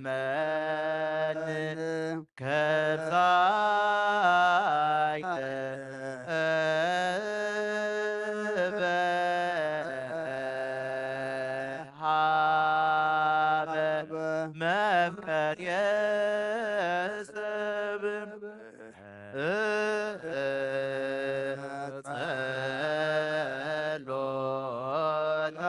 እመን ከብዛይ ተበሃበ መፍቀር የሰብ ጸሎታ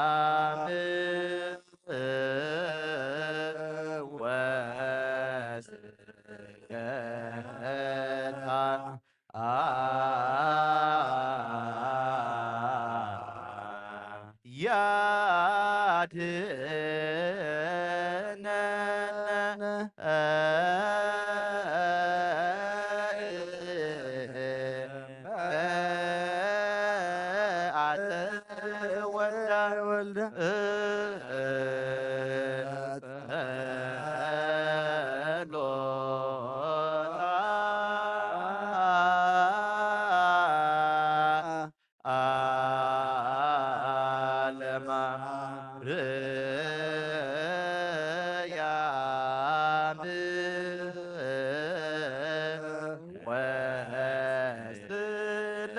ለማርያም ወስብከታ ያድነነ አተ ወልደ ጸሎታ ለማርያም ወስብከታ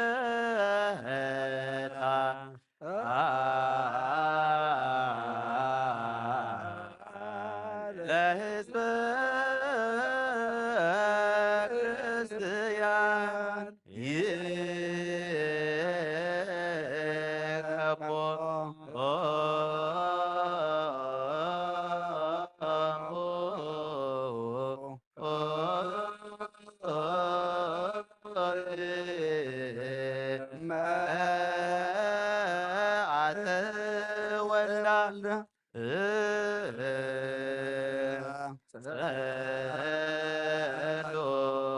ለሕዝበ ክርስቲያን ይከቦ መዓተ ወልዳ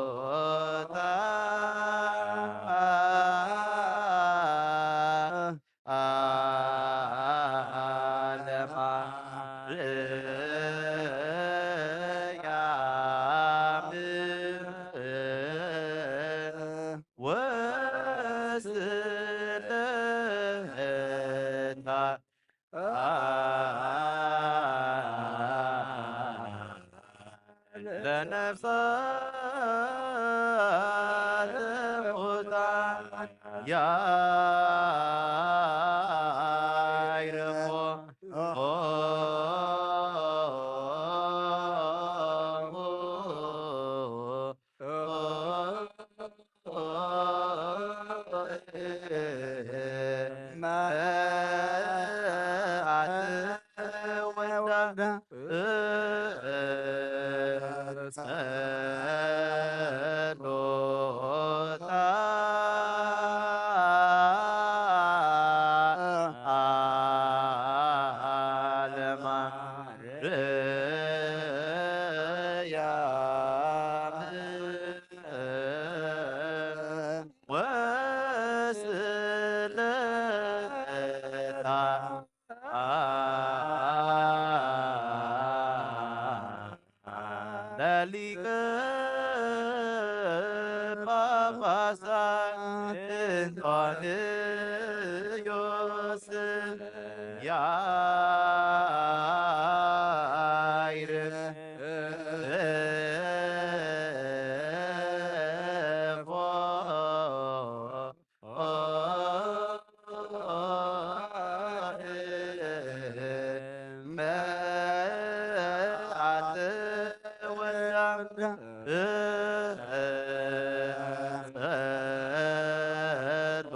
ጸሎታ ለማርያም ወስብከታ ለነፍሳት ሙታን ያዕርፎ። መዓተ ወልዳ ጸሎታ ለማርያም ወስብከታ ለሊቀ ጳጳሳት እንጦንዮስ ያዕርፎ። መዓተ ወልዳ ጸሎታ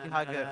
ሃገር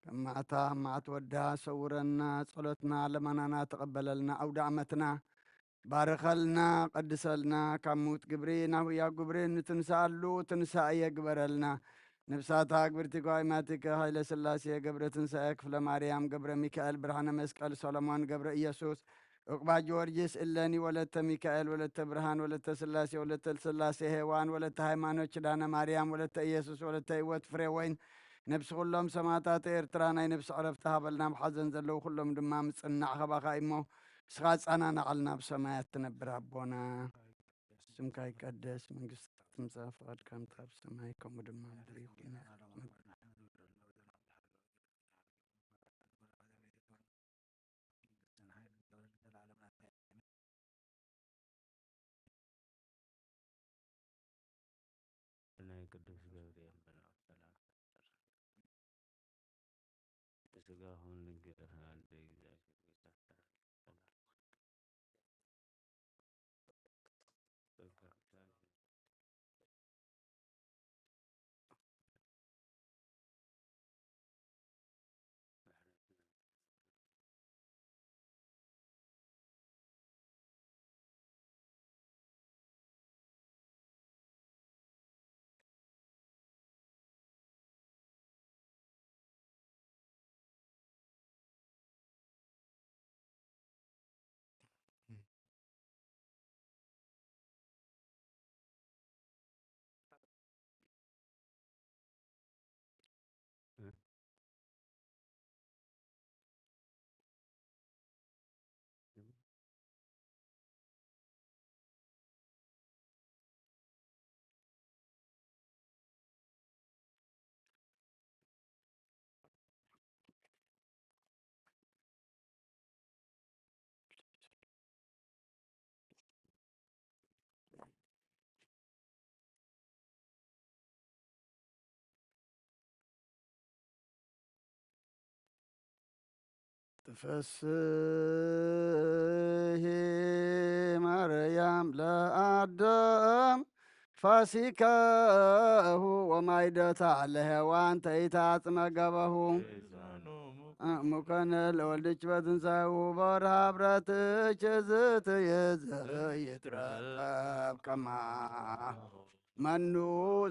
ከማእታ ማዕት ወዳ ሰውረና፣ ጸሎትና ለማናና ተቐበለልና፣ ኣውደ ዓመትና ባርኸልና፣ ቀድሰልና፣ ካብ ምውት ግብሪ ናብ ህያው ግብሪ እንትንስኣሉ ትንሳኤ ግበረልና። ነፍሳታ ግብርቲ ጓይማቲከ ኃይለ ሥላሴ ገብረ ትንሳኤ ክፍለ ማርያም ገብረ ሚካኤል ብርሃነ መስቀል ሰሎሞን ገብረ ኢየሱስ ዑቕባ ጊዮርጊስ እለኒ ወለተ ሚካኤል ወለተ ብርሃን ወለተ ሥላሴ ወለተ ሥላሴ ሔዋን ወለተ ሃይማኖት ኪዳነ ማርያም ወለተ ኢየሱስ ወለተ ህይወት ፍሬ ወይን ነብሲ ኩሎም ሰማዕታት ኤርትራ ናይ ነብሲ ዕረፍቲ ሃበልና። ኣብ ሓዘን ዘለዉ ኩሎም ድማ ምጽናዕ ኸባኻ እሞ ንስኻ ኣጻናናዓልና ኣብ ሰማያት ትነብር ኣቦና። ስምካ ይቀደስ፣ መንግስትካ ትምጻእ፣ ፍቓድካ ከምቲ ኣብ ሰማይ ከምኡ ድማ ኣብ ምድሪ ይኹን። ናይ ቅዱስ ገብርኤል መልኣክ ሰላም። ስጋሁን ልንገርህ አንተ እግዚአብሔር ትፈስሒ ማርያም ለኣዳም ፋሲካሁ ወማይደታ ለሔዋን ተይታጽመ ገበሁ። ሙከነ ለወልድች በትንሳኤሁ በወርሃ ብረትች ዝትይዘ ይትረከብ ከማ መኑ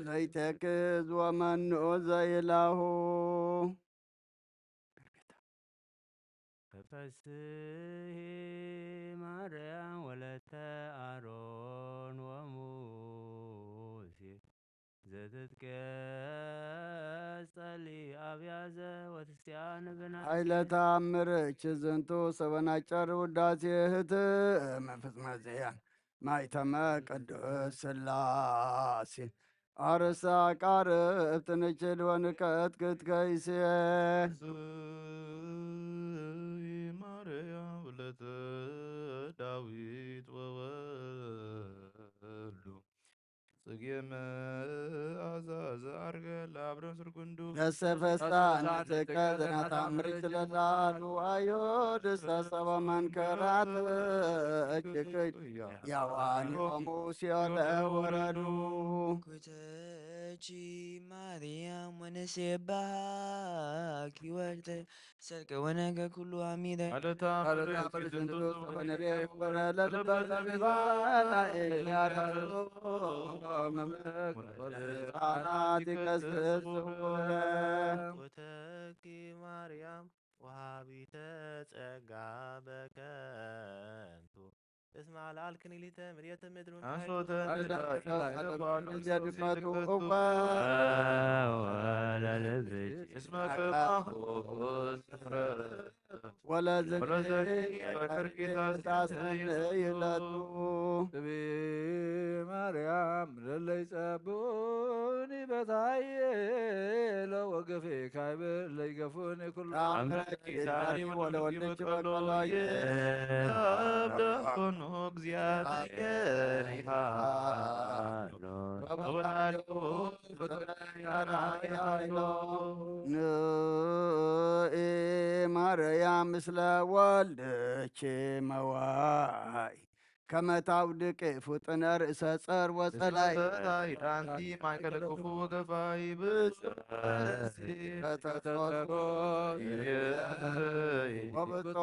ዘይተክዝ ወመኑ ዘይላሁ። ተፈስሒ ማርያም ወለተ ኣሮን ወሙሴ ዘትትቀጸሊ ኣብያዘ ወትስቲያን ብና ኃይለ ተአምርች ዝንቱ ሰበናጨር ውዳሴ ህትም ፍጽመ ዘያን ማይተመ ቅዱስ ሥላሴ። አርሳ ቃርብ ትንችድ ወንቀት ክትከይሴ። ማርያም ወለተ ዳዊት ወወልዱ ጽጌ መዓዛ ዘዐርገ ለአብርሃም ስርጉንዱ። ለሰፈስታ ንትከ ዘናታምር ስለላሉ አዮ ድሰ ሰበ መንከራት እጅግ ያዋን ሆሙ ሲኦል ወረዱ። ኩተቺ ማርያም ወነሴባኪ ወልተ ሰርቀ ወነገ ኩሉ አሚረ። አለታ አለታ ፍርዝንቱ ወነቤ ወረ ለልበ ለቢባና ኤልያዳሎ መምለክ ወለጣናት ይቀስስ ወረ። ኩተኪ ማርያም ወሃቢተ ጸጋ በከንቱ እስመ አልዓልክኒ ሊተ ምድየተ ምድር አንሶተ ወለልብች እስመ ከማሁ ስፍረ ወለዘ ወለዘ በከርኪ ታስነይለቱ። እቤ ማርያም ለለይ ጸብኡኒ በታዬ ለወገፌ ካይበ ለይገፉኒ ኩሉ አምረኪ ዛሬ ወለወልደች በቀሎዬ አብዳኮኑ እግዚአብሔር ይሃሎ ወበታሎ ንኢ ማርያም ምስለ ወልድኪ መዋይ ከመ ታውድቂ ፉጥነ ርእሰ ጸር ወጸላይ። ዳንቲ ማእከለ ክፉ ወገፋይ ብጽ ከተተኮ ወብጾ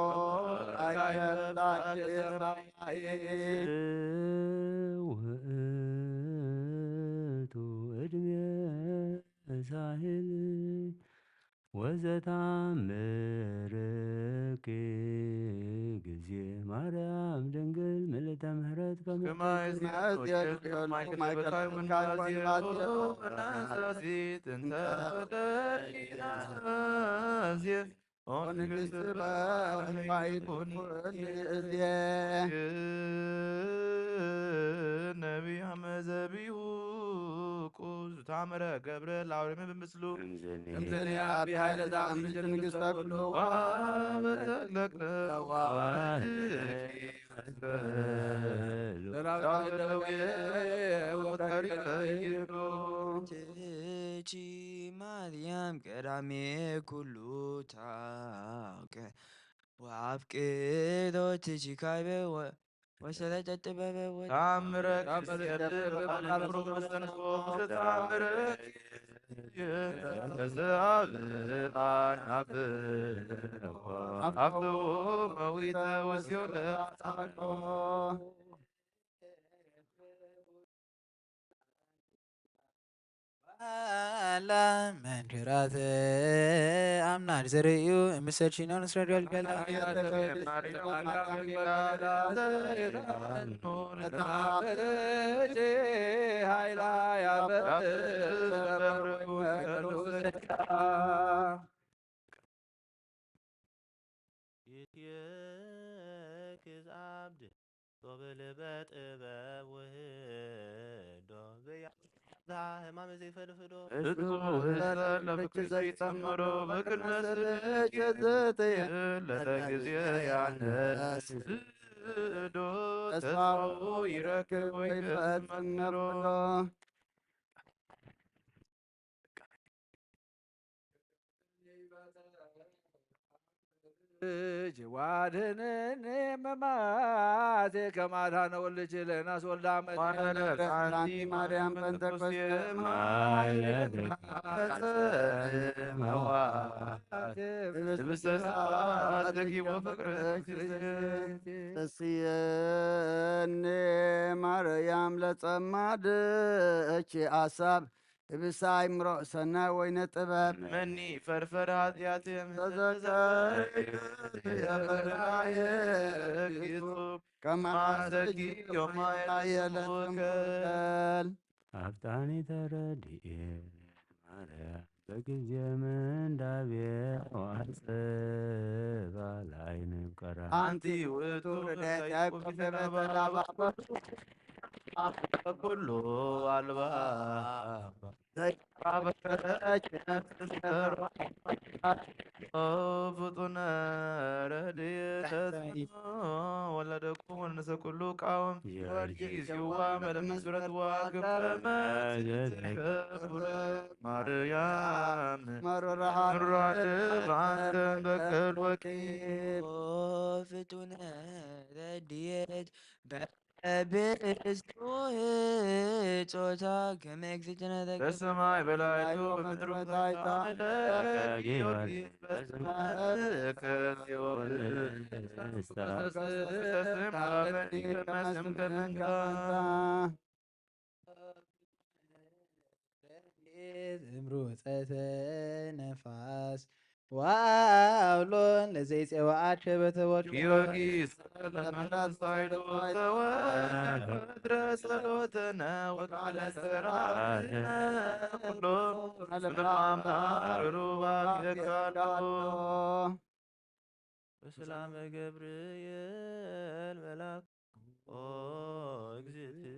አይከላች ሰማይ። ውእቱ እድሜ ሳህል ወዘታምርኪ ጊዜ ማርያም ድንግል ምልዕተ ምሕረት ከመ ከማይ ዜኑ ማእከለ ክፉ ወንዛዜ ጥንተ ወደቂናዜ ኦ ንግሥት በማይኩን እዜ ነቢያ መዘቢሁ ቁዝ ታምረ ገብረ ላውሬም ብምስሉ እምዝኒ አቢ ኃይለ ዛምጅ ንግሥተ ኩሉ ወበተለቅለ ዋህድ ትቺ ማርያም ቀዳሜ ኩሉ ታውቀ ወአፍቅሮ ትቺ ካይበ ወ-፣ ወሰለጠ ጥበበ ወ-፣ ታምረ ክርስቲያን በቃል ሮመ ሰንፎ ታምረ ባላ መንክራት አምናድ ዘርእዩ ምስል ሺኖን ስረድ ወልገላ ኃይላ ያበ ይትክዝ አብድ ሶብል በጥበብ ውህዶ ዘያዛ ህማም ዘይፈልፍዶ እሱ ለፍቅር ዘይጸምዶ በቅድመ ስልክ ዘተየ ለተጊዜ ያነስ ዶ ተስፋው ይረክብ ወይ ፈጽምሮ። ልጅ ዋድህንኒ መማቴ ከማድሃነ ወልድኪ ለናስ ወልዳ ማለት ማለት አንቲ ማርያም ጴንጠቆስቴ ማየት ተሰመዋ። ህብስተ ስብሐትኪ ወፍቅርኪ ተስየኒ ማርያም ለጸማድኪ አሳብ ህብስተ አእምሮ ሰናይ ወይነ ጥበብ መኒ ፈርፈር ኃጢአት ተዘከር የበላየ ጌጡ ከማሰኪ ዮማይ የለትም ወከል አፍጣኒ ተረድኤ ማርያም በጊዜ ምንዳቤ ዋጽባ ላይ ንብቀራ አንቲ ውእቱ ረድኤት ያዕቆብ ዘበተላባ ኩሉ አልባ ዘይራበረች ነፍስ ፍጡነ ረድኤተ ወለደኩ ወንሰ ኩሉ ቃወም ጊዜዋ መለመስረት ዋግብ ማርያም መሮራሃ ራድብ አንተ በከል ወቂ ፍጡነ ረድኤት በብእስቱ ጾታ ከመ እግዝእትነ ተቀ- በሰማይ በላይቱ በምድር በታይታ ጊዮርጊስ በስመ ጽዮን ተስም ከመንካ እምሩፀተ ነፋስ ወአውሎን ለዘይጼወአት ሸበተ ወርቅ ጊዮርጊስ ለመናሳይዶ ተወድረ ጸሎተነ ወቃለ ሰራዊነ ኩሎ ስለ አምላክ ሩባ ይደካሎ። በሰላመ ገብርኤል መልአክ ኦ እግዝእትየ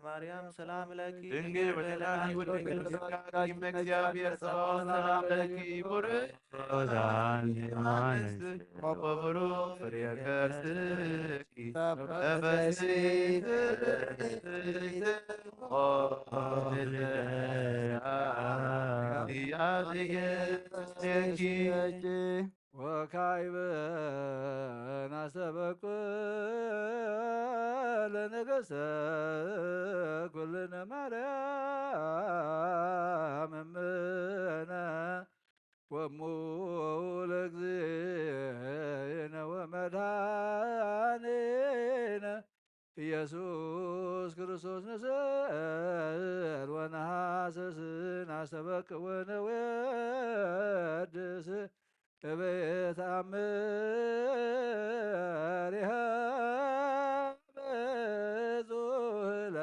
ማርያም ሰላም ለኪ ድንግል በሌላኪ ወድንግል በስጋኪ እመ እግዚአብሔር ጸባኦት ሰላም ለኪ ቡርክ ዛን ዮሐንስ ወቡሩክ ፍሬ ከርስኪ ተፈሥሒ ፍሥሕት ኦ ድንግል እግዚአብሔር ጸባኦት ወካዕበ ናስተበቁ ለነገሰ ኩልነ ማርያም እምነ ወሙ ለእግዚእነ ወመድኃኒነ ኢየሱስ ክርስቶስ ንስእል ወነሐስስ ናስተበቅ ወነወድስ እበየ ተአምር ይሃበ ዙህለ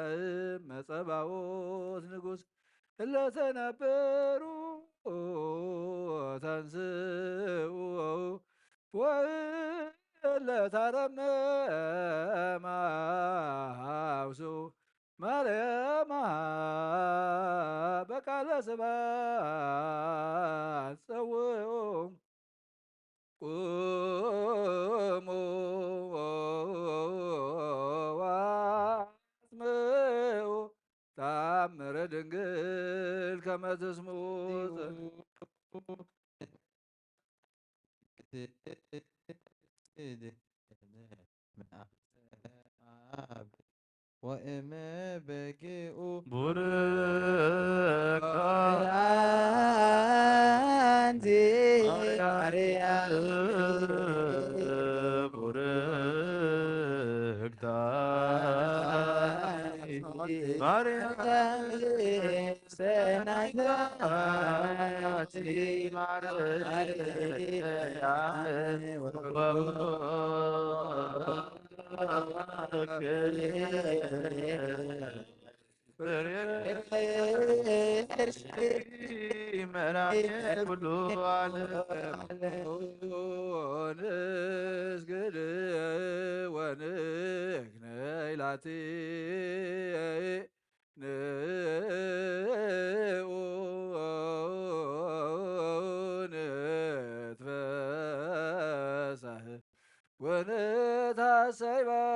መጸባኦት ንጉሥ እለ ተነበሩ ተንስኡ ወእለ ታረመ ማውስኡ ማርያም በቃለ ስብሐት ጸውዑ ቁሙ ወአስምዑ ተአምረ ድንግል ከመ ትስምዑ። ወእመ በጊኡ ቡርክ አንቲ ማርያም ቡርክታ ማርያም ሰናይታ ማርያም ንስግድ ወንክነይ ላቲ ንኡ ንትፈሳህ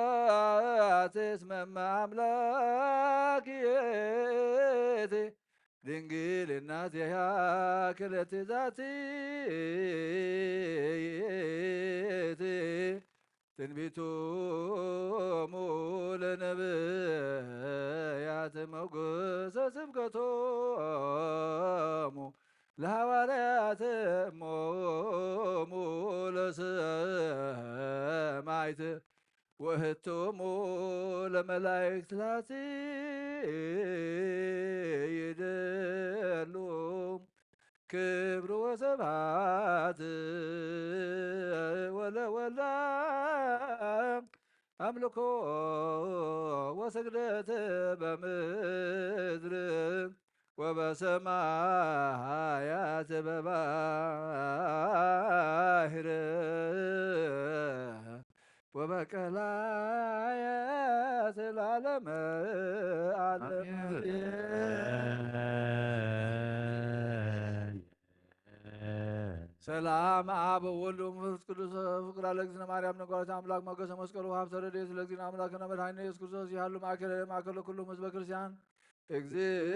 ወንታሰይባትስ መመ አምላክ የቲ ድንግል እናቴሃ ክልኤቲ ዛቲ ትንቢቶሙ ለነብያት ሞገሰ ስብከቶሙ ለሃዋርያት እሞሙ ለሰማይት ወህቶሙ ለመላእክት ላቲ ይደሉ ክብር ወሰብሐት ወለወልዳ ኣምልኮ ወስግደት በምድር ወበሰማያት በባህር ወበቀላያት ለዓለመ ዓለም። ሰላም አብ ወወልድ ወመንፈስ ቅዱስ ፍቅር ለእግዚእነ ማርያም ነጓሪት አምላክ ሞገሰ መስቀሉ ሀብተ ረድኤት ለእግዚእነ አምላክነ መድኃኒነ ኢየሱስ ክርስቶስ ይሃሉ ማእከለ ማእከለ ኩሉም ህዝበ ክርስቲያን። እግዚእ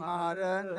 ማረነ።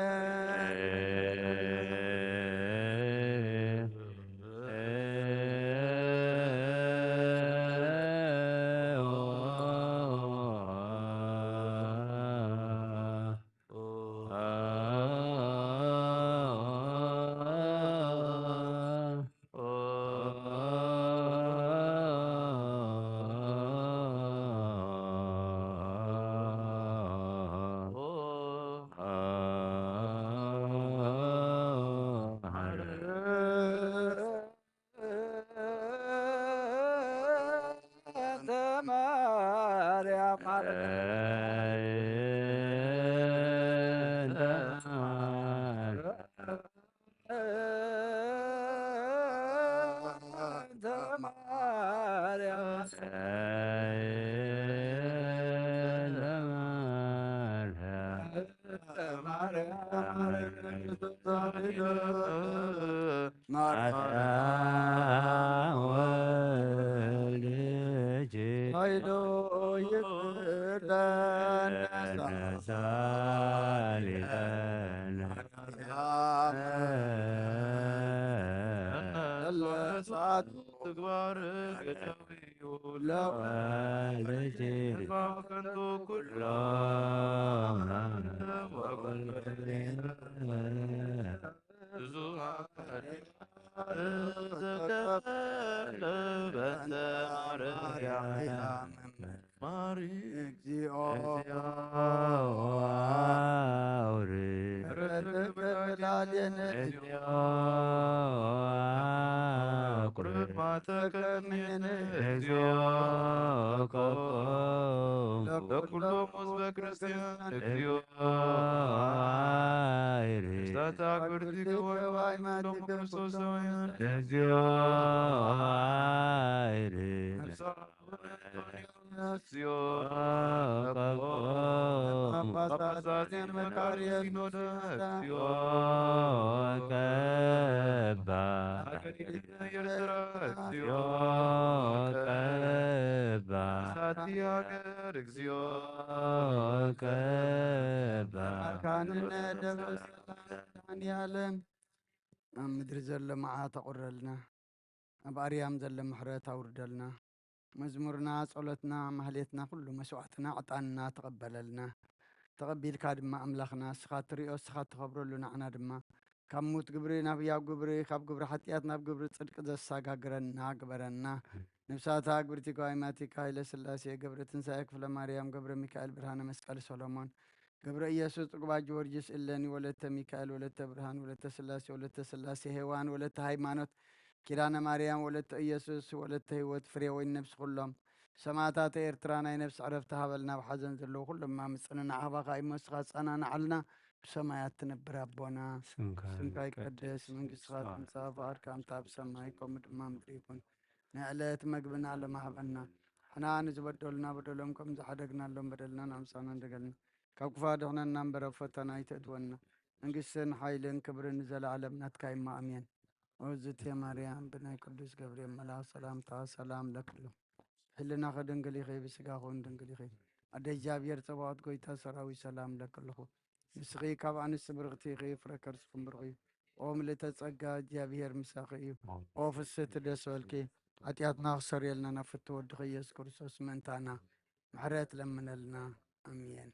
ማርያም ወልድ ኃይሉ ይፍጠን ሳሊለነ ለሳቱ ትግባር ገዳዊ ለወልድ ከንቱ ኩሎ ብዙ ዘከለ በእንተ ማርያም ማሪ እግዚኦ አውሪ ርትብላሌነ እግዚኦ አቁርብ ማተከኔነ እግዚኦ ለኩሎም ህዝበ ክርስቲያን እግዚኦ አይሪ ስታታ ክብርቲ ክወይ ማይማቲ ክርስቶሳውያን እግዚኦ አይሪ ጳጳሳትን መካሪ ሲኖዶስ ቀባ ኤርትራ ቀባ ሳቲ ሃገር እግዚኦ ቀባ ካንነ ደብረ ሰላም መድኃኔዓለም ኣብ ምድሪ ዘሎ መዓት ኣቑረልና። ኣብ ኣርያም ዘሎ ምሕረት ኣውርደልና። መዝሙርና፣ ጸሎትና፣ ማህሌትና፣ ኩሉ መስዋዕትና፣ ዕጣንና ተቐበለልና። ተቐቢልካ ድማ ኣምላኽና፣ እስኻ ትሪኦ፣ እስኻ ትኸብረሉ፣ ንዓና ድማ ካብ ሙት ግብሪ ናብ ህያው ግብሪ፣ ካብ ግብሪ ሓጢኣት ናብ ግብሪ ጽድቂ ዘሰጋግረና ግበረና። ነፍሳታ ግብርቲ ጓይማቲካ፣ ኃይለ ሥላሴ፣ ገብረ ትንሳኤ፣ ክፍለ ማርያም፣ ገብረ ሚካኤል፣ ብርሃነ መስቀል፣ ሰሎሞን፣ ገብረ ኢየሱስ፣ ጥጉባ ጊዮርጊስ፣ እሌኒ፣ ወለተ ሚካኤል፣ ወለተ ብርሃን፣ ወለተ ሥላሴ፣ ወለተ ሥላሴ፣ ሄዋን፣ ወለተ ሃይማኖት፣ ኪዳነ ማርያም፣ ወለተ ኢየሱስ፣ ወለተ ህይወት፣ ፍሬ ወይን ነፍሲ ኩሎም ሰማዕታተ ኤርትራ ናይ ነፍሲ ዕረፍቲ ሃበልና። ኣብ ሓዘን ዘለዉ ኩሎም ድማ ምጽንናዕ ሃባኻ እሞ ንስኻ ኣጸናንዓልና። ብሰማያት ትነብር ኣቦና፣ ስምካ ስምካ ይቀደስ፣ መንግስትኻ ትምጻእ፣ ፍቓድካ ከምታ ኣብ ሰማይ ከምኡ ድማ ምድሪ ይኹን። ንዕለት መግብና ሎሚ ሃበና። ንሕና ንዝበደሉና በደሎም ከም ዝሓደግናሎም በደልና ኣምሳና እንደገልና። ካብ ክፉእ ኣድሕነና እምበር ኣብ ፈተና ኣይተእትወና። መንግስትን ሓይልን ክብርን ንዘለዓለም ናትካ እማ፣ ኣሜን። ኦዝቴ ማርያም ብናይ ቅዱስ ገብርኤል መልኣኽ ሰላምታ ሰላም ለኪ ኣለኹ። ሕልናኺ ድንግል ኢኺ፣ ብስጋኺ እውን ድንግል ኢኺ። ኣደ እግዚኣብሔር ጸባኦት ጎይታ ሰራዊት ሰላም ለኪ ኣለኹ። ንስኺ ካብ ኣንስቲ ብርኽቲ ኢኺ፣ ፍረ ከርስኹም ብሩኽ እዩ። ኦ ምልእተ ጸጋ፣ እግዚኣብሔር ምሳኺ እዩ። ኦ ፍስሕቲ ደስ በልኪ፣ ሓጢኣትና ክሰርየልና ናብ ፍትው ወድኺ ኢየሱስ ክርስቶስ ምእንታና ምሕረት ለምነልና። ኣሜን።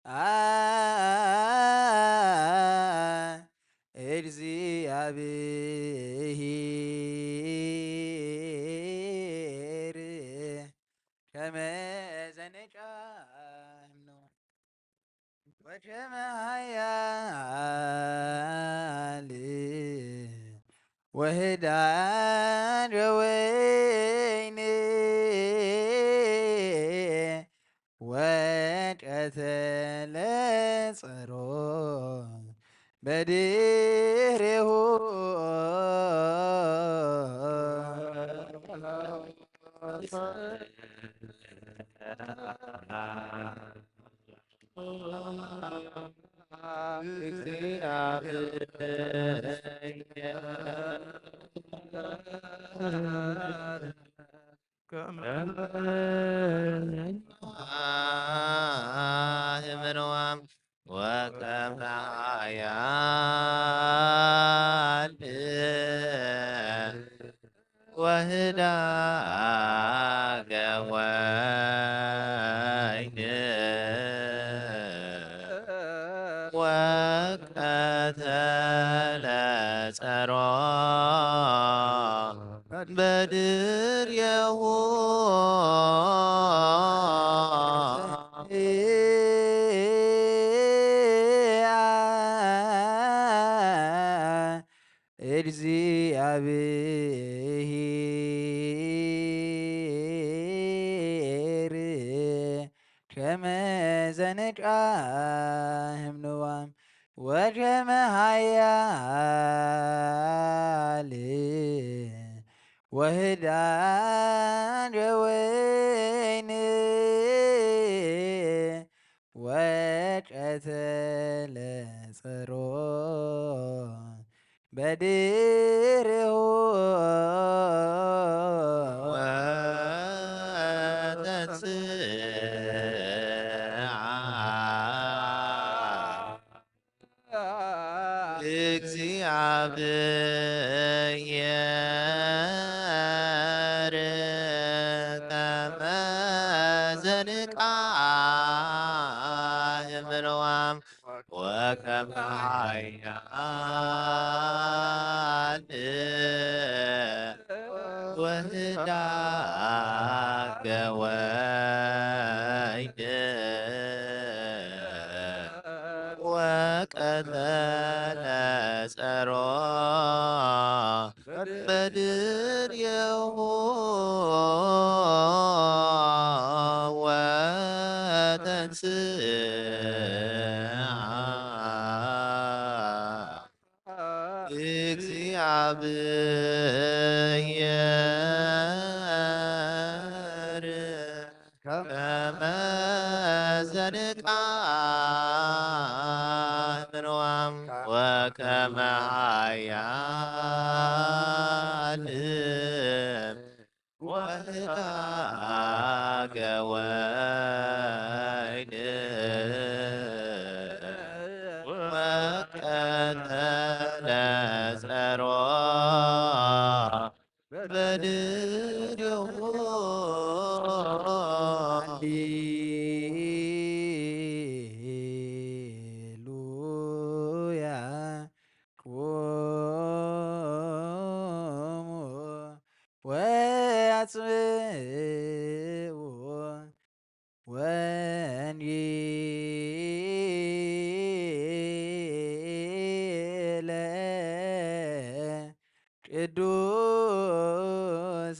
አ እግዚአብሔር ከመ ዘንቃ እምኖ ወከመ ኃያል ወህዳን ወወይን ወቀተለ ጸሮ በድሬሁ። ህምንዋም ወከመ ኃያል ወህዳገ ወይን ወቀተለ ጸሮ በድሬሁ። እግዚአብሔር ከመ ዘንቃ ህምንዋም ወከመ ኃያል ወህዳን ወወይን ወቀተለ ጸሮ በድሬሁ። ወተንሥአ እግዚአብሔር ከመ ዘንቃ እምንዋም ወከመ ኃያል ወህዳገ ወይን ወቀተለ ጸሮ በድሬሁ። ወተንሥአ እግዚአብሔር ከመ ዘንቃ እምንዋም ወከመ ኃያል ወህዳገ ወይን ወቀተለ ጸሮ በድሬሁ። ሃሌሉያ። ቁሙ ወአጽምዑ ወንጌለ ቅዱስ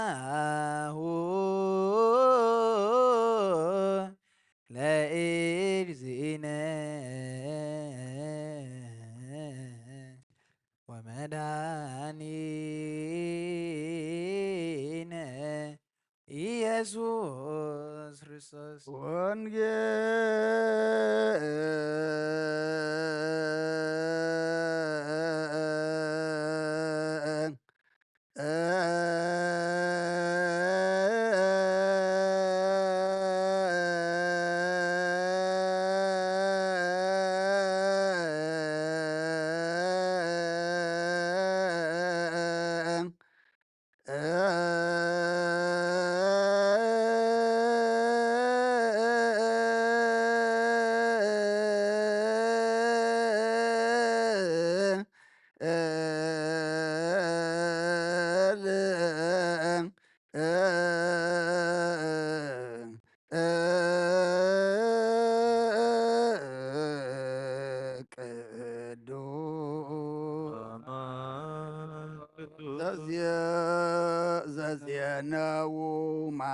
ዜናሁ ለእግዚእነ ወመድኃኒነ ኢየሱስ ክርስቶስ። ወንጌል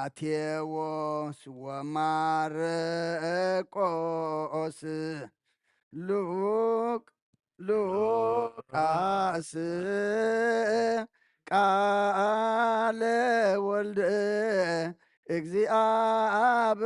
ማቴዎስ ወማርቆስ ሉቅ ሉቃስ ቃለ ወልድ እግዚኣብሔር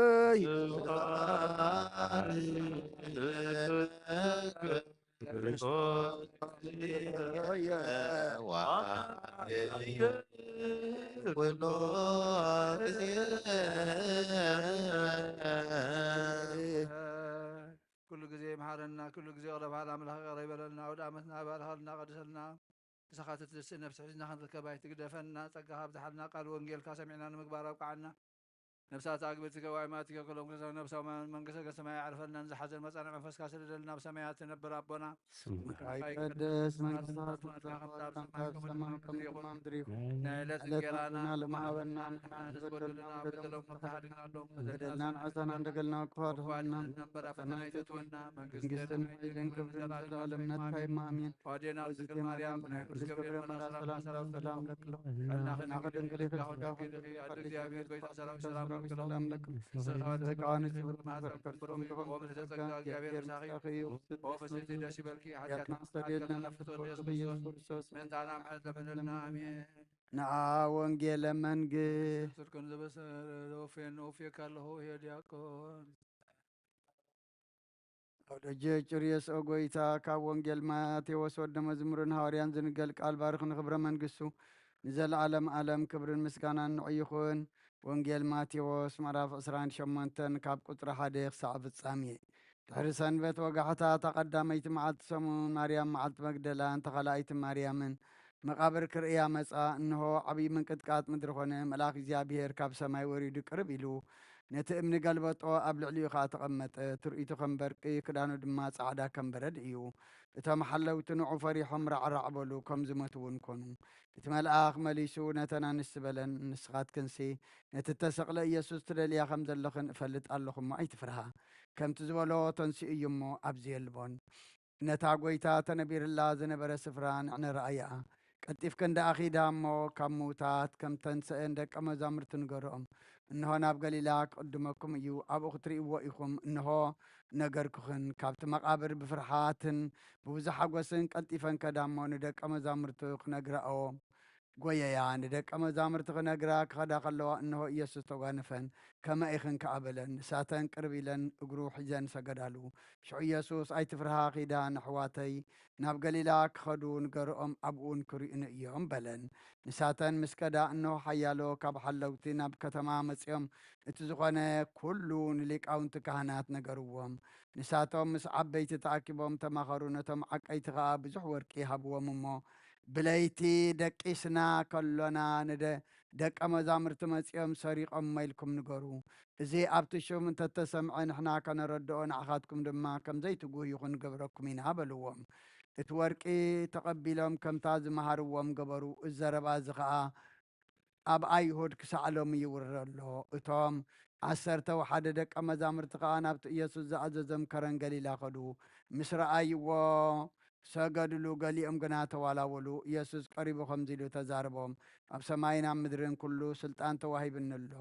ኩሉ ግዜ ይምሓረና፣ ኩሉ ግዜ ይቕረ በሃል ኣምላኽ ይቕረ ይበለልና፣ ኣውደ ዓመትና ይባርኸልና፣ ቀድሰልና። ንስኻ ትትስእ ነፍሲ ሒዝና ክንርከብ ኣይትግደፈና፣ ጸጋኻ ኣብዝሓልና፣ ቃል ወንጌልካ ሰሚዕና ንምግባር ኣብቅዓና። ነፍሳት ኣግብርቲከ ዋይማቲከ ኩሎም ክርስቲያን ነፍሳውያን መንግስተ ሰማይ ኣዕርፈልና፣ ንዝሓዘን መጻንዕ መንፈስካ ስደደልና፣ ኣብ ሰማያት ትነብር ኣቦና ስምካ ይቀደስ፣ መንግስትኻ ትምጻእ፣ ፈቃድካ ኣብ ሰማይ ከም ኣብ ምድሪ ይኹን። ናይ ዕለት እንጌራና ለመሃበና ንሕና ንበደልና በደሎም ንፍትሓ ድግናሎም በደልናን ዓሳናን ደገልና ክፋድሆና ነበር ኣብ ፈተና ይተትወና መንግስትን ሓይልን ክብርን ዘለዓለም ናትካ እዩ። ኣሜን። ዋዴና ድንግል ማርያም ናይ ቅዱስ ገብርኤል መልኣክ ሰላም ሰላም ለክሎ ናኸ ድንግል ይኽልካ ሆን ድንግል ኢኺ ኣደ እግዚኣብሔር ጎይታ ሰራዊት ሰላም ለክሎ ንስኻ ንጽብር ማሕፀን ክብሩም ይኹን ጸጋ እግዚኣብሔር ምሳኺ እዩ። ኦ ፍስሕቲ ደስ ይበልኪ ሓጢኣትና ኣስተሰርየልና ፍትወ ኢየሱስ ክርስቶስ ምእንታና ምሕረት ለምንልና። ኣሜን። ንዓ ወንጌለ መንግስት ስልክን ዝበሰረ ለወፌን ወፌካ ኣለኹ ሄ ዲያቆን። ኣውደጀ ጭርየስ ኦ ጎይታ፣ ካብ ወንጌል ማቴዎስ ወደ መዝሙርን ሃዋርያን ዝንገል ቃል ባርኽ ንኽብረ መንግስቱ ንዘለዓለም ዓለም ክብርን ምስጋናን ንዑ ይኹን። ወንጌል ማቴዎስ ምዕራፍ ዕስራን ሸሞንተን ካብ ቁጽሪ ሓደ ክሳዕ ፍጻሜ። ድሕሪ ሰንበት ወጋሕታ እታ ቀዳመይቲ መዓልቲ ሰሙን ማርያም መዓልቲ መግደላን ተኻልኣይቲ ማርያምን መቓብር ክርእያ መጻ። እንሆ ዓብዪ ምንቅጥቃጥ ምድሪ ኾነ። መልኣኽ እግዚኣብሔር ካብ ሰማይ ወሪዱ ቅርብ ኢሉ ነቲ እምኒ ገልበጦ፣ ኣብ ልዕሊኡ ኸኣ ተቐመጠ። ትርኢቱ ከም በርቂ፣ ክዳኑ ድማ ጻዕዳ ከም በረድ እዩ። እቶም ሓለውቲ ንዑ ፈሪሖም ራዕራዕ በሉ፣ ከም ዝሞቱ እውን ኮኑ። እቲ መልኣኽ መሊሱ ነተን ኣንስቲ በለን፣ ንስኻትክንሲ ነቲ እተሰቕለ ኢየሱስ ትደልያ ከም ዘለኽን እፈልጥ ኣለኹ እሞ ኣይትፍርሃ። ከምቲ ዝበሎ ተንሲኡ እዩ እሞ ኣብዚ የልቦን። ነታ ጐይታ ተነቢርላ ዝነበረ ስፍራ ንዕነ ረኣያኣ። ቀልጢፍክን ደኣ ኺዳ እሞ ካብ ምዉታት ከም ተንስአ ንደቀ መዛሙርቲ ንገርኦም። እንሆ ናብ ገሊላ ክቕድመኩም እዩ፣ ኣብኡ ክትርእይዎ ኢኹም። እንሆ ነገርኩኽን። ካብቲ መቓብር ብፍርሓትን ብብዙሕ ሓጐስን ቀልጢፈን ከዳ እሞ ንደቀ መዛሙርቱ ክነግራኦ ጐየያ። ንደቀ መዛሙርቲ ክነግራ ክኸዳ ከለዋ፣ እንሆ ኢየሱስ ተጓነፈን። ከመይ ኢኽን ከኣ በለን። ንሳተን ቅርብ ኢለን እግሩ ሒዘን ሰገዳሉ። ሽዑ ኢየሱስ፣ ኣይትፍርሃ፣ ኺዳ፣ ንኣሕዋተይ ናብ ገሊላ ክኸዱ ንገርኦም፣ ኣብኡ እውን ክርእዩኒ እዮም በለን። ንሳተን ምስ ከዳ፣ እንሆ ሓያሎ ካብ ሓለውቲ ናብ ከተማ መጺኦም፣ እቲ ዝኾነ ኩሉ ንሊቃውንቲ ካህናት ነገርዎም። ንሳቶም ምስ ዓበይቲ ተኣኪቦም ተማኸሩ። ነቶም ዓቀይቲ ኸኣ ብዙሕ ወርቂ ሃብዎም እሞ፣ ብለይቲ ደቂስና ከሎና ንደ ደቀ መዛሙርቲ መጺኦም ሰሪቖሞ ኢልኩም ንገሩ። እዚ ኣብቲ ሹም እንተተሰምዐ ንሕና ከነረድኦ ንዓኻትኩም ድማ ከም ዘይትጉህዩ ክንገብረኩም ኢና በልዎም። እቲ ወርቂ ተቐቢሎም ከምታ ዝመሃርዎም ገበሩ። እዚ ዘረባ እዚ ኸኣ ኣብ ኣይሁድ ክሳዕ ሎሚ ይውረ ኣሎ። እቶም ዓሰርተ ወሓደ ደቀ መዛሙርቲ ኸኣ ናብቲ ኢየሱስ ዝኣዘዞም ከረን ገሊላ ኸዱ። ምስ ረኣይዎ ሰገድሉ፣ ገሊኦም ግና ተዋላወሉ። ኢየሱስ ቀሪቡ ከምዚ ኢሉ ተዛረቦም፣ ኣብ ሰማይን ኣብ ምድርን ኩሉ ስልጣን ተዋሂብኒ ኣሎ።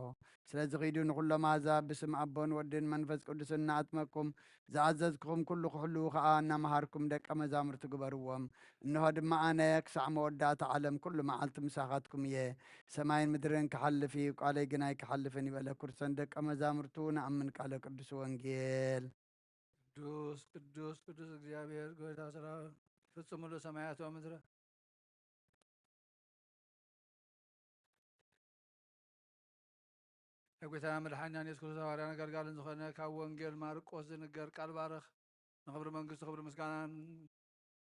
ስለዚ ኺዱ ንኹሎም ኣሕዛብ ብስም ኣቦን ወድን መንፈስ ቅዱስን እናኣጥመቅኩም ዝኣዘዝኩኹም ኩሉ ክሕልዉ ኸኣ እናመሃርኩም ደቀ መዛሙርቲ ግበርዎም። እንሆ ድማ ኣነ ክሳዕ መወዳእታ ዓለም ኩሉ መዓልቲ ምሳኻትኩም እየ። ሰማይን ምድርን ክሓልፍ እዩ፣ ቃለይ ግን ኣይክሓልፍን እዩ በለ። ኩርሰን ደቀ መዛሙርቱ ንኣምን ቃለ ቅዱስ ወንጌል። ቅዱስ ቅዱስ ቅዱስ እግዚኣብሔር ጎይታ ሰራዊት ፍጹም ምሉእ ሰማያት ወምድረ። ናይ ጎይታና መድሓኒናን የሱስ ክርስቶስ ሃዋርያን ኣገልጋልን ዝኾነ ካብ ወንጌል ማርቆስ ዝንገር ቃል ባርኽ። ንኽብሪ መንግስቱ ክብሪ ምስጋናን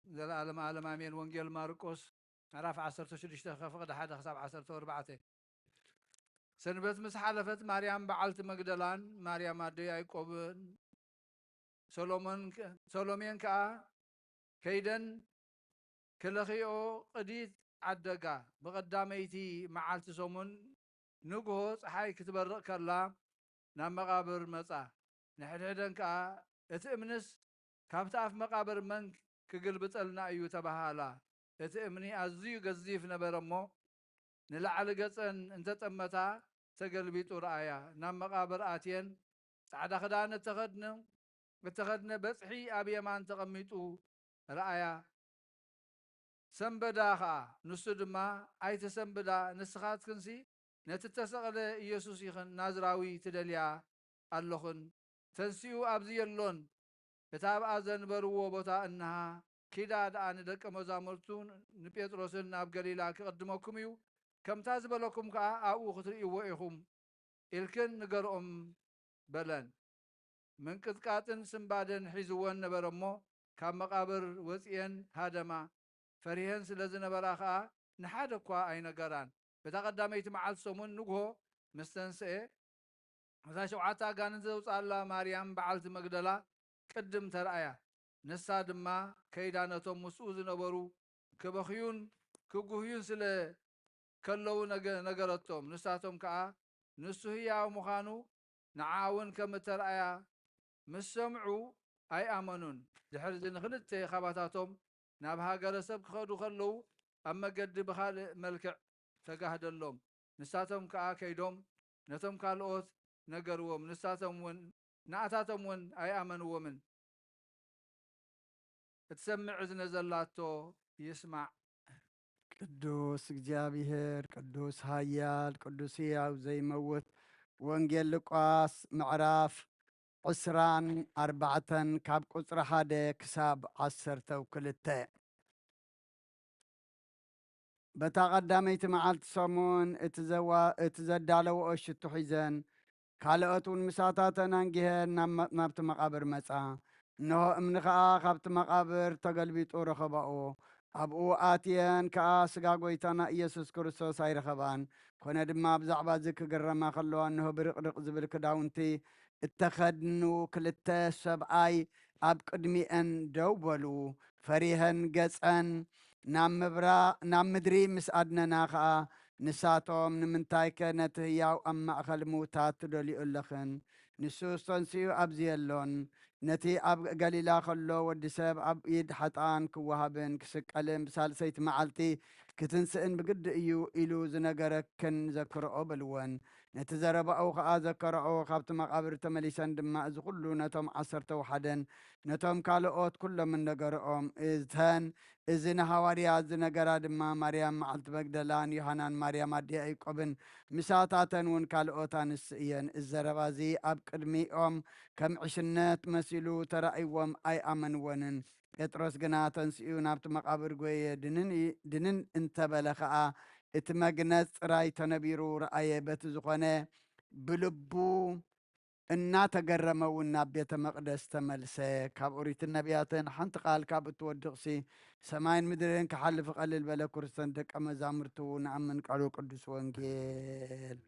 ዘለኣለም ዓለም ኣሜን። ወንጌል ማርቆስ ምዕራፍ ዓሰርተ ሽዱሽተ ከፍቕዲ ሓደ ክሳብ ዓሰርተ ኣርባዕተ። ሰንበት ምስ ሓለፈት ማርያም በዓልቲ መግደላን ማርያም ኣደ ያዕቆብን ሰሎሞን ከ- ሰሎሜን ከኣ ከይደን ክለኽይኦ ቅዲት ዓደጋ። ብቐዳመይቲ መዓልቲ ሰሙን ንግሆ ጸሓይ ክትበርቕ ከላ ናብ መቓብር መጻ። ንሕድሕደን ከኣ እቲ እምንስ ካብቲ ኣፍ መቓብር መን ክግልብጠልና እዩ ተባሃላ። እቲ እምኒ ኣዝዩ ገዚፍ ነበረ እሞ ንላዕሊ ገጸን እንተጠመታ ተገልቢጡ ረኣያ። ናብ መቓብር ኣትየን ጻዕዳ ክዳን እተኸድነ እተኸድነ በጽሒ ኣብ የማን ተቐሚጡ ረኣያ። ሰንበዳ ኸኣ፣ ንሱ ድማ፣ ኣይትሰንብዳ፣ ንስኻትክንሲ ነቲ እተሰቕለ ኢየሱስ ኢኽን ናዝራዊ ትደልያ ኣለኽን። ተንሲኡ ኣብዚ የሎን። እታ ኣብኣ ዘንበርዎ ቦታ እንሃ። ኪዳ ደኣ ንደቀ መዛሙርቱን ንጴጥሮስን ናብ ገሊላ ክቕድመኩም እዩ። ከምታ ዝበለኩም ከኣ ኣብኡ ክትርእይዎ ኢኹም። ኢልክን ንገርኦም በለን። ምንቅጥቃጥን ስንባደን ሒዝወን ነበረ እሞ፣ ካብ መቓብር ወጺኤን ሃደማ። ፈሪሀን ስለ ዝነበራ ኸኣ ንሓደ እኳ ኣይነገራን። በታ ቀዳመይቲ መዓልቲ ሰሙን ንግሆ ምስ ተንስኤ፣ እታ ሸውዓተ ኣጋንንቲ ዘውጽኣላ ማርያም በዓልቲ መግደላ ቅድም ተራእያ። ንሳ ድማ ከይዳ ነቶም ምስኡ ዝነበሩ ክበኽዩን ክጉህዩን ስለ ከለዉ ነገ-፣ ነገረቶም። ንሳቶም ከኣ ንሱ ህያው ምዃኑ ንዓኣ እውን ከም እተራእያ ምስ ሰምዑ ኣይኣመኑን። ድሕርዚ ንኽልተ ኻባታቶም ናብ ሃገረ ሰብ ክኸዱ ከለዉ ኣብ መገዲ ብኻልእ መልክዕ ተጋህደሎም። ንሳቶም ከኣ ከይዶም ነቶም ካልኦት ነገርዎም። ንሳቶም እውን፣ ንኣታቶም እውን ኣይኣመንዎምን። እትሰምዕ እዝነ ዘላቶ ይስማዕ። ቅዱስ እግዚኣብሔር፣ ቅዱስ ኃያል፣ ቅዱስ ሕያው ዘይመውት። ወንጌል ሉቃስ ምዕራፍ ዕስራን ኣርባዕተን ካብ ቁጽሪ ሓደ ክሳብ ዓሰርተው ክልተ። በታ ቀዳመይቲ መዓልቲ ሰሙን እቲ ዘዋ-፣ እቲ ዘዳለወኦ ሽቱ ሒዘን፣ ካልኦት እውን ምሳታተን ኣንጊሀን ናብ መ-፣ ናብቲ መቓብር መጻ። እንሆ እምኒ ኸኣ ካብቲ መቓብር ተገልቢጡ ረኸባኦ። ኣብኡ ኣትየን ከኣ ስጋ ጐይታና ኢየሱስ ክርስቶስ ኣይረኸባን። ኮነ ድማ ብዛዕባ እዚ ክግረማ ከለዋ፣ እንሆ ብርቕርቕ ዝብል ክዳውንቲ እተኸድኑ ክልተ ሰብኣይ ኣብ ቅድሚኤን ደው በሉ። ፈሪሀን ገጸን ናብ ምብራ-፣ ናብ ምድሪ ምስ ኣድነና ኸኣ፣ ንሳቶም፣ "ንምንታይከ ነቲ ህያው ኣብ ማእከል ምዉታት ትደልዩ ኣለኽን? ንሱስ ተንሲኡ ኣብዚ የሎን። ነቲ ኣብ ገሊላ ኸሎ ወዲ ሰብ ኣብ ኢድ ሓጥኣን ክወሃብን ክስቀልን ብሳልሰይቲ መዓልቲ ክትንስእን ብግዲ እዩ ኢሉ ዝነገረክን ዘክርኦ" በልወን። ነቲ ዘረባኡ ኸኣ ዘከራኦ። ካብቲ መቓብር ተመሊሰን ድማ እዚ ኹሉ ነቶም ዓሰርተው ሓደን ነቶም ካልኦት ኩሎም ነገርኦም። እተን እዚ ንሃዋርያት ዝነገራ ድማ ማርያም መዓልቲ መግደላን ዮሃናን ማርያም ኣደ ያዕቆብን ምሳታተን እውን ካልኦት ኣንስቲ እየን። እዚ ዘረባ እዚ ኣብ ቅድሚኦም ከም ዕሽነት መሲሉ ተራእይዎም ኣይኣመንወንን። ጴጥሮስ ግና ተንሲኡ ናብቲ መቓብር ጐየ። ድንን ኢ-፣ ድንን እንተ በለ ኸኣ፣ እቲ መግነዝ ጥራይ ተነቢሩ ረኣየ። በቲ ዝኾነ ብልቡ እናተገረመ እውን ናብ ቤተ መቕደስ ተመልሰ። ካብ ኦሪትን ነቢያትን ሓንቲ ቃል ካብ እትወድቕሲ፣ ሰማይን ምድርን ክሓልፍ እቐልል በለ። ክርስቶስን ደቀ መዛሙርቱ ንኣምን ቃሉ ቅዱስ ወንጌል።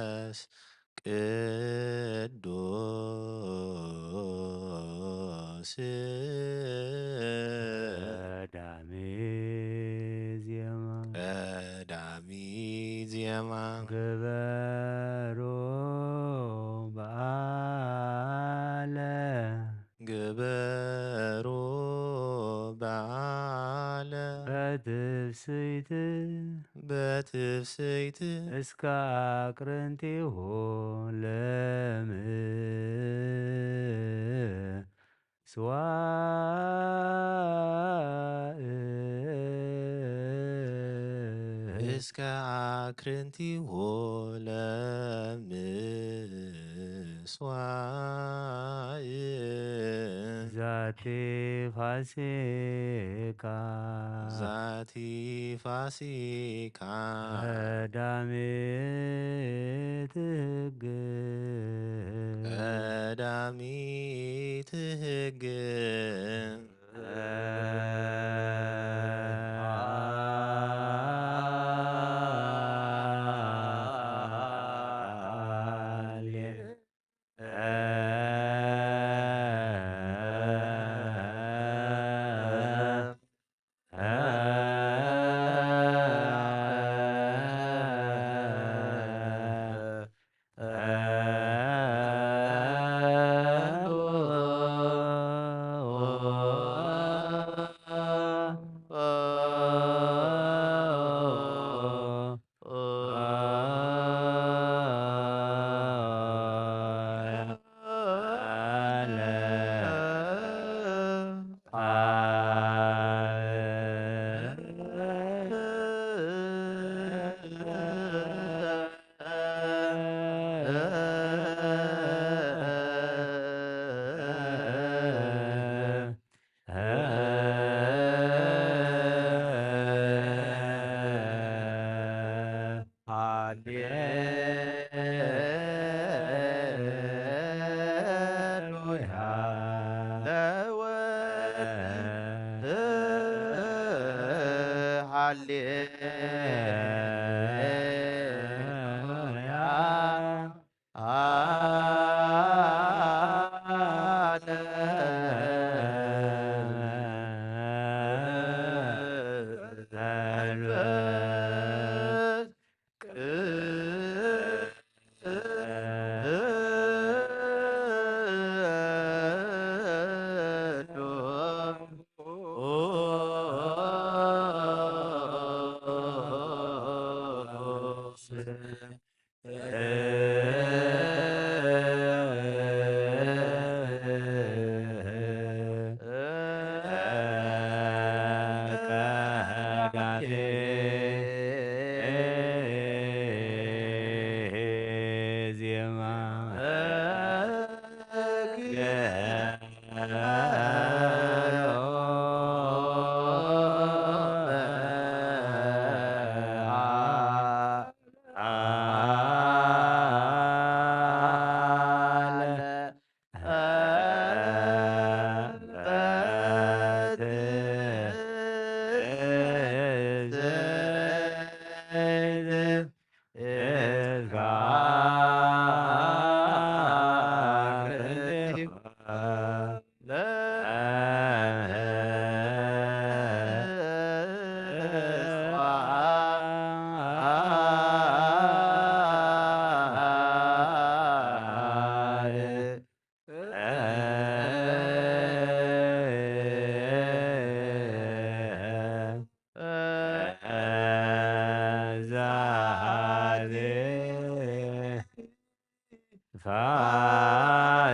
መንፈስ ቅዱስ። ቀዳሚ ዜማ። ቀዳሚ ዜማ። ግበሩ በዓለ። ግበሩ በዓለ። በትፍስይት። በትፍስይት። እስከ አቅርንቲሁ ለምስዋዕ። እስከ አክርንቲሁ ለምስዋዕ። ዛቲ ፋሲካ። ዛቲ ፋሲካ። ቀዳሚት ሕግ። ቀዳሚት ሕግ። ሃሌሉያ። ለወልድ። ሃሌሉያ። ዜማ።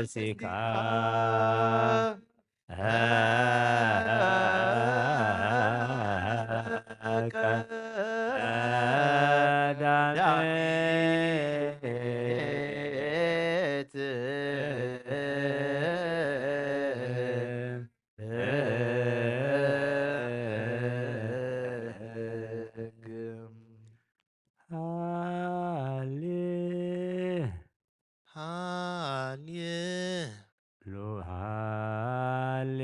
ፋሲካ። ቀዳሜት። ሃሌ። ሃሌ። ሉ-፣ ሃሌ።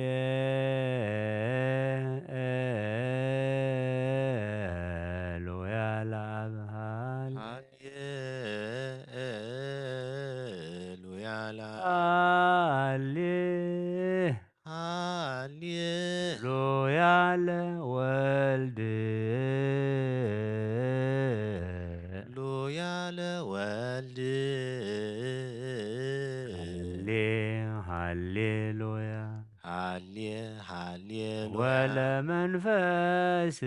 ሃሌሉያ። ሃሌ-፣ ሃሌሉያ። ወለመንፈስ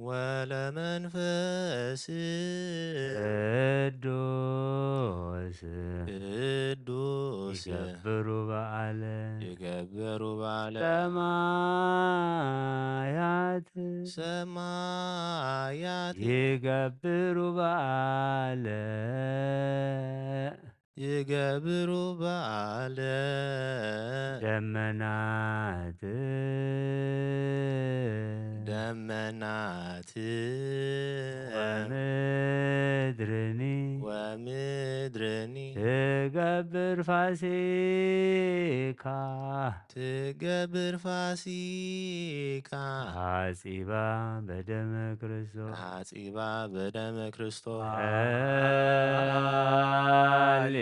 ወለመንፈስ ቅዱስ ቅዱስ ይገብሩ በዓለ ይገብሩ በዓለ ሰማያት ሰማያት ይገብሩ በዓለ ይገብሩ በዓለ ደመናት ደመናት ወምድርኒ ወምድርኒ ትገብር ፋሲካ ትገብር ፋሲካ ሓጺባ በደመ ክርስቶስ ሓጺባ በደመ ክርስቶስ ሃሌ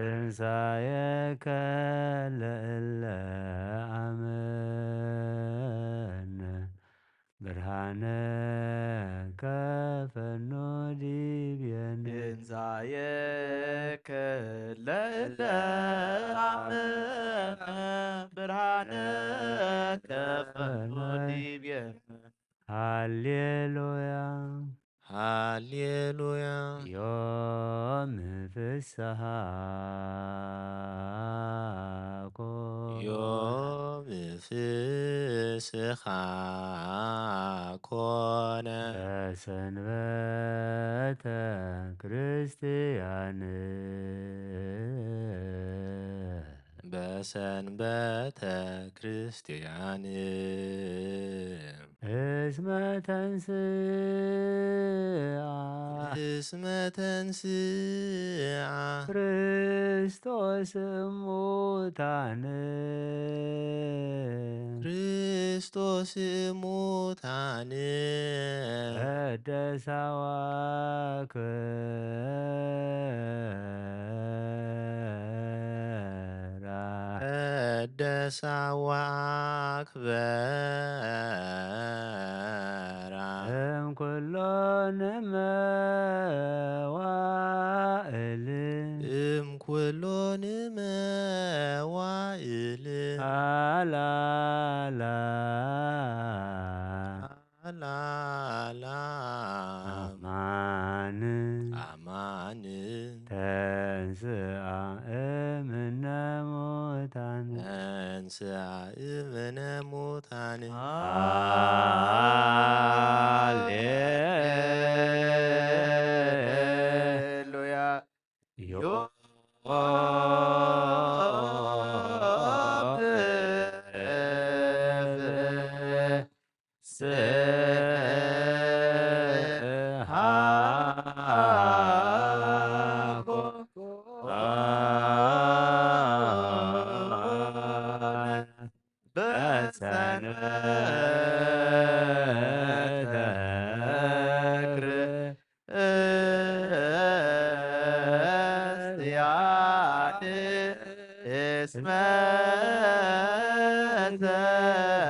ትንሳኤከ ለእለ አመነ ብርሃነ ከፈኖ ዲቤነ ትንሳኤከ ለእለ አመነ ብርሃነ ከፈኖ ዲቤነ ሃሌሉያ ሃሌሉያ ዮም ፍስሓ ኮነ ዮም ፍስሓ ኮነ በሰንበተ ክርስትያን በሰንበተ ክርስትያን እስመ ተንስአ እስመ ተንስአ ክርስቶስ እሙታን ክርስቶስ እሙታን ቀደሳ ወአክበራ። ቀደሳ ወአክበራ። እምኩሎን መዋእል። እምኩሎን መዋእል። አላላ። አላላ። አማን። አማን። ተንስአ እምነ ሙታን። ተንስአ እምነ ሙታን። ሃሌሉያ። ዮ በሰንበተ ክርስቲያን እስመ ተንስ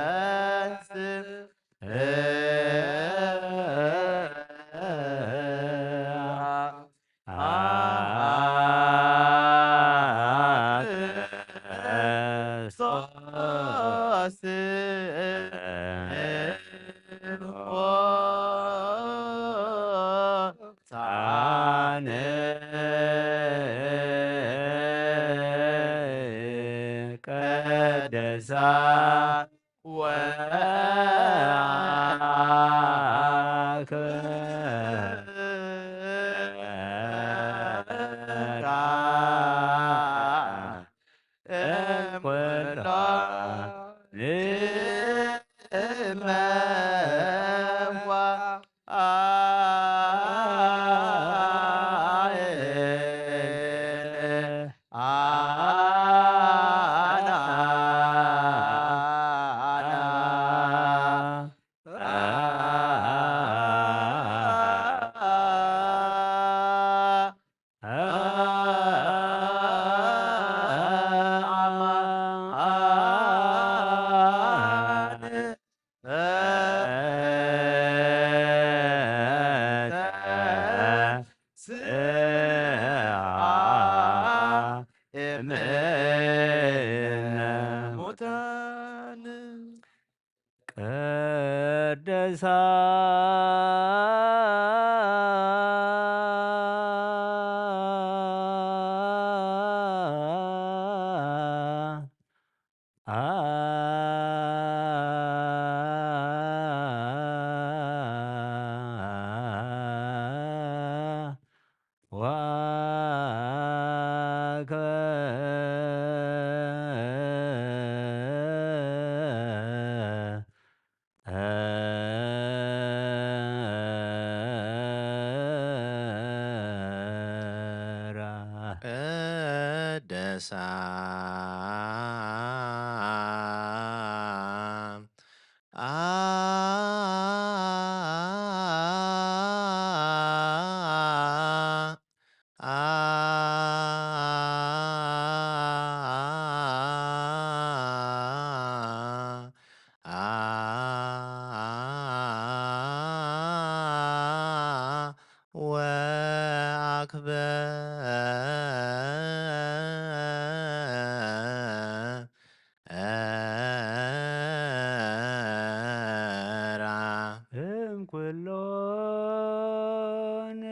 ቅድሳ ቅድሳ ወአክበራ። እምኩሎን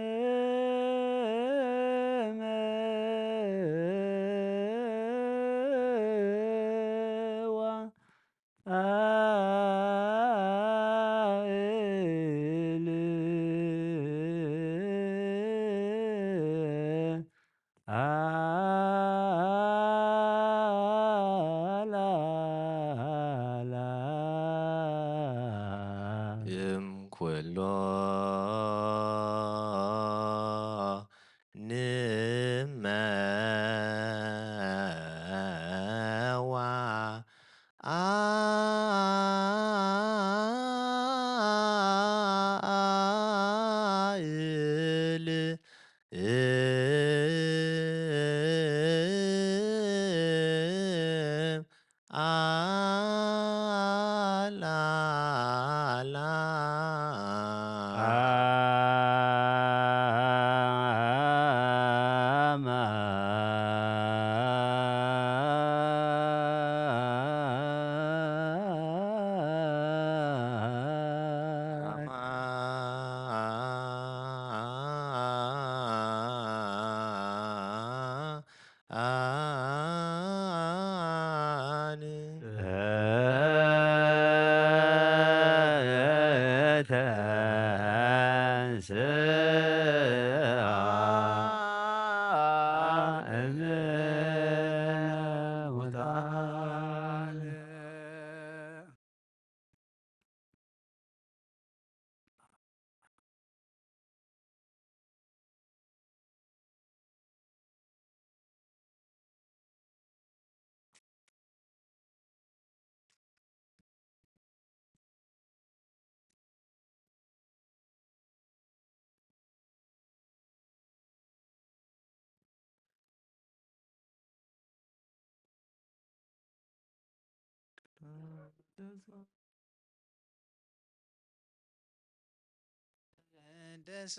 ደሳ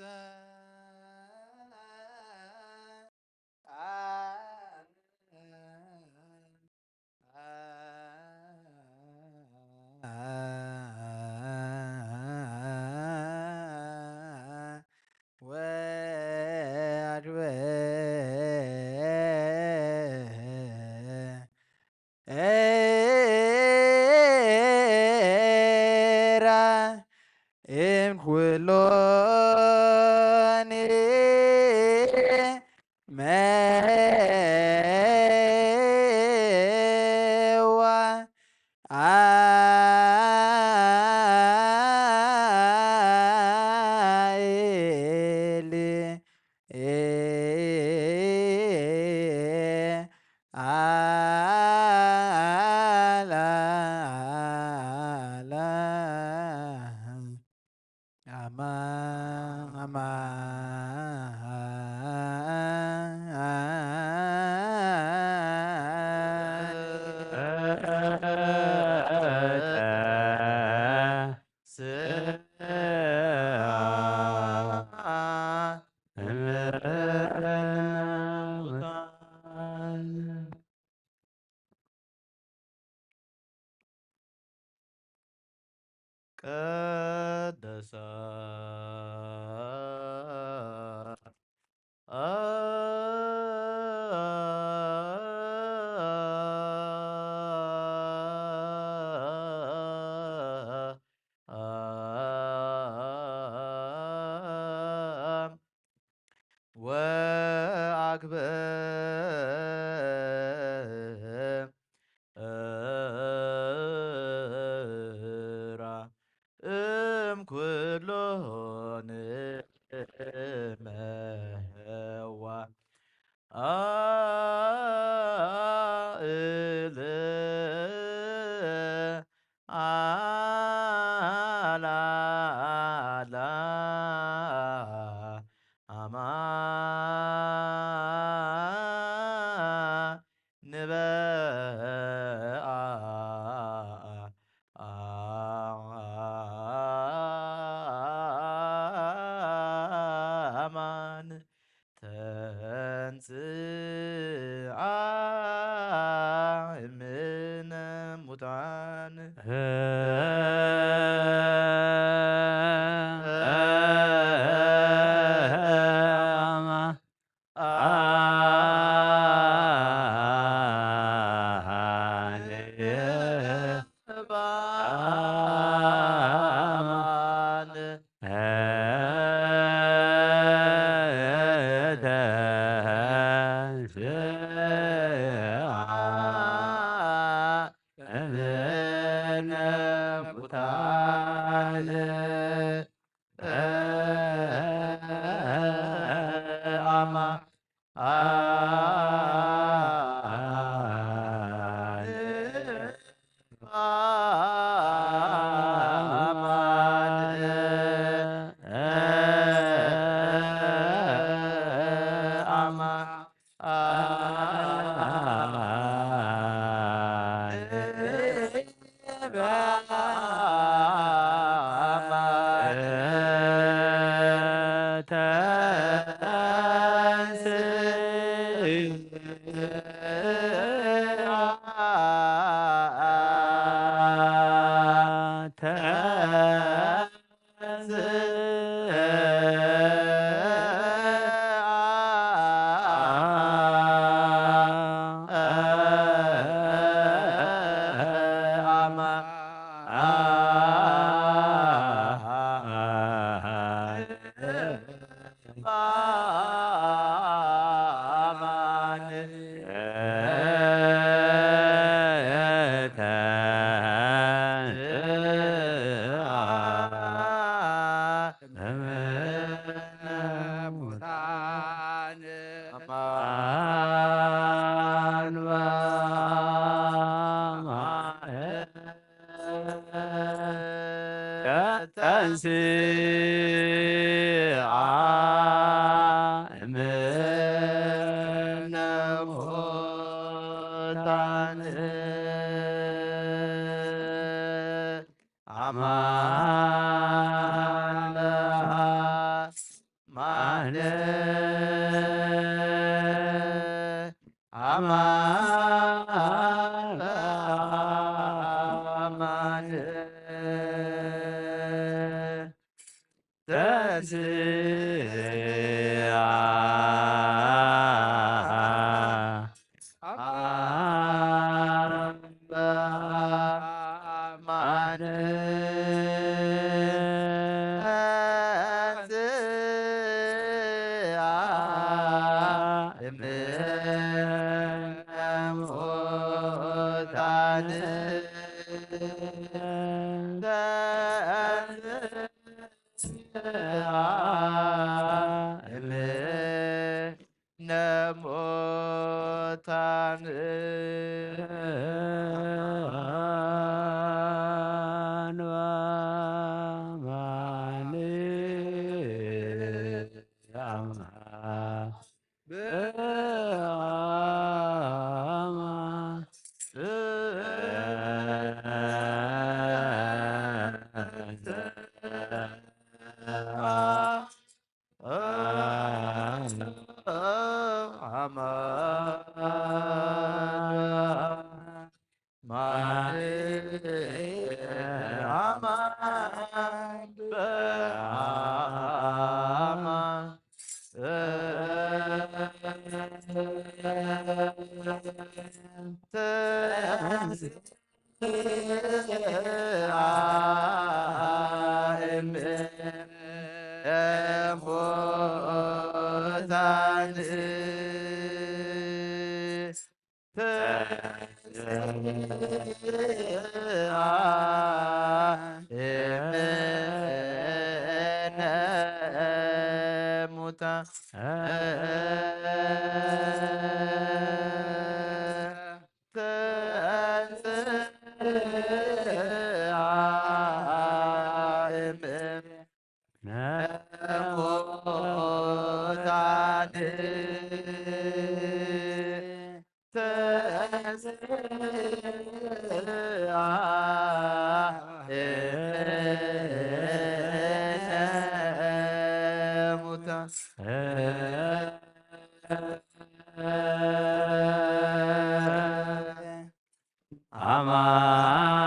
ወአድበ ኤራ እምኩሎን መዋ አኤል አላ አላ አማ አማ ቀደሳ ወአግበ እራ እምኩሎን መዋ አእል አላ አላ አማ ንበአ አማን ተንሥአ እምነ ሙታን። አማን በአማን አማን በአማን ተንሥአ አማን በአማን ተንሥአ እምነ ሙታን ተንሥአ እምነ ሙታን አማን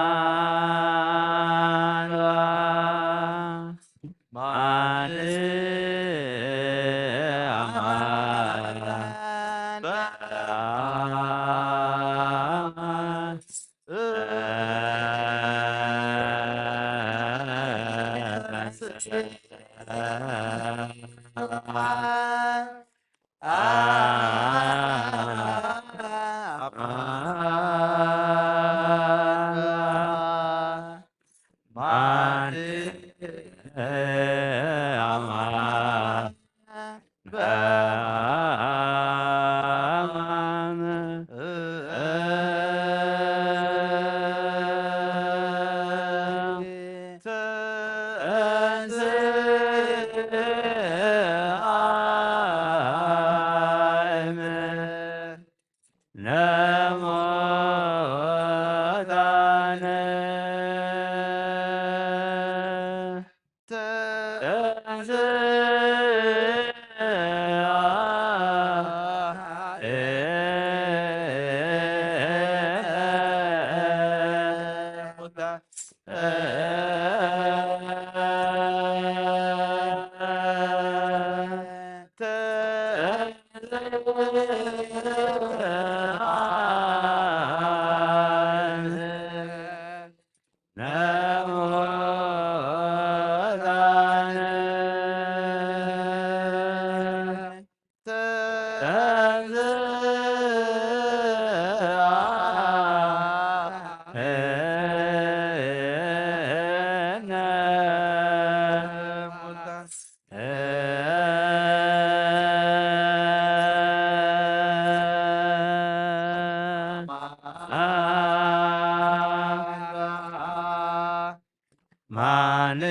በአማን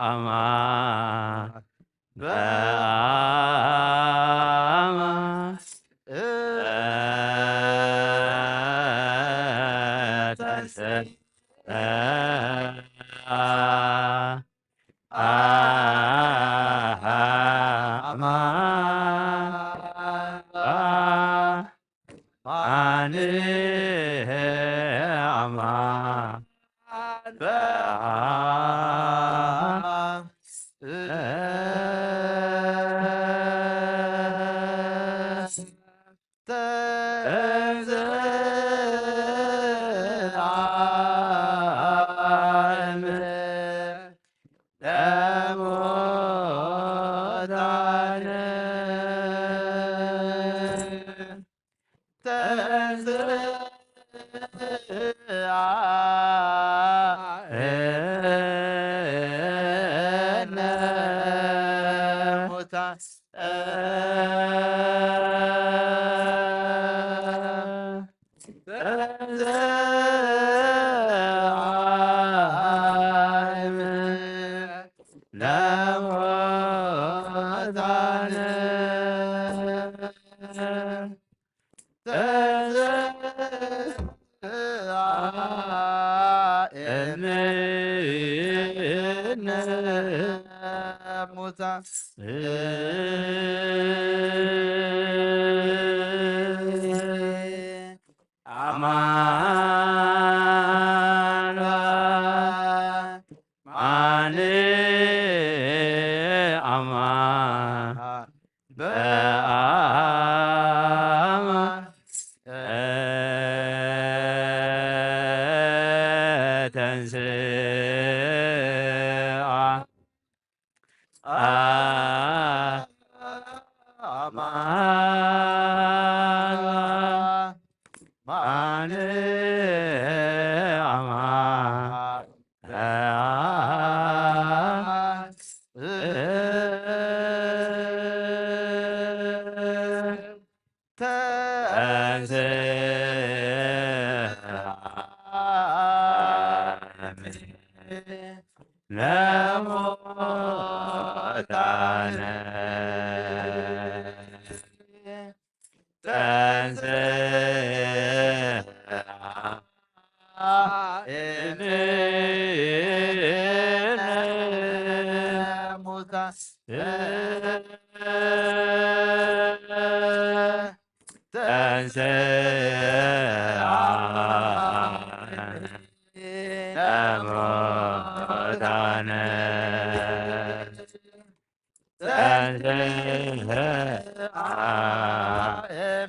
አማን በአማን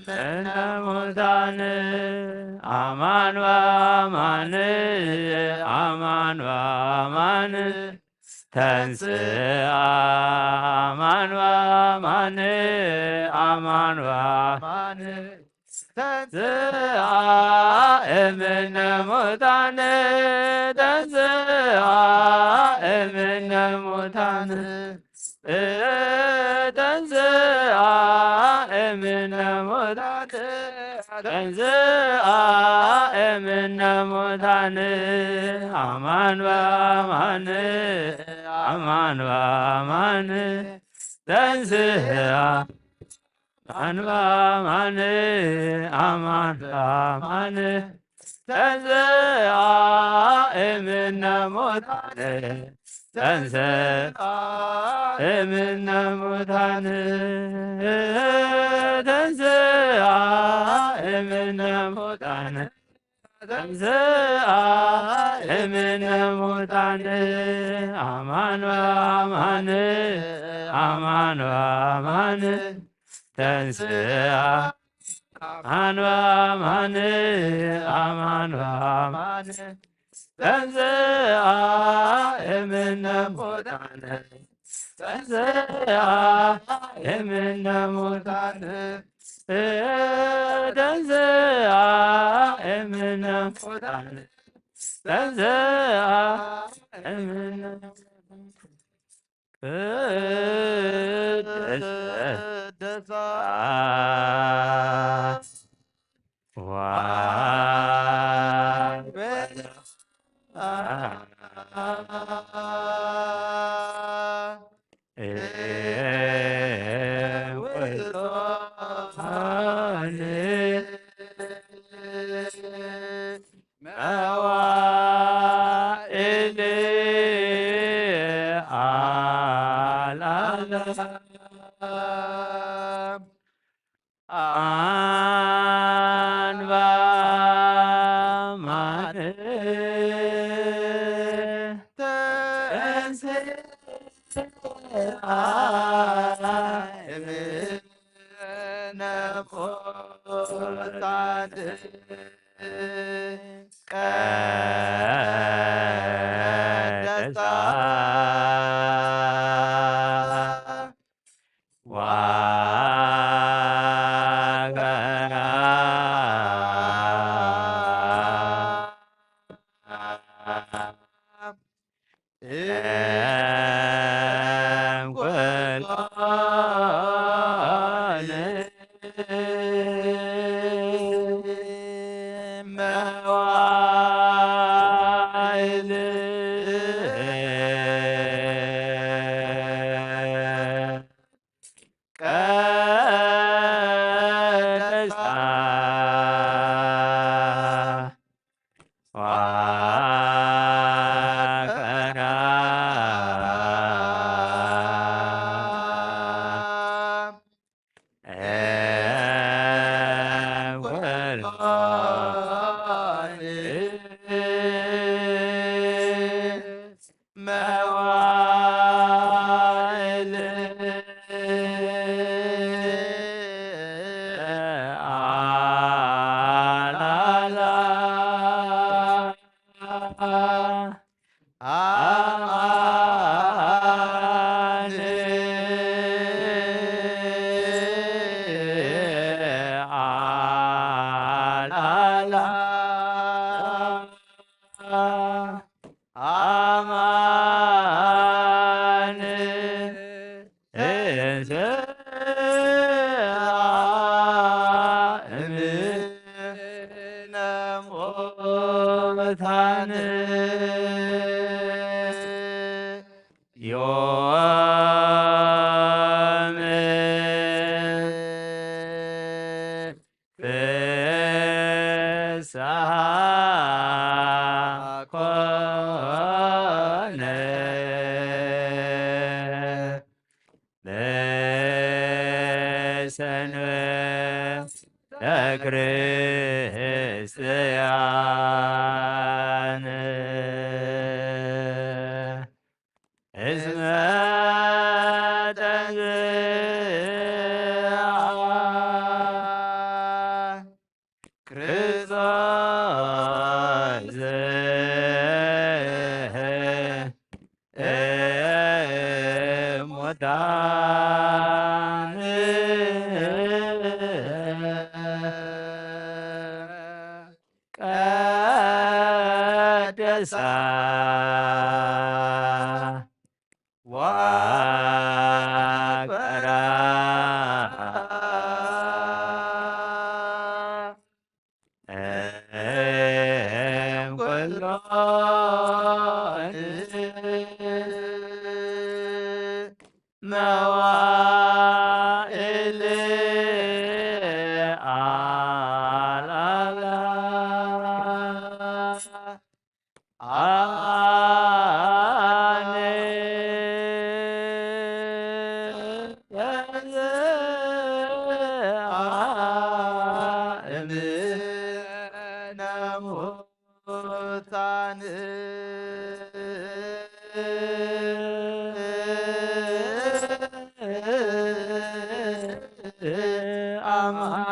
እምነ ሙታን አማን ወአማን፣ አማን ወአማን፣ ተንሥአ አማን ወአማን፣ አማን ወአማን፣ ተንሥአ እምነ ሙታን፣ ተንሥአ እምነ ሙታን፣ ተንሥአ እምነ ሙታን፣ ተንሥአ እምነ ሙታን፣ አማን ወአማን፣ አማን ወአማን፣ ተንሥአ አማን ወአማን፣ አማን ወአማን፣ ተንሥአ እምነ ሙታን፣ ተንሥአ እምነ ሙታን፣ ተንሥአ እምነ ሙታን፣ ተንሥአ እምነ ሙታን፣ አማን ወአማን፣ አማን ወአማን፣ ተንሥአ አማን ወአማን፣ አማን ወአማን፣ ተንሥአ እምነ ሙታን፣ ተንሥአ እምነ ሙታን፣ ተንሥአ እምነ ሙታን፣ ተንሥአ እምነ ሙታን። ቅድስት ተንሥአ እምነ ሙታን ቀደሳ ወአክብራ እምኩሎን መዋዕል ቀደሳ ወአክብራ እምኩሎን መዋዕል አላላ አማን አላላ አማን እንስአ እምነ ሙታን ዮም ፍስሐ ኮነ በሰንበተ ክርስቲያን እስመ ተንሥአ ክርስቶስ እሙታን ቀደሳ ወአክብራ እምኩሎን መዋዕል አላላ አማን እምነ ሙታን አማን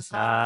ሳየ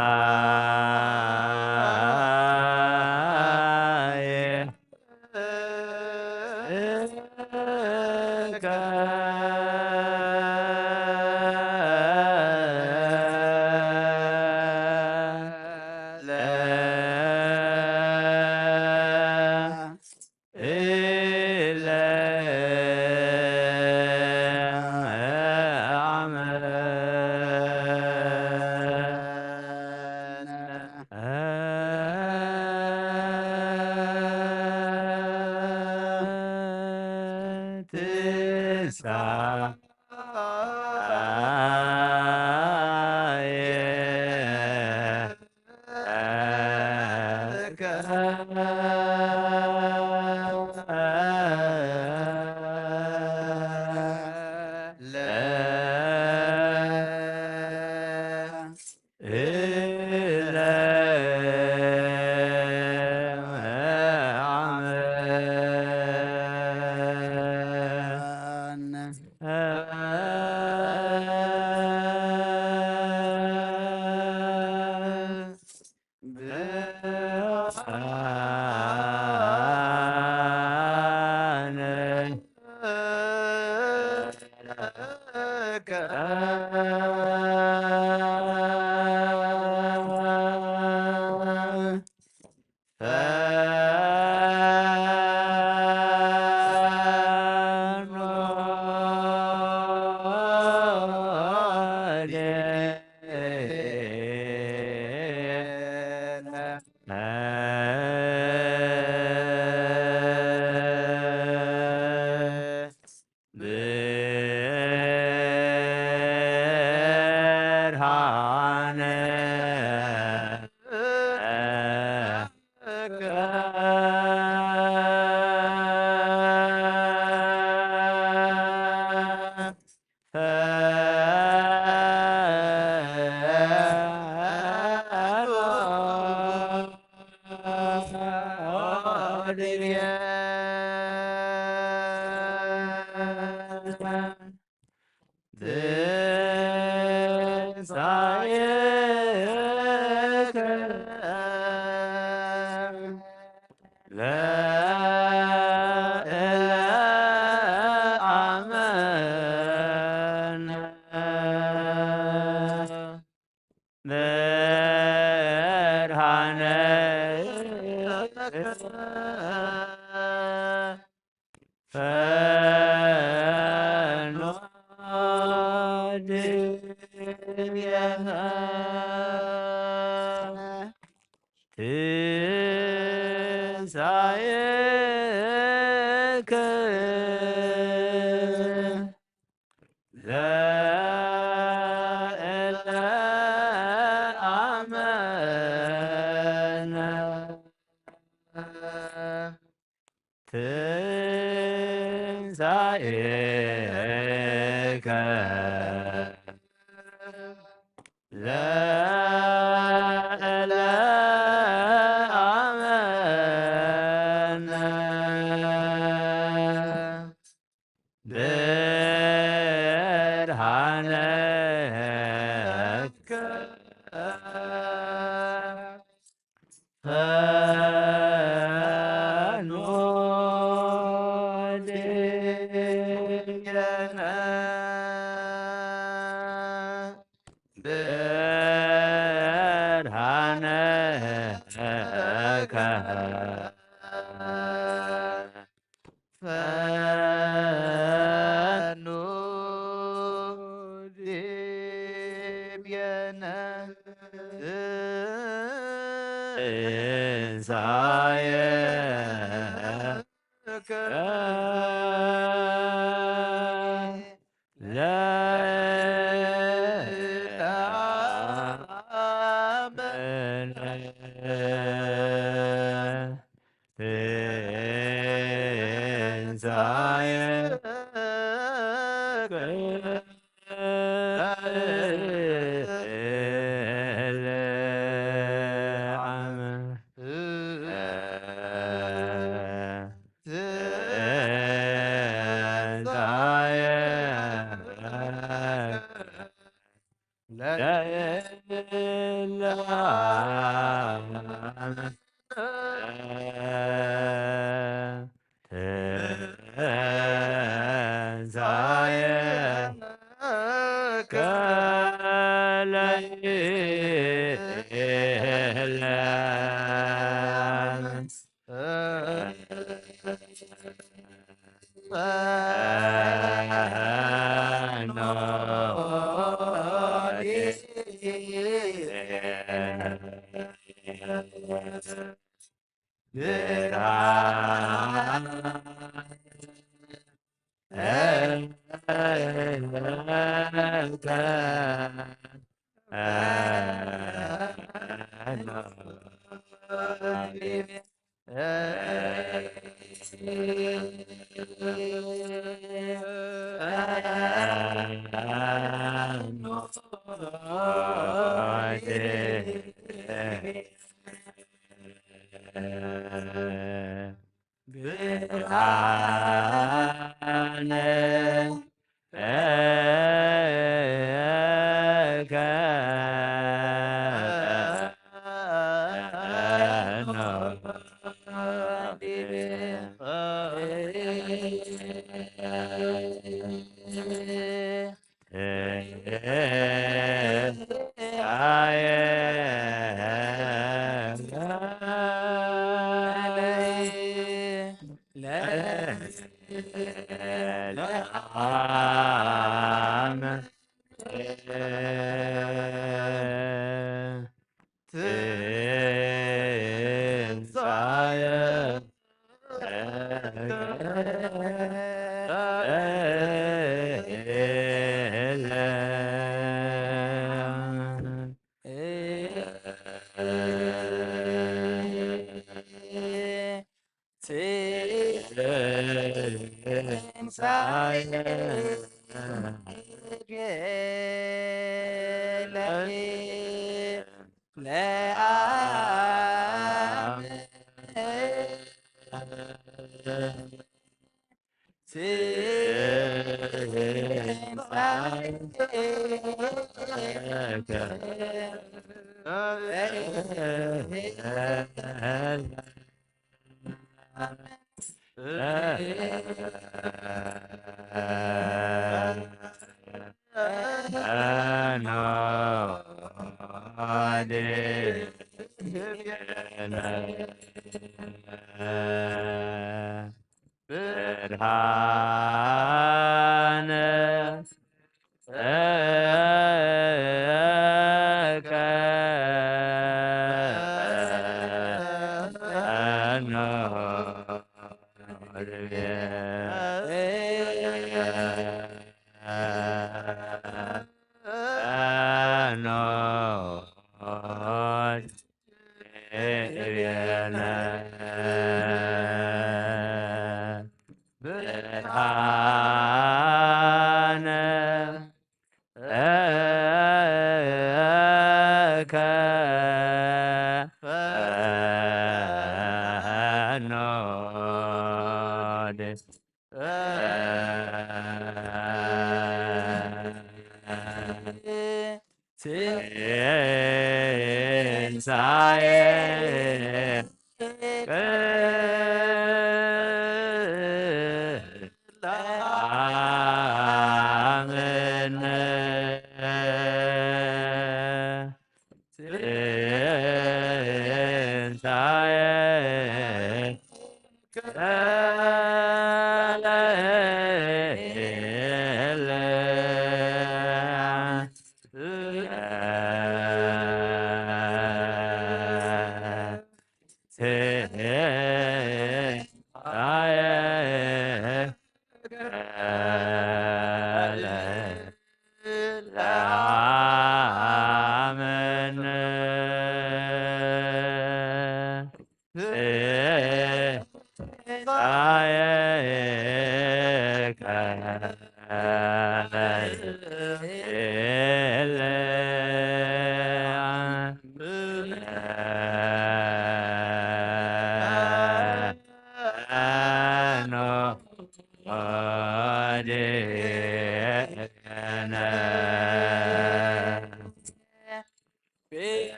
ብርሃነ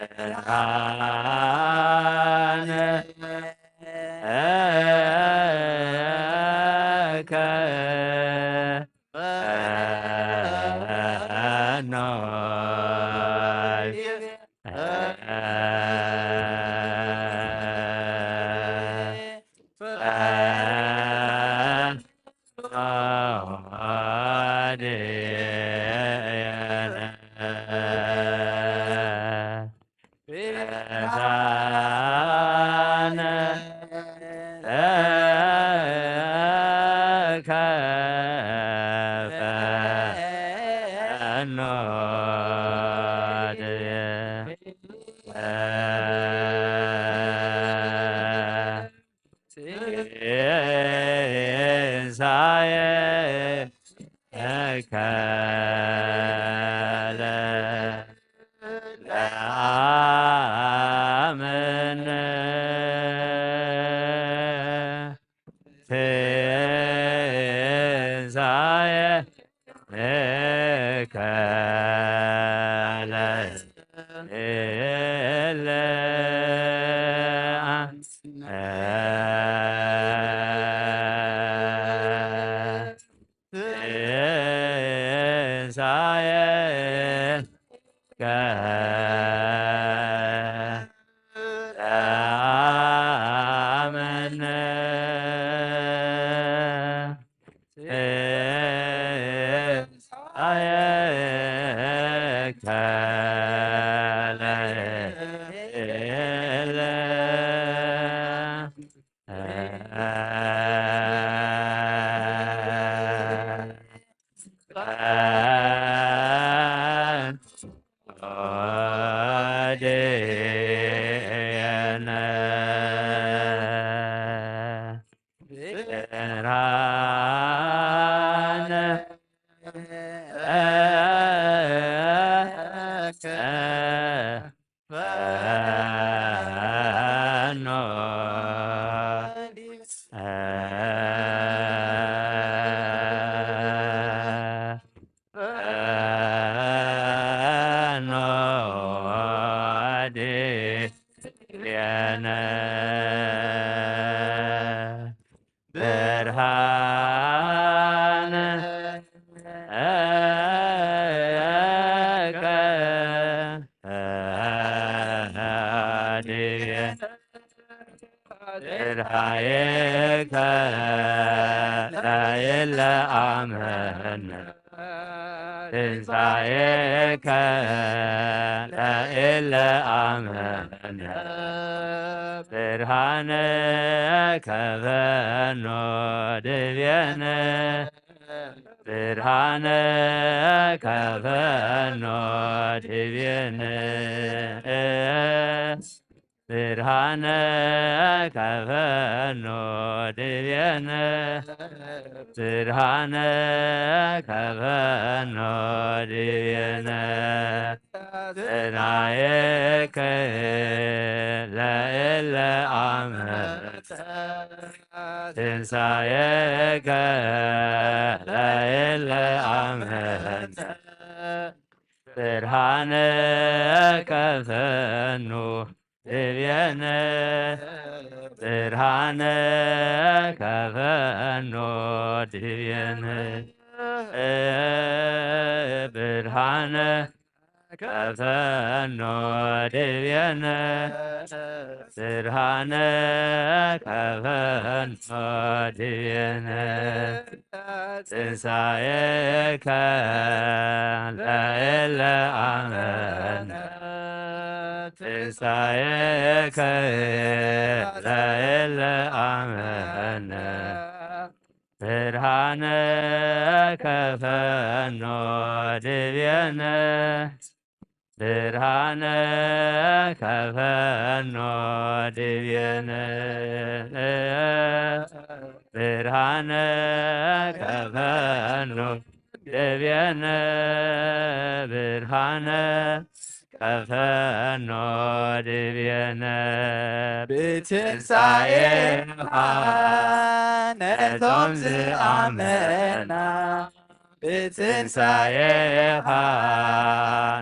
ብትንሳኤኻ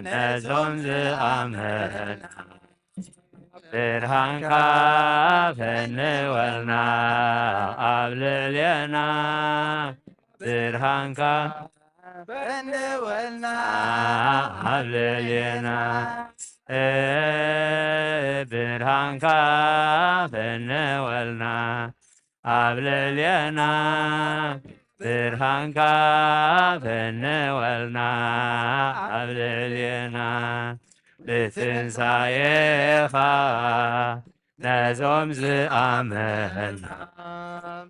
ነዞም ዝኣመና ብርሃንካ ፈንወልና ኣብ ልዕሌና። ብርሃንካ ፈንወልና ኣብ ልዕሌና። ብርሃንካ ፈንወልና ኣብ ልዕሌና። ብርሃንካ ፈንወልና ኣብ ልዕሌና። ብትንሳኤኻ ነዞም ዝኣመና።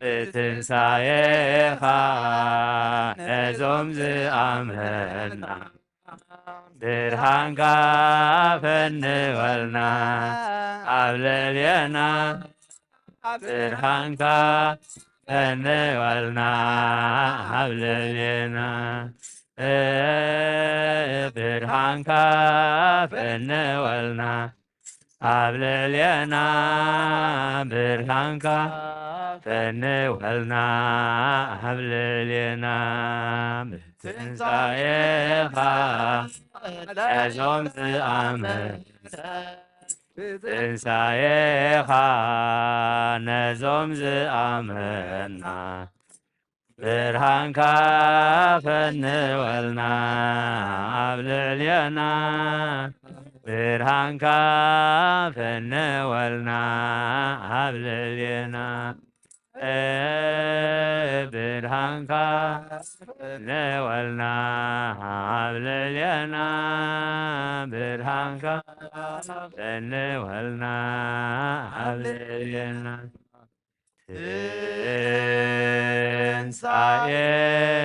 ብትንሳኤኻ ነዞም ዝኣመና። ብርሃንካ ፈንወልና ኣብ ልዕሌና። ብርሃንካ ፈንወልና ኣብ ልዕሌና። ብርሃንካ ፈንወልና ኣብ ልዕሌና። ብርሃንካ ፈንወልና ኣብ ልዕሌና። ብትንሳኤኻ ነዞም ዝኣመና። ብትንሳኤኻ ነዞም ዝኣመና። ብርሃንካ ፈንወልና ኣብ ልዕሌና። ብርሃንካ ፈንወልና ኣብ ልዕሌና። ብርሃንካ ፈንወልና ኣብ ልዕሌና። ብርሃንካ ፈንወልና ኣብ ልዕሌና።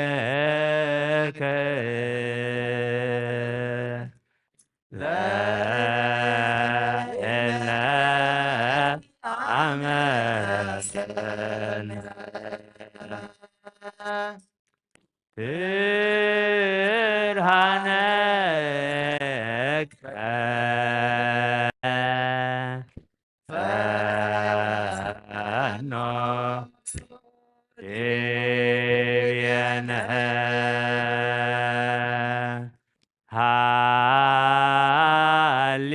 ትንሳኤከ ለእለ አመሰነ ብርሃነከ ፈኖ ዲቤነ ሃሌ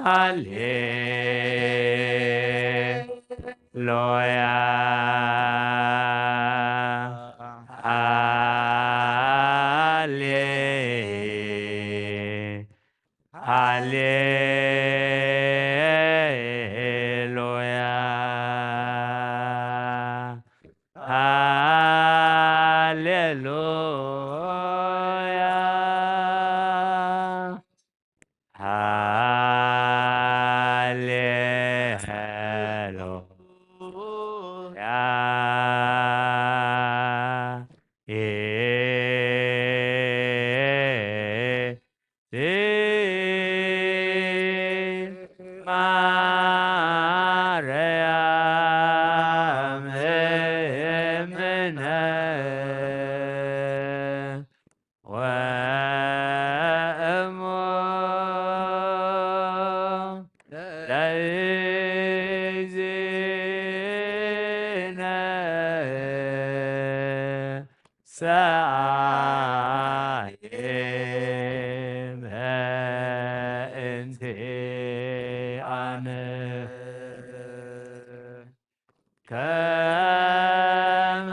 ሃሌ ሉያ ሃሌ ሃሌ ሉያ ሃሌ ሉያ ሃሌ ሉያ ማርያም እምነ ወእሙ ለእግዚእነ ሰአሊ በእንቲአነ ከመ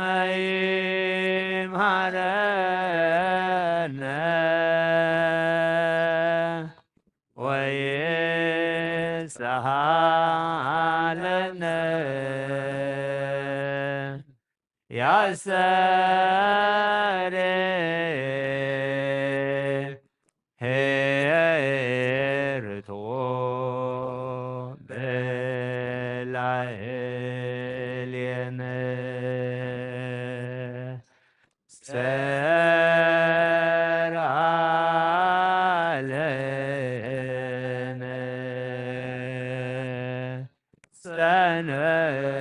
ይምሃረነ ወይስሃለነ። ያሰሬ ሄርቶ በላዕሌነ ሰርዓለነ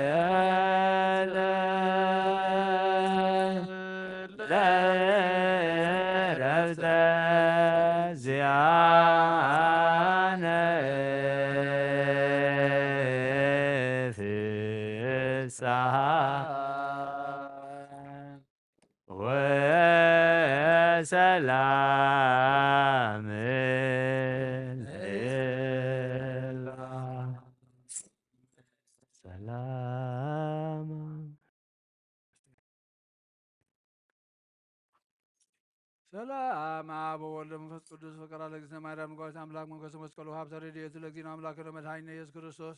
ሰነለ ለረፍተ ዚአነ ፍስሐ ሰላም ሰላም። ሰላም አብ ወወልድ መንፈስ ቅዱስ ፍቅር ለእግዚእነ ማርያም ንጓይት አምላክ መንፈስ መስቀሉ ሀብተ ረድኤቱ ለእግዚእነ አምላክነ መድኃኒነ ኢየሱስ ክርስቶስ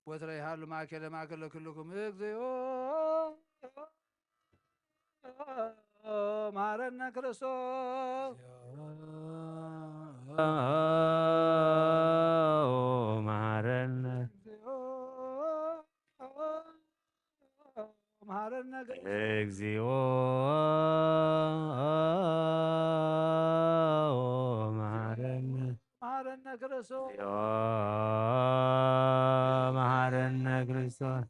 ወትረ ይሃሉ ማእከለ ማእከለ ኩልኩም እግዚኦ መሐረነ ክርስቶስ መሐረነ መሐረነ እግዚኦ መሐረነ መሐረነ ክርስቶስ መሐረነ ክርስቶስ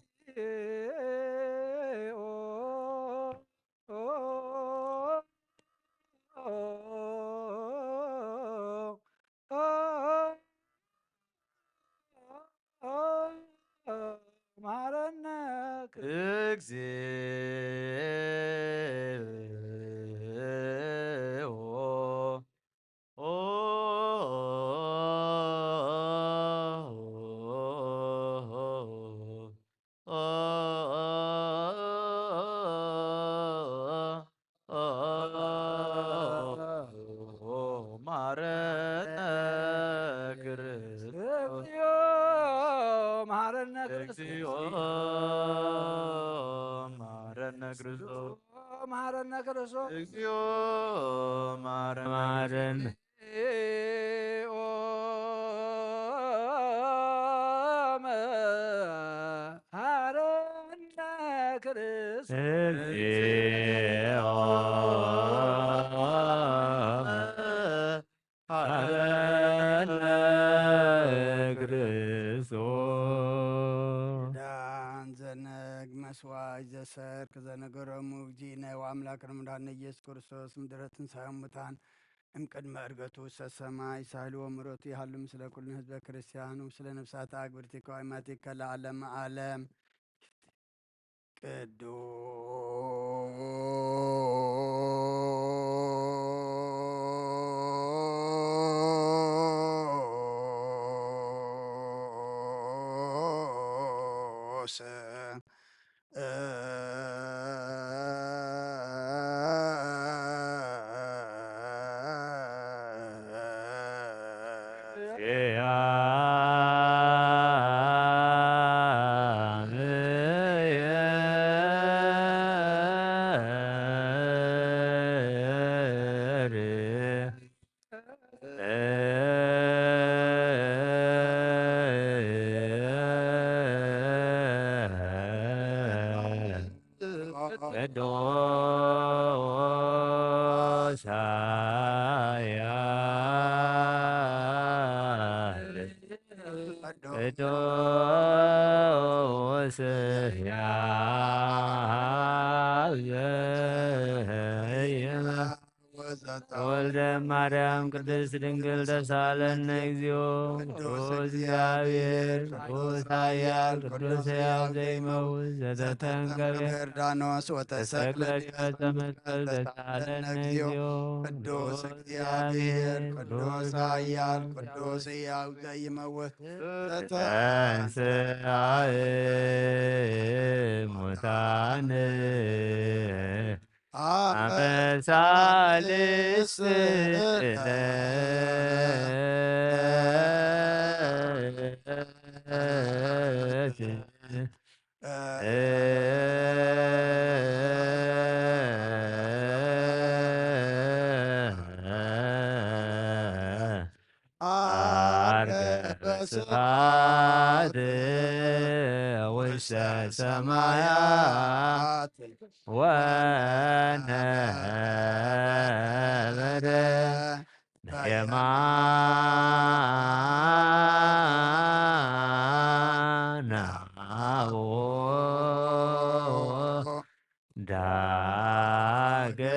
መሐረነ እግዚኦ መሐረነ ክርስቶስ እግዚኦ መሐረነ ክርስቶስ መሐረነ ክርስቶስ መሐረነ ክርስቶስ እግዚኦ መሐረነ መሐረነ ክርስቶስ እግዚኦ መሐረነ ክርስቶስ። ኪዳን ዘነግ መስዋዕት ዘሰርክ ዘነገሮሙ እግዚእነ ወአምላክነ መድኃኒነ ኢየሱስ ክርስቶስ ምድረ ትንሣኤ ሙታን እምቅድመ ዕርገቱ ውስተ ሰማይ ሳህልዎ ምሕረቱ ይሃሉ ምስለ ኩልነ ህዝበ ክርስቲያን ወምስለ ነፍሳተ አግብርቲከ ወአማቲከ ለዓለመ ዓለም። ቅዱስ ቅዱስ ኃያል ቅዱስ ያብ ተወልደ ማርያም ቅድስት ድንግል ተሳለነ እግዚኦ። ቅዱስ እግዚአብሔር ቅዱስ ኃያል ቅዱስ ሕያው ዘይመውት ዘተተንከበ ዮርዳኖስ ወተሰቅለ ዲበ ዕፀ መስቀል ተሳለነ እግዚኦ። ቅዱስ እግዚአብሔር ቅዱስ ኃያል ቅዱስ ሕያው ዘይመውት ተንሥአ እሙታን አመ ሳልስት ዐርገ በስብሐት ውስተ ሰማያት ወነበረ በየማነ አቡሁ ዳግመ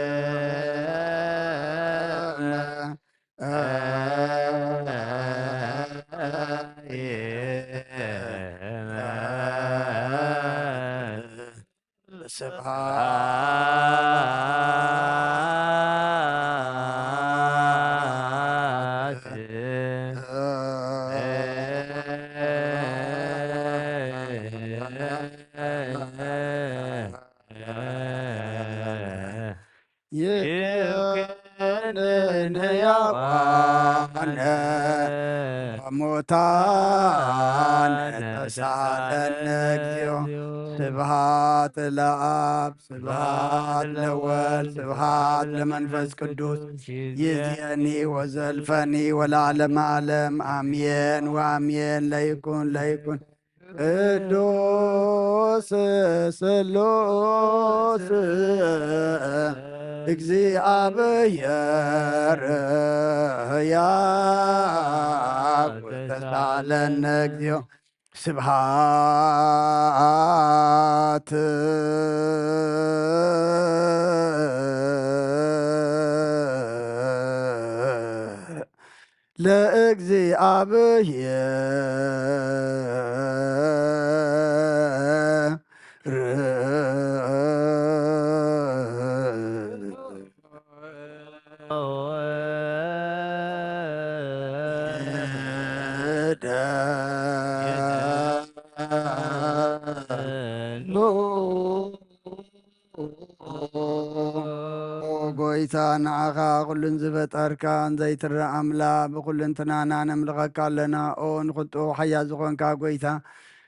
ይኩን ሕያዋነ ወሙታነ ተሳለነ እግዚኦ። ስብሐት ለአብ፣ ስብሐት ለወልድ፣ ስብሐት ለመንፈስ ቅዱስ። ይእዜኒ ወዘልፈኒ ወለዓለመ ዓለም፣ አሜን ወአሜን። ለይኩን፣ ለይኩን። ቅዱስ ስሉስ እግዚአብሔር ሕያው ተሳለነ እግዚኦ። ስብሐት ለእግዚአብሔር። ኦ ጎይታ፣ ንዓኻ ኩሉን ዝፈጠርካን ዘይትረእ ኣምላኽ፣ ብኩልንትናና ነምልኸካ ኣለና። ኦ ንኽልጥኡ ሓያል ዝኾንካ ጎይታ፣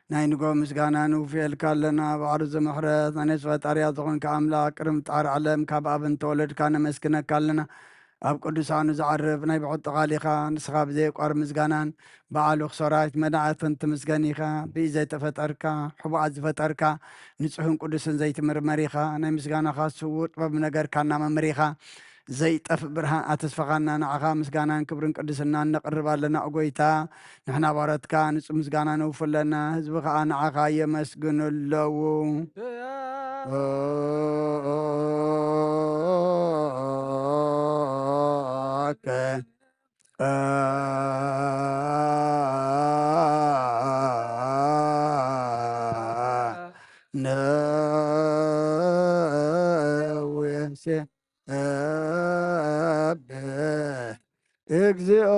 ናይ ንጎ ምስጋና ንውፍየልካ ኣለና። ባሕሪ ዝምሕረት ናይ ነፍሲ ፈጣርያ ዝኾንካ ኣምላኽ፣ ቅድሚ ምፍጣር ዓለም ካብ ኣብ እንተወለድካ ነመስግነካ ኣለና። ኣብ ቅዱሳኑ ዝዓርፍ ናይ ብሕቲ ቃል ኢኻ። ንስኻ ብዘየቋርጽ ምስጋናን በዓል ውኽ ሰራዊት መላእኽትን ትምስገን ኢኻ። ብኢድ ዘይተፈጠርካ፣ ሕቡኣት ዝፈጠርካ፣ ንጹሕን ቅዱስን ዘይትምርመር ኢኻ። ናይ ምስጋናኻ ስዉር ጥበብ ነገርካና መምህር ኢኻ። ዘይጠፍእ ብርሃን ኣተስፋኻና፣ ንዓኻ ምስጋናን ክብርን ቅድስናን ነቕርብ ኣለና። ኦ ጎይታ፣ ንሕና ባሮትካ ንጹህ ምስጋና ነውፍለና፣ ህዝቢ ኸኣ ንዓኻ የመስግኑ ኣለዉ። ነዌሴ እብ እግዚኦ።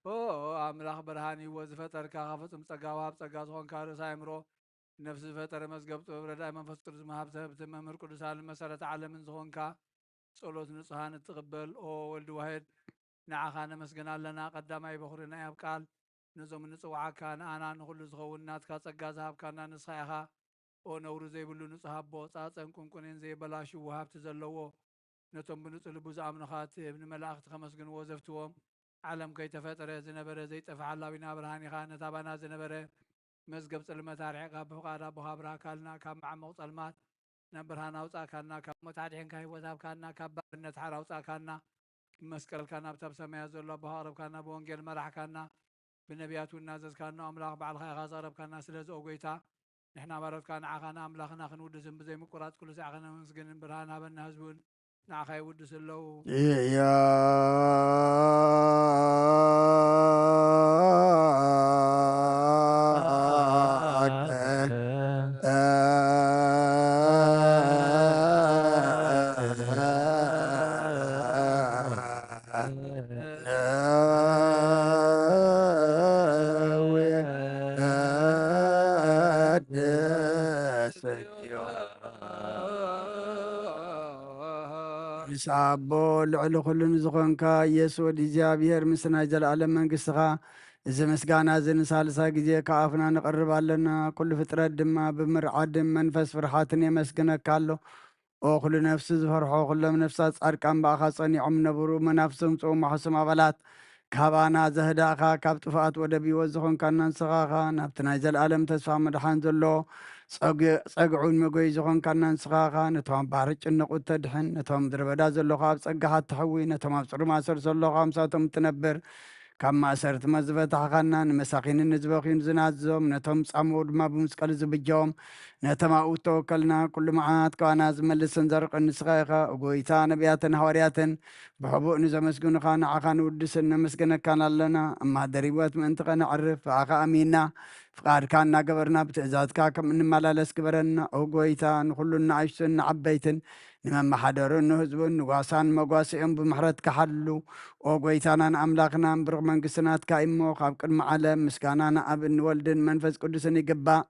ኦ ኣምላኽ ብርሃን ህይወት ዝፈጠርካ፣ ካብ ፍጹም ጸጋ ወሃብ ጸጋ ዝኾንካ ርእሰ ኣእምሮ፣ ነፍሲ ዝፈጠረ መዝገብ ጥበብ ረዳኢ መንፈስ ቅዱስ መሃብ ትህብቲ መምህር ቅዱሳንን መሰረተ ዓለምን ዝኾንካ፣ ጸሎት ንጹሃን እትቕበል ኦ ወልድ ዋሕድ፣ ንዓኻ ነመስግን ኣለና። ቀዳማይ በኹሪ ናይ ኣብ ቃል፣ ነዞም እንጽውዓካ ንኣና ንኹሉ ዝኸውን ናትካ ጸጋ ዝሃብካና ንስኻ ኢኻ። ኦ ነውሪ ዘይብሉ ንጹህ ኣቦ፣ ጻጸን ቁንቁኔን ዘየበላሽው ወሃብቲ ዘለዎ፣ ነቶም ብንጹህ ልቡ ዝኣምኑኻ እትህብ፣ ንመላእኽቲ ከመስግንዎ ዘፍትዎም፣ ዓለም ከይተፈጠረ ዝነበረ ዘይጠፍእ ሓላዊና ብርሃን ኢኻ። ነቲ ኣባና ዝነበረ መዝገብ ጽልመት ኣርሒቕካ፣ ብፍቓድ ኣቦኻ ኣብርሃካልና፣ ካብ መዓሙቕ ጸልማት ናብ ብርሃን ኣውጻእካና፣ ካብ ሞት ኣድሒንካ ህይወት ሃብካና፣ ካብ ባርነት ሓራ ኣውጻእካና፣ ብመስቀልካ ናብታ ኣብ ሰማያት ዘሎ ኣቦኻ ኣቕረብካና፣ ብወንጌል መራሕካና፣ ብነቢያት እውን እናዘዝካና፣ ኣምላኽ ባዕልኻ ኢኻ ዘቕረብካና። ስለዚ ኦ ጎይታ፣ ንሕና ባሮትካ ንዓኻ ንኣምላኽና ክንውድስን ብዘይምቁራጽ ኩሉ ሳዕ ከነመስግንን ብርሃን ሃበና። ህዝቢ እውን ንዓኻ ይውድስ ኣለዉ። እያከ ነዌ ቀደሰዮ። ምስ ኣቦ ልዕሊ ኩሉ ንዝኾንካ ኢየሱስ ወዲ እግዚኣብሔር፣ ምስ ናይ ዘለኣለም መንግስትኻ፣ እዚ ምስጋና እዚ ንሳልሳይ ግዜ ካብ ኣፍና ነቕርብ ኣለና። ኩሉ ፍጥረት ድማ ብምርዓድን መንፈስ ፍርሓትን የመስግነካ ኣሎ። ኦ ኩሉ ነፍሲ ዝፈርሖ፣ ኩሎም ነፍሳት ጻድቃን ብኣኻ ጸኒዖም ነበሩ። መናፍስቶም ጽኡ መሓሶም ኣባላት ካባና ዘህዳእካ፣ ካብ ጥፍኣት ወደብ ህይወት ዝኾንካና ንስኻ ኢኻ። ናብቲ ናይ ዘለኣለም ተስፋ መድሓን ዘሎ ጸግ-፣ ጸግዑን መጎይ ዝኾንካና ንስኻ ኢኻ። ነቶም ኣብ ባሕሪ ጭነቑ እተድሕን፣ ነቶም ምድረ በዳ ዘለኹ ኣብ ጸጋኻ እተሕዊ፣ ነቶም ኣብ ጽሩይ ማእሰርቲ ዘለኹ ኣምሳቶም እትነብር፣ ካብ ማእሰርቲ መዝበታሕኻና፣ ንመሳኺንን ንዝበኽዩን ዝናዝዞም፣ ነቶም ጻምኡ ድማ ብመስቀል ዝብጀዎም፣ ነቶም ኣብኡ እተወከልና፣ ኩሉ መዓት ካባና ዝመልስን ዘርቕን ንስኻ ኢኻ። ኦ ጎይታ፣ ነቢያትን ሃዋርያትን ብሕቡእ ንዘመስግኑኻ ንዓኻ ንውድስን ነመስግነካን ኣለና። እማደር ህይወት ምእንቲ ኸነዕርፍ ብኣኻ ኣሚንና፣ ፍቓድካ እናገበርና ብትእዛዝካ ከም እንመላለስ ግበረና። ኦ ጎይታ፣ ንኹሉን ንኣሽቱን ንዓበይትን፣ ንመመሓደሩን ንህዝቡን፣ ንጓሳን መጓስኦም ብምሕረትካ ሓሉ። ኦ ጎይታናን ኣምላኽናን፣ ብሩኽ መንግስቲ ናትካ እሞ፣ ካብ ቅድሚ ዓለም ምስጋና ንኣብን ንወልድን መንፈስ ቅዱስን ይግባእ፣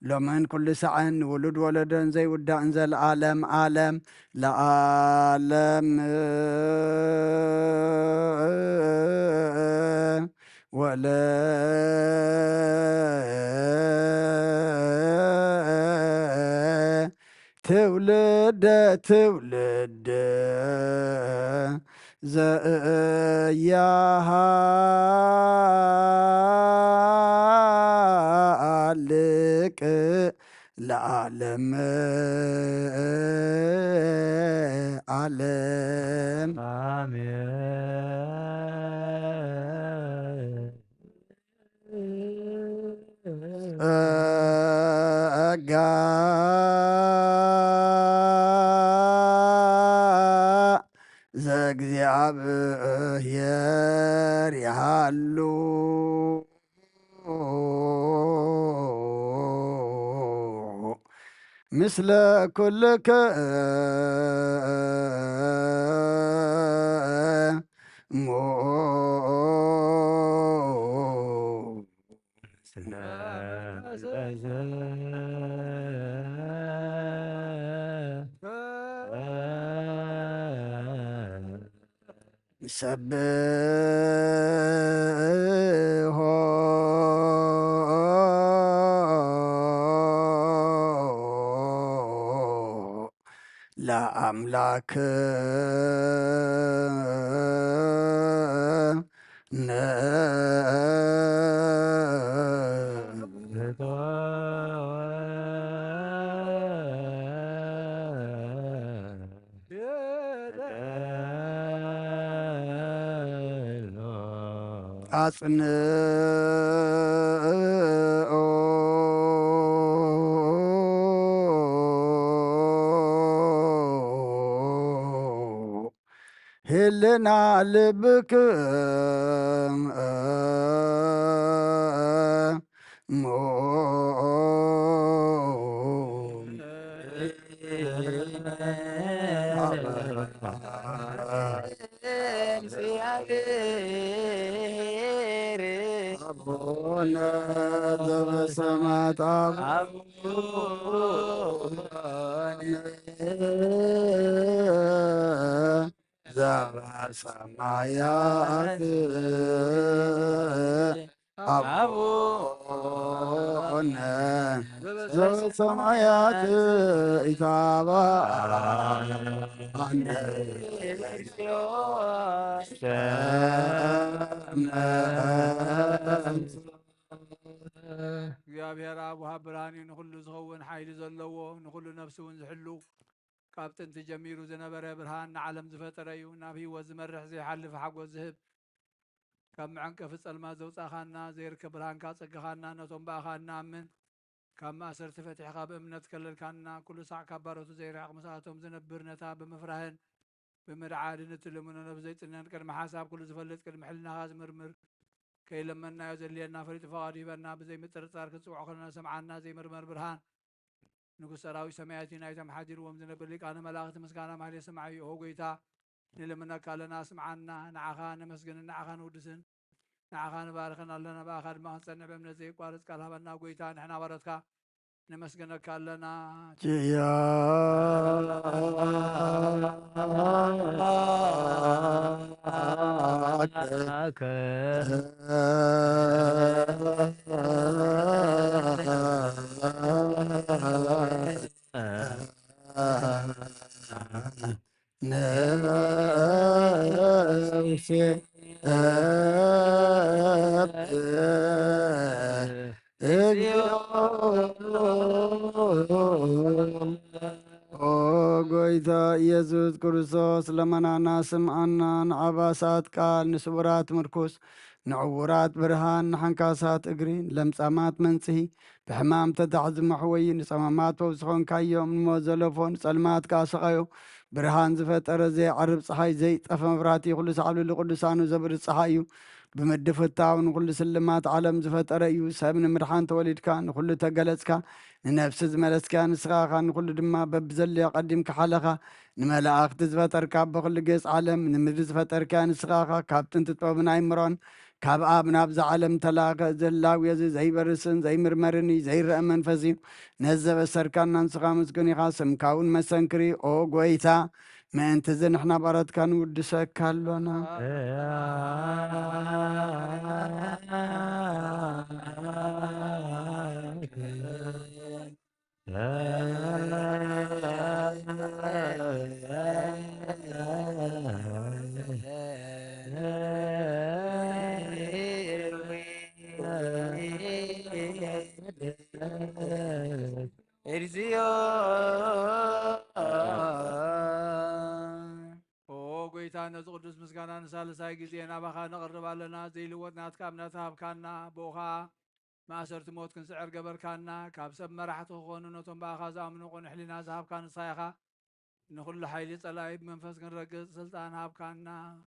ሎምን ኩሉ ሳዕን፣ ንውሉድ ወለዶን ዘይውዳእን ዘለዓለም ዓለም ለዓለም። ወለ ትውልደ ትውልድ ዘያሃልቅ ለዓለም ዓለም። ኣሜን። ጸጋ ዘእግዚኣብሔር ይሃሉ ምስለ ኩልክሙ። ንሰብሖ ለኣምላክ ኣጽንኦ ህልና ልብክሙ። አቡነ ዘበሰማያት አቡነ ዘበሰማያት አቡነ ዘበሰማያት ይትባረክ ስምከ። እግዚኣብሔር ኣብ ወሃብ ብርሃን እዩ፣ ንኹሉ ዝኸውን ሓይሊ ዘለዎ፣ ንኹሉ ነፍሲ እውን ዝሕሉ። ካብ ጥንቲ ጀሚሩ ዝነበረ ብርሃን ንዓለም ዝፈጠረ እዩ። ናብ ህይወት ዝመርሕ ዘይሓልፍ ሓጎስ ዝህብ፣ ካብ መዐንቀፊ ጸልማት ዘውጻኻና፣ ዘይርከብ ብርሃንካ ጸግኻና፣ ነቶም ብኣኻ እንኣምን ካብ ማእሰርቲ ፈቲሕካ ብእምነት ከለልካና፣ ኩሉ ሳዕ ካብ ባሮቱ ዘይርሕቕ ምስኣቶም ዝነብር፣ ነታ ብምፍራህን ብምርዓድን እትልምኖ ነፍሲ ዘይጽነን ቅድሚ ሓሳብ ኩሉ ዝፈልጥ ቅድሚ ሕልናኻ ዝምርምር ከይለመንናዮ ዘድልየና ፈሊጡ ፈቓዱ ሂበና። ብዘይ ምጥርጣር ክንጽውዖ ከለና ሰምዓና ዘይምርመር ብርሃን ንጉስ ሰራዊት ሰማያት እዩ። ናይቶም ሓዲርዎም ዝነብር ሊቃነ መላእኽቲ ምስጋና ማህሌት ሰማዒ። ኦ ጎይታ ንልምነካ ኣለና፣ ስምዓና። ንዓኻ ነመስግንን ንዓኻ ንውድስን ንዓኻ ንባርኽን ኣለና። ብኣኻ ድማ ክንጸንዕ ብእምነት ዘይቋርጽ ቃል ሃበና ጎይታ። ንሕና ባሮትካ ነመስግነካ ኣለና። ጅያ ነፍሴ እግዚኦ። ኦ ጎይታ ኢየሱስ ክርስቶስ፣ ለመናና ስምዓና፣ ንዓባሳት ቃል፣ ንስቡራት ምርኩስ፣ ንዕውራት ብርሃን፣ ንሓንካሳት እግሪ፣ ንለምጻማት መንጽሂ፣ ብሕማም ተታሕዚ መሕወዪ፣ ንጸማማት ፈውሲ ኾንካዮም፣ ንሞት ዘለፎ፣ ንጸልማት ከኣ ሰቓዮ፣ ብርሃን ዝፈጠረ፣ ዘይዓርብ ጸሓይ፣ ዘይጠፈ መብራህቲ፣ ኩሉ ሳዕ ኣብ ልዕሊ ቅዱሳኑ ዘብርህ ጸሓይ እዩ። ብምድፍታው ንኹሉ ስልማት ዓለም ዝፈጠረ እዩ። ሰብ ንምድሓን ተወሊድካ፣ ንኹሉ ተገለጽካ፣ ንነፍሲ ዝመለስካ ንስኻ ኢኻ፣ ንኹሉ ድማ በብዘድልዮ ቀዲምካ ሓለኻ። ንመላእኽቲ ዝፈጠርካ፣ በኹሉ ገጽ ዓለም ንምድሪ ዝፈጠርካ ንስኻ ኢኻ። ካብ ጥንቲ ጥበብን ኣይምሮን ካብ ኣብ ናብዛ ዓለም ተላእከ። እዚ ህላዌ እዚ ዘይበርስን ዘይምርመርን እዩ፣ ዘይረአ መንፈስ እዩ። ነዚ ዘበሰርካና ንስኻ ምስጉን ኢኻ፣ ስምካ እውን መሰንክር እዩ። ኦ ጎይታ፣ ምእንቲ እዚ ንሕና ባሮትካ ንውድሰካ ኣሎና። እግዚኦ። ኦ ጎይታ፣ ነዚ ቅዱስ ምስጋና ንሳልሳይ ግዜ ናባኻ ነቕርብ ኣለና። ዘይልወጥ ናትካ እምነት ሃብካና፣ ብኡ ኸኣ ማእሰርቲ ሞት ክንስዕር ገበርካና። ካብ ሰብ መራሕቲ ክኾኑ ነቶም ብኣኻ ዝኣምኑ ቅኑዕ ሕሊና ዝሃብካ ንስኻ ኢኻ። ንኹሉ ሓይሊ ጸላኢ ብመንፈስ ክንረግጽ ስልጣን ሃብካና።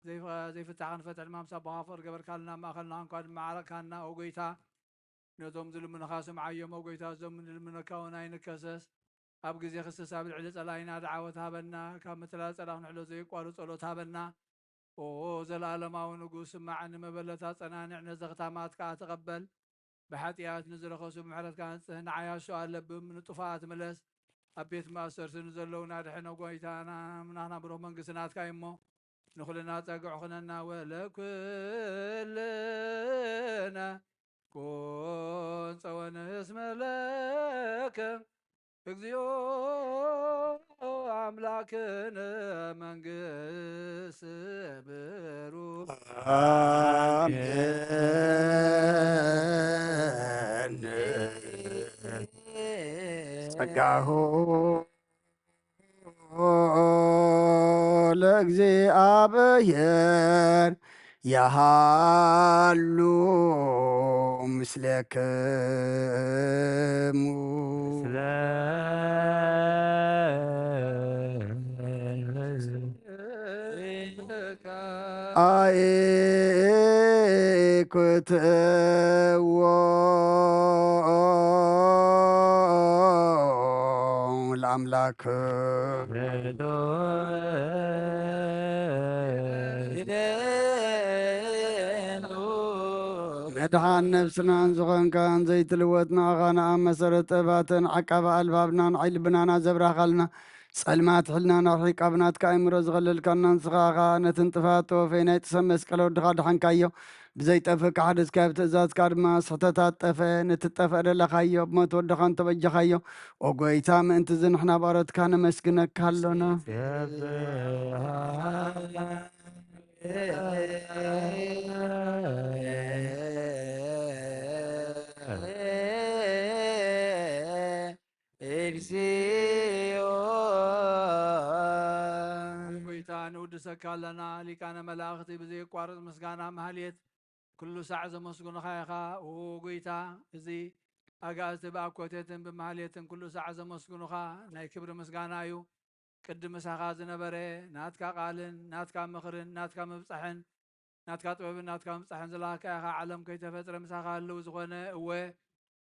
ዘይፍ-፣ ዘይፍታሕ ክንፈትሕ ድማ ምስ ኣቦኻ ፍቕሪ ገበርካልና፣ ኣብ ማእከልና እንኳ ድማ ዓረቕካና። ኦ ጎይታ፣ ነዞም ዝልምኑኻ ስምዓዮም። ኦ ጎይታ፣ እዞም ንልምነካ እውን ኣይንከሰስ። ኣብ ግዜ ክስስ ኣብ ልዕሊ ጸላኢና ደዓወት ሃበና። ካብ ምትላል ጸላኢ ክንሕሎ ዘየቋርጽ ጸሎት ሃበና። ኦ ዘለኣለማዊ ንጉስ፣ ስማዕ፣ ንመበለት ኣጸናንዕ፣ ነዘኽታማት ከኣ ተቐበል። ብሓጢኣት ንዝረኸሱ ብምሕረትካ ኣንጽህ፣ ንዓያሹ ኣለብም፣ ንጡፋኣት ምለስ። ኣብ ቤት ማእሰርቲ ንዘለዉና ድሕን። ኦ ጎይታና፣ ኣምላኽና ብሩኽ መንግስቲ ናትካ እዩ እሞ፣ ንኹልና ጸግዕ ኹነና። ወለኩልነ ኩን ጸወንስ መለከ፣ እግዚኦ ኣምላክነ መንግስት ብሩክ። ኣሜን። ጸጋሁ ለእግዚኣብሔር ያሃሉ ምስሌክሙ። ኣይኩትዎ ለኣምላክ። መድሓን ነፍስናን ዝኾንካን ዘይትልወጥ ንኣኻ ንኣብ መሰረት ጥበባትን ዓቃቢ ኣልባብናን ዓይኒ ልብናና ዘብራኻልና ጸልማት ሕልናና ርሒቃ ብናትካ ኣእምሮ ዝኸለልካና ንስኻ ኢኻ። ነቲ ንጥፋት ተወፈይ ናይ ጥሰ መስቀል ወድኻ ድሓንካዮ። ብዘይጠፍእ ክሓደስካዮ፣ ብትእዛዝካ ድማ ስሕተታት ጠፍአ። ነቲ ጠፍአ ደለኻዮ፣ ብሞት ወድኻ እንተበጀኻዮ። ኦ ጎይታ፣ ምእንቲ እዚ ንሕና ባሮትካ ነመስግነካ ኣሎና። እግዚኦ። ጎይታ፣ ንውድሰካ ኣለና። ሊቃነ መላእኽቲ ብዘየቋርጽ ምስጋና ማህሌት ኩሉ ሳዕ ዘመስግኑኻ ኢኻ። ኦ ጎይታ፣ እዚ ኣጋእዝቲ ብኣኮቴትን ብማህሌትን ኩሉ ሳዕ ዘመስግኑኻ ናይ ክብሪ ምስጋና እዩ። ቅድም ምሳኻ ዝነበረ፣ ናትካ ቃልን ናትካ ምኽርን ናትካ ምብጻሕን ናትካ ጥበብን ናትካ ምብጻሕን ዝለኣኽካ ኢኻ። ዓለም ከይተፈጥረ ምሳኻ ህልው ዝኾነ፣ እወ፣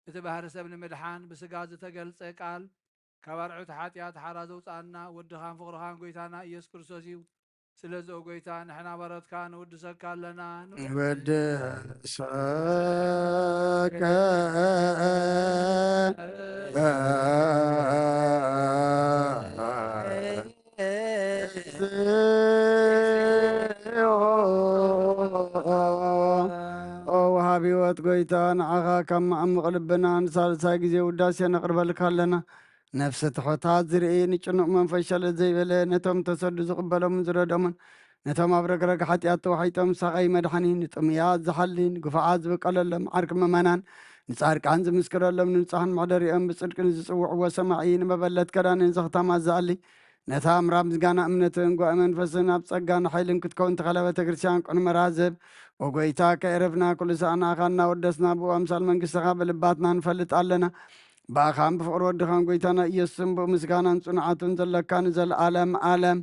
እቲ ባህሪ ሰብ ንምድሓን ብስጋ ዝተገልጸ ቃል፣ ካብ ኣርዑት ሓጢኣት ሓራ ዘውጽኣና ወድኻን ፍቕርኻን ጎይታና ኢየሱስ ክርስቶስ እዩ። ስለዚ ኦ ጎይታ፣ ንሕና ባሮትካ ንውድሰካ ኣለና። ንወድሰከ። ኦ ወሃቢ ህይወት ጎይታ፣ ንዓኻ ካብ መዓሙቕ ልብና ንሳልሳይ ግዜ ውዳሴ ነቕርበልካ ኣለና። ነፍሲ ትሑታት ዝርኢ፣ ንጭኑቕ መንፈስ ሸለል ዘይበለ፣ ነቶም ተሰዱ ዝቕበሎምን ዝረድኦምን፣ ነቶም ኣብ ረግረግ ሓጢኣት ተዋሒጦም ሳቐይ መድሓኒ፣ ንጥሙያት ዝሓሊ፣ ንግፉዓት ዝብቀለሎም ዓርኪ ምእመናን፣ ንጻድቃን ዝምስክረሎም፣ ንንጹሓን መሕደሪኦም፣ ብጽድቂ ንዝጽውዕዎ ሰማዒ፣ ንመበለት ከዳንን ዘኽታማት ዝኣሊ፣ ነታ ኣምራ ምስጋና እምነትን ጓኢ መንፈስን ኣብ ጸጋን ሓይልን ክትከውን ተኸለ ቤተ ክርስቲያን ቅኑመራ ዝህብ፣ ኦ ጎይታ፣ ከየዕረፍና ኩሉ ሳዕ ንኣኻ እናወደስና ብኡ ኣምሳል መንግስትኻ ብልባትና ንፈልጥ ኣለና። ብኣኻን ብፍቕሪ ወድኻን ጎይታና ኢየሱስን ብኡ ምስጋናን ጽንዓቱን ዘለካ ንዘለኣለም ኣለም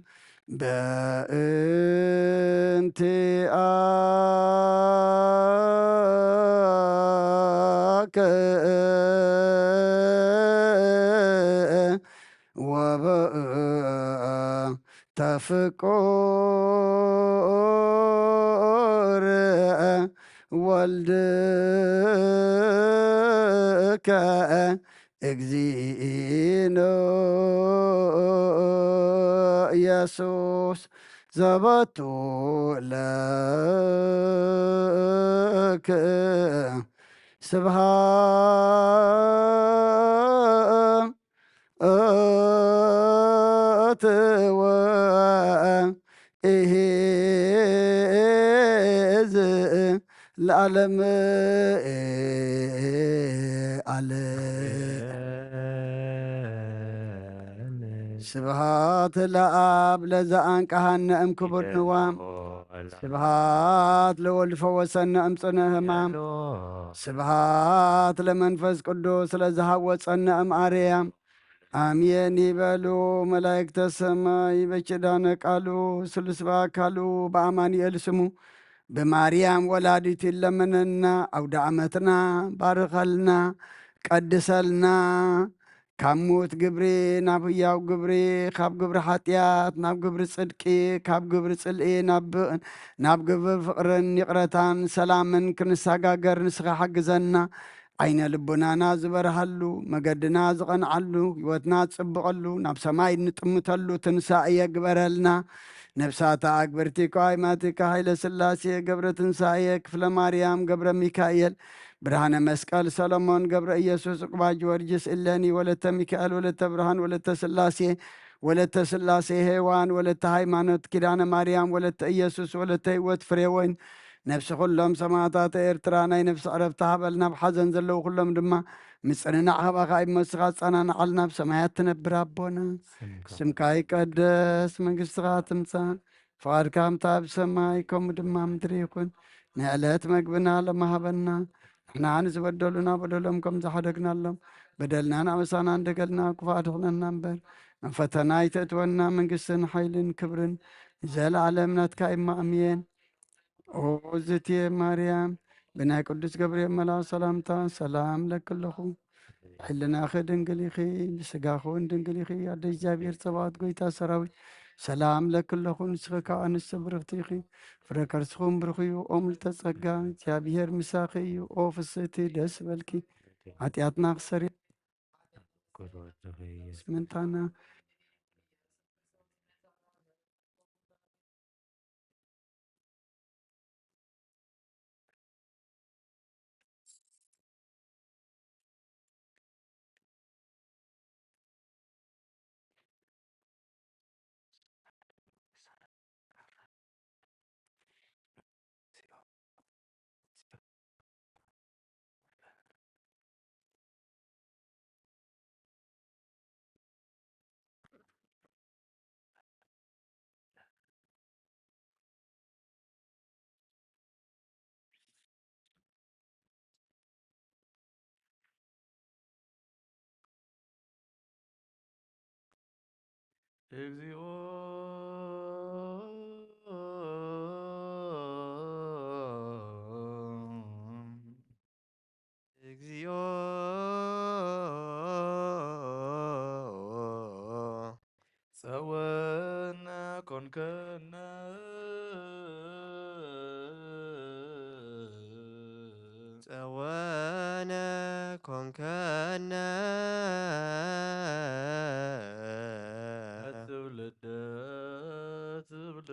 በእንቲኣከ ወበእንተ ፍቁር ወልድከ እግዚእነ ኢየሱስ ዘበቱ ለክ ስብሐት ወኢሂዝ ለዓለም ዓለም። ስብሐት ለአብ ለዘአንቀሐነ እምክቡድ ንዋም። ስብሐት ለወልድ ፈወሰነ እምጽነ ህማም። ስብሐት ለመንፈስ ቅዱስ ለዘሐወጸነ እምአርያም። አሜን ይበሉ መላእክተ ሰማይ በኪዳነ ቃሉ ስሉስ በአካሉ በአማኑኤል ስሙ በማርያም ወላዲቱ ይለመነና። አውደ ዓመትና ባርኸልና፣ ቀድሰልና። ካብ ምዉት ግብሪ ናብ ህያው ግብሪ፣ ካብ ግብሪ ሓጢኣት ናብ ግብሪ ጽድቂ፣ ካብ ግብሪ ጽልኢ ናብ ብ-፣ ናብ ግብሪ ፍቕርን ይቕረታን ሰላምን ክንሰጋገር ንስኻ ሓግዘና። ዓይነ ልቡናና ዝበርሃሉ፣ መገድና ዝቐንዓሉ፣ ህይወትና ዝጽብቐሉ፣ ናብ ሰማይ እንጥምተሉ ትንሳኤ ግበረልና። ነፍሳታ ኣግብርቲ ከዋይማቲካ ኃይለ ሥላሴ ገብረ ትንሳኤ ክፍለ ማርያም ገብረ ሚካኤል ብርሃነ መስቀል ሰሎሞን ገብረ ኢየሱስ ዕቁባ ጊዮርጊስ እሌኒ ወለተ ሚካኤል ወለተ ብርሃን ወለተ ሥላሴ ወለተ ሥላሴ ሔዋን ወለተ ሃይማኖት ኪዳነ ማርያም ወለተ ኢየሱስ ወለተ ህይወት ፍሬወይን ነፍሲ ኩሎም ሰማዕታት ኤርትራ ናይ ነፍሲ ዕረፍቲ ሃበል። ናብ ሓዘን ዘለዉ ኩሎም ድማ ምጽንናዕ ሃባኻ ይመስኻ ኣጸናንዓልና። ኣብ ሰማያት ትነብር ኣቦና ስምካ ይቀደስ መንግስትኻ ትምጻእ ፍቓድካ ከምታ ኣብ ሰማይ ከምኡ ድማ ምድሪ ይኹን። ንዕለት መግብና ለማሃበና ንሕና ንዝበደሉና በደሎም ከም ዝሓደግናሎም በደልናን ኣበሳናን ደገልና ክፉእ ኣድሕነና እምበር ናብ ፈተና ኣይተእትወና። መንግስትን ሓይልን ክብርን ንዘለዓለም ናትካ እማ ኣሜን። ኦ ዝትየ ማርያም ብናይ ቅዱስ ገብርኤል መልኣክ ሰላምታ ሰላም ለክለኹ ሕልናኺ ድንግል ኢኺ፣ ብስጋኹን ድንግል ኢኺ። ኣደ እግዚኣብሔር ጸባኦት ጎይታ ሰራዊት ሰላም ለክለኹ። ንስኺ ካብ ኣንስቲ ብርኽቲ ኢኺ፣ ፍረ ከርስኹም ብሩኽ እዩ። ኦም ልተጸጋ እግዚኣብሔር ምሳኺ እዩ። ኦ ፍስህቲ ደስ በልኪ፣ ሓጢኣትና ክሰሪ ስምንታና እግዚኦ እግዚኦ ጸወነ ኮንከነ ጸወነ ኮንከነ ትውልደ ትውልድ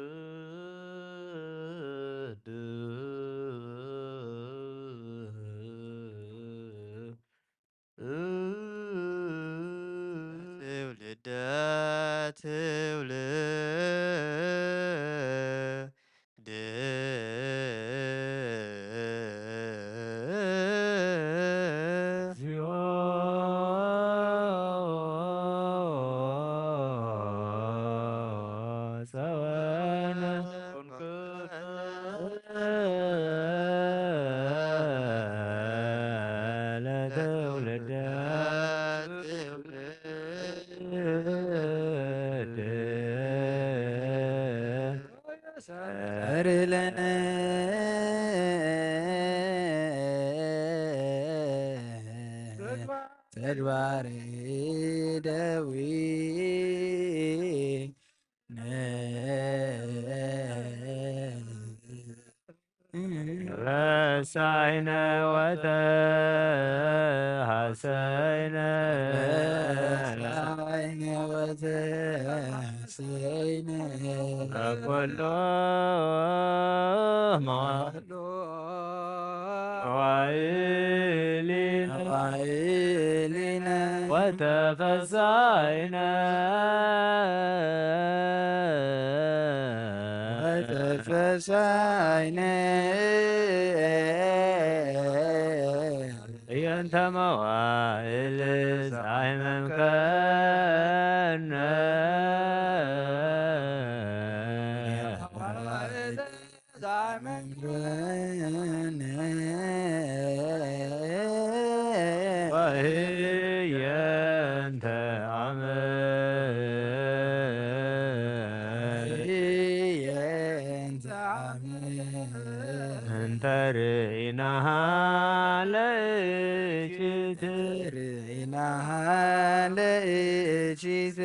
ትውልደ ትውልድ ርለነ ተግባረ ደዊ ረሳይነ ወተሃሰይነ ረሳይነ ወተሃሰይነ ኩሉ መዋዕሊነ መዋዕሊነ ወተፈሳይነ ወተፈሳይነ የንተ መዋዕል ዛይመምከነ ዛይመምከነ ወህየንተ ዓመ ወህየንተ ዓመ እንተ ርኢናሃ ለእኪት ርኢናሃ ለእኪት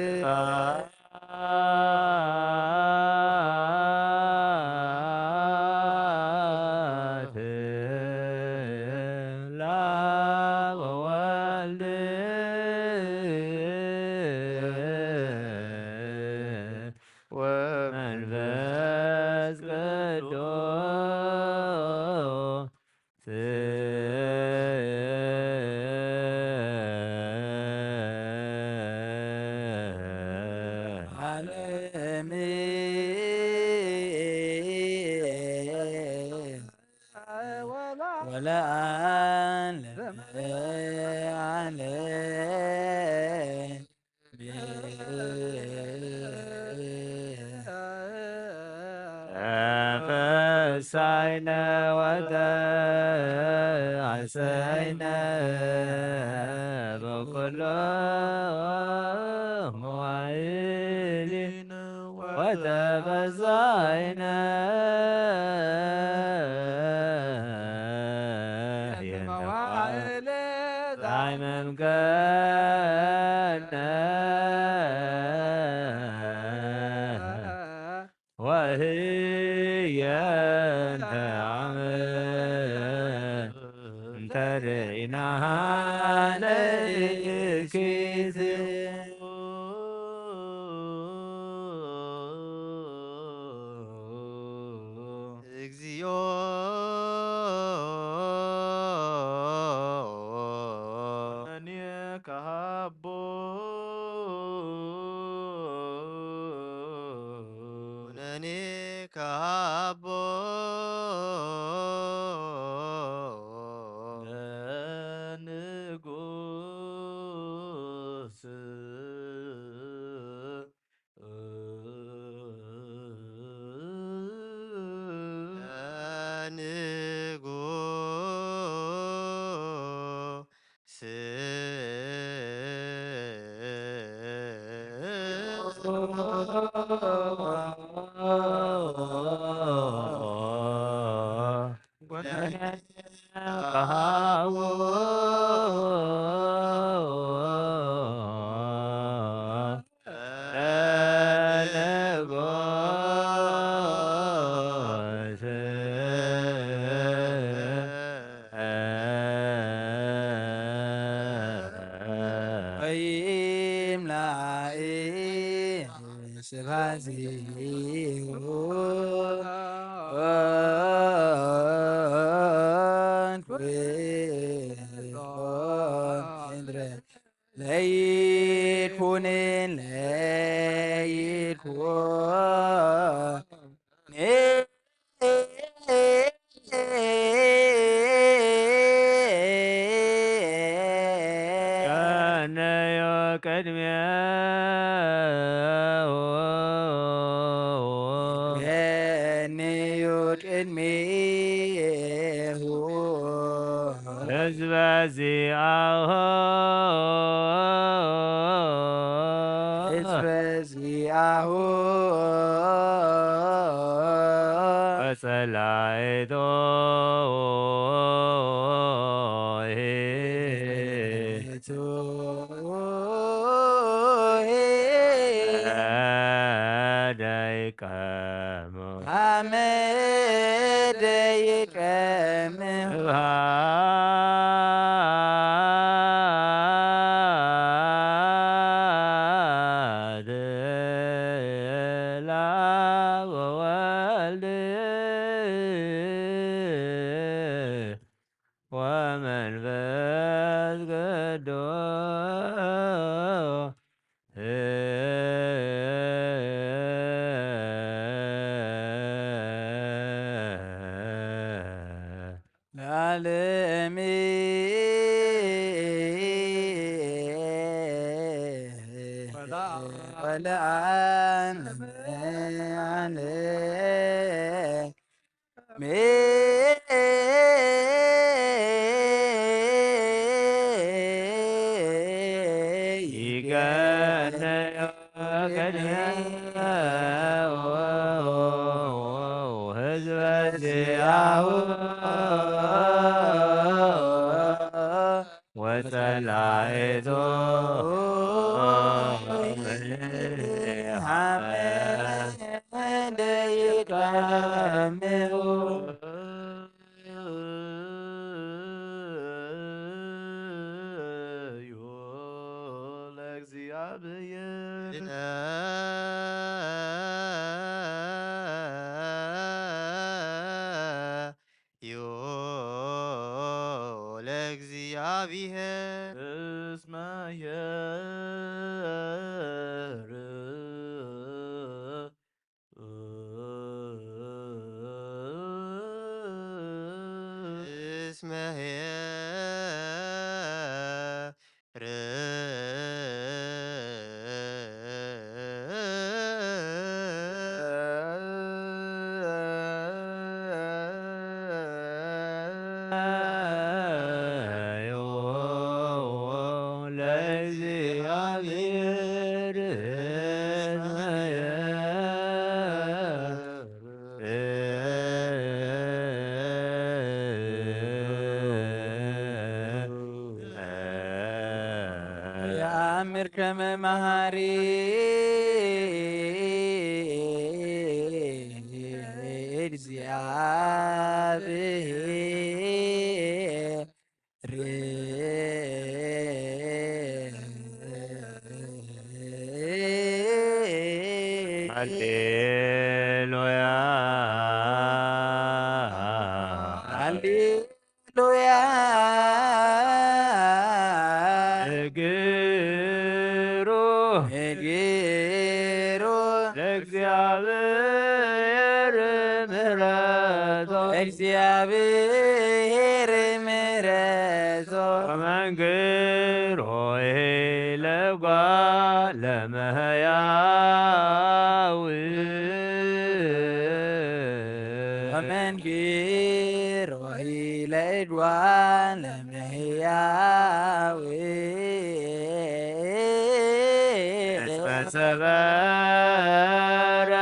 ተፈሳይነ ወተሐሰይነ በኩሉ መዋዕሊነ ወተፈሳይነ ዛይመምከነ ወህየንተ ዓመ እንተ ርኢናሃ ለእኪት እግዚኦ ኩነኔ ከሃቦ ኩነኔ ከሃቦ ለንጉስ ለንጉስ ወይም ላኢ ስብሐት ዚሁ ለይኩንን ለይኩን ቀነዮ ቅድሜሁ ቀነዮ ቅድሜሁ ህዝበ ዚአሁ ህዝበ ዚአሁ ጸላይቶ ደይቀሙ ሃመ ደይቀሙ ስብሐት ለአብ ወወልድ ወመንፈስ ቅዱስ። ለዓለመ ወለዓለመ። ይቀነዮ ቅድሜሁ ህዝበ ዚአሁ ወጸላእቱ ሀመ ደይቀምሁ። ለእግዚአብሔር። ዮ ለእግዚአብሔር እስመ ኄር። እስመ ኄር። ለእግዚአብሔር የአምር ከመ መሃሪ እግዚአብሔር። ሃሌሉያ። ሃሌሉያ። እግሩ እግሩ ለእግዚአብሔር ምሕረቱ። እግዚአብሔር ምሕረቱ። ወመንግሮ ለጓ ለመሕያዊ። ወመንግሮ ለጓ ለመሕያዊ። እስመ ሰበረ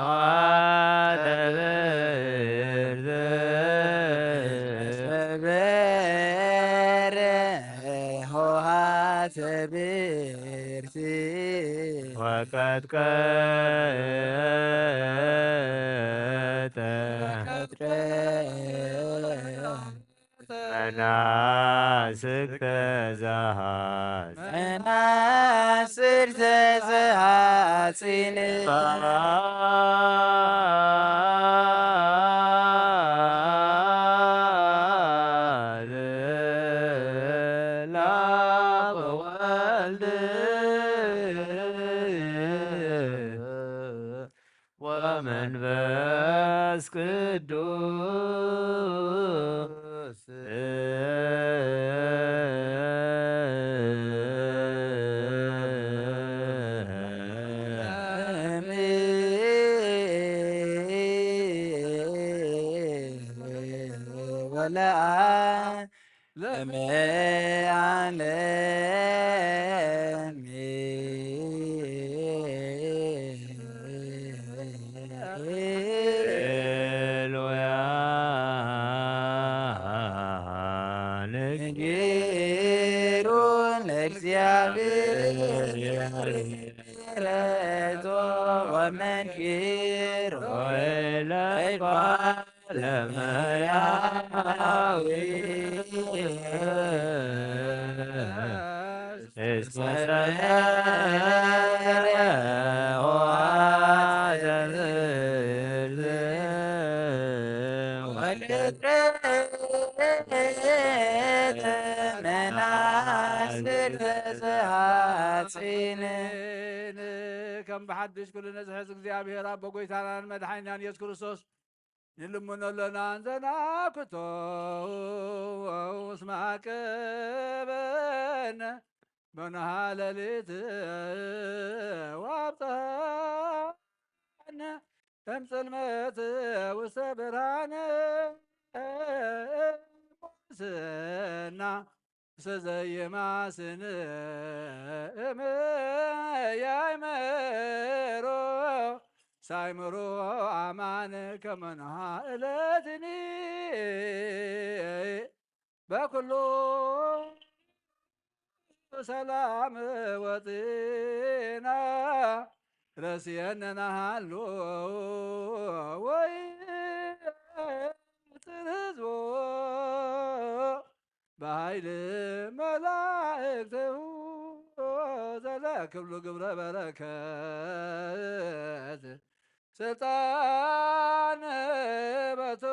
ኆኃተ ብርት። ሰበረ ኆኃተ ብርት። ወቀጥቀጠ። ወቀጥቀጠ። መናስክተ ዘሐጺን። መናስክተ ዘሐጺን። ለአብ ወወልድ ወመንፈስ ቅዱስ። ወለአ ለመ ዓለም። ጊሮ ለእጓለ እመሕያው እስመ ሰረየ ኆኃተ ወልትሬተ መናስል ዘሐጺን። ከም ብሓድሽ ኩሉ ነዝሕዝ እግዚኣብሔር ኣቦ ጎይታናን መድሓኒናን ኢየሱስ ክርስቶስ ንልምኖ ኣለና እንዘናክቶ እስመ ዓቀበነ በንሃ ሌሊት ወአብጽሐነ እምጽልመት ውስተ ብርሃን ሙስና ውስተ ዘይማስን እም ያእመሮ ሳይምሮ አማን ከመንሃ እለትኒ በኩሉ ሰላም ወጤና ረስየነ ናሃሎ ወይ ትርዝቦ በኃይል መላእክትሁ ዘለ ክብሉ ግብረ በረከት ስልጣን በቱ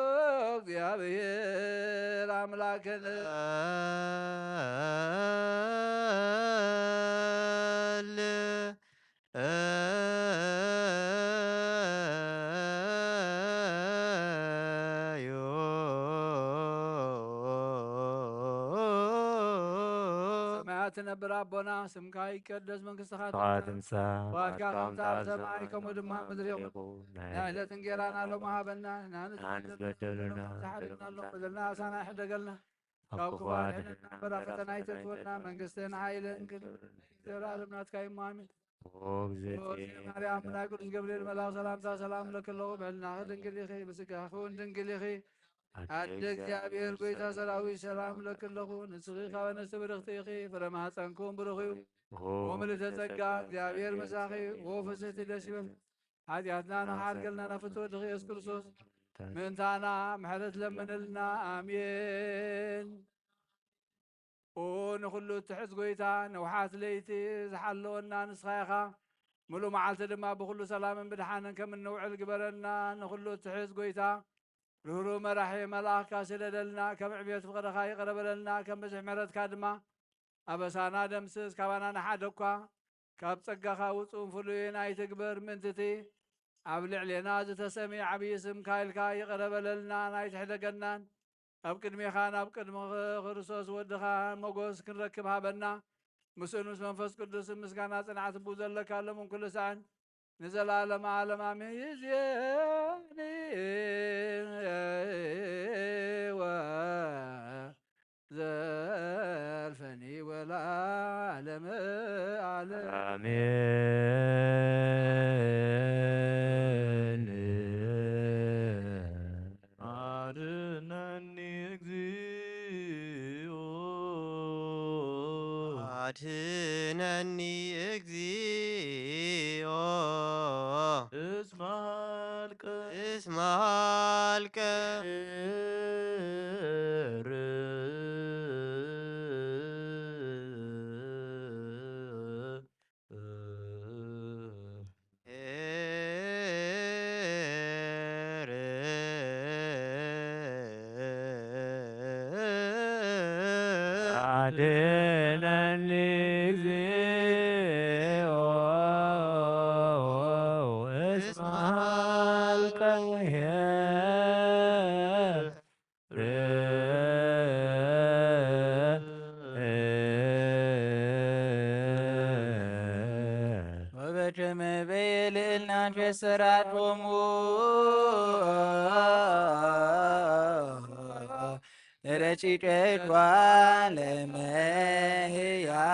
እግዚአብሔር አምላክን ሰማያት ትነብር ኣቦና፣ ስምካ ይቀደስ፣ መንግስትኻ ትምጻእ፣ ትምጻእ፣ ፍቃድካ ከም ትምጻእ ኣብ ሰማይ ከምኡ ድማ ኣብ ምድሪ ይኹን። ናይ ዕለት እንጌራና ሎሚ ሃበና፣ ንሕና ንበደሉና ንበደሉና፣ ንበደሉና፣ ንበደሉና፣ በደልና ኣሳና ይሕደገልና፣ ካብ ክፉ ኣድሕነና፣ እምበር ኣብ ፈተና ኣይተእትወና፣ መንግስትን ሓይልን ክብርን ዘለዓለም ናትካ እዩ፣ ኣሜን። ኦ እግዝእትየ ማርያም፣ ናይ ቅዱስ ገብርኤል መልኣክ ሰላምታ ሰላም እለኪ ኣለኹ፣ ብሕልናኺ ድንግል ኢኺ፣ ብስጋኺ እውን ድንግል ኢኺ። ኣደ እግዚኣብሔር፣ ጎይታ ሰራዊት፣ ሰላም እለኪ ኣለኹ፣ ንስኺ ካብ ኣንስቲ ብርኽቲ ኢኺ፣ ፍረ ማህፀንኩም ብሩኽ እዩ። ኦ ምልዕተ ጸጋ፣ እግዚኣብሔር ምሳኺ፣ ኦ ፍስሕቲ ደስ ይበል። ሓጢኣትና ንኽሓድገልና ናብ ፍትወ ወድኺ ኢየሱስ ክርስቶስ ምእንታና ምሕረት ለምንልና። ኣሜን። ኦ ንኹሉ እትሕዝ ጎይታ፣ ንውሓት ለይቲ ዝሓለወና ንስኻ ኢኻ። ምሉእ መዓልቲ ድማ ብኹሉ ሰላምን ብድሓንን ከም እንውዕል ግበረና። ንኹሉ እትሕዝ ጎይታ፣ ርህሩህ መራሒ መልኣኽካ ስደደልና። ከም ዕብየት ፍቕርኻ ይቕረ በለልና። ከም ብዝሒ ምሕረትካ ድማ ኣበሳና ደምስስ። ካባና ንሓደ እኳ ካብ ጸጋኻ ውጹእን ፍሉይን ኣይትግበር። ምእንትቲ ኣብ ልዕሌና ዝተሰምየ ዓብዪ ስምካ ኢልካ ይቕረ በለልና። ናይ ትሕደገናን ኣብ ቅድሜኻን ኣብ ቅድሚ ክርስቶስ ወድኻ ሞጎስ ክንረክብ ሃበና። ምስኡን ምስ መንፈስ ቅዱስን ምስጋና ጽንዓት ብኡ ዘለካ ሎምን ኩሉ ሳዕን ንዘለዓለመ ዓለም ኣሜን። ይእዜኒ ወዘልፈኒ ወለዓለመ ዓለም። አሜን። አድነኒ እግዚኦ። አድነኒ እግዚኦ። እስመ ሀልቀ። እስመ ሀልቀ። አድነኒ እግዚኦ እስመ ሀልቀ ወበከመ በየ ልዕልና ንፌስራቶሙ ረቂቀ ጓለ እመሕያው።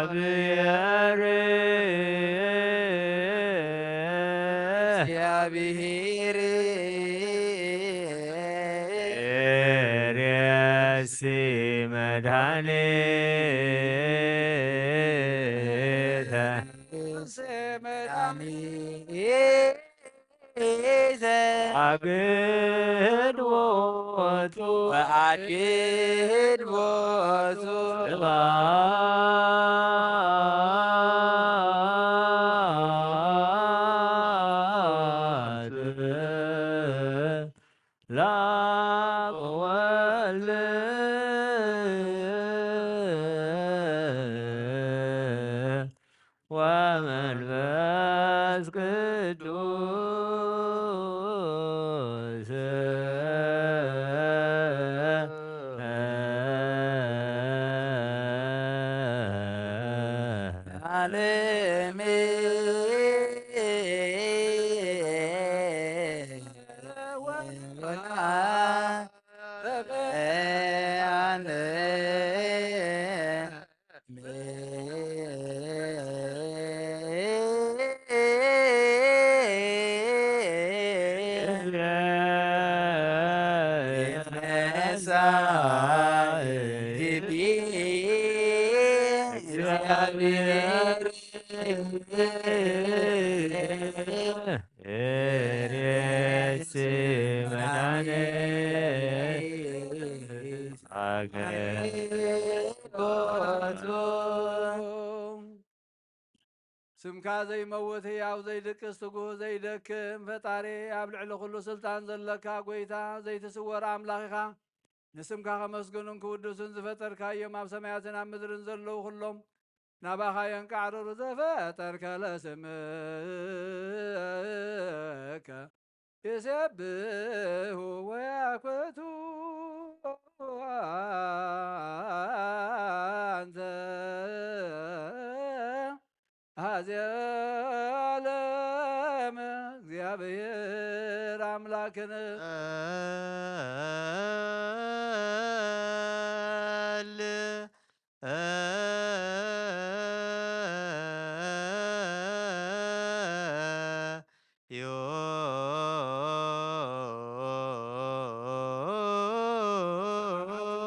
እግዚአብሔር እግዚአብሔር ኤርየሲ መድኃኒተ አግድ ቦቱ አግድ ቦቱ ስብሐት ለአብ ወወልድ ወመንፈስ ቅዱስ ዓለም ስምካ ዘይመውት፣ ሕያው ዘይድቅስ፣ ትጉህ ዘይደክም ፈጣሪ፣ ኣብ ልዕሊ ኩሉ ስልጣን ዘለካ ጎይታ፣ ዘይትስወር ኣምላኽ ኢኻ። ንስምካ ከመስግኑን ክውድሱን ዝፈጠርካዮም ኣብ ሰማያትን ኣብ ምድርን ዘለዉ ኩሎም ናባኻ የንቃዕርሩ። ዘፈጠርከ ለስምከ ይሴብሑ ወያኮቱ አንተ አዜ ዓለም እግዚአብሔር አምላክን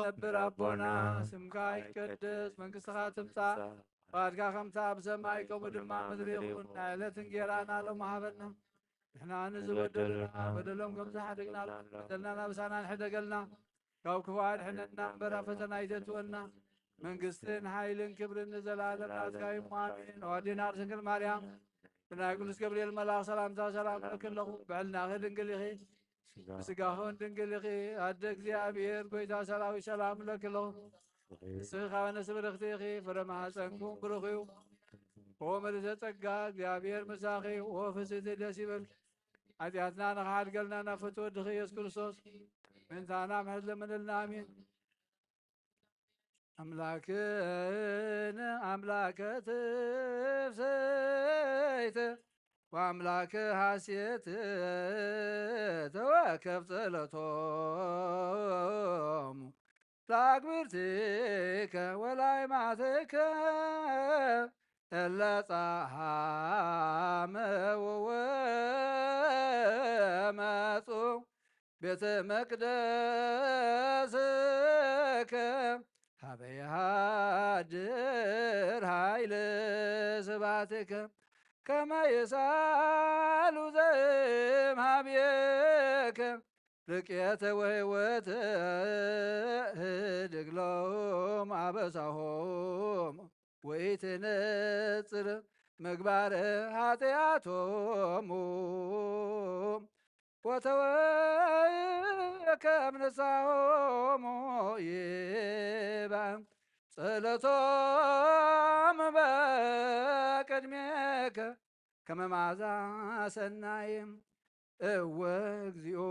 ነብር ኣቦና፣ ስምካ ይትቀደስ፣ መንግስትኻ ትምጻእ፣ ፍቓድካ ከምቲ ኣብ ሰማይ ከምኡ ድማ ኣብ ምድሪ ይኹን። ናይ ዕለት እንጌራና ሎሚ ሃበና። ንሕና ንዝበደሉና በደሎም ከም ዝሓደግና በደልና ናብሳና ንሕደገልና፣ ካብ ክፉ ኣድሕነና እምበር ኣብ ፈተና ኣይተእትወና። መንግስትን ሓይልን ክብርን ንዘለኣለም ናትካ እዩ። ኣሜን። ኣዋዲና ድንግል ማርያም ብናይ ቅዱስ ገብርኤል መልኣኽ ሰላምታ ሰላም እልኪ ኣለኹ። ብዕልናኺ ድንግል ኢኺ፣ ብስጋኽን ድንግል ኢኺ። ኣደ እግዚኣብሔር ጎይታ ሰራዊት ሰላም እለኪ ኣለኹ። ንስኺ ካብ ኣንስቲ ብርኽቲ ኢኺ፣ ፍረ ማህፀንኩም ብሩኽ እዩ። ኦ ምልዕተ ጸጋ፣ እግዚኣብሔር ምሳኺ፣ ኦ ፍስሕቲ ደስ ይበልኪ። ኃጢአትና ንኽሓድገልና ናብ ፍትወ ወድኺ ኢየሱስ ክርስቶስ ምእንታና ምሕረት ለምንልና። ኣሜን። ኣምላክን ኣምላከ ትፍስሕት ወኣምላከ ሐሴት ተወከፍ ጸሎቶም ለአግብርቲከ ወላይማትከ እለ ጸሃመው ወመጹ ቤተ መቅደስከ ሀበ ይሃድር ኃይለ ስብሐትከ ከመ ይስአሉ ዘእምሃቤከ ርቅየተ ወሕይወተ ህድግ ሎሙ አበሳሆሙ ወኢትነጽር ምግባረ ኃጢአቶሙ ወተወከፍ ንስሐሆሙ ይባእ ጸሎቶም በቅድሜከ ከመ መዓዛ ሰናይ። እወ እግዚኦ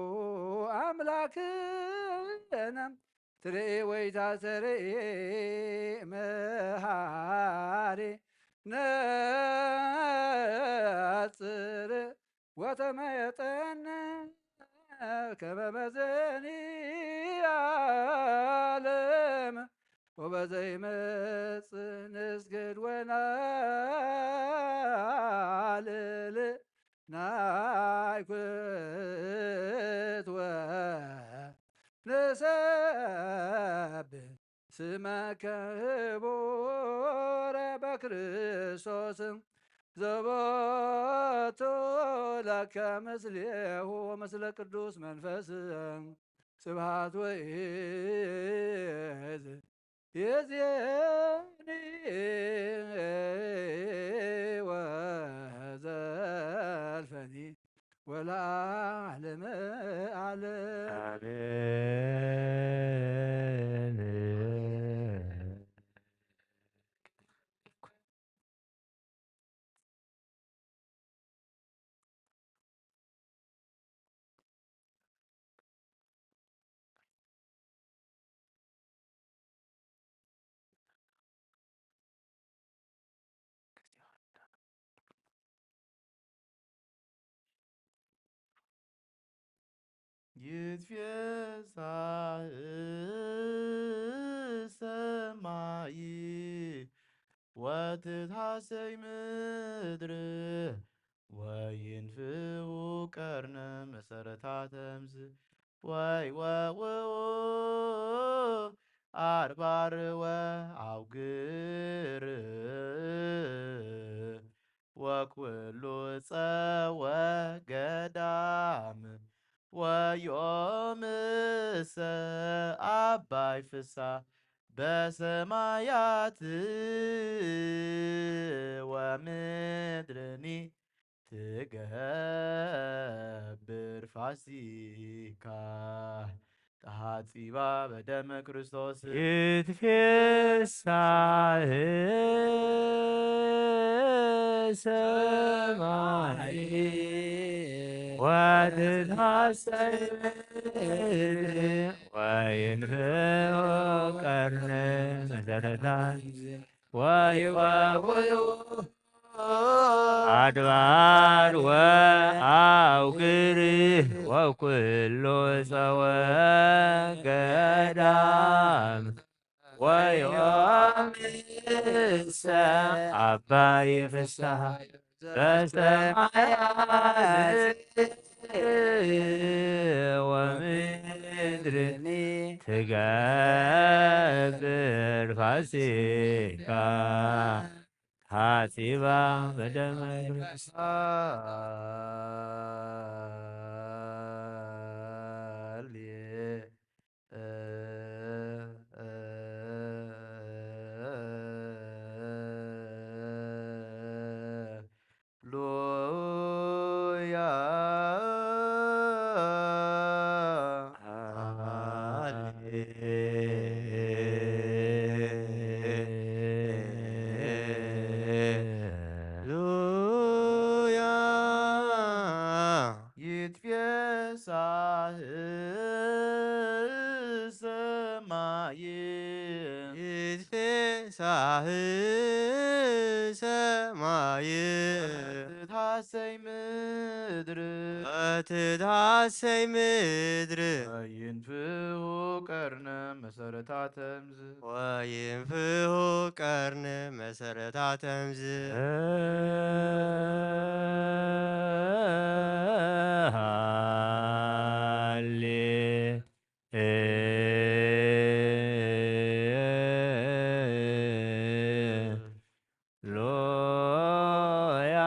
አምላክነ ትርኢ ወይታ ተርኢ መሃሪ ነጽር ወተመየጠነ ከመ መዘኒ ዓለም ወበዘይመጽእ ንስግድ ወናልል ናይ ክትወ ንሰብህ ስመከ ህቡረ በክርስቶስ ዘቦቱ ለከ ምስሌሁ ወምስለ ቅዱስ መንፈስ ስብሐት ወይዝ የዜኒ ወዘልፈኒ ወለዓለመ ዓለም። አሜን። ይትፌሳህ ሰማይ ወትትሐሰይ ምድር ወይንፍው ቀርነ መሰረታተ ምዝ ወይወውኡ አድባር ወአውግር ወኩሉ ጸወ ገዳም ወዮምሰ አባይ ፍሳ በሰማያት ወምድርኒ ትገብር ፋሲካ ተሐጺባ በደመ ክርስቶስ ይትፌሳህ ሰማይ ወትትሐሰይ ወይንፍው ቀርነ መሰረታ ወይወውኡ አድባር ወአውግር ወኩሉ ጸወ ገዳም ወዮምሰ አባይ ፍስሐ በሰማያት ወምድርኒ ትገብር ፋሲካ ሐጺባ በደመ ክርስቶስ። ሉያ ሉያ ይትፌሳህ ሰማይ ይትፌሳህ ሰማይ ትትሐሰይ ምድር ትትሐሰይ ምድር ወይንፍሁ ቀርነ መሰረታተ ምዝ ወይንፍሁ ቀርነ መሰረታተ ምዝ ሃሌ ሉያ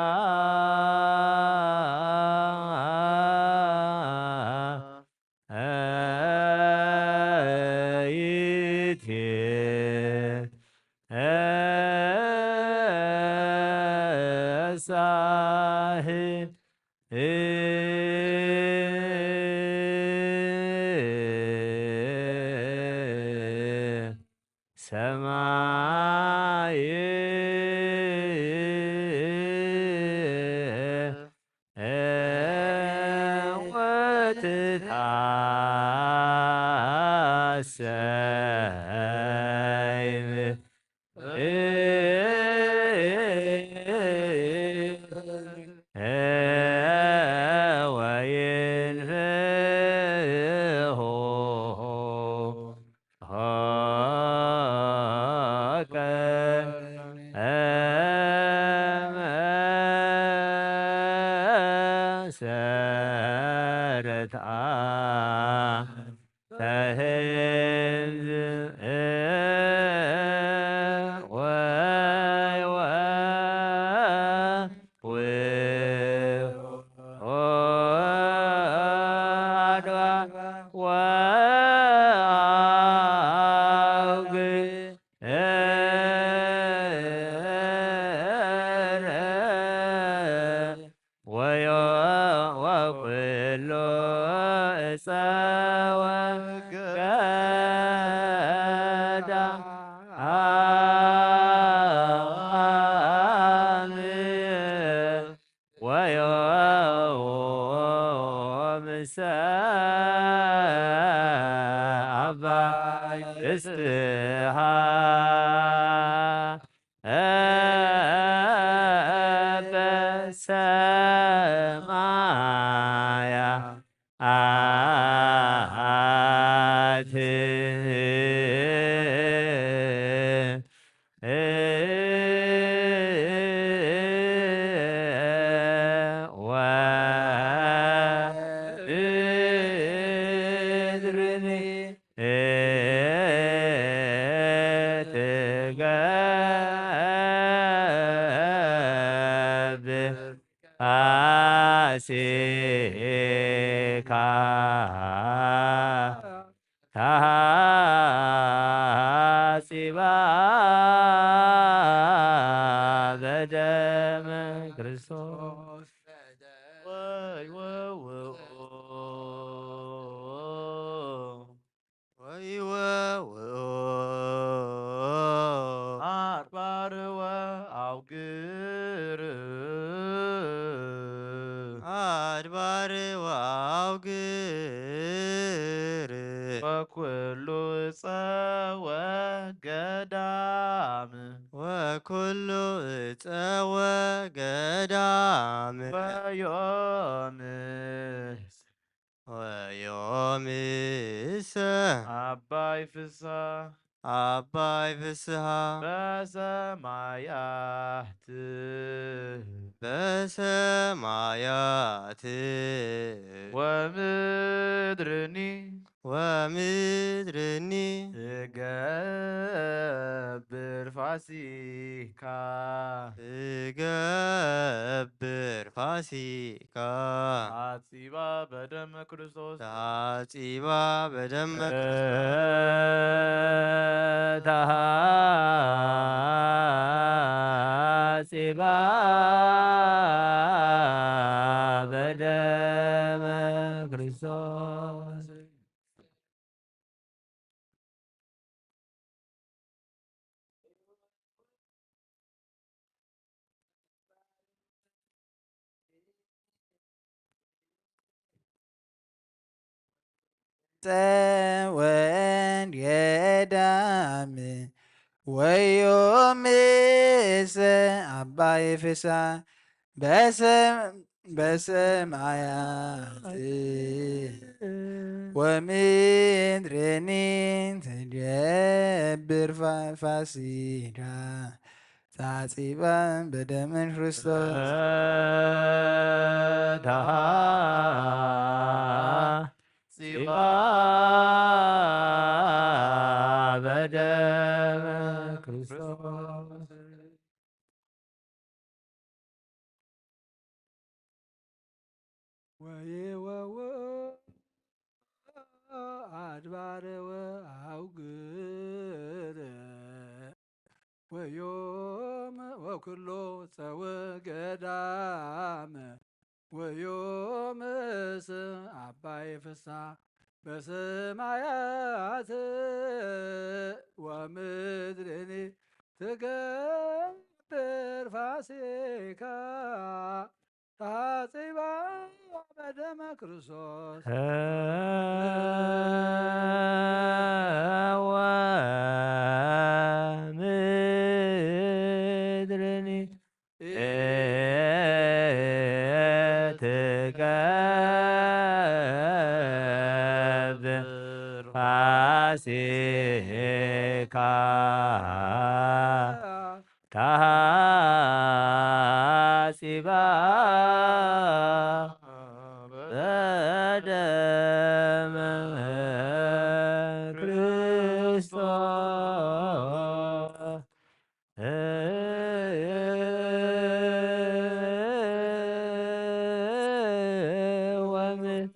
ይትፌሳህ ሰማይ ወትትሐሰይ ወይንፍሁ ወዮ ወኩሉ እፀወ ገዳም ወዮ ምሰ አባይ ፍስሃ በሰማያት ወምድርኒ ትገብር ፋሲካ ተሐጺባ በደመ ክርስቶስ። ወይ ወውኦ። ወይ ወውኦ። አድባር ወአውግር። አድባር ወአውግር። ወኩሉ እፀ ወገዳም። ወኩሉ እፀ ወገዳም። ወዮምስ ወዮምሰ አባይ ፍስሃ። አባይ ፍስሃ። በሰማያት። በሰማያት። ወምድርኒ። ወምድርኒ። ትገብር ፋሲካ። ትገብር ፋሲካ። ተሐጺባ በደመ ክርስቶስ። ተሐጺባ በደመ ክርስቶስ። ተሐጺባ በደመ ክርስቶስ። ጸወን ገዳም ወዮ ምስ አባይ ፍሳ በሰም-፣ በሰማያት ወምድርኒ ትገብር ፋ-፣ ፋሲካ ተሐጺባ በደመ ክርስቶስ። ተሐጺባ በደመ ክርስቶስ። ወይወው አድባር ወአውግር ወዮም ወኩሎ ጸወ ገዳም ወዮም ስም አባይ ፍሳ በሰማያት ወምድርኒ ትገብር ፋሲካ ተሐጺባ በደመ ክርስቶስ። ወምድርኒ ትገብር ፋሲካ ተሐጺባ በደመ ክርስቶስ። ወም-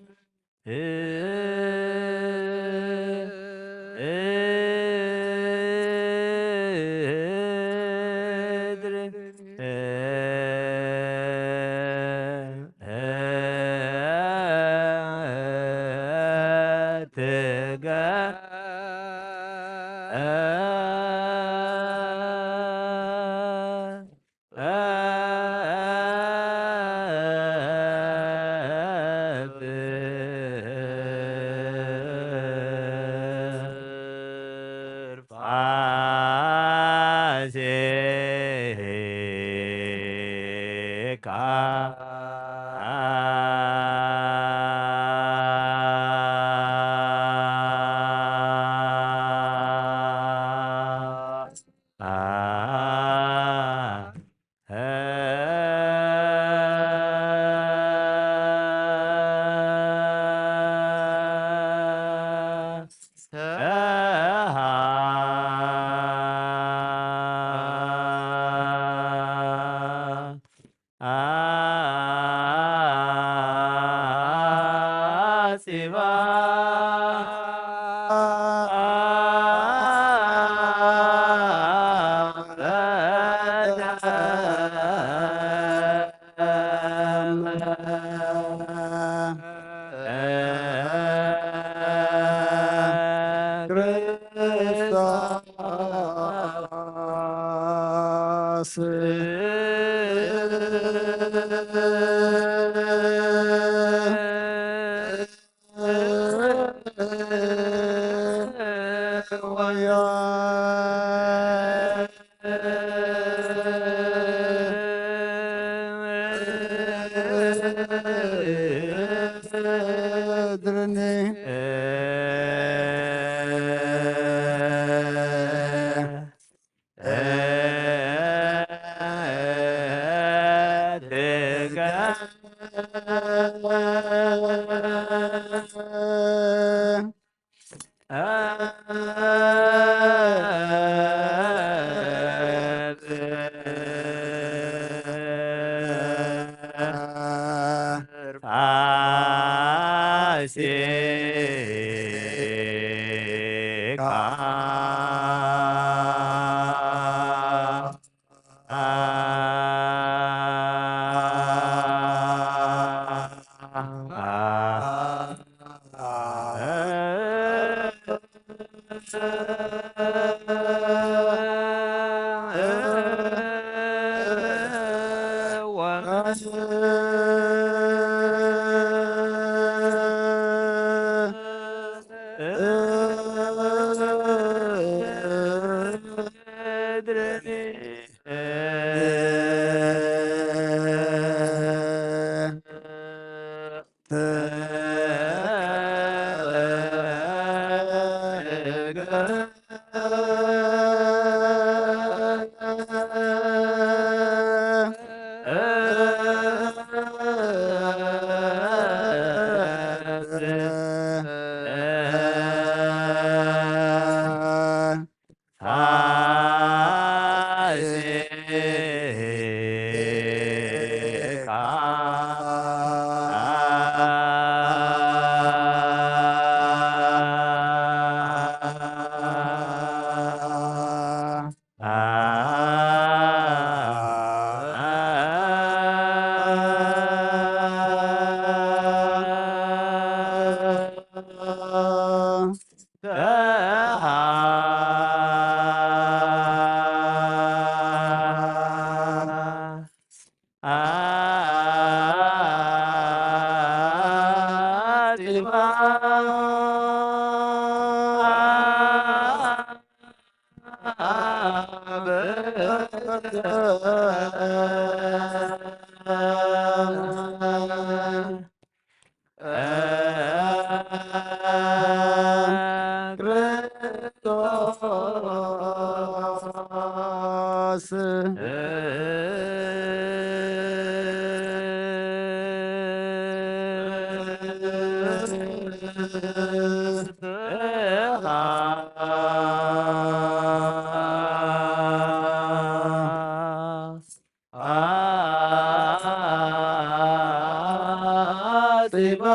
ፋሲካ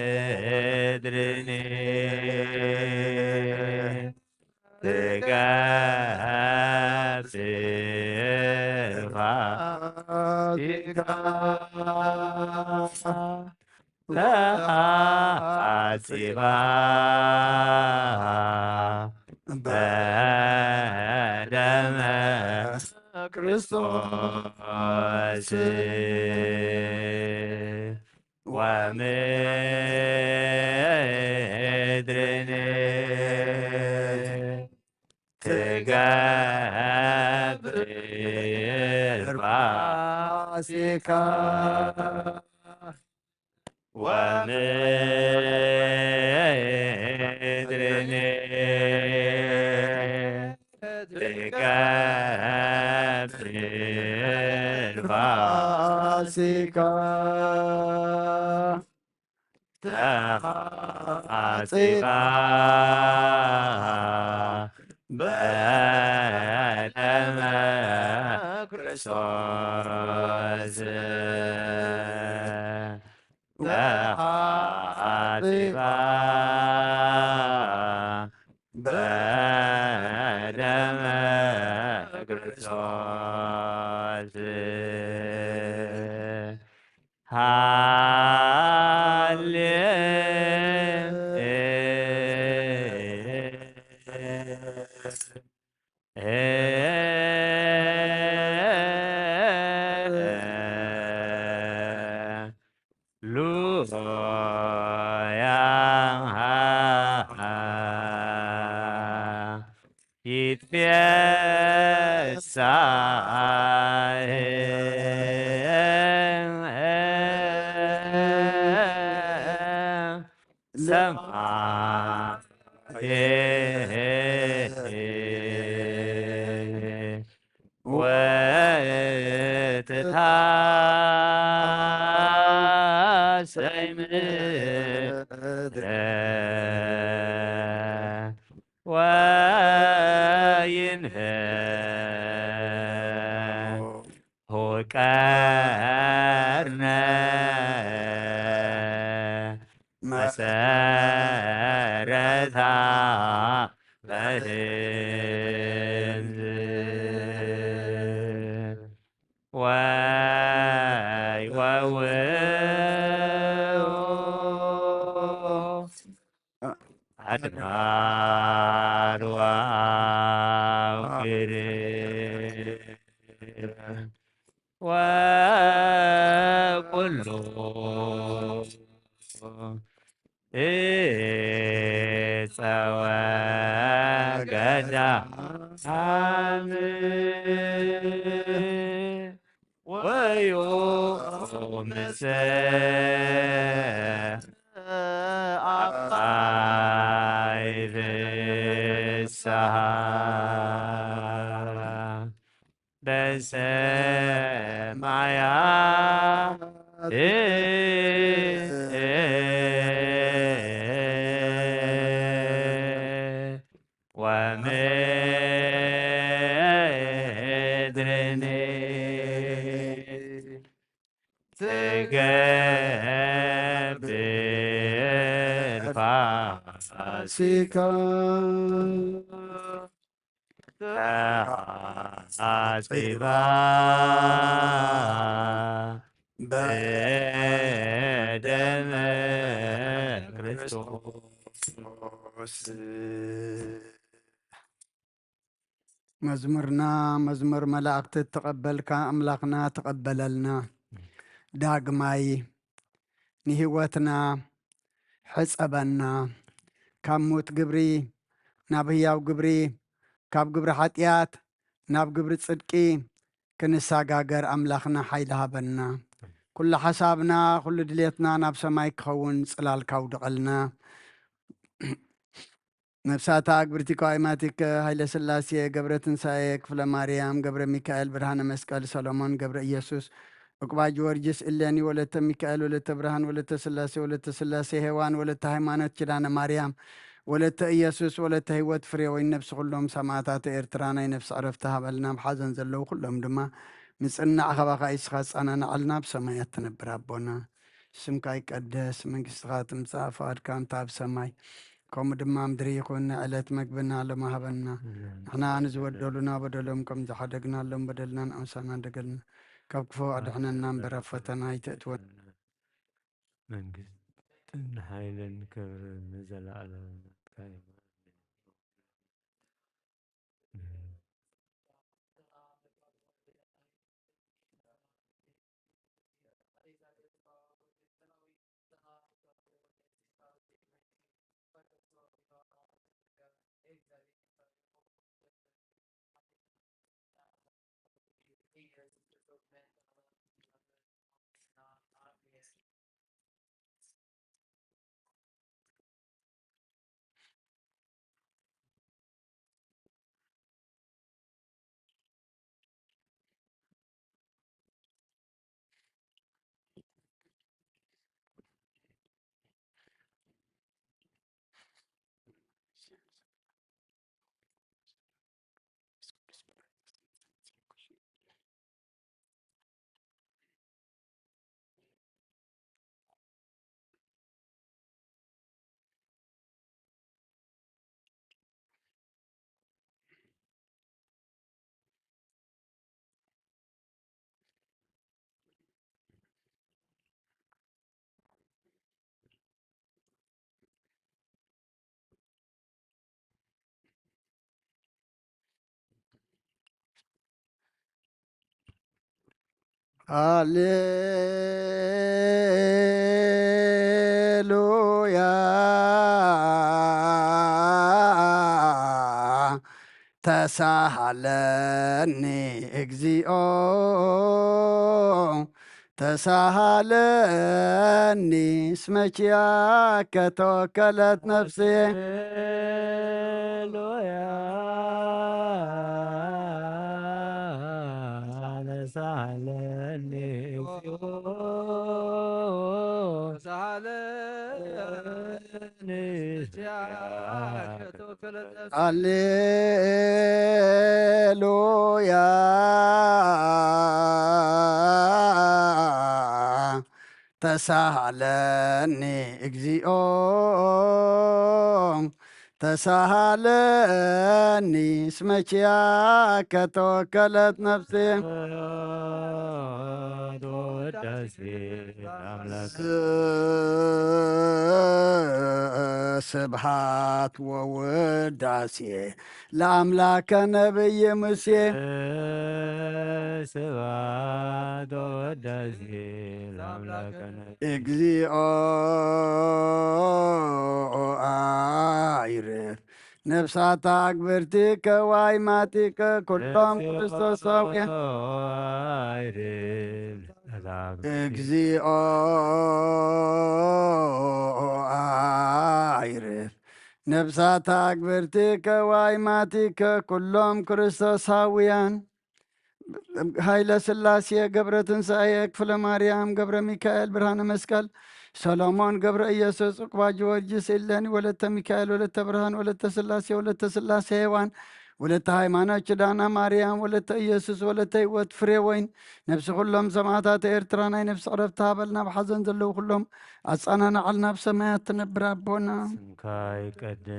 ወምድርኒ ትገብር ፋሲካ። ተዓጺባ በደመ ክርስቶስ ወምድርኒ ትገብር ፋሲካ። ወምድርኒ ትገብር ፋሲካ። ተዓጺባ በደመ ክርስቶስ። ተዓጺባ በደመ ክርስቶስ። ሃሌ ሉያ ይትፌሳህ ሰማይ ወትታሰይ ምድረ ወይንህው ቀርነ መሰረታ በህንዝ ወይ ወውኡ አድባር ወአውግር ወኩሉ እፀወ ገዳም ወዮ ምስ ኣባይ ፍስሃ በሰማያት ወምድርኒ ትገብር ፋሲካ ተሓጺባ በደመ ክርስቶስ። መዝሙርና መዝሙር መላእክቲ እተቐበልካ ኣምላኽና ተቐበለልና። ዳግማይ ንህይወትና ሕጸበና። ካብ ሙት ግብሪ ናብ ህያው ግብሪ፣ ካብ ግብሪ ሓጢኣት ናብ ግብሪ ጽድቂ ክንሰጋገር ኣምላኽና ሓይሊ ሃበና። ኩሉ ሓሳብና፣ ኩሉ ድሌትና ናብ ሰማይ ክኸውን ጽላልካ ኣውድቐልና። ነፍሳታ ኣግብርቲ ከዋይማቲክ ሃይለ ስላሴ፣ ገብረ ትንሳኤ፣ ክፍለ ማርያም፣ ገብረ ሚካኤል፣ ብርሃነ መስቀል፣ ሰሎሞን፣ ገብረ ኢየሱስ፣ ዕቁባ ጊዮርጊስ፣ እሌኒ፣ ወለተ ሚካኤል፣ ወለተ ብርሃን፣ ወለተ ስላሴ፣ ወለተ ስላሴ፣ ሄዋን፣ ወለተ ሃይማኖት፣ ኪዳነ ማርያም፣ ወለተ ኢየሱስ፣ ወለተ ህይወት፣ ፍሬ ወይን ነፍሲ ኩሎም ሰማዕታት ኤርትራ ናይ ነፍሲ ዕረፍቲ ሃበልና። ኣብ ሓዘን ዘለዉ ኩሎም ድማ ምጽናዕ ካባኻ ኢስኻ ጸናንዓልና፣ ኣብ ሰማያት ትነብር ኣቦና። ስምካ ይቀደስ፣ መንግስትኻ ትምጻእ፣ ፍቓድካ እንተ ኣብ ሰማይ ከምኡ ድማ ኣብ ምድሪ ይኹን። ዕለት መግብና ሎሚ ሃበና። ንሕና ንዝበደሉና በደሎም ከም ዝሓደግናሎም በደልና ንኣምሳና ደገልና። ካብ ክፉ ኣድሕነና እምበር ኣብ ፈተና ኣይተእትወና። መንግስትን ሓይልን ክብርን ንዘለኣለም ናትካ እዩ። ሃሌሉያ። ተሳሃለኒ እግዚኦ፣ ተሳሃለኒ እስመ ኪያከ ተወከለት ነፍሴ። ሃሌሉያ። ተሳሃለኒ እግዚኦ። ሃሌሉያ። ተሳሃለኒ እግዚኦ፣ ተሳሃለኒ እስመ ኪያከ ተወከለት ነፍሴ። ወዳሴ ለአምላክ ስብሃት ወውዳሴ ለአምላከ ነብይ ሙሴ። ስብሐት ወዳሴ ለአምላክ እግዚኦ አይርፍ ነፍሳታ አግብርቲከ ዋይማቲከ ኩሎም ክርስቶሳውያን። አይርፍ እግዚኦ አይርፍ ነፍሳታ አግብርቲከ ዋይማቲከ ኩሎም ክርስቶሳውያን። ኃይለ ሥላሴ ገብረ ትንሣኤ ክፍለ ማርያም ገብረ ሚካኤል ብርሃነ መስቀል ሰሎሞን ገብረ ኢየሱስ ዕቁባ ጊዮርጊስ ኢለኒ ወለተ ሚካኤል ወለተ ብርሃን ወለተ ሥላሴ ወለተ ሥላሴ ሔዋን ወለተ ሃይማኖት ኪዳና ማርያም ወለተ ኢየሱስ ወለተ ህይወት ፍሬ ወይን ነፍሲ ኩሎም ሰማዕታት ኤርትራ ናይ ነፍሲ ዕረፍቲ ሃበልና። ብሓዘን ዘለዉ ኩሎም ኣጻናናዓልና። ኣብ ሰማያት ትነብር ኣቦና ስምካ ይቀደስ፣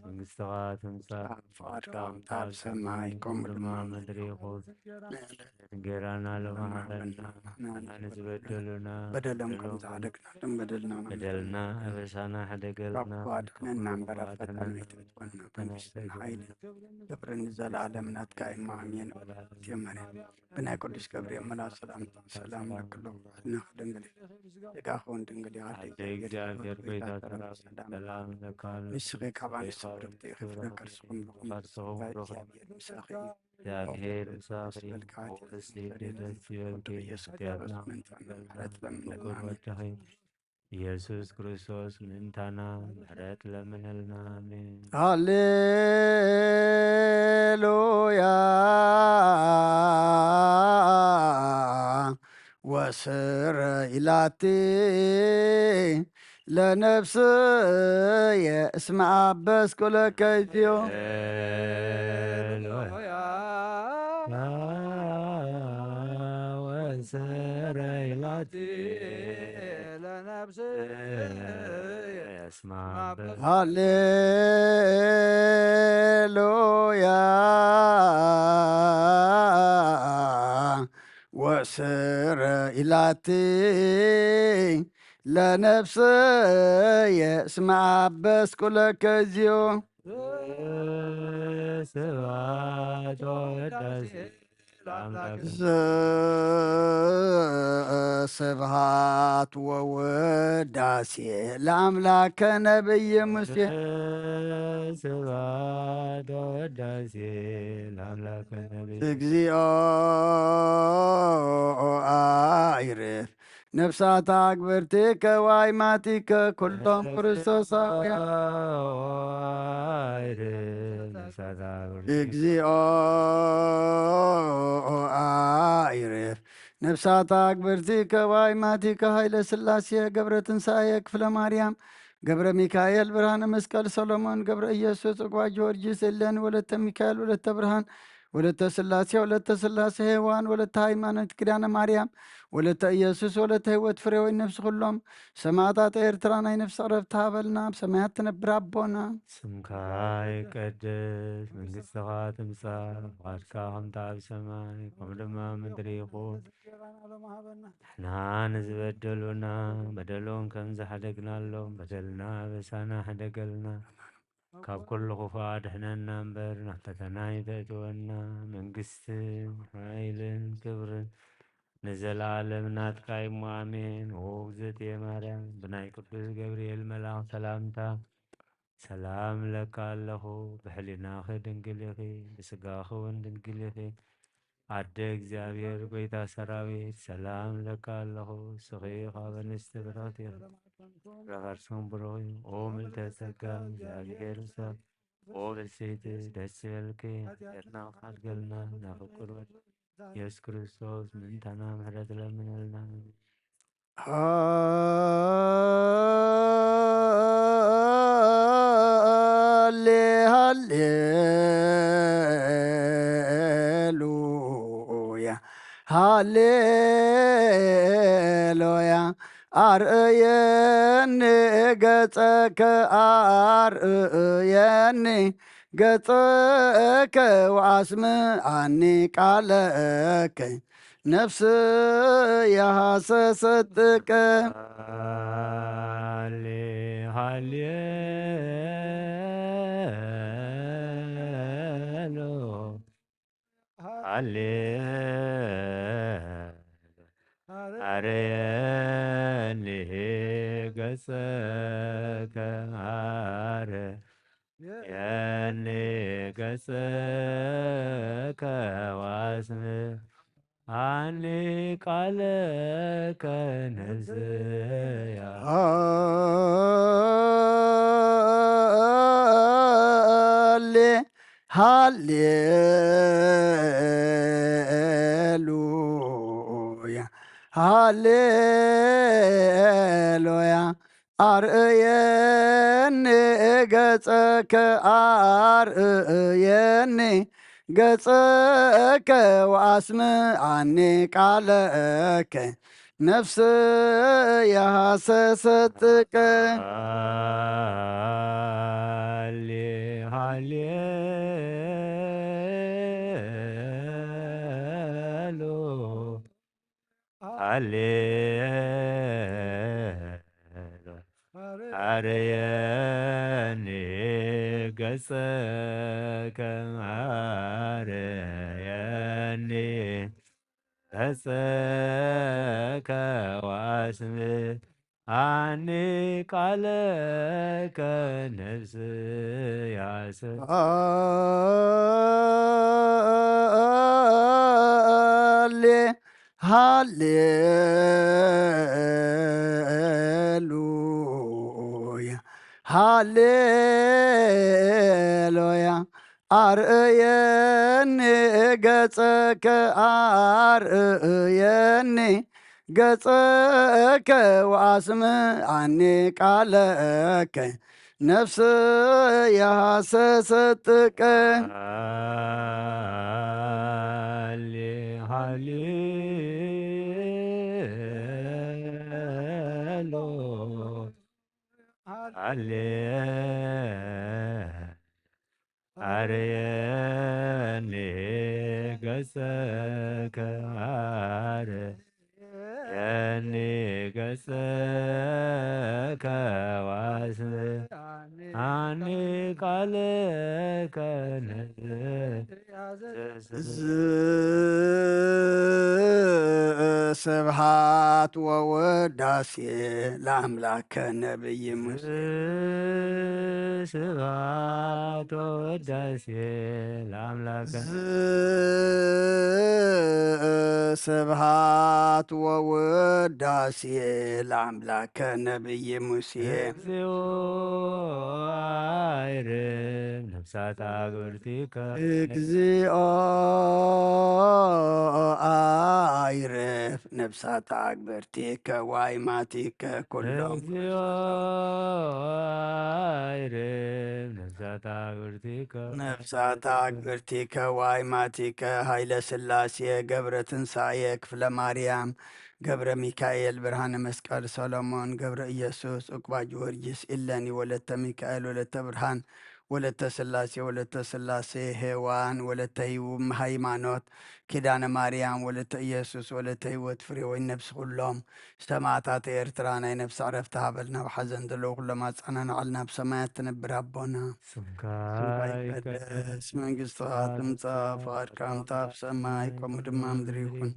መንግስትኻ ትምጻእ፣ ፍቃድካ ኣብ ሰማይ ከምኡ ድማ ምድሪ ይኹን። እንጌራና ለመሃበና ንዝበደሉና በደሎም ከም ዝሓደግናሎም በደልና በደልና ኣበሳና ሕደገልና ካብ ክፉ ኣድሕነና እምበር ኣብ ፈተና ኣይተእትወና። መንግስትን ሓይልን ክብርን ንዘለኣለም ናትካ እዩ። ኣሜን። ጀመረ ብናይ ቅዱስ ገብርኤል መልኣክ ሰላምታ ሰላም ለክሎ ናኽ ድንግል ስጋኹን ድንግል ኣደ እግዚኣብሔር ጎይታ ሰራዊት ሰላም ለካ ንስኺ ካብ ኣንስቲ ብርክቲ ኢኺ ፍረ ከርስኹም ብኹም ከርስኹም ብሩኽ እግዚኣብሔር ምሳኺ እዩ። እግዚኣብሔር ምሳኺ ይበልካ ሞገስ ይደስ ይበልኪ ኢየሱስ ኃጢአትና ክርስቶስ ምንታና ምሕረት ለምንልና ፍቁር ወድኺ ኢየሱስ ክርስቶስ ምእንታና ምሕረት ለምንልና። ኣሜን። ሃሌሉያ ወስረ ኢላቲ ለነፍስየ እስመ አበስኩ ለከ እግዚኦ። ሃሌሉያ ወስረ ኢላቲ ለነፍስየ እስመ አበስኩ ሃሌሉያ ወስረ ኢላቲ ለነፍስየ እስመ አበስኩ ለከ እግዚኦ። ስብሐት ወውዳሴ ለአምላክ ስብሐት ወውዳሴ ለአምላከ ነብይ ሙሴ። ስብሐት ወውዳሴ ለአምላክ ነብይ እግዚኦ አይርፍ ነፍሳታ አግብርቲከ ዋይማቲከ ኩሎም ክርስቶሳውያን። አይርፍ ነፍሳታ አግብርቲከ እግዚኦ አይርፍ ነፍሳታ አግብርቲከ ዋይማቲከ ኃይለ ሥላሴ ገብረ ትንሣኤ ክፍለ ማርያም ገብረ ሚካኤል ብርሃነ መስቀል ሰሎሞን ገብረ ኢየሱስ ጽጓ ጊዮርጊስ እለን ወለተ ሚካኤል ወለተ ብርሃን ወለተ ሥላሴ ወለተ ሥላሴ ሔዋን ወለተ ሃይማኖት ኪዳነ ማርያም ወለተ ኢየሱስ ወለተ ሕይወት ፍሬ ወይን ነፍሲ ኩሎም ሰማዕታት ኤርትራ ናይ ነፍሲ ዕረፍቲ ሃበልና። ኣብ ሰማያት ትነብር ኣቦና ስምካ ይቀደስ፣ መንግስትኻ ትምጻእ፣ ፍቓድካ ከምታ ኣብ ሰማይ ከምኡ ድማ ኣብ ምድሪ ይኹን። ንሕና ንዝበደሉና በደሎም ከም ዝሓደግናሎም በደልና ኣበሳና ሕደገልና። ካብ ኩሉ ክፉእ ኣድሕነና እምበር ናብ ፈተና ኣይተእትወና። መንግስትን ሓይልን ክብርን ንዘለኣለም ናትካ እዩ እሞ ኣሜን። ኦ እግዝእትየ ማርያም ብናይ ቅዱስ ገብርኤል መልኣኽ ሰላምታ ሰላም እለካ ኣለኹ። ብሕሊናኺ ድንግል ኢኺ፣ ብስጋኺ እውን ድንግል ኢኺ። ኣደ እግዚኣብሔር ጐይታ ሰራዊት ሰላም እለካ ኣለኹ። ንስኺ ካብ ኣንስቲ ብርኽቲ ኢኺ፣ ፍረ ከርስኺ እውን ብሩኽ እዩ። ኦ ምልዕተ ጸጋ እግዚኣብሔር ምሳኺ፣ ኦ ብጽሕቲ ደስ ይበልኪ። ኃጢአትና ክሓድገልና ናብ ፍቁር ወድ ኢየሱስ ክርስቶስ ምእንታና ምሕረት ለምነልና። ሃሌ ሃሌሉያ ሃሌሉያ ኣርእየኒ ገጸከ ኣርእየኒ ገጸከ ወኣስምዓኒ ቃለከ ነፍስየ ሃሰሰትከ። ሃሌ ሃሌሉ ሃሌ ኣርየኒ ገጸከ ኣርየኒ ገጸከ ወኣስምዓኒ ቃለከ ነፍስየ ሃሌ ሃሌሉያ ሃሌሉያ ኣርእየኒ ገጸከ ኣርእየኒ ገጸከ ወኣስምዓኒ ቃለከ ነፍስየ ሃሰሰትከ። ሃሌ ሃሌሉ ሃሌ ኣርየኒ ገጸከ ኣርየኒ ገጸከ ወኣስምዓኒ ቃለከ ነፍስየ ሃሌ ሃሌሉያ ሃሌሉያ ኣርእየኒ ገጸከ ኣርእየኒ ገጸከ ወኣስምዓኒ ቃለከ ነፍስየ ሃሰሰትከ። ሃሌ ሃሌሉ ሃሌ ኣርየኒ ገጸከ ኣርየኒ ገጸከ ወኣስምዓኒ ቃለከ ነፍስየ ስብሐት ወውዳሴ ለአምላከ ነቢይ ሙሴ። ስብሐት ወውዳሴ ለአምላከ። ስብሐት ወውዳሴ ለአምላከ ነቢይ ሙሴ። እግዚኦ አይርም ነፍሳት አግብርቲከ። እግዚኦ አይርፍ ነፍሳት አግብርቲከ ዋይማቲከ ኩሎም። እግዚኦ አይርም ነፍሳት አግብርቲከ። ነፍሳት አግብርቲከ ዋይማቲከ ኃይለ ሥላሴ ገብረ ትንሳኤ ክፍለ ማርያም ገብረ ሚካኤል ብርሃነ መስቀል ሰሎሞን ገብረ ኢየሱስ ዑቅባ ጊዮርጊስ ኢለኒ ወለተ ሚካኤል ወለተ ብርሃን ወለተ ሥላሴ ወለተ ሥላሴ ሄዋን ወለተ ህይውም ሃይማኖት ኪዳነ ማርያም ወለተ ኢየሱስ ወለተ ህይወት ፍሬወይን ነፍሲ ኩሎም ሰማዕታት ኤርትራ ናይ ነፍሲ ዕረፍቲ ሃበልና። ኣብ ሓዘን ዘለዉ ኩሎም ኣጸናንዓልና። ኣብ ሰማያት ትነብር ኣቦና ስምካ ስምካ ይቀደስ። ይቀደስ መንግስትኻ ትምጻእ ፍቓድካ ከምታ ኣብ ሰማይ ከምኡ ድማ ምድሪ ይኹን።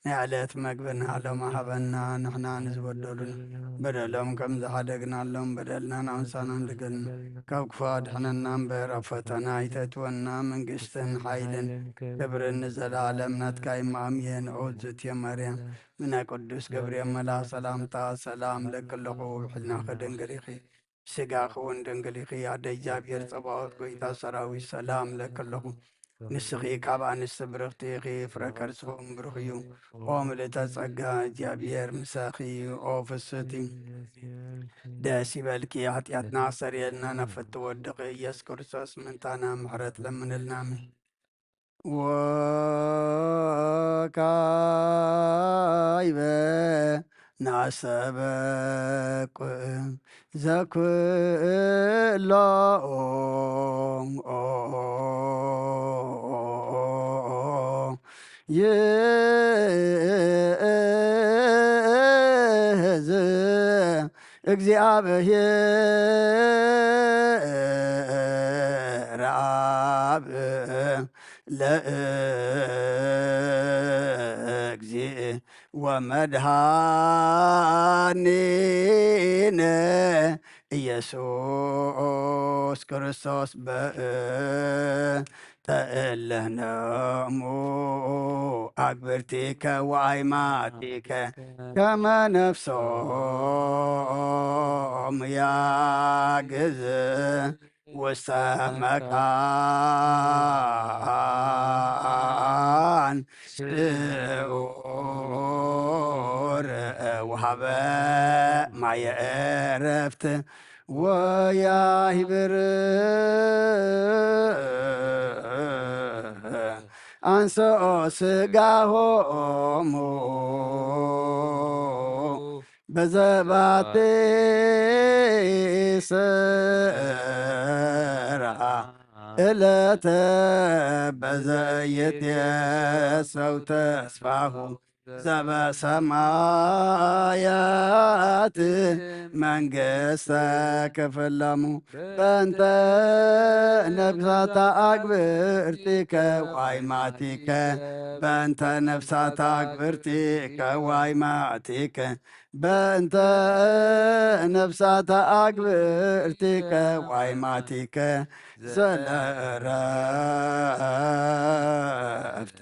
ናይ ዕለት መግብና ሎሚ ሃበና። ንሕና ንዝበደሉና በደሎም ከም ዝሓደግናሎም በደልና ናምሳና ንድገልና። ካብ ክፉ ኣድሕነና እምበር ኣብ ፈተና ኣይተእትወና። መንግስትን ሓይልን ክብርን ንዘለዓለም ናትካ እዩ። ኣሜን። ኦ ዝትየ ማርያም ምነ ቅዱስ ገብርኤል መልኣክ ሰላምታ ሰላም ለኪ ኣለኹ። ውሕልና ከደንግሪኺ ስጋኺ እውን ድንግል ኢኺ። ኣደ እግዚኣብሔር ጸባኦት ጐይታ ሰራዊት ሰላም እለኪ ኣለኹ። ንስኺ ካብ ኣንስቲ ብርኽቲ ኢኺ፣ ፍረ ከርስኺ እውን ብሩኽ እዩ። ኦ ምልእተ ጸጋ እግዚኣብሔር ምሳኺ እዩ። ኦ ፍስቲ ደስ ይበልኪ፣ ሓጢኣትና ኣስተሰርየልና ናብ ፍትው ወድኺ ኢየሱስ ክርስቶስ ምእንታና ምሕረት ለምንልና። ኣሜን። ወካይበ ናሰበቁ ዘኩሎ ይእዝ እግዚኣብሔር ኣብ ለእግዚእ ወመድኃኒነ ኢየሱስ ክርስቶስ በእንተ እለነሙ ኣግብርቲከ ወአይማቲከ ከመ ነፍሶም ያግዝ ውስተ መካን ስዑር ወሃበ ማየ ዕረፍት ወያሂብር አንሰኦ ስጋሆሙ በዘባቲ ስራ እለተ በዘይትየሰው ተስፋሁ ዘበሰማያት መንግስተ ክፍለሙ በእንተ ነፍሳታ አግብርቲከ ዋይማቲከ በእንተ ነፍሳታ አግብርቲከ ዋይማቲከ በእንተ ነፍሳታ አግብርቲከ ዋይማቲከ ዘለእረፍት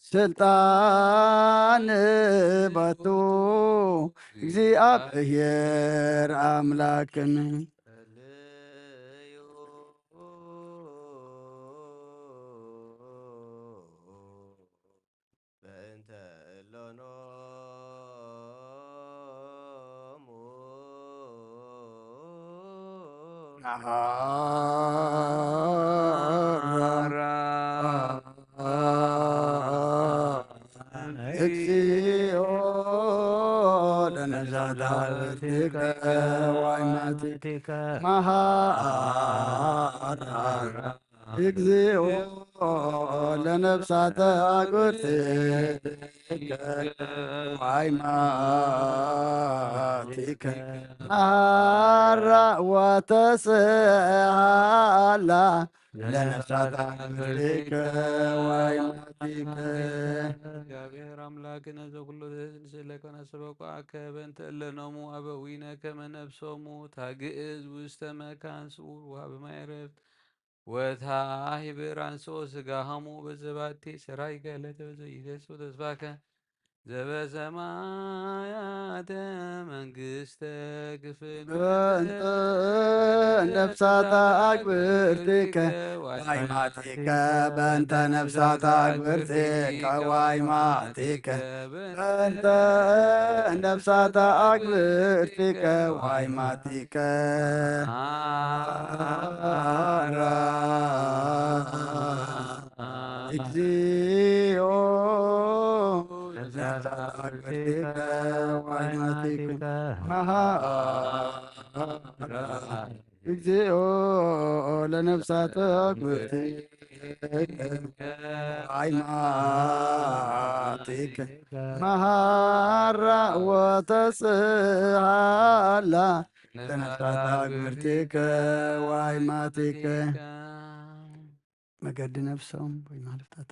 ስልጣን በቱ እግዚኣብሔር አምላክን በእንተ እሎኖሙ መሃራ እግዚኦ ለነፍሳቲከ ዋይማቲከ መሃራ እግዚኦ ለነፍሳተ አግብርቲከ ዋይማቲከ መሃራ ወተስሃላ ለነፍሳተ አግብርቲከ ዋይማቲከ። እግዚአብሔር አምላክነ ዘኩሉ ትእዝዝ ለከ ነሰበኳከ በእንተ እለኖሙ አበዊነ ከመ ነፍሶሙ ታግእዝ ውስተ መካን ስዑር ወሃበ ማየ ዕረፍት ወታሂብር አንስኦ ስጋሆሙ በዘባቲ ስራይከ ለተበዘይተስው ተስፋከ ዘበሰማያተ መንግስተ ክፍል በእንተ ነፍሳታ አግብርቲከ ዋይማቲከ በእንተ ነፍሳታ አግብርቲከ ዋይማቲከ በእንተ ነፍሳታ አግብርቲከ ዋይማቲከ አራ እግዚኦ ለነፍሳተ አግብርቲከ ዋይማቲከ መሃራ እግዚኦ ለነፍሳተ አግብርቲከ ዋይማቲከ መሃራ ወተስሃላ ለነፍሳተ አግብርቲከ ዋይማቲከ መገዲ ነፍሶም ወይ ማለፍታት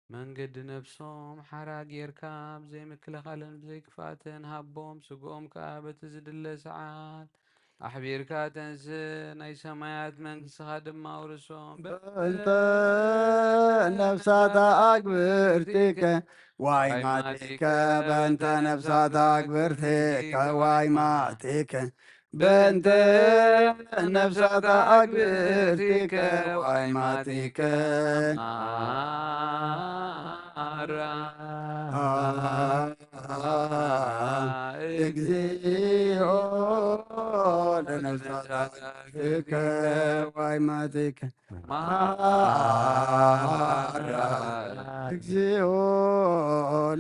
መንገዲ ነፍሶም ሓራ ጌርካ ብዘይ ምክልኻልን ብዘይ ክፍኣትን ሃቦም፣ ስግኦም ከኣ በቲ ዝድለ ሰዓት ኣሕቢርካ ተንስእ፣ ናይ ሰማያት መንግስትኻ ድማ ኣውርሶም። በእንተ ነፍሳታ ኣግብርቲከ ዋይማቲከ በእንተ ነፍሳታ ኣግብርቲከ ዋይማቲከ በእንተ ነፍሳታ ኣግብርቲከ ዋይማቲከ ማራ እግዚኦ ለነፍሳትከ ወአይማቲከ መሐራ እግዚኦ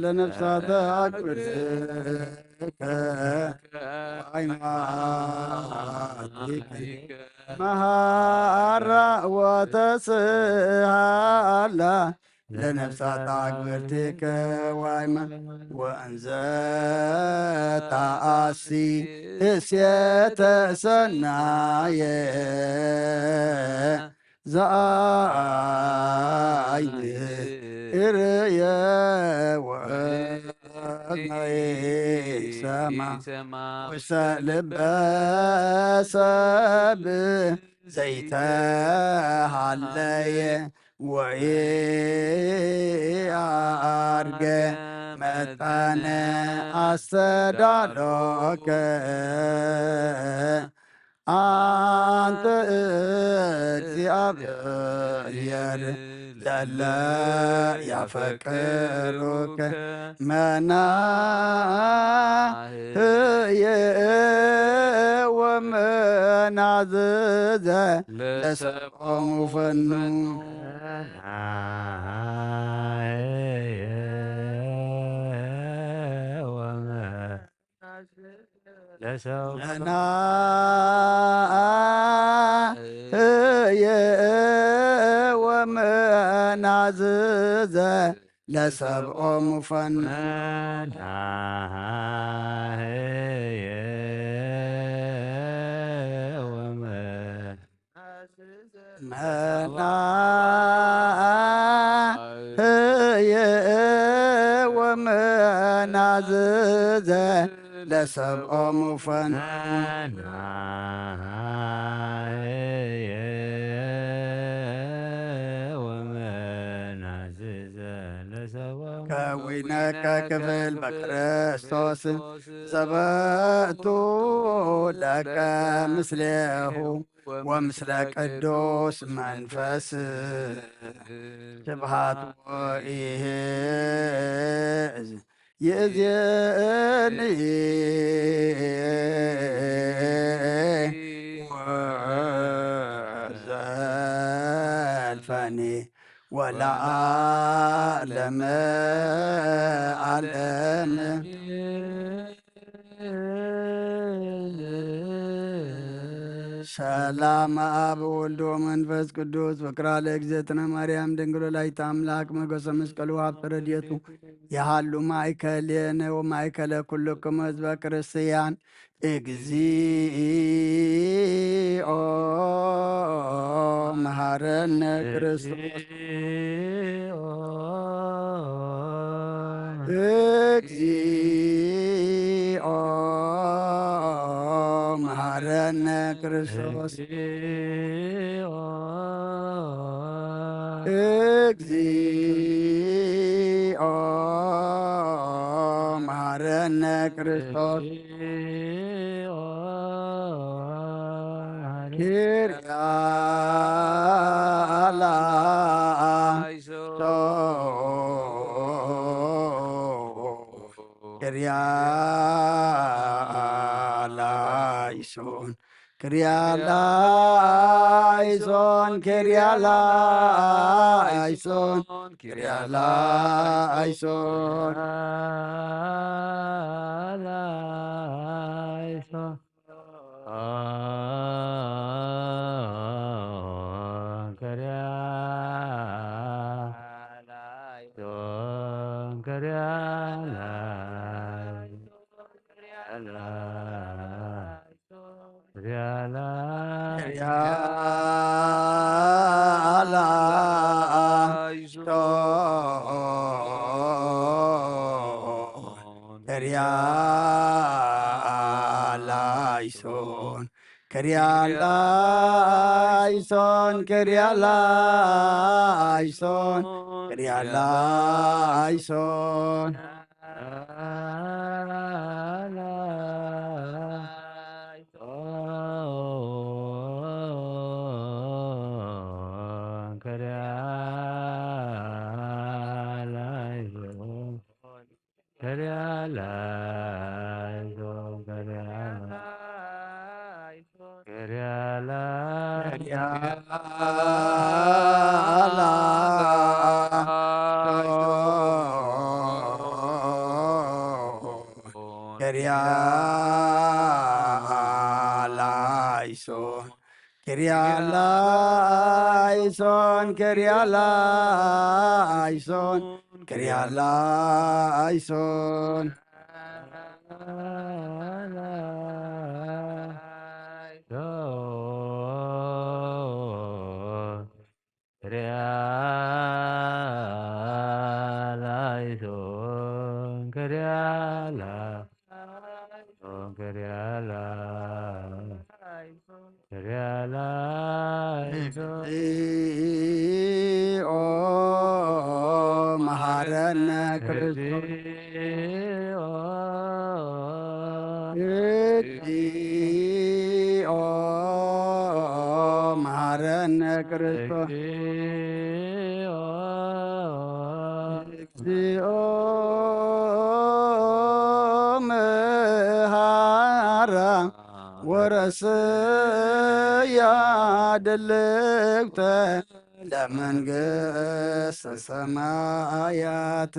ለነፍሳተ አክብርትከ ወአይማቲከ መሐራ ወተስሃላ ለነፍሳት አግብርቲከ ዋይማ ወእንዘ ተአሲ እሴተ ሰናየ ዘአይን ኢርየ ወእዝነ ይሰማ ውስተ ልበ ሰብ ዘይተሃለየ ወኢአርገ መጠነ አስተዳሎከ አንተ እግዚአብሔር ለለ ያፈቅሩከ መናህየ ወመናዝዘ ለሰብኦሙ ፈኑ ለሰው መናህየ ወመናዝዘ ለሰብኦሙ ፈኑ መናህየ ወመ መናህየ ወመናዝዘ ለሰብኦሙ ፈኑ መናህየ ወመናዝዘ ለሰብኦሙ ከዊነከ ክፍል በክርስቶስ ዘበቱ ለከ ምስሌሁ ወምስለ ቅዱስ መንፈስ ስብሐት ወኢሄዝ ይእዜኒ ወዘልፈኒ ወለዓለመ ዓለም። ሰላም አብ ወልድ ወመንፈስ ቅዱስ ፍቅራ ለእግዝእትነ ማርያም ድንግል ወላዲተ አምላክ ሞገሰ መስቀሉ ሀብተ ረድኤቱ የሃሉ ማእከሌነ ወማእከለ ኩልክሙ ህዝበ ክርስቲያን። እግዚኦ መሐረነ ክርስቶስ። እግዚኦ መሐረነ ክርስቶስ። እግዚኦ መሐረነ ክርስቶስ። ኪርያ ላይሶን ኪርያ ላይሶን ኪርያ ላይሶን ኪርያ ላይሶን ኪርያ ላይሶን ላይሶን ኪርያ ላይሶን ኪርያ ላይሶን ኪርያ ላይሶን ኪርያ ላይሶን ኪርያ ላይሶን ኪርያ ላይሶን ኪርያ ላይሶን ኪርያ ላይሶን ኪርያ ላይሶን ኪርያ ላይሶን ኪርያ ላይሶን ላይሶን፣ ክርያላይሶን፣ ክርያላይሶን፣ ክርያላይሶን፣ ክርያላይሶን። ላይሶን፣ ክርያላይሶን፣ ክርያላይሶን፣ ክርያላይሶን። እግዚኦ መሐረነ ክርስቶስ። እግዚኦ። እግዚኦ መሐረነ ክርስቶስ። እግዚኦ። እግዚኦ መሐራ ወረስያ ድልግተ ለመንግስተ ሰማያት።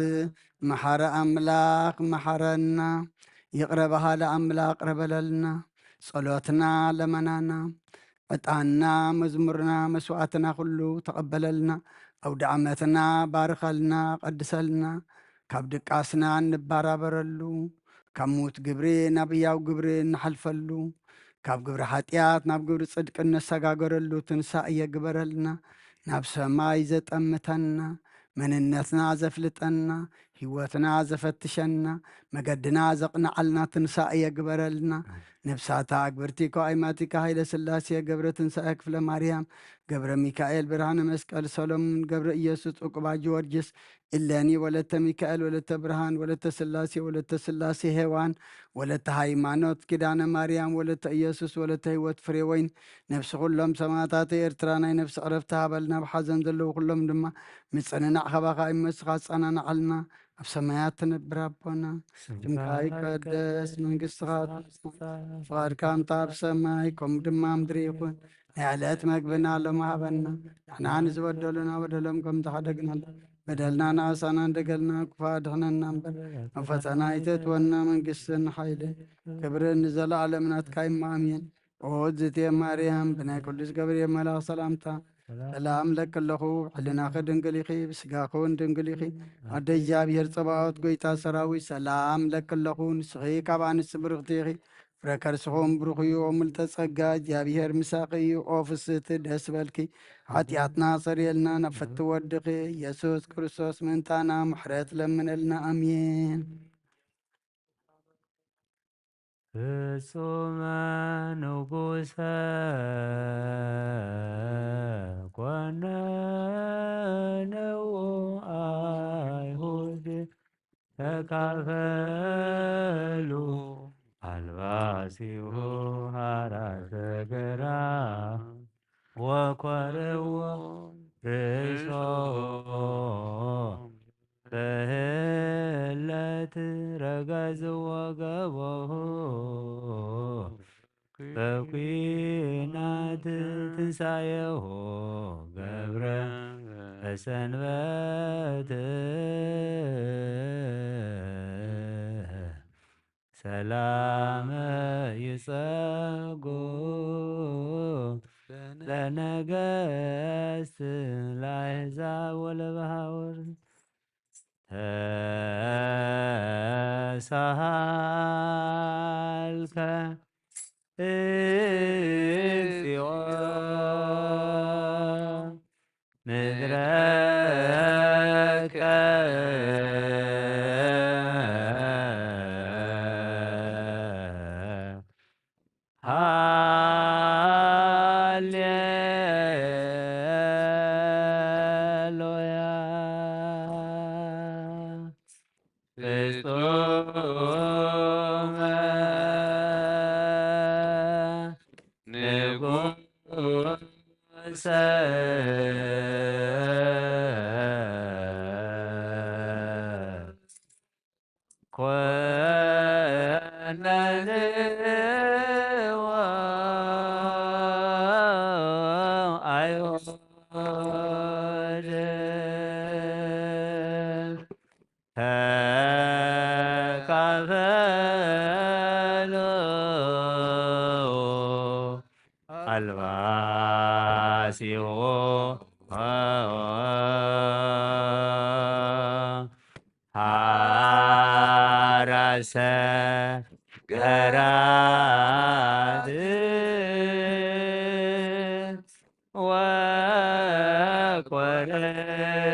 መሐሪ ኣምላኽ መሐረና፣ ይቕረ በሃሊ ኣምላኽ ይቕረ በለልና። ጸሎትና ለመናና፣ ዕጣንና መዝሙርና መስዋዕትና ኩሉ ተቐበለልና። ኣውደ ዓመትና ባርኸልና ቀድሰልና። ካብ ድቃስና እንባራበረሉ፣ ካብ ምዉት ግብሪ ናብ ህያው ግብሪ እንሓልፈሉ፣ ካብ ግብሪ ሓጢኣት ናብ ግብሪ ጽድቂ እነሰጋገረሉ ትንሳኤ ግበረልና። ናብ ሰማይ ዘጠምተና፣ መንነትና ዘፍልጠና፣ ህይወትና ዘፈትሸና፣ መገድና ዘቕንዓልና ትንሳኤ ግበረልና። ነብሳታ ኣግብርቲኮ ኣይማቲካ ሃይለ ስላሴ ገብረ ትንሳኤ ክፍለ ማርያም ገብረ ሚካኤል ብርሃነ መስቀል ሰሎሞን ገብረ ኢየሱስ ዑቅባ ጊዮርጊስ እለኒ ወለተ ሚካኤል ወለተ ብርሃን ወለተ ስላሴ ወለተ ስላሴ ሄዋን ወለተ ሃይማኖት ኪዳነ ማርያም ወለተ ኢየሱስ ወለተ ህይወት ፍሬወይን ነፍሲ ኩሎም ሰማዕታት ኤርትራ ናይ ነፍሲ ዕረፍቲ ሃበልና። ኣብ ሓዘን ዘለዉ ኩሎም ድማ ምጽንናዕ ካባኻ ይመስኻ ኣጸናንዓልና። ኣብ ሰማያት ትነብር ኣቦና ስምካ ይቀደስ፣ መንግስትኻ ትምጻእ፣ ፍቓድካ ከምታ ኣብ ሰማይ ከምኡ ድማ ኣብ ምድሪ ይኹን። ናይ ዕለት መግብና ሎም ሃበና፣ ንሕና ንዝበደሉና በደሎም ከም ዝሓደግናሎም በደልና ንኣሳና እንደገልና ክፉእ ኣድሕነና እምበር፣ ናብ ፈተና ኣይተእትወና፣ መንግስትን ሓይልን ክብርን ንዘለኣለም ናትካ እዩ፣ ኣሜን። ኦ እግዝእትየ ማርያም፣ ብናይ ቅዱስ ገብርኤል መልኣኽ ሰላምታ ሰላም እለኪ ኣለኹ፣ ሕልናኺ ድንግል ኢኺ፣ ብስጋኺ እውን ድንግል ኢኺ። ኣደ እግዚኣብሔር ጸባኦት፣ ጎይታ ሰራዊት፣ ሰላም እለኪ ኣለኹ፣ ንስኺ ካብ ኣንስቲ ብርኽቲ ኢኺ፣ ፍረ ከርስኹም ብሩኽ እዩ። ኦ ምልዕተ ጸጋ፣ እግዚኣብሔር ምሳኺ እዩ። ኦ ፍስሕቲ፣ ደስ በልኪ፣ ሓጢኣትና ሰርየልና፣ ናብ ፍትው ወድኺ ኢየሱስ ክርስቶስ ምእንታና ምሕረት ለምነልና። ኣሜን። ፍጹመ ንጉሰ ኮነንዎ ኣይሁድ ተካፈሉ ኣልባሲሁ ሐራ ሰገራ ወኮርዎ ርእሶ በህለት ረገዝዎ ገቦሁ በኩናት ትንሳኤሁ ገብረ በሰንበት ሰላመ ይጸጉ ለነገስት ለአሕዛብ ወለበሃውር ተሳሃልከ እግዚኦ ምድረከ ሃሌሉያ። ፍጹመ ንጉሰ ኮነንዎ ኣልባሲዎ ሃራሰ ገራት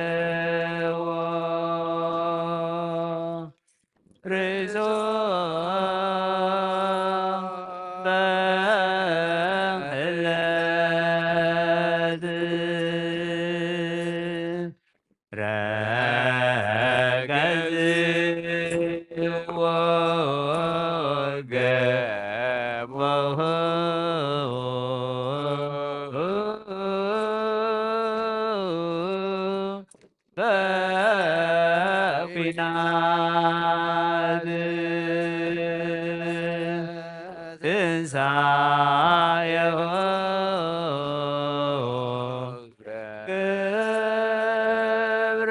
ወቆረዎ ርእሶ በምሕለት ረገዝዎ ገቦ በኲናት ትንሳኤሁ ክብረ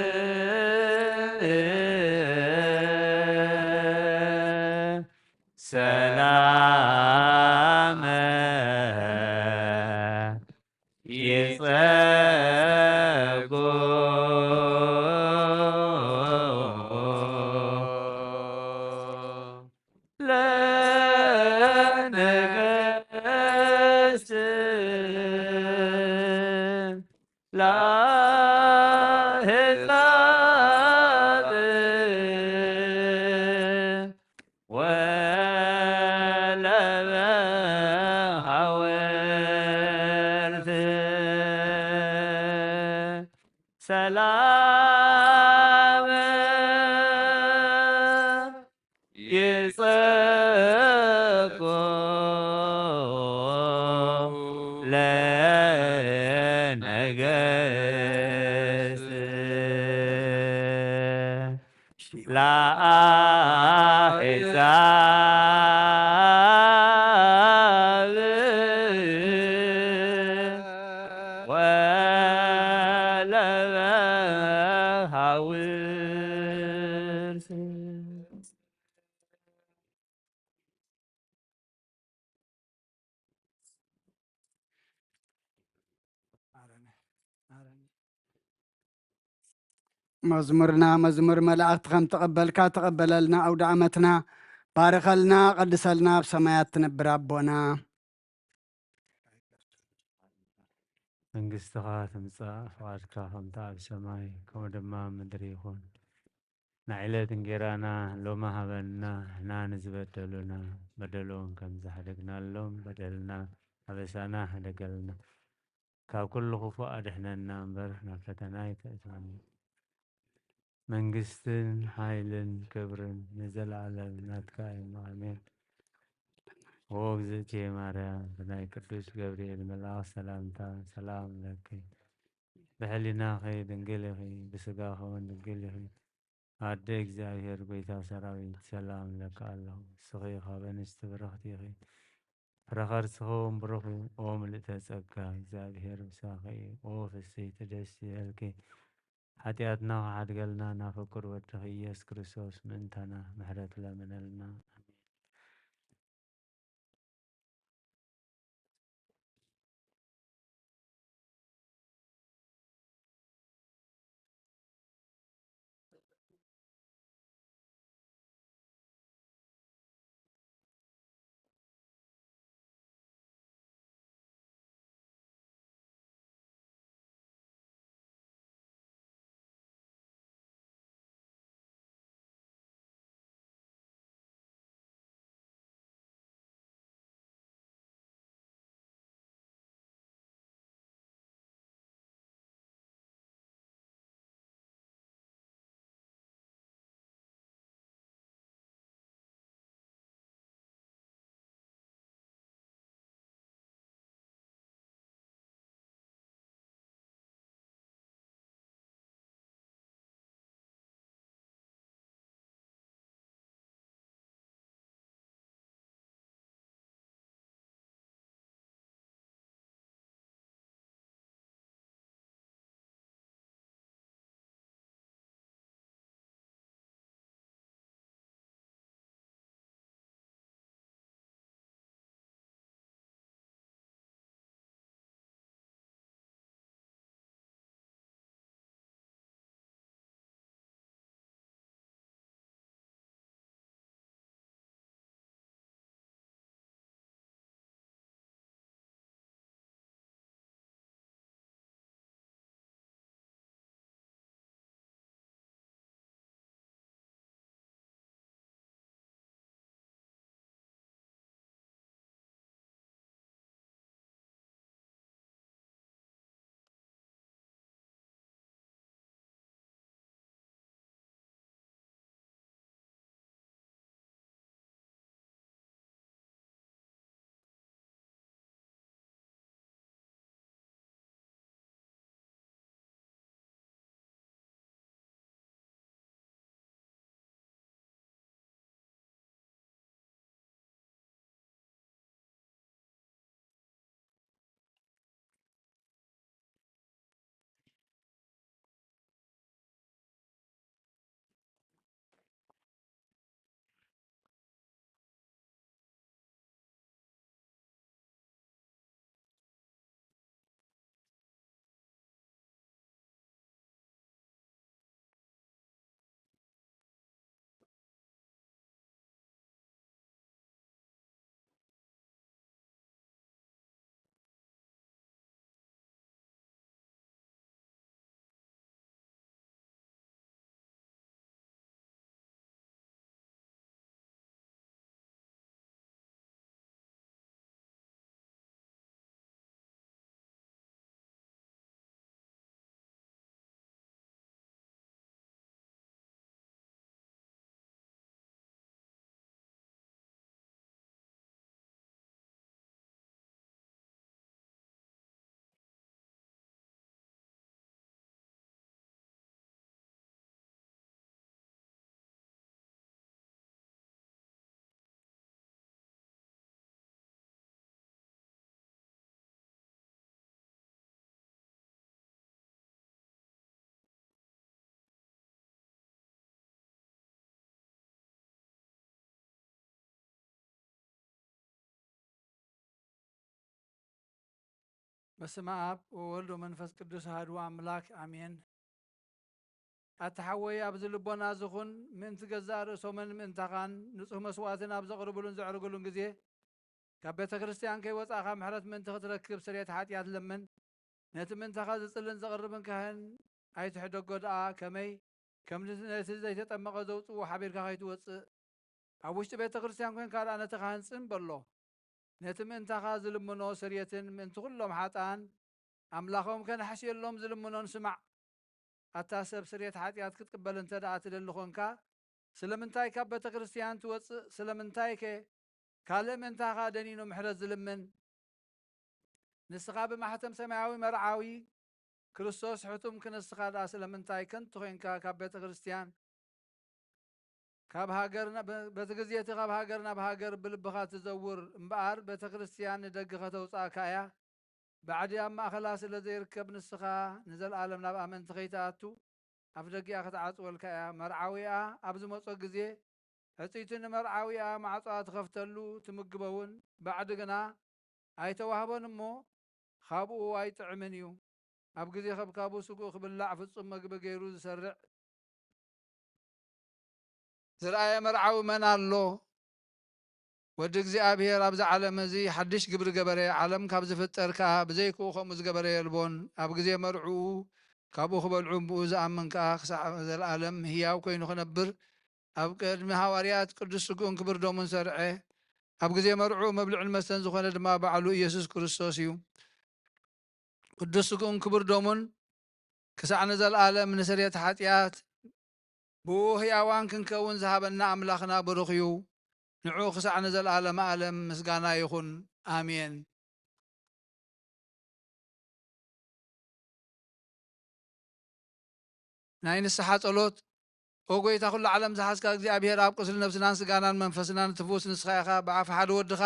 በሰንበት ሰላመ ይጸጎ ለነገስት ላህጻብ ወለበሃወርት ሰላም ይጸጎ ለነገስት ለአሕዛብ ወለበሃውርት። መዝሙርና መዝሙር መላእኽቲ ከም ተቐበልካ ተቐበለልና። ኣውደ ዓመትና ባርኸልና፣ ቀድሰልና፣ ኣብ ሰማያት ትነብር ኣቦና። መንግስትኻ ትምጻእ፣ ፍቓድካ ከምቲ ኣብ ሰማይ ከምኡ ድማ ኣብ ምድሪ ይኹን። ንዕለት እንጌራና ሎሚ ሃበና፣ ንሕና ንዝበደሉና በደሎም ከም ዝሓደግናሎም በደልና ኣበሳና ሕደገልና። ካብ ኩሉ ክፉእ ኣድሕነና እምበር ናብ ፈተና ኣይተእትወና። መንግስትን ሓይልን ክብርን ንዘለኣለም ናትካ እዮም። ኣሜን። ኦ እግዝእትየ ማርያም፣ ብናይ ቅዱስ ገብርኤል መልኣኽ ሰላምታ ሰላም እለኪ። ብሕሊናኺ ድንግል ኢኺ፣ ብስጋኺ እውን ድንግል ኢኺ። ኣደ እግዚኣብሔር ጐይታ ሰራዊት ሰላም እለኪ ኣለኹ። ንስኺ ካብ ኣንስቲ ብርኽቲ ኢኺ። ፍረ ከርስኺ እውን ብሩኽ እዩ። ኦ ምልእተ ጸጋ፣ እግዚኣብሔር ምሳኺ እዩ። ኦ ፍስሕቲ ደስ ይበልኪ። ሓጢኣትና ክሓድገልና ናብ ፍቁር ወድኺ ኢየሱስ ክርስቶስ ምእንታና ምሕረት ለምነልና። ኣሜን። በስመ ኣብ ወወልድ ወመንፈስ ቅዱስ ኣሐዱ ኣምላክ ኣሜን። ኣታ ሓወይ፣ ኣብዚ ልቦና ዝኹን ምእንቲ ገዛእ ርእሶምን ምእንታኻን ንጹህ መስዋዕትን ኣብ ዘቕርብሉን ዘዕርግሉን ግዜ፣ ካብ ቤተ ክርስቲያን ከይወጻእካ ምሕረት ምእንቲ ክትረክብ ስርየት ሓጢኣት ለምን። ነቲ ምእንታኻ ዝጽልን ዘቕርብን ካህን ኣይትሕደጎ ደኣ፣ ከመይ ከም ነቲ ዘይተጠመቐ ዘውጽእዎ ሓቢርካ ከይትወጽእ፣ ኣብ ውሽጢ ቤተ ክርስቲያን ኮንካ ደኣ ነቲ ካህን ጽን በሎ። ነቲ ምእንታኻ ዝልምኖ ስርየትን ምእንቲ ኩሎም ሓጥኣን ኣምላኾም ከነሕስየሎም ዝልምኖን ስማዕ። ኣታ ሰብ፣ ስርየት ሓጢኣት ክትቅበል እንተ ደኣ ትደሊ ኾንካ፣ ስለምንታይ ካብ ቤተ ክርስቲያን ትወጽእ? ስለምንታይከ ካልእ ምእንታኻ ደኒኑ ምሕረት ዝልምን? ንስኻ ብማሕተም ሰማያዊ መርዓዊ ክርስቶስ ሕቱም ክንስኻ ደኣ ስለምንታይ ከንቱ ኾንካ ካብ ቤተ ክርስቲያን ካብ ሃገር ናብ፣ በቲ ግዜ እቲ ካብ ሃገር ናብ ሃገር ብልብኻ ትዘውር እምበኣር፣ ቤተ ክርስቲያን ንደገ ከተውጽኣካ እያ። ባዕዲ ኣብ ማእከላ ስለ ዘይርከብ፣ ንስኻ ንዘለኣለም ናብ ኣመንቲ ከይትኣቱ፣ ኣፍ ደጊኣ ክትዓጽወልካ እያ። መርዓዊኣ ኣብ ዝመጾ ግዜ፣ ሕጽይቲ ንመርዓዊኣ ማዕጾኣ ትኸፍተሉ፣ ትምግቦ እውን። ባዕዲ ግና ኣይተዋህቦን እሞ፣ ካብኡ ኣይጥዕምን እዩ። ኣብ ግዜ ከብካቡ ስግኡ ክብላዕ ፍጹም መግቢ ገይሩ ዝሰርዕ ዝረኣየ መርዓዊ መን ኣሎ? ወዲ እግዚኣብሔር ኣብዚ ዓለም እዚ ሓድሽ ግብሪ ገበረ። ዓለም ካብ ዝፍጠር ከኣ ብዘይክኡ ከምኡ ዝገበረ የልቦን። ኣብ ግዜ መርዕኡ ካብኡ ክበልዑ፣ ብኡ ዝኣምን ከኣ ክሳዕ ዘለኣለም ህያው ኮይኑ ክነብር፣ ኣብ ቅድሚ ሃዋርያት ቅዱስ ስግኡን ክብር ደሙን ሰርዐ። ኣብ ግዜ መርዕኡ መብልዕን መስተን ዝኾነ ድማ ባዕሉ ኢየሱስ ክርስቶስ እዩ። ቅዱስ ስግኡን ክብር ደሙን ክሳዕ ንዘለኣለም ንስርየት ሓጢኣት ብኡ ህያዋን ክንከውን ዝሃበና ኣምላኽና ብሩኽ እዩ። ንዑ ክሳዕ ንዘለኣለመ ኣለም ምስጋና ይኹን። ኣሜን። ናይ ንስሓ ጸሎት። ኦ ጎይታ፣ ኩሉ ዓለም ዝሓዝካ እግዚኣብሔር ኣብ፣ ቁስሊ ነፍስናን ስጋናን መንፈስናን ትፍውስ ንስኻ ኢኻ። ብኣፍ ሓደ ወድኻ፣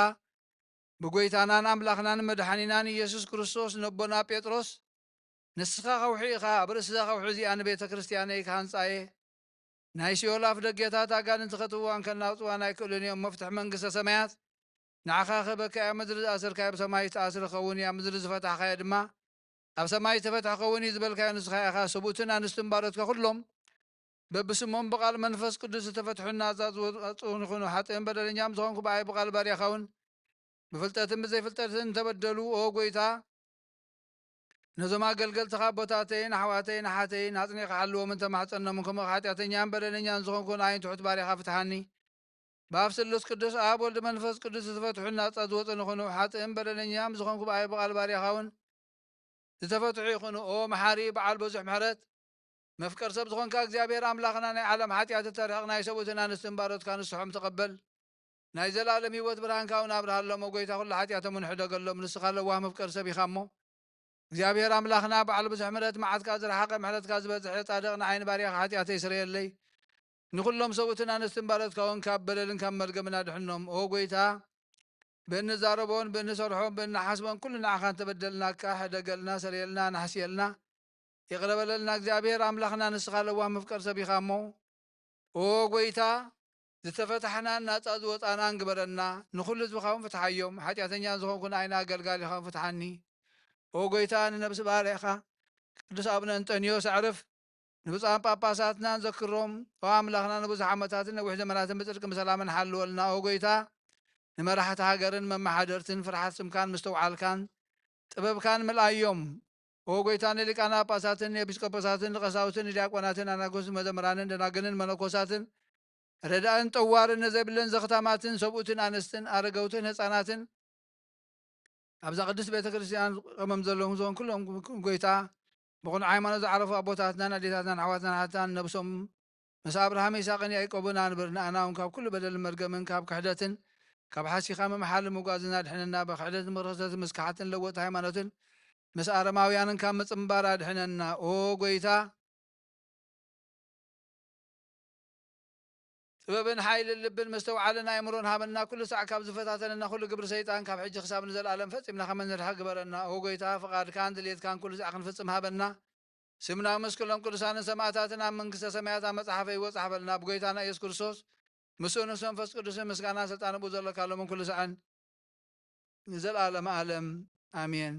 ብጎይታናን ኣምላኽናን መድሓኒናን ኢየሱስ ክርስቶስ፣ ነቦና ጴጥሮስ፣ ንስኻ ከውሒ ኢኻ፣ ኣብ ርእሲ እዛ ከውሒ እዚኣ ንቤተ ክርስቲያነይ ክሃንጻ እየ። ናይ ሲኦል ኣፍ ደጌታት ኣጋንንቲ ከትዋን ከናውጽዋን ኣይክእሉን እዮም። መፍትሒ መንግስተ ሰማያት ንዓኻ ክህበካ እያ። ምድሪ ዝኣሰርካዮ ኣብ ሰማይ ዝተኣስረ ክኸውን እዩ፣ ኣብ ምድሪ ዝፈታሕካዮ ድማ ኣብ ሰማይ ዝተፈትሐ ክኸውን እዩ ዝበልካዮ ንስኻ ኢኻ። ሰብኡትን ኣንስትን ባሮትካ ኩሎም በብስሞም ብቓል መንፈስ ቅዱስ ዝተፈትሑ ናጻ ዝወጹ ይኹኑ። ሓጥእን በደለኛም ዝኾንኩ ብኣይ ብቓል ባርያኻ እውን ብፍልጠትን ብዘይፍልጠትን እንተበደሉ፣ ኦ ጎይታ፣ ነዞም ኣገልገልትኻ ኣቦታተይን ኣሕዋተይን ኣሓተይን ኣጽኒዕካ ሓልዎምን ተማሕጸኖምን። ከምኡ ሓጢኣተኛን በደለኛን ዝኾንኩ ንኣይን ትሑት ባርያኻ ፍትሓኒ። ብኣብ ስሉስ ቅዱስ ኣብ ወልድ መንፈስ ቅዱስ ዝተፈትሑ ናጻ ዝወጹ ንኹኑ። ሓጥእን በደለኛም ዝኾንኩ ብኣይ ብቓል ባርያኻ እውን ዝተፈትሑ ይኹኑ። ኦ መሓሪ በዓል ብዙሕ ምሕረት፣ መፍቀር ሰብ ዝኾንካ እግዚኣብሔር ኣምላኽና፣ ናይ ዓለም ሓጢኣት እተርሕቕ ናይ ሰብኡትን ኣንስትን ባሮትካ ንስሖም ተቐበል። ናይ ዘላለም ህይወት ብርሃንካ እውን ኣብርሃሎም። ኦ ጎይታ፣ ኩሉ ሓጢኣቶም እውን ሕደገሎም። ንስኻ ለዋህ መፍቀር ሰብ ኢኻ እሞ፣ እግዚኣብሔር ኣምላኽና በዓል ብዙሕ ምሕረት፣ መዓትካ ዝረሓቐ ምሕረትካ ዝበዝሐ ጻድቕ ንዓይን ባርያኻ ሓጢኣተይ ስረየለይ። ንኹሎም ሰብኡትን ኣንስትን ባሮትካ እውን ካብ በደልን ካብ መርገምን ኣድሕኖም። ኦ ጎይታ፣ ብእንዛረቦን ብእንሰርሖን ብእንሓስቦን ኩሉ ንዓኻ እንተበደልናካ፣ ሕደገልና፣ ሰረየልና፣ ናሕስየልና፣ ይቕረ በለልና። እግዚኣብሔር ኣምላኽና፣ ንስኻ ለዋህ መፍቀር ሰብ ኢኻ እሞ፣ ኦ ጎይታ፣ ዝተፈታሕናን ናጻ ዝወጻናን ግበረና። ንኹሉ ህዝብኻ እውን ፍትሓዮም። ሓጢኣተኛ ዝኾንኩ ንኣይና ኣገልጋሊኻ እውን ፍትሓኒ። ኦ ጎይታ፣ ንነብሲ ባርያኻ ቅዱስ ኣቡነ እንጠንዮስ ኣዕርፍ። ንብፁዓን ጳጳሳትናን ዘክሮም። ኦ ኣምላኽና፣ ንብዙሕ ዓመታትን ነዊሕ ዘመናትን ብጽድቅን ብሰላምን ሓልወልና። ኦ ጎይታ፣ ንመራሕቲ ሃገርን መመሓደርትን ፍርሓት ስምካን ምስትውዓልካን ጥበብካን ምልኣዮም። ኦ ጎይታ፣ ንሊቃነ ጳጳሳትን ንኤጲስቆጶሳትን ንቀሳውስትን ንዲያቆናትን ኣናጉስን መዘምራንን ደናግልን መነኮሳትን ረዳእን ጠዋርን ንዘይብለን ዘኽታማትን ሰብኡትን ኣንስትን ኣረገውትን ህፃናትን ኣብዛ ቅድስት ቤተ ክርስቲያን ቀመም ዘለኹም ዝኾን ኩሎም ጎይታ ብቕኑዕ ሃይማኖት ዝዓረፉ ኣቦታትናን ኣዴታትናን ኣሕዋትናን ሓታን ነብሶም ምስ ኣብርሃም ይስሐቅን ያዕቆብን ኣንብር። ንኣና እውን ካብ ኩሉ በደልን መርገምን ካብ ክሕደትን ካብ ሓሲኻ ምምሓል ምጓዝን ኣድሕነና። ብክሕደትን ብርኽሰትን ምስ ክሓትን ለወጥቲ ሃይማኖትን ምስ ኣረማውያንን ካብ ምጽንባር ኣድሕነና። ኦ ጎይታ፣ ጥበብን ሓይልን ልብን ምስትውዓልን ኣእምሮን ሃበና። ኩሉ ሳዕ ካብ ዝፈታተነና ኩሉ ግብሪ ሰይጣን ካብ ሕጂ ክሳብ ንዘለኣለም ፈጺምና ከም እንርሕቕ ግበረና። ኦ ጎይታ፣ ፍቓድካን ድሌትካን ኩሉ ሳዕ ክንፍጽም ሃበና። ስምና ምስ ኩሎም ቅዱሳንን ሰማእታትን ኣብ መንግስተ ሰማያት ኣብ መጽሓፈ ይወጽ ሓበልና። ብጎይታና ኢየሱስ ክርስቶስ ምስኡ ምስ መንፈስ ቅዱስን ምስጋናን ስልጣን ብኡ ዘለካ ሎምን ኩሉ ሳዕን ንዘለኣለመ ኣለም ኣሜን።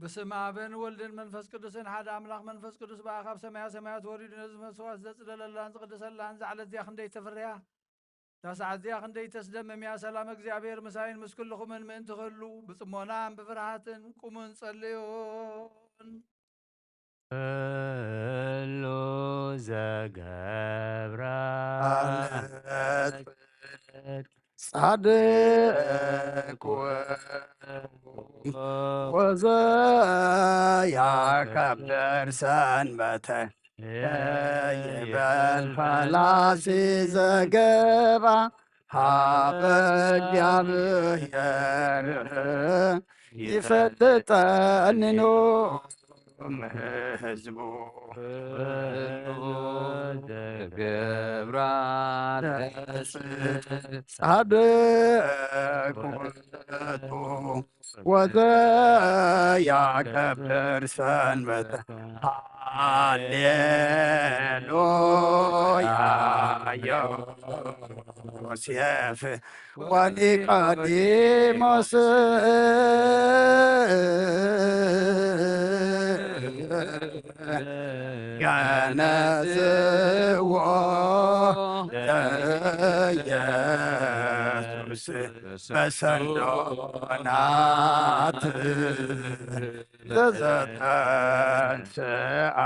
ብስም ኣብን ወልድን መንፈስ ቅዱስን ሓደ ኣምላኽ። መንፈስ ቅዱስ ብኣኻ ኣብ ሰማያ ሰማያት ወሪዱ ነዚ መስዋዕት ዘጽደለላን ዝቕድሰላን እዛ ዕለት እዚኣ ክንደይ ተፍርያ! እታ ሰዓት እዚኣ ክንደይ ተስደምም እያ! ሰላም እግዚኣብሔር ምሳይን ምስ ኩልኹምን ምእንቲ ክህሉ፣ ብጽሞናን ብፍርሃትን ቁሙን ጸልዩን። ኩሉ ዘገብራ ጻድቅ ወዘ ያከብር ሰንበተ ይበል ፈላሲ ዘገባ ሀበ እግዚኣብሔር ይፈልጠንኑ ህዝቡ ገብራ ጻድቅ ወዘ ያከብር ሰንበት። ሃሌሉያ ዮሴፍ ወኒቆዲሞስ ገነዝዎ ለኢየሱስ በሰንዶናት ለዘተንሥአ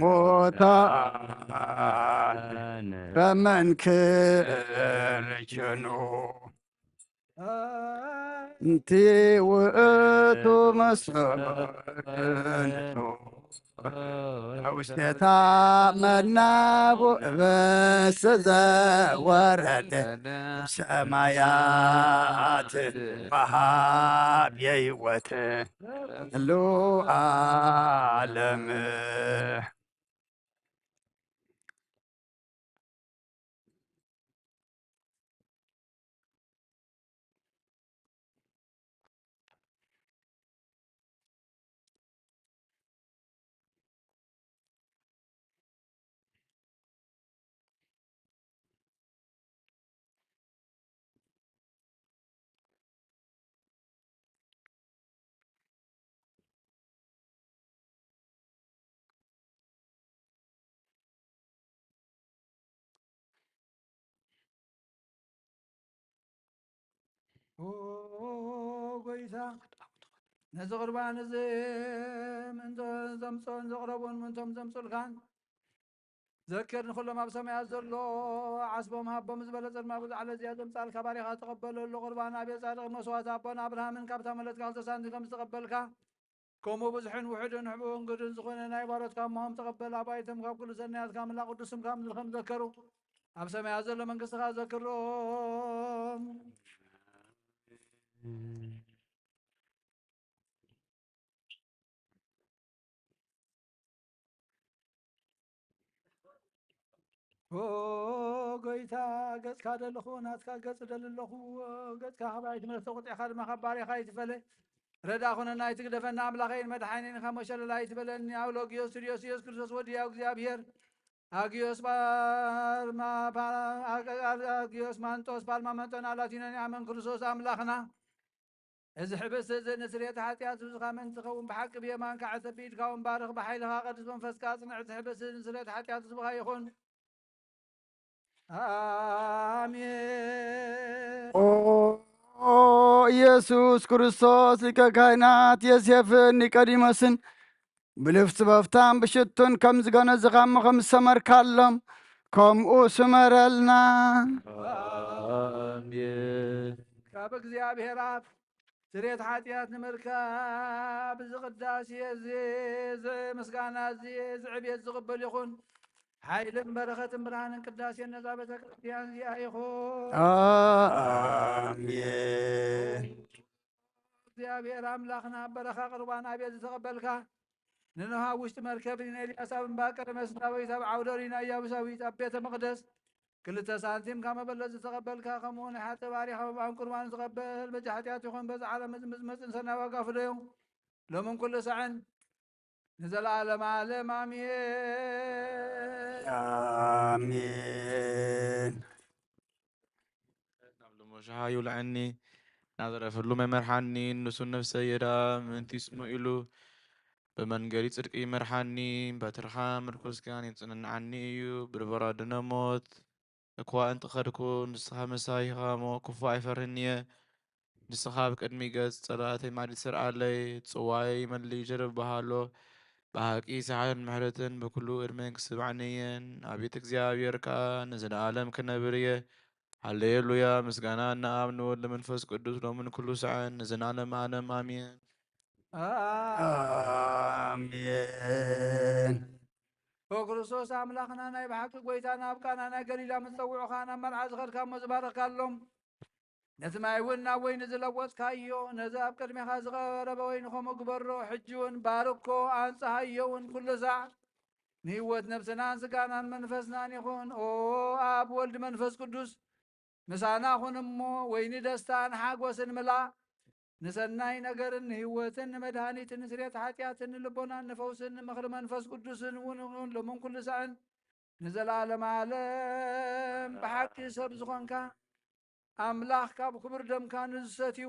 ሙታን በመንክር ጅኑ። እንቲ ውእቱ መስፍንቱ ውስቴታ መናቡ በስ ዘወረደ ሰማያት ወሃብ የይወት ሉ ዓለም። ኦ ጎይታ፣ ነዚ ቁርባን እዚ ምእንተ ዘምጾን ዘቕረቡን ምእንቶም ዘምጹልካን ዘክር። ንኹሎም ኣብ ሰማያት ዘሎ ዓስቦም ሃቦም ዝበለ ጸድማ ብዛዕለ እዚኣ ዘምጻልካ ባሪኻ ተቐበለሉ። ቁርባን ኣቤት ጻድቕ መስዋዕቲ ኣቦና ኣብርሃምን ካብታ መለትካ ክልተ ሳንቲም ከም ዝተቐበልካ ከምኡ ብዙሕን ውሑድን ሕቡእን ግዱን ዝኾነ ናይ ባሮትካ እሞም ተቐበል። ኣባይቶም ካብ ኩሉ ሰናያትካ ምላእ ቅዱስ ስምካ ምድሪ ከም ዘከሩ ኣብ ሰማያት ዘሎ መንግስትኻ ዘክሮም። ኦ ጎይታ፣ ገጽካ ደለኹ፣ ናትካ ገጽ ደሊ ኣለኹ። ገጽካ ካባይ ትመልስ፣ ተቑጢዕካ ድማ ካብ ባርያኻ ኣይትፈለ። ረዳ ኩነና፣ ኣይትግደፈና። ኣምላኸይን መድሓኒን፣ ካብ መሸለል ኣይትበለኒ። ኣውሎጊዮስ ቱድዮስ፣ ኢየሱስ ክርስቶስ ወዲ ያው እግዚኣብሔር፣ ኣጊዮስ ጳልማ፣ ፓ-፣ ኣቀ-፣ ኣጊዮስ ማንጦስ፣ ፓልማ መንጦና፣ ላቲኖን ያመን ክርስቶስ ኣምላኽና። እዚ ሕብስቲ እዚ ንስርየት ሓጢኣት ህዝብኻ ምእንቲ ኸውን ብሓቂ ብየማንካ ዕሰብ፣ ብኢድካ እውን ባርኽ፣ ብሓይልኻ ቅዱስ መንፈስካ ኣጽንዕ። እዚ ሕብስቲ እዚ ንስርየት ሓጢኣት ህዝብኻ ይኹን። ኣሜን። ኦ ኢየሱስ ክርስቶስ ሊቀ ካህናት ዮሴፍን ኒቆዲሞስን ብልፍቲ በፍታን ብሽቱን ከም ዝገነዝኻሞ ከም ዝሰመርካሎም ከምኡ ስመረልና። ኣሜን። ካብ እግዚኣብሔር ኣፍ ስርየት ሓጢኣት ንምርካብ እዚ ቅዳሴ እዚ፣ እዚ ምስጋና እዚ፣ እዚ ዕቤት ዝቕበል ይኹን። ሓይልን በረኸትን ብርሃንን ቅዳሴን ነዛ ቤተ ክርስቲያን እዚኣ ይኹን። ኣሜን። እግዚኣብሔር ኣምላኽና በረኻ ቁርባን ኣቤት ዝተቐበልካ፣ ንኖህ ኣብ ውሽጢ መርከብ፣ ንኤልያስ ኣብ እምባ ቀርሜሎስ፣ ንዳዊት ኣብ ዓውደ ኦሪት፣ ንኢያቡስ ኣብ ቤተ መቕደስ ክልተ ሳንቲም ካብ መበለት ዝተቐበልካ፣ ከምኡ ንሓጥእ ባሪኻ መባእን ቁርባን ዝቐበል በጃ ሓጢኣት ይኹን። በዚ ዓለም እዚ ምዝመጽን ሰናይ ዋጋ ፍደዮ፣ ሎምን ኩሉ ሳዕን ንዘለዓለመ ዓለም ኣሜን። ኣሜን። ናብ ሎሞሽሃ ይውልዐኒ። ናዘረፍሉ መመርሓኒ፣ ንሱ ነፍሰይ የዳ ምእንቲ ስሙ ኢሉ ብመንገዲ ጽድቂ ይመርሓኒ። በትርኻ ምርኩስ ግን የጽንዓኒ እዩ፣ ብርበራድነ ሞት እኳ እንተኸድኩ፣ ንስኻ ምሳይ ኢኻ እሞ ክፉእ ኣይፈርህን እየ። ንስኻ ኣብ ቅድሚ ገጽ ጸላእተይ ማዕዲ ትሰርዓለይ፣ ጽዋይ መሊኡ ጀርብ በሃሎ። ብሓቂ ሰሓትን ምሕረትን ብኩሉ ዕድመን ክስምዓኒ እየን። ኣቤት እግዚኣብሔር ከኣ ንዘለኣለም ክነብር እየ። ሃሌሉያ! ምስጋና ንኣብ ንወልድ ንመንፈስ ቅዱስ ሎምን ኩሉ ሰዓን ንዘለኣለም ዓለም ኣሜን። ኣሜን። ኦ ክርስቶስ ኣምላኽና ናይ ብሓቂ ጎይታ ናብ ቃና ናይ ገሊላ ምስ ጸውዑኻ ናብ መርዓ ዝኸድካ እሞ ዝባረኽካሎም ነቲ ማይ እውን ናብ ወይኒ ዝለወጥካዮ ነዚ ኣብ ቅድሜኻ ዝቐረበ ወይኒ ከምኡ ግበሮ። ሕጂ እውን ባርኮ ኣንጽሃዮ እውን ኩሉ ሳዕ ንህይወት ነብስናን ስጋናን መንፈስናን ይኹን። ኦ ኣብ ወልድ መንፈስ ቅዱስ ምሳና ኩን እሞ ወይኒ ደስታን ሓጎስን ምላእ ንሰናይ ነገርን ንህይወትን ንመድሃኒትን ንስርየት ሓጢኣትን ንልቦናን ንፈውስን ንምኽሪ መንፈስ ቅዱስን እውን ይኹን ሎምን ኩሉ ሳዕን ንዘለኣለም ዓለም። ብሓቂ ሰብ ዝኾንካ ኣምላኽ ካብ ክቡር ደምካ ንዝሰትዩ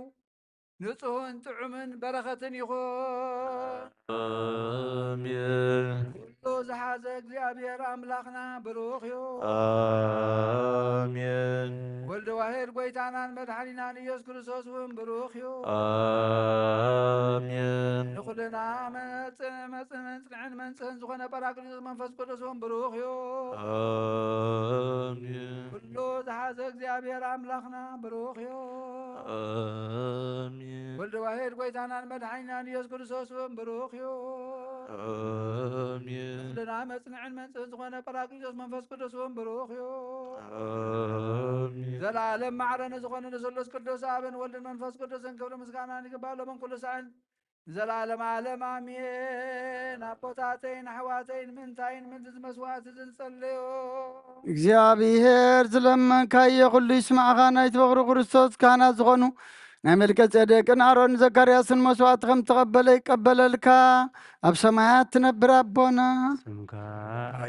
ንጹህን ጥዑምን በረኸትን ይኹን። ኣሜን። ኩሉ ዝሓዘ እግዚኣብሔር ኣምላኽና ብሩኽ እዩ። ኣሜን። ወልድ ዋሕድ ጎይታናን መድሓኒናን ኢየሱስ ክርስቶስ እውን ብሩኽ እዩ። ኣሜን። ንኹልና መጽ- መጽ- መጽንዕን መንጽህን ዝኾነ ጳራቅሊጦስ መንፈስ ቅዱስ እውን ብሩኽ እዩ። ኣሜን። ኩሉ ዝሓዘ እግዚኣብሔር ኣምላኽና ብሩኽ እዩ። ኣሜን። ወልድ ዋሕድ ጎይታናን መድሓኒናን ኢየሱስ ክርስቶስ እውን ብሩኽ እዩ። ኣሜን። ንኹልና መጽንዕን መንጽህን ዝኾነ ጳራቅሊጦስ መንፈስ ቅዱስ እውን ብሩኽ እዩ። ኣሜን። ዘለዓለም ማዕረ ንዝኾነ ንስሉስ ቅዱስ ኣብን ወልድን መንፈስ ቅዱስን ክብሪ ምስጋናን ይግባእ ሎምን ኩሉ ሳዕን ንዘለዓለም ዓለም ኣሜን። ኣቦታተይን ኣሕዋተይን ምንታይን ምንዚ መስዋዕቲ ዝንጸለዮ እግዚኣብሔር ዝለመንካዮ ኩሉ ይስማዕኻ። ናይ ትበኽሩ ክርስቶስ ካህናት ዝኾኑ ናይ መልከ ጼዴቅን ኣሮን ዘካርያስን መስዋዕቲ ከም ተቐበለ ይቀበለልካ፣ ኣብ ሰማያት ትነብር ኣቦና። ስምካ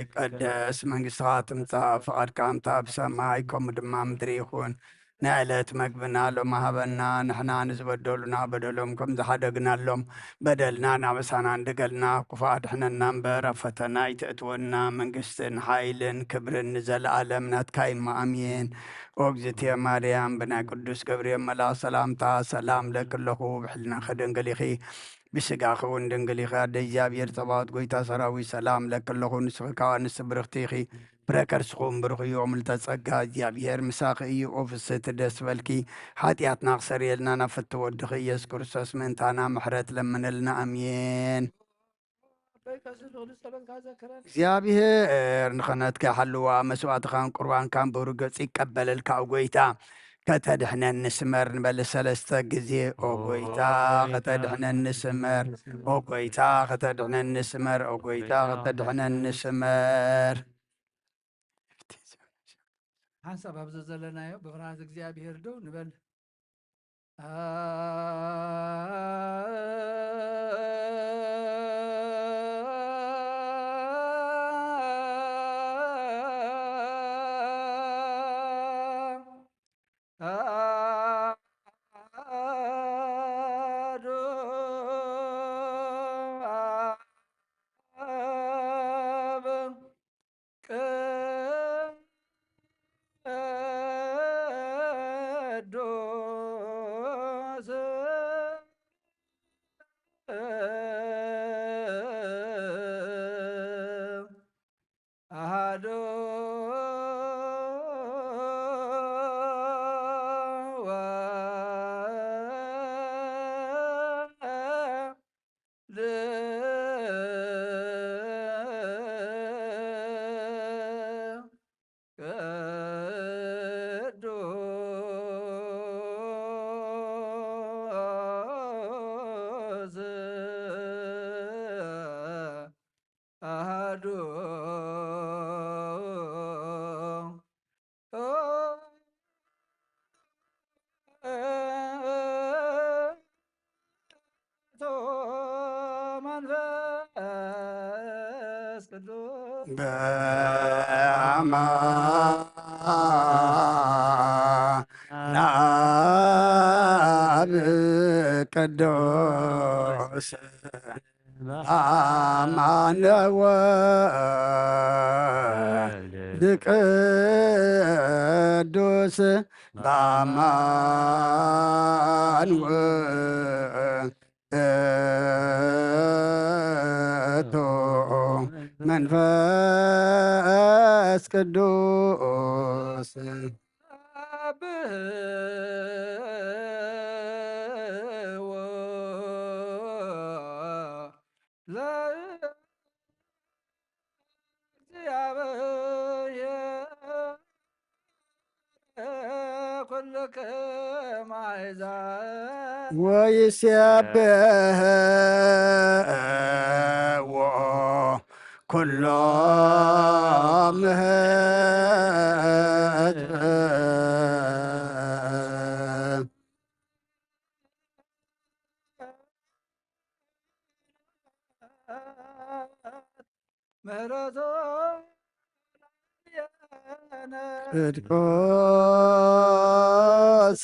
ይቀደስ፣ መንግስትኻ ትምጻእ፣ ፍቓድካ ከምታ ኣብ ሰማይ ከምኡ ድማ ምድሪ ይኹን። ናይ ዕለት መግብና ሎሚ ሃበና፣ ንሕና ንዝበደሉና በደሎም ከም ዝሓደግናሎም በደልና ናበሳና እንድገልና፣ ክፉእ ኣድሕነና እምበር ኣብ ፈተና ኣይተእትወና፣ መንግስትን ሓይልን ክብርን ንዘለኣለም ናትካ እዩ እሞ ኣሜን። ኦ እግዝእትየ ማርያም፣ ብናይ ቅዱስ ገብርኤል መልኣኽ ሰላምታ ሰላም ለኪ ኣለኹ፣ ብሕልናኺ ድንግል ኢኺ፣ ብስጋኺ እውን ድንግል ኢኺ፣ ኣደ እግዚኣብሔር ጸባኦት ጎይታ ሰራዊት ሰላም ለኪ ኣለኹ፣ ንስኺ ካብ ኣንስቲ ብርኽቲ ኢኺ፣ ፍረ ከርስኹም ብሩኽ እዩ። ኦም ልተጸጋ እግዚኣብሔር ምሳኺ እዩ። ኦ ፍስህቲ ደስ በልኪ፣ ሓጢኣትና ክሰርየልና ናብ ፍትው ወድኺ ኢየሱስ ክርስቶስ ምእንታና ምሕረት ለምነልና። ኣሜን። እግዚኣብሔር ንኽህነትካ ይሓልዋ፣ መስዋዕትኻን ቁርባንካን ብሩህ ገጽ ይቀበለልካ። ኦ ጎይታ ከተድሕነኒ ስመር ንበል ሰለስተ ግዜ። ኦ ጎይታ ከተድሕነኒ ስመር፣ ኦ ጎይታ ከተድሕነኒ ስመር፣ ኦ ጎይታ ከተድሕነኒ ስመር። ሓንሳብ ኣብዚ ዘለናዮ ብፍርሃት እግዚኣብሔር ደው ንበል። ቅዱስ ኣሃዱ ቅዱስ ኣሃዱ መንፈስ ቅዱስ በአማን ቅዱስ በአማን ወወልድ ቅዱስ በአማን ውእቱ መንፈስ ቅዱስ። ወይሴብሕዎ ኩሎም ህዝብ። ምህረቶ ቅዱስ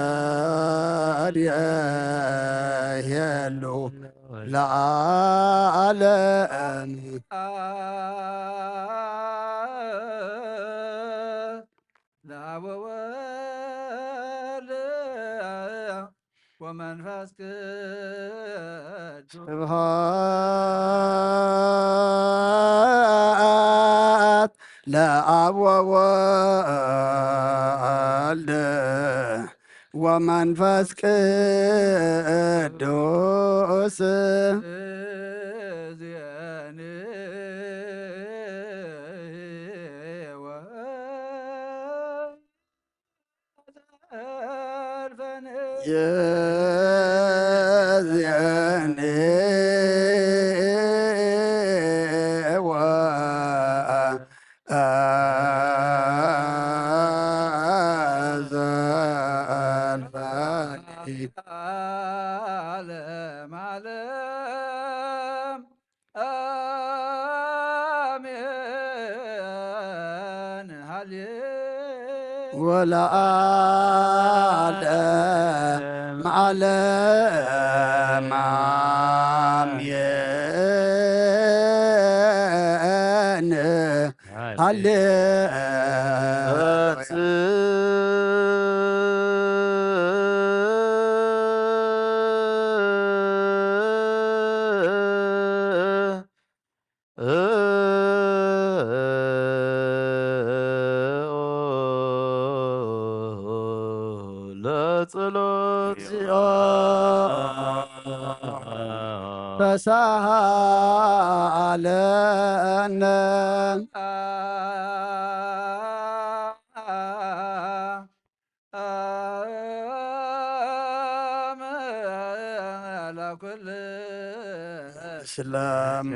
ለእግዚአብሔር የሄሉ ለዓለም። ለአብ ወወልድ ወመንፈስ ቅዱስ። ስብሐት ለአብ ወወልድ ወመንፈስ ቅዱስ። ዓለም ዓለም አሜን። ሃሌ ወለዓለም ዓለም አሜን። ሃሌ ለጸሎት ተሳሃለነ። ለኩል ስለመ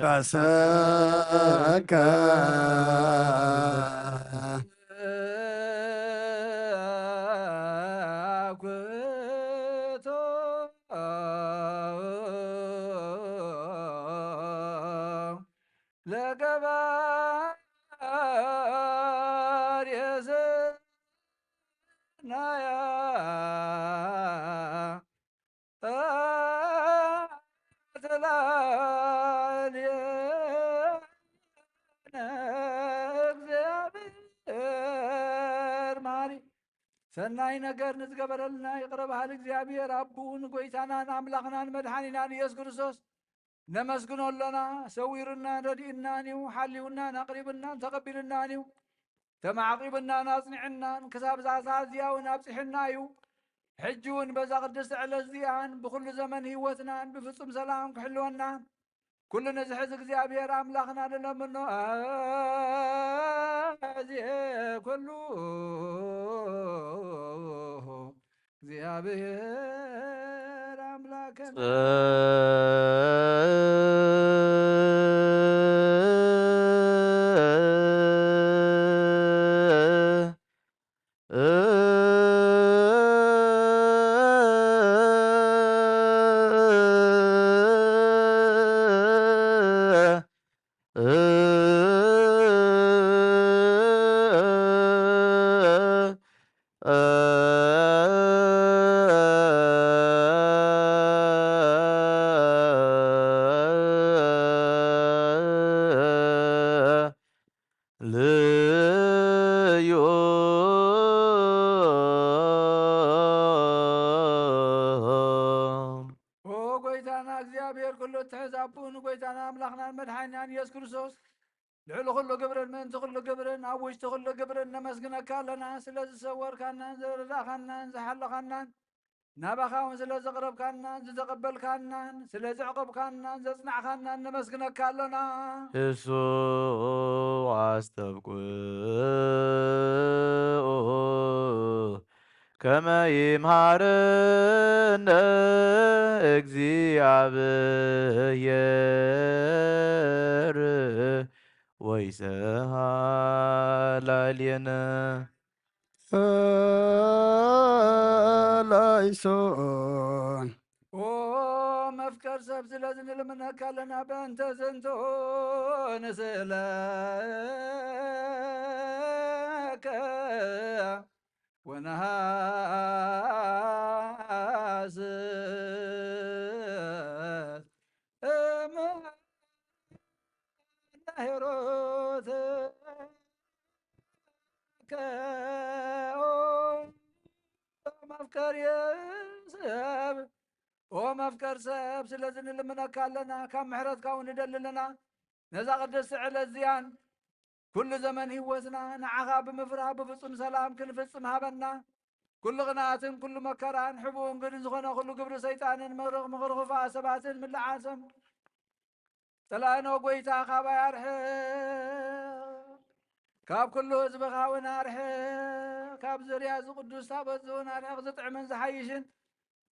ፈሰከ ኩቶ ለገባሬ ሰናያ ተላልየነ። እግዚአብሔር መሐሪ ሰናይ ነገር ንዝገበረልና ይቕረ በሃሊ እግዚኣብሔር ኣቦኡ ንጎይታናን ኣምላኽናን መድሓኒናን ኢየሱስ ክርስቶስ ነመስግኖ ኣሎና። ሰዊሩናን ረዲኡናን እዩ፣ ሓልዩናን ኣቕሪቡናን ተቐቢሉናን እዩ፣ ተማዕቂቡናን ኣጽኒዑናን ክሳብ እዛ ሰዓት እዚኣ እውን ኣብጺሑና እዩ። ሕጂ እውን በዛ ቅድስቲ ዕለት እዚኣን ብኹሉ ዘመን ህይወትናን ብፍጹም ሰላም ክሕልወና ኩሉ ንዝሕዝ እግዚኣብሔር ኣምላኽና ንለምኖ። ኣዜ ኩሉ እግዚኣብሔር ኣምላኽና። ልዩ። ኦ ጎይታና እግዚኣብሔር ኩሉ እትሕዝ ኣቦ፣ ንጎይታና ኣምላኽናን መድሓኒናን ኢየሱስ ክርስቶስ፣ ልዕሊ ኩሉ ግብርን ምእንቲ ኩሉ ግብርን ኣብ ውሽጢ ኩሉ ግብርን ነመስግነካ ኣለና። ስለ ዝሰወርካናን ዝረዳእካናን ዝሓለኻናን፣ ናባኻ እውን ስለ ዘቕረብካናን ዝተቐበልካናን ስለ ዘዕቆብካናን ዘጽናዕካናን ነመስግነካ ኣሎና። እሱ ኣስተብቁ ከመ ይምሃረነ እግዚኣብሔር ወይሰሃላልየነ። ላይሶን ኦ መፍቀር ሰብ ስለዚ ንልምነካ ኣለና። በእንተ ዝንቱ ንስእለከ ወነሃስስ እምነ ሄሮት መፍቀር ሰብ ኦ መፍቀር ሰብ ስለዚ ንልምነካ ኣለና። ካብ ምሕረትካ እውን ንደሊ ኣለና። ነዛ ቅድስቲ ዕለት እዚኣን ኩሉ ዘመን ህይወትና ንዓኻ ብምፍራህ ብፍጹም ሰላም ክንፍጽም ሃበና። ኩሉ ቅንኣትን ኩሉ መከራን ሕቡእን ግድን ዝኾነ ኩሉ ግብሪ ሰይጣንን ምኽሪ ምኽሪ ክፉኣ ሰባትን ምልዓሶም ጸላእኖ ጎይታ ካባይ ኣርሕቕ፣ ካብ ኩሉ ህዝብኻ እውን ኣርሕቕ። ካብ ዝርያ እዚ ቅዱስ ታቦት እዚ እውን ኣርሕቕ። ዝጥዕምን ዝሓይሽን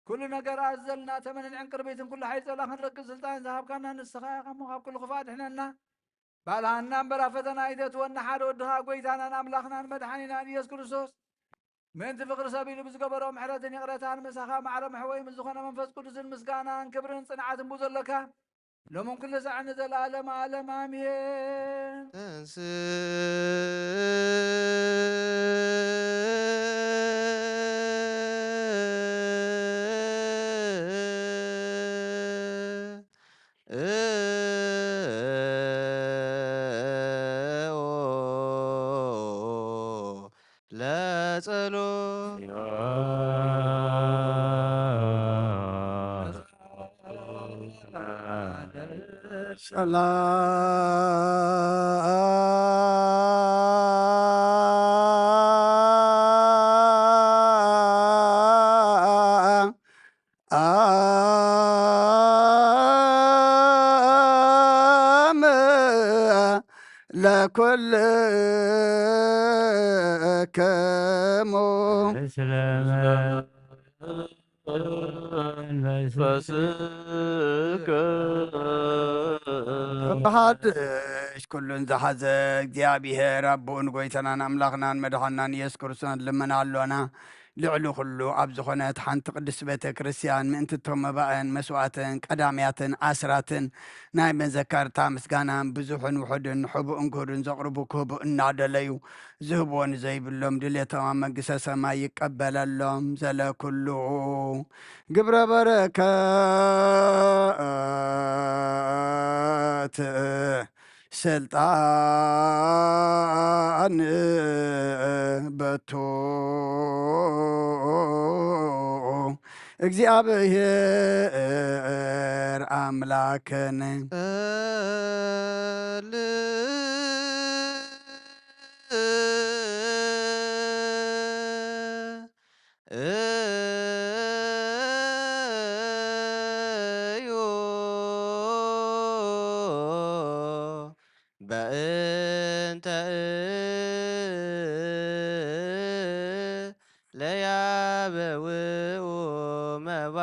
ኩሉ ነገር ኣዘልና ተመንን ዕንቅርቢትን ኩሉ ሓይሊ ጸላ ክንረክብ ስልጣን ዝሃብካና ንስኻ ኢኻ እሞ ካብ ኩሉ ክፋእ ድሕነና። ባልሃና እምበር ኣብ ፈተና ኣይተእትወና። ሓደ ወድኻ ጎይታናን ኣምላኽናን መድሓኒናን ኢየሱስ ክርስቶስ ምእንቲ ፍቕሪ ሰብ ኢሉ ብዝገበሮ ምሕረትን ይቕረታን ምሳኻ ማዕረ መሕወይ ምስ ዝኾነ መንፈስ ቅዱስን ምስጋናን ክብርን ጽንዓትን ብኡ ዘሎካ ሎምን ኩሉ ሳዕ ንዘለዓለም ዓለም ኣሜን። ለጸሎት ሰላም ኣም ለኩልክሙ። በሓድሽ ኩሉን ዝሓዘ እግዚኣብሔር ኣቦኡን ጎይታናን ኣምላኽናን መድሓናን ኢየሱስ ክርስቶስ ልመና ኣሎና። ልዕሊ ኩሉ ኣብ ዝኾነት ሓንቲ ቅድስት ቤተ ክርስቲያን ምእንቲ እቶም መባእን መስዋእትን ቀዳምያትን ኣስራትን ናይ መዘከርታ ምስጋናን ብዙሕን ውሑድን ሕቡእን ግሁድን ዘቕርቡ ክህቡ እናደለዩ ዝህብዎ ንዘይብሎም ድሌቶም ኣብ መንግስተ ሰማይ ይቀበለሎም። ዘለኩሉ ግብረ በረከት ስልጣን በቱ እግዚኣብሔር ኣምላክን። እዩ በእንተ ለያበውኡ መባ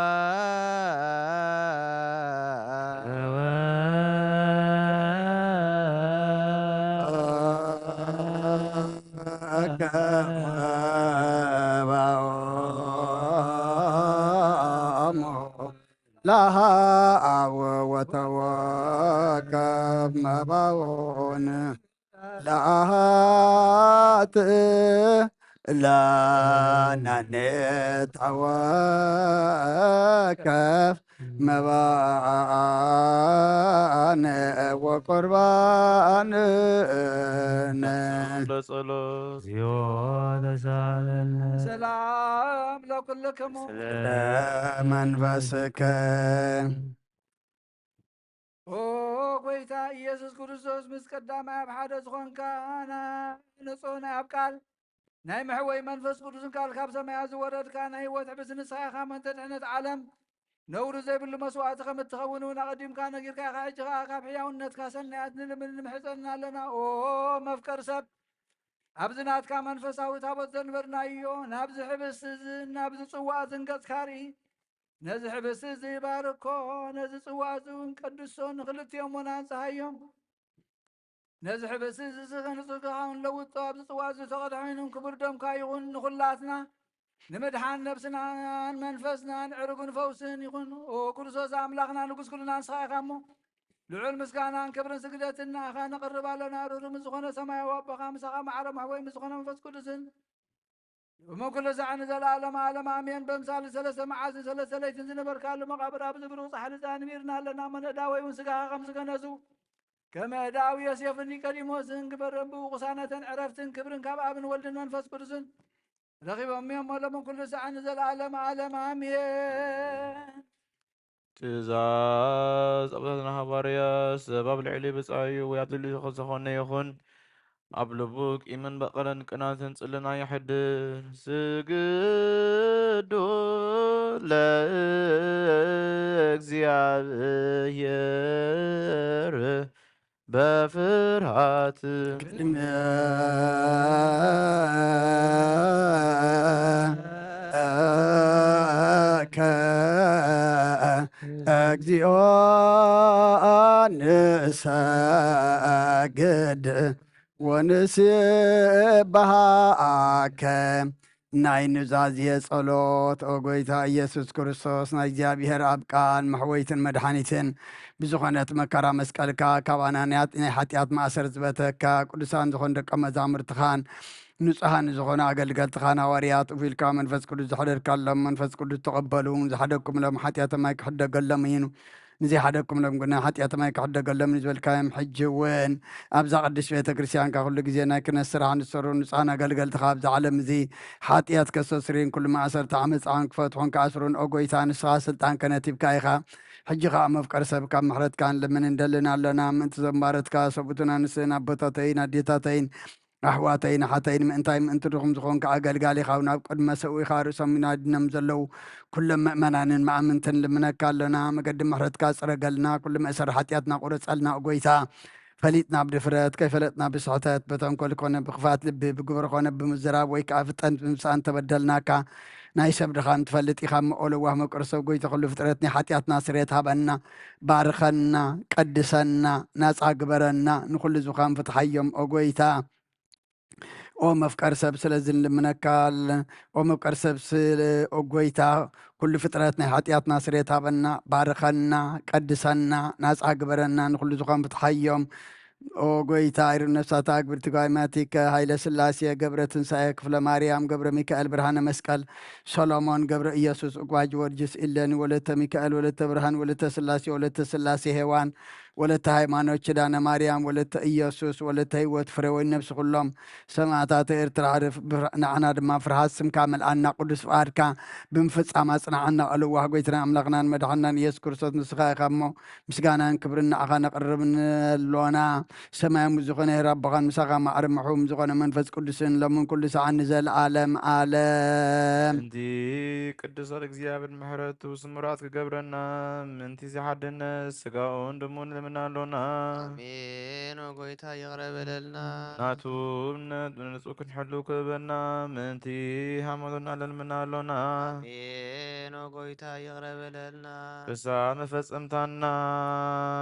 ለሃብ ወተወከፍ መባውን ለአሃት ላና ንትወከፍ መባእነ ወቁርባንነ። ለጸሎት። እግዚኦ ተሳለነ። ሰላም ለኩልክሙ። ስለ መንፈስከ። ኦ ጎይታ ኢየሱስ ክርስቶስ፣ ምስ ቀዳማይ ኣብ ሓደ ዝኾንካ፣ ንጹህ ናይ ኣብ ቃል ናይ መሕወይ መንፈስ ቅዱስን ቃል ካብ ሰማያት ዝወረድካ ናይ ህይወት ሕብስ ንስኻ ኢኻ፣ ምእንተ ድሕነት ዓለም ነውሪ ዘይብሉ መስዋእቲ ከም እትኸውን እውን ኣቐዲምካ ነጊርካ ኢኻ። ሕጂ ኸኣ ካብ ሕያውነትካ ሰናያት ንልምን ንምሕጸንና ኣለና። ኦ መፍቀር ሰብ፣ ኣብዚ ናትካ መንፈሳዊ ታቦት ዘንበርናዮ፣ ናብዚ ሕብስቲ እዝን ናብዚ ጽዋእ እዝን ገጽካ ርኢ። ነዚ ሕብስቲ እዚ ባርኮ፣ ነዚ ጽዋእ እዚ እውን ቀድሶ፣ ንኽልቲኦም እውን ኣንጽሃዮም። ነዚ ሕብስቲ እዚ ንጽግኻ እውን ለውጦ፣ ኣብዚ ጽዋእ እዚ ዝተቐድሐ ወይንን ክቡር ደምካ ይኹን፣ ንኹላትና ንምድሓን ነብስናን መንፈስናን ዕርግን ፈውስን ይኹን። ኦ ክርስቶስ ኣምላኽና ንጉስ ኩልና ንስኻ ኢኻ እሞ፣ ልዑል ምስጋናን ክብርን ስግደትን ንኣኻ ነቕርብ ኣለና። ርህሩህ ምስ ዝኾነ ሰማያዊ ኣቦኻ፣ ምሳኻ ማዕረ መሕወይ ምስ ዝኾነ መንፈስ ቅዱስን፣ ሎሚ ኩሉ ሳዕ ንዘለኣለም ዓለም ኣሜን። በምሳሌ ሰለስተ መዓልትን ሰለስተ ለይትን ዝነበርካሉ መቓብር ኣብዚ ብሩኽ ጻሕሊ ኣንቢርና ኣለና። እሞ ንእዳወይ እውን ስጋኻ ከም ዝገነዙ፣ ከም እዳዊ ዮሴፍን ኒቆዲሞስን ግበረን። ብኡ ቅሳነትን ዕረፍትን ክብርን ካብ ኣብን ወልድን መንፈስ ቅዱስን ረኺቦም እዮም። እሞ ሎሚ ኩሉ ሳዕ ንዘለኣለም ዓለም ኣሜን። ትእዛዝ ኣቦታትና ሃዋርያት፣ ሰብ ኣብ ልዕሊ ብጻዩ ወይ ኣብ ልዕሊ ዝኾነ ይኹን፣ ኣብ ልቡ ቂምን በቐልን ቅናትን ጽልእን ኣየሕድር። ስግዱ ለእግዚኣብሔር በፍርሃት። ቅድሜከ እግዚኦ ንሰግድ ወንስብሃከ። ናይ ኑዛዜ ጸሎት። ኦ ጎይታ ኢየሱስ ክርስቶስ፣ ናይ እግዚኣብሔር ኣብ ቃል መሕወይትን መድሓኒትን ብዝኾነት መከራ መስቀልካ፣ ካብ ኣናንያት ናይ ሓጢኣት ማእሰር ዝበተካ፣ ቅዱሳን ዝኾኑ ደቀ መዛሙርትኻን ንጹሃን ዝኾኑ ኣገልገልትኻን ሃዋርያት፣ እፉ ኢልካ መንፈስ ቅዱስ ዘሕደርካሎም፣ መንፈስ ቅዱስ ተቐበሉ፣ ዝሓደግኩምሎም ሓጢኣቶም ኣይክሕደገሎም እዩ። ንዘይሓደግኩምሎም ግና ሓጢኣቶም ኣይክሕደገሎም ንዝበልካዮም፣ ሕጂ እውን ኣብዛ ቅድስት ቤተ ክርስቲያንካ ኩሉ ግዜ ናይ ክህነት ስራሕ ንዝሰርሑ ንጹሃን ኣገልገልትኻ ኣብዚ ዓለም እዚ ሓጢኣት ከስተስርዩን ኩሉ ማእሰርቲ ዓመፃን ክፈትሑን ክኣስሩን፣ ኦ ጎይታ፣ ንስኻ ስልጣን ከነቲብካ ኢኻ። ሕጂ ኸኣ መፍቀር ሰብ ካብ ምሕረትካ ንልምን እንደልን ኣለና። ምእንቲ ዘምባረትካ ሰብኡትን ኣንስትን ኣቦታተይን ኣዴታተይን ኣሕዋተይን ኣሓተይን ምእንታይ ምእንቲ ድኹም ዝኾንካ ኣገልጋሊኻ ናብ ቅድመ ሰውኢኻ ርእሶም ናድኖም ዘለዉ ኩሎም ምእመናንን መኣምንትን ልምነካ ኣለና። መገዲ ምሕረትካ ጽረገልና፣ ኩሉ መእሰሪ ሓጢኣትና ቁረጸልና። ኦ ጎይታ፣ ፈሊጥና ብድፍረት፣ ከይፈለጥና ብስሕተት፣ ብተንኮል ኮነ ብክፋት ልቢ፣ ብግብሪ ኮነ ብምዝራብ ወይ ከኣ ፍጠን ብምሳን ተበደልናካ። ናይ ሰብ ድኻም ትፈልጥ ኢኻ እሞ፣ ኦ ለዋህ መቅርሰብ ጎይታ ኩሉ ፍጥረት፣ ናይ ሓጢኣትና ስርየት ሃበና፣ ባርኸና፣ ቀድሰና፣ ናጻ ግበረና፣ ንኩሉ ዝኻም ፍትሓዮም ኦ ጎይታ። ኦ መፍቀር ሰብ ስለዚ ንልምነካ። ኦ መፍቀር ሰብ ስለ ኦ ጎይታ፣ ኩሉ ፍጥረት ናይ ሓጢኣትና ስርየት ሃበና፣ ባርኸና፣ ቀድሰና፣ ናጻ ግበረና፣ ንኩሉ ዝኾን ፍትሓዮም። ኦ ጎይታ፣ ኣይሩ ነፍሳት ኣግብርቲ ጓይማቲከ፣ ሃይለ ስላሴ፣ ገብረ ትንሳኤ፣ ክፍለ ማርያም፣ ገብረ ሚካኤል፣ ብርሃነ መስቀል፣ ሰሎሞን፣ ገብረ ኢየሱስ፣ እጓ ጊዮርጊስ፣ ኢለኒ፣ ወለተ ሚካኤል፣ ወለተ ብርሃን፣ ወለተ ስላሴ፣ ወለተ ስላሴ ሄዋን፣ ወለተ ሃይማኖት፣ ኪዳነ ማርያም፣ ወለተ ኢየሱስ፣ ወለተ ህይወት፣ ፍሬወይን ነብሲ ኩሎም ሰማእታት ኤርትራ፣ ንዓና ድማ ፍርሃት ስምካ መልኣና፣ ቅዱስ ፍቓድካ ብምፍጻም ኣጽንዓና። ኦ ለዋህ ጎይታና ኣምላኽናን መድሓናን ኢየሱስ ክርስቶስ፣ ንስኻ ኢኻ እሞ ምስጋናን ክብርን ንዓኻ ነቕርብ ኣሎና። ሰማያዊ ዝኾነ ሄር ኣቦኻን ምሳኻ ማዕረ ምሕው ዝኾነ መንፈስ ቅዱስን ሎምን ኩሉ ሰዓት ንዘለኣለም ኣለም። እንቲ ቅዱስ እግዚኣብሔር ምሕረቱ ስሙራት ክገብረና፣ ምእንቲ ዝሓድነት ስጋኡን ደሙን ንልምና ኣሎና። ኣሜን። ኦ ጎይታ ይቕረ በለልና። ናቱ እምነት ብንጹህ ክንሕሉ ክህበና፣ ምእንቲ ሃይማኖትና ንልምና ኣሎና። ኣሜን። ኦ ጎይታ ይቕረ በለልና። ርእሳ መፈጸምታና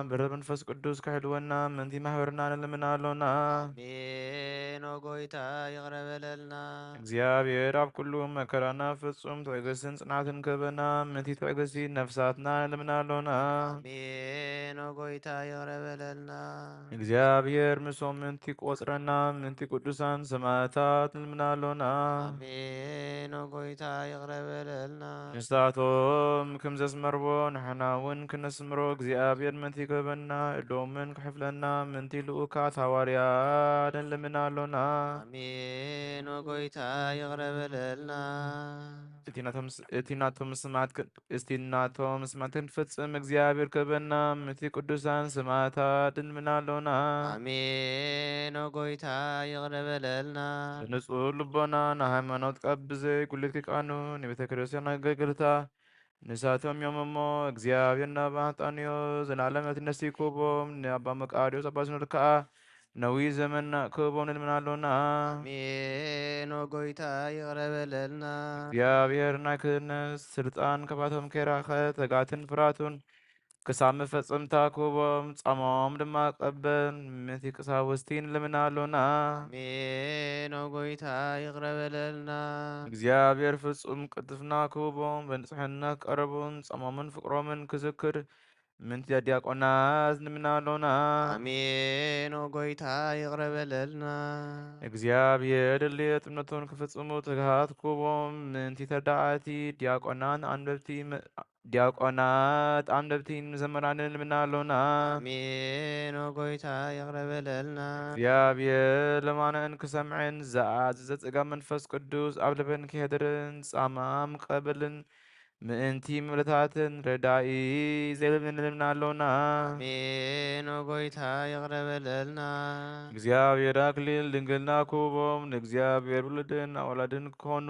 ብርህ መንፈስ ቅዱስ ክሕልወና፣ ምእንቲ ማህበርና ንልምና ኣሎና። ኣሜን። ኦ ጎይታ ይቕረ በለልና። እግዚኣብሔር ኣብ ኩሉ መከራና ፍጹም ትዕግስትን ጽንዓትን ክህበና፣ ምእንቲ ትዕግስቲ ነፍሳትና ንልምና ኣሎና። ኣሜን። ኦ ጎይታ ይቕረ በለልና። እግዚኣብሔር ምስኦም ምእንቲ ቆጽረና ምእንቲ ቅዱሳን ሰማዕታት ንልምና ኣሎና። ኣሜን። ኦ ጎይታ ይቕረ በለልና። ንሳቶም ከም ዘስመርዎ ንሕና እውን ክነስምሮ እግዚኣብሔር ምእንቲ ክህበና እድሎምን ክሕፍለና ምእንቲ ልኡካት ሃዋርያት ንልምና ኣሎና። ኣሜን። ኦ ጎይታ ይቕረ በለልና። እቲ ናቶም ስ-፣ እቲ ናቶም ስማት ክ-፣ እስቲ ናቶም ስማት ክንፍጽም እግዚኣብሔር ክህበና ምእንቲ ቅዱሳን ስማታት ንልምና ኣሎና። ኣሜን። ኦ ጎይታ ይቕረ በለልና። ብንጹህ ልቦና ንሃይማኖት ካብ ብዘይ ጉልት ክቃኑ ንቤተ ክርስቲያን ኣገልገልታ ንሳቶም እዮም እሞ እግዚኣብሔር ናብ ኣንጣንዮ ዘላለመት ነስቲ ክህቦም ንኣባ መቃርዮስ ኣባ ሲኖድ ከኣ ነዊህ ዘመን ክህቦም ንልምና ኣሎና። ኣሜን። ኦ ጎይታ ይቕረ በለልና። እግዚኣብሔር ናይ ክህነት ስልጣን ካባቶም ከይራኸ ተጋትን ፍራቱን ክሳብ መፈጸምታ ክህቦም ጻማኦም ድማ ቀበል ምእንቲ ቀሳውስቲ ንልምና ኣሎና። ኣሜን። ኦ ጎይታ ይቕረ በለልና። እግዚኣብሔር ፍጹም ቅልጥፍና ክህቦም ብንጽሕና ክቀረቡን ጻማምን ፍቅሮምን ክዝክር ምእንቲ ዲያቆናት ንልምና ኣሎና። ኣሜን። ኦ ጎይታ ይቕረ በለልና። እግዚኣብሔር ድልየት እምነቶም ክፍጽሙ ትግሃት ክህቦም ምእንቲ ተዳዓቲ ዲያቆናት ኣንበብቲ መ-፣ ዲያቆናት ኣንበብቲ መዘምራንን ንልምና ኣሎና። ኣሜን። ኦ ጎይታ ይቕረ በለልና። እግዚኣብሔር ልማነን ክሰምዕን ዝኣዘዘ ጸጋ መንፈስ ቅዱስ ኣብ ልበን ክሄድርን ጻማም ቀብልን ምእንቲ ምልታትን ረዳኢ ዘይብልን ንልምና ኣሎና። ኣሜን። ኦ ጎይታ ይቕረ በለልና። እግዚኣብሔር ኣክሊል ድንግልና ክህቦም ንእግዚኣብሔር ውሉድን ኣውላድን ክኾኑ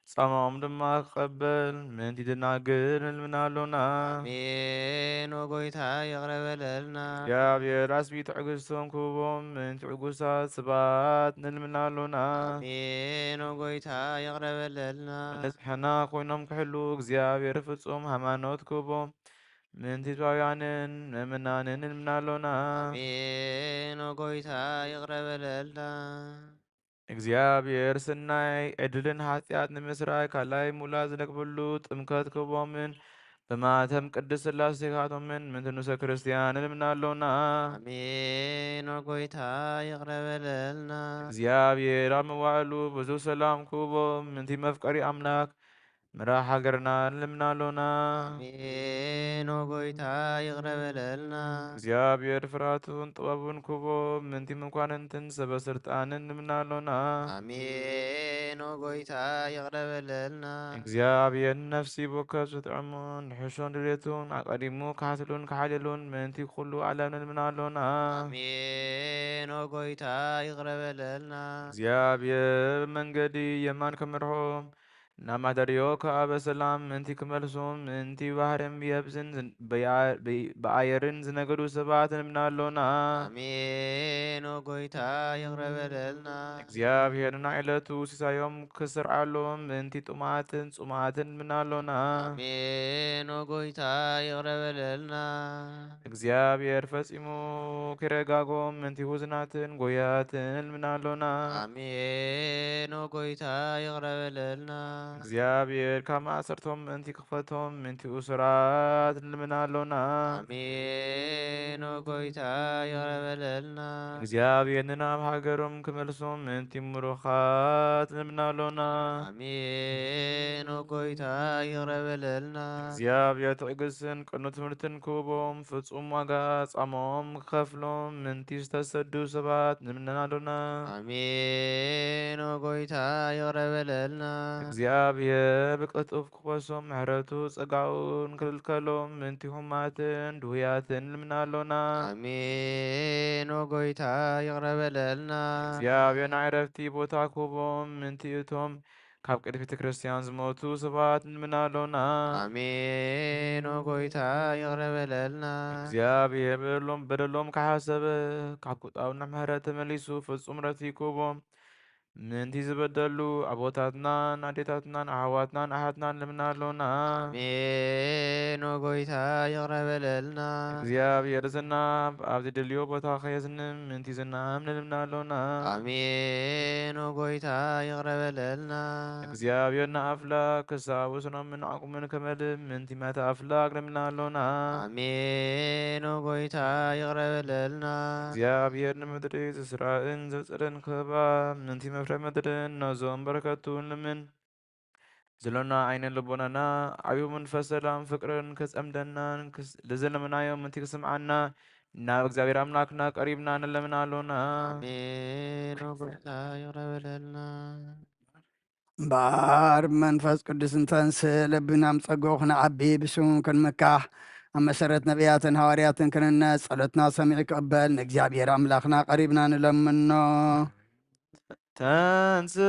ጻማኦም ድማ ክቐበል ምእንቲ ደናግል ንልምና ኣሎና። ኣሜን። ኦ ጎይታ ይቕረ በለልና። እግዚኣብሔር ዓስቢ ትዕግስቶም ክህቦም ምእንቲ ዕጉሳት ሰባት ንልምና ኣሎና። ኣሜን። ኦ ጎይታ ይቕረ በለልና። ንጽሕና ኮይኖም ክሕሉ እግዚኣብሔር ፍጹም ሃይማኖት ክህቦም ምእንቲ ጥባውያንን ምእመናንን ንልምና ኣሎና። ኣሜን። ኦ ጎይታ ይቕረ በለልና። እግዚኣብሔር ስናይ ዕድልን ኃጢኣት ንምስራይ ካልኣይ ሙላት ዝነግብሉ ጥምቀት ክህቦምን ብማተም ቅድስት ሥላሴ ካቶምን ምእንቲ ንሰ ክርስቲያን ንልምና ኣሎና። ኣሜን። ኦ ጎይታ ይቕረ በለልና። እግዚኣብሔር ኣብ መዋዕሉ ብዙ ሰላም ክህቦም ምእንቲ መፍቀሪ ኣምላክ ምራሕ ሃገርና ንልምና ኣሎና። ኣሜን። ኦ ጎይታ ይቕረ በለልና። እግዚኣብሔር ፍርሃቱን ጥበቡን ክህቦም ምእንቲ መኳንንትን ሰበ ስልጣንን ንልምና ኣሎና። ኣሜን። ኦ ጎይታ ይቕረ በለልና። እግዚኣብሔር ንነፍሲ ቦከት ዝጥዕሙን ንሕሾን ድሌቱን ኣቐዲሙ ክሓትሉን ክሓልየሉን ምእንቲ ኩሉ ዓለም ንልምና ኣሎና። ኣሜን። ኦ ጎይታ ይቕረ በለልና። እግዚኣብሔር ብመንገዲ የማን ክምርሖም ናብ ማደርዮ ከኣ በሰላም ምእንቲ ክመልሱ ምእንቲ ባሕርን ብየብስን ዝን-፣ ብያ-፣ ብ-፣ ብኣየርን ዝነገዱ ሰባት ንልምና ኣሎና። ኣሜን። ኦ ጎይታ ይቕረ በለልና። እግዚኣብሔር ንናይ ዕለቱ ሲሳዮም ክስርዓሎም ምእንቲ ጥሙኣትን ጽሙኣትን ንልምና ኣሎና። ኣሜን። ኦ ጎይታ ይቕረ በለልና። እግዚኣብሔር ፈጺሙ ኪረጋጎም ምእንቲ ውዝናትን ጎያትን ንልምና ኣሎና። ኣሜን። ኦ ጎይታ ይቕረ በለልና። እግዚኣብሔር ካብ ማእሰርቶም ምእንቲ ክፈቶም ምእንቲ እሱራት ንልምና ኣሎና። ኣሜን። ኦ ጎይታ ይቕረ በለልና። እግዚኣብሔር ንናብ ሃገሮም ክመልሶም ምእንቲ ምሩኻት ንልምና ኣሎና። ኣሜን። ኦ ጎይታ ይቕረ በለልና። እግዚኣብሔር ትዕግስትን ቅኑ ትምህርትን ክህቦም ፍጹም ዋጋ ጻሞም ክኸፍሎም ምእንቲ ዝተሰዱ ሰባት ንልምና ኣሎና። ኣሜን። ኦ ጎይታ ይቕረ በለልና። እግዚኣብሔር ብቅልጡፍ ክፈሶም ምሕረቱ ጸጋኡን ክልከሎም ምእንቲ ሕሙማትን ድውያትን ንልምና ኣሎና። ኣሜን። ኦ ጎይታ ይቕረ በለልና። እግዚኣብሔር ናይ ዕረፍቲ ቦታ ክህቦም ምእንቲ እቶም ካብ ቅድስት ቤተ ክርስቲያን ዝሞቱ ሰባት ንልምና ኣሎና። ኣሜን። ኦ ጎይታ ይቕረ በለልና። እግዚኣብሔር በደሎም፣ በደሎም ከሓሰበ ካብ ቁጣው ናብ ምሕረት ተመሊሱ ፍጹም ረፍቲ ክህቦም ምእንቲ ዝበደሉ ኣቦታትናን ኣዴታትናን ኣሕዋትናን ኣሓትናን ልምና ኣሎና። ኣሜን። ኦ ጎይታ ይቕረ በለልና። እግዚኣብሔር ዝናብ ኣብ ዝደልዮ ቦታ ከየዝንም ምእንቲ ዝናም ንልምና ኣሎና። ኣሜን። ኦ ጎይታ ይቕረ በለልና። እግዚኣብሔር ንኣፍላክ ክሳብ ስኖምን ዓቕምን ከመልእ ምእንቲ ማተ ኣፍላክ ልምና ኣሎና። ኣሜን። ኦ ጎይታ ይቕረ በለልና። እግዚኣብሔር ንምድሪ ዝስራእን ዘብጽርን ክህባ ምእንቲ መፍረ ምድርን ነዞም በረከቱ ንልምን። ዝሎና ዓይነ ልቦናና ዓብዩ መንፈስ ሰላም ፍቅርን ክጸምደናን ክስ-፣ ልዝለምናዮ ምእንቲ ክስምዓና ናብ እግዚኣብሔር ኣምላክና ቀሪብና ንለምና ኣሎና። ኣሜን። ኦ ጎይታ ይቕረ በለልና። እምበኣር ብመንፈስ ቅዱስ እንተንስእ ለቢና ኣብ ጸጋኡ ክንዓቢ ብስሙ ክንምካሕ ኣብ መሰረት ነቢያትን ሃዋርያትን ክንነጽ ጸሎትና ሰሚዑ ክቕበል ንእግዚኣብሔር ኣምላኽና ቀሪብና ንለምኖ። ተንስእ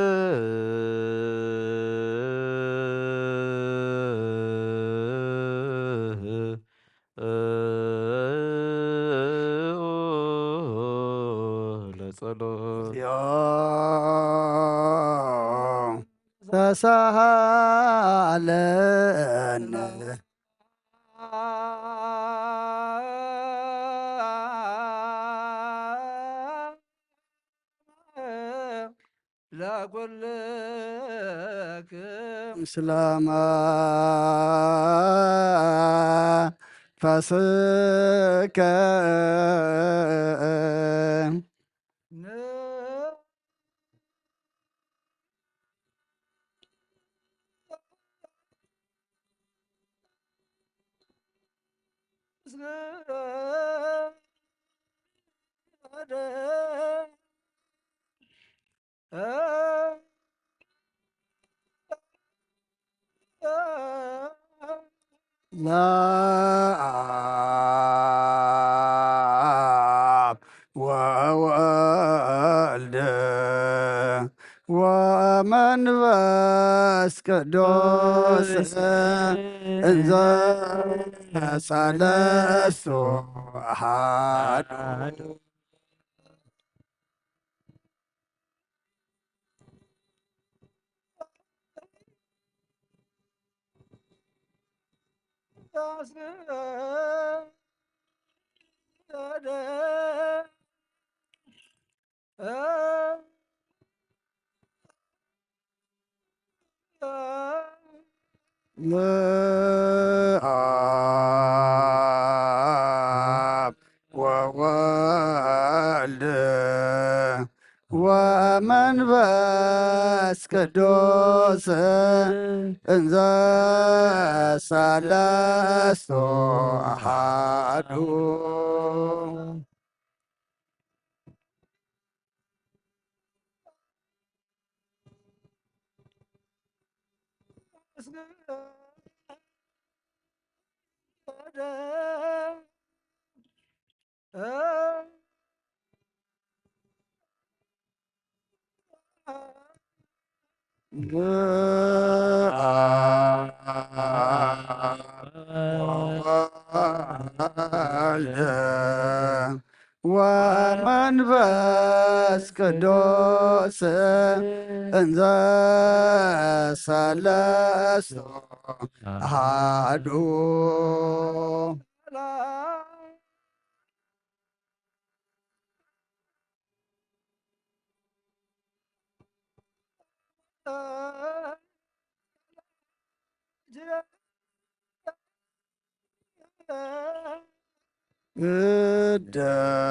ለጸሎት። እግዚኦ ተሳሃለነ። ለኩልክም ምስለ መንፈስከ ለአብ ወወልድ ወመንፈስ ቅዱስ እንዘ ሰለስቱ አሐዱ። ለአብ ወወልድ ወመንፈስ ቅዱስ እንዘ ሰለስቱ አሐዱ። ወመንፈስ ቅዱስ እንዘ ሰለስቱ አሐዱ።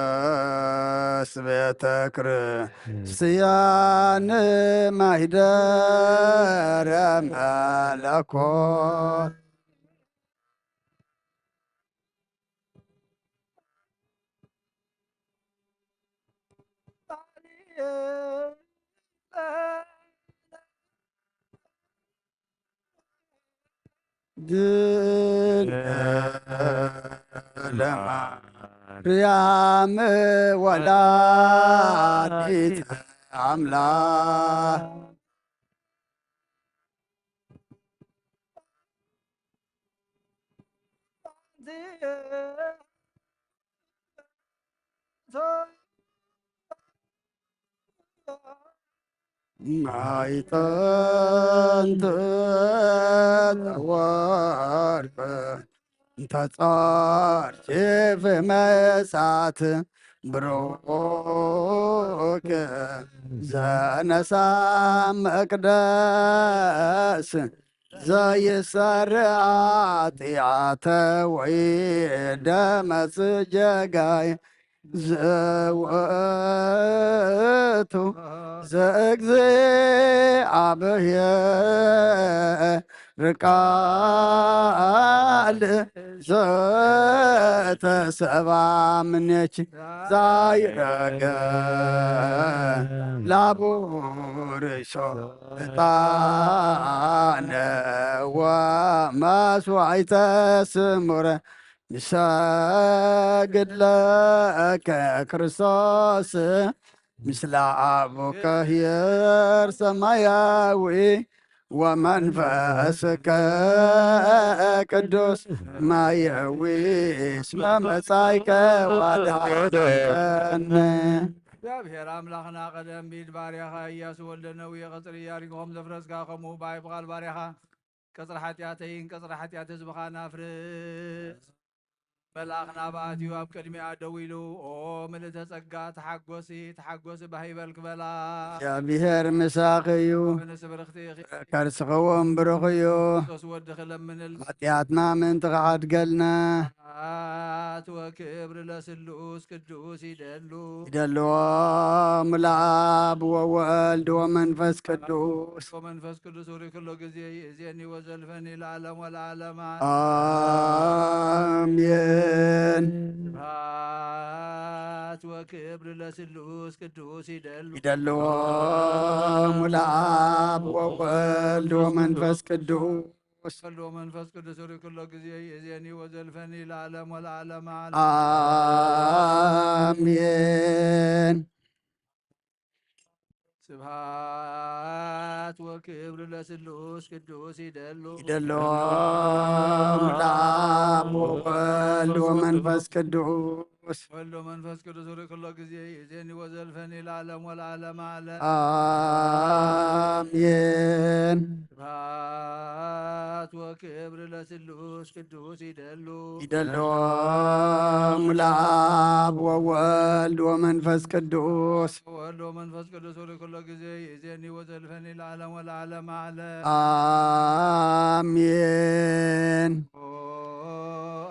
ቅድስት ቤተ ክርስቲያን ማይደረ መለኮት። ድንግል ማርያም ወላዲተ አምላክ። ማይጠንት ጸወርቅ እንተ ጸርቼ ፍመሳት ብሩክ ዘነሳ መቅደስ ዘይሰርዕ ኃጢአተ ወይ ደመጽ ጀጋይ ዘወቱ ዘእግዚኣብሔር ቃል ዘተሰባ ምኔች ዛይረገ ላቡርሾ ዕጣነ ወመስዋዕተ ስሙረ ንሰግድ ለከ ክርስቶስ ምስለ አቡከ ኄር ሰማያዊ ወመንፈስከ ቅዱስ ማየዊ እስመ መጻይከ ዋድሃከነ። እግዚአብሔር አምላኽና ቀደም ቢድ ባርያኻ ኢያሱ ወልደ ነዊ ቀጽሪ ኢያሪኮ ከም ዘፍረስካ ከምኡ ባይ ብቓል ባርያኻ ቀጽሪ ሓጢኣተይን ቀጽሪ ሓጢኣት ህዝብኻን ኣፍርስ። መልኣኽ ናብኣ ኣትዩ ኣብ ቅድሚኣ ደው ኢሉ፣ ኦ ምልእተ ጸጋ፣ ተሓጎሲ፣ ተሓጎሲ፣ ባህ ይበልኪ በላ። እግዚኣብሔር ምሳኺ እዩ። ንስብርኽቲ ኢኺ። ከርስኺ እውን ብሩኽ እዩ። ክርስቶስ ወድኺ ለምንል። ሓጢኣትና ምእንቲ ክሓድገልና። ስብሐት ወክብሪ ለስሉስ ቅዱስ ይደሉ። ይደልዎ ለአብ ወወልድ ወመንፈስ ቅዱስ። ወመንፈስ ቅዱስ ውሪ ኩሎ ጊዜ ይእዜኒ ወዘልፈኒ ለዓለም ወለዓለም። አሜን። ስብሐት ወክብር ለስሉስ ቅዱስ ይደሉ። ይደልዎ ለአብ ወወልድ ወመንፈስ ቅዱስ። ወልድ ወመንፈስ ቅዱስ ርኩሎ ጊዜ ይእዜኒ ወዘልፈኒ ለዓለም ወለዓለም ዓለም። አሜን። ስብሐት ወክብር ለስሉስ ቅዱስ ይደሉ። ይደሉ ለአብ ወወልድ ወመንፈስ ቅዱስ። ወልድ ወመንፈስ ቅዱስ ርኩሎ ጊዜ ይእዜኒ ወዘልፈኒ ለዓለም ወለዓለም ዓለም። አሜን። ስብሐት ወክብር ለስሉስ ቅዱስ ይደሉ። ይደሉ ለአብ ወወልድ ወመንፈስ ቅዱስ። ወልድ ወመንፈስ ቅዱስ ርኩሎ ጊዜ ይእዜኒ ወዘልፈኒ ለዓለም ወለዓለም ዓለም። አሜን። ኦ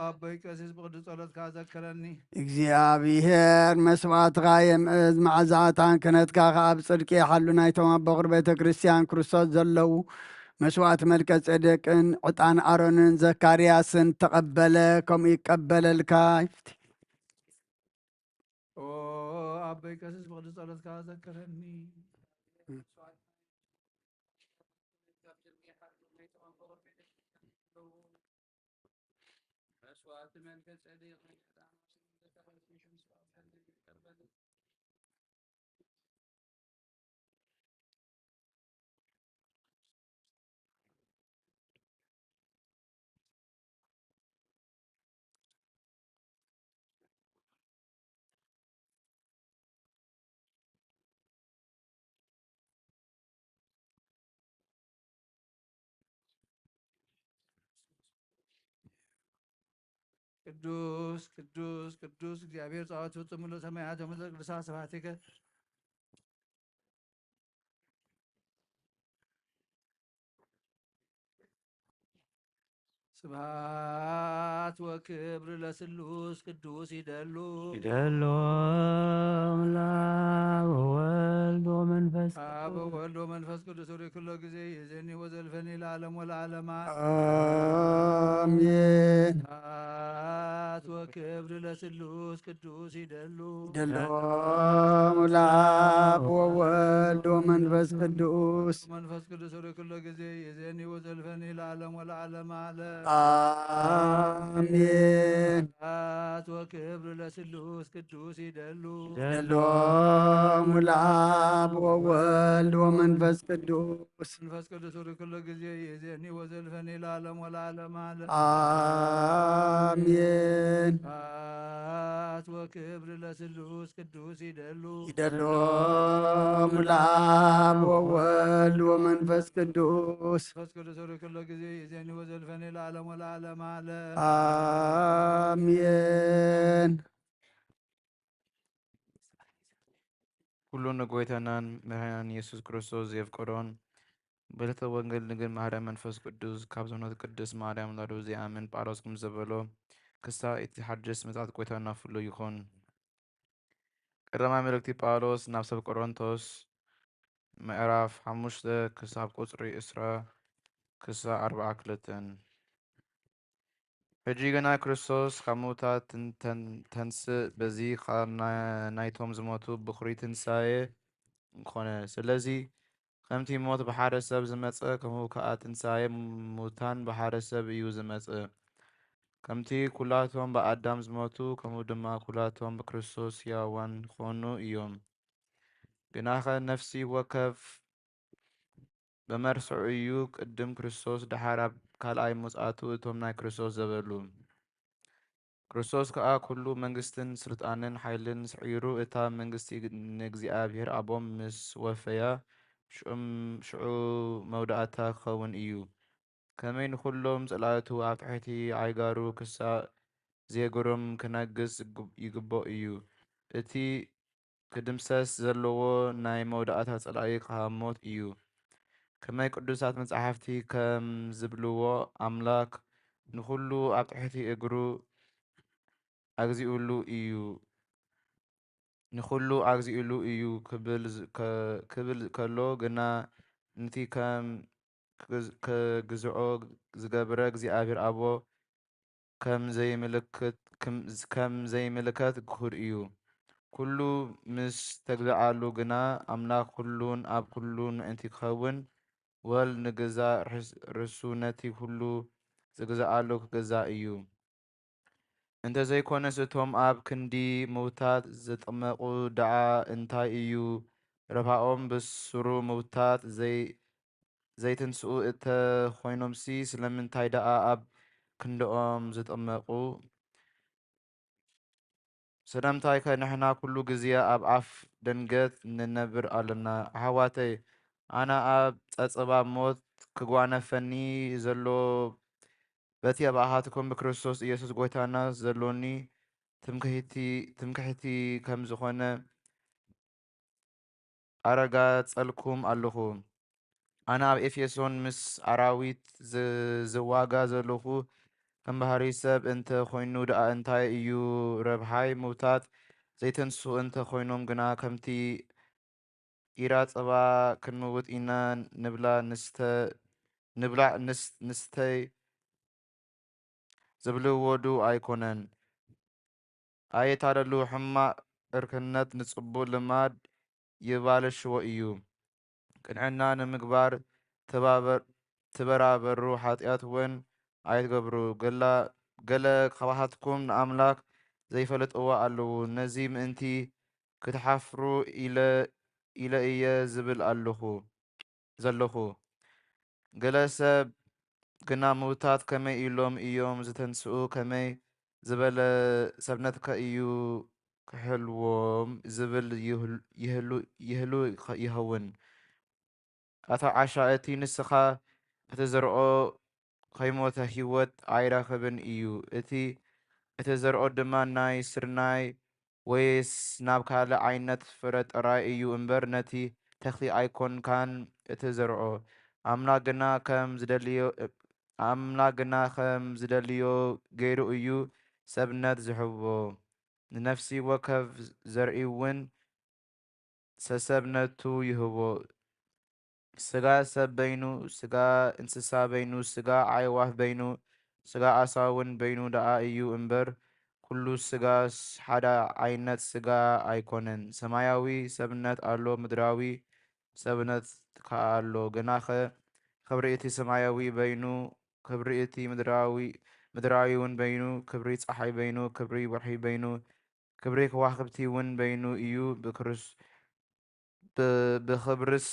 አቦይ ቀሲስ ብቅዱስ ጸሎትካ ዘክረኒ። እግዚኣብሔር መስዋዕትኻ የምእዝ፣ መዓዛ ዕጣን ክህነትካ ኸኣ ብጽድቂ ይሓሉ። ናይቶም ኣብ በኹር ቤተ ክርስቲያን ክርስቶስ ዘለዉ መስዋዕቲ መልከ ጼዴቅን ዕጣን ኣሮንን ዘካርያስን ተቐበለ፣ ከምኡ ይቀበለልካ። ኦ ኣቦይ ቀሲስ ብቅዱስ ጸሎትካ ዘክረኒ። መስዋዕቲ መልከ ጼዴቅ ቅዱስ ቅዱስ ቅዱስ እግዚኣብሔር ጸባኦት ፍጹም ምሉእ ሰማያት ወምድር ቅዱሳት ስብሐቲከ። ስብሐት ወክብር ለስሉስ ቅዱስ ይደሉ። ይደሉ ለአብ ወወልድ ወመንፈስ አብ ወወልድ ወመንፈስ ቅዱስ ርኩሎ ጊዜ ይእዜኒ ወዘልፈኒ ለዓለም ወለዓለም። አሜን። ስብሐት ወክብር ለስሉስ ቅዱስ ይደሉ። ይደሉ ለአብ ወወልድ ወመንፈስ ቅዱስ። መንፈስ ቅዱስ ርኩሎ ጊዜ ይእዜኒ ወዘልፈኒ ለዓለም ወለዓለም ዓለም። አሜን። ስብሐት ወክብር ለስሉስ ቅዱስ ይደሉ። ይደሉ ለአብ ወወልድ ወመንፈስ ቅዱስ። መንፈስ ቅዱስ ርኩሎ ጊዜ ይእዜኒ ወዘልፈኒ ለዓለም ወለዓለም ዓለም። አሜን። ስብሐት ወክብር ለስሉስ ቅዱስ ይደሉ። ይደሎም ለአብ ወወልድ ወመንፈስ ቅዱስ። መንፈስ ቅዱስ ወደ ኩሎ ጊዜ ይዜኒ ወዘልፈኒ ለዓለም ወለዓለም ዓለም። አሜን። ኩሉ ንጎይታናን መድኃኒናን ኢየሱስ ክርስቶስ ዘየፍቀዶን በለተ ወንጌል ንግል ማርያም መንፈስ ቅዱስ ካብ ዝኾነት ቅድስት ማርያም ላዱ ዘይኣምን ጳውሎስ ከም ዘበሎ ክሳብ እቲ ሓድሽ ምጽኣት ጎይታና ፍሉይ ይኹን። ቀዳማይ መልእክቲ ጳውሎስ ናብ ሰብ ቆሮንቶስ ምዕራፍ ሓሙሽተ ክሳብ ቁጽሪ ዕስራ ክሳብ ኣርብዓ ክልተን። ሕጂ ግና ክርስቶስ ካብ ምውታት ተን-፣ ተን-፣ ተንስእ፣ በዚ ኸኣ ና-፣ ናይቶም ዝሞቱ ብኹሪ ትንሳኤ ኮነ። ስለዚ ከምቲ ሞት ብሓደ ሰብ ዝመጸ፣ ከምኡ ከኣ ትንሳኤ ሙታን ብሓደ ሰብ እዩ ዝመጽእ። ከምቲ ኩላቶም ብኣዳም ዝሞቱ፣ ከምኡ ድማ ኩላቶም ብክርስቶስ ሕያዋን ክኾኑ እዮም። ግናኸ ነፍሲ ወከፍ ብመርስዑ እዩ፣ ቅድም ክርስቶስ፣ ደሓር ኣብ ካልኣይ ምጽኣቱ እቶም ናይ ክርስቶስ ዘበሉ። ክርስቶስ ከኣ ኩሉ መንግስትን ስልጣንን ሓይልን ስዒሩ፣ እታ መንግስቲ ንእግዚኣብሔር ኣቦም ምስ ወፈያ፣ ሽዑም-፣ ሽዑ መውዳእታ ክኸውን እዩ። ከመይ ንኹሎም ጸላእቱ ኣብ ትሕቲ ኣይጋሩ ክሳእ ዜግሮም ክነግስ ይግብ-፣ ይግብኦ እዩ። እቲ ክድምሰስ ዘለዎ ናይ መውዳእታ ጸላኢ ከኣ ሞት እዩ። ከመይ ቅዱሳት መጻሕፍቲ ከም ዝብልዎ፣ ኣምላኽ ንኹሉ ኣብ ትሕቲ እግሩ ኣግዚኡሉ እዩ፣ ንኹሉ ኣግዚኡሉ እዩ ክብል ዝ-፣ ከ-፣ ክብል ከሎ ግና፣ ነቲ ከም ክግዝ-፣ ክግዝዖ ዝገብረ እግዚኣብሔር ኣቦ ከም ዘይምልክት፣ ክም-፣ ከም ዘይምልከት ግሁድ እዩ። ኩሉ ምስ ተግዝኣሉ ግና፣ ኣምላኽ ኩሉን ኣብ ኩሉን ምእንቲ ክኸውን፣ ወልድ ንገዛእ ርስ-፣ ርእሱ ነቲ ኩሉ ዝግዝኣሉ ክገዛእ እዩ። እንተ ዘይኮነስ፣ እቶም ኣብ ክንዲ ምውታት ዝጥመቑ ደኣ እንታይ እዩ ረብሃኦም? ብስሩ ምውታት ዘይ-፣ ዘይትንስኡ እተ ኾይኖምሲ፣ ስለምንታይ ደኣ ኣብ ክንድኦም ዝጥመቑ? ስለምንታይከ ንሕና ኩሉ ግዜ ኣብ ኣፍ ደንገት ንነብር ኣለና? ኣሕዋተይ፣ ኣነ ኣብ ጸጸባ ሞት ክጓነፈኒ ዘሎ፣ በቲ ኣባኻትኩም ብክርስቶስ ኢየሱስ ጐይታና ዘሎኒ ትምክሕቲ፣ ትምክሕቲ ከም ዝኾነ ኣረጋጸልኩም ኣለኹ። ኣነ ኣብ ኤፌሶን ምስ ኣራዊት ዝ-፣ ዝዋጋ ዘለኹ ከም ባህሪ ሰብ እንተ ኾይኑ ደኣ እንታይ እዩ ረብሓይ? ምውታት ዘይተንስኡ እንተ ኾይኖም ግና ከምቲ ኢራ ጸባ ክንምውት ኢና ንብላ ንስተ-፣ ንብላዕ ንስ-፣ ንስተይ ዝብልዎ ዶ ኣይኮነን? ኣየታለሉ፣ ሕማቕ ዕርክነት ንጽቡቕ ልማድ የባልሽዎ እዩ። ቅንዕና ንምግባር ተባበር-፣ ትበራበሩ፣ ሓጢኣት እውን ኣይትገብሩ። ገላ-፣ ገለ ካባኻትኩም ንኣምላኽ ዘይፈልጥዎ ኣለዉ። ነዚ ምእንቲ ክትሓፍሩ ኢለ፣ ኢለ እየ ዝብል ኣለኹ፣ ዘለኹ። ገለ ሰብ ግና ምውታት ከመይ ኢሎም እዮም ዝተንስኡ? ከመይ ዝበለ ሰብነትከ እዩ ክሕልዎም ዝብል ይህል-፣ ይህሉ፣ ይህሉ ይኸውን። ኣታ ዓሻ፣ እቲ ንስኻ እትዘርኦ ከይሞተ ህይወት ኣይረኽብን እዩ። እቲ እትዘርኦ ድማ ናይ ስርናይ ወይስ ናብ ካልእ ዓይነት ፍረ ጥራይ እዩ እምበር፣ ነቲ ተኽሊ ኣይኮንካን እትዘርኦ። ኣምላኽ ግና ከም ዝደልዮ፣ ኣምላኽ ግና ከም ዝደልዮ ገይሩ እዩ ሰብነት ዝህቦ። ንነፍሲ ወከፍ ዘርኢ እውን ሰሰብነቱ ይህቦ። ስጋ ሰብ በይኑ፣ ስጋ እንስሳ በይኑ፣ ስጋ ኣዕዋፍ በይኑ፣ ስጋ ዓሳ እውን በይኑ ደኣ እዩ እምበር፣ ኩሉ ስጋስ ሓደ ዓይነት ስጋ ኣይኮነን። ሰማያዊ ሰብነት ኣሎ፣ ምድራዊ ሰብነት ከኣ ኣሎ። ግናኸ ክብሪ እቲ ሰማያዊ በይኑ፣ ክብሪ እቲ ምድራዊ፣ ምድራዊ እውን በይኑ፣ ክብሪ ጸሓይ በይኑ፣ ክብሪ ወርሒ በይኑ፣ ክብሪ ከዋኽብቲ እውን በይኑ እዩ። ብክርስ-፣ ብ-፣ ብኽብርስ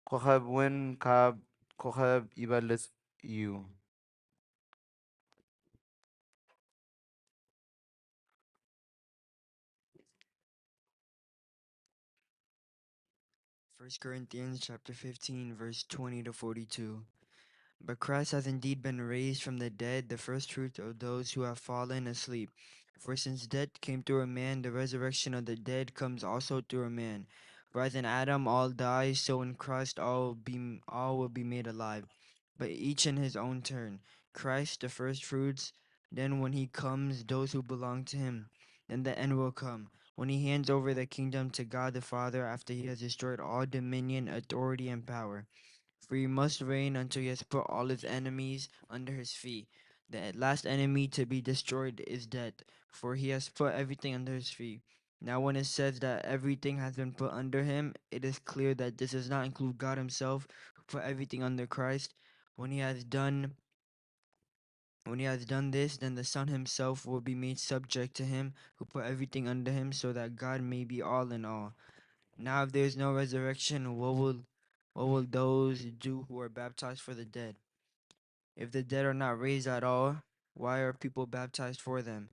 ኮኸብ እውን ካብ ኮኸብ ይበልጽ እዩ። First Corinthians chapter fifteen, verse twenty to forty-two. But Christ has indeed been raised from the dead, the first fruits of those who have fallen asleep. For since death came through a man, the resurrection of the dead comes also through a man. For as in Adam all die, so in Christ all be all will be made alive, but each in his own turn. Christ the first fruits, then when he comes, those who belong to him. Then the end will come, when he hands over the kingdom to God the Father after he has destroyed all dominion, authority, and power. For he must reign until he has put all his enemies under his feet. The last enemy to be destroyed is death, for he has put everything under his feet. Now, when it says that everything has been put under him, it is clear that this does not include God himself, who put everything under Christ. When he has done when he has done this, then the Son himself will be made subject to him who put everything under him, so that God may be all in all. Now, if there is no resurrection, what will what will those do who are baptized for the dead? If the dead are not raised at all, why are people baptized for them?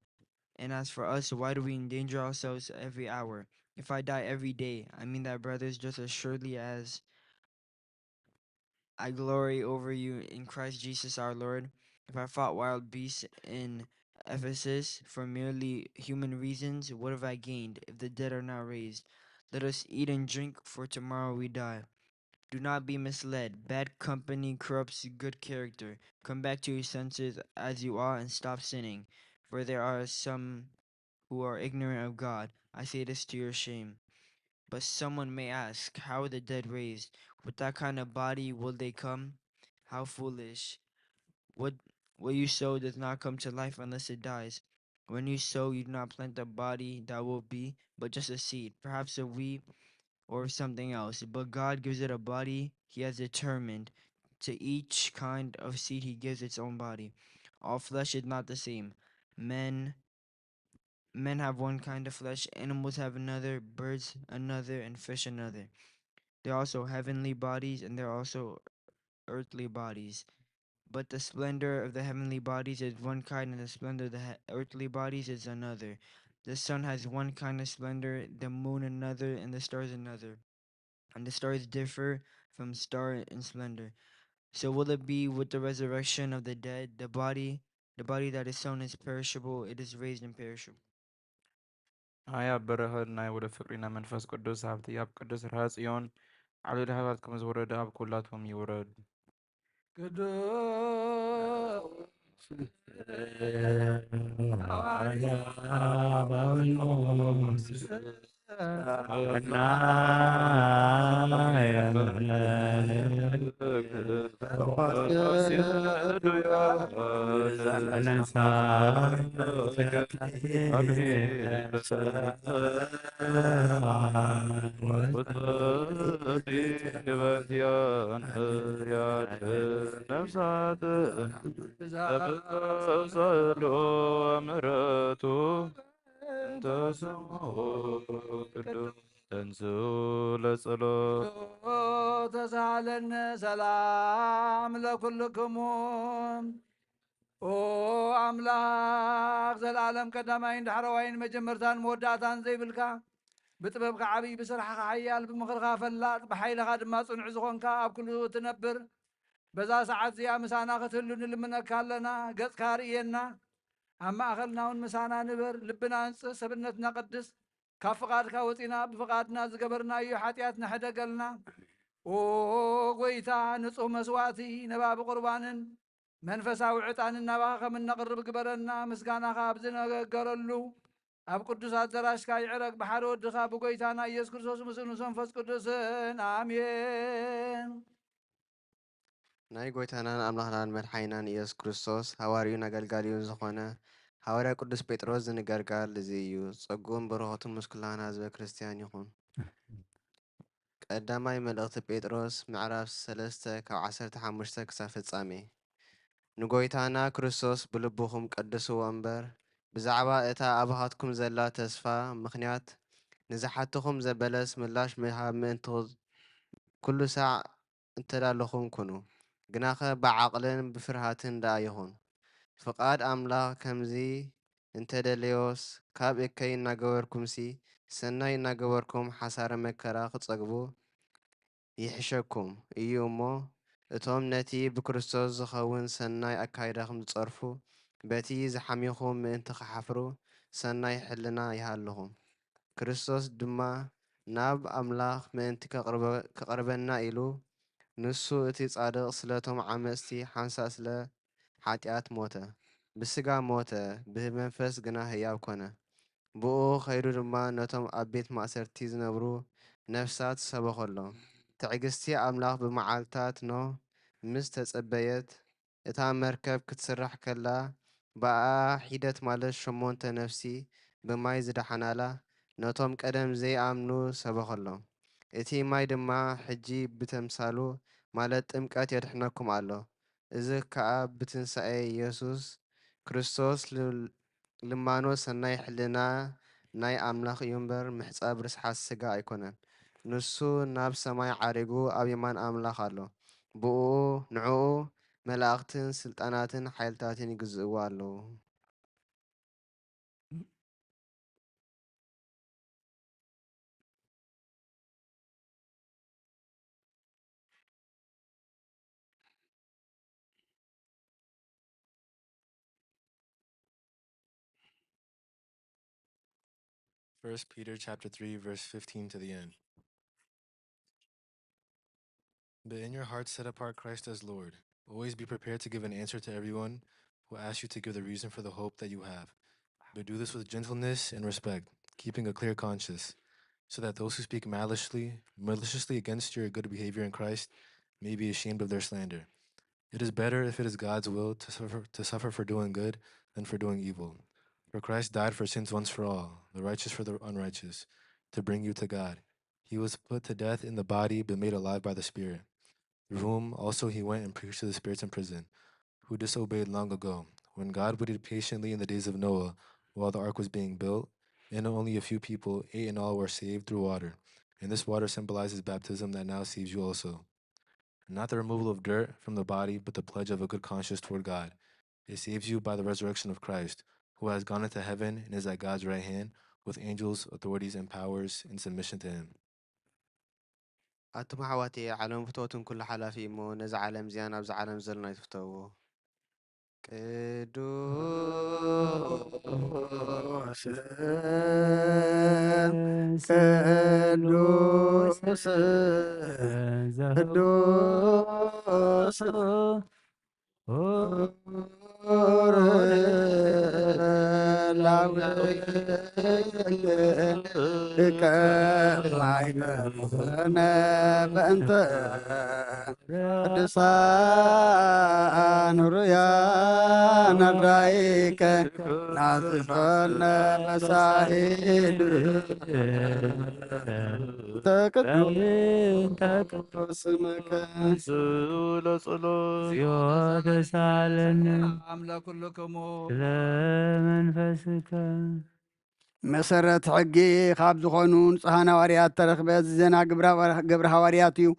And as for us, why do we endanger ourselves every hour? If I die every day, I mean that, brothers, just as surely as I glory over you in Christ Jesus our Lord. If I fought wild beasts in Ephesus for merely human reasons, what have I gained if the dead are not raised? Let us eat and drink, for tomorrow we die. Do not be misled. Bad company corrupts good character. Come back to your senses as you are and stop sinning, for there are some who are ignorant of God. I say this to your shame. But someone may ask, how are the dead raised? With that kind of body will they come? How foolish. What what you sow does not come to life unless it dies. When you sow, you do not plant a body that will be, but just a seed, perhaps a weed or something else. But God gives it a body he has determined. To each kind of seed he gives its own body. All flesh is not the same. Men men have one kind of flesh, animals have another, birds another, and fish another. There are also heavenly bodies and there are also earthly bodies. But the splendor of the heavenly bodies is one kind, and the splendor of the he- earthly bodies is another. The sun has one kind of splendor, the moon another, and the stars another. And the stars differ from star in splendor. So will it be with the resurrection of the dead? The body, the body that is sown is perishable; it is raised imperishable. ኣያ በረኸት ናይ ወደ ፍቅሪና መንፈስ ቅዱስ ሃብቲ ኣብ ቅዱስ ርሃ ጽዮን ዓብዩ ዳህባት ከም ዝወረደ ኣብ ኩላቶም ይውረድ። ቅዱስ ነፍሳት ተብጸሎ ምሕረቱ እንተ ስሙ ቅዱስ ተንስኡ ለጸሎት። ተሳለነ ሰላም ለኩልክሙ። ኦ ኣምላኽ፣ ዘለኣለም ቀዳማይን ዳሕረዋይን መጀመርታን መወዳእታን ዘይብልካ፣ ብጥበብካ ዓብይ፣ ብስራሕኻ ሓያል፣ ብምኽርኻ ፈላጥ፣ ብሓይልኻ ድማ ጽኑዕ ዝኾንካ፣ ኣብ ኩሉ እትነብር፣ በዛ ሰዓት እዚኣ ምሳና ክትህሉ ንልምነካ ኣለና። ገጽካ ርእየና፣ ኣብ ማእኸልና እውን ምሳና ንበር። ልብና ኣንጽህ፣ ሰብነትና ቀድስ። ካብ ፍቓድካ ወጺና ብፍቓድና ዝገበርናዮ ሓጢኣት ንሕደገልና። ኦ ጎይታ፣ ንጹህ መስዋእቲ፣ ነባቢ ቁርባንን መንፈሳዊ ዕጣንን ናባኻ ከም እነቕርብ ግበረና። ምስጋናኻ ኣብ ዝነገረሉ ኣብ ቅዱስ ኣደራሽካ ይዕረግ፣ ብሓደ ወድኻ ብጎይታና ኢየሱስ ክርስቶስ ምስኡ ምስ መንፈስ ቅዱስን ኣሜን። ናይ ጎይታናን ኣምላኽናን መድሓኒናን ኢየሱስ ክርስቶስ ሃዋርዩን ኣገልጋሊኡን ዝኾነ ሃዋርያ ቅዱስ ጴጥሮስ ዝንገር ቃል እዚ እዩ። ጸግኡን በረኸቱን ምስ ኩላህና ህዝበ ክርስትያን ይኹን። ቀዳማይ መልእኽቲ ጴጥሮስ ምዕራፍ ሰለስተ ካብ ዓሰርተ ሓሙሽተ ክሳብ ፍጻሜ። ንጎይታና ክርስቶስ ብልብኹም ቀድስዎ እምበር፣ ብዛዕባ እታ ኣባኻትኩም ዘላ ተስፋ ምኽንያት ንዝሓትኹም ዘበለስ ምላሽ ምሃብ ምእንቲ ኩሉ ሳዕ እተዳለኹም ኩኑ፣ ግናኸ ብዓቕልን ብፍርሃትን ደኣ ይኹን። ፍቓድ ኣምላኽ ከምዚ እንተደለዮስ፣ ካብ እከይ እናገበርኩምሲ፣ ሰናይ እናገበርኩም ሓሳረ መከራ ክጸግቡ፣ ይሕሸኩም እዩ እሞ፣ እቶም ነቲ ብክርስቶስ ዝኸውን ሰናይ ኣካይዳኹም ዝጸርፉ፣ በቲ ዝሓሚኹም ምእንቲ ክሓፍሩ ሰናይ ሕልና ይሃልኹም። ክርስቶስ ድማ ናብ ኣምላኽ ምእንቲ ከቕርበ-፣ ከቕርበና ኢሉ፣ ንሱ እቲ ጻድቕ ስለቶም ዓመጽቲ ሓንሳእ ስለ ሓጢኣት ሞተ። ብስጋ ሞተ፣ ብመንፈስ ግና ህያው ኮነ። ብኡ ኸይዱ ድማ ነቶም ኣብ ቤት ማእሰርቲ ዝነብሩ ነፍሳት ሰበኸሎም። ትዕግስቲ ኣምላኽ ብመዓልታት ኖህ ምስ ተጸበየት፣ እታ መርከብ ክትስራሕ ከላ፣ ብኣ ሒደት ማለት ሸሞንተ ነፍሲ ብማይ ዝደሓናላ፣ ነቶም ቀደም ዘይኣምኑ ሰበኸሎም። እቲ ማይ ድማ ሕጂ ብተምሳሉ፣ ማለት ጥምቀት የድሕነኩም ኣሎ። እዚ ከኣ ብትንሳኤ የሱስ ክርስቶስ ል-፣ ልማኖ ሰናይ ሕልና ናይ ኣምላኽ እዩ እምበር፣ ምሕጻብ ርስሓት ስጋ ኣይኮነን። ንሱ ናብ ሰማይ ዓሪጉ ኣብ የማን ኣምላኽ ኣሎ። ብኡ፣ ንዕኡ መላእኽትን ስልጣናትን ሓይልታትን ይግዝእዎ ኣለዉ። First Peter chapter three, verse fifteen to the end. But in your hearts set apart Christ as Lord. Always be prepared to give an answer to everyone who asks you to give the reason for the hope that you have. But do this with gentleness and respect, keeping a clear conscience, so that those who speak maliciously, maliciously against your good behavior in Christ may be ashamed of their slander. It is better, if it is God's will, to suffer, to suffer for doing good than for doing evil. For Christ died for sins once for all, the righteous for the unrighteous, to bring you to God. He was put to death in the body, but made alive by the Spirit, through whom also he went and preached to the spirits in prison, who disobeyed long ago, when God waited patiently in the days of Noah, while the ark was being built, and only a few people, eight in all, were saved through water. And this water symbolizes baptism that now saves you also. Not the removal of dirt from the body, but the pledge of a good conscience toward God. It saves you by the resurrection of Christ, who has gone into heaven and is at God's right hand, with angels, authorities, and powers in submission to him. ኣቱም ኣሕዋተየ፣ ዓለም ፍተውትን ኩሉ ሓላፊ እሞ፣ ነዛ ዓለም እዚኣ ናብዛ ዓለም ዘሎና ኣይትፍተውዎ። ቅዱስ፣ ቅዱስ፣ ቅዱስ ላውቀ ማይበነ በእንተ ቅዱሳን ሩያን ኣዳይከ ናዝፈነ መሳሂድ ተቅዱስ ስምከ። ለጸሎት። እግዚኦ ተሳለነ። ኣምላክ ኩልክሙ። ስለ መንፈስከ። መሰረት ሕጊ ካብ ዝኾኑ ንጹሃን ሃዋርያት ተረኽበ። እዚ ዜና ግብረ፣ ግብረ ሃዋርያት እዩ።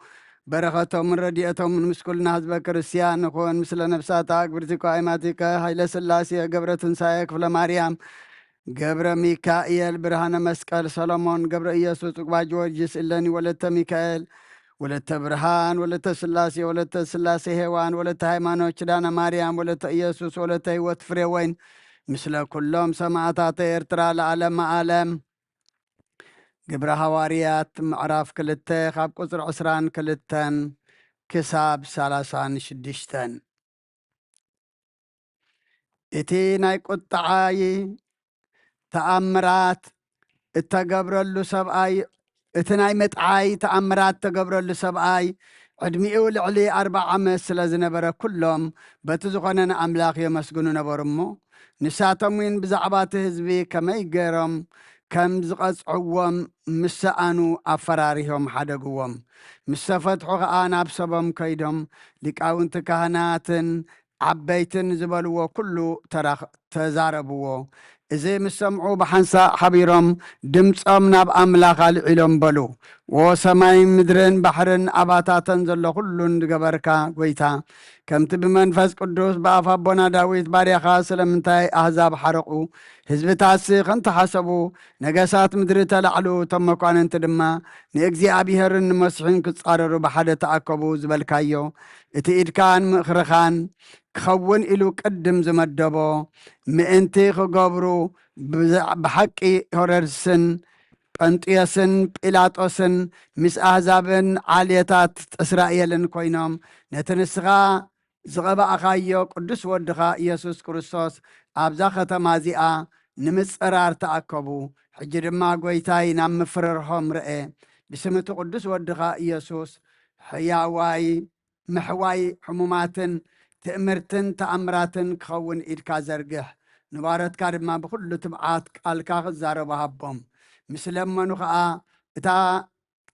በረኸቶምን ረድኤቶምን ምስ ኩልና ህዝበ ክርስቲያን ንኹን። ምስለ ነፍሳታ ግብርቲኮ ኣይማቲከ ሃይለ ስላሴ ገብረ ትንሳኤ ክፍለ ማርያም ገብረ ሚካኤል ብርሃነ መስቀል ሰሎሞን ገብረ ኢየሱስ ጽጉባ ጊዮርጊስ እለኒ ወለተ ሚካኤል ወለተ ብርሃን ወለተ ስላሴ ወለተ ስላሴ ሄዋን ወለተ ሃይማኖት ኪዳነ ማርያም ወለተ ኢየሱስ ወለተ ህይወት ፍሬ ወይን ምስለ ኩሎም ሰማዕታተ ኤርትራ ለዓለመ ዓለም። ግብረ ሃዋርያት ምዕራፍ ክልተ ካብ ቁጽሪ ዕስራን ክልተን ክሳብ ሰላሳን ሽዱሽተን። እቲ ናይ ቁጥዓይ ተኣምራት እተገብረሉ ሰብኣይ፣ እቲ ናይ ምጥዓይ ተኣምራት እተገብረሉ ሰብኣይ ዕድሚኡ ልዕሊ ኣርብዓ ዓመት ስለ ዝነበረ፣ ኩሎም በቲ ዝኾነ ንኣምላኽ የመስግኑ ነበሩ እሞ፣ ንሳቶም እውን ብዛዕባ እቲ ህዝቢ ከመይ ገይሮም ከም ዝቐጽዕዎም ምስ ሰኣኑ ኣፈራሪሆም ሓደግዎም። ምስ ተፈትሑ ኸኣ ናብ ሰቦም ከይዶም ሊቃውንቲ ካህናትን ዓበይትን ዝበልዎ ኩሉ ተራኽ-፣ ተዛረብዎ። እዚ ምስ ሰምዑ ብሓንሳእ ሓቢሮም ድምጾም ናብ ኣምላኽ ኣልዒሎም በሉ፣ ወሰማይን ምድርን ባሕርን ኣባታተን ዘሎ ኩሉን ዝገበርካ ጐይታ፣ ከምቲ ብመንፈስ ቅዱስ ብኣፍ ኣቦና ዳዊት ባርያኻ፣ ስለምንታይ ኣህዛብ ሓረቑ፣ ህዝብታትሲ ከምቲ ሓሰቡ፣ ነገሳት ምድሪ ተላዕሉ፣ እቶም መኳንንቲ ድማ ንእግዚኣብሔርን ንመሲሑን ክጻረሩ ብሓደ ተኣከቡ ዝበልካዮ፣ እቲ ኢድካን ምኽርኻን ክኸውን ኢሉ ቅድም ዝመደቦ ምእንቲ ክገብሩ፣ ብዛ-፣ ብሓቂ ሄሮድስን ጳንጥዮስን ጲላጦስን ምስ ኣህዛብን ዓሌታት እስራኤልን ኮይኖም፣ ነቲ ንስኻ ዝቐባእካዮ ቅዱስ ወድኻ ኢየሱስ ክርስቶስ ኣብዛ ከተማ እዚኣ ንምጽራር ተኣከቡ። ሕጂ ድማ ጐይታይ ናብ ምፍርርሆም ርኤ። ብስም እቲ ቅዱስ ወድኻ ኢየሱስ ሕያዋይ ምሕዋይ ሕሙማትን ትእምርትን ተኣምራትን ክኸውን ኢድካ ዘርግሕ። ንባሮትካ ድማ ብኹሉ ትብዓት ቃልካ ክዛረቡ ሃቦም። ምስ ለመኑ ኸኣ እታ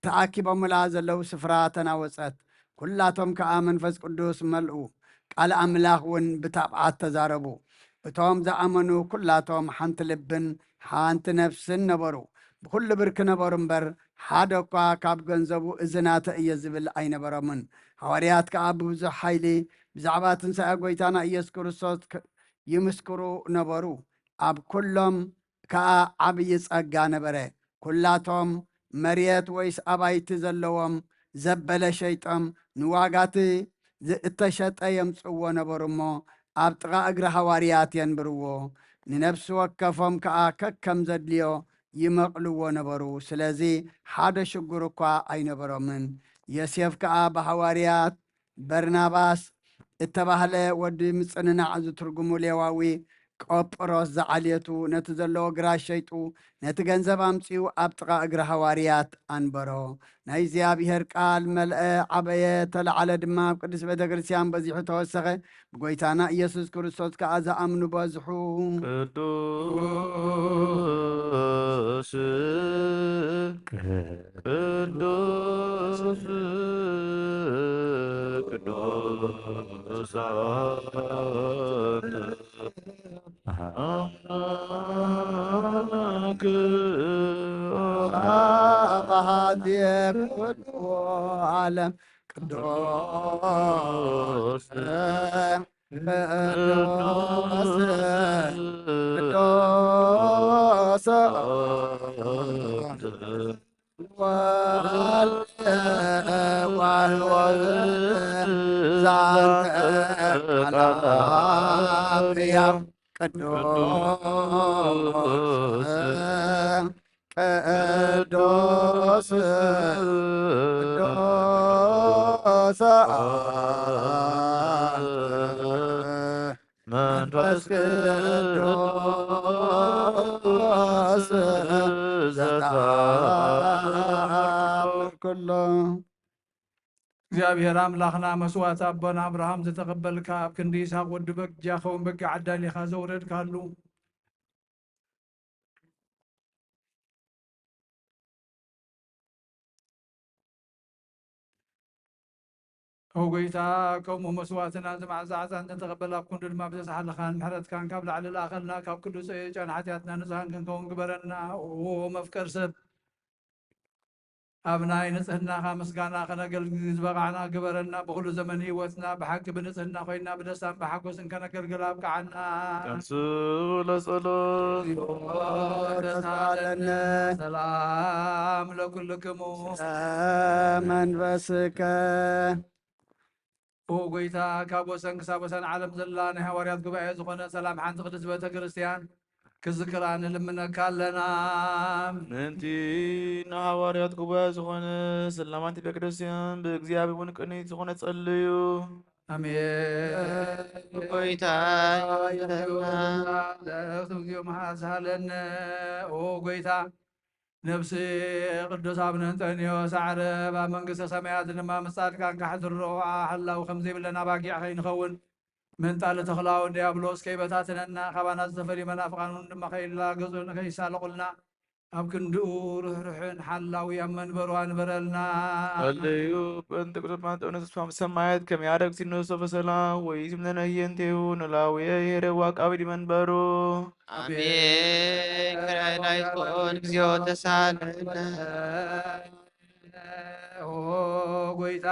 ተኣኪቦምላ ዘለዉ ስፍራ ተናወጸት። ኩላቶም ከኣ መንፈስ ቅዱስ መልኡ። ቃል ኣምላኽ እውን ብትብዓት ተዛረቡ። እቶም ዝኣመኑ ኩላቶም ሓንቲ ልብን ሓንቲ ነፍስን ነበሩ። ብኹሉ ብርኪ ነበሩ እምበር፣ ሓደ እኳ ካብ ገንዘቡ እዚ ናተይ እየ ዝብል ኣይነበሮምን። ሃዋርያት ከኣ ብብዙሕ ሓይሊ ብዛዕባ ትንሳኤ ጐይታና ኢየሱስ ክርስቶስ ክ-፣ ይምስክሩ ነበሩ። ኣብ ኩሎም ከኣ ዓብዪ ጸጋ ነበረ። ኩላቶም መሬት ወይስ ኣባይቲ ዘለዎም ዘበለ ሸይጦም ንዋጋቲ ዝ-፣ እተሸጠ የምጽእዎ ነበሩ እሞ፣ ኣብ ጥቓ እግሪ ሃዋርያት የንብርዎ። ንነፍሲ ወከፎም ከኣ ከከም ዘድልዮ ይመቕልዎ ነበሩ። ስለዚ ሓደ ሽጉር እኳ ኣይነበሮምን። ዮሴፍ ከኣ ብሃዋርያት በርናባስ እተባህለ ወዲ ምጽንናዕ ዝትርጉሙ ሌዋዊ ቆጵሮስ ዝዓልየቱ ነቲ ዘለዎ ግራሽ ሸይጡ ነቲ ገንዘብ ኣምጺኡ ኣብ ጥቓ እግሪ ሃዋርያት ኣንበሮ። ናይ እግዚኣብሔር ቃል መልአ፣ ዓበየ፣ ተለዓለ ድማ ኣብ ቅድስት ቤተ ክርስቲያን በዚሑ ተወሰኸ። ብጎይታና ኢየሱስ ክርስቶስ ከኣ ዝኣምኑ በዝሑ። ቅዱስ ቅዱስ ቅዱስ አምላክ አባዜ ኩሉ ዓለም ቅዱስ ቅዱስ ቅዱስ ቅዱስ ቅዱስ ቅዱስ መንፈስ ቅዱስ ዘተአምር ኩሎ። እግዚኣብሔር ኣምላኽና መስዋዕቲ ኣቦና ኣብርሃም ዝተቐበልካ፣ ኣብ ክንዲ ይስሐቅ ወዲ በጃ ኸውን በጊዕ ኣዳሊኻ ዘውረድካሉ፣ ኦ ጎይታ፣ ከምኡ መስዋዕትና እዚ መዓልቲ ዓጻን እንተተቐበል፣ ኣብ ክንዱ ድማ ብዘስሓልኻን ምሕረትካን ካብ ላዕሊ ለኣኸልና፣ ካብ ኩሉ ጸየጫን ሓጢኣትና ንጹሃን ክንከውን ግበረና። ኦ መፍቀር ሰብ፣ ኣብ ናይ ንጽህናኻ ምስጋና ከነገልግል ዝበቓዕና ግበረና። ብኹሉ ዘመን ህይወትና ብሓቂ ብንጽህና ኮይና ብደስታን ብሓጎስን ከነገልግል ኣብቅዓና። ተንሱ ለጸሎት። ተሳለነ። ሰላም ለኩልክሙ። መንፈስከ። ኦ ጎይታ፣ ካብ ወሰን ክሳብ ወሰን ዓለም ዘላ ናይ ሃዋርያት ጉባኤ ዝኾነ ሰላም ሓንቲ ቅድስት ቤተ ክርስቲያን ክዝክራ ንልምነካ ኣለና። ምእንቲ ንሃዋርያት ጉባኤ ዝኾነ ሰላም ሓንቲ ቤተ ክርስቲያን ብእግዚኣብሔር እውን ቅንዕቲ ዝኾነ ጸልዩ። ኣሜን። ጎይታ ይፍትሐና። ለእቱ እግዚኦ መሐሳለነ። ኦ ጎይታ፣ ነፍሲ ቅዱስ ኣቡነ እንጠንዮስ ዓረብ ኣብ መንግስተ ሰማያት ድማ ምስ ጻድቃን ካሕድሮ ሓላው ከም ዘይብለን ኣባጊዕ ከይንኸውን፣ ምንጣሊ ተኽላውን ዲያብሎስ ከይበታትነና፣ ካባና ዝተፈልዩ መናፍቃን እውን ድማ ከይላገጹን ከይሳለቑልና፣ ኣብ ክንድኡ ርሕሩሕን ሓላዊ ኣብ መንበሩ ኣንበረልና። ኣለዩ ጴንጤቆስጦስ ጳንጠኖስ ተስፋ ሰማያት ከመ ያደርግ ሲኖዶስ በሰላም ወይስ ምነነየንቴሁ ንላውየ የሄደዋ ቃቢድ መንበሩ። አሜን። ክራይ ላይኮን እግዚኦ ተሳለነ። ኦ ጎይታ፣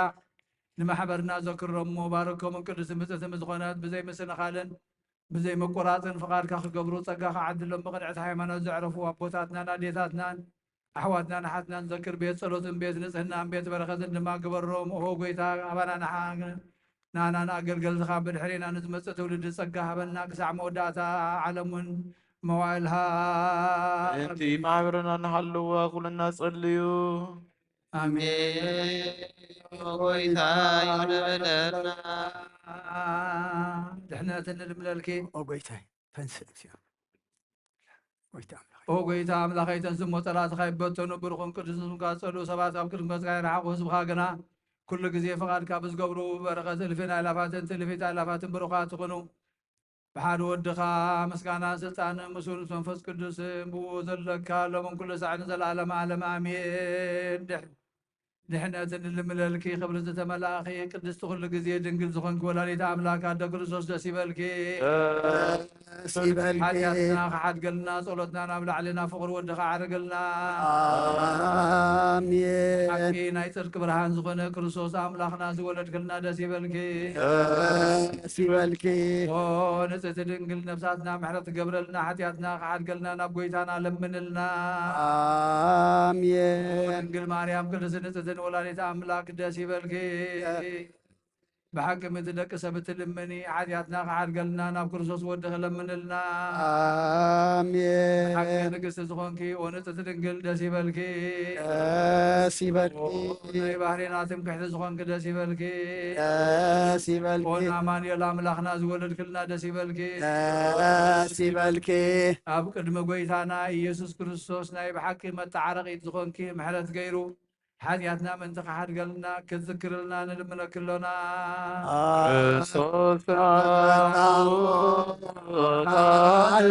ንማሕበርና ዘክሮም እሞ ባርኮምን ቅድስትን ብፅዕትን ዝኾነት ብዘይ ምስንኻልን ብዘይ ምቁራፅን ፍቓድካ ክገብሩ ጸጋ ክዓድሎም ብቕንዕቲ ሃይማኖት ዘዕረፉ ኣቦታትናን ኣዴታትናን ኣሕዋትናን ኣሓትናን ዘክር። ቤት ጸሎትን ቤት ንጽህናን ቤት በረኸትን ድማ ግበሮም። ኦ ጎይታ፣ ኣባና ንሓ-፣ ንኣናን ኣገልገልትኻ ብድሕሬና ንዝመጽእ ትውልዲ ጸጋ ሃበና፣ ክሳዕ መወዳእታ ዓለም እውን መዋእልሃ። እቲ ማሕበርና ንሃልዋ ኩልና ጸልዩ። ኣሜን። ኦ ጎይታ፣ ይቕረ በለና። ድሕነትን ንልምለልኪ። ኦ ጎይታይ፣ ተንስእ እግዚኣብሔር። ጎይታ ኣምላኽ። ኦ ጎይታ ኣምላኸይ፣ ተንስእ እሞ ጸላእትኻ ይበተኑ፣ ብሩኽን ቅዱስን ስምካ ዝጸልኡ ሰባት ኣብ ቅድሚ ገጽካ ይርሓቑ። ህዝብኻ ግና ኩሉ ግዜ ፍቓድካ ብዝገብሩ በረኸት እልፍን ኣእላፋትን ትእልፊት ኣእላፋትን ብሩኻት ይኹኑ። ብሓደ ወድኻ ምስጋናን ስልጣንን ምስኡ ምስ መንፈስ ቅዱስ ብኡ ዘለካ ሎምን ኩሉ ሳዕ ንዘለዓለም ዓለም ኣሜን። ድሕ-፣ ድሕነትን ልምለልኪ ክብሪ ዝተመላእኺ ቅድስቲ ኩሉ ግዜ ድንግል ዝኾንኪ ወላዲተ ኣምላክ ኣደ ክርስቶስ ደስ ይበልኪ። ደስ ይበልኪ። ሓጢኣትና ክሓድገልና ጸሎትና ናብ ላዕሊ ናብ ፍቕሪ ወድኻ ዓርግልና። ኣሜን። ሓቂ ናይ ጽድቂ ብርሃን ዝኾነ ክርስቶስ ኣምላኽና ዝወለድክልና ደስ ይበልኪ። ደስ ይበልኪ። ኦ ንጽሕቲ ድንግል ነፍሳትና ምሕረት ትገብረልና ሓጢኣትና ክሓድገልና ናብ ጎይታና ለምንልና። ኣሜን። ድንግል ማርያም ቅድስት ንጽሕትን ወላዲት ኣምላክ ደስ ይበልኪ። ብሓቂ ምእንቲ ደቂ ሰብ እትልምኒ ሓጢኣትና ክሓድገልና ናብ ክርስቶስ ወድኺ ለምንልና። ኣሜን። ብሓቂ ንግስቲ ዝኾንኪ ኦ ንጽሕቲ ድንግል ደስ ይበልኪ። ደስ ይበልኪ። ኦ ናይ ባህሪና ትምክሕቲ ዝኾንኪ ደስ ይበልኪ። ደስ ይበልኪ። ኦ ንኣማኑኤል ኣምላኽና ዝወለድክልና ደስ ይበልኪ። ደስ ይበልኪ። ኣብ ቅድሚ ጎይታና ኢየሱስ ክርስቶስ ናይ ብሓቂ መተዓረቒት ዝኾንኪ ምሕረት ገይሩ ሓጢኣትና ምእንቲ ክሓድገልና ክትዝክርልና ንልምነኪ ኣሎና። ክርስቶስ ተንሥአ እሙታን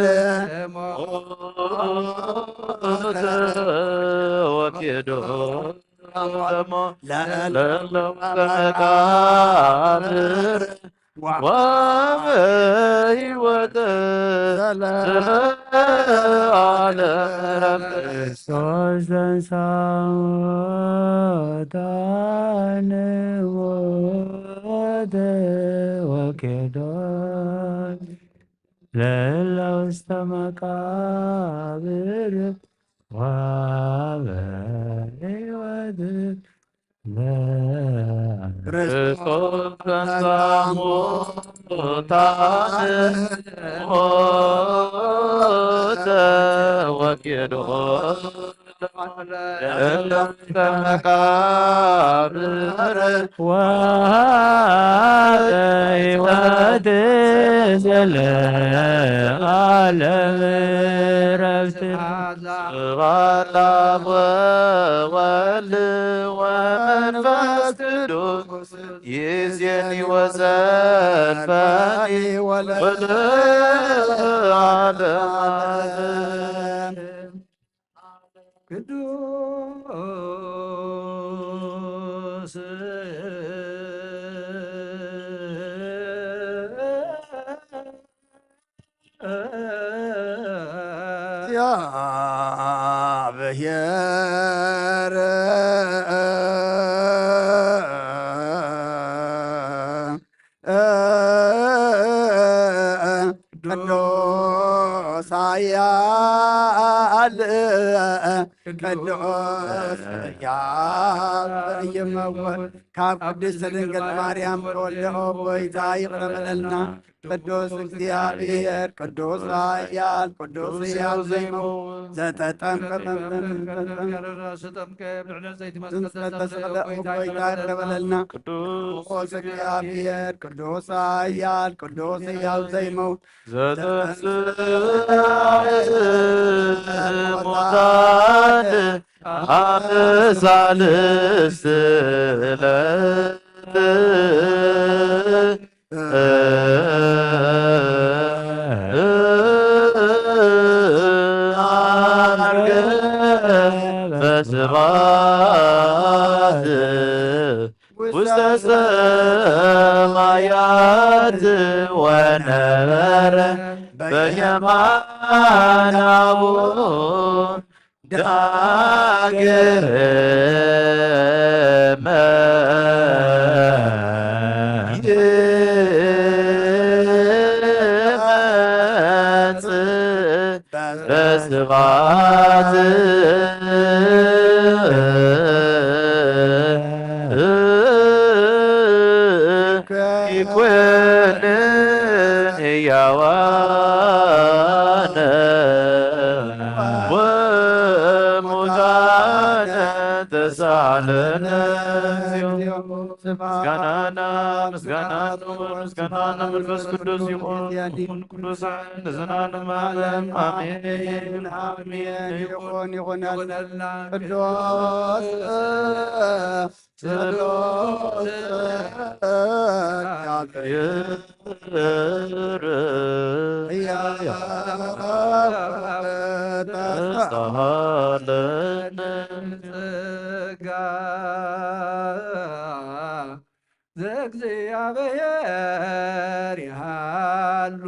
ወኬዶ ለእለ ውስተ መቃብር ወበሕይወት ዘለዓለም። ክርስቶስ ተንሥአ እሙታን ሞተ ወኬዶ ለእለ ውስተ መቃብር ወበሕይወት ክርስቶስ ተንሥአ እሙታን ሞተ ወኬዶ ለእለ ውስተ መቃብር ወበሕይወት ዘለዓለም ዕረፍት። ስብሐት ለአብ ወወልድ ወመንፈስ ቅዱስ ይእዜኒ ወዘልፈኒ ወለዓለመ ዓለም። ቅዱስ እግዚአብሔር ቅዱስ ኃያል ቅዱስ ሕያል ይመወት ካብ ቅድስት ድንግል ማርያም ተወልደ ኦ ጎይታ ይቕረ በለልና። ቅዱስ እግዚአብሔር ቅዱስ ኃያል ቅዱስ ሕያው ዘይመውት ዘተጠምቀ ዘተጠምቀ ብድሕነት ዘይትመስል ዘተሰቅለ ኦ ጎይታ ይቕረ በለልና። ቅዱስ እግዚአብሔር ቅዱስ ኃያል ቅዱስ ሕያው ዘይመውት ዘተንሥአ እሙታን አበ ሣልስት ዕለት ዐርገ በስብሐት ውስተ ሰማያት ወነበረ በየማነ አቡሁ ዳግም መ-፣ ይመጽእ በስብሐት ይኩንን ሕያዋነ ወሙታነ ተሳለነ። ምስጋናና ምስጋናና ምስጋናና መንፈስ ቅዱስ ይኹን። ቅዱሳን ለዘላለመ ዓለም ኣሜን። ኣሜን። ይኹን ይኹን። ቅዱስ ጸሎት ዘእግዚአብሔር ይሃሉ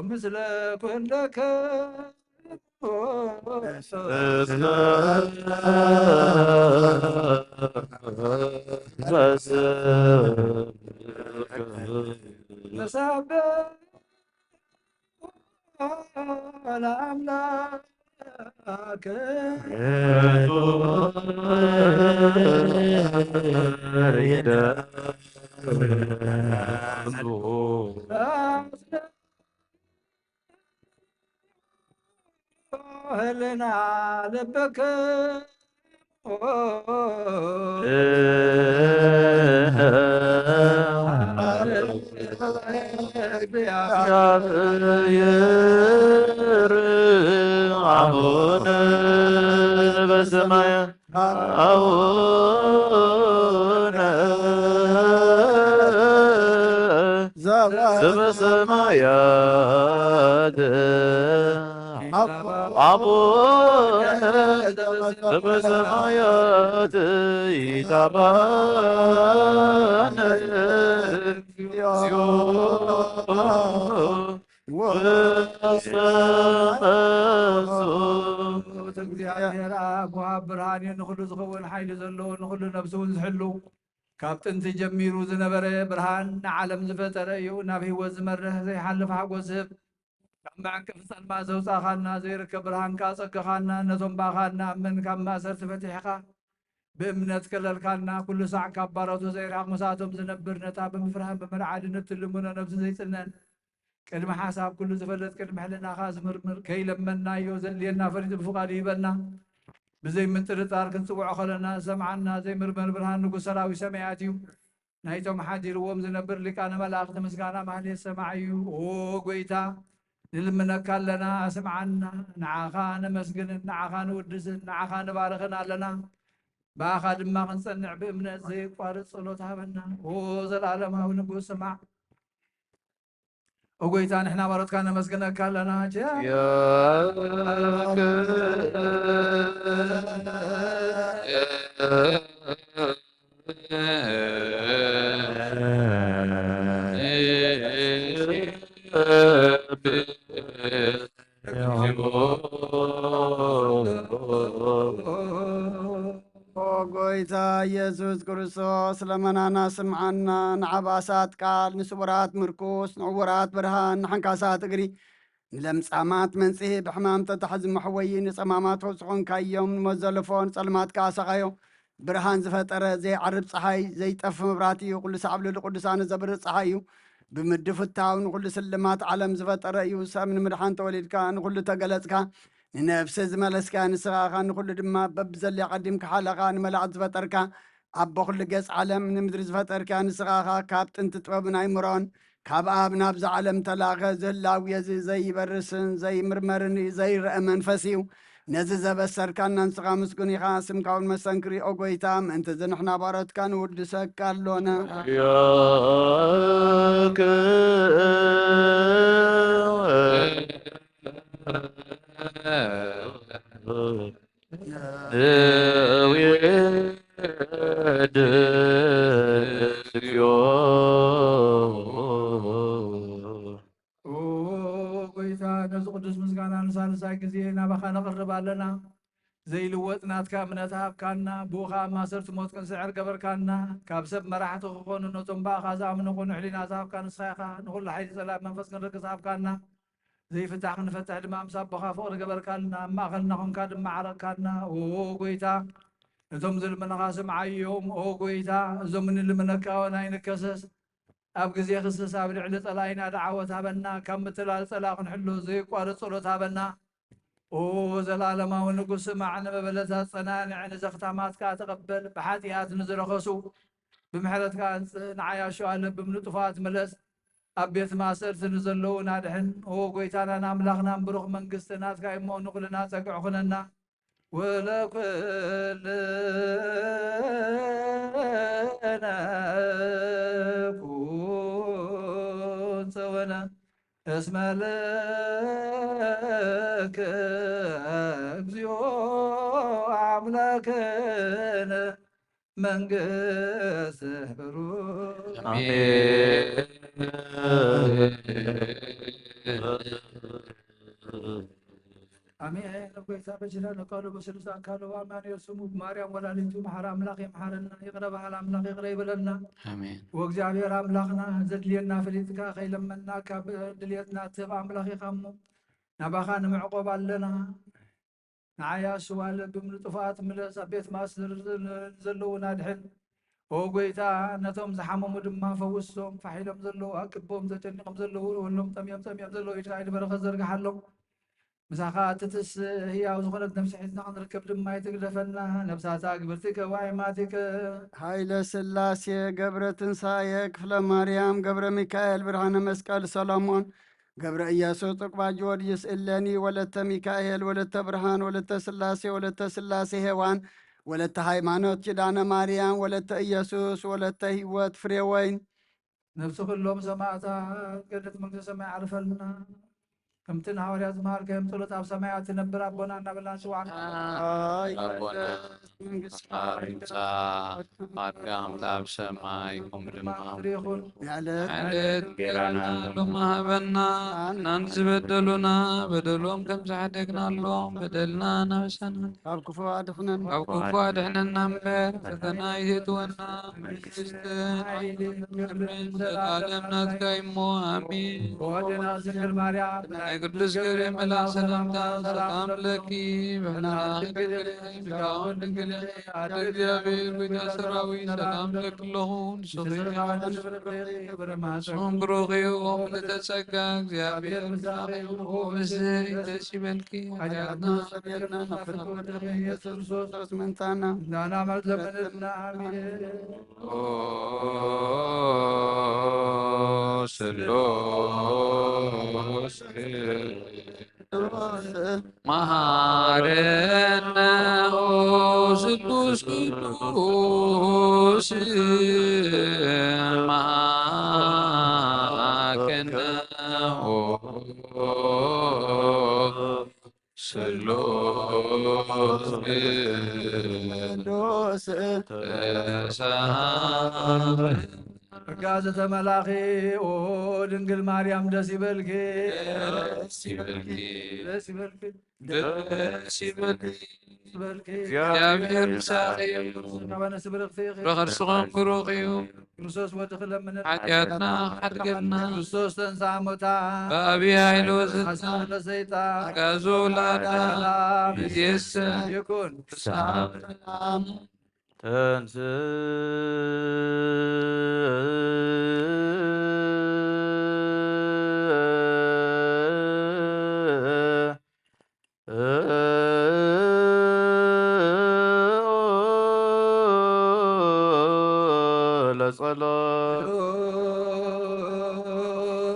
ምስለ ኩልክሙ። ንሰብሕ ለአምላክ። ህልና ልብክ እግዚአብሔር አቡነ ዘበሰማያት። አቡነ ዘበሰማያት። አቡነ ዘበሰማያት ይትባረክ ስምከ ወይትቀደስ። እግዚአብሔር አብ ወሃብ ብርሃን እዩ፣ ንኹሉ ዝኸውን ሓይሊ ዘለዎ፣ ንኹሉ ነብሱ እውን ዝሕሉ፣ ካብ ጥንቲ ጀሚሩ ዝነበረ ብርሃን፣ ንዓለም ዝፈጠረ እዩ። ናብ ህይወት ዝመርሕ ዘይሓልፍ ሓጎስ ህብ። ካብ መዕንቅፊ ጸልማት ዘውጻኻና፣ ዘይርከብ ብርሃንካ ኣጸገኻና። ነቶም ብኣኻ እንኣምን ካብ ማእሰርቲ ፈቲሕኻ፣ ብእምነት ከለልካና። ኩሉ ሳዕ ካብ ባሮቱ ዘይርሕቕ፣ ምሳቶም ዝነብር፣ ነታ ብምፍርሃን ብምርዓድን እትልምኖ ነብሲ ዘይጽነን፣ ቅድሚ ሓሳብ ኩሉ ዝፈልጥ፣ ቅድሚ ሕልናኻ ዝምርምር፣ ከይለመንናዮ ዘድልየና ፈሊጡ ብፍቓዱ ይህበና። ብዘይ ምጥርጣር ክንጽውዖ ከለና ዝሰምዓና፣ ዘይምርመር ብርሃን ንጉስ ሰራዊት ሰማያት እዩ። ናይቶም ሓዲርዎም ዝነብር ሊቃነ መላእኽቲ ምስጋና ማህሌት ሰማዒ እዩ። ኦ ጎይታ፣ ንልምነካ ኣለና፣ ስምዓና። ንዓኻ ነመስግንን፣ ንዓኻ ንውድስን፣ ንዓኻ ንባርኽን ኣለና። ብኣኻ ድማ ክንጸንዕ ብእምነት ዘየቋርጽ ጸሎት ሃበና። ኦ ዘለዓለማዊ ንጉስ፣ ስማዕ። ኦ ጎይታ፣ ንሕና ባሮትካ ነመስግነካ ኣለና። ቸር ኦ ጎይታ ኢየሱስ ክርስቶስ፣ ለመናና ስምዓና፣ ንዓባሳት ቃል፣ ንስቡራት ምርኩስ፣ ንዕውራት ብርሃን፣ ንሓንካሳት እግሪ፣ ንለምጻማት መንጽሂ፣ ብሕማም ተታሕዚ መሕወዪ፣ ንጸማማት ፈውሲ ኾንካዮም፣ ንሞት ዘለፎ ንጸልማት ከኣ ሰቓዮ። ብርሃን ዝፈጠረ፣ ዘይዓርብ ጸሓይ፣ ዘይጠፍ መብራህቲ እዩ። ኩሉ ሳዕ ኣብ ልዕሊ ቅዱሳኑ ዘብርህ ጸሓይ እዩ። ብምድፍታው ንኹሉ ስልማት ዓለም ዝፈጠረ እዩ። ሰብ ንምድሓን ተወሊድካ፣ ንኹሉ ተገለጽካ። ንነፍሲ ዝመለስካ ንስኻ ኢኻ፣ ንኹሉ ድማ በብዘድልያ ቀዲምካ ሓለኻ። ንመላእኽቲ ዝፈጠርካ፣ ኣቦ ኩሉ ገጽ ዓለም ንምድሪ ዝፈጠርካ ንስኻ ኢኻ። ካብ ጥንቲ ጥበብን ኣይምሮን፣ ካብ ኣብ ናብዛ ዓለም ተላኸ። ዝህላው እዚ ዘይበርስን ዘይምርመርን ዘይረአ መንፈስ እዩ። ነዚ ዘበሰርካና ንስኻ ምስጉን ኢኻ። ስምካ እውን መሰንክር እዩ፣ ኦ ጎይታ። ምእንቲ እዚ ንሕና ባሮትካ ንውድሰካ ኣሎና። ያክ ነውየድ እግዚኦ። ኦ ጎይታ፣ ነዚ ቅዱስ ምስጋና ንሳልሳይ ግዜ ናባኻ ነቕርብ ኣለና። ዘይልወጥ ናትካ እምነት ሃብካና፣ ብኡ ኸኣ ማሰርት ሞት ክንስዕር ገበርካና። ካብ ሰብ መራሕቲ ክኾኑ ነቶም ብኣኻ ዝኣምኑ ቅኑዕ ሕሊና ዝሃብካ ንስኻ ኢኻ። ንኹሉ ሓይሊ ጸላኢ መንፈስ ክንርግጽ ሃብካና። ዘይፍታሕ ክንፈትሕ ድማ ምስ ኣቦኻ ፍቕሪ ገበርካልና፣ ኣብ ማእኸልና ኾንካ ድማ ዓረቕካና። ኦ ጎይታ፣ ነቶም ዝልምንኻ ስምዓዮም። ኦ ጎይታ፣ እዞም እንልምነካ እውን ኣይንከሰስ። ኣብ ግዜ ክስስ ኣብ ልዕሊ ጸላኢና ደዓወት ሃበና። ካብ ምትላል ጸላኢ ክንሕሎ ዘየቋርጽ ጸሎት ሃበና። ኦ ዘላለማዊ ንጉስ፣ ስማዕ፣ ንመበለታት ጸናንዕ፣ ንዘኽታማት ከኣ ተቐበል። ብሓጢኣት ንዝረኸሱ ብምሕረትካ ኣንጽእ። ንዓያሹ ኣለብም ንጡፋት ምለስ። ኣብ ቤት ማእሰርቲ ንዘለዉን ኣድሕን። ኦ ጎይታናን ኣምላኽናን፣ ብሩኽ መንግስቲ ናትካ እሞ ንኹልና ጸግዒ ኩነና። ወለኩልነ ኩን ጸወነ እስመ ለከ እግዚኦ አምላክነ መንግስት ብሩክ። አሜን። አሜን። ጎይታ በጅለ ነቃሉ በስሉስ አካሉ አማኑኤል ስሙ ማርያም ወላዲቱ መሐር አምላክ ይምሐረና። ይቅረ በሃል አምላክ ይቅረ ይበለና። አሜን። ወእግዚአብሔር አምላክና ዘድልየና ፍሊጥካ ከይለመና ካብ ድልየትና ትህብ አምላክ ኢካ እሞ ናባኻ ንምዕቆብ ኣለና። ንዓያሹ ኣለብም ንጡፋት ምለስ፣ ኣብ ቤት ማእሰር ዘለዉን ኣድሕን። ኦ ጎይታ፣ ነቶም ዝሓመሙ ድማ ፈውሶም። ፋሕ ኢሎም ዘለዉ ኣቅቦም፣ ተጨኒቖም ዘለዉ ርህወሎም፣ ጠምዮም ጸሚኦም ዘለዉ ኢድካ ኢድ በረኸት ዘርግሓሎም። ምሳኻ እትትስእ ህያው ዝኾነት ነፍሲ ሒዝና ክንርከብ ድማ ኣይትግደፈና። ነፍሳታ ግብርቲከ ወኣይማቲከ። ኃይለ ሥላሴ ገብረ ትንሳኤ ክፍለ ማርያም ገብረ ሚካኤል ብርሃነ መስቀል ሰሎሞን ገብረ ኢየሱስ ጥቁባ ጊዮርጊስ እሌኒ ወለተ ሚካኤል ወለተ ብርሃን ወለተ ሥላሴ ወለተ ሥላሴ ሔዋን ወለተ ሃይማኖት ኪዳነ ማርያም ወለተ ኢየሱስ ወለተ ሕይወት ፍሬ ወይን። ነፍሲ ኩሎም ሰማዕታት ገነት መንግስተ ሰማይ ዓርፈልና። ከምቲ ንሃዋርያት ዝመሃርከዮም ጸሎት ኣብ ሰማያት ትነብር ኣቦና እናበልና ንጽውዓካ። ኣይ ኣቦና መንግስቲ ኣርምጻ፣ ፍቃድካ ከምቲ ኣብ ሰማይ ከምኡ ድማ ይኹን። ንዕለት ዕለት እንጌራና ሎሚ ሃበና። ናን ዝበደሉና በደሎም ከም ዝሓደግናሎም በደልና ናበሳና ካብ ክፉ ኣድሕነና። ካብ ክፉ ኣድሕነና እምበር ፈተና ኣይተእትወና። መንግስትን ሓይልን ክብርን ዘለዓለም ናትካ እሞ ኣሜን። ወድና ድንግል ማርያም ናይ ቅዱስ ገብርኤል መልኣክ ሰላምታ ሰላም ለኪ ብሕና ድንግል ስጋውን ድንግል ኣደ እግዚኣብሔር ጎይታ ሰራዊት ሰላም ለኪ ኣለኹ። ንስኺ ስም ብሩኽ እዩ። ምልዕተ ጸጋ እግዚኣብሔር ምሳኺ እዩ። ብስይ ደስ ይበልኪ። ሓጢኣትና ሰሚርና ናብ ፍትወ ደመ ኢየሱስ ክርስቶስ ምንታና ናና መልዘመንና። ኣሜን። ኦ ስሉስ መሃረነ ኦ ስሉስ ቅዱስ መሃረነ ኦ ስሉስ ቅዱስ ተሳሃለ። ጸጋ ዝተመላኺ ኦ ድንግል ማርያም ደስ ይበልኪ። ደስ ይበልኪ። ደስ ይበልኪ። ደስ ይበልኪ። ይበልኪ። እግዚኣብሔር ምሳኺ እዩ። ሰማነ ስብርኽቲ ኢኺ። ፍረ ከርስኹም ብሩኽ እዩ። ክርስቶስ ወድኺ ለምንና። ሓጢኣትና ሓድገና። ክርስቶስ ተንሥአ እሙታን። በአብይ ኃይል ወስልጣን። አሳተ ለሰይጣን። አግዓዞ ለአዳም። አዳም። ይእዜሰ። ይኩን። ፍስሐ። ተንስ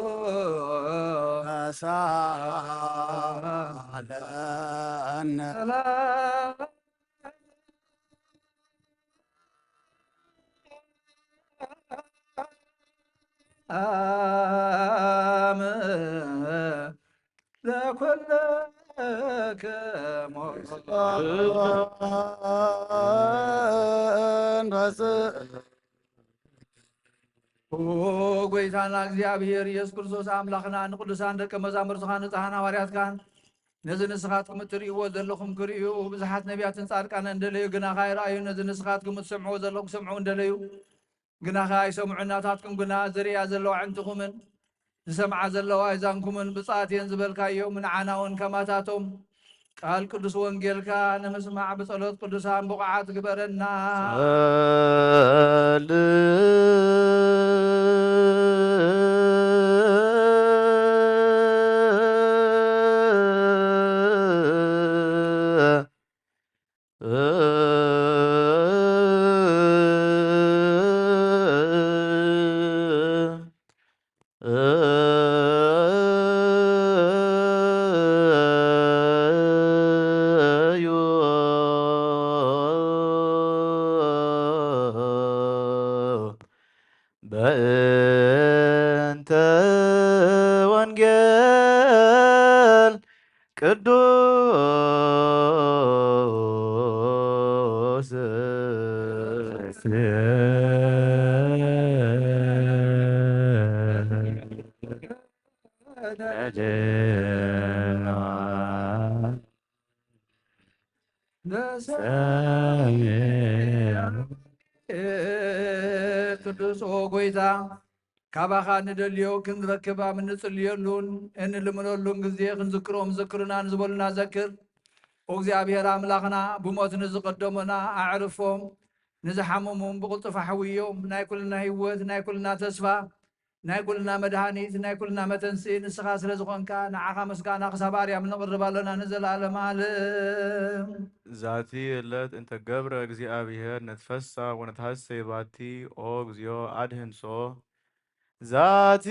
ለጸሎት ተሳለነ። ሰላም ለኩልክሙ። ኦ ጎይታና እግዚኣብሔር ኢየሱስ ክርስቶስ ኣምላኽና፣ ንቅዱሳን ደቀ መዛሙርትኻ ንጽሓን ሃዋርያትካን ነዚ ንስኻትኩም እትርእይዎ ዘለኹም ክርእዩ፣ ብዙሓት ነቢያትን ጻድቃንን እንደለዩ፣ ግናኸ ኣይረኣዩን። ነዚ ንስኻትኩም እትሰምዕዎ ዘለኹም ክሰምዑ እንደለዩ፣ ግናኸ ኣይሰምዑን። ናታትኩም ግና ዝርእያ ዘለዋ ኣዕንትኹምን ዝሰምዓ ዘለዋ ኣእዛንኩምን ብጻት እየን ዝበልካዮም፣ ንዓና እውን ከማታቶም ቃል ቅዱስ ወንጌልካ ንምስማዕ ብጸሎት ቅዱሳን ብቑዓት ግበረና። በእንተ ወንጌል ቅዱስ ቅዱስ ኦ ጎይታ፣ ካባኻ ንደልዮ ክንረክብ ኣብ እንጽልየሉን እንልምነሉን ግዜ ክንዝክሮም ዝክሩና ንዝበሉና ዘክር። ኦ እግዚኣብሔር ኣምላኽና፣ ብሞት ንዝቐደሙና ኣዕርፎም፣ ንዝሓመሙን ብቕልጡፍ ኣሕውዮም። ናይ ኩልና ህይወት፣ ናይ ኩልና ተስፋ፣ ናይ ኩልና መድሃኒት፣ ናይ ኩልና መተንስኢ ንስኻ ስለ ዝኾንካ፣ ንዓኻ ምስጋና ክሳብ ኣርያም ነቕርብ ኣሎና ንዘለኣለም ዓለም። ዛቲ ዕለት እንተ ገብረ እግዚኣብሔር ንትፈሳ ወነትሐሰይ ባቲ ኦ እግዚኦ ኣድህንሶ። ዛቲ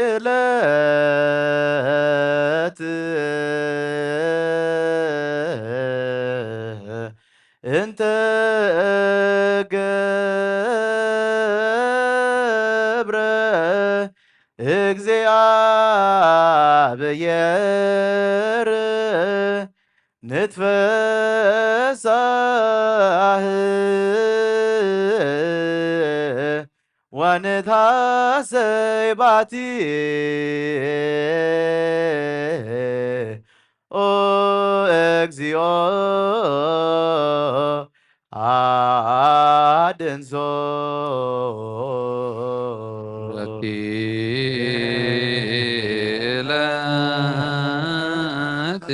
ዕለት እንተ ገብረ እግዚኣብሔር ንትፈሳህ ወንትሐሰይ ባቲ ኦ እግዚኦ ኣድንሶ። በቲ ዕለት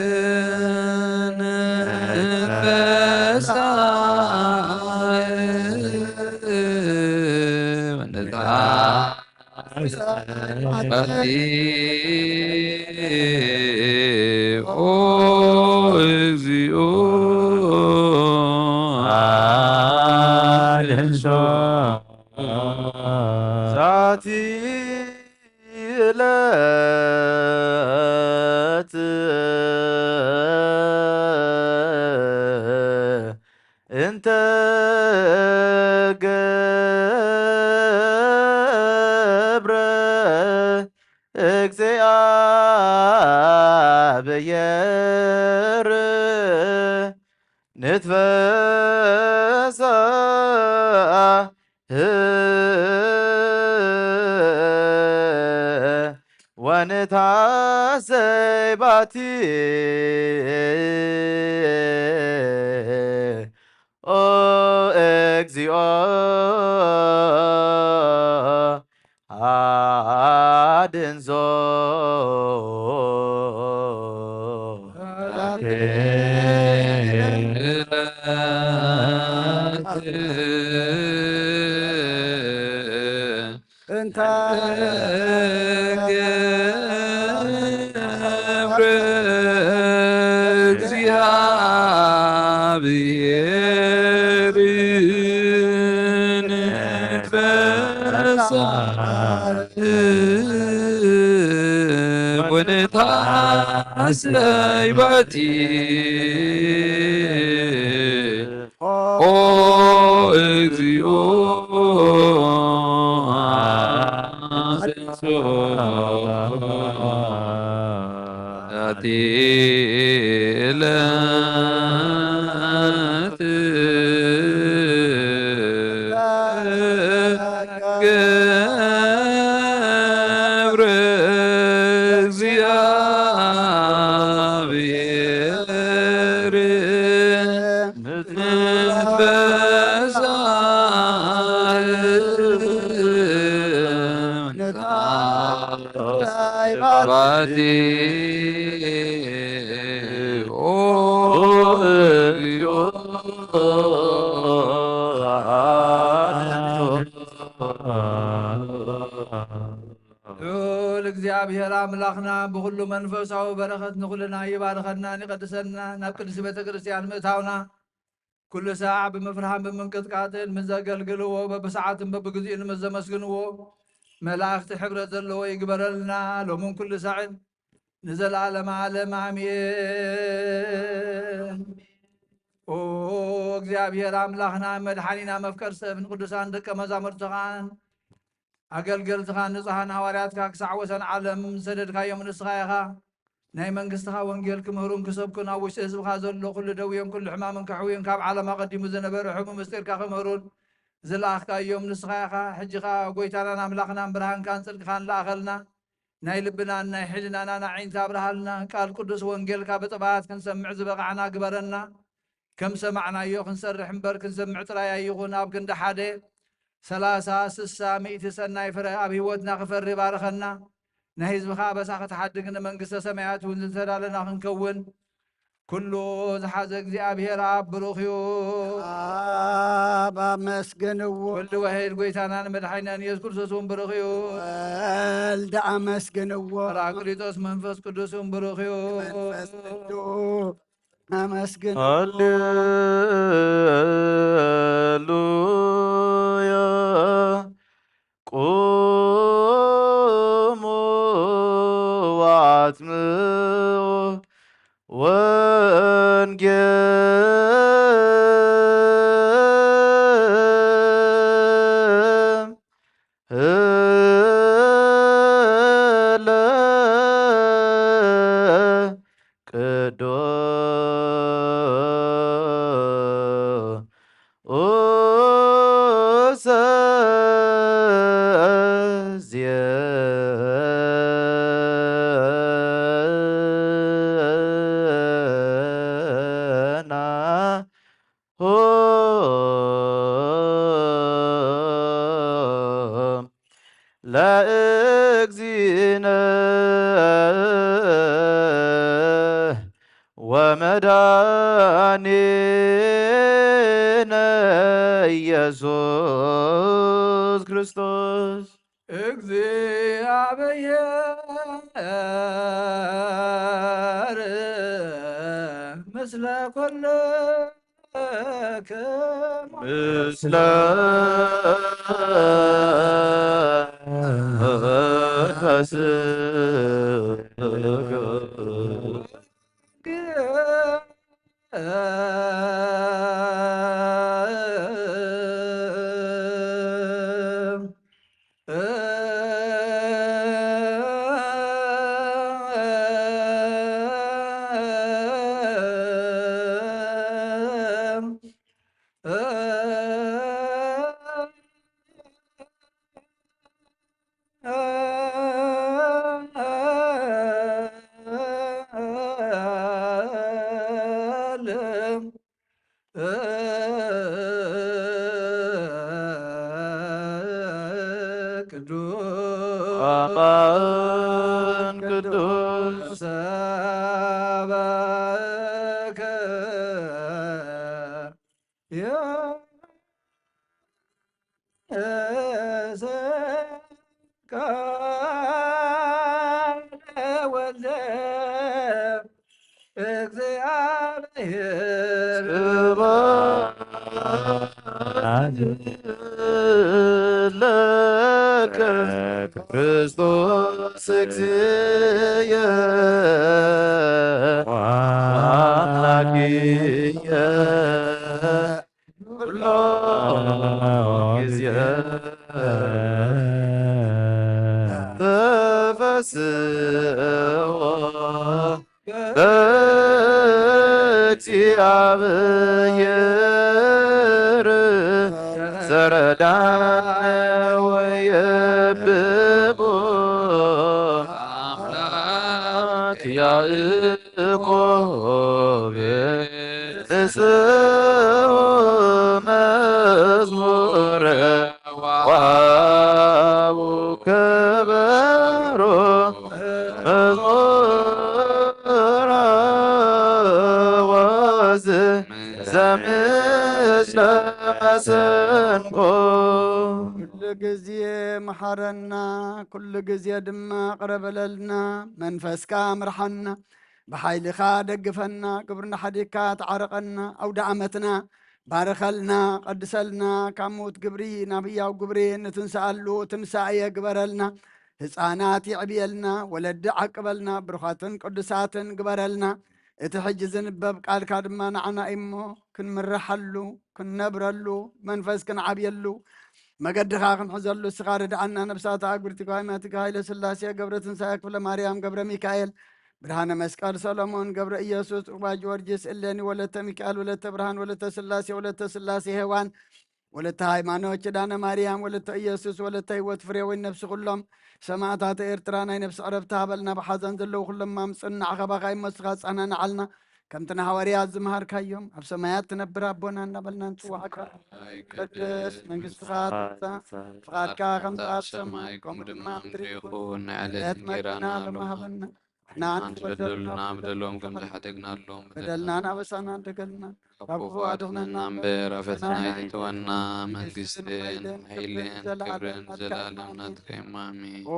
ብሔርን ፈሳህ ወንትሐሰይ ባቲ ኦ እግዚኦ ኣድህንሶ። ዛቲ ዕለት እንተ ገብረ እግዚኣብሔር ንትፈሳህ ወንትሐሰይ ባቲ ኦ እግዚኦ ኣድንሶ። እንተ ገብረ እግዚኣብሔር ንትፈሳህ ወንትሐሰይ ባቲ ኦ እግዚኦ ኣድንሶ። ገብረ እግዚኣብሔር ንትንፈሳ ባቲ ኦ ልዑል እግዚኣብሔር ኣምላኽና ብኹሉ መንፈሳዊ በረኸት ንኹልና ይባርኸናን ይቐድሰና። ናብ ቅድስቲ ቤተ ክርስቲያን ምእታውና ኩሉ ሳዕ ብምፍርሃን ብምንቅጥቃጥን ምስ ዘገልግልዎ፣ በብሰዓትን በብግዚኡን ምስ ዘመስግንዎ፣ መላእኽቲ ሕብረት ዘለዎ ይግበረልና። ሎምን ኩሉ ሳዕን ንዘለዓለመ ዓለም ኣሜን። ኦ እግዚኣብሔር ኣምላኽና መድሓኒና መፍቀር ሰብ ንቅዱሳን ደቀ መዛሙርትኻን ኣገልገልትኻን ንጹሓን ሃዋርያትካ ክሳዕ ወሰን ዓለም ዝሰደድካዮም ንስኻ ኢኻ። ናይ መንግስትኻ ወንጌል ክምህሩን ክሰብኩን ኣብ ውሽጢ ህዝብኻ ዘሎ ኩሉ ደውዮን ኩሉ ሕማምን ከሕውዩን ካብ ዓለም ኣቐዲሙ ዝነበረ ሕሙ ምስጢርካ ክምህሩን ዝለኣኽካዮም ንስኻ ኢኻ። ሕጂ ኸኣ ጎይታናን ኣምላኽናን ብርሃንካን ጽድቅኻን ለኣኸልና። ናይ ልብናን ናይ ሕልናናን ኣዒንቲ ኣብርሃልና። ቃል ቅዱስ ወንጌልካ ብጥባያት ክንሰምዕ ዝበቓዕና ግበረና። ከም ሰማዕናዮ ክንሰርሕ እምበር ክንሰምዕ ጥራይ ኣይኹን። ኣብ ክንዲ ሓደ፣ ሰላሳ፣ ስሳ፣ ሚእቲ ሰናይ ፍረ ኣብ ህይወትና ክፈሪ ባርኸና። ናይ ህዝብኻ ኣበሳ ክትሓድግ ንመንግስተ ሰማያት እውን ዝተዳለና ክንከውን ኩሉ ዝሓዘ እግዚኣብሔር ኣብ ብሩኽ እዩ። ኣብ ኣመስግንዎ። ወልድ ዋሕድ ጎይታናን መድሓኒናን ኢየሱስ ክርስቶስ እውን ብሩኽ እዩ። ወልድ ኣመስግንዎ። ጳራቅሊጦስ መንፈስ ቅዱስ እውን ብሩኽ እዩ። መንፈስ ቅዱስ ኣመስግን። ሃሌሉያ። ቁሙ ወአጽምዑ ወንጌለ ቅዱስ ኡሰ ዜና ሆ ለእግዚእነ ወመድኃኒነ ኢየሱስ ክርስቶስ። እግዚኣብሔር ምስለ ኩልክሙ። ምስለ መንፈስከ። ቅዱስ አማን ቅዱስ ሰበከ ቃለ ወልደ እግዚአብሔር። ስብሐት ለከ ክርስቶስ እግዚእየ ወአምላክየ ኩሎ ጊዜ ተፈስዎ በእግዚአብሔር ዘረዳነ የብቦ ኣምላክ ያእቆብ ንስኡ መዝሙር ወሃቡ ከበሮ መዝሙር ወዝ ዘምስለ መሰንቆ። ኩሉ ግዜ መሓረና፣ ኩሉ ግዜ ድማ ቅረ በለልና። መንፈስካ ምርሓና፣ ብሓይልኻ ደግፈና። ግብርና ሓዲግካ ተዓረቐና። ኣውደ ዓመትና ባርኸልና፣ ቀድሰልና። ካብ ምዉት ግብሪ ናብ ህያው ግብሪ ንትንስኣሉ ትንሳኤ ግበረልና። ህፃናት የዕብየልና፣ ወለዲ ዓቅበልና፣ ብሩኻትን ቅዱሳትን ግበረልና። እቲ ሕጂ ዝንበብ ቃልካ ድማ ንዓና እዩ እሞ፣ ክንምርሓሉ፣ ክንነብረሉ፣ መንፈስ ክንዓብየሉ፣ መገድኻ ክንሕዘሉ እስኻ ርድኣና። ነብሳት ኣግብርቲ ጓይማትካ ሃይለ ስላሴ፣ ገብረ ትንሳኤ፣ ክፍለ ማርያም፣ ገብረ ሚካኤል፣ ብርሃነ መስቀል፣ ሰሎሞን፣ ገብረ ኢየሱስ፣ ዑባ ጊዮርጊስ፣ እሌኒ፣ ወለተ ሚካኤል፣ ወለተ ብርሃን፣ ወለተ ስላሴ፣ ወለተ ስላሴ ሄዋን፣ ወለተ ሃይማኖት፣ ኪዳነ ማርያም፣ ወለተ ኢየሱስ፣ ወለተ ህይወት፣ ፍሬወይን ነብሲ፣ ኩሎም ሰማእታት ኤርትራ ናይ ነብሲ ዕረፍቲ ሃበልና። ብሓዘን ዘለዉ ኩሎም ማም ጽናዕ ካባኻ እሞ ንስኻ ኣጸናንዓልና። ከምቲ ንሃዋርያት ዝመሃርካዮም፣ ኣብ ሰማያት ትነብር ኣቦና እናበልና ንጽውዓካ። ቅድስ መንግስትኻ ትምጻእ፣ ፍቓድካ ከምቲ ኣብ ሰማይ ከምኡ ድማ ኣብ ምድሪ ይኹን። ዕለት መግብና ሎሚ ሃበና። ንሕና ንበደሉና በደሎም ከም ዝሓደግናሎም በደልናን ኣበሳናን ደገልና፣ ካብ ክፉ ኣድሕነና እምበር፣ ኣብ ፈተና ኣይተእትወና። መንግስትን ሓይልን ክብርን ዘለዓለም ናትካ እዩ። ኣሜን። ኦ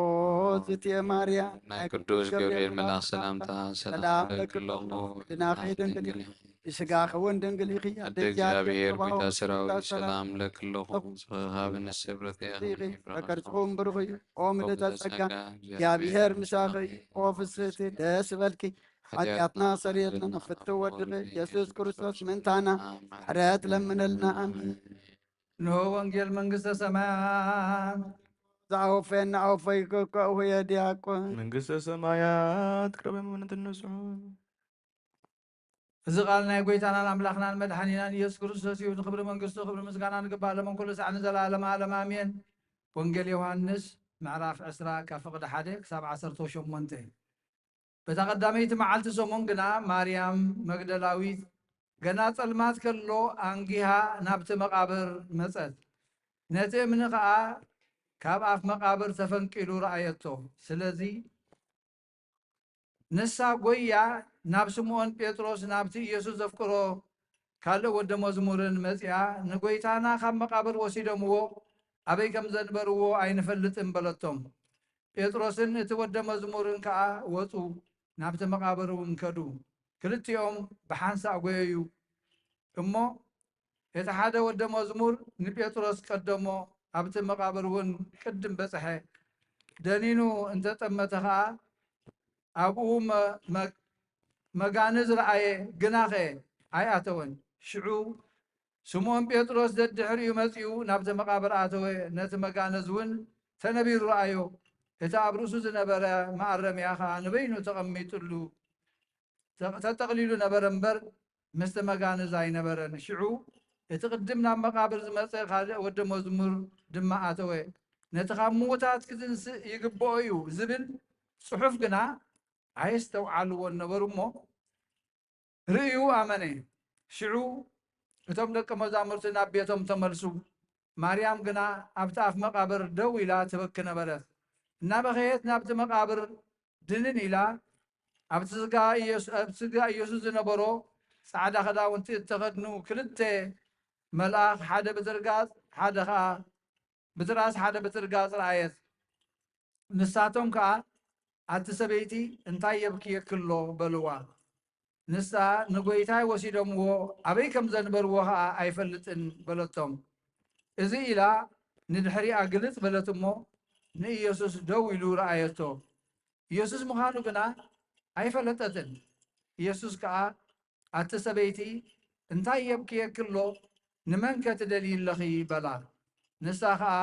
ዝእቲ ማርያም፣ ናይ ቅዱስ ገብርኤል መልኣኽ ሰላምታ ሰላም እለኪ ኣለኹ። ድናኺ ድንግል ኢኺ፣ ብስጋኺ እውን ድንግል ኢኺ። ኣደ እግዚኣብሔር፣ ጓይታ ሰራዊት፣ ሰላም እለኪ ኣለኹ። ጽፍሕኻ ብንስብረት ኢኺ፣ ፍረ ከርሥኹም ብሩኽ እዩ። ኦ ምልዕተ ጸጋ፣ እግዚኣብሔር ምሳኺ እዩ። ኦ ፍስህቲ፣ ደስ ይበልኪ። ሓጢኣትና ሰሪየልና፣ ፍትው ወድኺ ኢየሱስ ክርስቶስ ምእንታና ምሕረት ለምነልና። ኣሜን። ንሆ ወንጌል መንግስተ ሰማያት። ዝኣወፈየና ኣወፈይኩ እኮ እሁየ ዲያቆን። መንግስተ ሰማያት ቅርብ እምነት ንስሑ። እዚ ቃል ናይ ጎይታናን ኣምላኽናን መድሓኒናን ኢየሱስ ክርስቶስ እዩ። ንክብሪ መንግስቱ ክብሪ ምስጋና ንግባእ ለመን ኩሉ ሳዕ ንዘለዓለመ ዓለም ኣሜን። ወንጌል ዮሃንስ ምዕራፍ ዕስራ ካብ ፍቕዲ ሓደ ክሳብ ዓሰርተ ሸሞንተ። በታ ቀዳመይቲ መዓልቲ ሰሙን ግና ማርያም መግደላዊት ገና ጸልማት ከሎ ኣንጊሃ ናብቲ መቓብር መጸት። ነቲ እምኒ ኸኣ ካብ ኣፍ መቓብር ተፈንቂሉ ረኣየቶ። ስለዚ ንሳ ጎያ ናብ ስምዖን ጴጥሮስ ናብቲ ኢየሱስ ዘፍቅሮ ካልእ ወደ መዝሙርን መጺኣ፣ "ንጎይታና ካብ መቓብር ወሲዶምዎ ኣበይ ከም ዘንበርዎ ኣይንፈልጥን" በለቶም። ጴጥሮስን እቲ ወደ መዝሙርን ከኣ ወጹ፣ ናብቲ መቓብር እውን ከዱ። ክልቲኦም ብሓንሳእ ጎየዩ። እሞ እቲ ሓደ ወደ መዝሙር ንጴጥሮስ ቀደሞ፣ ኣብቲ መቓብር እውን ቅድም በጽሐ። ደኒኑ እንተጠመተ ኸኣ ኣብኡ መ-፣ መ-፣ መጋንዝ ረኣየ፣ ግናኸ ኣይኣተወን። ሽዑ ስምዖን ጴጥሮስ ደድሕሪኡ መጺኡ ናብቲ መቓብር ኣተወ። ነቲ መጋንዝ እውን ተነቢሩ ረኣዮ። እቲ ኣብ ርእሱ ዝነበረ መኣረምያ ኸኣ ንበይኑ ተቐሚጥሉ፣ ተ-፣ ተጠቕሊሉ ነበረ እምበር፣ ምስቲ መጋንዝ ኣይነበረን። ሽዑ እቲ ቅድም ናብ መቓብር ዝመጸ ካልእ ወደ መዝሙር ድማ ኣተወ። ነቲ ካብ ምዉታት ክትንስእ ይግብኦ እዩ ዝብል ጽሑፍ ግና ኣየስተውዓልዎን ነበሩ እሞ፣ ርእዩ ኣመነ። ሽዑ እቶም ደቀ መዛሙርቲ ናብ ቤቶም ተመልሱ። ማርያም ግና ኣብቲ ኣፍ መቓብር ደው ኢላ ትበኪ ነበረት። እናበኸየት ናብቲ መቓብር ድንን ኢላ፣ ኣብቲ ስጋ ኢየሱ-፣ ኣብቲ ስጋ ኢየሱስ ዝነበሮ ጻዕዳ ክዳውንቲ እተኸድኑ ክልተ መልኣኽ፣ ሓደ ብትርጋጽ፣ ሓደ ኸኣ ብትራስ፣ ሓደ ብትርጋጽ ረኣየት። ንሳቶም ከኣ፣ "ኣቲ ሰበይቲ፣ እንታይ የብክየኪ ኣሎ?" በልዋ። ንሳ፣ "ንጎይታይ ወሲዶምዎ፣ ኣበይ ከም ዘንበርዎ ኸኣ ኣይፈልጥን" በለቶም። እዚ ኢላ ንድሕሪኣ ግልጽ በለት እሞ፣ ንኢየሱስ ደው ኢሉ ረኣየቶ። ኢየሱስ ምዃኑ ግና ኣይፈለጠትን። ኢየሱስ ከኣ፣ "ኣቲ ሰበይቲ፣ እንታይ የብክየኪ ኣሎ? ንመንከ ትደልዪ ኣለኺ?" በላ። ንሳ ኸኣ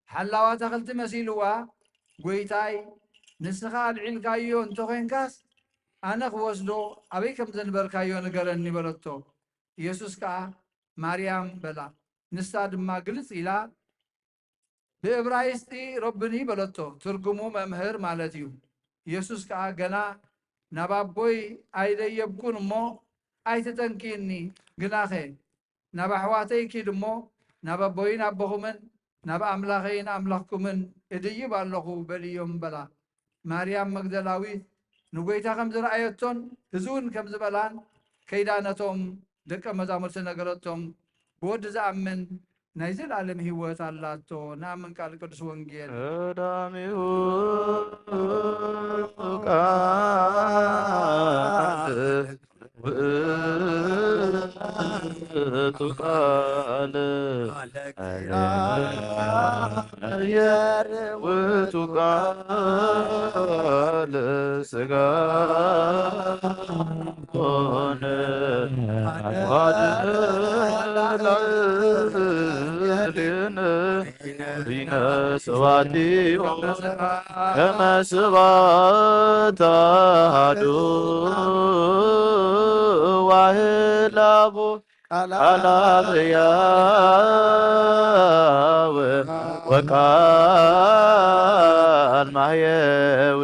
ሓላዋ ኣታኽልቲ መሲልዋ፣ "ጐይታይ፣ ንስኻ ኣልዒልካዮ እንተ ዄንካስ፣ ኣነ ክወስዶ ኣበይ ከም ዘንበርካዮ ንገረኒ" በለቶ። ኢየሱስ ከኣ፣ "ማርያም" በላ። ንሳ ድማ ግልጽ ኢላ፣ ብእብራይስጢ ረቡኒ በለቶ፣ ትርጉሙ መምህር ማለት እዩ። ኢየሱስ ከኣ፣ ገና ናብ ኣቦይ ኣይደየብኩን እሞ ኣይትጠንቅይኒ፣ ግናኸ ናብ ኣሕዋተይ ኪድ እሞ ናብ ኣቦይን ኣቦኹምን ናብ ኣምላኸይን ኣምላኽኩምን እድይብ ኣለኹ በልዮም በላ። ማርያም መግደላዊት ንጎይታ ከም ዝረኣየቶን እዚ እውን ከም ዝበላን ከይዳ ነቶም ደቀ መዛሙርቲ ነገረቶም። ብወዲ ዝኣምን ናይ ዘላለም ህይወት ኣላቶ። ንኣምን ቃል ቅዱስ ወንጌል። ቀዳሚሁ ቃል ውእቱ ቃል አለ። እግዚአብሔር ውእቱ ቃል ሥጋ ሆነ። አሐደ ላዕሌነ ዲነ ስብሐቲሁ ከመ ስብሐት አሐዱ ዋህድ ለአቡ ቃል ሕያው ወቃል ማሕየዊ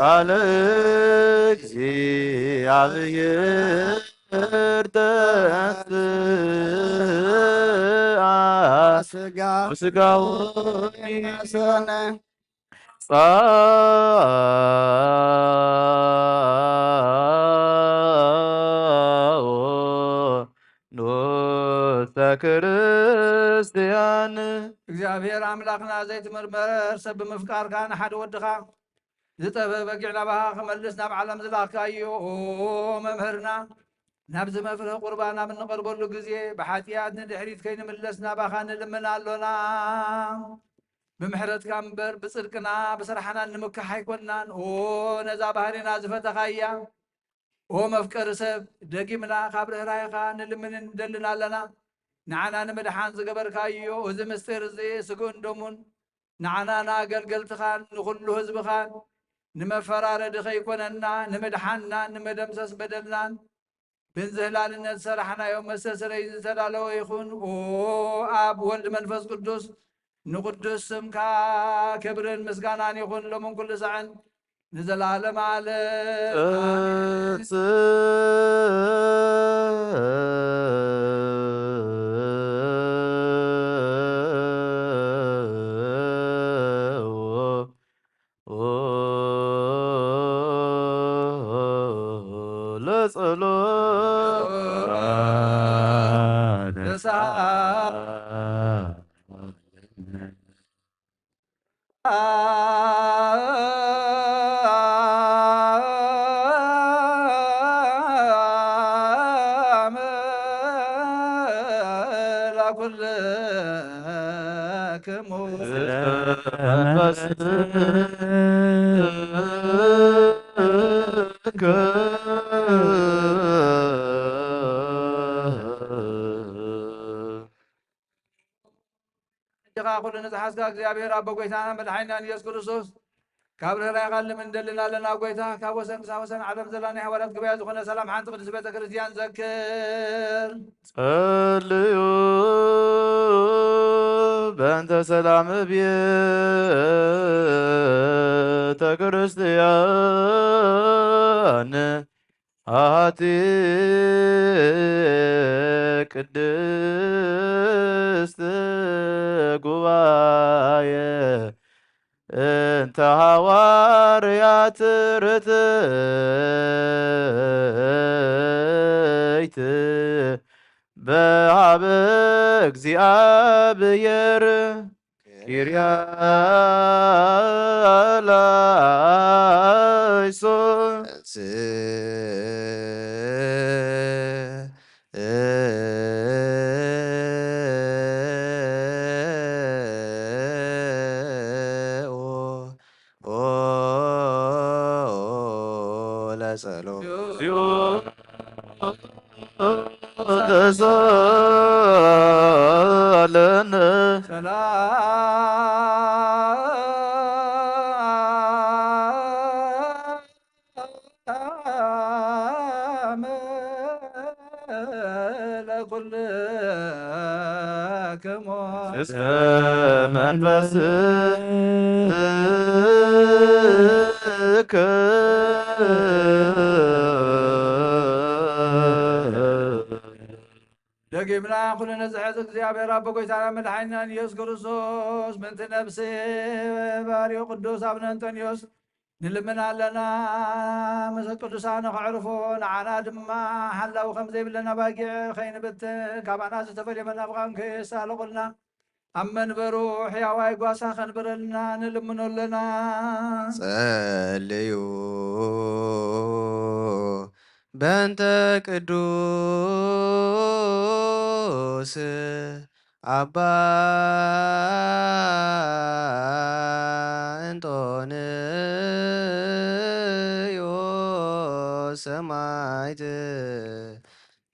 ቃል እግዚአብሔር ተንሥአ ሥጋ ወሥጋ ሆነ። ጻኦ ኖተ ክርስቲያን። እግዚኣብሔር ኣምላኽና ዘይትምርመር ሰብ ብምፍቃርካ ንሓደ ወድኻ ዝጠፍአ በጊዕ ናባኻ ክመልስ ናብ ዓለም ዝላኽካዮ፣ ኦ መምህርና፣ ናብዚ መፍርህ ቁርባን ኣብ እንቐርበሉ ግዜ ብሓጢኣት ንድሕሪት ከይንምለስ ናባኻ ንልምን ኣሎና። ብምሕረትካ እምበር ብጽድቅና ብስራሕና ንምካሕ ኣይኮንናን። ኦ ነዛ ባህሪና ዝፈተኻያ፣ ኦ መፍቀሪ ሰብ፣ ደጊምና ካብ ርህራሄኻ ንልምንን ንደልን ኣለና። ንዓና ንምድሓን ዝገበርካዮ እዚ ምስጢር እዚ ስግኡን ደሙን ንዓናን ኣገልገልትኻን ንኹሉ ህዝብኻን ንመፈራረዲ ከይኮነና፣ ንምድሓንናን ንመደምሰስ በደልናን ብንዝህላልነት ዝሰራሕናዮ መስተስረይ ዝተዳለወ ይኹን። ኦ ኣብ፣ ወልድ፣ መንፈስ ቅዱስ ንቅዱስ ስምካ ክብርን ምስጋናን ይኹን ሎምን ኩሉ ሳዕን ንዘላለም ዓለም። ኣሜን። ለጸሎት ኣጆኻ ኩሉ ንዝሓዝካ እግዚኣብሔር ኣቦ ጎይታና መድሓኒናን ኢየሱስ ክርስቶስ ካብ ርህራሄኻ ልምን ደልን ኣለና። ጎይታ ካብ ወሰን ክሳብ ወሰን ዓለም ዘላ ናይ ሃዋርያት ጉባኤ ዝኾነ ሰላም ሓንቲ ቅድስት ቤተ ክርስቲያን ዘክር። ጸልዩ በእንተ ሰላም ቤተ ክርስቲያን አሐቲ ቅድስት ጉባኤ እንተ ሐዋርያት ርትዕት በሀበ እግዚአብሔር ኪርያ ላይሶን። ለጸሎት። ተሳለን። ሰላም ለኩልክሙ። እስመ መንፈስከ። ደጊምና ኩሉ ንዝሕዝ እግዚኣብሔር ኣቦ ጎይታና መድሓኒናን ኢየሱስ ክርስቶስ፣ ምእንቲ ነፍሲ ባርዩ ቅዱስ ኣቡነ እንጠንዮስ ንልምን ኣለና። ምስ ቅዱሳን ከዕርፎ፣ ንዓና ድማ ሓላዊ ከም ዘይብለና ባጊዕ ከይንብትን፣ ካባና ዝተፈልየ መናፍቓን ከየሳልቑልና፣ ኣብ መንበሩ ሕያዋይ ጓሳ ከንብረልና ንልምኖ ኣለና። ጸልዩ በእንተ ቅዱስ ኣባ እንጦንዮስ ሰማዕት፣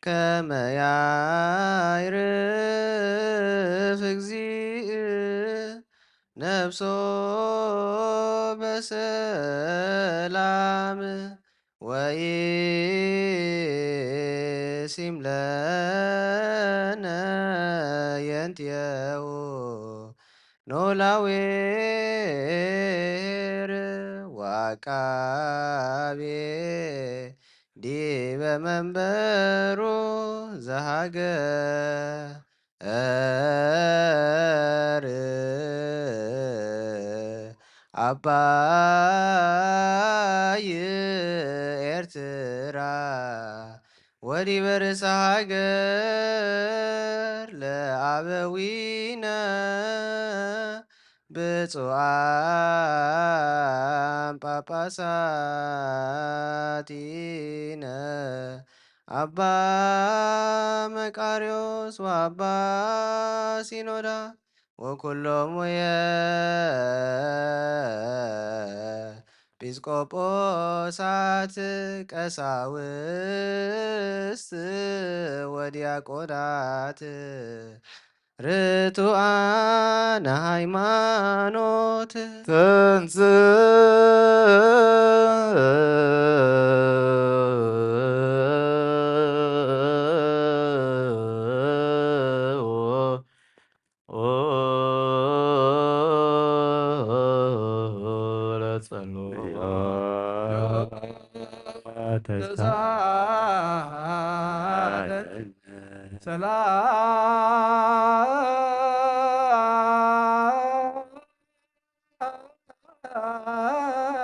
ከመ ያዕርፍ እግዚእ ነፍሶ በሰላም ወኢሲም ለነ የንትየው ኖላዌር ወአቃቤ ዲበ መንበሩ ዘሃገር። አባይ ኤርትራ ወዲበ ርእሰ ሃገር ለአበዊነ ብፁዓን ጳጳሳቲነ አባ መቃርዮስ ወአባ ሲኖዳ ወኩሎም ወየ ጲስቆጶሳት ቀሳውስት ወዲያቆናት ርቱዓነ ሃይማኖት። ተንስ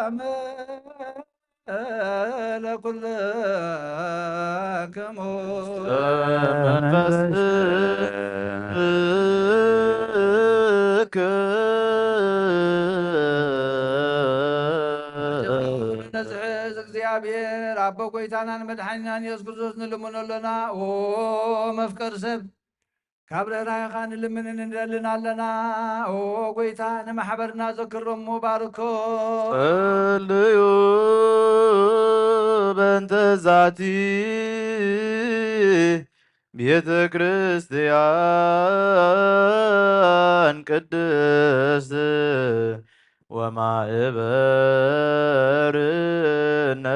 ሰላም ለኩልክሙ። መንፈስክ። ነዝሕዝ እግዚኣብሔር ኣቦ ጎይታናን መድሓኒናን የሱስ ክርስቶስ ንልምኖ ኣሎና። ኦ መፍቀር ሰብ፣ ካብ ርህራሄኻ ንልምንን ንደልን ኣለና። ኦ ጎይታ፣ ንማሕበርና ዘክሮሞ ባርኮ። ጸልዩ በእንተ ዛቲ ቤተ ክርስቲያን ቅድስት ወማእበርነ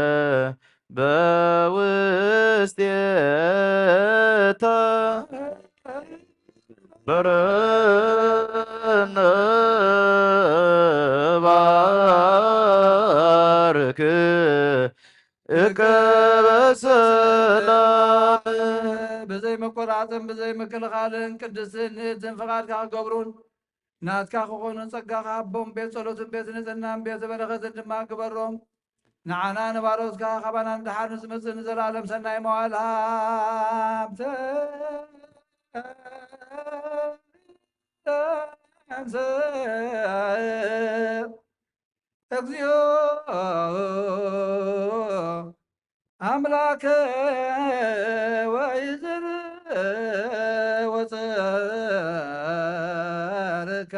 በውስቴታ በረነ ባርክ እከ በሰላም። ብዘይ መቆራጽን ብዘይ ምክልኻልን ቅድስትን ንእትን ፍቓድካ ክገብሩን ናትካ ክኾኑን ጸጋኻ ሃቦም። ቤት ጸሎትን ቤት ንጽህናን ቤት በረኸትን ድማ ግበሮም። ንዓና ንባሮትካ ካባና ንደሓር ንዝመጽእ ንዘለኣለም ሰናይ መዋእል ሃብተ። እግዚኦ ኣምላከ ወይዝር ወጸርከ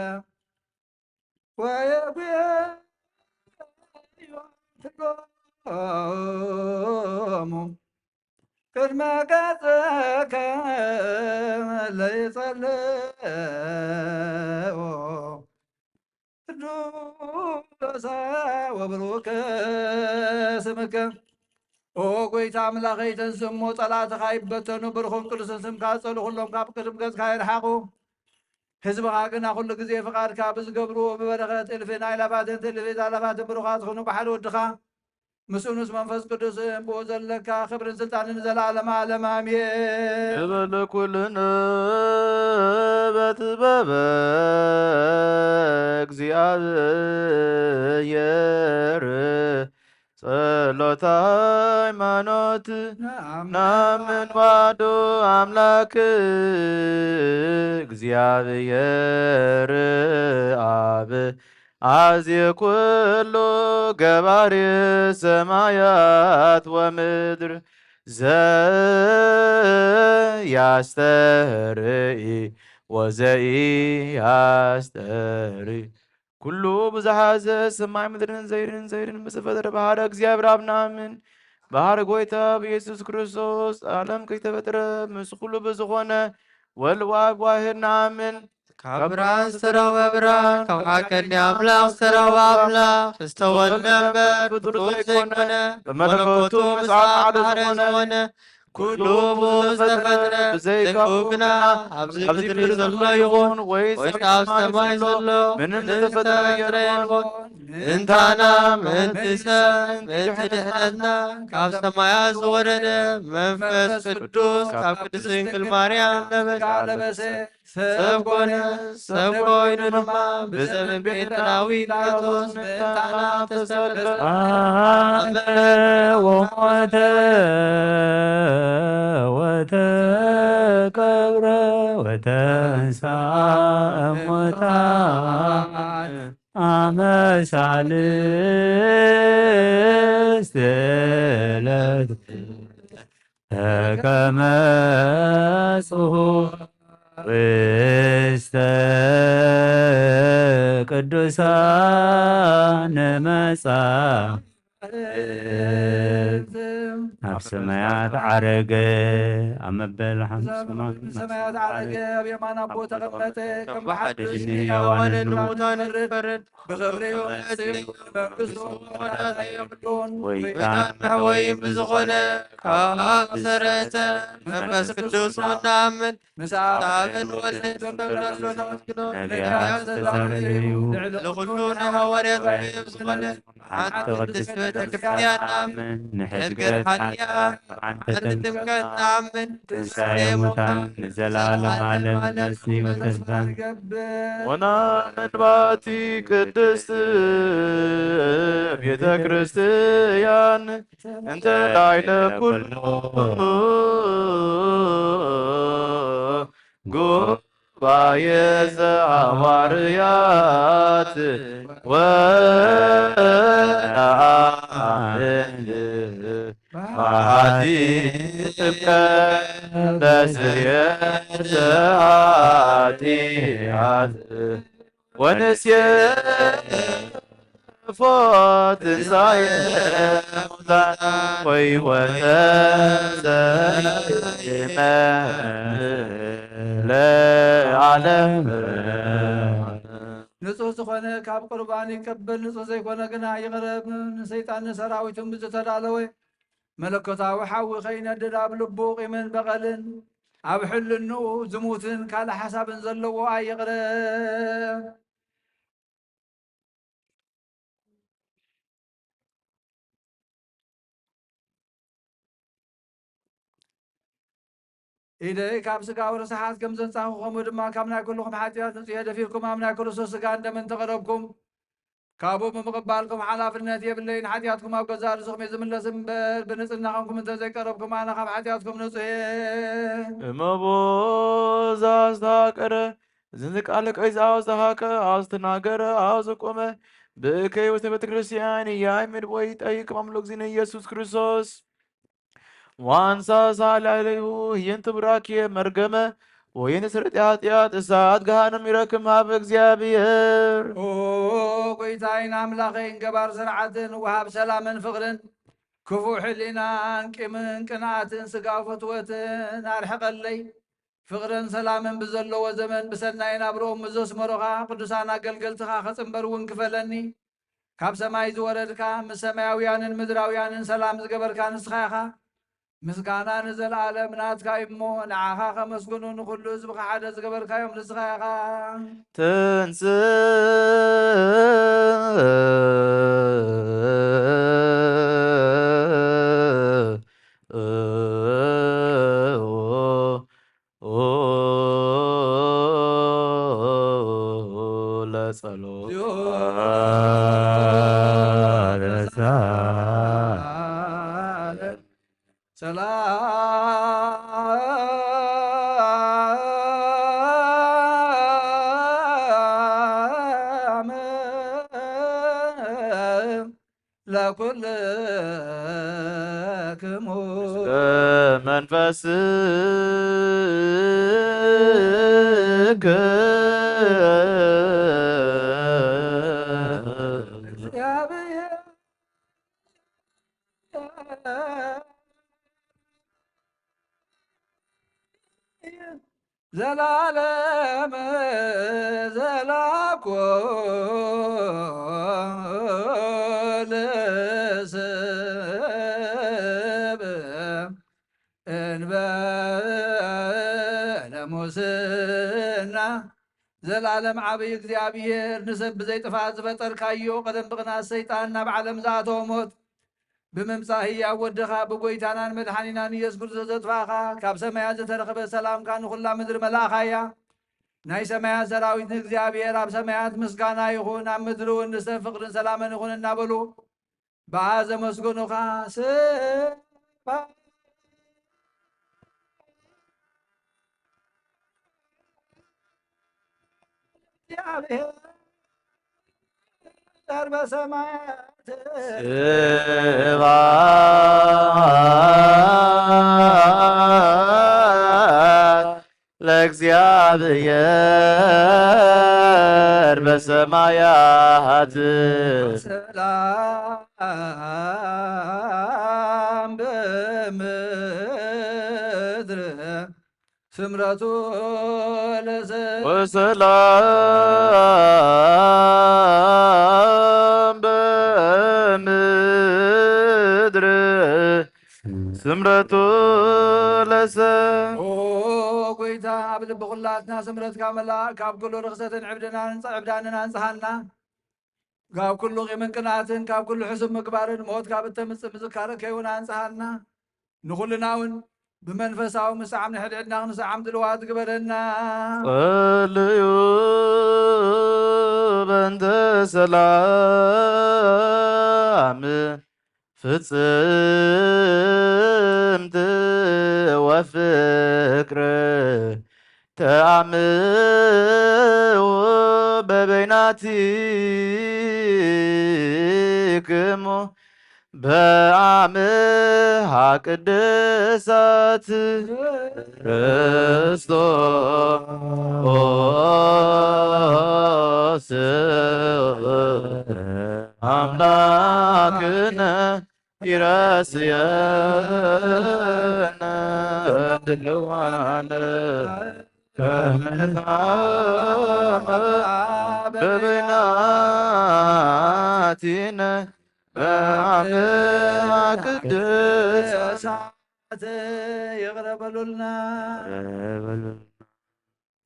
ወየጉየዮም ትሎሙ ቅድመ ገጽከ ለይጸልኦ ቅዱሰ ወብሩከ ስምከ። ኦ ጎይታ ኣምላኸይ፣ ተንስ እሞ ጸላእትኻ ይበተኑ፣ ብሩኹን ቅዱስን ስምካ ዝጸልኡ ኩሎም ካብ ቅድሚ ገጽካ ይርሓቑ። ህዝብኻ ግና ኩሉ ግዜ ፍቓድካ ብዝገብሩ ብበረኸት እልፍን ኣእላፋትን ትእልፍት ኣእላፋትን ብሩኻት ዝኾኑ ብሓደ ወድኻ ምስኡ ምስ መንፈስ ቅዱስ ብኡ ዘለካ ክብርን ስልጣንን ንዘለዓለመ ዓለም ኣሜን። ንበል ኩልነ በጥበበ እግዚኣብሔር ጸሎተ ሃይማኖት ናምን ዋዶ ኣምላክ እግዚኣብሔር ኣብ ኣዜ ኩሉ ገባሪ ሰማያት ወምድር ዘያስተርኢ ወዘኢያስተርኢ ኩሉ ብዝሓዘ ሰማይ ምድርን ዘይርን ዘይርን ብዝፈጠረ ብሓደ እግዚኣብሔር ኣብ ንኣምን። ብሓደ ጎይታ ብኢየሱስ ክርስቶስ ዓለም ከይተፈጥረ ምስ ኩሉ ብዝኾነ ወልድ ዋህድ ዋህድ ንኣምን። ካብ ብርሃን ዝተረኸበ ብርሃን፣ ካብ ሓቀኛ ኣምላኽ ዝተረኸበ ኣምላኽ፣ ዝተወልደ እምበር ፍጡር ዘይኮነ፣ ብመለኮቱ ምስ ኣብ ሓደ ዝኾነ፣ ኩሉ ብኡ ዝተፈጥረ፣ ብዘይካኡ ግና ኣብዚ ምድሪ ዘሎ ይኹን ወይስ ኣብ ሰማይ ዘሎ ምንም ዝተፈጥረ የልቦን። እንታና ምእንቲ ሰብ ምእንቲ ድሕነትና ካብ ሰማያት ዝወረደ መንፈስ ቅዱስ ካብ ቅድስት ድንግል ማርያም ለበሰ። ሰብ ኮነ። ሰብ ኮይኑ ድማ ብሰብ ቤት ዳዊት ኣቶስ ምእንታና ተሰቅለ። ኣመ ወሞተ ወተቀብረ ወተንሳ እሙታን። ኣመ ሳልስት ዕለት ተከመ ጽሑ ውስተ ቅዱሳን መጻሕፍት። ኣብ ሰማያት ዓረገ፣ ኣብ መበል ሓምሳ ሰማያት ዓረገ፣ ኣብ የማን ኣቦ ተቐመጠ፣ ከም ብሓድሽ ንሕያዋንን ንሙታንን ይፈርድ። ብኽብሪ ይመጽእ፣ መንግስቱ ወራሲ የብሉን። ጎይታን መሕወይን ብዝኾነ ካብ ኣብ ሰረተ መንፈስ ቅዱስ ንኣምን። ምስ ኣብን ወልድን ተጋድሎ ነመስግኖ። ነቢያት ዝተዛረዩ፣ ልዕሊ ኩሉ ናይ ሃዋርያት ነቢይ ዝኾነ ሓንቲ ቅድስት ቤተ ክርስቲያን ንኣምን። ንሕድገት ሓልያ ሓንቲ ጥምቀት ንኣምን። ትንሳኤ ሙታን ንዘለዓለም ዓለም ነፍሲ ወተስፋን። ወናምን ባቲ ቅድስት ቤተ ክርስቲያን እንተ ላዕለ ኩሉ ጉባኤ ዘሐዋርያት ወለአማእን በሃቲ ጥምቀት ለስርየት ኃጢአት ወንሴፎ ትንሣኤ ሙታን ወይወተ ዘኢመ ለዓለም። ንጹሕ ዝኾነ ካብ ቁርባን ይቀበል፣ ንጹሕ ዘይኮነ ግና ይቕረብ። ንሰይጣን ንሰራዊቱን ብዝተዳለወ መለኮታዊ ሓዊ ከይነድድ ኣብ ልቡ ቂምን በቐልን ኣብ ሕልንኡ ዝሙትን ካልእ ሓሳብን ዘለዎ ኣይቕረብ። ኢደይ ካብ ስጋዊ ርስሓት ከም ዘንጻኹ፣ ከምኡ ድማ ካብ ናይ ኩልኹም ሓጢኣት ንጹሕ እየ። ደፊርኩም ኣብ ናይ ክርስቶስ ስጋን ደምን ተቐረብኩም። ካብኡ ብምቕባልኩም ሓላፍነት የብለይን። ሓጢኣትኩም ኣብ ገዛእ ርእስኹም እዩ ዝምለስ እምበር፣ ብንጽህና ኾንኩም እንተ ዘይቀረብኩም፣ ኣነ ካብ ሓጢኣትኩም ንጹሕ እየ። እመቦ ዛዝታ ቀረ ዝንቃለ ቀይዛው ዝተሃቀ፣ ኣው ዝተናገረ፣ ኣው ዝቆመ፣ ብእከይ ውስተ ቤተ ክርስቲያን እያይ ምድቦ ይጠይቅ ማምሎ እግዚእነ ኢየሱስ ክርስቶስ። ዋንሳ ሳላሌሁ ህየንት ብራኬ መርገመ ወይን ስርጥ ኃጢአት እሳት ገሃነም ይረክም ሃብ እግዚኣብሔር። ኦ ጎይታይን ኣምላኸይን ገባር ስርዓትን ወሃብ ሰላምን ፍቕርን ክፉእ ሕሊናን ቂምን ቅንኣትን ስጋ ፍትወትን ኣርሕቐለይ። ፍቕርን ሰላምን ብዘለዎ ዘመን ብሰናይ ናብርኦም ምስ ዘስመሩኻ ቅዱሳን ኣገልገልትኻ ክጽንበር እውን ክፈለኒ። ካብ ሰማይ ዝወረድካ ምስ ሰማያውያንን ምድራውያንን ሰላም ዝገበርካ ንስኻ ኢኻ። ምስጋና ንዘለዓለም ናትካ እዩ እሞ፣ ንዓኻ ከመስግኑ ንኹሉ ህዝብኻ ሓደ ዝገበርካዮም ንስኻ ኢኻ። ለጸሎት ሰላም ለኩልክሙ መንፈስክ ዘላለም ዘላኮ ለሰብ እንበለ ሙስና። ዘላለም ዓብይ እግዚኣብሔር፣ ንሰብ ብዘይ ጥፋት ዝፈጠርካዮ፣ ቀደም ብቕናት ሰይጣን ናብ ዓለም ዝኣተወ ሞት ብምምጻእ ህያው ወድኻ ብጎይታናን መድሓኒናን ኢየሱስ ክርስቶስ ዘጥፋእኻ፣ ካብ ሰማያት ዝተረኸበ ሰላምካ ንኹላ ምድሪ መላእኻያ። ናይ ሰማያት ሰራዊት ንእግዚኣብሔር ኣብ ሰማያት ምስጋና ይኹን፣ ኣብ ምድሪ እውን ንሰብ ፍቕርን ሰላምን ይኹን እናበሉ ብኣ ዘመስገኑኻ። ስብሐት ለእግዚኣብሔር በሰማያት ስብሐት ለእግዚኣብሔር በሰማያት ሰላም በምድር ስምረቱ ለሰ ወሰላም በምድር ስምረቱ ለሰ ኦ ጎይታ፣ ኣብ ልቢ ኩላትና ስምረትካ መላእ፣ ካብ ኩሉ ርኽሰትን ዕብድናን ዕብዳንን ኣንጽሃና። ካብ ኩሉ ቂምን ቅንኣትን፣ ካብ ኩሉ ሕሱም ምግባርን ሞት ካብ እተምጽእ ምዝካረ ከይውን ኣንጽሃና። ንኹልና እውን ብመንፈሳዊ ምስዓም ንሕድሕድና ክንስዓም ድልዋት ግበረና። ጸልዩ በእንተ ሰላም ፍጽምት ወፍቅር ተአምው በበይናቲክሙ በአምሃ ቅድሳት ክርስቶስ አምላክነ ይረስየነ ድልዋነ ከመ በበይናቲነ በአምሃ ቅድሳት ይቕረ በሉልና።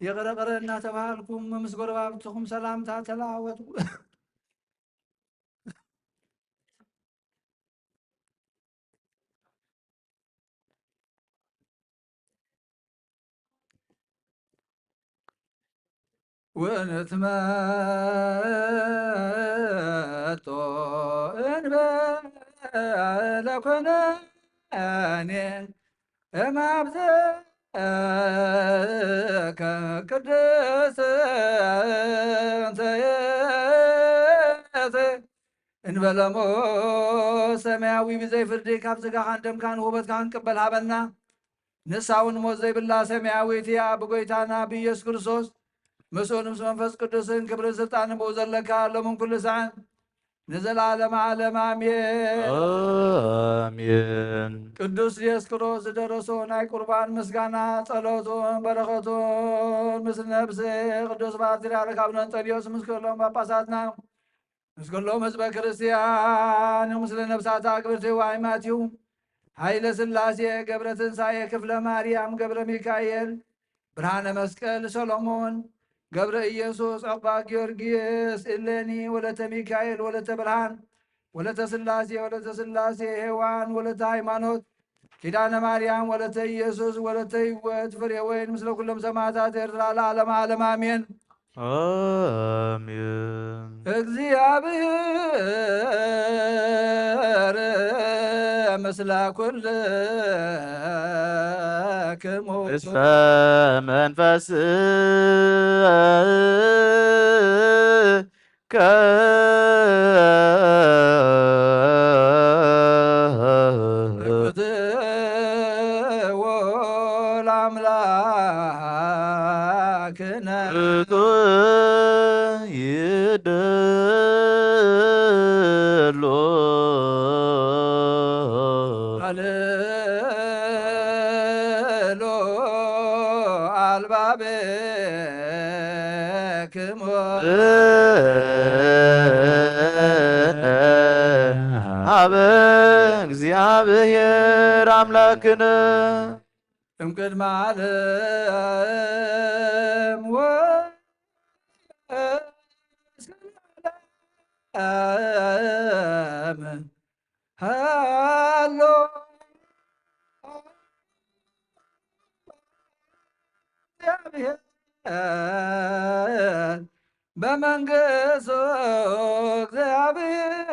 ይቕረ ቅረ እናተባሃልኩም ምስ ጎረባብትኹም ሰላምታ ተለዋወጡ። ወንትመጦ እንበለ ኩነኔ እምአብዘከ ቅድስት እንተ ይእቲ እንበለሞ ሰማያዊ ብዘይ ፍርዲ ካብ ስጋኻን ደምካን ውህበትካ ክንቅበል ሃበና። ንሳ እውን ሞት ዘይብላ ሰማያዊት እያ። ብጎይታና ብኢየሱስ ክርስቶስ ምስኡን ምስ መንፈስ ቅዱስን ክብርን ስልጣንን ብኡ ዘለካ ሎምን ኩሉ ሰዓን ንዘለዓለመ ዓለም ኣሜን። ኣሜን። ቅዱስ ዲዮስቆሮስ ዝደረሶ ናይ ቁርባን ምስጋና ጸሎቱን በረኸቱን ምስ ነብሲ ቅዱስ ፓትርያርክ ኣቡነ እንጠንዮስ ምስ ኩሎም ጳጳሳትና ምስ ኩሎም ህዝበ ክርስቲያን ምስለ ነብሳት ኣግብርቲ ዋይማት እዩ። ኃይለ ሥላሴ፣ ገብረ ትንሣኤ፣ ክፍለ ማርያም፣ ገብረ ሚካኤል፣ ብርሃነ መስቀል፣ ሰሎሞን፣ ገብረ ኢየሱስ፣ ዑቕባ ጊዮርጊስ፣ እሌኒ፣ ወለተ ሚካኤል፣ ወለተ ብርሃን፣ ወለተ ሥላሴ፣ ወለተ ሥላሴ፣ ሔዋን፣ ወለተ ሃይማኖት፣ ኪዳነ ማርያም፣ ወለተ ኢየሱስ፣ ወለተ ሕይወት፣ ፍሬ ወይን፣ ምስለ ኩሎም ሰማዕታት ኤርትራ ለዓለመ ዓለም፣ ኣሜን። አሜን። እግዚአብሔር ምስለ ኩልክሙ። እስመ መንፈስከ ርትዎ ለአምላክነ። ርቱዕ ይደሎ። አልሎ አልባቤክሙ። ሀበ እግዚአብሔር አምላክነ። እምቅድመ ዓለም ወእስከ ዓለም ሃሎ እግዚአብሔር በመንግሥቱ እግዚአብሔር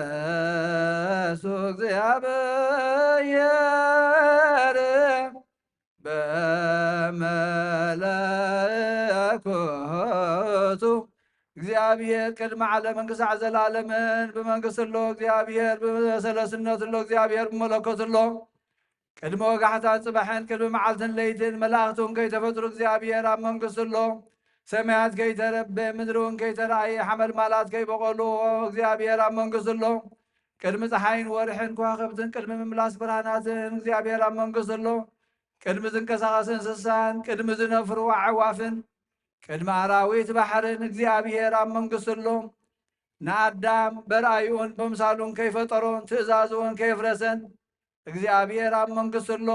በትስብእቱ እግዚአብሔር በመለኮቱ። እግዚአብሔር ቅድመ ዓለምን ክሳዕ ዘላለምን ብመንግስቲ ኣሎ። እግዚአብሔር ብሰለስነቱ ኣሎ። እግዚአብሔር ብመለኮቱ ኣሎ። ቅድሚ ወጋሕታን ጽባሕን ቅድሚ መዓልትን ለይትን መላእኽቱ እንከይተፈጥሩ እግዚአብሔር ኣብ መንግስቱ ኣሎ። ሰማያት ከይተረበ ምድሪ እውን ከይተራእየ ሓመልማላት ከይበቆሉ እግዚአብሔር ኣብ መንግስቱ ኣሎ። ቅድሚ ፀሓይን ወርሕን ከዋኽብትን ቅድሚ ምምላስ ብርሃናትን እግዚአብሔር ኣብ መንግስቱ ኣሎ። ቅድሚ ዝንቀሳቐስ እንስሳን ቅድሚ ዝነፍሩ ኣዕዋፍን ቅድሚ ኣራዊት ባሕርን እግዚአብሔር ኣብ መንግስቱ ኣሎ። ንኣዳም በርኣይኡን በምሳሉን ከይፈጠሮን ትእዛዝኡን ከየፍረሰን እግዚኣብሔር ኣብ መንግስቱ ኣሎ።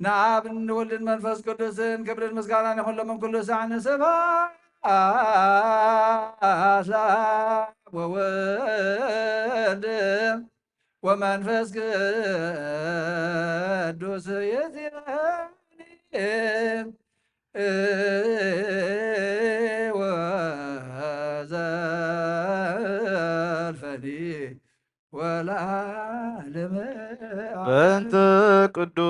ንኣብን ንወልድን መንፈስ ቅዱስን ክብርን ምስጋናን ይኹን ሎምን ኩሉ ሳዕ። ንስብሐት ለአብ ወወልድ ወመንፈስ ቅዱስ ይእዜኒ ወዘልፈኒ ወለዓለመ። በእንተ ቅዱስ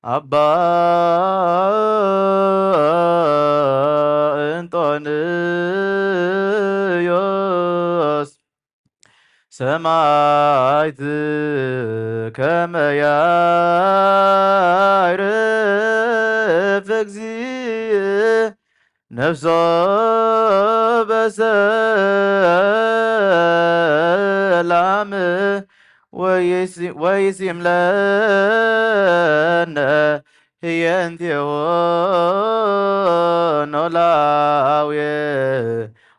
አባ እንጦንዮስ ሰማዕት ከመ ያዕርፍ እግዚእ ነፍሶ በሰላም ወይሲ- ወይሲም ለነ ህየንቴዎ ኖላዊ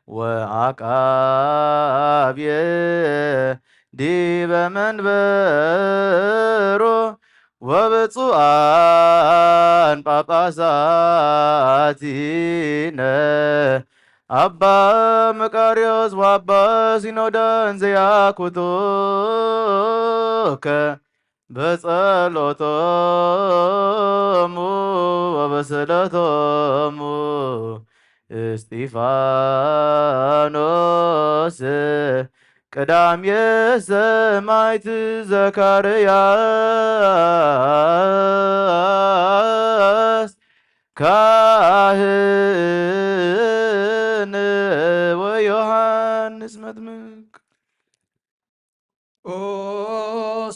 ወአቃቤ ዲበ መንበሩ ወብፁዓን ጳጳሳቲነ አባ መቃርዮስ ወአባ ሲኖዳ እንዘ ያኩቱከ በጸሎቶሙ ወበስእለቶሙ እስጢፋኖስ ቀዳምየ ሰማዕት ዘካርያስ ካህን ወዮሐንስ መጥምቅ። ኦ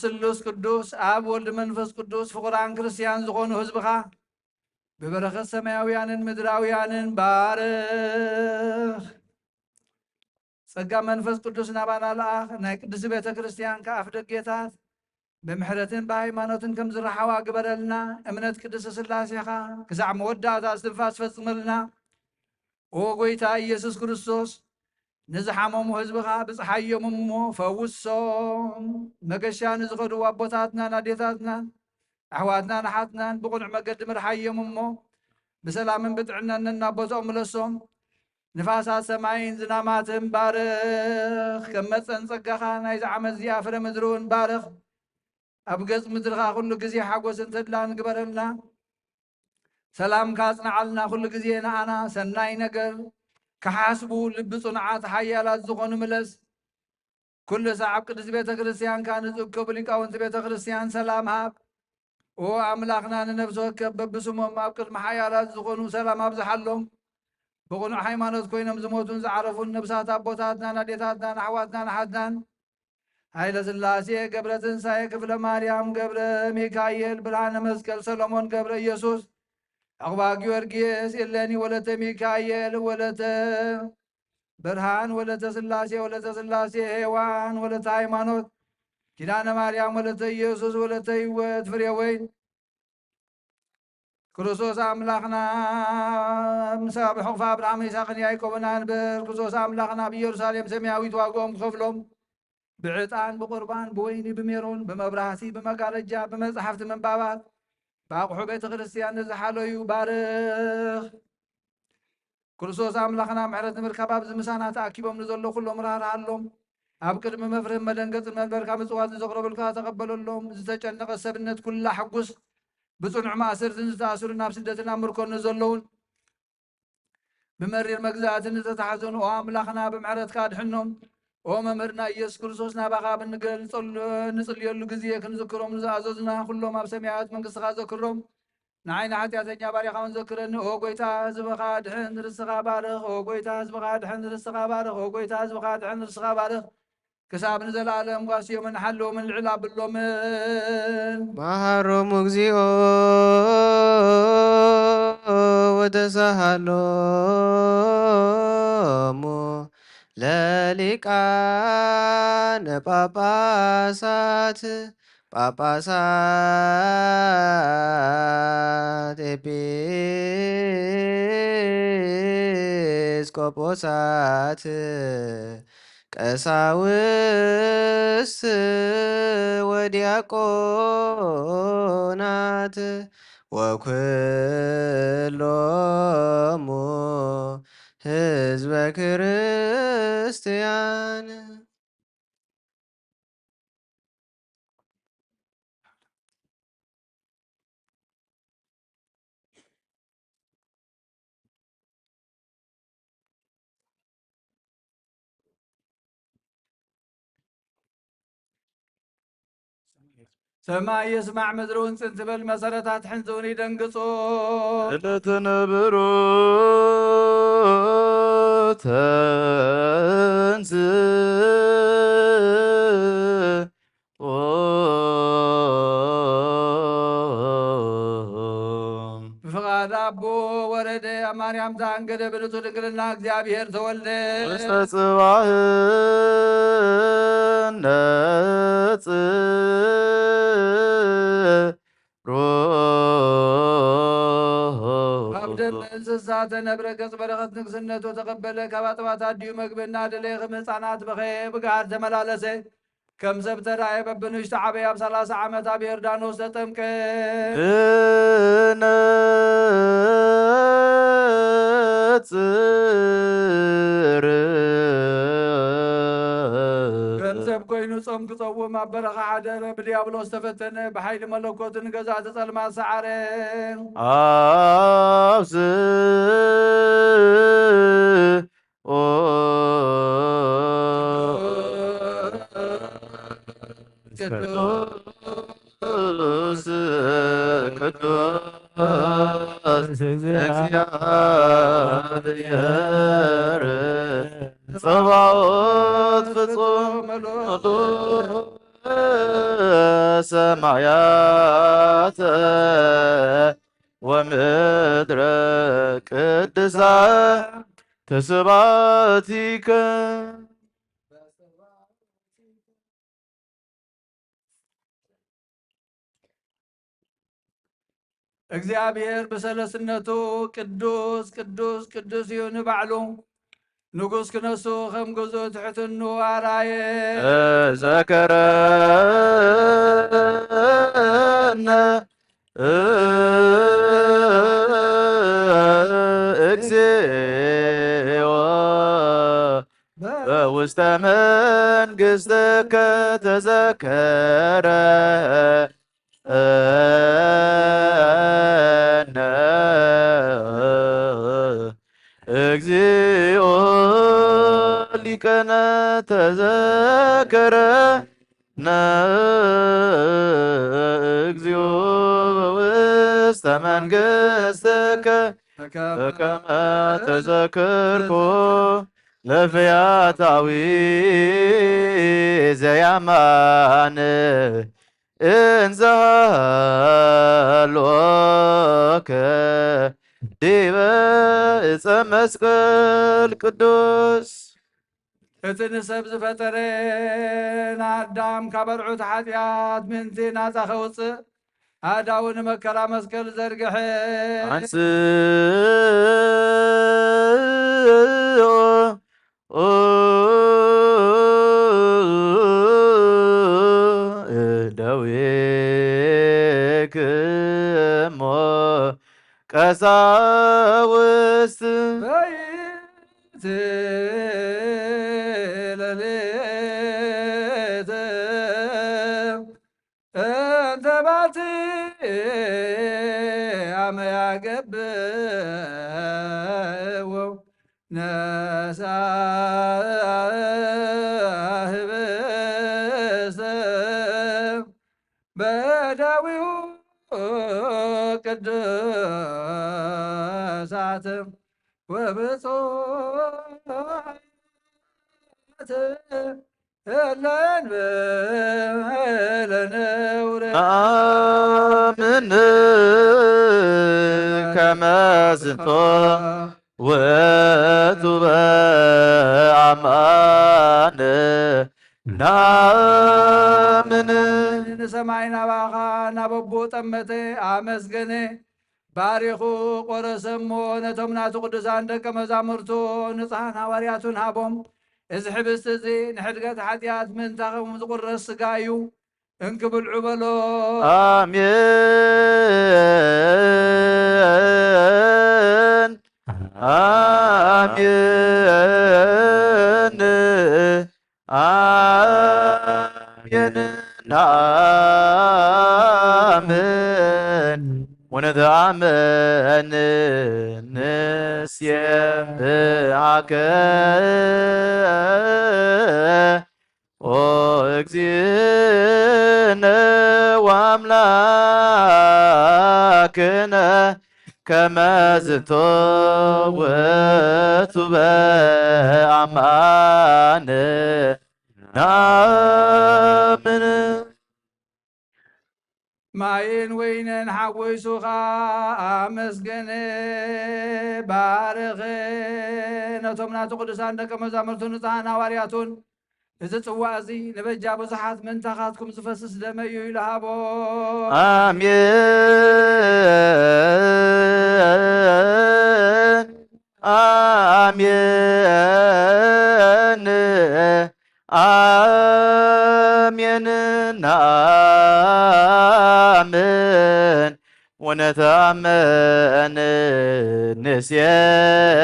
ስሉስ ቅዱስ፣ አብ፣ ወልድ፣ መንፈስ ቅዱስ፣ ፍቁራን ክርስቲያን ዝኾኑ ህዝብኻ ብበረኸት ሰማያውያንን ምድራውያንን ባርኽ። ጸጋ መንፈስ ቅዱስ ናባና ለኣኽ። ናይ ቅድስት ቤተ ክርስቲያንካ ኣፍ ደጌታት ብምሕረትን ብሃይማኖትን ከም ዝረሓዋ ግበረልና። እምነት ቅድስት ስላሴኻ ክሳዕ መወዳእታ እስትንፋስ ፈጽመልና። ኦ ጎይታ ኢየሱስ ክርስቶስ፣ ንዝሓመሙ ህዝብኻ ብጽሓዮም እሞ ፈውሶም። መገሻ ንዝኸዱ ኣቦታትናን ኣዴታትናን ኣሕዋትናን ኣሓትናን ብቕኑዕ መገዲ ምርሓዮም እሞ ብሰላምን ብጥዕናን ናብ ቦታኦም ምለሶም። ንፋሳት ሰማይን ዝናማትን ባርኽ። ከም መጠን ጸጋኻ ናይዚ ዓመት እዚኣ ፍረ ምድሪ እውን ባርኽ። ኣብ ገጽ ምድርኻ ኩሉ ግዜ ሓጎስን ተድላን ግበረልና። ሰላምካ ኣጽንዓልና። ኩሉ ግዜ ንኣና ሰናይ ነገር ክሓስቡ ልቢ ጽኑዓት ሓያላት ዝኾኑ ምለስ። ኩሉ ሳዕ ኣብ ቅድስት ቤተ ክርስቲያንካ ንዝእከቡ ሊቃውንቲ ቤተ ክርስቲያን ሰላም ሃብ። ኦ ኣምላኽና፣ ንነፍሲ ወከፍ በብስሞም ኣብ ቅድሚ ሓያላት ዝኾኑ ሰላም ኣብዝሓሎም። ብቕኑዕ ሃይማኖት ኮይኖም ዝሞቱን ዝዓረፉን ነብሳት ኣቦታትናን ኣዴታትናን ኣሕዋትናን ኣሓትናን ኃይለ ሥላሴ ገብረ ትንሣኤ ክፍለ ማርያም ገብረ ሚካኤል ብርሃነ መስቀል ሰሎሞን ገብረ ኢየሱስ ዕቑባ ጊዮርጊስ እሌኒ ወለተ ሚካኤል ወለተ ብርሃን ወለተ ሥላሴ ወለተ ሥላሴ ሔዋን ወለተ ሃይማኖት ኪዳነ ማርያም ወለተ ኢየሱስ ወለተ ሕይወት ፍሬ ወይን ክርስቶስ ኣምላኽና ምስ ኣብ ሕቑፊ ኣብርሃም ይስሐቅን ያዕቆብን ኣንብር። ክርስቶስ ኣምላኽና ኣብ ኢየሩሳሌም ሰማያዊት ዋግኦም ክኸፍሎም ብዕጣን ብቁርባን ብወይኒ ብሜሮን ብመብራህቲ ብመጋረጃ ብመጻሕፍቲ ምንባባት ብኣቑሑ ቤተ ክርስቲያን ንዝሓለዩ ባርኽ። ክርስቶስ ኣምላኽና ምሕረት ንምርካብ ኣብዚ ምሳና ተኣኪቦም ንዘሎ ኩሎም ራህርሃሎም። ኣብ ቅድሚ መፍርህን መደንገጽን መንበርካ ምጽዋት ንዘቕረቡልካ ተቐበለሎም። ዝተጨነቐ ሰብነት ኩላ ሕጉስ። ብጽኑዕ ማእሰርትን ዝተኣስሩን ኣብ ስደትን ኣብ ምርኮን ንዘለዉን ብመሪር መግዛእትን ዝተታሕዙን ኦ ኣምላኽና ብምሕረትካ ኣድሕኖም። ኦ መምህርና ኢየሱስ ክርስቶስ ናባኻ ኣብ እንገልጸሉ እንጽልየሉ ግዜ ክንዝክሮም ንዝኣዘዙና ኩሎም ኣብ ሰማያዊት መንግስትኻ ዘክሮም። ንዓይ ንሓጢኣተኛ ባሪኻውን ዘክረኒ። ኦ ጎይታ ህዝብኻ ድሕን ርስኻ ባርኽ። ኦ ጎይታ ህዝብኻ ድሕን ርስኻ ባርኽ። ኦ ጎይታ ህዝብኻ ድሕን ርስኻ ባርኽ። ክሳብ ንዘለኣለም ጓስዮምን ሓለዎምን ልዕል ኣብሎምን። መሃሮሙ እግዚኦ ወተሳሃሎሙ ለሊቃነ ጳጳሳት ጳጳሳት ኤጲስቆጶሳት ቀሳውስት ወዲያቆናት ወኩሎሙ ህዝበ ክርስቲያን። ሰማይ ይስማዕ ምድሪ እውን ጽን ትበል፣ መሰረታት ሕንዚ እውን ይደንግጹ። እለ ትንብሩ ተንስ ብፍቓድ ኣቦ ወረደ ኣብ ማርያም ተኣንገደ ብንጹህ ድንግልና እግዚኣብሔር ተወልደ። ውስተ ጽባህ ነጽ ካብ ደም እንስሳ ተነብረ ገጽ በረኸት ንግስነቱ ተቐበለ። ካብ ኣጥባት ኣዲኡ መግቢ እናደለየ ከም ህፃናት በኸየ፣ ብገሃድ ተመላለሰ። ከም ሰብ ተራእየ፣ በብንእሽቶ ዓበየ። ኣብ ሠላሳ ዓመት ኣብ ዮርዳኖስ ተጠምቀ። ብነጽር ከም ሰብ ኮይኑ ጾም ክጸውም ኣብ በረኻ ሓደረ። ብዲያብሎስ ተፈተነ፣ ብሓይሊ መለኮቱ ንገዛእቲ ጸልማት ሰዓረ። ኣብዚ ኦ ቅዱስ ቅዱስ እግዚአብሔር ጸባኦት ፍጹም ምሉእ ሰማያተ ወምድረ ቅድሳት ተስባቲከ። እግዚኣብሔር ብሰለስነቱ ቅዱስ ቅዱስ ቅዱስ እዩ። ንባዕሉ ንጉስ ክነሱ ከም ግዙእ ትሕትኑ ኣራየ። ተዘከረነ እግዚኦ በውስተ መንግሥትከ ተዘከረ እነ እግዚኦ ሊቀነ ተዘከረ ነ እግዚኦ ውስተ መንግሥትከ በከመ ተዘክርኩ ለፈያታዊ ዘያማን እንዘ ሃሎከ ዲበ ዕፀ መስቀል ቅዱስ። እቲ ንሰብ ዝፈጠረ ንኣዳም ካብ ኣርዑት ሓጢኣት ምእንቲ ናፃ ከውፅእ ኣእዳዉ ንመከራ መስቀል ዘርግሐ። ኣንስኦ እደዊክሞ ቀሳውስት በይቲ ለሌተ እንተ ባቲ ኣመ ያገብእዎ ነሳ ህብስተ በዳዊሁ ቅዱሳት ወብፁዓት እለን ብለነውረ አምን ከመ ዝንቶ ውእቱ በአማን ናምን። ንሰማይ ናባኻ ናበቦ ጠመተ ኣመስገነ ባሪኹ ቆረሰሞ ነቶም ናቱ ቅዱሳን ደቀ መዛሙርቱ ንጽሓን ሃዋርያቱን ሃቦም። እዚ ሕብስቲ እዚ ንሕድገት ሓጢኣት ምእንታኹም ዝቑረስ ስጋ እዩ። እንኪ ብልዑ በሎ። ኣሜን ኣሜን ኣሜን ናምን ወነተኣመን ንስየብሃከ ኦ እግዚእነ ወአምላክነ ከመ ዝንቶ ውእቱ በአማን ናምን። ማይን ወይንን ሓዊሱኻ ኣመስገነ ባረኸ። ነቶም ናቱ ቅዱሳን ደቀ መዛሙርቱን ንጹሓን ሃዋርያቱን እዚ ጽዋእ እዚ ንበጃ ብዙሓት ምእንታኻትኩም ዝፈስስ ደመ እዩ ኢሉ ሃቦ። ኣሜን ኣሜን ኣሜን ናምን ወነተኣመን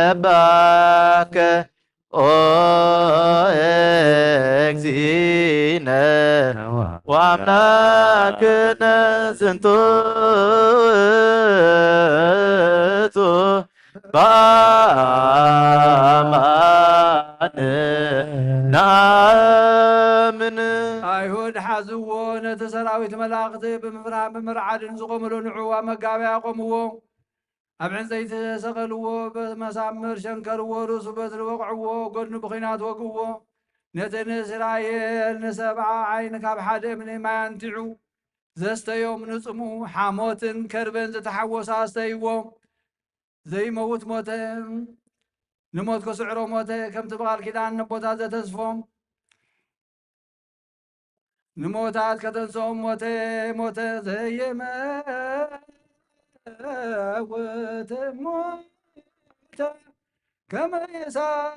ንሴባከ ኦ እግዚእነ ወአምላክነ ዝንቱ ውእቱ በአማን ናምን። ኣይሁድ ሓዝዎ ነቲ ሰራዊት መላእኽቲ ብምፍርሃን ብምርዓድን ዝቆምሉ ንዕዋ መጋበያ ቆምዎ። ኣብ ዕንፀይቲ ሰቐልዎ፣ ብመሳምር ሸንከርዎ፣ ርእሱ በትሪ ወቕዕዎ፣ ጎድኑ ብኲናት ወግዎ። ነቲ ንእስራኤል ንሰብዓ ዓይኒ ካብ ሓደ እምኒ ማይ ኣንቲዑ ዘስተዮም ንጽሙ ሓሞትን ከርበን ዝተሓወሰ ኣስተይዎ። ዘይመውት ሞተ፣ ንሞት ክስዕሮ ሞተ፣ ከምቲ ብቓል ኪዳን ነቦታት ዘተስፎም። ንሞታት ከተንስኦም ሞተ፣ ሞተ ዘየመ ወተሞተ ከመ ይሳሮ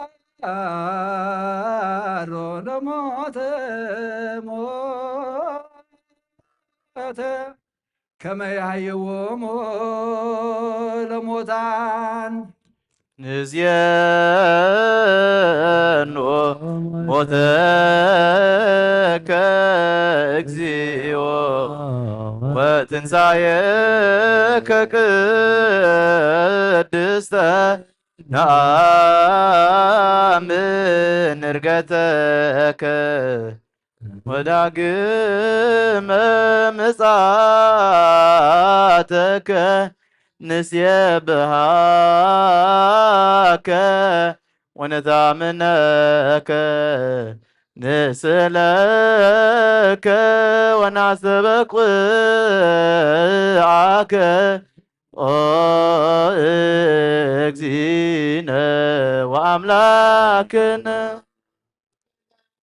ለሞተ ሞተ ከመ ያህይዎሙ ለሞታን። ንዜኑ ሞተከ እግዚኦ ወትንሳኤከ ቅድስተ ነአምን ዕርገተከ ወዳግመ ምጽኣተከ ንሴብሃከ ወነታምነከ ንስእለከ ወናስተበቅዓከ ኦ እግዚእነ ወአምላክነ።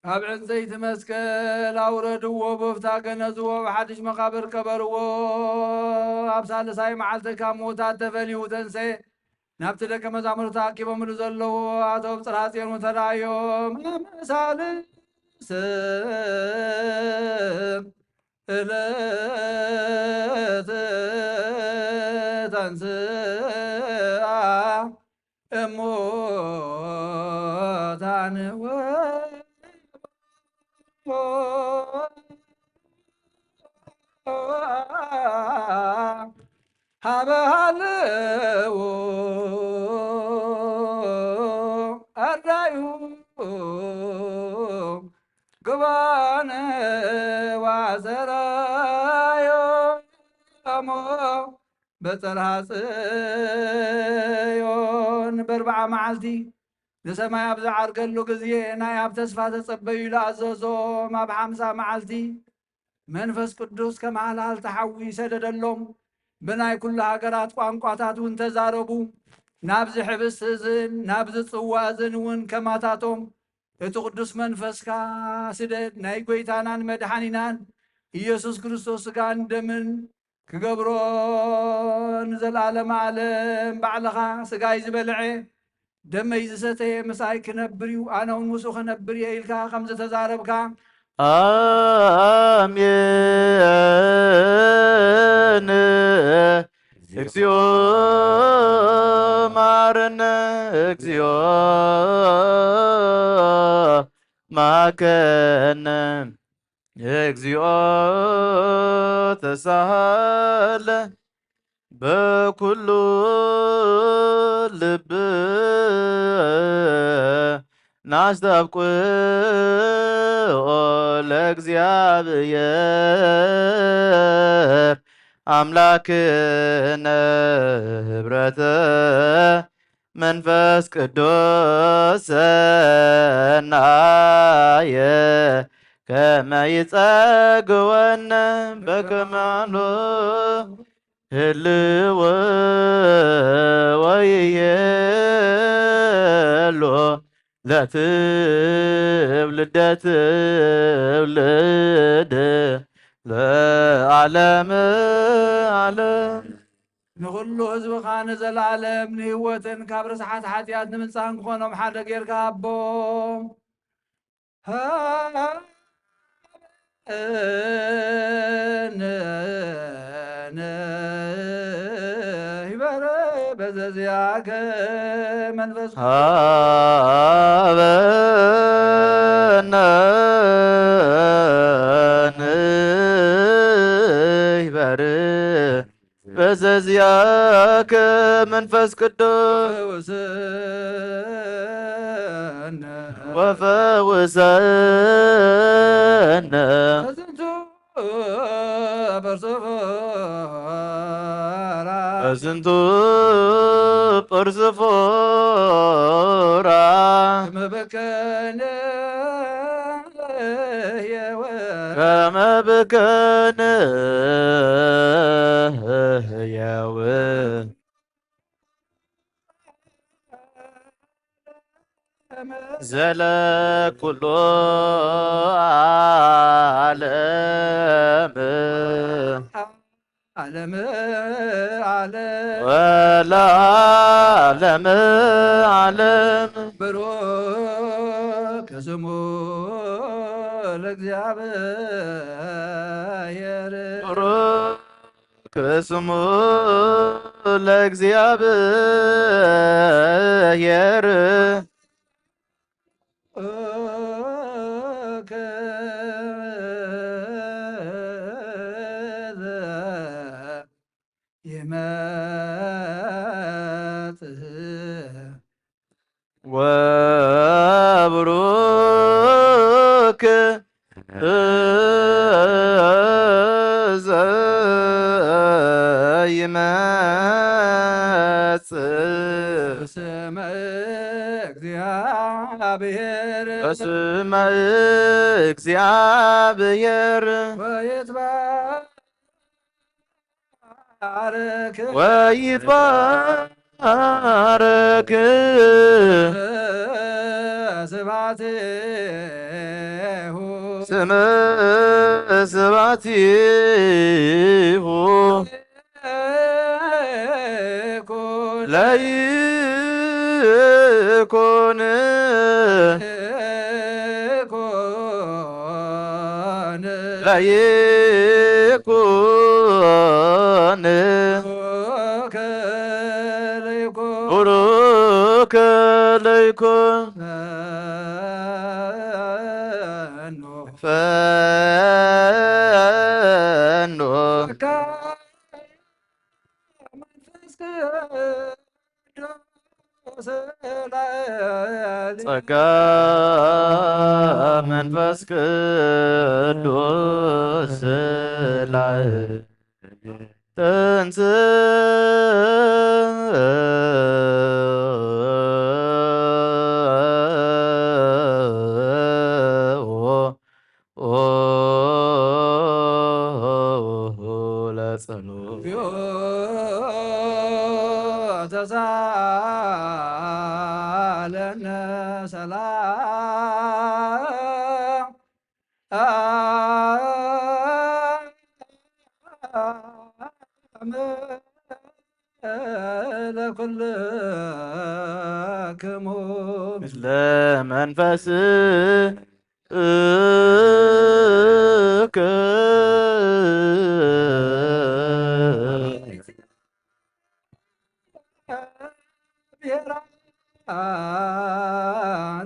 ኣብ ዕንፀይቲ መስቀል ኣውረድዎ፣ ብፍታ ገነዝዎ፣ ኣብ ሓድሽ መቓብር ቀበርዎ። ኣብ ሳልሳይ መዓልቲ ካብ ምዉታት ተፈልዩ ተንሰኤ። ናብቲ ደቀ መዛሙርቱ ተኣኪቦምሉ ዘለዉ ኣተው፣ ብጽርሐ ጽዮን ተራእዮም። ኣብ ሳልስ ዕለት ተንስአ እሙታን ወ ሀበ ሀልው አርዳዩ ግባነ ዋሰራዮሞ በጽርሐ ጽዮን። በርብዓ መዓልቲ ንሰማይ ኣብ ዝዓርገሉ ግዜ ናይ ኣብ ተስፋ ተጸበዩ ኢሉ ኣዘዞም። ኣብ ሓምሳ መዓልቲ መንፈስ ቅዱስ ከም ሃልሃልታ ሓዊ ሰደደሎም። ብናይ ኩሉ ሃገራት ቋንቋታት እውን ተዛረቡ። ናብዚ ሕብስቲ እዝን ናብዚ ጽዋ እዝን እውን ከማታቶም እቲ ቅዱስ መንፈስካ ስደድ። ናይ ጐይታናን መድሓኒናን ኢየሱስ ክርስቶስ ስጋን ደምን ክገብሮ ንዘለዓለመ ዓለም። ባዕልኻ ስጋይ ዝበልዐ ደመይ ዝሰተየ ምሳይ ክነብር እዩ፣ ኣነ እውን ምስኡ ክነብር እየ ኢልካ ከም ዝተዛረብካ። ኣሜን። እግዚኦ መሐረነ፣ እግዚኦ መሐረነ፣ እግዚኦ ተሳሃለ። በኩሉ ልብ ናስተብቅዖ ለእግዚኣብሔር ኣምላክነ ህብረተ መንፈስ ቅዱስ ሰናየ ከመ ይጸግወነ በከማኑ ህልው ወይሄሉ ለትውልደ ትውልድ ለዓለም ዓለም። ንኹሉ ህዝብኻ ንዘለዓለም ንህይወትን ካብ ርስሓት ሓጢኣት ንምንጻህን ክኾኖም ሓደ ጌርካ ሃቦም። ሃበነ ንህበረ በዘዚኣከ መንፈስ ሃበነ ንህበረ በዘዚኣከ መንፈስ ቅዱስ ወፈውሰነ። ወፈውሰነ። በዝንቱ ጴርሲፎራ። በዝንቱ ጴርሲፎራ። ከመ በከነ ህየወ። ከመ በከነ ህየወ። ዘለኩሉ ዓለም። ዓለም ዓለም ወለዓለም ዓለም ብሩክ ስሙ ለእግዚኣብሔር። ብሩክ ስሙ ለእግዚኣብሔር። ይመጽእ ወብሩክ ዘይመጽእ ስመ እግዚአብሔር በስመ እግዚአብሔር ወይትባረክ ወይትባረክ ስብሐቲሁ ስም ስብሐቲሁ ለይኩን ለይኩን ቡሩክ ለይኩን ፈኖ ጸጋ መንፈስ ቅዱስ ላይ ተንስ ለጸሎ ተሳለነ ሰላም ለኩልክሙ ምስለ መንፈስ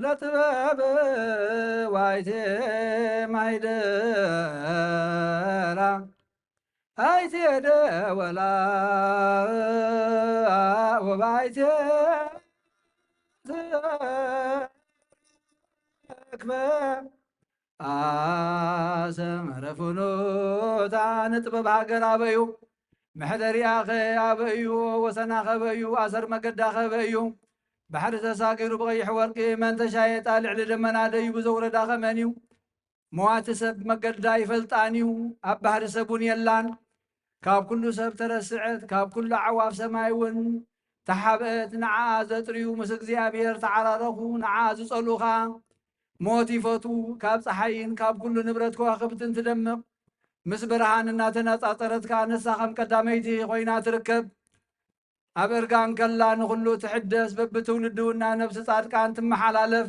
ለጥበብ ዋይቴ ማይደራ ኣይትየደ ወላ ወባይቴ ትረክበ ኣሰመረ ፍኖታ ንጥበብ ሃገር ኣበዩ መሕደሪኣኸ ኣበዩ ወሰናኸ በዩ ኣሰር መገዳኸ በዩ ባሕሪ ተሳጊሩ ብቐይሕ ወርቂ መን ተሻየጣ ልዕሊ ደመና ደዩ ብዘውረዳ ኸመን እዩ መዋቲ ሰብ መገዳ ይፈልጣን እዩ ኣብ ባህሪ ሰብ እውን የላን ካብ ኩሉ ሰብ ተረስዐት ካብ ኩሉ ኣዕዋፍ ሰማይ እውን ተሓብአት ንዓኣ ዘጥርዩ ምስ እግዚኣብሔር ተዓራረኹ ንዓኣ ዝጸልኡ ኸኣ ሞት ይፈትዉ ካብ ጸሓይን ካብ ኩሉ ንብረት ከዋኽብትን ትደምቕ ምስ ብርሃን እናተነጻጸረት ከኣ ንሳ ከም ቀዳመይቲ ኮይና ትርከብ ኣብ እርጋን ከላ ንኹሉ ትሕደስ በብትውልዲ እውን ናብ ነብሲ ጻድቃን ትመሓላለፍ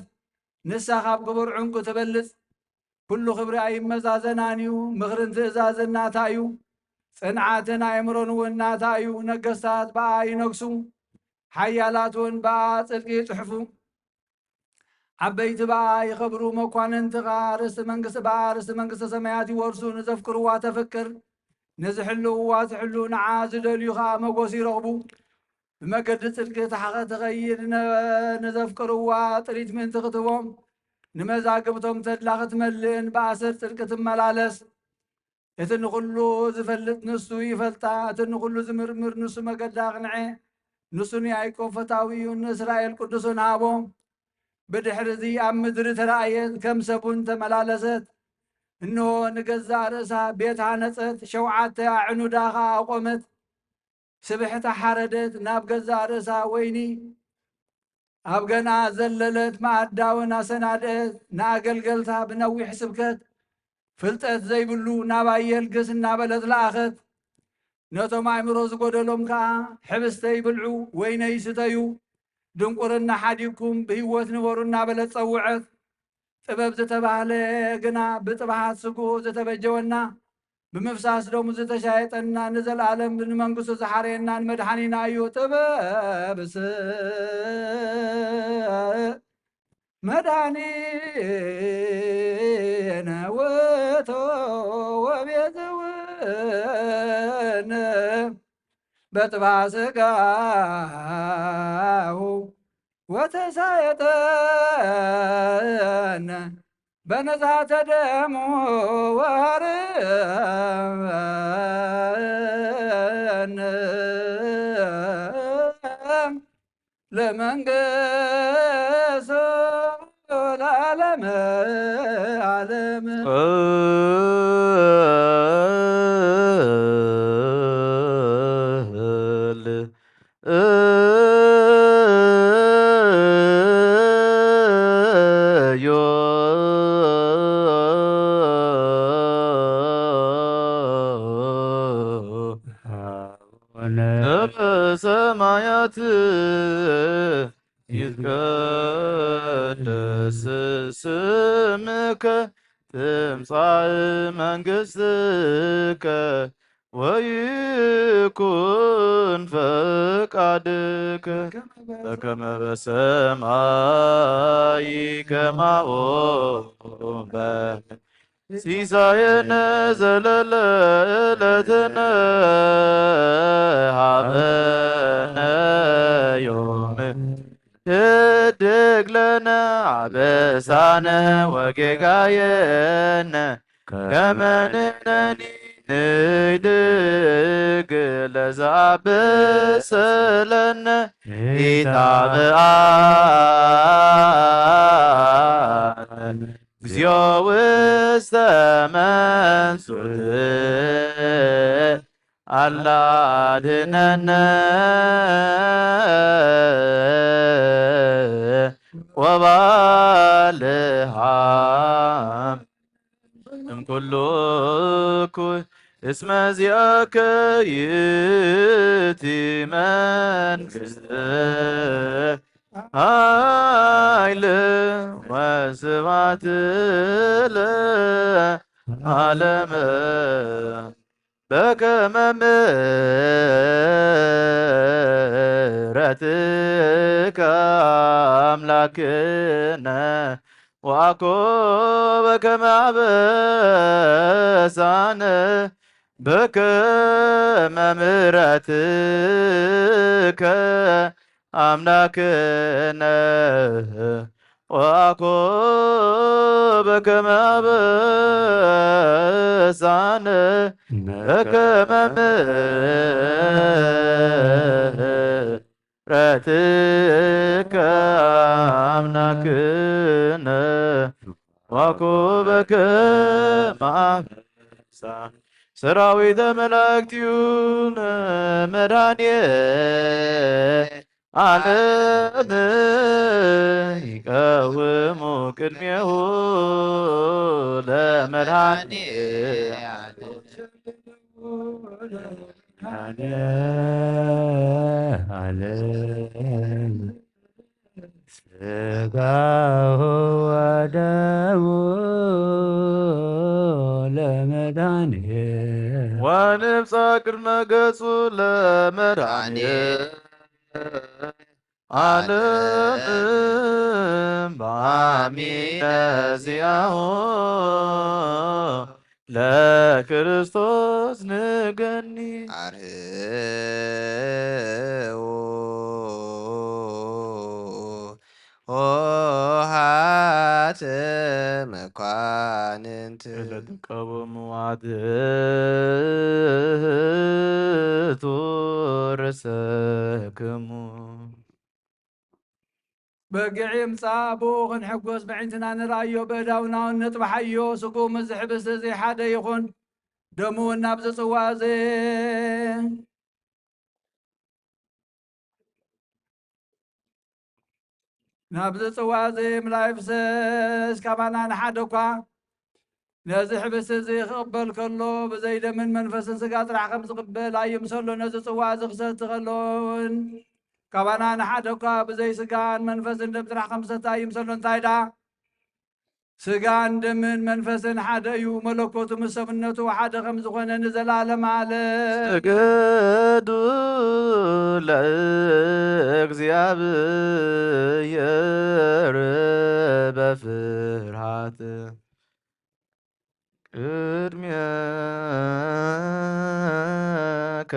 ንሳ ካብ ክቡር ዕንቁ ትበልጽ ኩሉ ክብሪ ኣይመዛዘናን እዩ ምኽርን ትእዛዝን ናታ እዩ ጽንዓትን ኣእምሮን እውን ናታ እዩ ነገስታት ብኣ ይነግሱ ሓያላት እውን ብኣ ጽድቂ ይጽሕፉ ዓበይቲ ብኣ ይኸብሩ መኳንንቲ ኸኣ ርስቲ መንግስቲ ብኣ ርስቲ መንግስተ ሰማያት ይወርሱ ንዘፍቅርዋ ተፍቅር ንዝሕልውዋ ትሕሉ ንዓ ዝደልዩ ኸኣ መጎስ ይረኽቡ ብመገዲ ጽድቂ ታሕኸ ትኸይድ ንዘፍቅርዋ ጥሪት ምእንቲ ክትህቦም ንመዛግብቶም ተድላ ክትመልእን ብኣሰር ጽድቂ ትመላለስ እቲ ንኹሉ ዝፈልጥ ንሱ ይፈልጣ፣ እቲ ንኹሉ ዝምርምር ንሱ መገዳ ኣቕንዐ። ንሱ ንያዕቆብ ፈታዊኡን ንእስራኤል ቅዱሱን ሃቦ። ብድሕሪ እዚ ኣብ ምድሪ ተራእየት፣ ከም ሰብ እውን ተመላለሰት። እንሆ፣ ንገዛእ ርእሳ ቤት ሃነጸት፣ ሸውዓተ ኣዕኑዳ ኸኣ ኣቖመት። ስብሕታ ሓረደት፣ ናብ ገዛእ ርእሳ ወይኒ ኣብ ገንኣ ዘለለት፣ መኣዳ እውን ኣሰናድአት። ንኣገልገልታ ብነዊሕ ስብከት፣ ፍልጠት ዘይብሉ ናብ ኣየልግስ እናበለት ለኣኸት። ነቶም ኣእምሮ ዝጎደሎም ከኣ፣ ሕብስተይ ብልዑ፣ ወይነይ ስተዩ፣ ድንቁርና ሓዲግኩም ብህይወት ንበሩ እናበለት ጸውዐት። ጥበብ ዝተባህለ ግና ብጥብሓት ስግኡ ዝተበጀወና፣ ብምፍሳስ ደሙ ዝተሻየጠና፣ ንዘለኣለም ንመንግስቱ ዝሓረየና ንመድሓኒና እዩ። ጥበብስ መድኃኒነ ውእቱ ወቤዝውነ በጥባ ሥጋሁ ወተሳየጠነ በነዝሐተ ደሙ ወሃረነ ለመንግስቱ ለዓለመ ዓለም። ሰማያት ይትቀደስ ስምከ ትምጻእ መንግስትከ ወይኩን ፈቃድከ በከመ በሰማይ ከማሁ በምድር። ሲሳየነ ዘለለ ዕለትነ ሀበነ ዮም ህድግ ለነ አበሳነ ወጌጋየነ ከመ ንሕነኒ ንህድግ ለዘአበሰ ለነ ኢታብአነ እግዚኦ ውስተ መንሱት አላ አድነነ ወባልሃ እምኩሉ እኩይ እስመ ዚአከ ይእቲ መንግስት ኃይል ወስብሐት ለዓለመ በከመ ምሕረትከ አምላክነ ወአኮ በከመ አበሳነ በከመ ምሕረትከ አምላክነ ወአኮ በከመ አበሳነ በከመ ምሕረትከ አምላክነ ወአኮ በከመ አበሳነ ሰራዊተ መላእክቲሁ ለመድኃኔ ዓለም ይቀውሙ ቅድሜሁ ለመድኃኔ ዓለም። ሥጋሁ ወደሙ ለመድኃኔ ወንብጻ ቅድመ ገጹ ለመድኃኔ ዓለም በአሚነ ዚአሁ ለክርስቶስ ንገኒ። አርህዉ ኆኃት መኳንንት ለትቀውሙ አትሕቱ ርእሰክሙ። በጊዕ ይምጻእ፣ ብኡ ክንሕጎስ፣ በዒንትና ንርኣዮ፣ በእዳውና እውን ነጥብሓዮ። ስግኡ ምስዚ ሕብስቲ እዚ ሓደ ይኹን፣ ደሙ እውን ናብዚ ጽዋ እዚ፣ ናብዚ ጽዋ እዚ ምልኣይ ፍሰስ፣ ካባና ንሓደ እኳ ነዚ ሕብስቲ እዚ ክቕበል ከሎ፣ ብዘይ ደምን መንፈስን ስጋ ጥራሕ ከም ዝቕበል ኣይምሰሎ። ነዚ ጽዋ እዚ ክሰቲ ከሎ እውን፣ ካባና ንሓደ እኳ ብዘይ ስጋን መንፈስን ደም ጥራሕ ከም ዝሰቲ ኣይምሰሎ። እንታይ ደኣ? ስጋን ደምን መንፈስን ሓደ እዩ። መለኮቱ ምስ ሰብነቱ ሓደ ከም ዝኾነ ንዘለዓለም ዓለም። ስገዱ ለእግዚኣብሔር በፍርሃት ቅድሜከ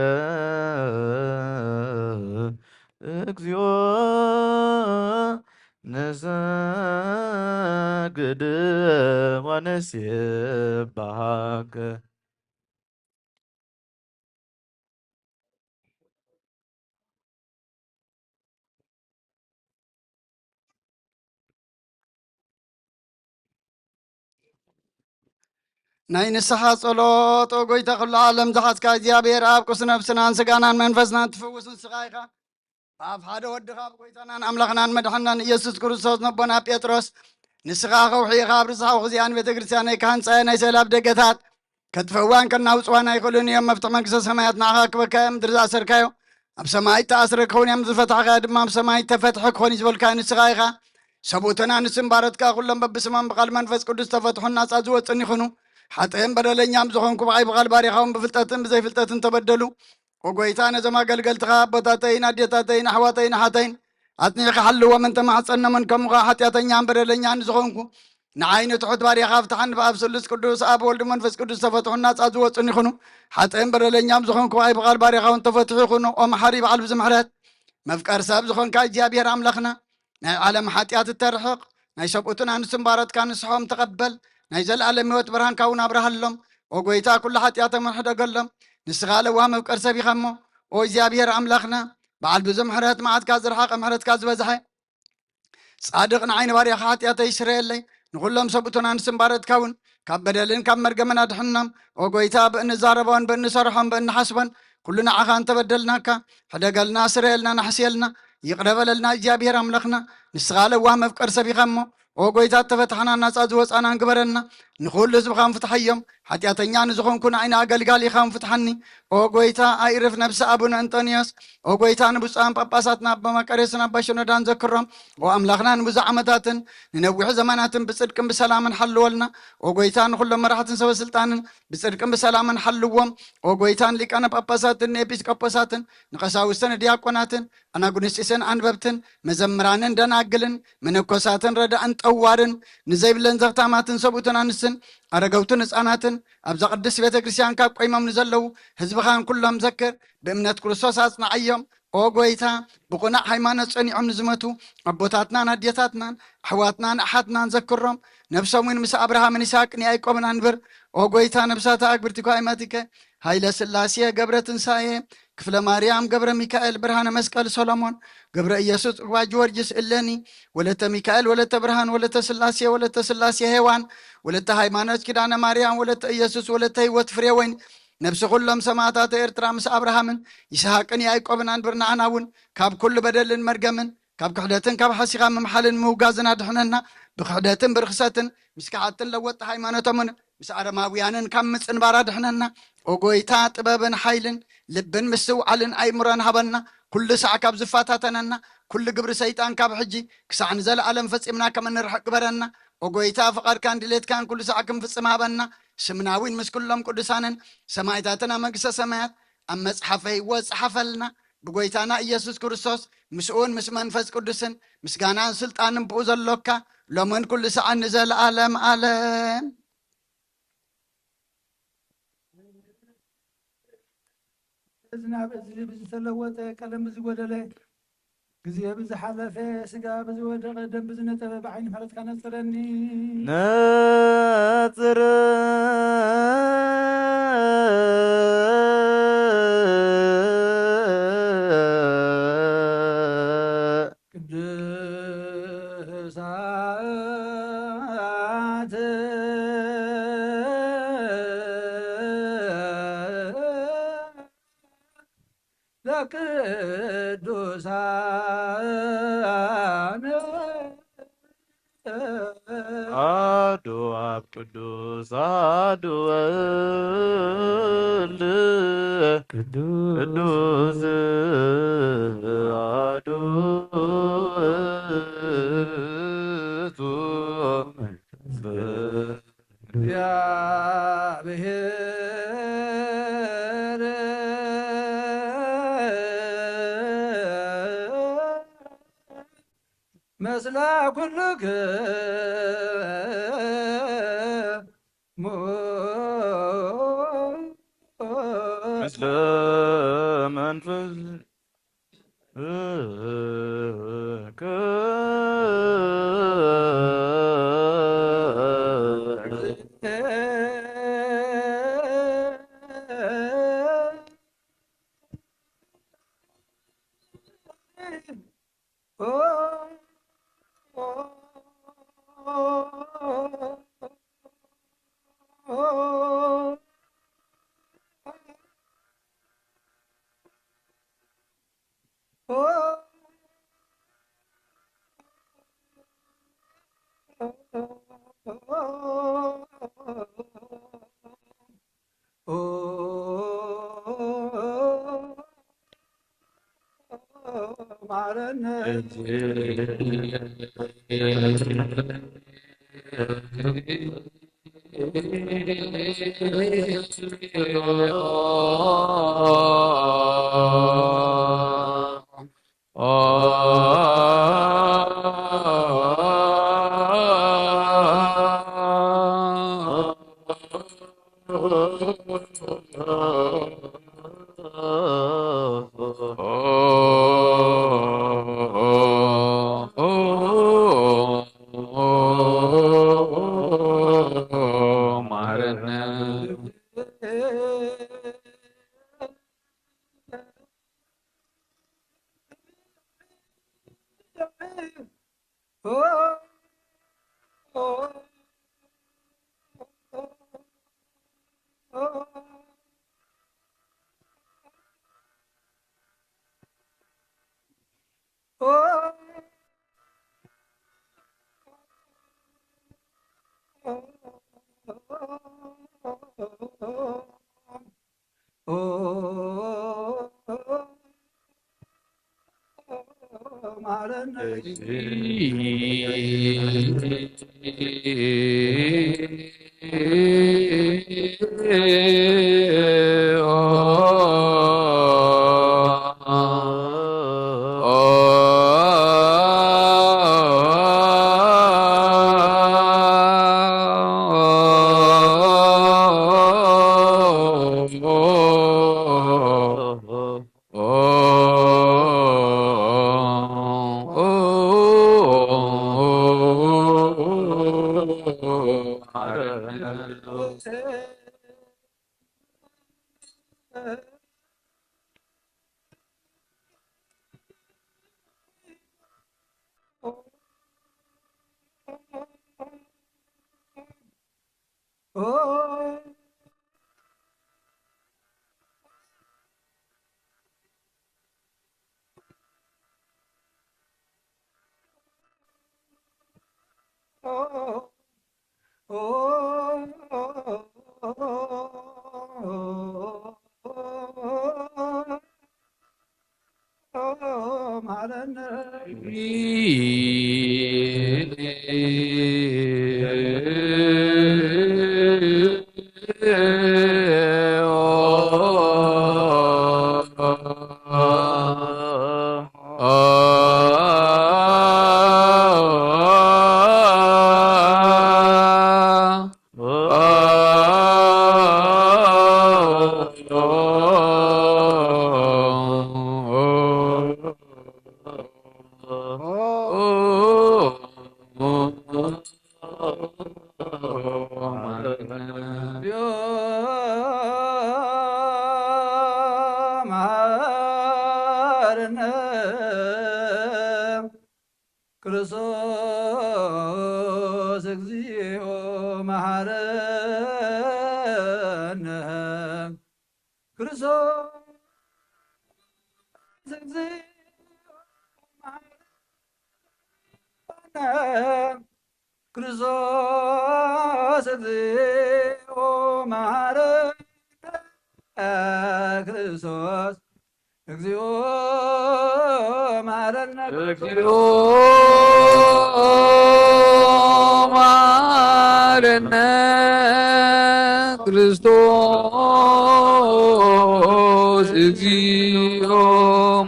እግዚኦ ንሰግድ ወንሴብሐከ። ናይ ንስሓ ጸሎት። ኦ ጎይታ ኩሉ ዓለም ዝሓዝካ እግዚኣብሔር ኣብ፣ ቅዱስ ነብስናን ስጋናን መንፈስናን ትፍውስ ንስኻ ኢኻ። ኣብ ሓደ ወድኻ፣ ኣብ ጎይታናን ኣምላኽናን መድሓናን ኢየሱስ ክርስቶስ ነቦና ጴጥሮስ፣ ንስኻ ከውሒ ኢኻ፣ ኣብ ርስሓ ክዚኣን ቤተ ክርስቲያነይ ክሃንጻ እየ፣ ናይ ሰላም ደገታት ከጥፍእዋን ከናውጽዋን ኣይኽእሉን እዮም። መፍትሕ መንግስተ ሰማያት ንዓኻ ክበካ እዮም። ምድሪ ዝኣሰርካዮ ኣብ ሰማይ ተኣስረ ክኸውን እዮም፣ ዝፈታሕካዮ ድማ ኣብ ሰማይ ተፈትሐ ክኾን እዩ ዝበልካዮ ንስኻ ኢኻ። ሰብኡትን ኣንስትን ባሮትካ ኩሎም በብስሞም ብቓል መንፈስ ቅዱስ ተፈትሑን ናጻ ዝወጹን ይኹኑ። ሓጥእን በደለኛም ዝኾንኩ ብዓይ ብቓል ባሪኻውን ብፍልጠትን ብዘይፍልጠትን ተበደሉ። ኦ ጎይታ፣ ነዞም ኣገልገልትኻ ኣቦታተይን ኣዴታተይን ኣሕዋተይን ኣሓተይን ኣጽኒዕካ ሓልዎም፣ እንተማሕጸኖምን ከምኡ ኸኣ ሓጢኣተኛን በደለኛን ዝኾንኩ ንዓይ ንትሑት ባሪያኻ ፍትሓኒ። ብኣብ ስሉስ ቅዱስ ኣብ ወልድ መንፈስ ቅዱስ ተፈትሑን ናጻ ዝወጹን ይኹኑ። ሓጥእን በደለኛም ዝኾንኩ ብዓይ ብቓል ባሪያኻ እውን ተፈትሑ ይኹኑ። ኦ መሓሪ በዓል ብዙሕ ምሕረት፣ መፍቀር ሰብ ዝኾንካ እግዚኣብሔር ኣምላኽና፣ ናይ ዓለም ሓጢኣት እተርሕቕ፣ ናይ ሰብኡትን ኣንስትን ባሮትካ ንስሖም ተቐበል፣ ናይ ዘለኣለም ህይወት ብርሃንካ እውን ኣብርሃሎም። ኦ ጎይታ፣ ኩሉ ሓጢኣቶም ሕደገሎም። ንስኻ ለዋህ መፍቀር ሰብ ኢኻ እሞ፣ ኦ እግዚኣብሔር ኣምላኽና፣ በዓል ብዙሕ ምሕረት፣ መዓትካ ዝረሓቐ ምሕረትካ ዝበዝሐ፣ ጻድቕ ንዓይ ንባርያኻ ሓጢኣተይ ስረየለይ፣ ንኹሎም ሰብኡትን ኣንስትን ባሮትካ እውን ካብ በደልን ካብ መርገምን ኣድሕኖም። ኦ ጎይታ፣ ብእንዛረቦን ብእንሰርሖን ብእንሓስቦን ኩሉ ንዓኻ እንተበደልናካ፣ ሕደገልና፣ ስረየልና፣ ናሕስየልና፣ ይቕረ በለልና። እግዚኣብሔር ኣምላኽና፣ ንስኻ ለዋህ መፍቀር ሰብ ኢኻ እሞ፣ ኦ ጎይታ፣ እተፈታሕናን ናጻ ዝወጻናን ግበረና፣ ንኹሉ ህዝብኻ እውን ፍትሓዮም። ሓጢኣተኛ ንዝኾንኩ ንዓይ ንኣገልጋሊኻ እውን ፍትሓኒ። ኦ ጎይታ፣ ኣይርፍ ነብሲ ኣቡነ እንጦንዮስ፣ ኦ ጎይታ፣ ንብፁዓን ጳጳሳትና ኣባ መቃርዮስን ኣባ ሽኖዳን ዘክሮም። ኦ ኣምላኽና፣ ንብዙሕ ዓመታትን ንነዊሕ ዘመናትን ብጽድቅን ብሰላምን ሓልወልና። ኦ ጎይታ፣ ንኹሎም መራሕትን ሰበ ስልጣንን ብጽድቅን ብሰላምን ሓልዎም። ኦ ጎይታ፣ ንሊቃነ ጳጳሳትን ንኤጲስቆጶሳትን ንቐሳውስትን ንዲያቆናትን ኣናጉንስጢስን ኣንበብትን መዘምራንን ደናግልን መነኮሳትን ረዳእን ጠዋርን ንዘይብለን ዘኽታማትን ሰብኡትን ኣንስትን ኣረገውትን ህፃናትን ኣብዛ ቅድስት ቤተ ክርስቲያን ካብ ቆይሞም ንዘለዉ ህዝብኻን ኩሎም ዘክር። ብእምነት ክርስቶስ ኣጽንዓዮም። ኦ ጎይታ፣ ብቑናዕ ሃይማኖት ጸኒዖም ንዝመቱ ኣቦታትናን ኣዴታትናን ኣሕዋትናን ኣሓትናን ዘክሮም። ነብሶም እውን ምስ ኣብርሃምን ይስሐቅን ያዕቆብን ኣንብር። ኦ ጎይታ፣ ነብሳት ኣግብርቲኳ ኣይማቲከ። ሃይለ ስላሴ ገብረ ትንሳኤ፣ ክፍለ ማርያም ገብረ ሚካኤል፣ ብርሃነ መስቀል ሰሎሞን፣ ገብረ ኢየሱስ፣ ጽዋ ጊዮርጊስ፣ እሌኒ፣ ወለተ ሚካኤል፣ ወለተ ብርሃን፣ ወለተ ስላሴ፣ ወለተ ስላሴ ሄዋን፣ ወለተ ሃይማኖት ኪዳነ ማርያም፣ ወለተ ኢየሱስ፣ ወለተ ህይወት ፍሬወይን፣ ነብሲ ኩሎም ሰማዕታት ኤርትራ ምስ ኣብርሃምን ይስሐቅን ያዕቆብን ኣንብር። ንዓና እውን ካብ ኩሉ በደልን መርገምን ካብ ክሕደትን ካብ ሓሲኻ ምምሓልን ምውጋዝን ኣድሕነና። ብክሕደትን ብርኽሰትን ምስ ከሓድትን ለወጥቲ ሃይማኖቶምን ምስ ኣረማውያንን ካብ ምጽንባር ኣድሕነና። ኦ ጎይታ፣ ጥበብን ሓይልን ልብን ምስትውዓልን ኣእምሮን ሃበና። ኩሉ ሳዕ ካብ ዝፈታተነና ኩሉ ግብሪ ሰይጣን ካብ ሕጂ ክሳዕ ንዘለኣለም ፈጺምና ከም እንርሕቕ ግበረና። ኦ ጎይታ፣ ፍቓድካን ድሌትካን ኩሉ ሳዕ ክንፍጽም ሃበና። ስምና እውን ምስ ኩሎም ቅዱሳንን ሰማዕታትን ኣብ መንግስተ ሰማያት ኣብ መጽሓፈ ህይወት ጸሓፈልና። ብጎይታና ኢየሱስ ክርስቶስ ምስኡን ምስ መንፈስ ቅዱስን ምስጋናን ስልጣንን ብኡ ዘሎካ ሎምን ኩሉ ሰዓን ንዘለኣለም ኣለም። እዝና ብእዝኒ ብዝተለወጠ ቀለም ብዝጎደለ ግዜ ብዝሓለፈ ስጋ ብዝወደቐ ደም ብዝነጠበ ብዓይኒ ምሕረትካ ነጽረኒ። ነጽር ቅዱሳት ለቅዱሳን ወወልድ ወቅዱስ አሐዱ ወልድ ቅዱስ ቅዱስ አሐዱ ውእቱ። እግዚአብሔር ምስለ ኩልክሙ ምስለ መንፈስ ክርስቶስ እግዚኦ መሐረነ። ክርስቶስ እግዚኦ መሐረነ። ክርስቶስ ክርስቶስ እግዚኦ መሐረነ ክርስቶስ እግዚኦ መሐረነ እግዚኦ መሐረነ ክርስቶስ እግዚኦ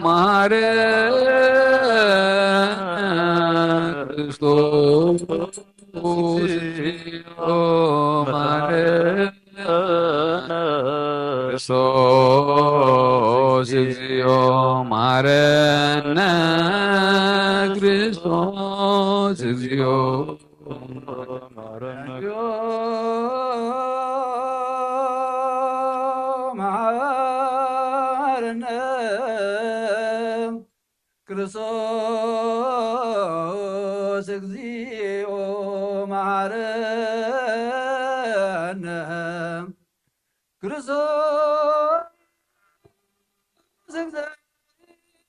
መሐረነ ክርስቶስ እግዚኦ መሐረነ ክርስቶስ እግዚኦ መሐረነ ክርስቶስ እግዚኦ መሐረነ መሐረነ ክርስቶስ እግዚኦ መሐረነ ክርስቶስ እግዚኦ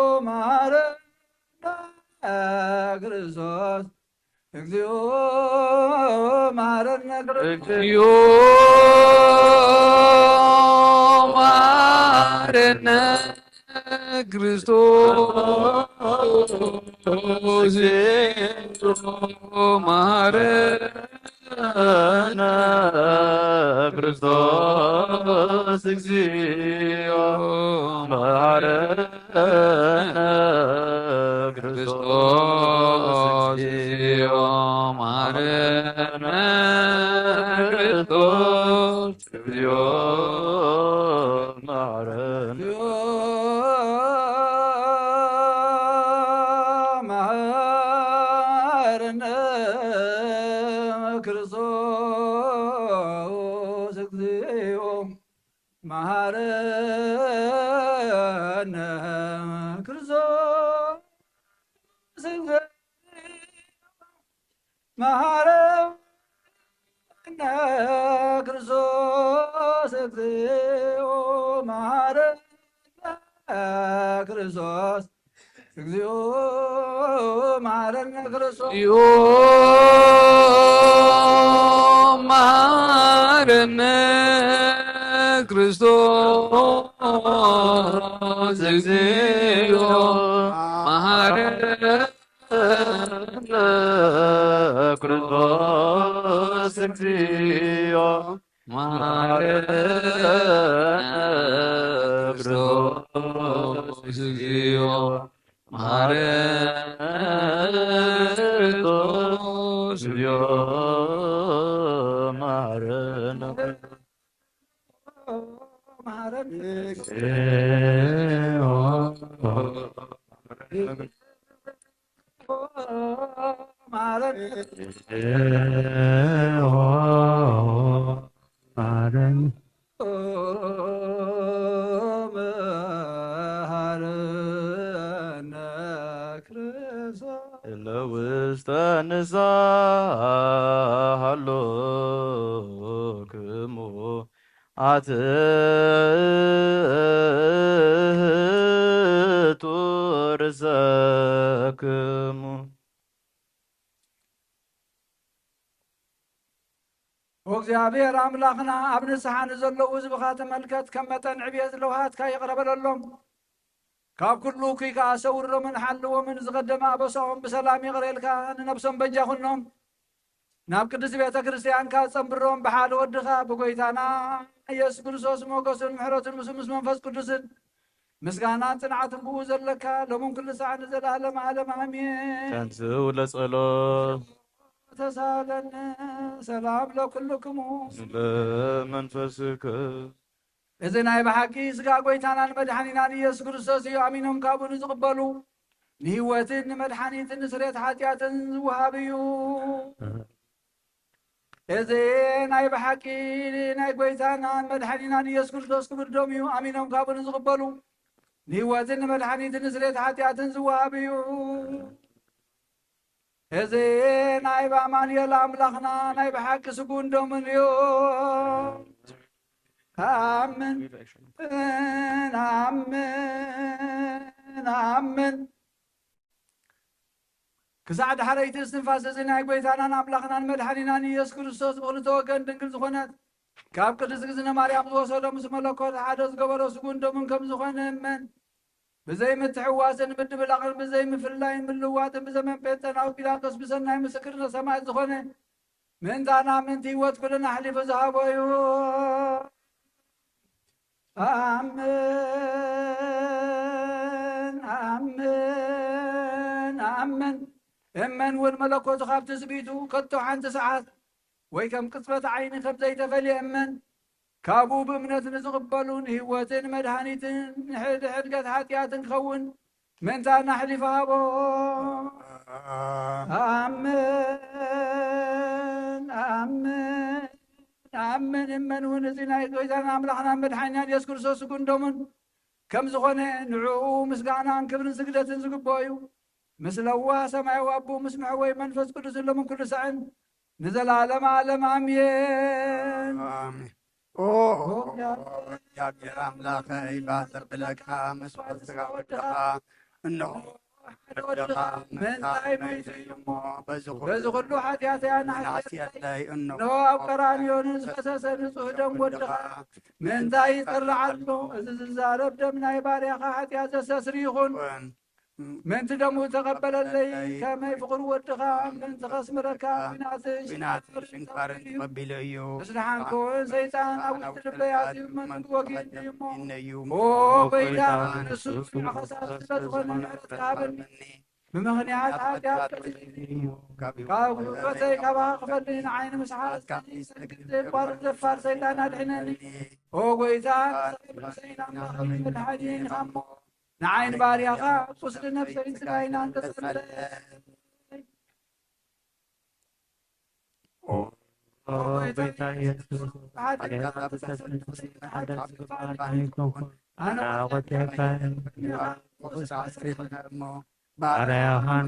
መሐረነ ክርስቶስ እግዚኦ መሐረነ ክርስቶስ እግዚኦ መሐረነ ክርስቶስ እግዚኦ መሐረነ ክርስቶስ እግዚኦ መሐረነ ክርስቶስ እግዚኦ መሐረነ ክርስቶስ እግዚኦ መሐረነ ክርስቶስ እግዚኦ መሐረነ መሐረነ ክርስቶስ እግዚኦ መሐረነ ክርስቶስ እግዚኦ መሐረነ ክርስቶስ እግዚኦ መሐረነ ክርስቶስ እግዚኦ መሐረነ ክርስቶስ እግዚኦ መሐረነ ክርስቶስ እግዚኦ መሐረነ ክርስቶስ እግዚኦ መሐረነ ክርስቶስ እግዚኦ መሐረነ ክርስቶስ እግዚኦ መሐረነ መሐረነ ለውስተ ንስሓ ሃሎክሙ አትሕቱ ርእሰክሙ። ኦ እግዚኣብሔር ኣምላኽና፣ ኣብ ንስሓ ንዘለዉ ህዝብኻ ተመልከት፣ ከም መጠን ዕብየት ለውሃትካ ይቕረ በለሎም። ካብ ኩሉ እኩይ ከኣ ሰውሮምን ሓልዎምን፣ ዝቐደመ ኣበሳኦም ብሰላም ይቕረ ኢልካ ንነብሶም በጃ ኩኖም። ናብ ቅድስቲ ቤተ ክርስቲያንካ ጸንብሮም፣ ብሓደ ወድኻ ብጎይታና ኢየሱስ ክርስቶስ ሞገስን ምሕረትን ምስ፣ ምስ መንፈስ ቅዱስን ምስጋናን ጽንዓትን ብኡ ዘለካ ሎምን ኩሉ ሰዓት ንዘለዓለም ዓለም ኣሜን። ተንሥኡ ለጸሎት። ተሳለነ ሰላም ለኩልክሙ። ለመንፈስከ። እዚ ናይ ብሓቂ ስጋ ጎይታናን መድሓኒናን ኢየሱስ ክርስቶስ እዩ። ኣሚኖም ካብኡ ንዝቕበሉ ንህይወትን ንመድሓኒትን ንስርየት ሓጢኣትን ዝወሃብ እዩ። እዚ ናይ ብሓቂ ናይ ጎይታናን መድሓኒናን ኢየሱስ ክርስቶስ ክብር ደም እዩ። ኣሚኖም ካብኡ ንዝቕበሉ ንህይወትን ንመድሓኒትን ንስርየት ሓጢኣትን ዝወሃብ እዩ። እዚ ናይ ብኣማኑኤል ኣምላኽና ናይ ብሓቂ ስጉን ደሙን እዩ። ኣምን፣ ኣምን፣ ኣምን። ክሳዕ ዳሕረይቲ እስትንፋስ እዚ ናይ ጐይታናን ኣምላኽናን መድሓኒናን ኢየሱስ ክርስቶስ ብኽልተ ወገን ድንግል ዝኾነት ካብ ቅድስት እግዝእትነ ማርያም ዝወሰዶ ምስ መለኮት ሓደ ዝገበሮ ስጉን ደሙን ከም ዝኾነ እመን። ብዘይ ምትሕዋስን ምድብላቕን ብዘይ ምፍላይን ምልዋጥን ብዘመን ጴንጠናዊ ጲላጦስ ብሰናይ ምስክርነት ሰማዕት ዝኾነ ምእንታና ምእንቲ ህይወት ኩልና ኣሕሊፉ ዝሃቦ እዩ። ኣምን፣ ኣምን፣ ኣምን። እመን እውን መለኮቱ ካብ ትስቢቱ ከቶ ሓንቲ ሰዓት ወይ ከም ቅጽበት ዓይኒ ከም ዘይተፈልየ እመን። ካብኡ ብእምነት ንዝቕበሉ ንህይወትን መድሃኒትን ንሕድ ሕድገት ሓጢኣትን ክኸውን ምእንታና ኣሕሊፉ ሃቦ። ኣምን፣ ኣምን፣ ኣምን። እመን እውን እዚ ናይ ጎይታን ኣምላኽናን መድሓኒናን የሱስ ክርስቶስ ስጉን ደሙን ከም ዝኾነ ንዕኡ ምስጋናን ክብርን ስግደትን ዝግብኦ እዩ። ምስ ለዋህ ሰማያዊ ኣቦ ምስ መሕወይ መንፈስ ቅዱስ ለምን ኩሉ ሳዕን ንዘለዓለመ ዓለም ኣሜን። ኣሜን። ኦ ኦ እግዚኣብሔር ኣምላኸይ ባጽዕ ብለካ መስዋዕት ስጋ ወድኻ እንሆ ሓደ ወድኻ ምእንታይ መይቱ እዩ እሞ በዚ በዚ ኩሉ ኩሉ ሓጢኣተይ ኣናሕስየለይ። ኣናሕስየለይ። እንሆ እንሆ ኣብ ቀራንዮ ንዝፈሰሰ ንጹህ ደም ወድኻ ምእንታይ ይጸርዓሎ። እዚ ዝዛረብ ደም ናይ ባርያኻ ሓጢኣት ዘስተስሪ ይኹን። ይኹን። ምእንቲ ደሙ ተቐበለለይ፣ ከመይ ፍቕሩ ወድኻ ምእንቲ ከስምረካ ኲናትን ኲናትን ሽንካርን ሽንካርን ተቐቢሉ እዩ። ተቐቢሉ እዩ። ምስ ደሓንኩ እውን ሰይጣን ኣብ ውሽጢ ልበይ ኣትዩ መጥምቂ ወጊኡኒ እዩ እሞ። ኦ ጎይታ፣ ንሱ ጽኑዕ ፈሳሲ ስለ ዝኾነ ምሕረት ሃበኒ። ብምኽንያት ሓጢኣት ቀሲኒ እዩ። ካብ ህይወተይ ካባኻ ክፈልኒ ንዓይ ንምስሓት ዘይሰግድ ዘይቋርጽ ደፋር ሰይጣን ኣድሕነኒ። ኦ ጎይታ፣ ንስኻ ቅዱሰይን ኣምላኸይን መድሓኒየይን ኢኻ እሞ፣ ንዓይን ባርያኻ ቁስሊ ነፍሰይን ስጋይን ኣንተስምረለይ። ኦ ጎይታ ኢየሱስ፣ ሓጢኣት ተሰምረለይ፣ ሓጢኣት ዝግባእ ኣይኮንኩን። ኣነ ኣነ ወዲኻ ባርያኻን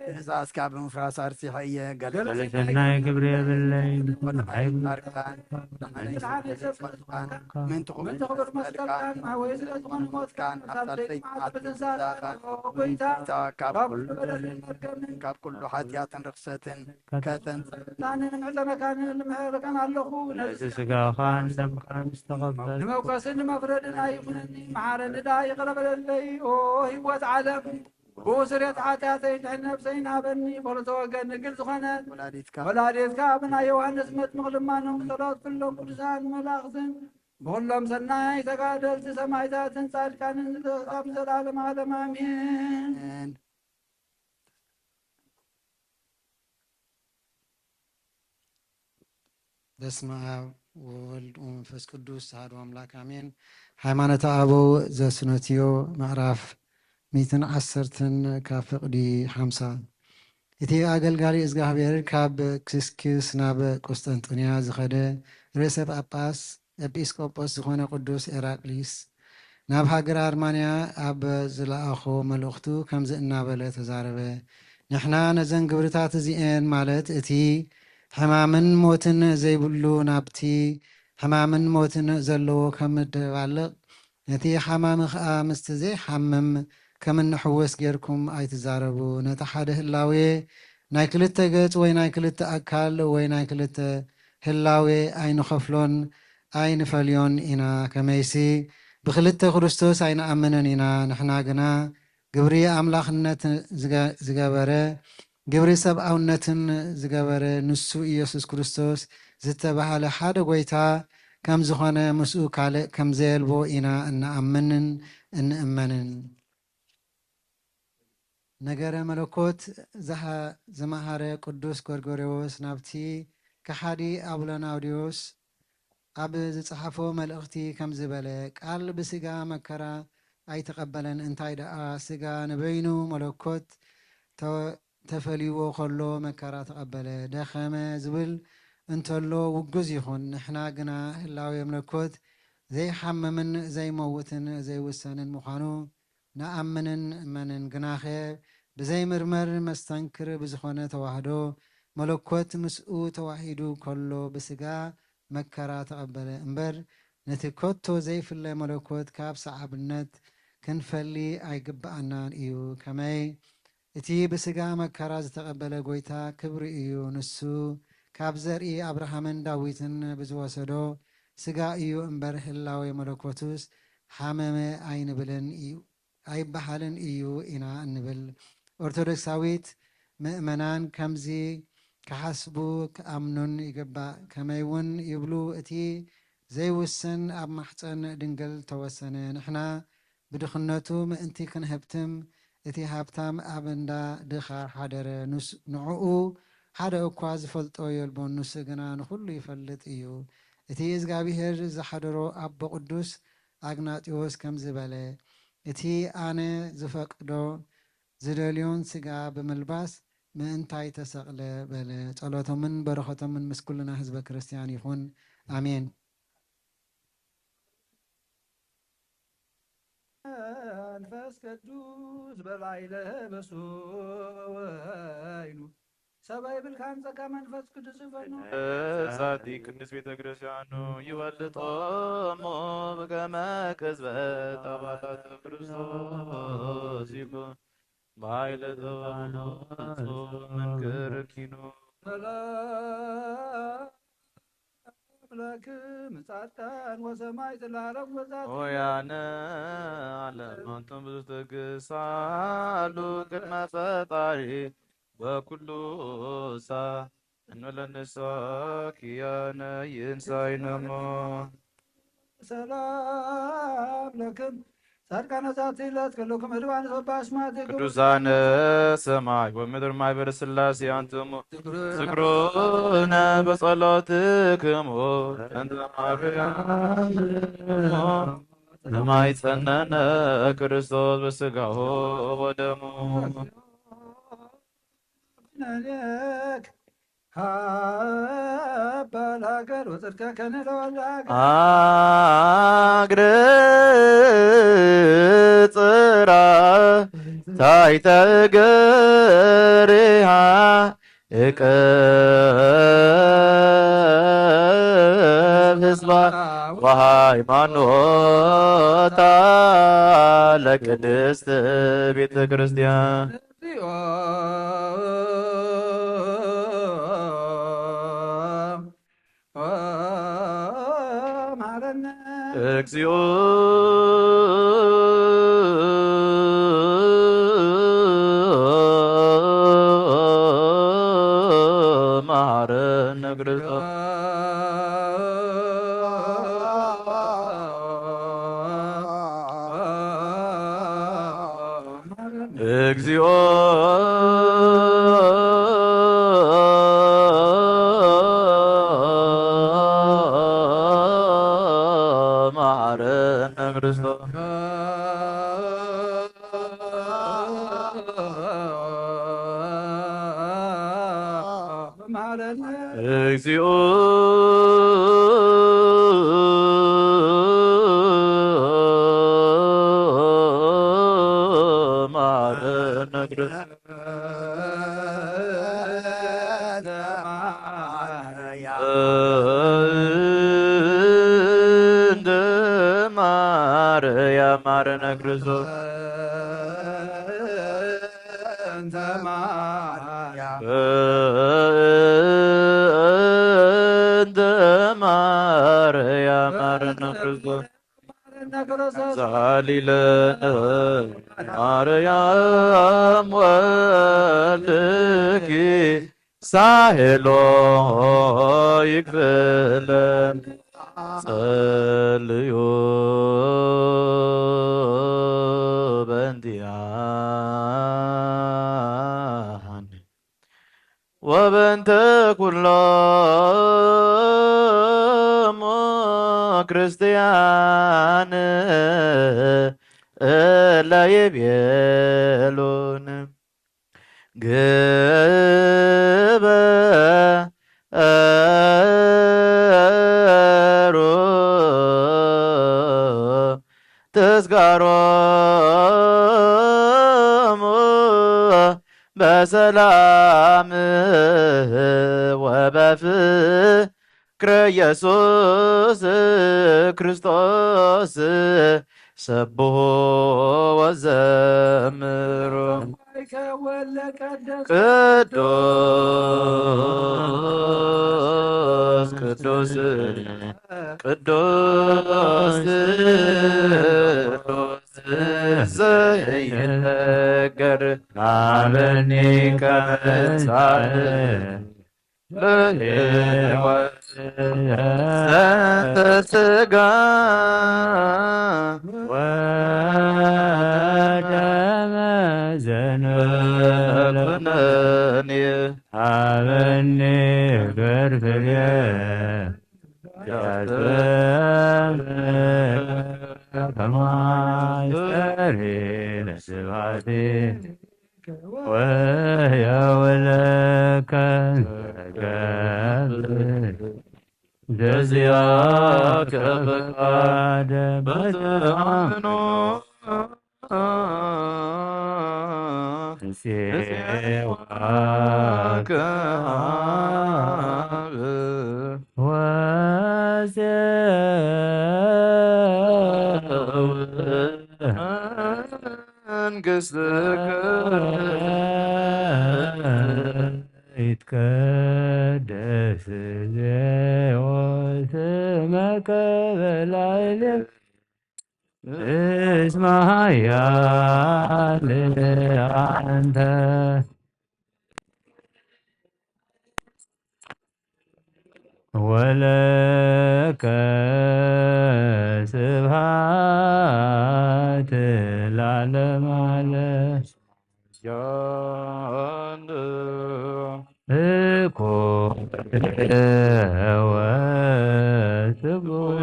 ትእዛዝካ ብምፍራስ ኣርሲሐ እየ። ገለ ሰናይ ግብሪ የብለይ፣ ዝኾነ ሓይል ምእንቲ ክቡር መስቀልካን፣ ምእንቲ ክቡር መስቀልካን፣ ማሕወይ ስለ ዝኾነ ሞትካን፣ ኣብ ሳልሰይቲ መዓልቲ ብትንሳእካን፣ ኦ ጎይታ፣ ካብ ኩሉ በደልን መርገምን፣ ካብ ኩሉ ሓጢኣትን ርኽሰትን ከተንጽ- ስልጣንን ምሕጸነካን ልምሕረካን ኣለኹ። ነዚ ነዚ ስጋኻን ደምኻን ዝተቐበል ንመውቀስን ንመፍረድን ኣይኹነኒ፣ መሓረኒ ደኣ ይቕረ በለለይ። ኦ ህይወት ዓለም፣ ብኡ ስርየት ሓጢኣተይ ድሕን ነፍሰይን ሃበኒ። በሉ ተወገን ድንግል ዝኾነት ወላዲትካ ወላዲትካ ብናይ ዮሃንስ መጥምቕ ልማኖም ብጸሎት ኩሎም ቅዱሳን መላእኽትን ብኹሎም ሰናይ ተጋደልቲ ሰማዕታትን ጻድቃንን ዝደስታ ብዘለዓለም ዓለም ኣሜን። ኣሜን። በስመ አብ ወወልድ ወመንፈስ ቅዱስ አሐዱ አምላክ አሜን። ሃይማኖተ አበው ዘስኖትዮ ምዕራፍ ሚእትን ዓሰርተን ካብ ፍቕዲ ሓምሳ። እቲ ኣገልጋሊ እግዚኣብሔር ካብ ክስክስ ናብ ቁስጥንጥንያ ዝኸደ ርእሰ ጳጳስ ኤጲስቆጶስ ዝኾነ ቅዱስ ኤራቅሊስ ናብ ሃገር ኣርማንያ ኣብ ዝለኣኾ መልእኽቱ ከምዚ እናበለ ተዛረበ። ንሕና ነዘን ግብርታት እዚኤን፣ ማለት እቲ ሕማምን ሞትን ዘይብሉ ናብቲ ሕማምን ሞትን ዘለዎ ከም ደባልቕ፣ ነቲ ሓማሚ ኸኣ ምስቲ ዘይሓምም ከም እንሕወስ ጌርኩም ኣይትዛረቡ። ነቲ ሓደ ህላዌ ናይ ክልተ ገጽ ወይ ናይ ክልተ ኣካል ወይ ናይ ክልተ ህላዌ ኣይንኸፍሎን ኣይንፈልዮን ኢና። ከመይሲ ብክልተ ክርስቶስ ኣይንኣምንን ኢና። ንሕና ግና ግብሪ ኣምላኽነት ዝገ-፣ ዝገበረ፣ ግብሪ ሰብኣውነትን ዝገበረ ንሱ ኢየሱስ ክርስቶስ ዝተባህለ ሓደ ጐይታ ከም ዝኾነ ምስኡ ካልእ ከም ዘየልቦ ኢና እንኣምንን እንእመንን። ነገረ መለኮት ዝሃ-፣ ዝመሃረ ቅዱስ ጎርጎርዮስ ናብቲ ከሓዲ ኣቡሎናውድዮስ ኣብ ዝጸሓፎ መልእኽቲ ከምዚ በለ፣ ቃል ብስጋ መከራ ኣይተቐበለን፣ እንታይ ደኣ ስጋ ንበይኑ መለኮት ተ-፣ ተፈልይዎ ከሎ መከራ ተቐበለ፣ ደኸመ ዝብል እንተሎ ውጉዝ ይኹን። ንሕና ግና ህላዌ መለኮት ዘይሓምምን ዘይመውትን ዘይውሰንን ምዃኑ ንኣምንን እመንን። ግናኸ ብዘይምርመር መስተንክር ብዝኾነ ተዋህዶ መለኮት ምስኡ ተዋሂዱ ከሎ ብስጋ መከራ ተቐበለ እምበር፣ ነቲ ከቶ ዘይፍለ መለኮት ካብ ሰዓብነት ክንፈሊ ኣይግብኣናን እዩ። ከመይ? እቲ ብስጋ መከራ ዝተቐበለ ጐይታ ክብሪ እዩ። ንሱ ካብ ዘርኢ ኣብርሃምን ዳዊትን ብዝወሰዶ ስጋ እዩ እምበር፣ ህላዌ መለኮቱስ ሓመመ ኣይንብልን እዩ፣ ኣይበሃልን እዩ ኢና እንብል። ኦርቶዶክሳዊት ምእመናን ከምዚ ክሓስቡ ክኣምኑን ይግባእ። ከመይ እውን ይብሉ፣ እቲ ዘይውሰን ኣብ ማሕፀን ድንግል ተወሰነ። ንሕና ብድኽነቱ ምእንቲ ክንሀብትም፣ እቲ ሃብታም ኣብ እንዳ ድኻ ሓደረ። ንስ-፣ ንዕኡ ሓደ እኳ ዝፈልጦ የልቦን፣ ንሱ ግና ንኹሉ ይፈልጥ እዩ። እቲ እግዚኣብሄር ዝሓደሮ ኣቦ ቅዱስ ኣግናጢዎስ ከምዚ በለ፣ እቲ ኣነ ዝፈቅዶ ዝደልዮን ስጋ ብምልባስ ምእንታይ ተሰቕለ በለ። ጸሎቶምን በረኸቶምን ምስ ኩልና ህዝበ ክርስቲያን ይኹን። ኣሜን። መንፈስ ቅዱስ በላዕለ በሱ ወይኑ ሰብኣይ ብልካን ጸጋ መንፈስ ቅዱስ ይፈኑ። እሳቲ ቅድስት ቤተ ክርስቲያኑ ይወልጦሙ ብከመ ክዝበት ኣባላት ክርስቶስ ይኩን። በኃይለ ጸባኦቱ ፍጹም መንክር ኪኑ። ሰላም ለክም ጻድቃን ወሰማዕት ለዓለም ወዛቲ ሆያነ ዓለም። አንቱም ብዙ ትግሳሉ ቅድመ ፈጣሪ በኩሉ ሳ እንብለ ንስሐ ኪያነ ይንሳይነሞ። ሰላም ለክም ጻድቃነ ዛቲ ዕለት ኩልክም ዕድዋን ዘባስማቲክም። ቅዱሳነ ሰማይ ወምድር ማይበረ ሥላሴ አንትሙ። ዝክሩነ በጸሎትክሙ እንተ ማርያም። ሰማይ ጸነነ ክርስቶስ በሥጋሁ ወደሙ። ነኔክ ሃባ ለሀገር ወጽድቀከነ ለወልደ ሀገር። አግር ጽራ ታሕተ እገሪሃ እቅብ ሕዝባ ወሃይማኖታ ለቅድስት ቤተ ክርስቲያን። እግዚኦ መሐረነ። እግዚኦ መሐረነ ክርስቶስ። እግዚኦ መሐረነ ክርስቶስ። እግዚኦ መሐረነ ክርስቶስ። እንደ ማርያም መሐረነ ክርስቶስ። እንተ ማርያም። እንደ ማርያም መሐረነ ክርስቶስ። ዛሊለነ ማርያም ወልድኪ ሳሄሎ ይክፍለን ጸልዩ በእንቲአነ ወበእንተ ኩሎሙ ክርስቲያን እለ ይቤሉን ግበሩ ተስጋሮሙ በሰላም ወበፍቅር ዝክረ ኢየሱስ ክርስቶስ ሰብሖ ወዘምሮ። ቅዱስ ቅዱስ ቅዱስ ዘይነገር ሀበኒ ከመ ትንሳእ ለሕይወት ዘንተ ሥጋ ወደመ ዘንበለ ኩነኔ ሀበኒ እግር ፍሬ ያስተምር ከማስተሪ ለስባቴ ወየውለከ ዘገብር ዘዚአከ ፈቃደ በተአምኖ ሴዋከ አብ ወዘ መንግሥትከ ይትቀደስ ስምከ በላዕሌነ እስመ ኃያል አንተ ወለከ ስብሐት ለዓለመ ዓለም። እኮ ወስቡሕ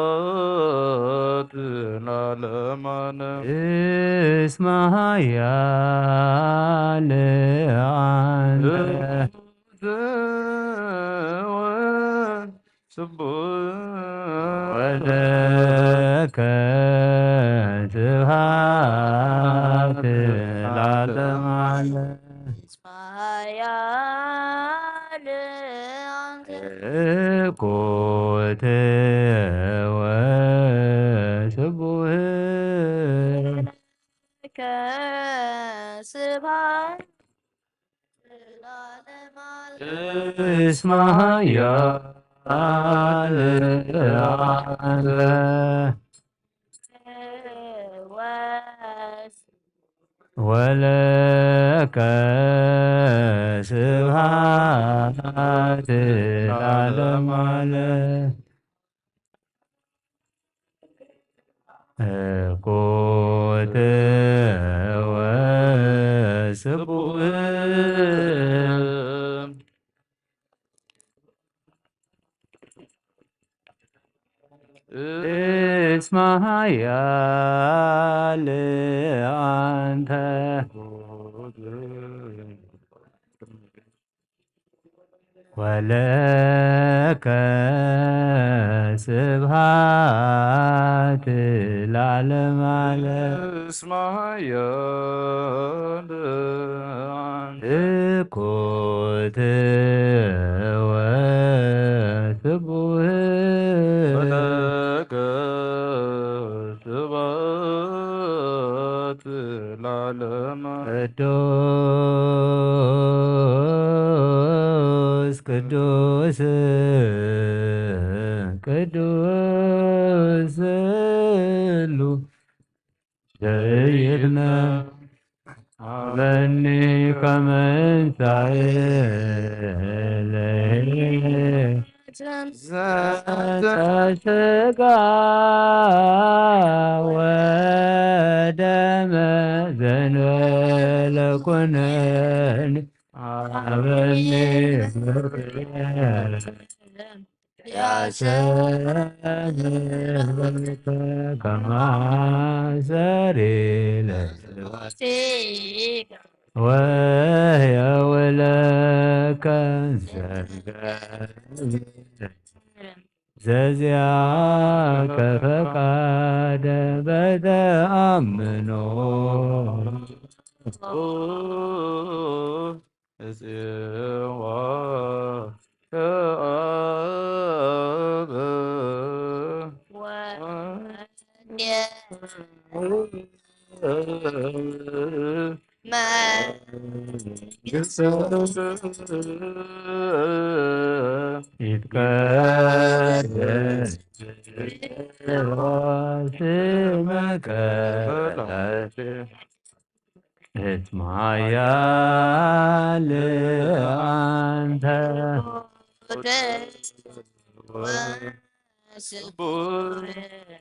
ስብሐት ለዓለመ ዓለም። እስመ ኃያል አንተ ስቡሕ ወለከ ስብሐት ለዓለመ ዓለም። ኃያል አንተ እኩት ወስቡሕ ለከ ስብሐት እስመ ኃያል አንተ ወለከ ስብሐት ለዓለመ ዓለም። እኩት ወስቡሕ እስመ ኃያል አንተ ወለከ ስብሐት ለዓለመ ዓለም። እስመ ኃያል አንተ እኩት ወስቡሕ ወለከ ስብሐት ለዓለመ። ቅዱስ ቅዱስ ቅዱስ ስሉ ዘይድነ አበኒ ከመ እንሳኤ ለሄ ዘንተ ሥጋ ወደመ ዘንበለ ኩነኒ አበኒ ያሰምርከ ከመ አሰሪ ለስብሐት ወሕየው ለከ ዘንተ ዘዚአከ ፈቃደ በተአምኖ። ጽዋ ከአብ ወልድ መንግስት ይትቀደስ ስምከ እስመ ኃያል አንተ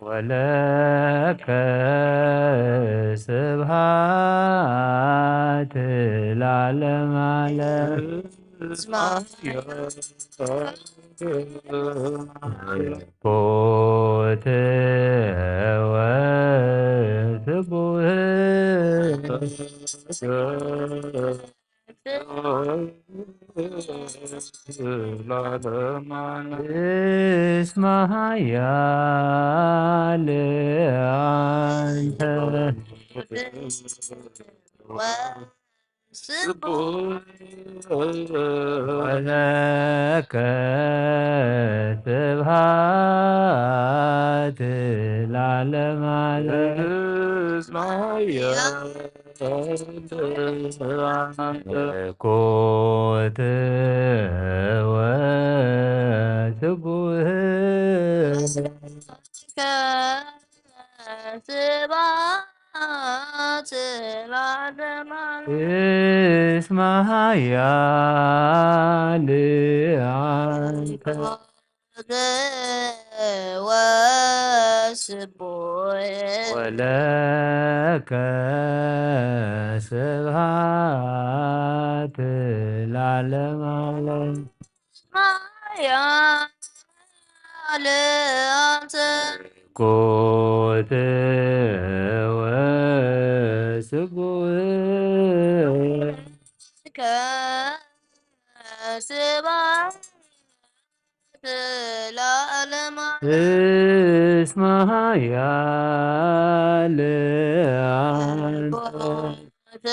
ወለከ ስብሐት ለዓለመ ዓለም። ኮት ወስቡህ እስመ ኃያል አንተ ወለከ ስብሐት ለዓለመ ዓለም። ኮት ወስቡህ ስብሐት ለዓለመ ዓለም። እስመ ኃያል አንተ ወስቡህ ወለከ ስብሐት ለዓለመ ዓለም። ኃያል አንተ ኮት ወስቡህ ከ ስብሐት ለዓለመ ዓለም። እስመ ኃያል አንተ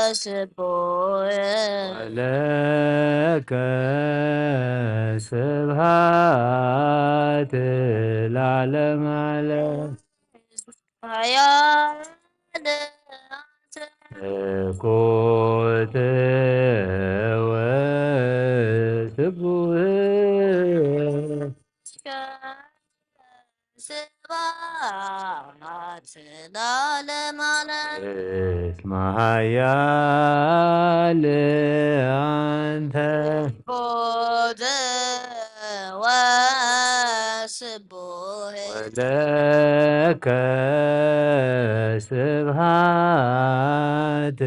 ወስቡህ ወለከ ስብሐት ለዓለመ ዓለም። ኃያል አንተ ኮት ወስቡህ ስብሐት ለዓለመ ዓለም። እስመ ኃያል አንተ ኮት ወስቡህ ወለከ ስብሐት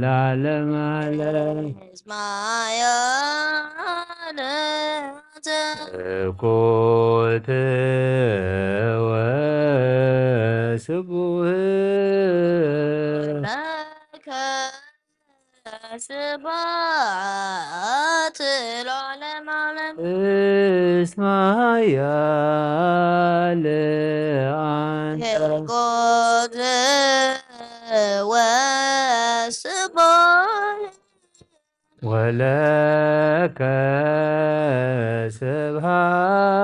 ለዓለመ ዓለም። እስመ ኃያል አንተ ኮት ወስቡህ ለከ ስብሐት ለዓለመ ዓለም። እስመ ኃያል አንተ ኮት ወስቡህ ወለከ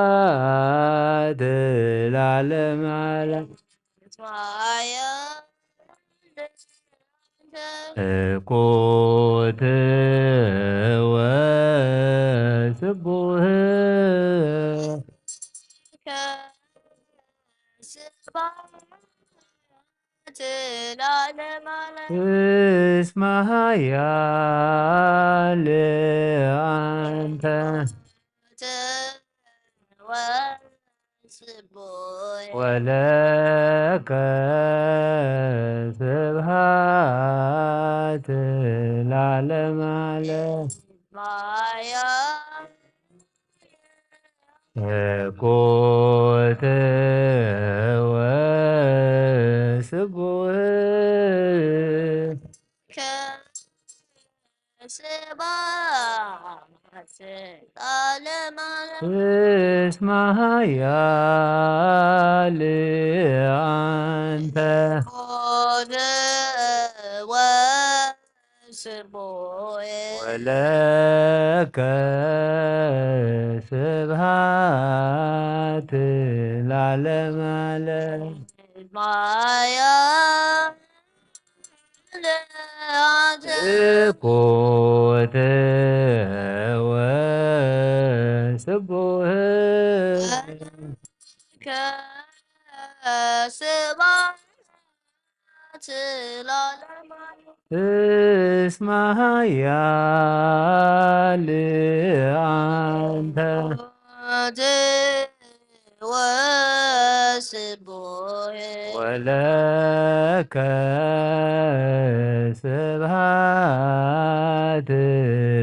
ስብሐት ለዓለመ ዓለም። ኮት ወስቡህ ለዓለመ ዓለም። እስመ ኃያል አንተ ወስቡህ ወለከ ስብሐት ለዓለመ ዓለም። ኃያል ኮት ወስቡህ ስብሐት ለዓለመ ዓለም። እስመ ኃያል አንተ ኮት ወ ስቡሕ ወለከ ስብሃት ለዓለመ ዓለም። ማያ ለአንተ እኩት ወስቡህ ከስብሐት ለዓለመ ዓለም። እስመ ኃያል አንተ ወስቡሕ ወለከ ስብሐት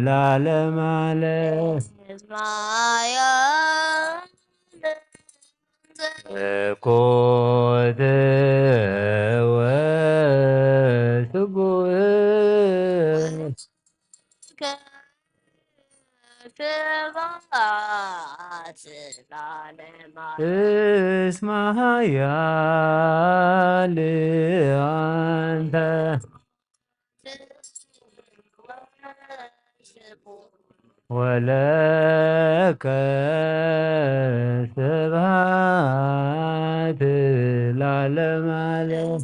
ለዓለመ ዓለም። እስመ ኃያል እኩት ወስቡህ ስብሐት ለዓለመ ዓለም። እስመ ኃያል አንተ ወለከ ስብሐት ለዓለመ ዓለም።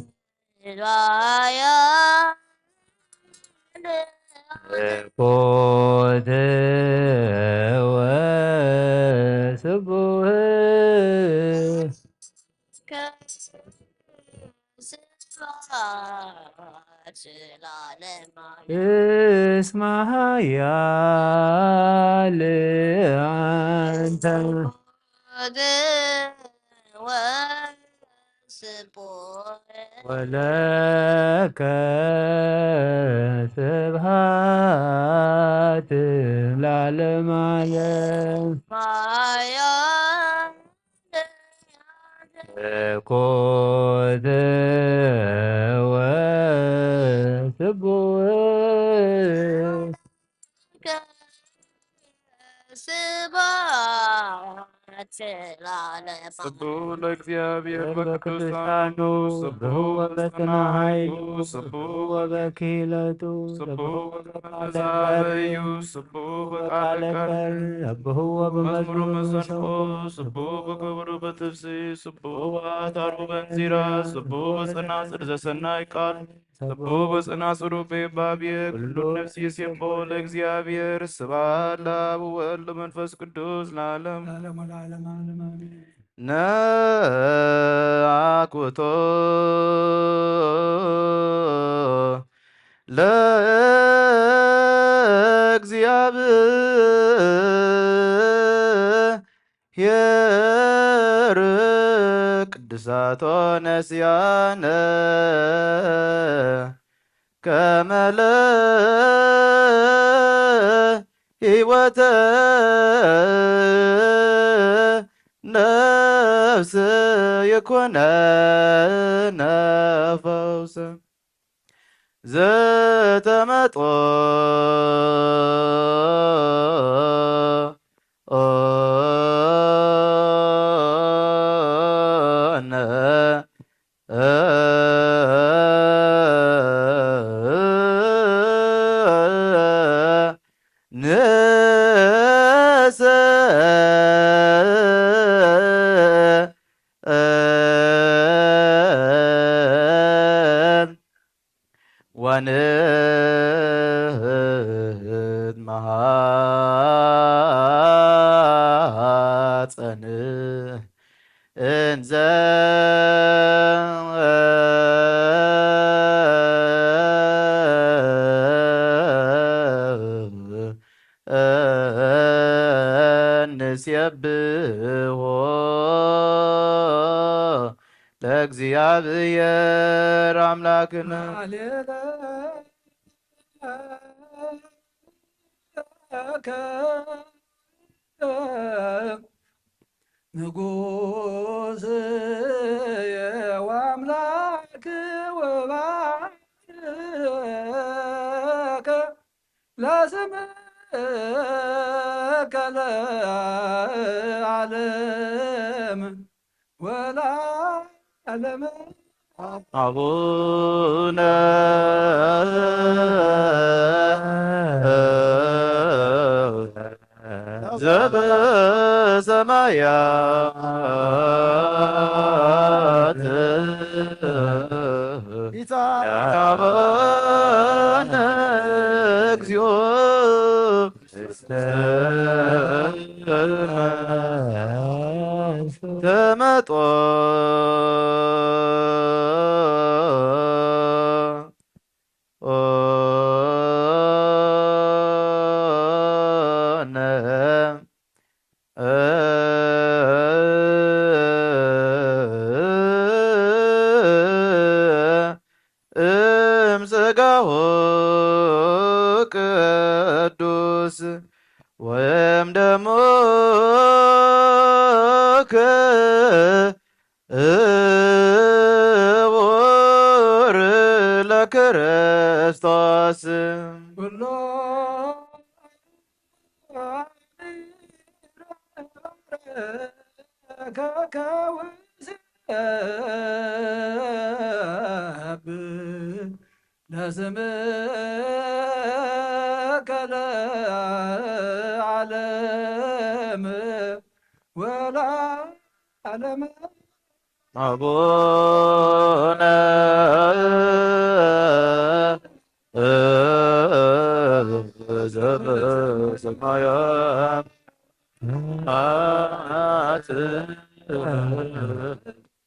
እኩት ወስቡህ ስብሐት ለዓለመ ዓለም። እስመ ኃያል አንተ ወስቡሕ ወለከ ስብሐት ለዓለመ ዓለም። ማያ እኩት ወስቡህ ስብሐት ለዓለመ ዓለም። ስብሑ ለእግዚአብሔር በቅዱሳኑ፣ ስብሑ በጽንዓ ኃይሉ፣ ስብሑ በክሂለቱ፣ ስብሑ በቃለ መዛበዩ፣ ስብሑ በቃለ ቀር፣ ስብሑ በመዝሙር መሰንቆ፣ ስብሑ በከበሮ በትፍሲ፣ ስብሑ በአታሩ በእንዚራ፣ ስብሑ በጸናጽል ዘሰናይ ቃል፣ ስብሑ በጸናጽሉ በይባቤ፣ ኩሉ ነፍስ ይሴብሖ ለእግዚአብሔር። ስብሐት ለአብ ወወልድ ወመንፈስ ቅዱስ ለዓለም። ለዓለሙ ለዓለም ዓለም አሜን። ነአኩቶ ለእግዚአብሔር ቅዱሳቶ ነስያነ ከመ ለሕይወተ ነፍስ ይኩነነ ፈውሰ። ዘተመጦ ኦነ ንሰ ወንህት መሐፀን እንዘ እንሴብሖ ለእግዚአብሔር አምላክነ። ንጉሥ ወአምላክ ወባርክ ለስምከ ለዓለም ወለዓለም። አቡነ ሰማያት ይትሃበነ እግዚኦ ተመጦ ኦነ እም ሥጋሁ ቅዱስ ወእም ደሙ ክቡር ለክርስቶስ። ኩሎ ከከውስብ ለስምከ ለዓለም ወለዓለም። አቡነ ዘበሰማያት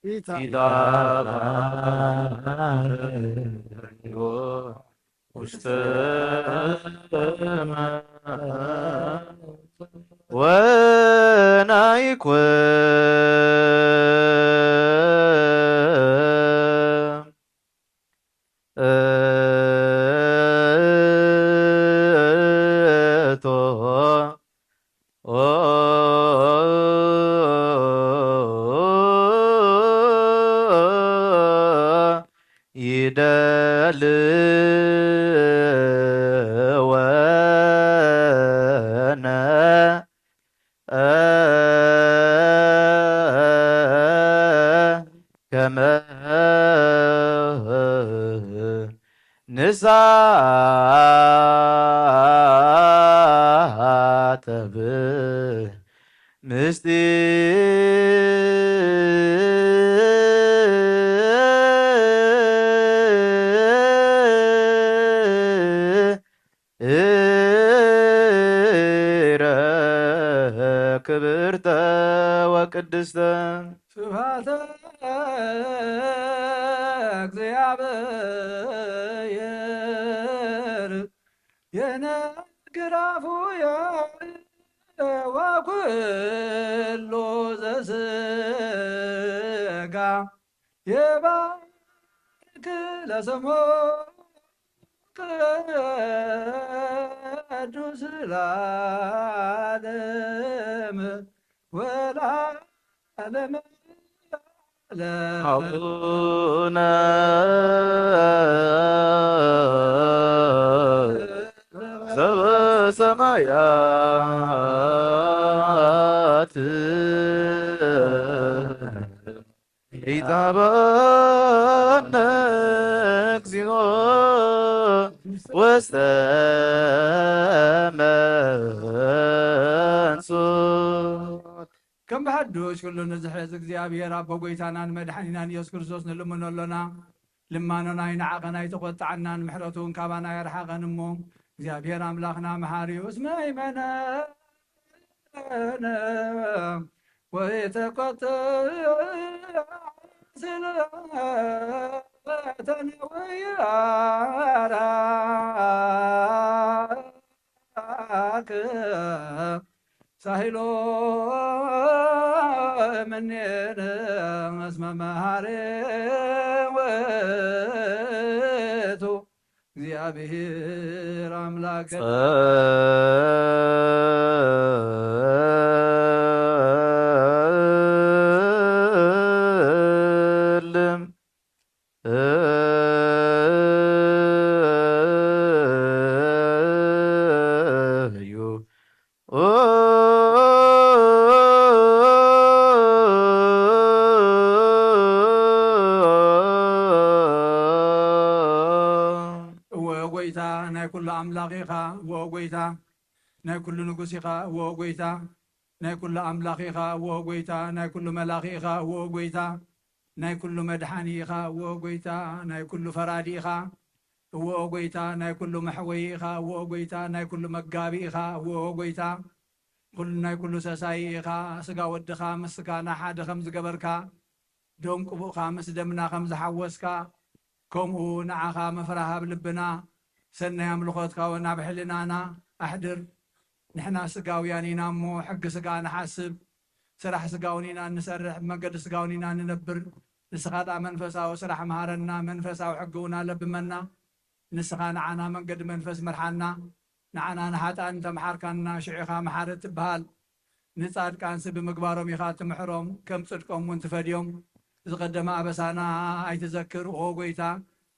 ይትባረክ ውስተ ወናይኩን እቶ ይደልወነ ከመ ንሳተብ ምስጢር ክብርተ ወቅድስተ። ስብሐተ እግዚአብሔር የነግር አፉየ ወኩሎ ዘስጋ የባርክ ለስሙ ቅዱስ ለዓለም ወለዓለም። አቡነ ዘበሰማያት ይትሃበነ እግዚኦ ውስተ መንሱት። ከም ብሓዱሽ ኩሉ ንዝሕዝ እግዚኣብሔር ኣቦ ጐይታናን መድሓኒናን ኢየሱስ ክርስቶስ ንልምኖ ኣሎና። ልማኖና ኣይንዓቐን ኣይተቖጥዓናን፣ ምሕረቱ እውን ካባና ኣይርሓቐን እሞ፣ እግዚኣብሔር ኣምላኽና መሓሪኡ እስመ ይመነ ወይተቆጥዕ ስለተነ ወይራራ ሳሂሎ እምኔነ እስመ መሃሬ ውእቱ እግዚአብሔር አምላክ። ጸልም እዩ። እወ ጐይታ ናይ ኩሉ ኣምላኽ ኢኻ፣ እወ ጐይታ ናይ ኩሉ ንጉስ ኢኻ፣ እወ ጐይታ ናይ ኩሉ ኣምላኽ ኢኻ፣ እዎ ጎይታ፣ ናይ ኩሉ መላኺ ኢኻ፣ እዎ ጎይታ፣ ናይ ኩሉ መድሓኒ ኢኻ፣ እዎ ጎይታ፣ ናይ ኩሉ ፈራዲ ኢኻ፣ እዎ ጎይታ፣ ናይ ኩሉ መሕወዪ ኢኻ፣ እዎ ጎይታ፣ ናይ ኩሉ መጋቢ ኢኻ፣ እዎ ጎይታ፣ ኩሉ ናይ ኩሉ ሰሳይ ኢኻ። ስጋ ወድኻ ምስ ስጋና ሓደ ከም ዝገበርካ፣ ደም ቅቡእካ ምስ ደምና ከም ዝሓወስካ፣ ከምኡ ንዓኻ ምፍራህ ኣብ ልብና፣ ሰናይ ኣምልኾትካ እውን ኣብ ሕልናና ኣሕድር። ንሕና ስጋውያን ኢና እሞ፣ ሕጊ ስጋ ንሓስብ፣ ስራሕ ስጋ እውን ኢና እንሰርሕ፣ ብመንገዲ ስጋ እውን ኢና እንነብር። ንስኻ ደኣ መንፈሳዊ ስራሕ መሃረና፣ መንፈሳዊ ሕጊ እውን ኣለብመና። ንስኻ ንዓና መንገዲ መንፈስ ምርሓና። ንዓና ንሓጥኣን እንተምሓርካና፣ ሽዑ ኢኻ መሓሪ እትበሃል። ንጻድቃንሲ ብምግባሮም ኢኻ ትምሕሮም፣ ከም ጽድቆም እውን ትፈድዮም። ዝቐደመ ኣበሳና ኣይትዘክር፣ ኦ ጎይታ።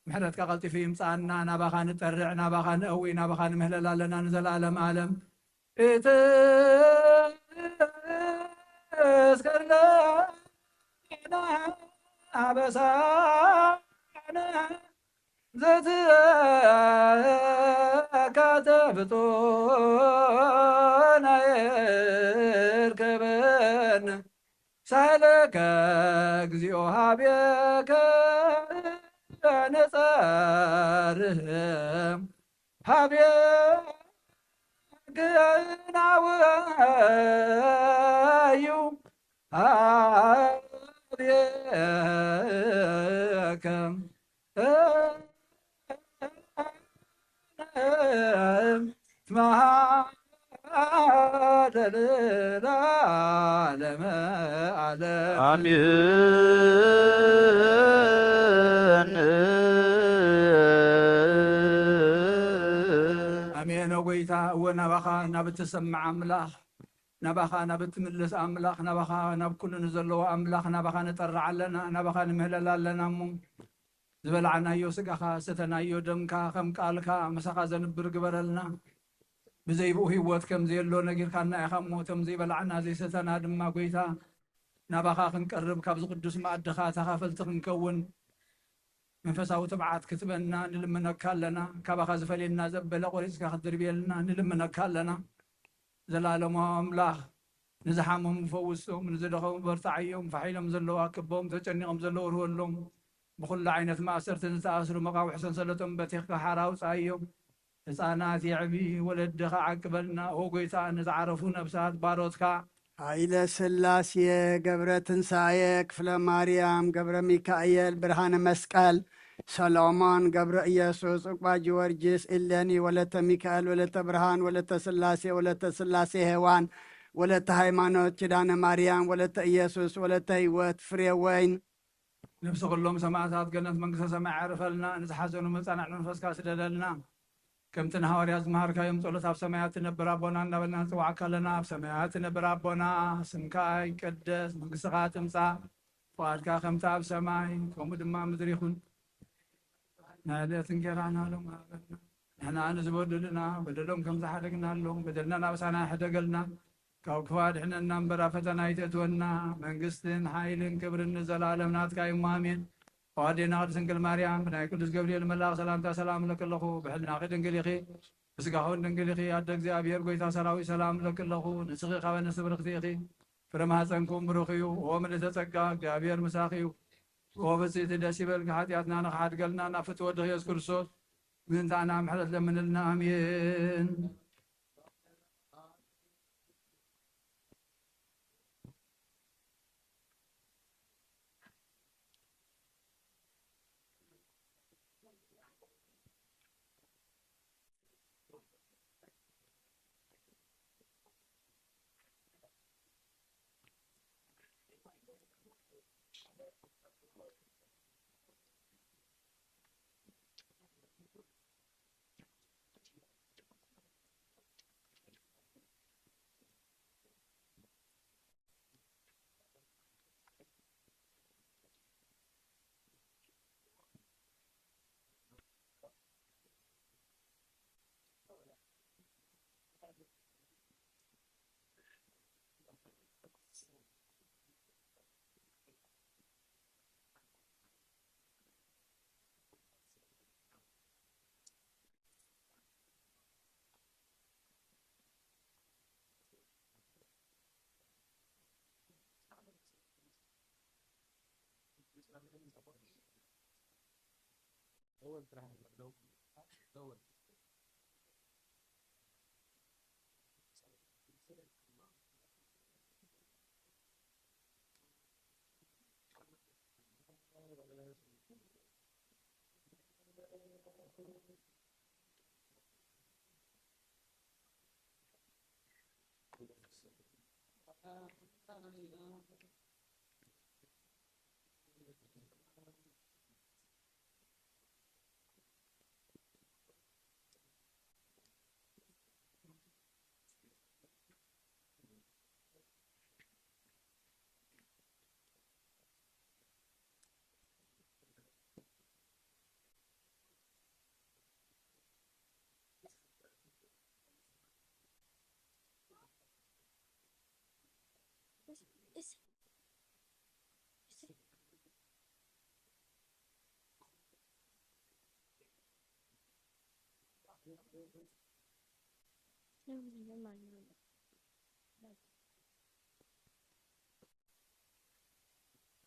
ምሕረትካ ቀልጢፉ ይምጽኣና። ናባኻ ንጠርዕ፣ ናባኻ ንእዊ፣ ናባኻ ንምህለል ኣለና ንዘለኣለም ኣለም። ኢትስከርና ኣበሳና ዘትካተ ፍጡር ኣይርከበን። ሳህለከ እግዚኦ ሀቤከ ነጸርህ ሀቤከ ናወዩ ሀቤከ ኣሜን። ኣሜን። ኦ ጎይታ፣ እወ ናባኻ ናብ እትሰምዕ ኣምላኽ፣ ናባኻ ናብ እትምልስ ኣምላኽ፣ ናባኻ ናብ ኩሉ ንዘለዎ ኣምላኽ፣ ናባኻ ንጠርዕ ኣለና፣ ናባኻ ንምህለል ኣለና እሞ፣ ዝበላዕናዮ ስጋኻ፣ ዝሰተናዮ ደምካ፣ ከም ቃልካ ምሳኻ ዘንብር ግበረልና። ብዘይ ብኡ ህይወት ከም ዘየሎ ነጊርካና ኢኻ እሞ፣ እቶም ዘይበላዕና ዘይሰተና ድማ፣ ጎይታ፣ ናባኻ ክንቀርብ፣ ካብዚ ቅዱስ መኣድኻ ተኻፈልቲ ክንከውን፣ መንፈሳዊ ትብዓት ክትበና ንልምነካ ኣለና። ካባኻ ዝፈልየና ዘበለ ቆሪጽካ ክትድርብየልና ንልምነካ ኣለና። ዘላለማዊ ኣምላኽ፣ ንዝሓመሙ ፈውሶም፣ ንዝደኸሙ በርትዓዮም፣ ፋሕ ኢሎም ዘለዉ ኣክቦም፣ ተጨኒቖም ዘለዉ ርወሎም፣ ብኹሉ ዓይነት ማእሰርቲ ዝተኣስሩ መቓውሒ ሰንሰለቶም በቲኽካ ሓራ ኣውጽኣዮም። ህፃናት የዕቢ፣ ወለድኻ ዓቅበልና። ኦ ጎይታ፣ ንዝዓረፉ ነብሳት ባሮትካ። ኃይለ ሥላሴ ገብረ ትንሣኤ፣ ክፍለ ማርያም ገብረ ሚካኤል፣ ብርሃነ መስቀል፣ ሰሎሞን ገብረ ኢየሱስ፣ ዕቁባ ጊዮርጊስ፣ እሌኒ ወለተ ሚካኤል፣ ወለተ ብርሃን፣ ወለተ ሥላሴ፣ ወለተ ሥላሴ ሔዋን፣ ወለተ ሃይማኖት፣ ኪዳነ ማርያም፣ ወለተ ኢየሱስ፣ ወለተ ሕይወት፣ ፍሬ ወይን። ነፍሲ ኩሎም ሰማዕታት ገነት መንግስተ ሰማይ ኣዕርፈልና፣ ንዝሓዘኑ መጻንዕ መንፈስካ ስደደልና። ከምቲ ንሃዋርያት ዝመሃርካዮም ጸሎት ኣብ ሰማያት ትነብር ኣቦና እናበልና ንጽውዓካ ኣለና። ኣብ ሰማያት ትነብር ኣቦና፣ ስምካ ይቀደስ፣ መንግስትኻ ትምጻእ፣ ፍቓድካ ከምቲ ኣብ ሰማይ ከምኡ ድማ ኣብ ምድሪ ይኹን። ናይ ዕለት እንጌራና ሎም ሃበና። ንሕና ንዝበደሉና በደሎም ከም ዝሓደግናሎም በደልና ናብሳና ይሕደገልና። ካብ ክፉ ኣድሕነና እምበር ኣብ ፈተና ኣይተእትወና። መንግስትን ሓይልን ክብርን ንዘለኣለም ናትካ እዩ። ኣሜን። ኣዴና ቅድስት ድንግል ማርያም፣ ብናይ ቅዱስ ገብርኤል መልኣኽ ሰላምታ ሰላም እብለኪ ኣለኹ። ብሕልናኺ ድንግል ኢኺ፣ ብስጋኺ እውን ድንግል ኢኺ። ኣደ እግዚኣብሔር፣ ጎይታ ሰራዊት፣ ሰላም እብለኪ ኣለኹ። ንስኺ ካብ ኣንስቲ ብርኽቲ ኢኺ፣ ፍረ ማህፀንኩም ብሩኽ እዩ። ኦ ምልዕተ ጸጋ፣ እግዚኣብሔር ምሳኺ እዩ። ኦ ብፅዕቲ፣ ደስ ይበልኪ፣ ሓጢኣትና ንኽሓድገልና ናብ ፍትወ ወድኺ ኢየሱስ ክርስቶስ ምእንታና ምሕረት ለምንልና። ኣሜን።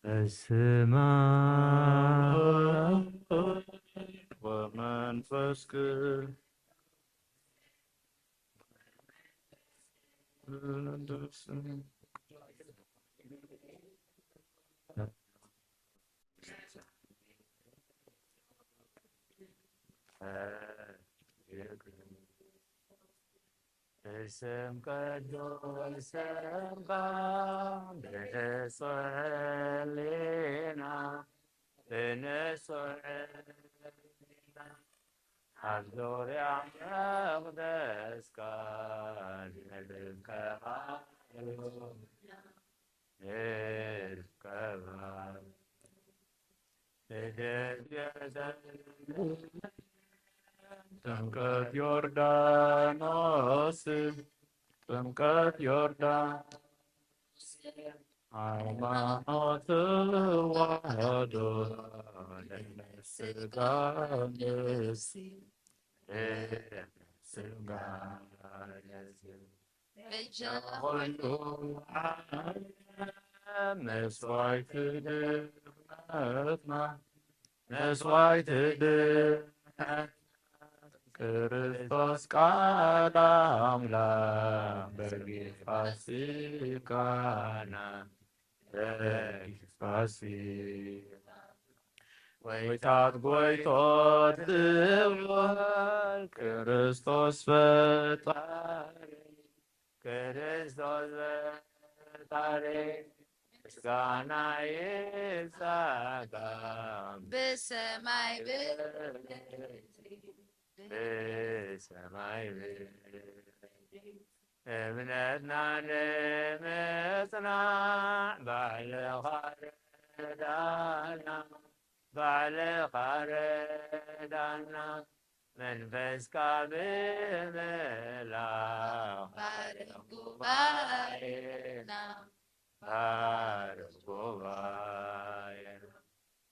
በስመ አብ ወመንፈስ ቅዱስ። ብስም ቅዱስ ስምካ ብንጹሕ ሕሊና፣ ብንጹሕ ሕሊና ኣብ ዙርያ መቕደስካ ንልከኻ ንልከኻ። ብደብረ ጥምቀት ዮርዳኖስ፣ ጥምቀት ዮርዳኖስ፣ ሃይማኖት ተዋህዶ ለነፍስካ ንሲ፣ ለነፍስካ ንሲ። በጃ ኩሉ ዓለም መስዋዕቲ ድሕነትና፣ መስዋዕቲ ድሕነትና፣ ክርስቶስ ቃል ኣምላኽ በጊዕ ፋሲካና፣ በጊዕ ፋሲካ። ጎይታት ጎይቶት ልዑል ክርስቶስ ፈጣሪ፣ ክርስቶስ ፈጣሪ ምስጋና ይብዛሕካ ብሰማይ ብምድሪ፣ ብሰማይ ብምድሪ። እምነትና ንምጽናዕ ባዕልኻ ርዳና፣ ባዕልኻ ርዳና። መንፈስካ ብምላኽ ባርኽ ጉባኤና፣ ባርኽ ጉባኤና።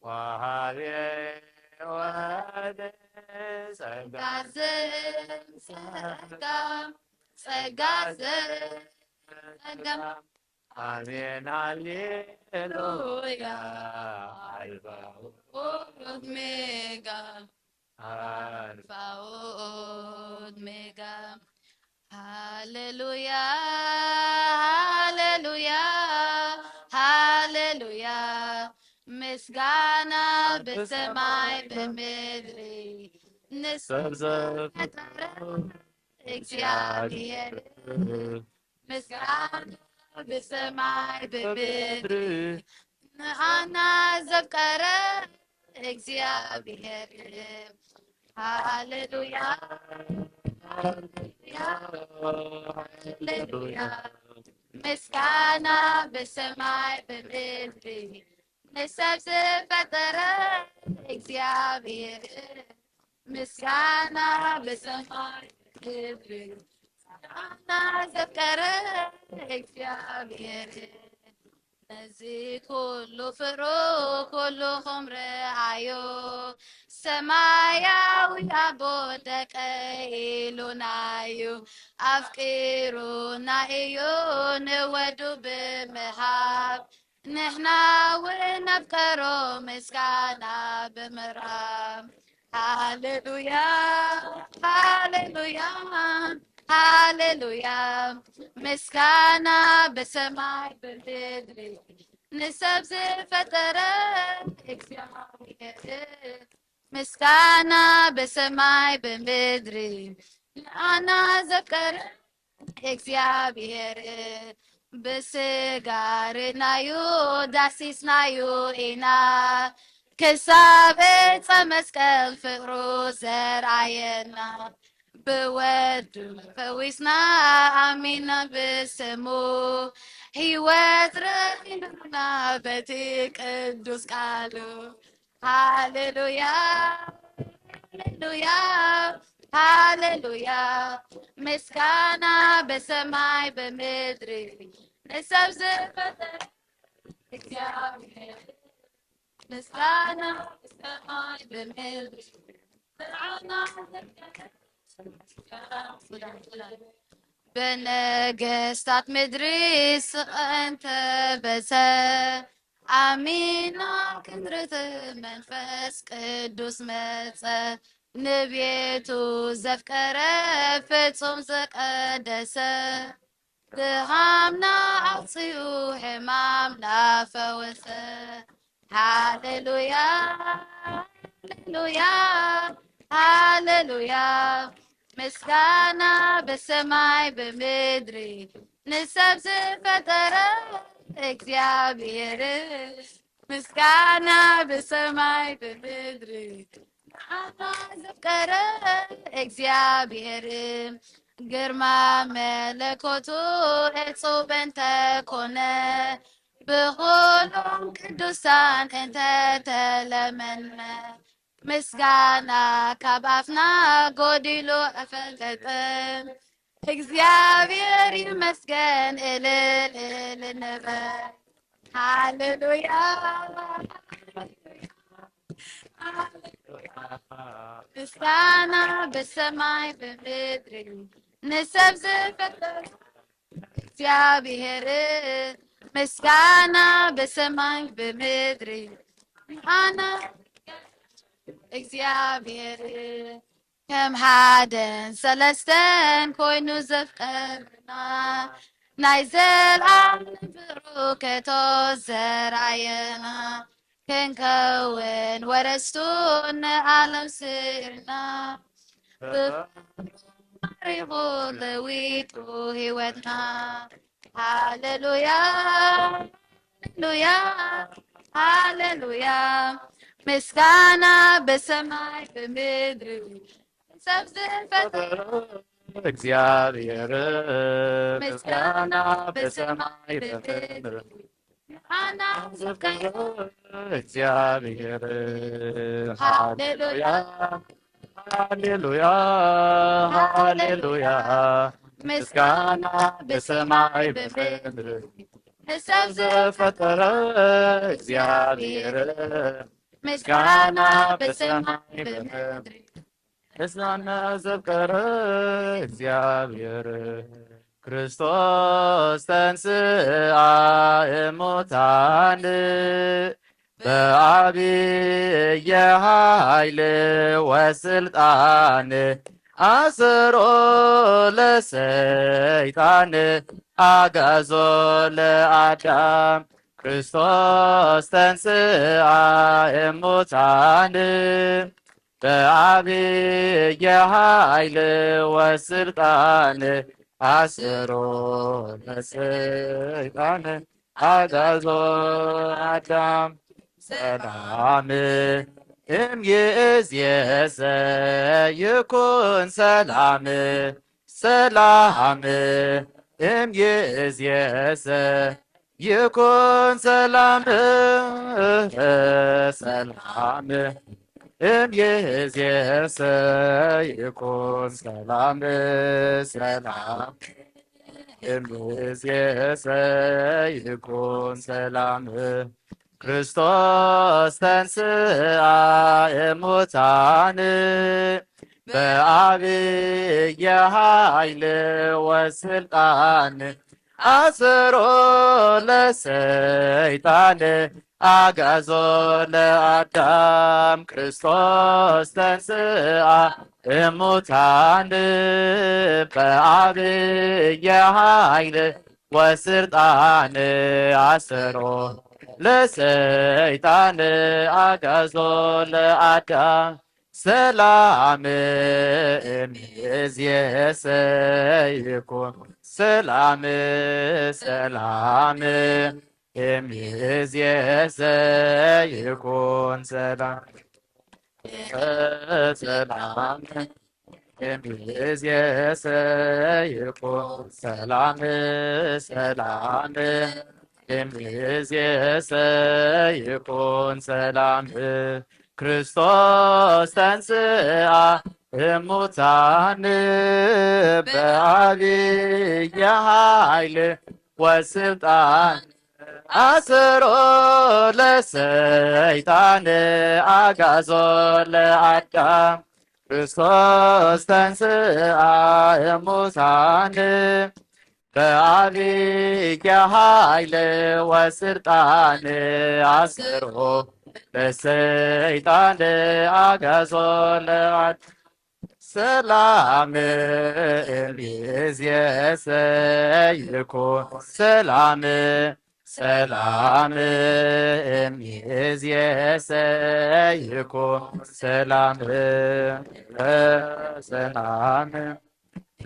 ወሃቢ ሕይወት ጸጋ ዘንጸጋ፣ ጸጋ ዘንጸጋ። ኣሜን ሃሌሉያ። ኣልፋ ኦሜጋ፣ ኣልፋ ኦሜጋ። ሃሌሉያ፣ ሃሌሉያ፣ ሃሌሉያ። ምስጋና ብሰማይ ብምድሪ ንሰብ ዘፈጠረ እግዚኣብሔር። ምስጋና ብሰማይ ብምድሪ ንዓና ዘፍቀረ እግዚኣብሔር። ሃሌሉያ፣ ሃሌሉያ፣ ሃሌሉያ። ምስጋና ብሰማይ ብምድሪ ንሰብ ዝፈጠረ እግዚኣብሔር። ምስጋና ብሰማይ ክብሪ፣ ምስጋና ዘፍቀረ እግዚኣብሔር። ነዚ ኩሉ ፍቅሩ ኩልኹም ረኣዩ፣ ሰማያዊ ኣቦ ደቀይ ኢሉናዩ፣ ኣፍቂሩና እዩ ንወዱ ብምሃብ። ንሕና እውን ነፍቀሮ ምስጋና ብምቕራብ፣ ሃሌሉያ፣ ሃሌሉያ፣ ሃሌሉያ። ምስጋና ብሰማይ ብምድሪ ንሰብ ዝፈጠረ እግዚኣብሔር። ምስጋና ብሰማይ ብምድሪ ንኣና ዘፍቀረ እግዚኣብሔር። ብስጋ ርኢናዮ ዳሲስናዮ ኢና፣ ክሳብ ዕፀ መስቀል ፍቕሩ ዘርኣየና። ብወዱ ፈዊስና ኣሚና ብስሙ፣ ህይወት ረኺብና በቲ ቅዱስ ቃሉ። ሃሌሉያ፣ ሃሌሉያ፣ ሃሌሉያ። ምስጋና በሰማይ በምድሪ ንሰብ ዝፈጠረ እግዚኣብሔር። ምስጋና በሰማይ በምድሪ ንዓና ዘፍቀረ ብነገስታት ምድሪ ስቐን ተበሰ። ኣሚና ክንርት መንፈስ ቅዱስ መጸ። ንቤቱ ዘፍቀረ ፍጹም ዘቀደሰ። ድኻምና ኣውፂኡ ሕማምና ፈወሰ። ሃሌሉያ፣ ሃሌሉያ፣ ሃሌሉያ። ምስጋና በሰማይ በምድሪ ንሰብ ዝፈጠረ እግዚኣብሔር። ምስጋና በሰማይ በምድሪ ንዓና ዘፍቀረ እግዚኣብሔር። ግርማ መለኮቱ እጹብ እንተኮነ ብኹሎም ቅዱሳን እንተተለመነ። ምስጋና ካብ ኣፍና ጎዲሉ ኣይፈልጥን። እግዚኣብሔር ይመስገን እልል እልል ንበል። ሃሌሉያ፣ ሃሌሉያ። ምስጋና ብሰማይ ብምድሪ ንሰብ ዝፈጠረ እግዚኣብሔር። ምስጋና ብሰማይ ብምድሪ ኣና እግዚኣብሔር። ከም ሓደን ሰለስተን ኮይኑ ዘፍቀርና ናይ ዘልኣለም ፍቕሩ ከቶ ዘራየና ክንከውን ወረስቱ ንዓለም ስእልና ብፍቕሩ ማሪኹ ለዊጡ ህይወትና። ሃሌሉያ፣ ሃሌሉያ፣ ሃሌሉያ። ምስጋና በሰማይ ብምድሪ ሰብ ዝፈጠረ እግዚኣብሔር። ምስጋና በሰማይ ብምድሪ ንዓና ዘፍቀረ እግዚኣብሔር። ሃሌሉያ፣ ሃሌሉያ፣ ሃሌሉያ። ምስጋና በሰማይ በምድሪ ንሰብ ዝፈጠረ እግዚኣብሔር። ምስጋና በሰማይ በምድሪ ንስና ዘፍቀረ እግዚኣብሔር። ክርስቶስ ተንሥአ እሙታን በዐቢይ ኃይል ወሥልጣን አሰሮ ለሰይጣን አግዓዞ ለአዳም። ክርስቶስ ተንሥአ እሙታን በዐቢይ ኃይል ወሥልጣን አሰሮ ለሰይጣን አግዓዞ አዳም። ሰላም እምይእዜሰ ይኩን ሰላም፣ ሰላም እምይእዜሰ ይኩን ሰላም፣ ሰላም እምይእዜሰ ይኩን ሰላም፣ ሰላም እምይእዜሰ ይኩን ሰላም። ክርስቶስ ተንሥአ እሙታን በዐቢይ ኃይል ወሥልጣን አሰሮ ለሰይጣን አግዓዞ ለአዳም። ክርስቶስ ተንሥአ እሙታን በአብይ ኃይል ወስልጣን አሰሮ ለሰይጣን አግዓዞ ለአዳም። ሰላም እምይእዜሰ ይኩን ሰላም ሰላም እምይእዜሰ ይኩን ሰላም ሰላም እምይእዜሰ ይኩን ሰላም ሰላም እምይእዜሰ ይኩን ሰላም። ክርስቶስ ተንሥአ እሙታን በአብይ ኃይል ወስልጣን አሰሮ ለሰይጣን አግዓዞ ለአዳም። ክርስቶስ ተንሥአ እሙታን በአብይ ኃይል ወስልጣን አሰሮ ለሰይጣን አግዓዞ ለአዳም። ሰላም እምይእዜሰ ይኩን ሰላም ሰላም እምይእዜሰ ይኩን ሰላም ሰላም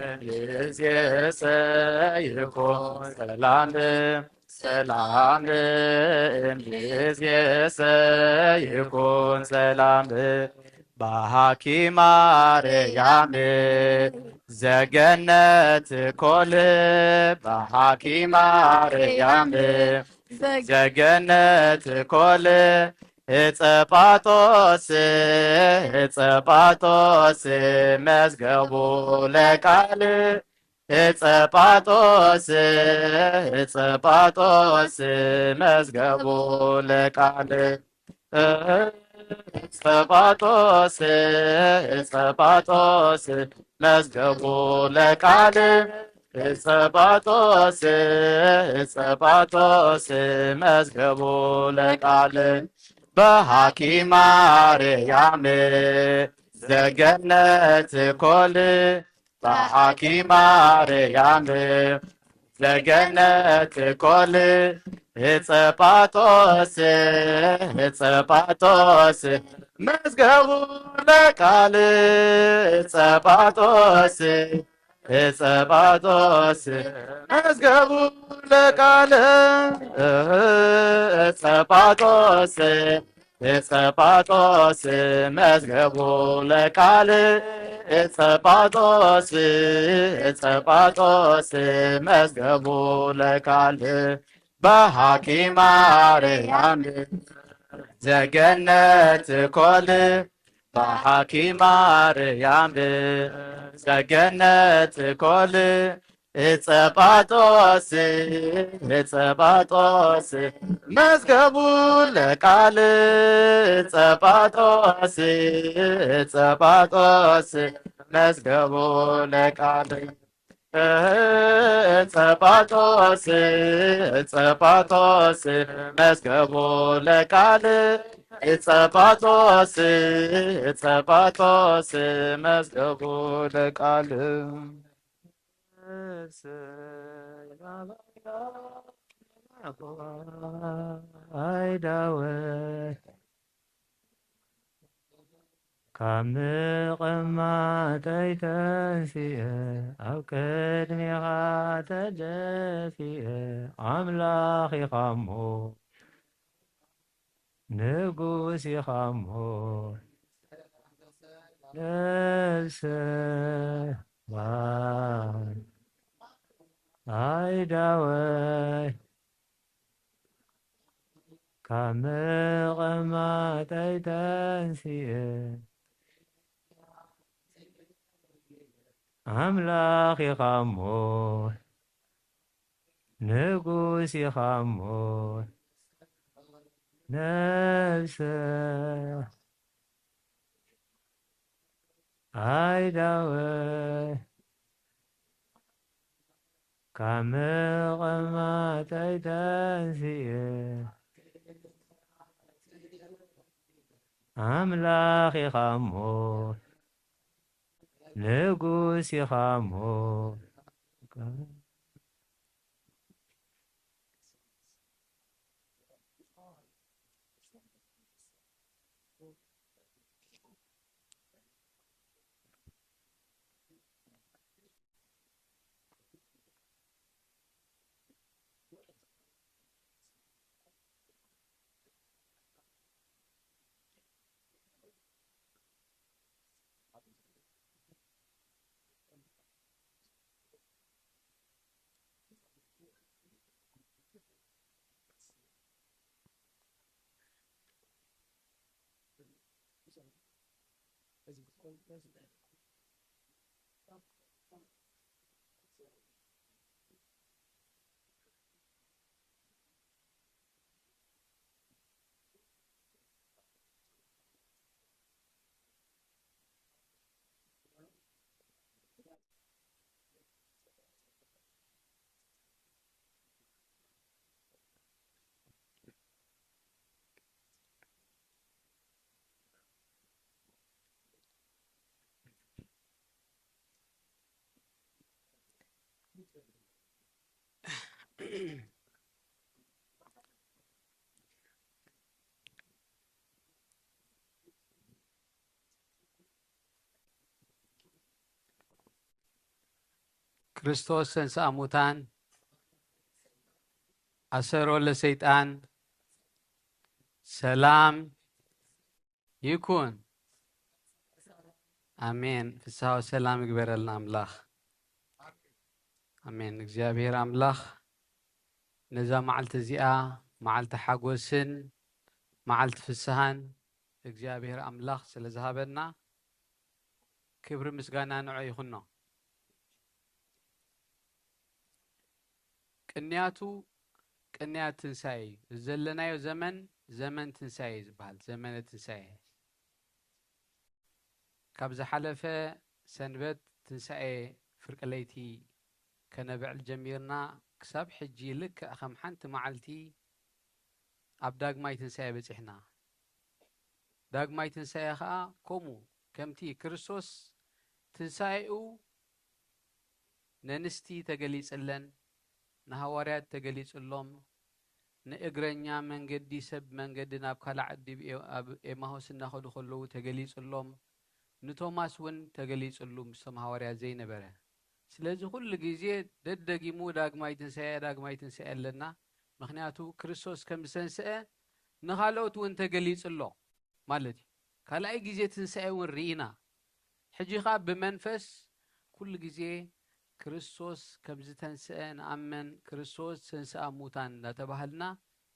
እምይእዜሰ ይኩን ሰላም ሰላም እምይእዜሰ ይኩን ሰላም። በሃኪ ማርያም ዘገነት ኮል በሃኪ ማርያም ዘገነት ኮል እጸጳጦስ እጸጳጦስ መዝገቡ ለቃል እጸጳጦስ እጸጳጦስ መዝገቡ ለቃል እጸጳጦስ እጸጳጦስ መዝገቡ ለቃል እጸጳጦስ እጸጳጦስ መዝገቡ ለቃል በሃኪ ማርያም ዘገነት ኮል በሃኪ ማርያም ዘገነት ኮል እጸጳጦስ እጸጳጦስ መዝገቡ ለቃል እጸጳጦስ እጸጳጦስ መዝገቡ ለቃል እጸጳጦስ እጸጳጦስ መዝገቡ ለቃል እጸጳጦስ እጸጳጦስ መዝገቡ ለቃል በሃኪ ማርያም ዘገነት ኮል በሃኪ ማርያም ዘገነት ኮል እጸጳጦስ እጸጳጦስ መዝገቡ ለቃል እጸጳጦስ እጸጳጦስ መዝገቡ ለቃል እጸጳጦስ እጸጳጦስ መዝገቡ ለቃል እጸጳጦስ እጸጳጦስ መዝገቡ ለቃል ኣይዳወ ካብ ምቕማጠይ ተንሲኤ ኣብ ቅድሜኻ ተደፊኤ ኣምላኽ ኢኻ እሞ ንጉስ ኢኻ እሞ ነብሰ ኣይዳወ ካብ ምቕማጠይ ተንሲኤ ኣምላኽ ኢኻ እሞ ንጉስ ኢኻ እሞ ነብሰ ኣይዳወ ካብ ምቕማጠይ ተንሲኤ ኣምላኽ ኢኻ እሞ፣ ንጉስ ኢኻ እሞ። ክርስቶስ ተንሥአ እሙታን፣ ኣሰሮ ለሰይጣን፣ ሰላም ይኩን። ኣሜን። ፍስሐ ወሰላም ይግበረልና ኣምላኽ። ኣሜን። እግዚኣብሔር ኣምላኽ ነዛ መዓልቲ እዚኣ መዓልቲ ሓጎስን መዓልቲ ፍስሐን እግዚኣብሔር ኣምላኽ ስለ ዝሃበና ክብሪ ምስጋና ንዑ ይኹኖ። ቅንያቱ ቅንያት ትንሳኤ እዩ። እዚ ዘለናዮ ዘመን ዘመን ትንሳኤ እዩ ዝበሃል፣ ዘመነ ትንሳኤ። ካብ ዝሓለፈ ሰንበት ትንሳኤ ፍርቂ ለይቲ ከነብዕል ጀሚርና፣ ክሳብ ሕጂ ልክዕ ከም ሓንቲ መዓልቲ ኣብ ዳግማይ ትንሳኤ በጺሕና። ዳግማይ ትንሳኤ ኸኣ ከምኡ፣ ከምቲ ክርስቶስ ትንሳኤኡ ነንስቲ ተገሊጽለን፣ ንሃዋርያት ተገሊጽሎም፣ ንእግረኛ መንገዲ ሰብ መንገዲ ናብ ካልእ ዓዲ ብ-፣ ኣብ ኤማሁስ እናኸዱ ከለዉ ተገሊጽሎም፣ ንቶማስ እውን ተገሊጽሉ ምስቶም ሃዋርያት ዘይነበረ። ስለዚ ኩሉ ግዜ ደደጊሙ ዳግማይ ትንሳኤ፣ ዳግማይ ትንሳኤ ኣለና። ምኽንያቱ ክርስቶስ ከም ዝተንስአ ንኻልኦት እውን ተገሊጹ ኣሎ ማለት እዩ። ካልኣይ ግዜ ትንሳኤ እውን ርኢና። ሕጂ ኸኣ ብመንፈስ ኩሉ ግዜ ክርስቶስ ከም ዝተንስአ ንኣምን፣ ክርስቶስ ተንስኣ ሙታን እናተባህልና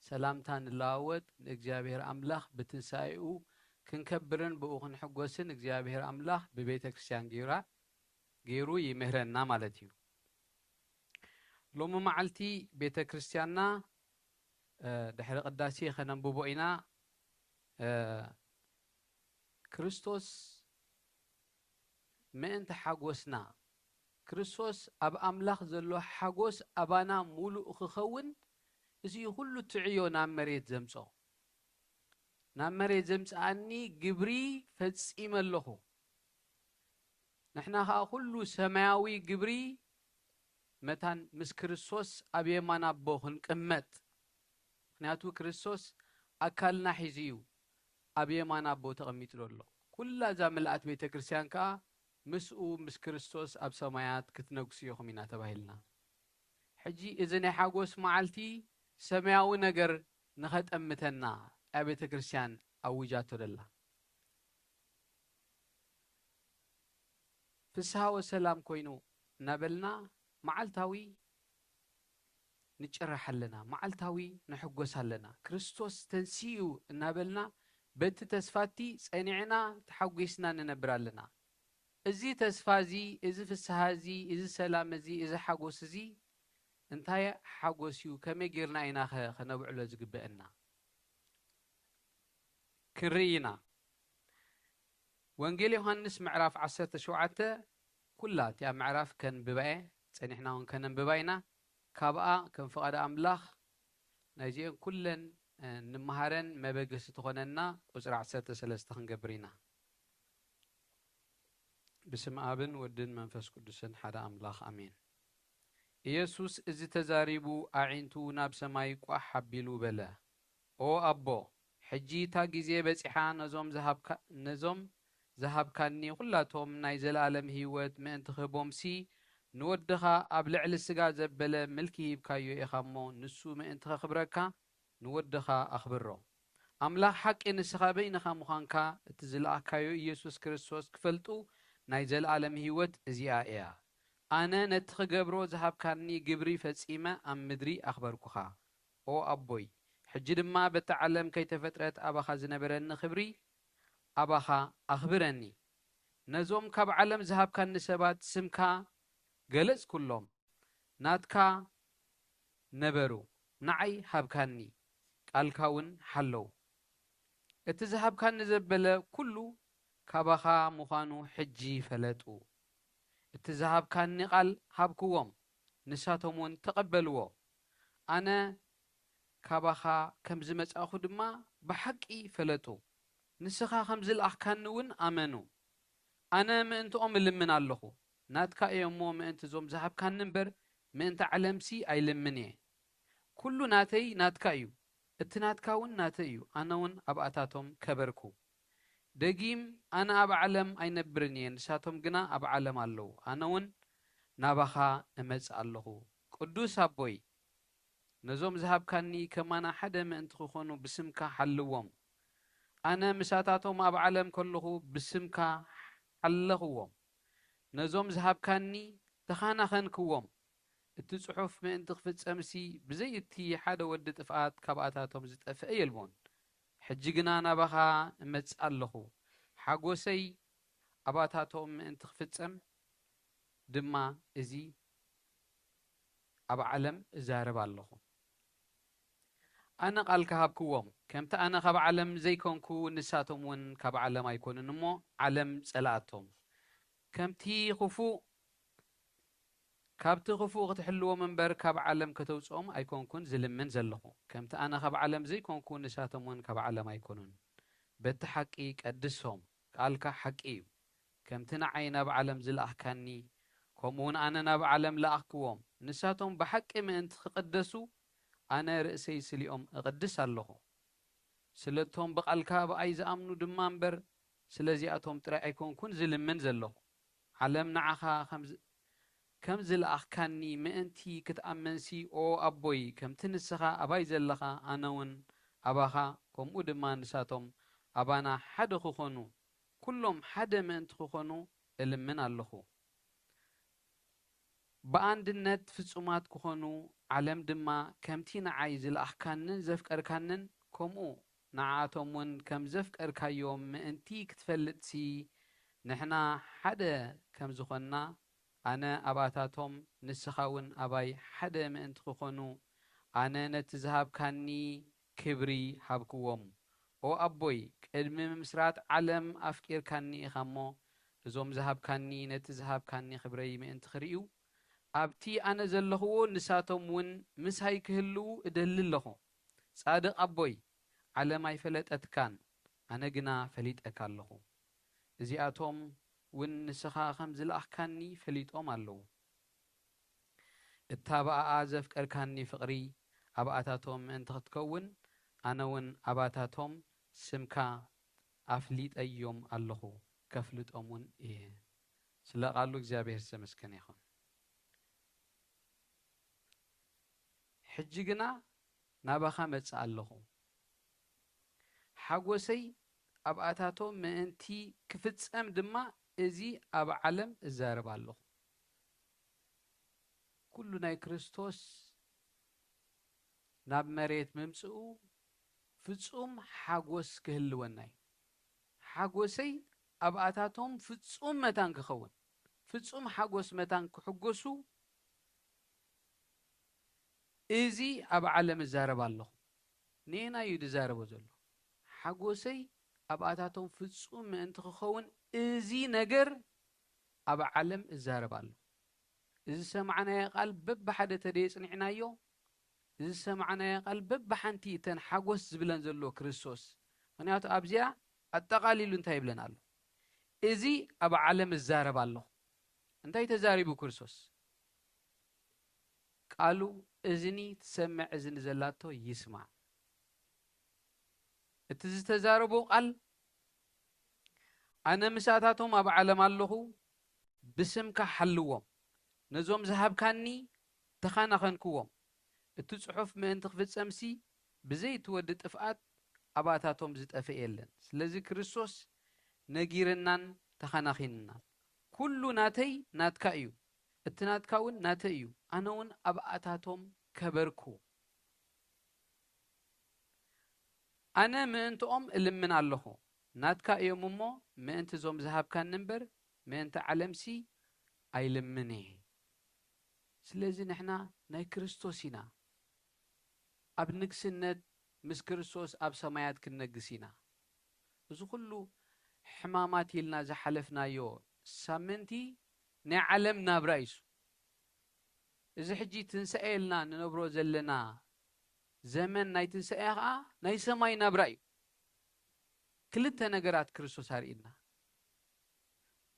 ሰላምታ ንለዋወጥ፣ ንእግዚኣብሔር ኣምላኽ ብትንሳኤኡ ክንከብርን ብኡ ክንሕጎስን እግዚኣብሔር ኣምላኽ ብቤተ ክርስቲያን ገይራ፣ ገይሩ ይምህረና ማለት እዩ። ሎሚ መዓልቲ ቤተ ክርስቲያንና፣ እ፣ ድሕሪ ቅዳሴ ኸነንብቦ ኢና። እ፣ ክርስቶስ ምእንቲ ሓጎስና፣ ክርስቶስ ኣብ ኣምላኽ ዘሎ ሓጎስ ኣባና ሙሉእ ክኸውን፣ እዚ ኩሉ ትዕዮ ናብ መሬት ዘምጾ። ናብ መሬት ዘምጽኣኒ ግብሪ ፈጺመ ኣለኹ። ንሕና ኸኣ ኩሉ ሰማያዊ ግብሪ መታን ምስ ክርስቶስ ኣብ የማን ኣቦ ክንቅመጥ። ምኽንያቱ ክርስቶስ ኣካልና ሒዙ እዩ ኣብ የማን ኣቦ ተቐሚጡ ዘሎ። ኩላ እዛ ምልኣት ቤተ ክርስቲያን ከኣ ምስኡ ምስ ክርስቶስ ኣብ ሰማያት ክትነግሱ ኢኹም ኢና ተባሂልና። ሕጂ እዚ ናይ ሓጎስ መዓልቲ ሰማያዊ ነገር ንኸጠምተና እያ ቤተ ክርስቲያን ኣዊጃቶ ደላ። ፍስሃ ወሰላም ኮይኑ እናበልና መዓልታዊ ንጭራሕ ኣለና፣ መዓልታዊ ንሕጎስ ኣለና። ክርስቶስ ተንሲኡ እናበልና በቲ ተስፋቲ ጸኒዕና ተሓጒስና ንነብር ኣለና። እዚ ተስፋ እዚ፣ እዚ ፍስሃ እዚ፣ እዚ ሰላም እዚ፣ እዚ ሓጎስ እዚ እንታይ ሓጎስ እዩ? ከመይ ጌርና ኢና ኸ ኸነብዕሎ ዝግበአና? ክንርኢ ኢና። ወንጌል ዮሃንስ ምዕራፍ ዓሰርተ ሸውዓተ፣ ኩላ እቲኣ ምዕራፍ ከንብባ እየ፣ ጸኒሕና እውን ከነንብባ ኢና። ካብኣ ከም ፍቓድ ኣምላኽ ናይዚአን ኩለን እ፣ ንመሃረን መበገሲ ትኾነና ቁጽሪ ዓሰርተ ሰለስተ ክንገብር ኢና። ብስም ኣብን ወድን መንፈስ ቅዱስን ሓደ ኣምላኽ ኣሜን። ኢየሱስ እዚ ተዛሪቡ ኣዒንቱ ናብ ሰማይ ቋሕ ኣቢሉ በለ፣ ኦ ኣቦ፣ ሕጂ እታ ግዜ በጺሓ፣ ነዞም ዝሃብካ-፣ ነዞም ዝሃብካኒ ኩላቶም ናይ ዘለኣለም ህይወት ምእንቲ ክህቦምሲ፣ ንወድኻ ኣብ ልዕሊ ስጋ ዘበለ ምልኪ ሂብካዮ ኢኻ እሞ፣ ንሱ ምእንቲ ከኽብረካ ንወድኻ ኣኽብሮ። ኣምላኽ ሓቂ ንስኻ በይንኻ ምዃንካ እቲ ዝለኣኽካዮ ኢየሱስ ክርስቶስ ክፈልጡ ናይ ዘለኣለም ህይወት እዚኣ እያ። ኣነ ነቲ ክገብሮ ዝሃብካኒ ግብሪ ፈጺመ ኣብ ምድሪ ኣኽበርኩኻ። ኦ ኣቦይ፣ ሕጂ ድማ በታ ዓለም ከይተፈጥረት ኣባኻ ዝነበረኒ ክብሪ ኣባኻ ኣኽብረኒ። ነዞም ካብ ዓለም ዝሃብካኒ ሰባት ስምካ ገለጽኩሎም። ናትካ ነበሩ፣ ንዓይ ሃብካኒ፣ ቃልካ እውን ሓለው። እቲ ዝሃብካኒ ዘበለ ኩሉ ካባኻ ምዃኑ ሕጂ ፈለጡ። እቲ ዝሃብካኒ ቃል ሃብክዎም፣ ንሳቶም እውን ተቐበልዎ። ኣነ ካባኻ ከም ዝመጻእኹ ድማ ብሓቂ ፈለጡ። ንስኻ ከም ዝለኣኽካኒ እውን ኣመኑ። ኣነ ምእንትኦም እልምን ኣለኹ። ናትካ እየ እሞ ምእንቲ እዞም ዝሃብካኒ እምበር፣ ምእንቲ ዓለምሲ ኣይልምን እየ። ኩሉ ናተይ ናትካ እዩ። እቲ ናትካ እውን ናተይ እዩ። ኣነ እውን ኣብኣታቶም ከበርኩ። ደጊም ኣነ ኣብ ዓለም ኣይነብርን እየ፣ ንሳቶም ግና ኣብ ዓለም ኣለዉ። ኣነ እውን ናባኻ እመጽእ ኣለኹ። ቅዱስ ኣቦይ፣ ነዞም ዝሃብካኒ ከማና ሓደ ምእንቲ ክኾኑ ብስምካ ሓልዎም። ኣነ ምሳታቶም ኣብ ዓለም ከለኹ ብስምካ ሓለኽዎም። ነዞም ዝሃብካኒ ተኻናኸንክዎም። እቲ ጽሑፍ ምእንቲ ክፍጸምሲ፣ ብዘይ እቲ ሓደ ወዲ ጥፍኣት ካብኣታቶም ዝጠፍአ የልቦን። ሕጂ ግና ናባኻ እመጽእ ኣለኹ። ሓጎሰይ ኣብኣታቶም ምእንቲ ክፍጸም ድማ፣ እዚ ኣብ ዓለም እዛረብ ኣለኹ። ኣነ ቃልካ ሃብክዎም፣ ከምቲ ኣነ ካብ ዓለም ዘይኮንኩ፣ ንሳቶም እውን ካብ ዓለም ኣይኮኑን እሞ፣ ዓለም ጸልኣቶም። ከምቲ ክፉእ፣ ካብቲ ክፉእ ክትሕልዎም እምበር፣ ካብ ዓለም ከተውጽኦም ኣይኮንኩን ዝልምን ዘለኹ። ከምቲ ኣነ ካብ ዓለም ዘይኮንኩ፣ ንሳቶም እውን ካብ ዓለም ኣይኮኑን። በቲ ሓቂ ቀድሶም፣ ቃልካ ሓቂ እዩ። ከምቲ ንዓይ ናብ ዓለም ዝለኣኽካኒ፣ ከምኡ እውን ኣነ ናብ ዓለም ለኣኽክዎም። ንሳቶም ብሓቂ ምእንቲ ክቕደሱ፣ ኣነ ርእሰይ ስሊኦም እቕድስ ኣለኹ። ስለቶም ብቓልካ ብኣይ ዝኣምኑ ድማ እምበር፣ ስለዚኣቶም ጥራይ ኣይኮንኩን ዝልምን ዘለኹ። ዓለም ንዓኻ ከም ዝ-፣ ከም ዝለኣኽካኒ ምእንቲ ክትኣመንሲ፣ ኦ ኣቦይ፣ ከምቲ ንስኻ ኣባይ ዘለኻ፣ ኣነ እውን ኣባኻ፣ ከምኡ ድማ ንሳቶም ኣባና ሓደ ክኾኑ፣ ኩሎም ሓደ ምእንቲ ክኾኑ እልምን ኣለኹ። ብኣንድነት ፍጹማት ክኾኑ፣ ዓለም ድማ ከምቲ ንዓይ ዝለኣኽካንን ዘፍቀርካንን፣ ከምኡ ንዓኣቶም እውን ከም ዘፍቀርካዮም ምእንቲ ክትፈልጥሲ፣ ንሕና ሓደ ከም ዝኾንና፣ ኣነ ኣብኣታቶም፣ ንስኻ እውን ኣባይ ሓደ ምእንቲ ክኾኑ፣ ኣነ ነቲ ዝሃብካኒ ክብሪ ሃብክዎም። ኦ ኣቦይ፣ ቅድሚ ምምስራት ዓለም ኣፍቂርካኒ ኢኻ እሞ፣ እዞም ዝሃብካኒ፣ ነቲ ዝሃብካኒ ክብረይ ምእንቲ ክርእዩ፣ ኣብቲ ኣነ ዘለኽዎ ንሳቶም እውን ምሳይ ክህልዉ እደሊ ኣለኹ። ጻድቕ ኣቦይ፣ ዓለም ኣይፈለጠትካን፣ ኣነ ግና ፈሊጠካ ኣለኹ። እዚኣቶም እውን ንስኻ ከም ዝለኣኽካኒ ፈሊጦም ኣለዉ። እታ ብኣኣ ዘፍቀርካኒ ፍቕሪ ኣብኣታቶም ምእንቲ ክትከውን፣ ኣነ እውን ኣባታቶም ስምካ ኣፍሊጠዮም ኣለኹ፣ ከፍልጦም እውን እየ። ስለ ቃሉ እግዚኣብሔር ዝተመስገነ ይኹን። ሕጂ ግና ናባኻ መጽእ ኣለኹ። ሓጎሰይ ኣብኣታቶም ምእንቲ ክፍጸም ድማ፣ እዚ ኣብ ዓለም እዛረብ ኣለኹ። ኩሉ ናይ ክርስቶስ ናብ መሬት ምምጽኡ ፍጹም ሓጎስ ክህልወና እዩ። ሓጎሰይ ኣብኣታቶም ፍጹም መታን ክኸውን፣ ፍጹም ሓጎስ መታን ክሕጎሱ፣ እዚ ኣብ ዓለም እዛረብ ኣለኹ። ኔና እዩ ዝዛረቦ ዘሎ። ሓጎሰይ ኣብኣታቶም ፍጹም ምእንቲ ክኸውን፣ እዚ ነገር ኣብ ዓለም እዛረብ ኣለኹ። እዚ ዝሰማዕናዮ ቃል በብሓደ ተደየጽኒዕናዮ፣ ዝሰማዕናዮ ቃል በብሓንቲ እተን ሓጎስ ዝብለን ዘሎ ክርስቶስ። ምኽንያቱ ኣብዚኣ ኣጠቓሊሉ እንታይ ይብለን ኣሎ? እዚ ኣብ ዓለም እዛረብ ኣለኹ። እንታይ ተዛሪቡ ክርስቶስ? ቃሉ እዝኒ ትሰምዕ እዝኒ ዘላቶ ይስማዕ። እቲ ዝተዛረቦ ቃል ኣነ ምሳታቶም ኣብ ዓለም ኣለኹ፣ ብስምካ ሓልዎም፣ ነዞም ዝሃብካኒ ተኻናኸንክዎም። እቲ ጽሑፍ ምእንቲ ክፍጸምሲ ብዘይ እቲ ወዲ ጥፍኣት ኣባታቶም ዝጠፍእ የለን። ስለዚ ክርስቶስ ነጊርናን ተኻናኺንናን። ኩሉ ናተይ ናትካ እዩ፣ እቲ ናትካ እውን ናተይ እዩ፣ ኣነ እውን ኣብኣታቶም ከበርኩ። ኣነ ምእንትኦም እልምን ኣለኹ፣ ናትካ እዮም እሞ ምእንቲ እዞም ዝሃብካኒ እምበር ምእንቲ ዓለምሲ ኣይልምን እየ። ስለዚ ንሕና ናይ ክርስቶስ ኢና። ኣብ ንግስነት ምስ ክርስቶስ ኣብ ሰማያት ክንነግስ ኢና። እዚ ኩሉ ሕማማት ኢልና ዝሓለፍናዮ ሳምንቲ ናይ ዓለም ናብራ እዩ። እዚ ሕጂ ትንሳኤ ኢልና ንነብሮ ዘለና ዘመን ናይ ትንሳኤ ኸዓ ናይ ሰማይ ናብራ እዩ። ክልተ ነገራት ክርስቶስ ኣርእየና።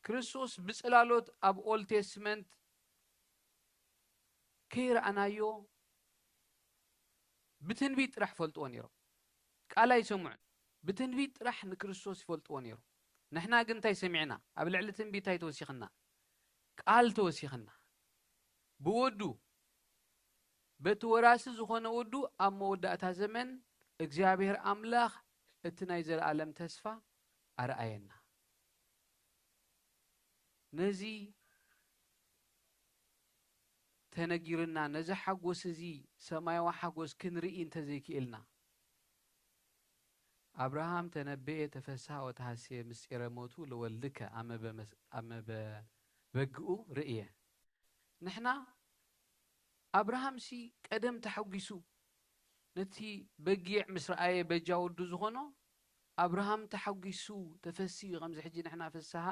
ክርስቶስ ብጽላሎት ኣብ ኦልድ ቴስትመንት ከይረኣናዮ ብትንቢት ጥራሕ ፈልጥዎ ነይሮም። ቃል ኣይሰምዑን። ብትንቢት ጥራሕ ንክርስቶስ ይፈልጥዎ ነይሮም። ንሕና ግን እንታይ ሰሚዕና? ኣብ ልዕሊ ትንቢት እንታይ ተወሲኽና? ቃል ተወሲኽና። ብወዱ፣ በቲ ወራሲ ዝኾነ ወዱ ኣብ መወዳእታ ዘመን እግዚኣብሔር ኣምላኽ እቲ ናይ ዘለኣለም ተስፋ ኣርኣየና። ነዚ ተነጊርና፣ ነዚ ሓጎስ እዚ፣ ሰማያዊ ሓጎስ ክንርኢ እንተዘይክኢልና፣ ኣብርሃም ተነበየ ተፈስሃ ወተሃስየ ምስጢረ ሞቱ ለወልድከ አመ በመስ-፣ አመ በበግኡ ርእየ። ንሕና ኣብርሃምሲ ቀደም ተሓጒሱ ነቲ በጊዕ ምስ ረኣየ በጃ ወዱ ዝኾኖ ኣብርሃም ተሓጒሱ ተፈስዩ፣ ከምዚ ሕጂ ንሕና ፍስሃ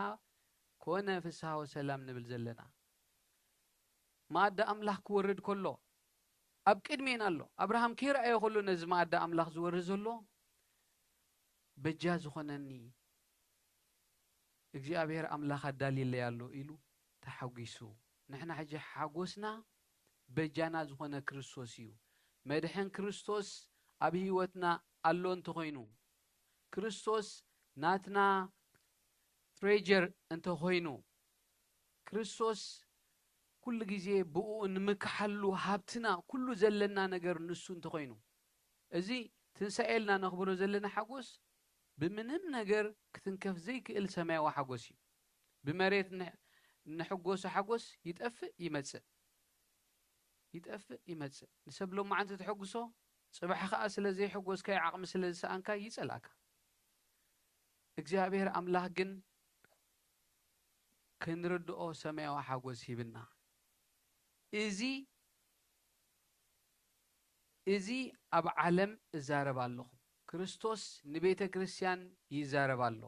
ኮነ ፍስሃ ወሰላም ንብል ዘለና። መኣዲ ኣምላኽ ክወርድ ከሎ ኣብ ቅድሜና ኣሎ። ኣብርሃም ከይረኣዮ ከሎ ነዚ መኣዲ ኣምላኽ ዝወርድ ዘሎ በጃ ዝኾነኒ እግዚኣብሔር ኣምላኽ ኣዳልየለይ ኣሎ ኢሉ ተሓጒሱ። ንሕና ሕጂ ሓጎስና በጃና ዝኾነ ክርስቶስ እዩ። መድሕን ክርስቶስ ኣብ ህይወትና ኣሎ እንተኾይኑ፣ ክርስቶስ ናትና ትሬጀር እንተኾይኑ፣ ክርስቶስ ኩሉ ግዜ ብኡ ንምክሓሉ ሃብትና፣ ኩሉ ዘለና ነገር ንሱ እንተኾይኑ፣ እዚ ትንሳኤ ኢልና ነኽብሮ ዘለና ሓጎስ ብምንም ነገር ክትንከፍ ዘይክእል ሰማያዊ ሓጎስ እዩ። ብመሬት ን-፣ እንሕጎሶ ሓጎስ ይጠፍእ ይመጽእ፣ ይጠፍእ ይመጽእ። ንሰብ ሎማዓንቲ ተሐጉሶ፣ ጽባሕ ከኣ ስለ ዘይሐጎስካዮ፣ ዓቕሚ ስለ ዝሰኣንካ ይጸልኣካ። እግዚኣብሔር ኣምላኽ ግን ክንርድኦ ሰማያዊ ሓጎስ ሂብና። እዚ፣ እዚ ኣብ ዓለም እዛረብ ኣለኹ። ክርስቶስ ንቤተ ክርስቲያን ይዛረብ ኣሎ።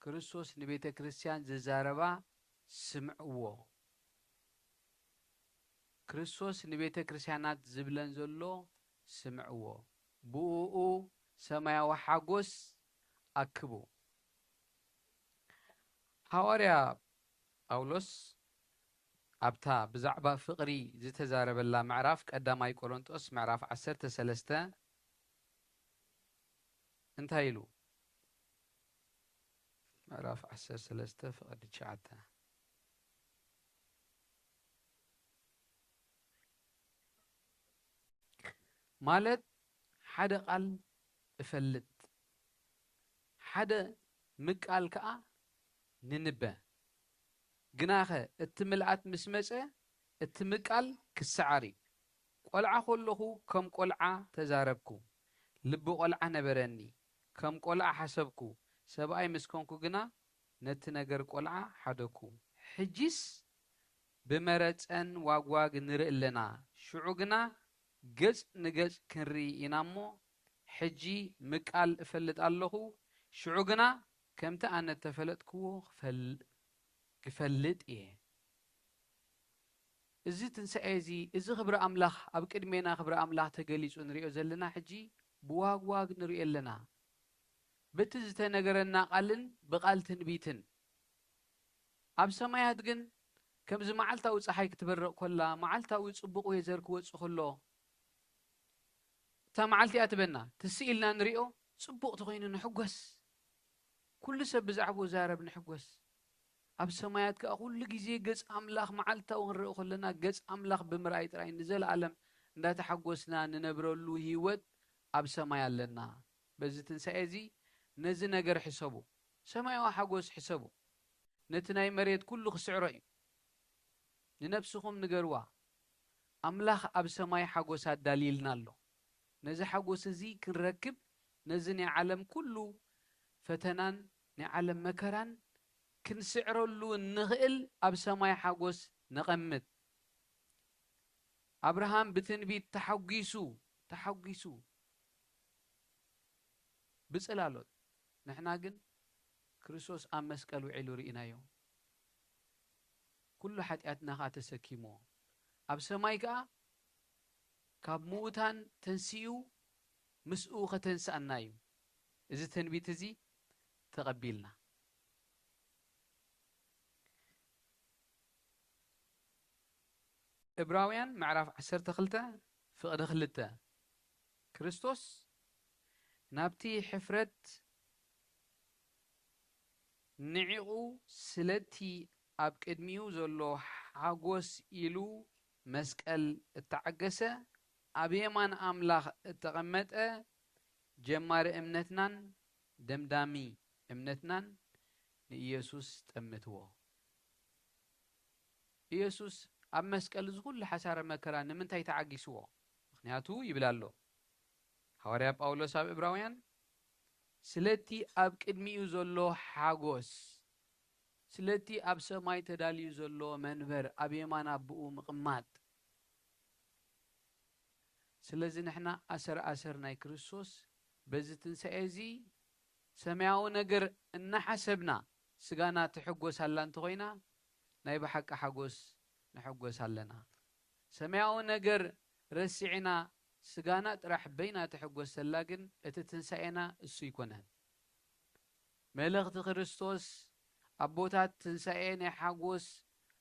ክርስቶስ ንቤተ ክርስቲያን ዝዛረባ ስምዕዎ። ክርስቶስ ንቤተ ክርስቲያናት ዝብለን ዘሎ ስምዕዎ። ብእኡ ሰማያዊ ሓጎስ ኣክቡ። ሃዋርያ ጳውሎስ ኣብታ ብዛዕባ ፍቕሪ ዝተዛረበላ ምዕራፍ ቀዳማይ ቆሮንጦስ ምዕራፍ ዓሰርተ ሰለስተ እንታይ ኢሉ? ምዕራፍ ዓሰርተ ሰለስተ ፍቕዲ ትሽዓተ። ማለት ሓደ ቃል እፈልጥ፣ ሓደ ምቃል ከኣ ንንበ። ግናኸ እቲ ምልኣት ምስ መጸ፣ እቲ ምቃል ክሰዓር እዩ። ቆልዓ ከለኹ ከም ቆልዓ ተዛረብኩ፣ ልቢ ቆልዓ ነበረኒ፣ ከም ቆልዓ ሓሰብኩ፣ ሰብኣይ ምስ ኮንኩ ግና ነቲ ነገር ቆልዓ ሓደግኩ። ሕጂስ ብመረጸን ዋግዋግ ንርኢ ኣለና፣ ሽዑ ግና ገጽ ንገጽ ክንርኢ ኢና እሞ፣ ሕጂ ምቃል እፈልጥ ኣለኹ፣ ሽዑ ግና ከምቲ ኣነ እተፈለጥክዎ ክፈል-፣ ክፈልጥ እየ። እዚ ትንሳኤ እዚ፣ እዚ ክብሪ ኣምላኽ፣ ኣብ ቅድሜና ክብሪ ኣምላኽ ተገሊጹ ንሪኦ ዘለና፣ ሕጂ ብዋግዋግ ንሪኦ ኣለና። በቲ ዝተነገረና ቃልን ብቃል ትንቢትን። ኣብ ሰማያት ግን ከምዚ መዓልታዊ ጸሓይ ክትበርቕ ከላ፣ መዓልታዊ ጽቡቕ ዌዘር ክወጽእ ከሎ፣ እታ መዓልቲ እያ ትበና። ትስእ ኢልና ንሪኦ፣ ጽቡቕ ተኾይኑ ንሕጎስ። ኩሉ ሰብ ብዛዕባኡ ዛረብ፣ ንሕጎስ። ኣብ ሰማያት ከኣ ኩሉ ግዜ ገጽ ኣምላኽ መዓልታዊ ክንርኢ ከለና፣ ገጽ ኣምላኽ ብምርኣይ ጥራይ ንዘለኣለም እንዳተሓጎስና ንነብረሉ ህይወት ኣብ ሰማይ ኣለና። በዚ ትንሳኤ እዚ ነዚ ነገር ሕሰቡ። ሰማያዊ ሓጎስ ሕሰቡ። ነቲ ናይ መሬት ኩሉ ክስዕሮ እዩ። ንነብስኹም ንገርዋ፣ ኣምላኽ ኣብ ሰማይ ሓጎስ ኣዳልይልና ኣሎ። ነዚ ሓጎስ እዚ ክንረክብ፣ ነዚ ናይ ዓለም ኩሉ ፈተናን ናይ ዓለም መከራን ክንስዕረሉ እንኽእል ኣብ ሰማይ ሓጎስ ነቐምጥ። ኣብርሃም ብትንቢት ተሓጒሱ፣ ተሓጒሱ ብጽላሎት። ንሕና ግን ክርስቶስ ኣብ መስቀል ውዒሉ ርኢናዮ። ኩሉ ሓጢኣትና ከኣ ተሰኪምዎ። ኣብ ሰማይ ከኣ ካብ ምዉታን ተንሲኡ ምስኡ ከተንስኣና እዩ። እዚ ትንቢት እዚ ተቐቢልና። ዕብራውያን ምዕራፍ ዓሰርተ ክልተ ፍቕዲ ክልተ፣ ክርስቶስ ናብቲ ሕፍረት ንዒቑ ስለቲ ኣብ ቅድሚኡ ዘሎ ሓጎስ ኢሉ መስቀል እተዓገሰ፣ ኣብ የማን ኣምላኽ እተቐመጠ፣ ጀማሪ እምነትናን ደምዳሚ እምነትናን ንኢየሱስ ጠምትዎ። ኢየሱስ ኣብ መስቀል እዚ ኩሉ ሓሳረ መከራ ንምንታይ ተዓጊስዎ? ምኽንያቱ ይብል ኣሎ ሃዋርያ ጳውሎስ ኣብ ዕብራውያን፣ ስለቲ ኣብ ቅድሚኡ ዘሎ ሓጎስ፣ ስለቲ ኣብ ሰማይ ተዳልዩ ዘሎ መንበር፣ ኣብ የማን ኣቦኡ ምቕማጥ። ስለዚ ንሕና ኣሰር ኣሰር ናይ ክርስቶስ በዚ ትንሳኤ እዚ ሰማያዊ ነገር እናሓሰብና ስጋና ትሕጎስ ኣላ እንተኾይና፣ ናይ ብሓቂ ሓጎስ ንሕጎስ ኣለና። ሰማያዊ ነገር ረሲዕና ስጋና ጥራሕ በይና ትሕጎስ ዘላ ግን እቲ ትንሳኤና እሱ ኣይኮነን። መልእኽቲ ክርስቶስ ኣቦታት ትንሳኤ ናይ ሓጎስ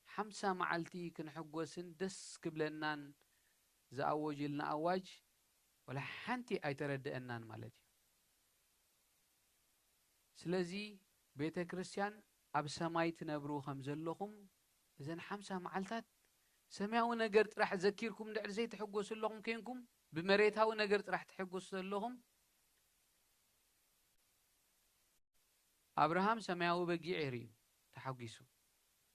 ሓምሳ መዓልቲ ክንሕጎስን ደስ ክብለናን ዝኣወጅልና ኣዋጅ ወላ ሓንቲ ኣይተረድአናን ማለት እዩ። ስለዚ ቤተ ክርስቲያን ኣብ ሰማይ ትነብሩ ከም ዘለኹም እዘን ሓምሳ መዓልታት ሰማያዊ ነገር ጥራሕ ዘኪርኩም እንድሕር ዘይትሕጎሱ ኣለኹም ኮይንኩም ብመሬታዊ ነገር ጥራሕ ትሕጎሱ ዘለኹም ኣብርሃም ሰማያዊ በጊዕ ርዩ ተሓጒሱ።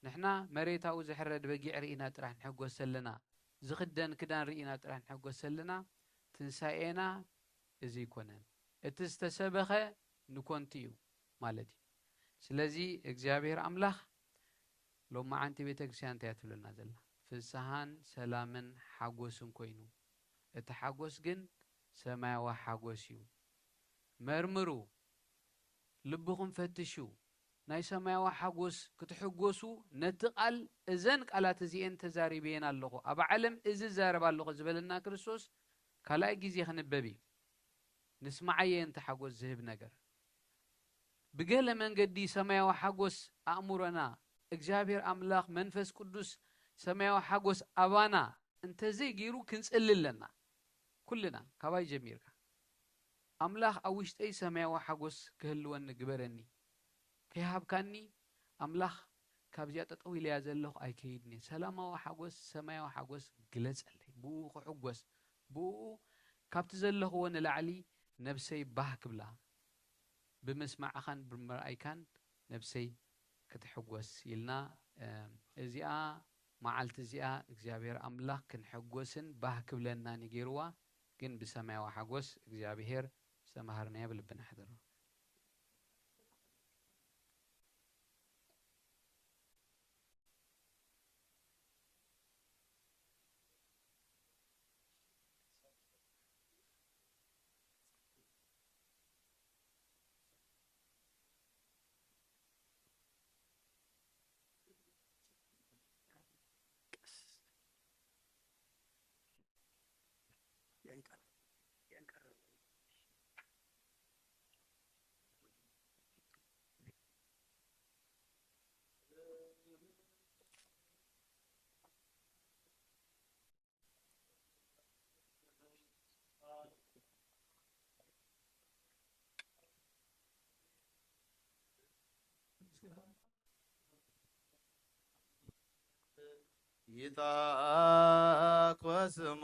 ንሕና መሬታዊ ዝሕረድ በጊዕ ርኢና ጥራሕ ንሕጎስ ዘለና፣ ዝኽደን ክዳን ርኢና ጥራሕ ንሕጎስ ዘለና፣ ትንሳኤና እዚ ኣይኮነን። እቲ ዝተሰበኸ ንኮንቲ እዩ ማለት እዩ። ስለዚ እግዚኣብሔር ኣምላኽ ሎማዓንቲ ቤተ ክርስቲያን እንታይ እያ ትብለና ዘላ? ፍስሃን ሰላምን ሓጎስን ኮይኑ፣ እቲ ሓጎስ ግን ሰማያዊ ሓጎስ እዩ። መርምሩ፣ ልብኹም ፈትሹ፣ ናይ ሰማያዊ ሓጎስ ክትሕጎሱ ነቲ ቃል፣ እዘን ቃላት እዚኤን ተዛሪበየን ኣለኹ፣ ኣብ ዓለም እዚ እዛረብ ኣለኹ ዝበለና ክርስቶስ ካልኣይ ግዜ ክንበብ እዩ። ንስማዓየ እንተ ሓጎስ ዝህብ ነገር። ብገለ መንገዲ ሰማያዊ ሓጎስ ኣእምሮና፣ እግዚኣብሔር ኣምላኽ መንፈስ ቅዱስ ሰማያዊ ሓጎስ ኣባና እንተዘይገይሩ ክንጽሊ ኣለና። ኩልና፣ ካባይ ጀሚርካ። ኣምላኽ ኣብ ውሽጠይ ሰማያዊ ሓጎስ ክህልወኒ ግበረኒ። ከይሃብካኒ ኣምላኽ ካብዚኣ ጠጠው ኢለያ ዘለኹ ኣይከይድን እየ። ሰላማዊ ሓጎስ፣ ሰማያዊ ሓጎስ ግለጸለይ። ብኡ ክሕጎስ፣ ብኡ ካብቲ ዘለኽዎ ንላዕሊ ነብሰይ ባህ ክብላ። ብምስማዕኻን ብምርኣይካን ነብሰይ ክትሕጎስ ኢልና፣ እም፣ እዚኣ መዓልቲ እዚኣ እግዚኣብሔር ኣምላኽ ክንሕጎስን ባህ ክብለናን እዩ ገይርዋ። ግን ብሰማያዊ ሓጎስ እግዚኣብሔር ዝተማሃርናዮ ብልብና ሕደሮ። ይትባረክ ስሙ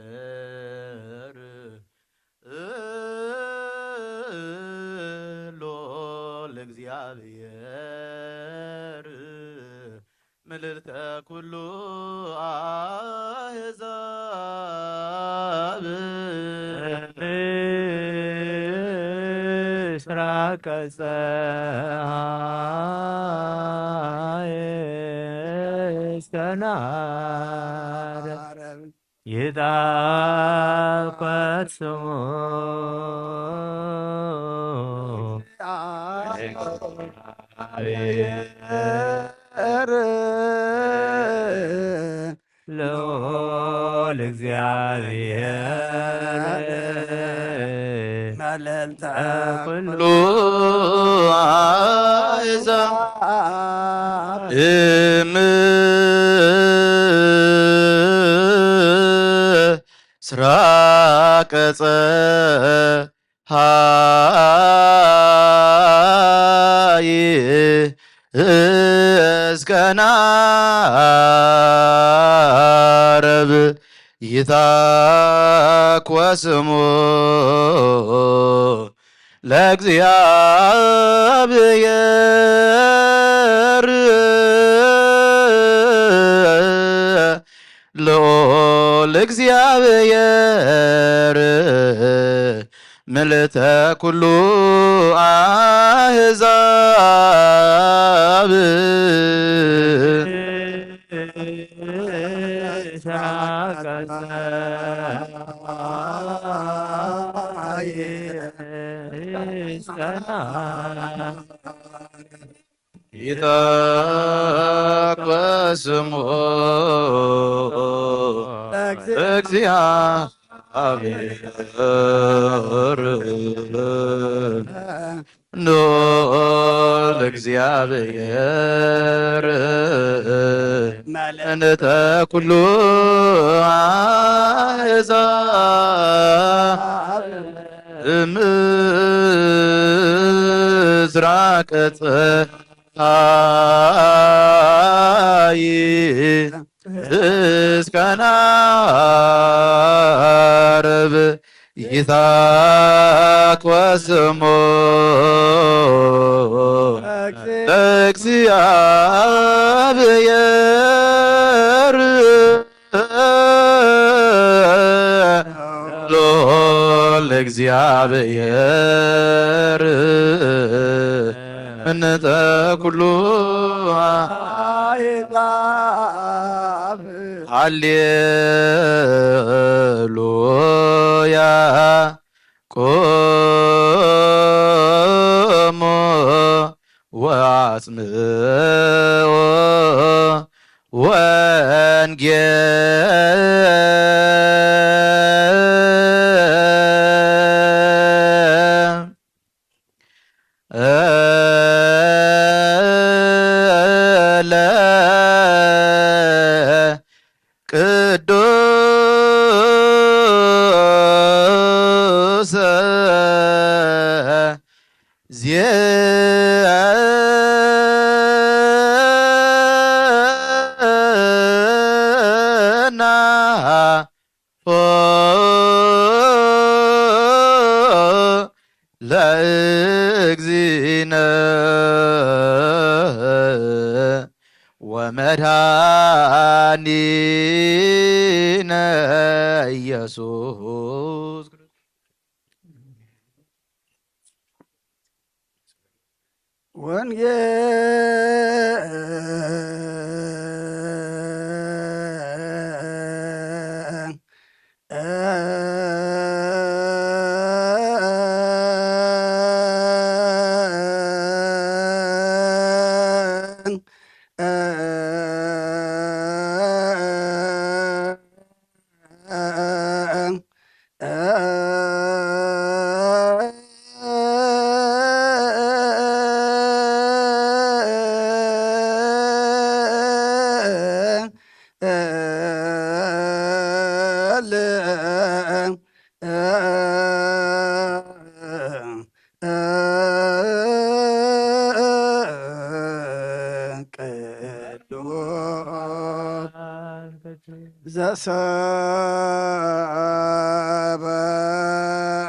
ለእግዚኣብሔር፣ ሎል እግዚኣብሔር ምልዕተ ኩሉ ኣሕዛብ። ምስራቀ ጸሓይ እስከ ናረብ ይትባረክ ስሙ። ልዑል እግዚኣብሔር ምልዕተ ኩሉ ኣሕዛብ። ምስራቀ ጸሓይ እስከ ናረብ ይትባረክ ስሙ ለእግዚኣብሔር፣ ልዑል እግዚኣብሔር ምልዕተ ኩሉ ኣሕዛብ። ይትባረክ ስሙ ለእግዚኣብሔር፣ ልዑል እግዚኣብሔር ምልዕተ ኩሉ ኣሕዛብ። ምስራቀ ጸሓይ እስከ ናረብ ይትባረክ ስሙ ለእግዚኣብሔር፣ ልዑል እግዚኣብሔር ምልዕተ ኩሉ ኣሕዛብ። ሃሌሉያ። ቁሙ ወአጽምዑ ወንጌል ለቅዱስ ዜና ለእግዚእነ ወመድኃኒነ ኢየሱስ ክርስቶስ።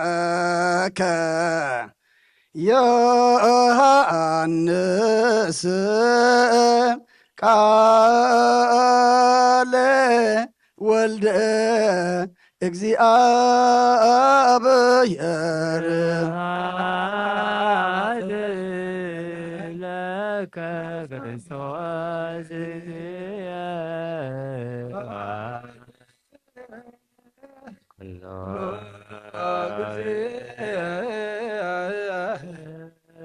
ዘሰበከ ዮሃንስ ቃለ ወልደ እግዚኣብሔር። ለከ ክርስቶስ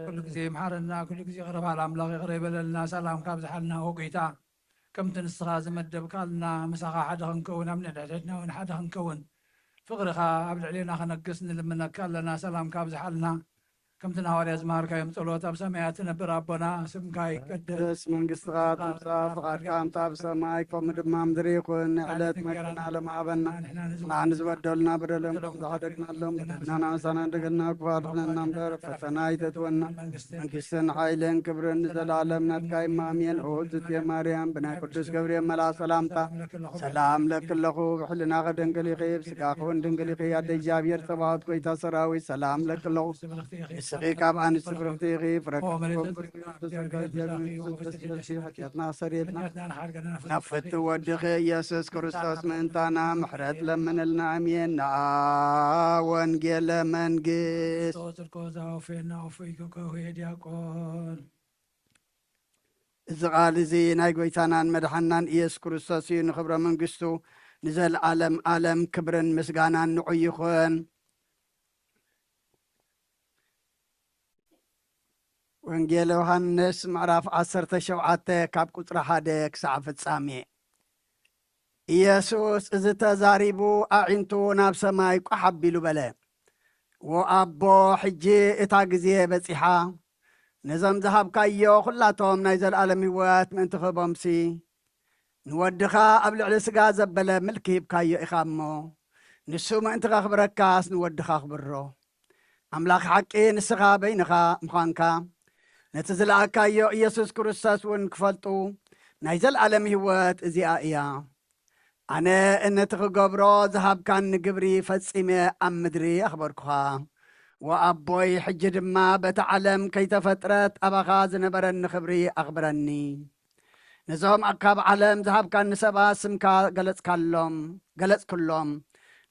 ኩሉ ግዜ ይምሓረና፣ ኩሉ ግዜ ይቕረ በሃል ኣምላኽ ይቕረ ይበለልና። ሰላምካ ኣብዝሓልና ኦ ጐይታ፣ ከምቲ ንስኻ ዝመደብካልና ምሳኻ ሓደ ክንከውን፣ ኣብ ነንሕድሕድና እውን ሓደ ክንከውን፣ ፍቕርኻ ኣብ ልዕሌና ክነግስ ንልምነካ ኣለና። ሰላምካ ኣብዝሓልና። ከምቲ ንሃዋርያ ዝመሃርካዮም ጸሎት፣ ኣብ ሰማያት ትነብር ኣቦና፣ ስምካ ይቀደስ፣ ደስ መንግስትኻ ትምጻእ፣ ፍቓድካ ከምቲ ኣብ ሰማይ ከምኡ ድማ ምድሪ ይኹን። ንዕለት መግብና ሎም ሃበና፣ ንሕና ንዝበደሉና በደሎም ከም ዝሓደግናሎም፣ በደልና ምሳና እንደገና ክፋ ኣድሕነና እምበር፣ ፈተና ኣይተእትወና። መንግስትን ሓይልን ክብርን ንዘለኣለም ናትካ እዩ፣ ኣሜን። ኦ እግዝእትየ ማርያም፣ ብናይ ቅዱስ ገብርኤል መልኣኽ ሰላምታ ሰላም ለኪ ኣለኹ፣ ብሕልናኺ ድንግል ኢኺ፣ ብስጋኺ እውን ድንግል ኢኺ። ኣደ እግዚኣብሔር ጸባኦት፣ ጐይታ ሰራዊት፣ ሰላም ለኪ ኣለኹ። ንስኺ ካብ ኣንስቲ ብርኽቲ ኢኺ፣ ፍረ ከርሥኺ ቡሩክ እዩ። ጸጋ እግዚኣብሔር ምስለ ኪ፣ ሓጢኣትና ኣስተሰርየልና፣ ናብ ፍትው ወድኺ ኢየሱስ ክርስቶስ ምእንታና ምሕረት ለምንልና። ኣሜን። ነአ ወንጌለ መንግስት። ጽድቆ ዛውፌና ወፈይከ ከውሄ ዲያቆን። እዚ ቓል እዚ ናይ ጐይታናን መድሓናን ኢየሱስ ክርስቶስ እዩ። ንኽብረ መንግስቱ ንዘለዓለም ዓለም ክብርን ምስጋናን ንዑ ይኹን። ወንጌል ዮሃንስ ምዕራፍ ዓሰርተ ሸውዓተ ካብ ቁጽሪ ሓደ ክሳዕ ፍጻሜ። ኢየሱስ እዚ ተዛሪቡ ኣዒንቱ ናብ ሰማይ ቋሕ ኣቢሉ በለ፣ "ዎ ኣቦ፣ ሕጂ እታ ግዜ በጺሓ፣ ነዞም ዝሃብካዮ ኹላቶም ናይ ዘለኣለም ህይወት ምእንቲ ክህቦምሲ፣ ንወድኻ ኣብ ልዕሊ ስጋ ዘበለ ምልኪ ሂብካዮ ኢኻ እሞ፣ ንሱ ምእንቲ ከኽብረካስ ንወድኻ ኣኽብሮ። ኣምላኽ ሓቂ ንስኻ በይንኻ ምዃንካ፣ ነቲ ዝለኣካዮ ኢየሱስ ክርስቶስ እውን ክፈልጡ ናይ ዘለኣለም ህይወት እዚኣ እያ። ኣነ ነቲ ክገብሮ ዝሃብካኒ ግብሪ ፈጺመ ኣብ ምድሪ ኣኽበርኩኻ። ወኣቦይ፣ ሕጂ ድማ በታ ዓለም ከይተፈጥረት ኣባኻ ዝነበረኒ ክብሪ ኣኽብረኒ። ነዞም ካብ ዓለም ዝሃብካኒ ሰባት ስምካ ገለጽካሎም፣ ገለጽክሎም።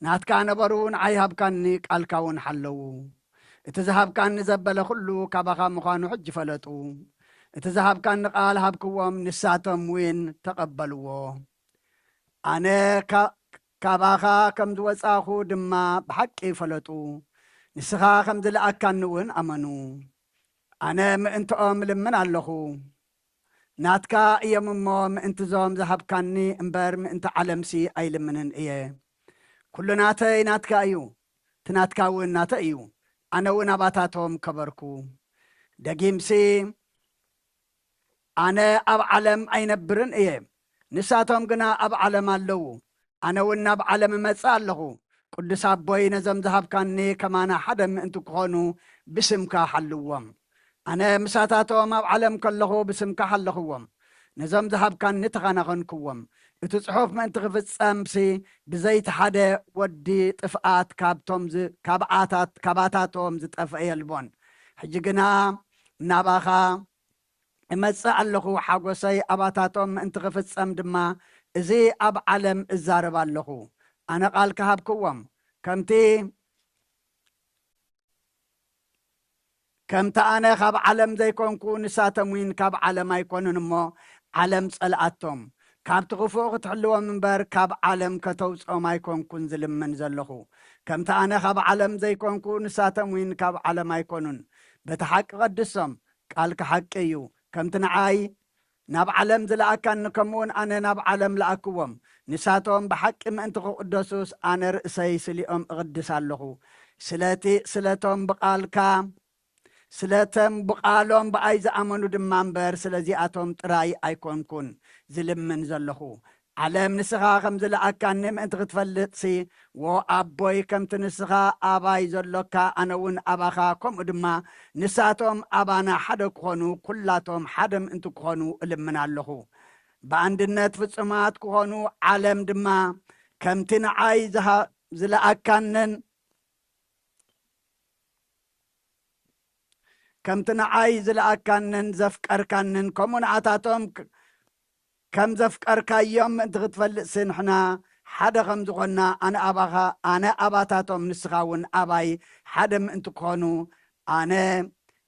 ናትካ ነበሩ፣ ንዓይ ሃብካኒ፣ ቃልካ እውን ሓለዉ። እቲ ዝሃብካኒ ዘበለ ኩሉ ካባኻ ምዃኑ ሕጂ ፈለጡ። እቲ ዝሃብካኒ ቃል ሃብክዎም፣ ንሳቶም እውን ተቐበልዎ። ኣነ ካ-፣ ካባኻ ከም ዝወጻኹ ድማ ብሓቂ ፈለጡ። ንስኻ ከም ዝለኣካኒ እውን ኣመኑ። ኣነ ምእንትኦም እልምን ኣለኹ። ናትካ እዮም እሞ፣ ምእንትዞም ዝሃብካኒ እምበር፣ ምእንቲ ዓለምሲ ኣይልምንን እየ። ኩሉ ናተይ ናትካ እዩ፣ እቲ ናትካ እውን ናተይ እዩ። ኣነ እውን ኣባታቶም ከበርኩ። ደጊምሲ፣ ኣነ ኣብ ዓለም ኣይነብርን እየ፣ ንሳቶም ግና ኣብ ዓለም ኣለዉ። ኣነ እውን ናብ ዓለም እመጽእ ኣለኹ። ቅዱስ ኣቦይ፣ ነዞም ዝሃብካኒ ከማና ሓደ ምእንቲ ክኾኑ ብስምካ ሓልዎም። ኣነ ምሳታቶም ኣብ ዓለም ከለኹ ብስምካ ሓለኽዎም። ነዞም ዝሃብካኒ ተኸናኸንክዎም። እቲ ጽሑፍ ምእንቲ ክፍጸምሲ፣ ብዘይቲ ሓደ ወዲ ጥፍኣት ካብቶም ዝ-፣ ካብ ኣታት-፣ ካባታቶም ዝጠፍአ የልቦን። ሕጂ ግና ናባኻ እመጽእ ኣለኹ፣ ሓጎሰይ ኣባታቶም ምእንቲ ክፍጸም ድማ፣ እዚ ኣብ ዓለም እዛረብ ኣለኹ። ኣነ ቃል ክሃብክዎም፣ ከምቲ፣ ከምቲ ኣነ ካብ ዓለም ዘይኮንኩ፣ ንሳቶም እውን ካብ ዓለም ኣይኮኑን እሞ፣ ዓለም ጸልኣቶም። ካብቲ ክፉእ ክትሕልዎም እምበር፣ ካብ ዓለም ከተውጽኦም ኣይኮንኩን ዝልምን ዘለኹ። ከምቲ ኣነ ካብ ዓለም ዘይኮንኩ፣ ንሳቶም እውን ካብ ዓለም ኣይኮኑን። በቲ ሓቂ ቀድሶም፣ ቃልካ ሓቂ እዩ። ከምቲ ንዓይ ናብ ዓለም ዝለኣካኒ፣ ከምኡውን ኣነ ናብ ዓለም ለኣክዎም። ንሳቶም ብሓቂ ምእንቲ ክቕደሱስ፣ ኣነ ርእሰይ ስሊኦም እቕድስ ኣለኹ። ስለቲ፣ ስለቶም ብቓልካ፣ ስለቶም ብቓሎም ብኣይ ዝኣመኑ ድማ እምበር፣ ስለዚኣቶም ጥራይ ኣይኮንኩን ዝልምን ዘለኹ። ዓለም ንስኻ ከም ዝለኣካኒ ምእንቲ ክትፈልጥሲ፣ ዎ ኣቦይ፣ ከምቲ ንስኻ ኣባይ ዘሎካ፣ ኣነ እውን ኣባኻ፣ ከምኡ ድማ ንሳቶም ኣባና ሓደ ክኾኑ፣ ኩላቶም ሓደ ምእንቲ ክኾኑ እልምን ኣለኹ። ብኣንድነት ፍጹማት ክኾኑ፣ ዓለም ድማ ከምቲ ንዓይ ዝሃ-፣ ዝለኣካንን ከምቲ ንዓይ ዝለኣካንን ዘፍቀርካንን፣ ከምኡ ንኣታቶም ክ-፣ ከም ዘፍቀርካዮም ምእንቲ ክትፈልጥሲ፣ ንሕና ሓደ ከም ዝኾንና፣ ኣነ ኣባኻ፣ ኣነ ኣባታቶም፣ ንስኻ እውን ኣባይ ሓደ ምእንቲ ክኾኑ፣ ኣነ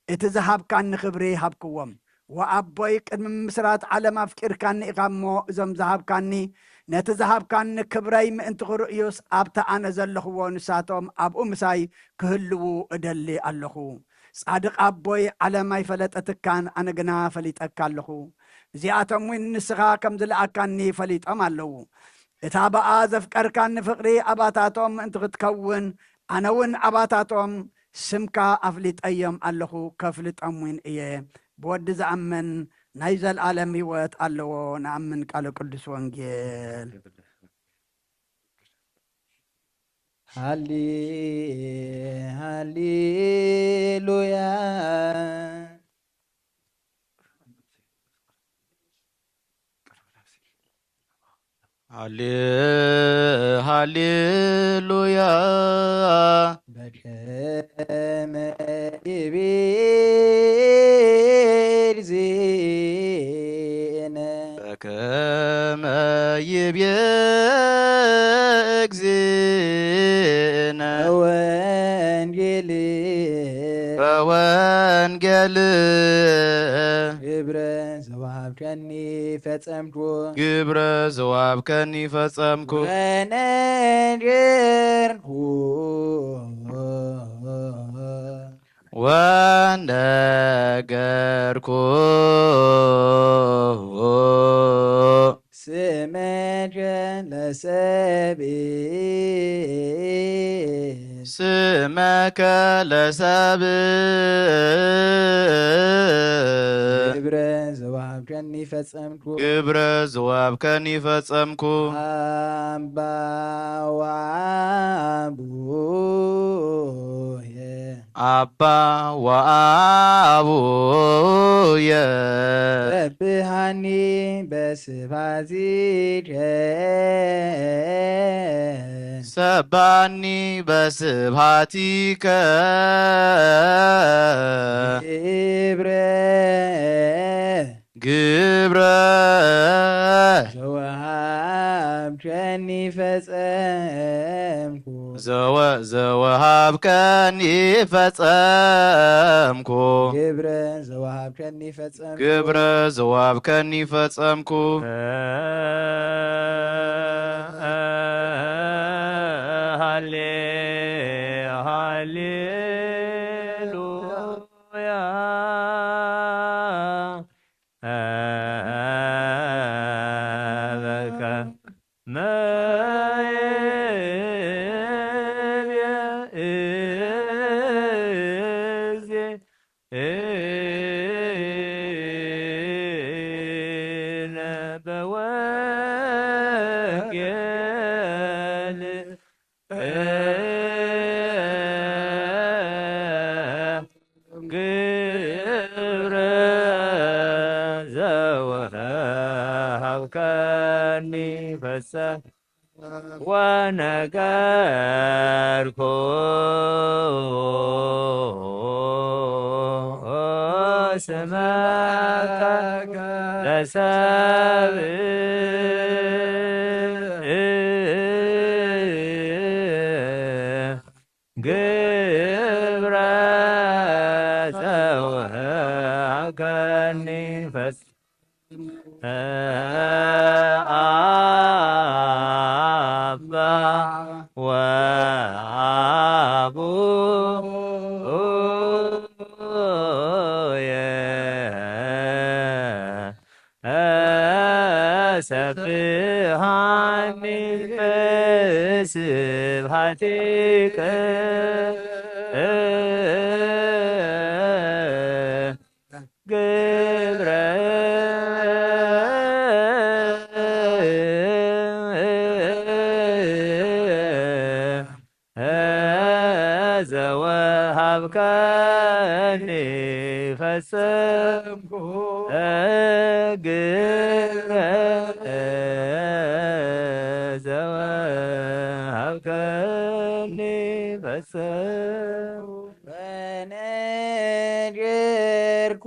እቲ ዝሃብካኒ ክብሪ ሃብክዎም። ወኣቦይ፣ ቅድሚ ምምስራት ዓለም ኣፍቂርካኒ ኢኻ እሞ፣ እዞም ዝሃብካኒ፣ ነቲ ዝሃብካኒ ክብረይ ምእንቲ ክርእዩስ፣ ኣብቲ ኣነ ዘለኽዎ ንሳቶም ኣብኡ ምሳይ ክህልዉ እደሊ ኣለኹ። ጻድቕ ኣቦይ፣ ዓለም ኣይፈለጠትካን፣ ኣነ ግና ፈሊጠካ ኣለኹ። እዚኣቶም እውን ንስኻ ከም ዝለኣካኒ ፈሊጦም ኣለዉ። እታ ብኣ ዘፍቀርካኒ ፍቕሪ ኣባታቶም ምእንቲ ክትከውን፣ ኣነ እውን ኣባታቶም ስምካ ኣፍሊጠዮም ኣለኹ፣ ከፍልጦም እውን እየ። ብወዲ ዝኣምን ናይ ዘልኣለም ህይወት ኣለዎ። ንኣምን ቃለ ቅዱስ ወንጌል። ሃሊ፣ ሃሌሉያ። ሃሌ-፣ ሃሌሉያ። በከመ ይቤል ዜነ። በከመ ይቤ እግዚእነ። ወንጌል። በወንጌል። ግብረ ዘወሃብከኒ ፈጸምኩ። ግብረ ዘወሃብከኒ ፈጸምኩ። ወነገርኩ። ወነገርኩ። ስመከ ለሰብእ። ስመከ ለሰብእ። ግብረ ዘወሃብከኒ ፈጸምኩ። ግብረ ዘወሃብከኒ ፈጸምኩ። ኣባ ወአቡየ። ኣባ ወአቡየ። ሰብሃኒ በስብሐቲከ። ሰባኒ በስብሐቲከ። ግብረ። ግብረ። ዘወሃብከኒ ፈጸምኩ። ዘወ-፣ ዘወሃብከኒ ፈጸምኩ። ግብረ ዘወሃብከኒ ፈጸምኩ። ግብረ ዘወሃብከኒ ፈጸምኩ። ሃሌ-፣ ሃሌሉያ። በከመ ይቤ እግዚእነ በወንጌል። ግብረ ዘወሃብከኒ ፈጸምኩ። ወነገርኩ ስመከ ለሰብእ። ግብረ ዘወሃብከኒ ፈጽ-፣ አባ ወአቡየ። ሰብሃኒ በስብሐቲከ። ግብረ ዘወሃብከኒ ፈጽ ግብረ ዘወሀብከኒ ፈጸምኩ። ወነገርኩ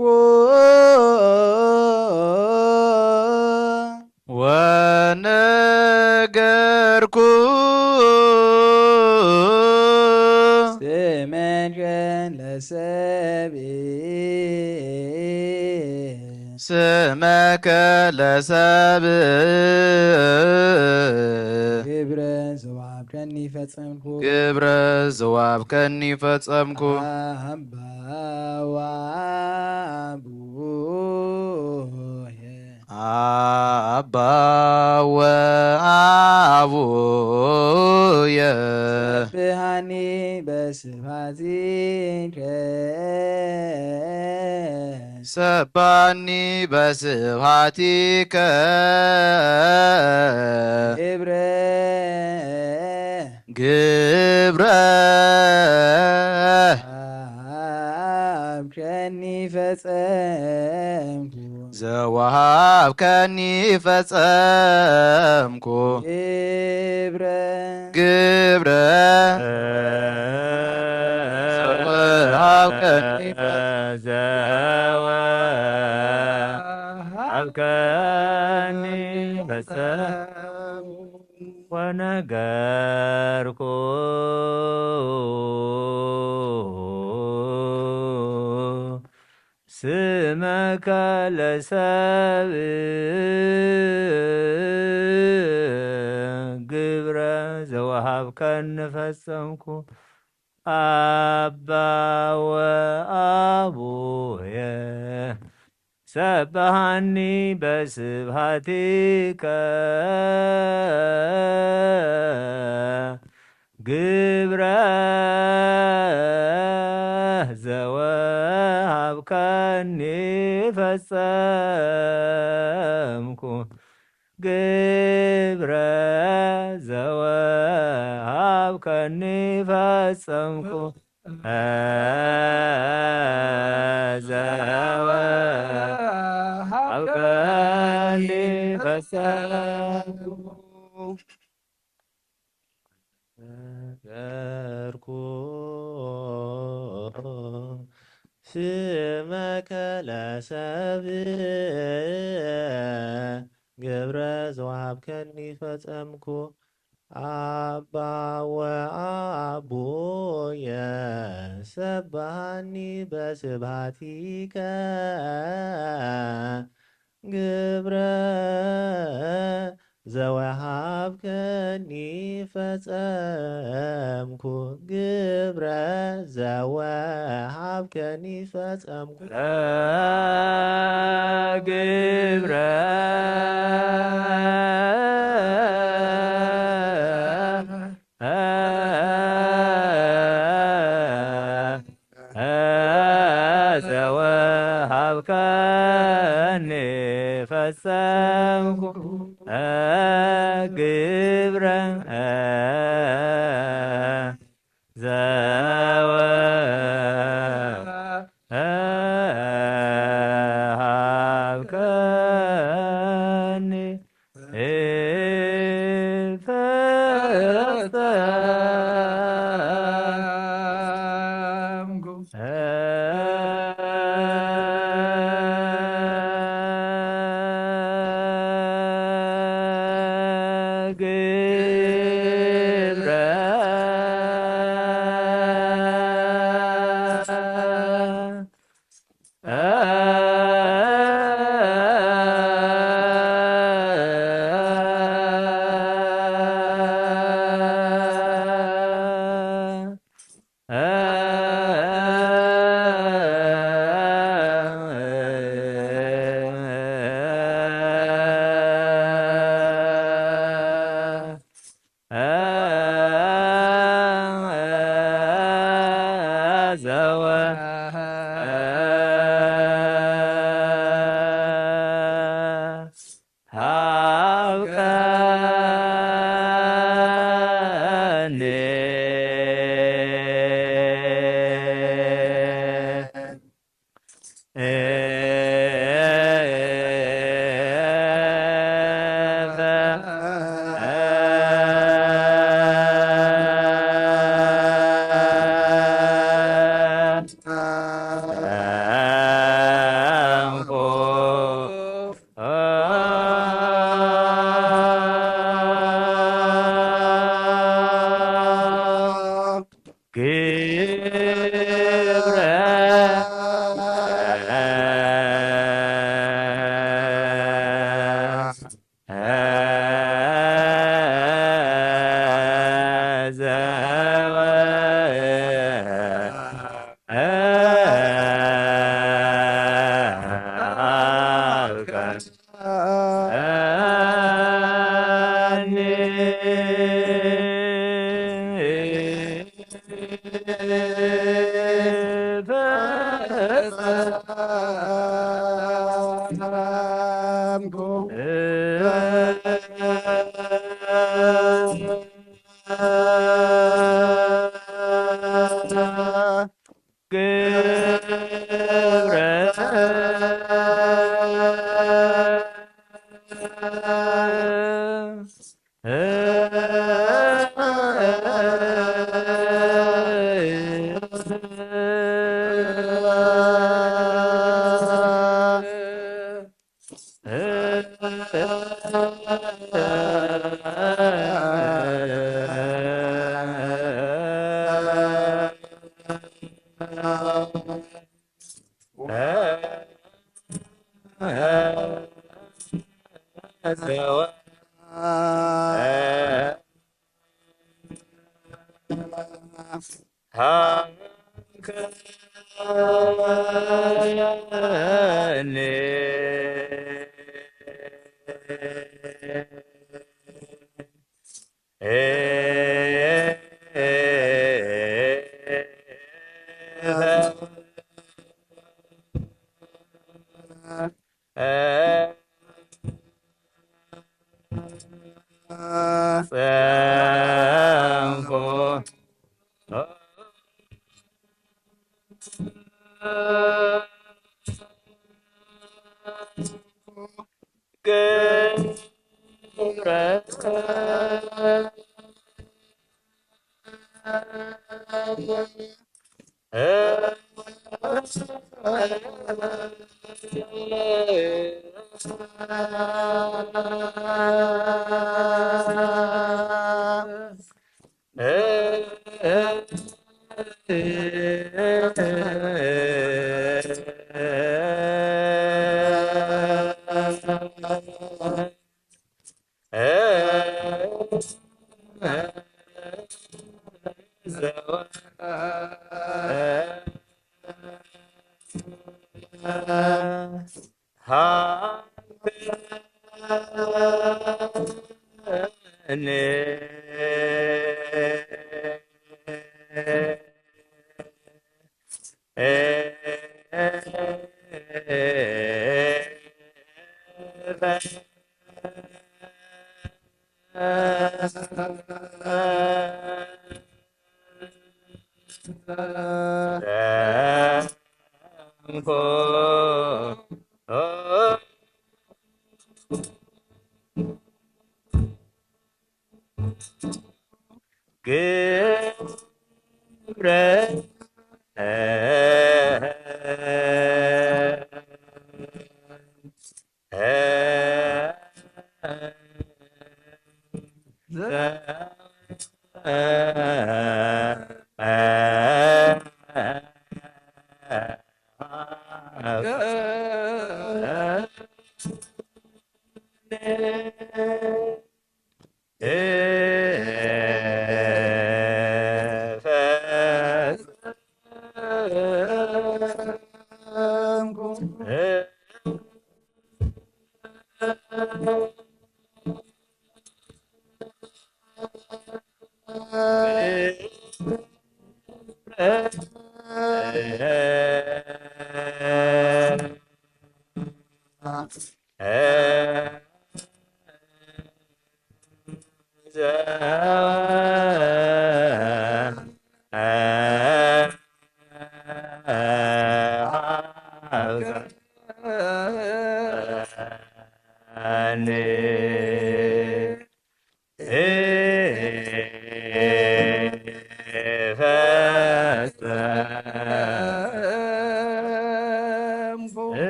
ወነገርኩ ስመከ ለሰብእ ስመከ ለሰብእ ግብረ ዘወሃብከኒ ፈጸምኩ። ግብረ ዘወሃብከኒ ፈጸምኩ። አባ ወአቡየ አባ ወአቡየ ሰብሃኒ በስብሐቲከ ሰባኒ በስብሐቲከ ግብረ ግብረ ወሀብከኒ ፈጸምኩ። ዘወሃብከኒ ፈጸምኩ። ግብረ ግብረ ዘወሃብከኒ ዘወሃብከኒ ፈጸምኩ። ወነገርኩ ስመከ ለሰብእ ግብረ ዘወሃብከኒ ፈጸምኩ። አባ ወአቡየ ሰብሃኒ በስብሐቲከ ግብረ ዘወሃብከኒ ፈጸምኩ። ግብረ ዘወሃብከኒ ፈጸምኩ። ዘወሃብከኒ ፈጸምኩ። ነገርኩ ስመከ ለሰብእ ግብረ ዘወሃብከኒ ፈጸምኩ። አባ ወአቡየ ሰብሃኒ በስብሐቲከ ግብረ ዘወሃብከኒ ፈጸምኩ። ግብረ ዘወሃብከኒ ፈጸምኩ። ግብረ ዘወሃብከኒ ፈጸምኩ። ግብረ ዘወሃብከኒ ፈጸምኩ። ግብረ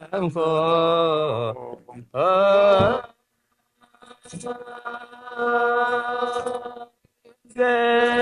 ሰምኮ ገብረ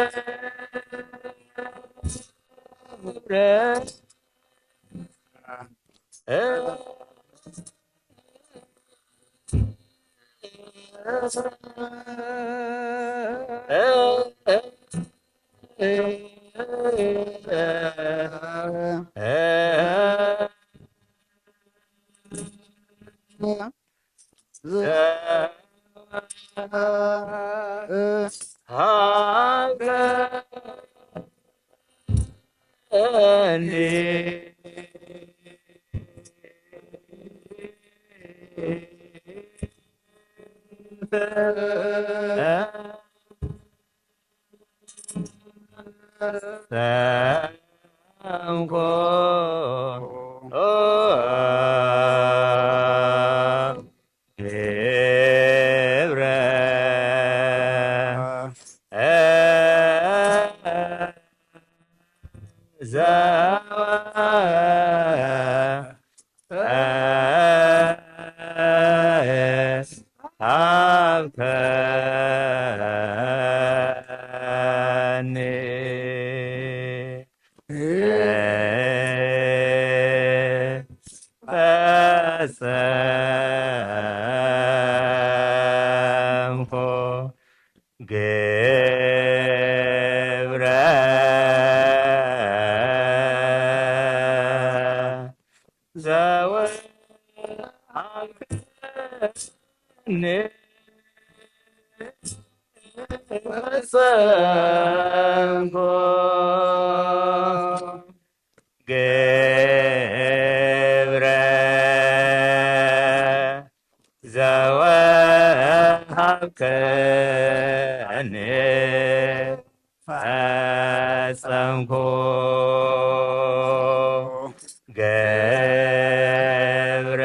ሰምኮ ግብረ ዘወ ሃብከኒ ፈጸምኩ ግብረ ዘወሃብከኒ ፈጸምኩ ግብረ ዘወሃብከኒ ፈጸምኩ ገብረ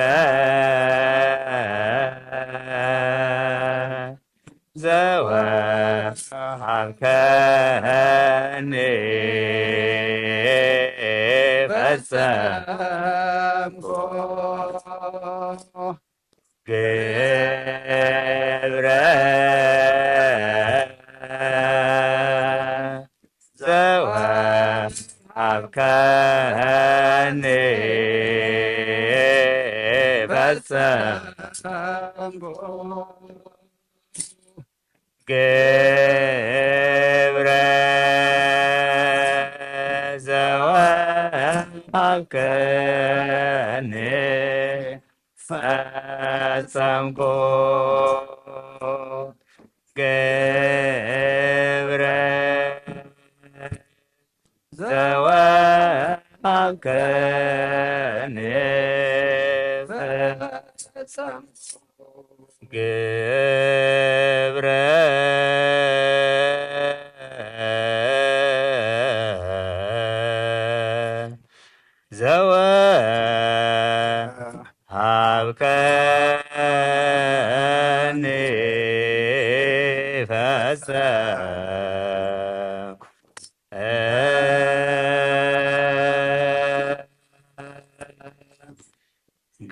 ዘወሃብከኒ ፈጸምኩ ገብረ ዘወሃብከኒ ፈጸምኩ ገብረ ዘወሃብከኒ ፈጸምኩ ገብረ ዘወሃብከኒ ፈጸምኩ ገብረ ዘወሃብከኒ ፈጸምኩ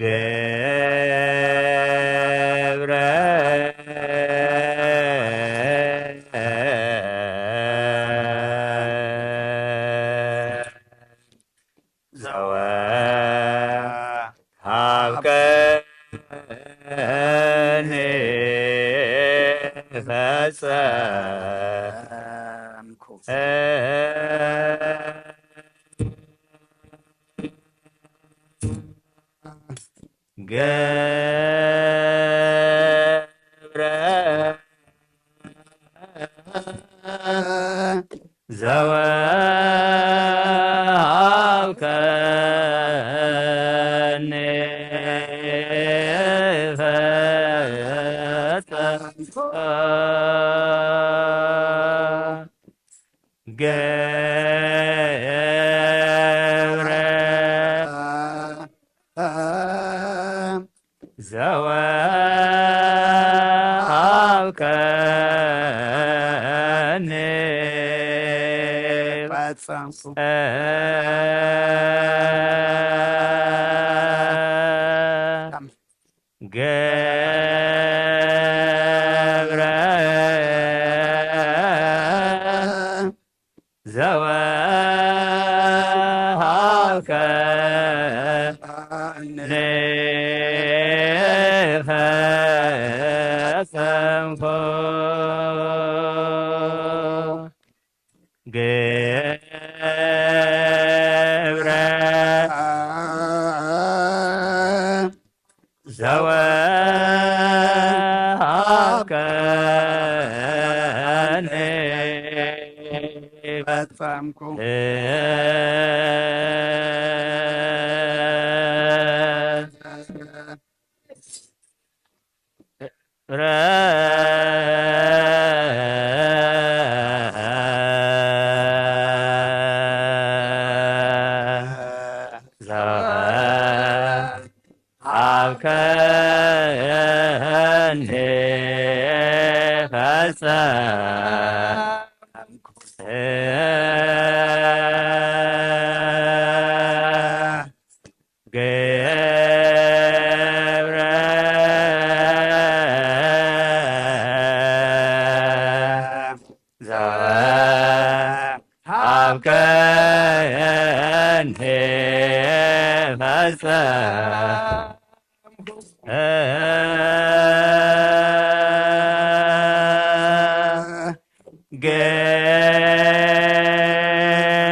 ገብረ ዘወሃብከኒ ፈጸምኩ ገብረ ዘወሃብከኒ ፈጸምኩ ገብረ ዘወሃብከኒ ፈጸምኩ። ገብረ ዘወሃብከኒ ፈጸምኩ። ገብረ ዘወሃብከኒ ፈጸምኩ። ሃብከኒ ፈጸምኩ። ገብረ ዘወሃብከኒ ፈጸምኩ።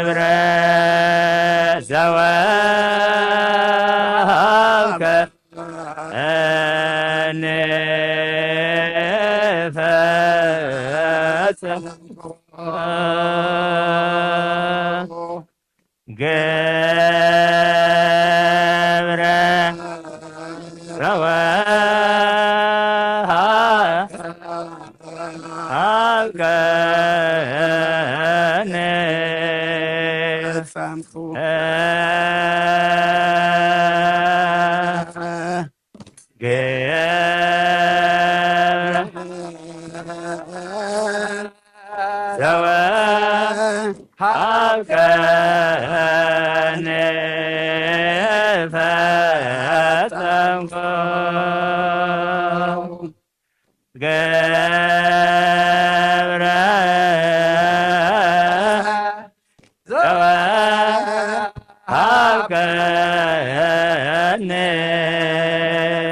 ገብረ ዘወሃብከኒ ፈጸምኩ። ገብረ ዘወሃብከኒ ፈጸምኩ። ገብረ ዘወሃብከኒ ፈጸምኩ። ገብረ ዘወሃብከኒ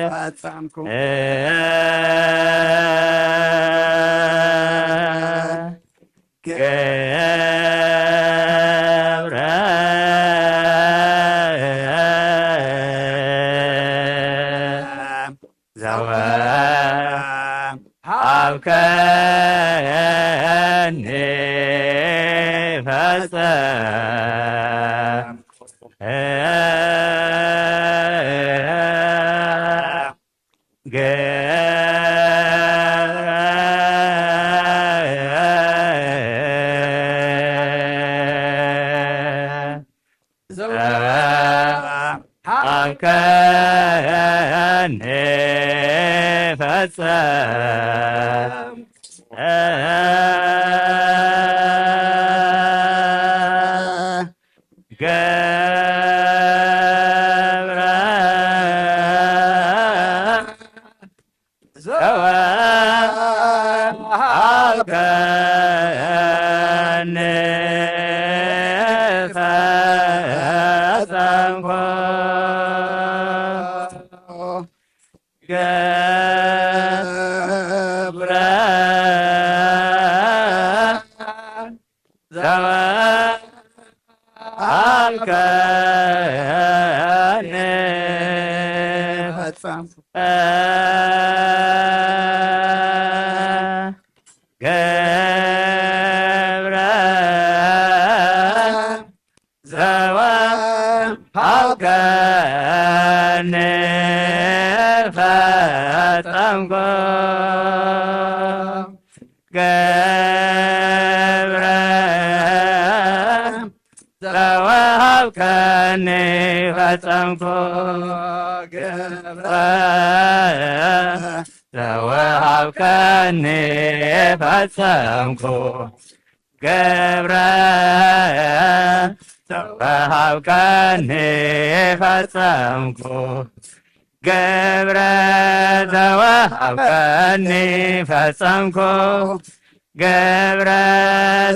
ፈጸምኩ። ገብረ ዘወሃብከኒ ፈጸምኩ። ገብረ ዘወሃብከኒ ፈጸምኩ። ገብረ ዘወሃብከኒ ፈጸምኩ። ገብረ ዘወሃብከኒ ፈጸምኩ። ገብረ ዘወሃብከኒ ፈጸምኩ። ገብረ ዘወሃብከኒ ፈጸምኩ። ገብረ ዘወሃብከኒ ፈጸምኩ። ገብረ ዘወሃብከኒ ፈጸምኩ። ገብረ ዘወሃብከኒ ፈጸምኩ። ገብረ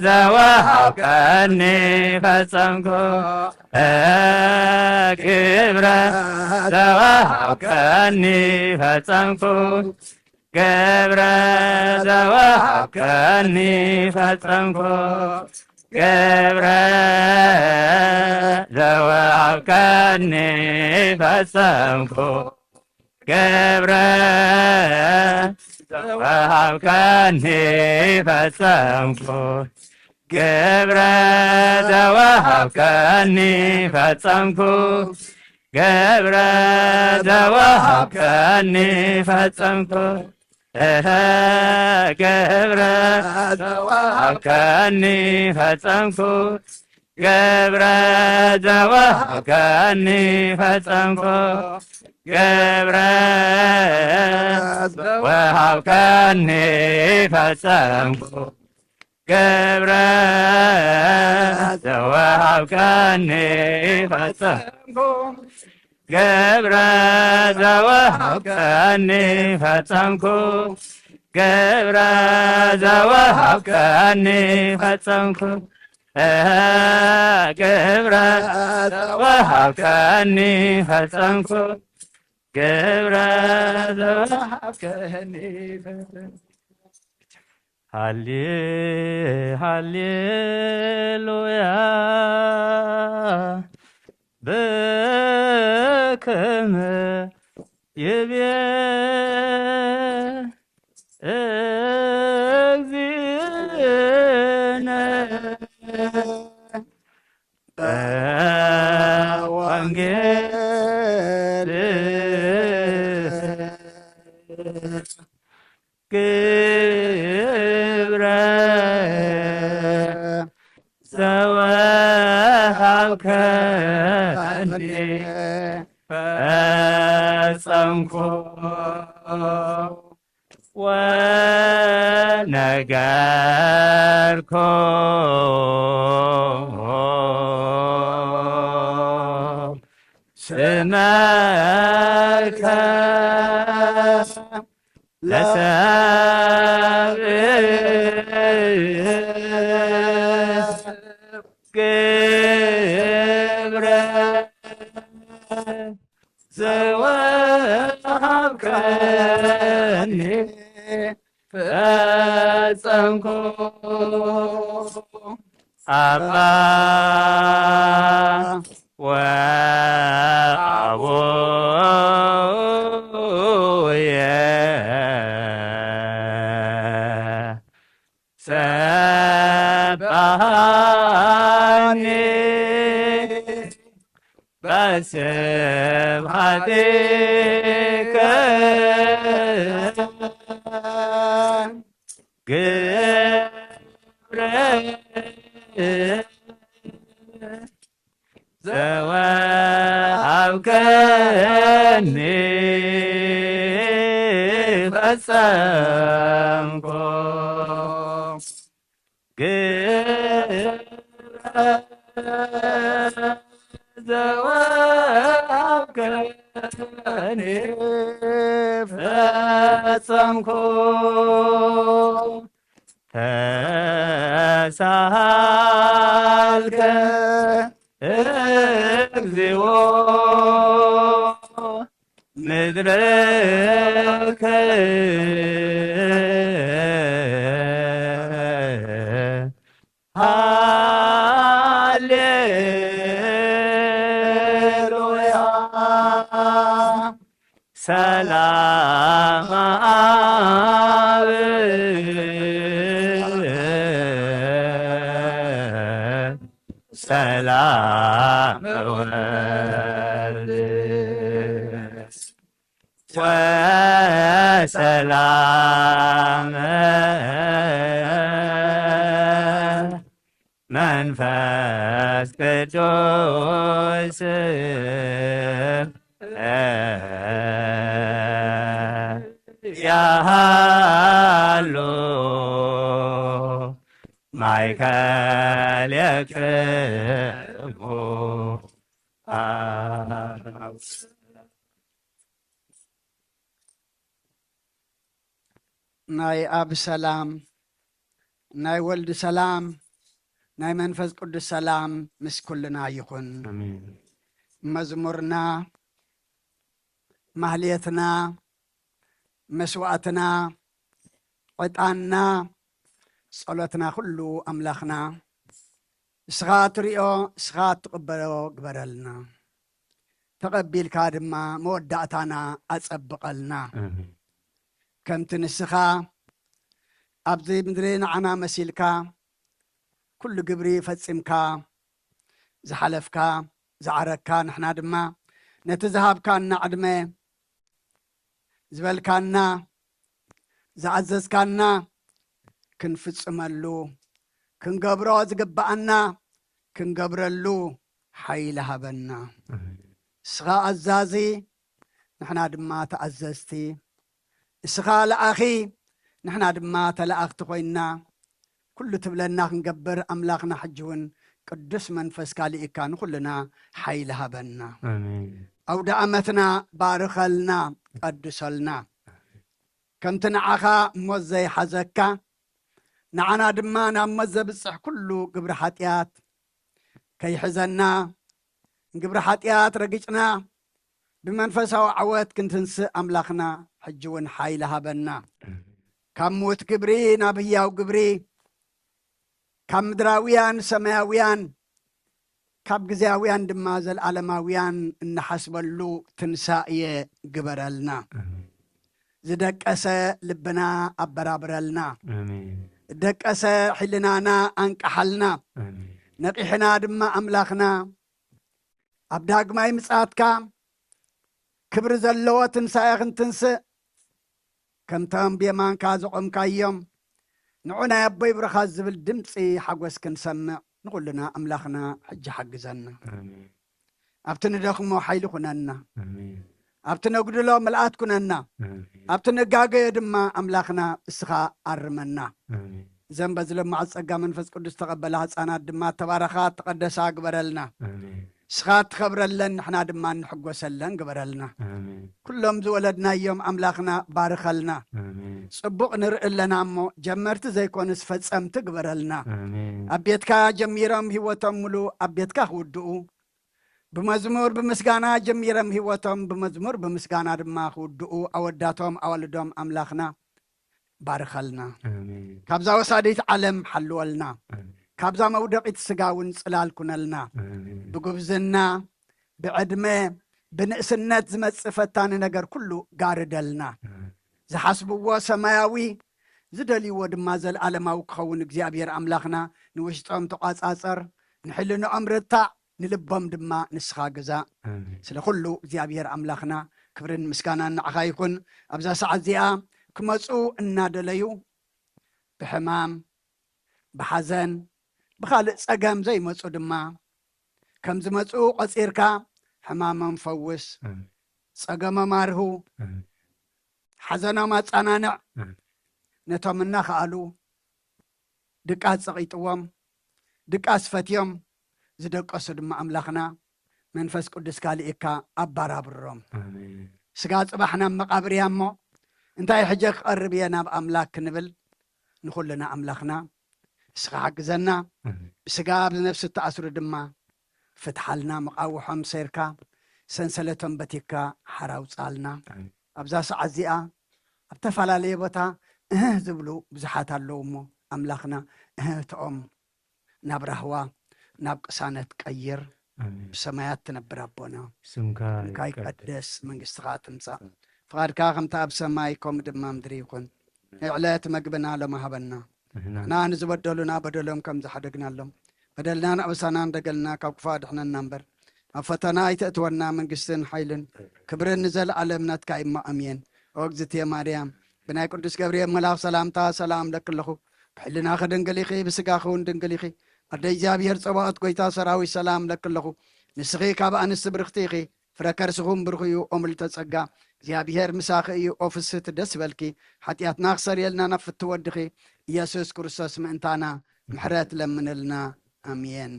ዘወሃብከኒ ፈጸምኩ። ግብረ ዘወሃብከኒ ፈጸምኩ። ገብረ ዘወሃብከኒ ፈጸምኩ። ገብረ ዘወሃብከኒ ፈጸምኩ። ገብረ ዘወሃብከኒ ፈጸምኩ። ገብረ ዘወሃብከኒ ፈጸምኩ። ገብረ ዘወሃብከኒ ፈጸምኩ። እህ፣ ገብረ ዘወሃብከኒ ፈጸምኩ። ገብረ ዘወሃብከኒ ፈጸምኩ። ገብረ ዘወሃብከኒ ፈጸምኩ። ገብረ ዘወሃብከኒ ፈጸምኩ። ገብረ ዘወሃብከኒ ፈጸምኩ። ገብረ ዘወሃብከኒ ፈጸምኩ። እህ፣ ገብረ ዘወሃብከኒ ፈጸምኩ። ገብረ ዘወሃብከኒ ፈጸምኩ። ሃሌ-፣ ሃሌሉያ ብክም ይቤ እግዚእነ በወንጌል ግብረ ዘወሃብከኒ ፈጸምኩ። ወነገርኩ ስመከ ለሰብእ ግብረ ዘወሃብከኒ ፈጸምኩ። አባ ወአቡየ ሰብሐኒ በስብሐትከ ግብረ ዘወሃብከኒ ፈጸምኩ። ግብረ ዘወሃብከኒ ፈጸምኩ። ተሳሃልከ እግዚኦ ምድረከ ሃሌሉያ። ሰላም አብ ሰላም ወልድ ወሰላም መንፈስ ቅዱስ ያሃሉ ማእከሌክሙ። ናይ ኣብ ሰላም፣ ናይ ወልድ ሰላም፣ ናይ መንፈስ ቅዱስ ሰላም ምስ ኩልና ይኹን። ኣሜን። መዝሙርና፣ ማህሌትና፣ መስዋዕትና፣ ዕጣንና፣ ጸሎትና ኩሉ ኣምላኽና፣ እስኻ ትሪኦ፣ እስኻ ትቕበሎ ግበረልና። ተቐቢልካ ድማ መወዳእታና ኣጸብቐልና። ኣሜን። ከምቲ ንስኻ ኣብዚ ምድሪ ንዓና መሲልካ ኩሉ ግብሪ ፈጺምካ ዝሓለፍካ፣ ዝዓረግካ፣ ንሕና ድማ ነቲ ዝሃብካና ዕድመ ዝበልካና፣ ዝኣዘዝካና ክንፍጽመሉ፣ ክንገብሮ ዝግብኣና ክንገብረሉ ሓይሊ ሃበና። ኣሜን። እስኻ ኣዛዚ፣ ንሕና ድማ ተኣዘዝቲ። እስኻ ለኣኺ፣ ንሕና ድማ ተለኣኽቲ ኮይንና፣ ኩሉ ትብለና ክንገብር ኣምላኽና ሕጂ እውን ቅዱስ መንፈስካ ልኢካ ንኹልና ሓይሊ ሃበና። ኣሜን። ኣውደ ኣመትና ባርኸልና፣ ቀድሰልና። ከምቲ ንዓኻ ሞት ዘይሓዘካ፣ ንዓና ድማ ናብ ሞት ዘብጽሕ ኩሉ ግብሪ ሓጢኣት ከይሕዘና፣ ንግብሪ ሓጢኣት ረጊጽና ብመንፈሳዊ ዓወት ክንትንስእ ኣምላኽና ሕጂ እውን ሓይሊ ሃበና። ካብ ምዉት ግብሪ ናብ ህያው ግብሪ፣ ካብ ምድራውያን ሰማያውያን፣ ካብ ግዜያውያን ድማ ዘለኣለማውያን እንሓስበሉ ትንሳኤ ግበረልና። ኣሜን። ዝደቀሰ ልብና ኣበራብረልና። ኣሜን። ዝደቀሰ ሕልናና ኣንቅሓልና። ኣሜን። ነቂሕና ድማ ኣምላኽና ኣብ ዳግማይ ምጽኣትካ ክብሪ ዘለዎ ትንሳኤ ክንትንስእ፣ ከምቶም ብየማንካ ዘቖምካዮም፣ ንዑ ናይ ኣቦይ ብሩኻት ዝብል ድምጺ ሓጎስ ክንሰምዕ ንኹልና ኣምላኽና ሕጂ ሓግዘና። ኣሜን። ኣብቲ ንደኽሞ ሓይሊ ኩነና። ኣሜን። ኣብቲ ነጉድሎ ምልኣት ኩነና። ኣሜን። ኣብቲ ንጋገዮ ድማ ኣምላኽና እስኻ ኣርመና። ኣሜን። እዘን በዚ ለማዓት ጸጋ መንፈስ ቅዱስ ተቐበላ ህጻናት ድማ ተባረኻ፣ ተቐደሳ ግበረልና። ኣሜን። እስኻ ትኸብረለን፣ ንሕና ድማ እንሕጎሰለን ግበረልና። ኣሜን። ኩሎም ዝወለድናዮም ኣምላኽና ባርኸልና። ኣሜን። ጽቡቕ ንርኢ ኣለና እሞ፣ ጀመርቲ ዘይኮኑስ ፈጸምቲ ግበረልና። ኣሜን። ኣብ ቤትካ ጀሚሮም ህይወቶም ሙሉ ኣብ ቤትካ ክውድኡ፣ ብመዝሙር ብምስጋና ጀሚሮም ህይወቶም ብመዝሙር ብምስጋና ድማ ክውድኡ፣ ኣወዳቶም ኣዋልዶም ኣምላኽና ባርኸልና። ኣሜን። ካብዛ ወሳዲት ዓለም ሓልወልና። ኣሜን። ካብዛ መውደቂት ስጋ እውን ጽላል ኩነልና። ኣሜን። ብጉብዝና፣ ብዕድመ፣ ብንእስነት ዝመጽእ ፈታኒ ነገር ኩሉ ጋርደልና። ኣሜን። ዝሓስብዎ ሰማያዊ፣ ዝደልይዎ ድማ ዘለኣለማዊ ክኸውን እግዚኣብሔር ኣምላኽና ንውሽጦም ተቋጻጸር፣ ንሕልንኦም ርታዕ፣ ንልቦም ድማ ንስኻ ግዛእ። ኣሜን። ስለ ኩሉ እግዚኣብሔር ኣምላኽና ክብርን ምስጋናን ንዓኻ ይኹን። ኣብዛ ሰዓት እዚኣ ክመጹ እናደለዩ ብሕማም፣ ብሓዘን፣ ብኻልእ ጸገም ዘይመጹ ድማ ከም ዝመጹ ቆጺርካ ሕማሞም ፈውስ፣ ኣሜን። ጸገሞም ኣርሁ፣ ኣሜን። ሓዘኖም ኣጸናንዕ። ኣሜን። ነቶም እናኸኣሉ ድቃስ ጸቒጥዎም፣ ድቃስ ፈትዮም ዝደቀሱ ድማ ኣምላኽና መንፈስ ቅዱስካ ልኢካ ኣባራብሮም። ኣሜን። ስጋ ጽባሕ ናብ መቓብር እያ እሞ፣ እንታይ ሕጀ ክቐርብ እየ ናብ ኣምላኽ ክንብል ንኹልና ኣምላኽና እስኻ ሓግዘና። ኣሜን። ብስጋ ብነፍሲ እተኣስሩ ድማ ፍትሓልና፣ መቓውሖም ሰይርካ፣ ሰንሰለቶም በቲካ ሓራ ኣውጽኣልና። ኣሜን። ኣብዛ ሰዓት እዚኣ ኣብ ተፈላለየ ቦታ እህ ዝብሉ ብዙሓት ኣለዉ እሞ፣ ኣምላኽና እህተኦም ናብ ራህዋ፣ ናብ ቅሳነት ቀይር። ኣሜን። ብሰማያት ትነብር ኣቦና፣ ስምካ ስምካ ይቀደስ። ይቀደስ፣ መንግስትኻ ትምጻእ። ፍቓድካ ከምቲ ኣብ ሰማይ ከምኡ ድማ ምድሪ ይኹን። ዕለት መግብና ሎሚ ሃበና። ንሕና ንሕና ንዝበደሉና በደሎም ከም ዝሓደግናሎም፣ በደልናን ኣበሳናን ደገልና ካብ ክፉእ ኣድሕነና እምበር፣ ኣብ ፈተና ኣይተእትወና። መንግስትን ሓይልን ክብርን ንዘለኣለም ናትካ እዩ እሞ፣ ኣሜን። ኦ እግዝእትየ ማርያም፣ ብናይ ቅዱስ ገብርኤል መልኣኽ ሰላምታ ሰላም እብለኪ ኣለኹ። ብሕልናኺ ድንግል ኢኺ፣ ብስጋኺ እውን ድንግል ኢኺ። ኣደ እግዚኣብሔር ጸባኦት፣ ጐይታ ሰራዊት፣ ሰላም እብለኪ ኣለኹ። ንስኺ ካብ ኣንስቲ ብርኽቲ ኢኺ፣ ፍረ ከርስኹም ብሩኽ እዩ። ኦ ምልዕተ ጸጋ፣ እግዚኣብሔር ምሳኺ እዩ። ኦ ፍስህቲ፣ ደስ ይበልኪ። ሓጢኣትና ክሰርየልና ናብ ፍትው ወድኺ ኢየሱስ ክርስቶስ ምእንታና ምሕረት ለምንልና። ኣሜን።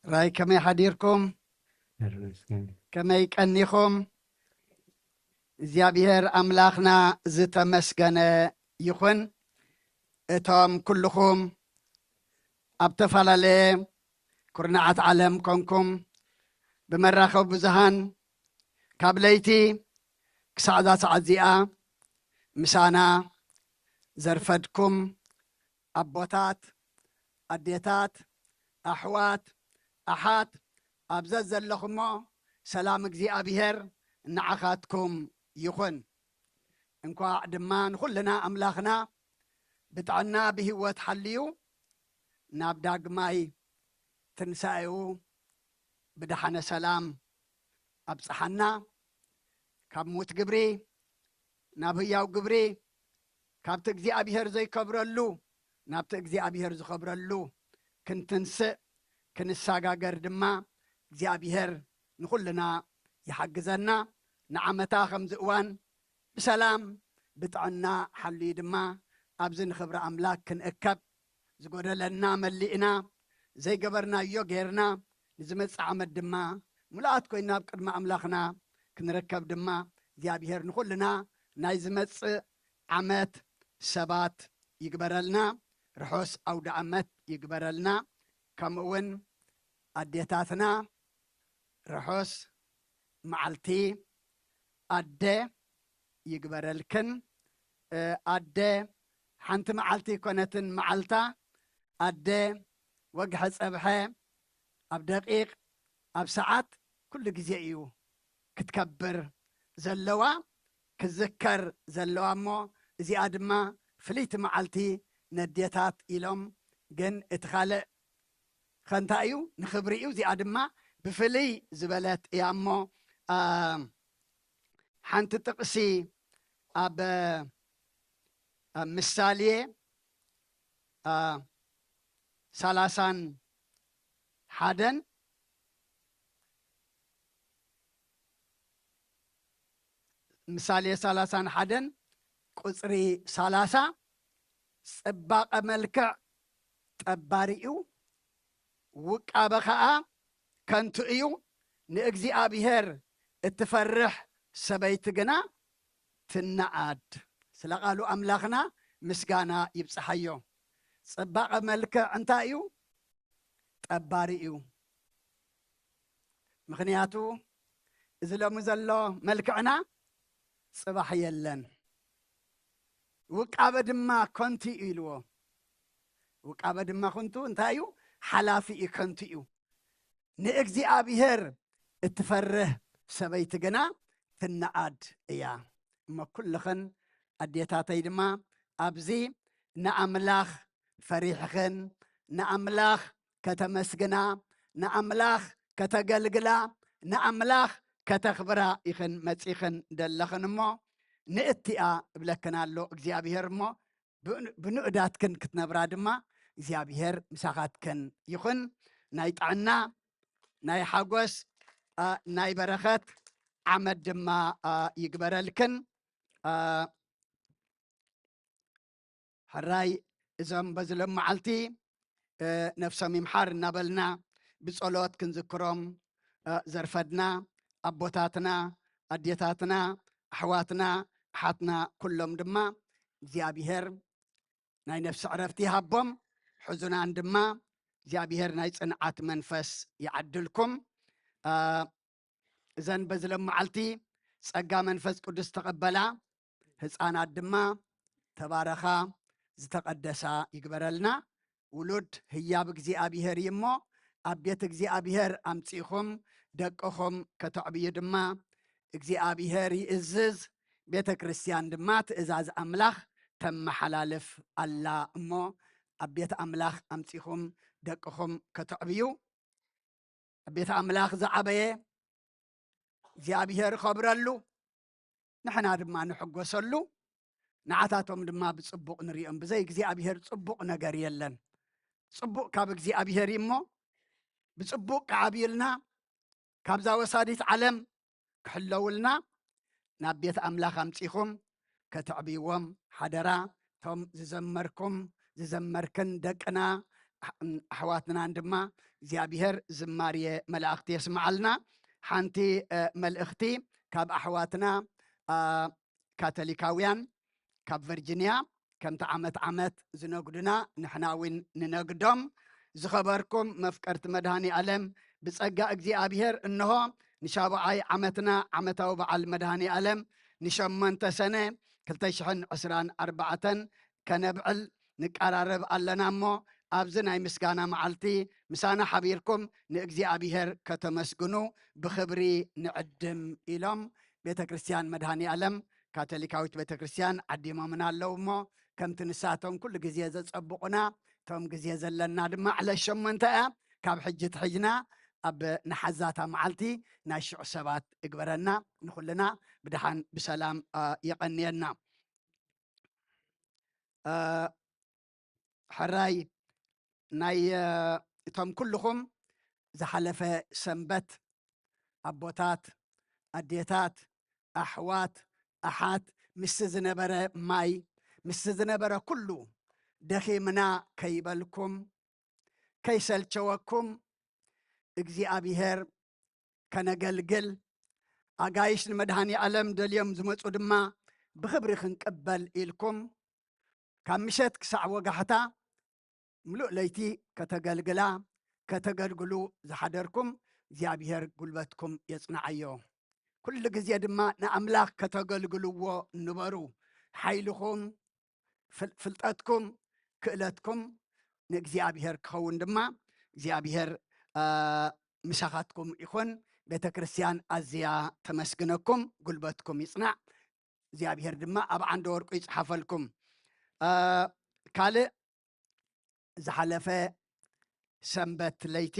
ራይ ከመይ ሓዲርኩም? ከመይ ቀኒኹም? እግዚኣብሔር ኣምላኽና ዝተመስገነ ይኹን። እቶም ኩልኹም ኣብ ተፈላለየ ኩርናዓት ዓለም ኮንኩም ብመራኸቢ ብዙሃን ካብ ለይቲ ክሳዕ እዛ ሰዓት እዚኣ ምሳና ዘርፈድኩም ኣቦታት፣ ኣዴታት፣ ኣሕዋት፣ ኣሓት፣ ኣብ ዘዘለኹሞ ሰላም እግዚኣብሔር ንዓኻትኩም ይኹን። እንኳዕ ድማ ንኹልና ኣምላኽና ብጥዕና ብህይወት ሓልዩ ናብ ዳግማይ ትንሳኤኡ ብደሓነ ሰላም ኣብጽሓና። ካብ ሙት ግብሪ ናብ ህያው ግብሪ፣ ካብቲ እግዚኣብሔር ዘይከብረሉ ናብቲ እግዚኣብሔር ዝኸብረሉ ክንትንስእ ክንሳጋገር ድማ እግዚኣብሔር ንኹልና ይሓግዘና። ንዓመታ ከምዚ እዋን ብሰላም ብጥዕና ሓልዩ ድማ ኣብዚ ንኽብሪ ኣምላክ ክንእከብ ዝጎደለና መሊእና ዘይገበርናዮ ጌርና ንዝመጽእ ዓመት ድማ ምሉኣት ኮይና ኣብ ቅድሚ ኣምላኽና ክንርከብ ድማ እግዚኣብሔር ንኹልና ናይ ዝመጽእ ዓመት ሰባት ይግበረልና። ርሑስ ኣውደ ዓመት ይግበረልና። ከምኡ እውን ኣዴታትና ርሑስ መዓልቲ ኣደ ይግበረልክን። ኣደ ሓንቲ መዓልቲ ኣይኮነትን መዓልታ። ኣደ ወግሐ ጸብሐ ኣብ ደቂቕ ኣብ ሰዓት ኩሉ ግዜ እዩ ክትከብር ዘለዋ ክዝከር ዘለዋ። እሞ እዚኣ ድማ ፍልይቲ መዓልቲ ነዴታት ኢሎም ግን እቲ ካልእ ኸ እንታይ እዩ? ንኽብሪ እዩ። እዚኣ ድማ ብፍልይ ዝበለት እያ። እሞ ሓንቲ ጥቕሲ ኣብ ምሳሌ ሰላሳን ሓደን ምሳሌ ሰላሳን ሓደን ቁፅሪ ሰላሳ፣ ጽባቐ መልክዕ ጠባሪ እዩ፣ ውቃበ ኸኣ ከንቱ እዩ፣ ንእግዚኣብሔር እትፈርሕ ሰበይቲ ግና ትነኣድ። ስለ ቃሉ ኣምላኽና ምስጋና ይብጽሓዮ። ጽባቐ መልክዕ እንታይ እዩ? ጠባሪ እዩ። ምኽንያቱ እዚ ሎሚ ዘሎ መልክዕና ጽባሕ የለን። ውቃበ ድማ ከንቱ እዩ ኢልዎ። ውቃበ ድማ ከንቱ እንታይ እዩ? ሓላፊ እዩ፣ ከንቱ እዩ። ንእግዚኣብሔር እትፈርህ ሰበይቲ ግና ትነኣድ እያ። እሞ ኩልኽን ኣዴታተይ ድማ ኣብዚ ንኣምላኽ ፈሪሕኽን ንኣምላኽ ከተመስግና፣ ንኣምላኽ ከተገልግላ፣ ንኣምላኽ ከተኽብራ ኢኽን መጺኽን ደለኽን እሞ ንእቲኣ እብለክን ኣሎ እግዚኣብሔር እሞ ብንኡዳትክን ክትነብራ ድማ እግዚኣብሔር ምሳኻትክን ይኹን። ናይ ጥዕና ናይ ሓጎስ ናይ በረኸት ዓመት ድማ ይግበረልክን። ሕራይ እዞም በዚ ሎም መዓልቲ ነፍሶም ይምሓር እናበልና ብጸሎት ክንዝክሮም ዘርፈድና ኣቦታትና፣ ኣዴታትና፣ ኣሕዋትና፣ ኣሓትና ኩሎም ድማ እግዚኣብሔር ናይ ነፍሲ ዕረፍቲ ይሃቦም። ሕዙናን ድማ እግዚኣብሔር ናይ ጽንዓት መንፈስ ይዓድልኩም። እዘን በዚ ሎም መዓልቲ ጸጋ መንፈስ ቅዱስ ተቐበላ ህፃናት ድማ ተባረኻ፣ ዝተቐደሳ ይግበረልና። ውሉድ ህያብ እግዚኣብሔር እዩ እሞ ኣብ ቤት እግዚኣብሔር ኣምጺእኹም ደቅኹም ከተዕብዩ ድማ እግዚኣብሔር ይእዝዝ፣ ቤተ ክርስቲያን ድማ ትእዛዝ ኣምላኽ ተመሓላልፍ ኣላ። እሞ ኣብ ቤት ኣምላኽ ኣምጺእኹም ደቅኹም ከተዕብዩ፣ ኣብ ቤት ኣምላኽ ዝዓበየ እግዚኣብሔር ኸብረሉ፣ ንሕና ድማ ንሕጎሰሉ፣ ንዓታቶም ድማ ብጽቡቕ ንርእዮም። ብዘይ እግዚኣብሔር ጽቡቕ ነገር የለን። ጽቡቕ ካብ እግዚኣብሔር እዩ እሞ፣ ብጽቡቕ ክዓብዩልና፣ ካብዛ ወሳዲት ዓለም ክሕለውልና፣ ናብ ቤት ኣምላኽ ኣምጺኹም ከተዕብይዎም ሓደራ። እቶም ዝዘመርኩም፣ ዝዘመርክን ደቅና፣ ኣሕ-፣ ኣሕዋትናን ድማ እግዚኣብሔር ዝማሬ መላእኽቲ የስምዓልና። ሓንቲ፣ እ፣ መልእኽቲ ካብ ኣሕዋትና፣ እ፣ ካቶሊካውያን ካብ ቨርጂንያ፣ ከምቲ ዓመት ዓመት ዝነግዱና ንሕና እውን ንነግዶም። ዝኸበርኩም መፍቀርቲ መድኃኔ ዓለም፣ ብጸጋ እግዚኣብሔር እንሆ ንሻብዓይ ዓመትና ዓመታዊ በዓል መድኃኔ ዓለም ንሸሞንተ ሰነ ክልተ ሽሕን ዕስራን ኣርባዕተን ከነብዕል ንቀራረብ ኣለና እሞ፣ ኣብዚ ናይ ምስጋና መዓልቲ ምሳና ሓቢርኩም ንእግዚኣብሔር ከተመስግኑ ብኽብሪ ንዕድም ኢሎም ቤተ ክርስቲያን መድኃኔ ዓለም ካቶሊካዊት ቤተ ክርስቲያን ዓዲሞምና ኣለዉ እሞ፣ ከምቲ ንሳቶም ኩሉ ግዜ ዘጸብቑና፣ እቶም ግዜ ዘለና ድማ ዕለት ሸሞንተ እያ። ካብ ሕጂ ትሕጅና ኣብ ንሓዛታ መዓልቲ ናይ ሽዑ ሰባት እግበረና። ንኹልና ብድሓን ብሰላም፣ አ፣ የቐንየና። አ፣ ሕራይ ናይ፣ አ፣ እቶም ኩልኹም ዝሓለፈ ሰንበት ኣቦታት፣ ኣዴታት፣ ኣሕዋት፣ ኣሓት፣ ምስቲ ዝነበረ ማይ፣ ምስቲ ዝነበረ ኩሉ ደኺምና ከይበልኩም፣ ከይሰልቸወኩም፣ እግዚኣብሔር ከነገልግል፣ ኣጋይሽ ንመድኃኔ ዓለም ደልዮም ዝመጹ ድማ ብኽብሪ ክንቅበል ኢልኩም፣ ካብ ምሸት ክሳዕ ወጋሕታ ምሉእ ለይቲ ከተገልግላ፣ ከተገልግሉ ዝሓደርኩም እግዚኣብሔር ጉልበትኩም የጽንዓዮ። ኩሉ ግዜ ድማ ንኣምላኽ ከተገልግልዎ ንበሩ። ሓይልኹም፣ ፍል-፣ ፍልጠትኩም፣ ክእለትኩም ንእግዚኣብሔር ክኸውን ድማ እግዚኣብሔር፣ አ፣ ምሳኻትኩም ይኹን። ቤተ ክርስቲያን ኣዝያ ተመስግነኩም፣ ጉልበትኩም ይጽናዕ። እግዚኣብሔር ድማ ኣብ ዓንደ ወርቁ ይጽሓፈልኩም። አ፣ ካልእ ዝሓለፈ ሰንበት ለይቲ፣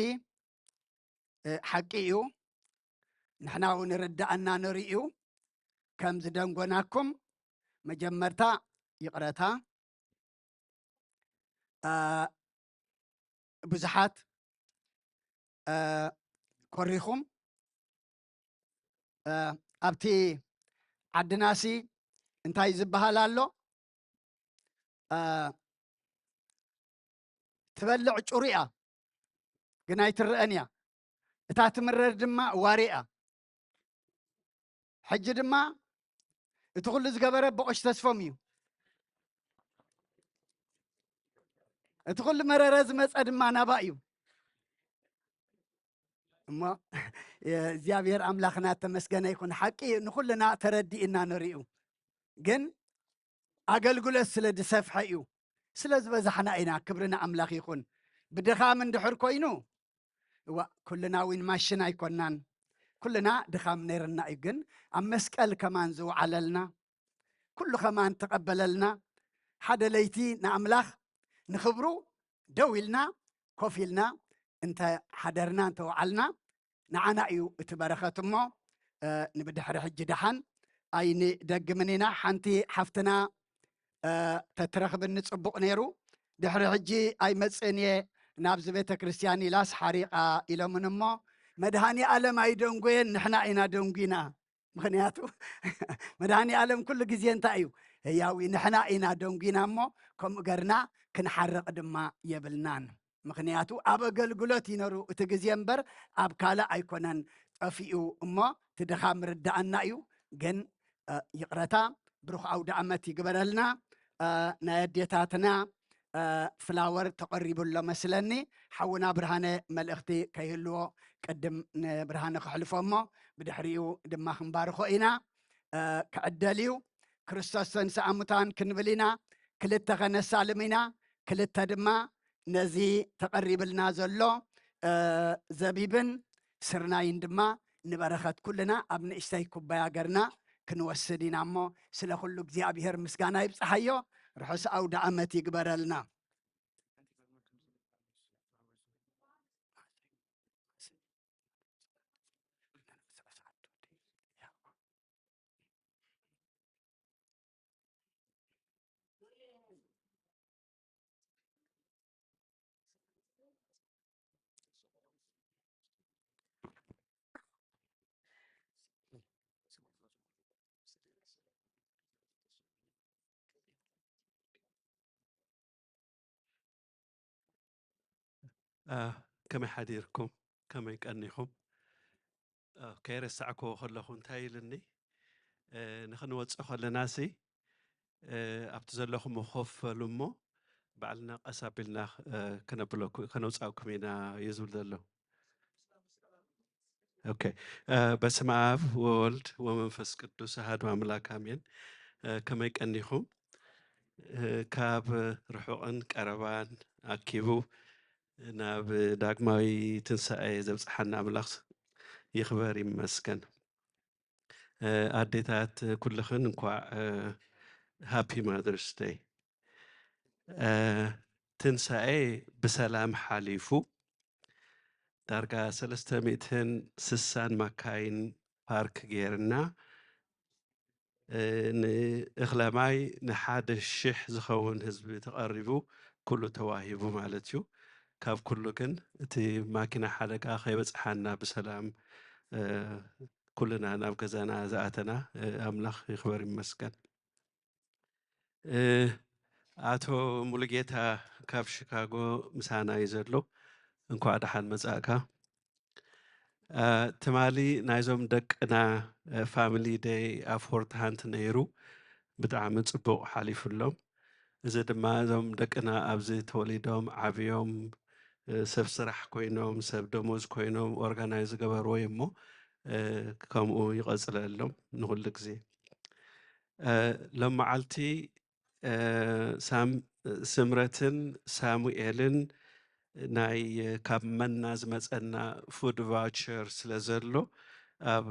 እ፣ ሓቂ እዩ። ንሕና እውን ርዳእና ነርእዩ ከም ዝደንጎናኩም መጀመርታ ይቕረታ። አ፣ ብዙሓት፣ አ፣ ኮሪኹም። አ፣ ኣብቲ ዓድናሲ እንታይ ዝበሃል ኣሎ? አ፣ ትበልዕ ጩሩ እያ፣ ግን ኣይትረአን እያ። እታ ትምረር ድማ ዋሪ እያ። ሕጂ ድማ እቲ ኩሉ ዝገበረ በቆሽ ተስፎም እዩ። እቲ ኩሉ መረረ ዝመጸ ድማ ናባ እዩ። እሞ እግዚኣብሔር ኣምላኽና ተመስገነ ይኹን። ሓቂ እዩ፣ ንኹልና ተረዲእና ንርእዩ። ግን ኣገልግሎት ስለ ዝሰፍሐ እዩ። ስለ ዝበዛሕና ኢና። ክብሪ ንኣምላኽ ይኹን። ብድኻም እንድሕር ኮይኑ፣ እዋ፣ ኩልና ዊን ማሽን ኣይኮናን። ኩልና ድኻም ነይርና እዩ። ግን ኣብ መስቀል ከማን ዝወዓለልና፣ ኩሉ ከማን ተቐበለልና። ሓደ ለይቲ ንኣምላኽ ንኽብሩ ደው ኢልና፣ ኮፍ ኢልና እንተ ሓደርና፣ እንተ ወዓልና፣ ንዓና እዩ እቲ በረኸት እሞ፣ እ፣ ንብድሕሪ ሕጂ ደሓን ኣይንደግምን ኢና። ሓንቲ ሓፍትና፣ እ፣ ተትረኽብኒ ጽቡቕ ነይሩ። ድሕሪ ሕጂ ኣይመጽእን እየ ናብዚ ቤተ ክርስቲያን ኢላስ ሓሪቓ ኢሎምን እሞ፣ መድኃኔ ዓለም ኣይደንጎየን፣ ንሕና ኢና ደንጒና። ምኽንያቱ መድኃኔ ዓለም ኩሉ ግዜ እንታይ እዩ? ህያው እዩ። ንሕና ኢና ደንጒና እሞ፣ ከምኡ ገርና ክንሓርቕ ድማ የብልናን። ምኽንያቱ ኣብ ኣገልግሎት እዩ ነሩ እቲ ግዜ እምበር ኣብ ካልእ ኣይኮነን ጠፊኡ እሞ፣ እቲ ድኻም ርዳእና እዩ። ግን፣ እ፣ ይቕረታ፣ ብሩኽ ኣውደ ዓመት ይግበረልና። እ፣ ናይ ኣዴታትና፣ እ፣ ፍላወር ተቐሪቡ ኣሎ መስለኒ። ሓውና ብርሃነ መልእኽቲ ከይህልዎ ቅድም ንብርሃነ ከሕልፎ እሞ፣ ብድሕሪኡ ድማ ክንባርኾ ኢና። እ፣ ክዕደል እዩ። ክርስቶስ ተንሥአ እሙታን ክንብል ኢና። ክልተ ከነሳልም ኢና። ክልተ ድማ ነዚ ተቐሪብልና ዘሎ እ፣ ዘቢብን ስርናይን ድማ ንበረኸት ኩልና ኣብ ንእሽተይ ኩባያ ገርና ክንወስድ ኢና እሞ፣ ስለ ኩሉ እግዚኣብሔር ምስጋና ይብጽሓዮ። ርሑስ ኣውደ ዓመት ይግበረልና። አ፣ ከመይ ሓዲርኩም? ከመይ ቀኒኹም? አ፣ ከይረሳዕክዎ ከለኹ እንታይ ኢልኒ? እ፣ ንኽንወጽእ ከለናሲ፣ እ፣ ኣብቲ ዘለኹም ኮፍ በሉ እሞ ባዕልና ቀስ ኣቢልና፣ እ፣ ከነብለኩ-፣ ከነውጻእኩም ኢና እዩ ዝብል ዘሎ። ኦኬ። እ፣ በስመ ኣብ ወወልድ ወመንፈስ ቅዱስ ኣሐዱ ኣምላክ ኣሜን። እ፣ ከመይ ቀኒኹም? እ፣ ካብ ርሑቕን ቀረባን ኣኪቡ ናብ ዳግማዊ ትንሳኤ ዘብጽሓና ኣምላኽ ይኽበር ይመስገን። እ፣ ኣዴታት ኩልኽን እንኳዕ፣ እ፣ ሃፒ ማዘርስ ደይ። እ፣ ትንሳኤ ብሰላም ሓሊፉ ዳርጋ ሰለስተ ሚእትን ስሳን ማካይን ፓርክ ጌርና፣ እ፣ ንእኽለ ማይ ንሓደ ሽሕ ዝኸውን ህዝቢ ተቐሪቡ፣ ኩሉ ተዋሂቡ ማለት እዩ። ካብ ኩሉ ግን እቲ ማኪና ሓደጋ ከይበጽሓና ብሰላም፣ እ፣ ኩልና ናብ ገዛና ዝኣተና፣ እ፣ ኣምላኽ ይኽበር ይመስገን። እ፣ ኣቶ ሙሉጌታ ካብ ሺካጎ ምሳና እዩ ዘሎ። እንኳዕ ደሓን መጻእካ። እ፣ ትማሊ ናይዞም ደቅና፣ እ፣ ፋሚሊ ደይ ኣብ ፎርት ሃንት ነይሩ። ብጣዕሚ ጽቡቕ ሓሊፉሎም። እዚ ድማ እዞም ደቅና ኣብዚ ተወሊዶም ዓብዮም፣ እ፣ ሰብ ስራሕ ኮይኖም፣ ሰብ ደሞዝ ኮይኖም ኦርጋናይዝ ዝገበርዎ እዩ እሞ፣ እ፣ ከምኡ ይቐጽለሎም ንኹሉ ግዜ። እ፣ ሎም መዓልቲ፣ እ፣ ሳም-፣ ስምረትን ሳሙኤልን ናይ፣ እ፣ ካብ መና ዝመጸና ፉድ ቫውቸር ስለ ዘሎ ኣብ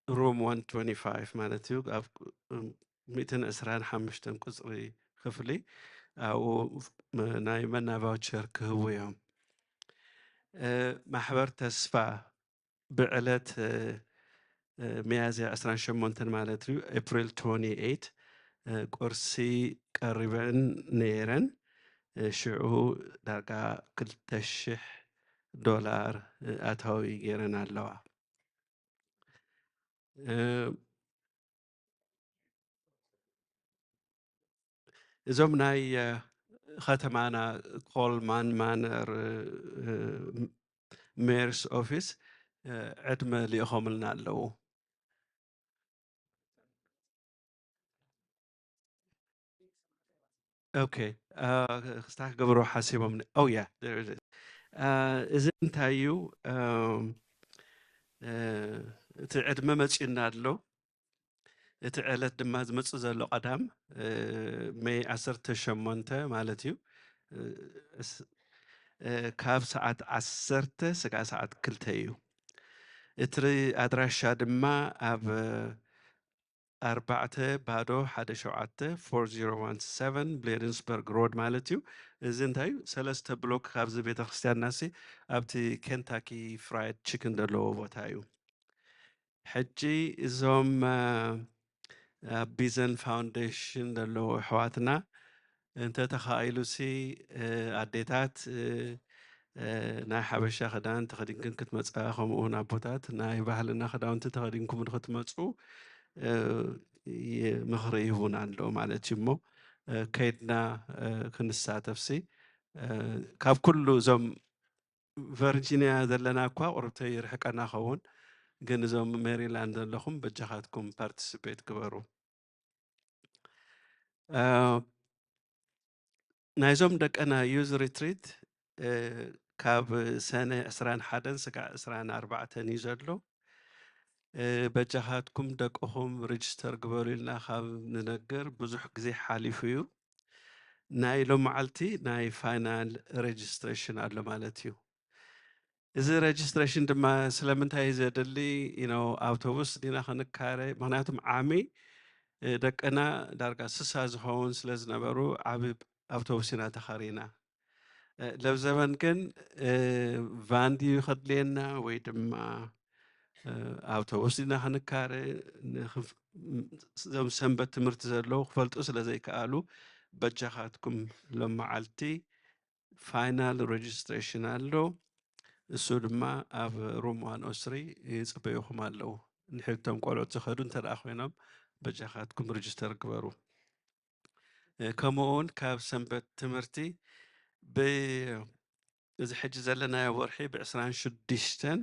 ሩም ዋን ትወንቲ ፋይቭ ማለት እዩ፣ ኣብ፣ እ፣ ሚእትን ዕስራን ሓሙሽተን ቁጽሪ ክፍሊ ኣብኡ ናይ መና ቫውቸር ክህቡ እዮም። እ፣ ማሕበር ተስፋ ብዕለት፣ እ፣ እ፣ ሚያዝያ ዕስራን ሸሞንተን ማለት እዩ፣ ኤፕሪል ትወንቲ ኤይት፣ እ፣ ቁርሲ ቀሪበን ነይረን። እ፣ ሽዑ ዳርጋ ክልተ ሽሕ ዶላር፣ እ፣ ኣታዊ ገይረን ኣለዋ። እ፣ እዞም ናይ፣ እ፣ ከተማና ኮልማን ማነር፣ እ፣ ሜርስ ኦፊስ፣ እ፣ ዕድመ ልኢኾምልና ኣለዉ። ኦኬ፣ እ፣ ክስታ ክገብሮ ሓሲቦም ነ-፣ ኦ ያ፣ there it is። እ፣ እዚ እንታይ እዩ? እም፣ እ፣ እቲ ዕድመ መጺኡና ኣሎ። እቲ ዕለት ድማ ዝመጽእ ዘሎ ቀዳም፣ እ፣ ሜይ ዓሰርተ ሸሞንተ ማለት እዩ። እ፣ እስ-፣ እ፣ ካብ ሰዓት ዓሰርተ ስጋዕ ሰዓት ክልተ እዩ። እቲ ኣድራሻ ድማ ኣብ ኣርባዕተ ባዶ ሓደ ሸውዓተ፣ ፎር ዜሮ ዋን ሰቨን ብሌድንስበርግ ሮድ ማለት እዩ። እዚ እንታይ እዩ? ሰለስተ ብሎክ ካብዚ ቤተክርስትያንናሲ ኣብቲ ኬንታኪ ፍራይድ ቺክን ዘለዎ ቦታ እዩ። ሕጂ እዞም፣ እ፣ ኣብ ቢዘን ፋውንዴሽን ዘለዉ ኣሕዋትና እንተ ተኻኢሉሲ፣ እ፣ ኣዴታት፣ እ፣ እ፣ ናይ ሓበሻ ክዳን ተኸዲንክን ክትመጻ፣ ከምኡ እውን ኣቦታት ናይ ባህልና ክዳውንቲ ተኸዲንኩም ንኽትመጹ፣ እ፣ ይ-፣ ምኽሪ ይህቡና ኣሎ ማለት እዩ። እሞ፣ እ፣ ከይድና፣ እ፣ ክንሳተፍሲ፣ እ፣ ካብ ኩሉ እዞም ቨርጂንያ ዘለና እኳ ቁርብተይ ይርሕቀና ኸውን፣ ግን እዞም ሜሪላንድ ዘለኹም በጃኻትኩም ፓርቲሲፔት ግበሩ። እ፣ ናይዞም ደቀና ዩዝ ሪትሪት፣ እ፣ ካብ ሰነ ዕስራን ሓደን ስጋዕ ዕስራን ኣርባዕተን እዩ ዘሎ። እ፣ በጃኻትኩም ደቅኹም ሬጅስተር ግበሩ ኢልና ካብ ንነግር ብዙሕ ግዜ ሓሊፉ እዩ። ናይ ሎመዓልቲ ናይ ፋይናል ሬጅስትሬሽን ኣሎ ማለት እዩ። እዚ registration ድማ ስለምንታይ እዩ ዘድሊ? You know፣ ኣውቶቡስ ዲና ክንካረ? ምኽንያቱም ዓሚ ደቅና ዳርጋ ስሳ ዝኸውን ስለ ዝነበሩ ዓቢ ኣውቶቡስ ኢና ተኻሪና። ለብዘበን ግን ቫን ድዩ ከድልየና ወይ ድማ ኣውቶቡስ ዲና ክንካረ? እዞም ሰንበት ትምህርቲ ዘለዉ ክፈልጡ ስለ ዘይከኣሉ፣ በጃኻትኩም ሎም መዓልቲ final registration ኣሎ። እሱ ድማ ኣብ ሩም ዋን ኦ ስሪ ይጽበዩኹም ኣለዉ። ንሕቶም ቆልዑት ዝኸዱ እንተ ደኣ ኮይኖም በጃኻትኩም ሪጅስተር ግበሩ። ከምኡ እውን ካብ ሰንበት ትምህርቲ ብ-፣ እዚ ሕጂ ዘለናዮ ወርሒ ብ ዕስራን ሽዱሽተን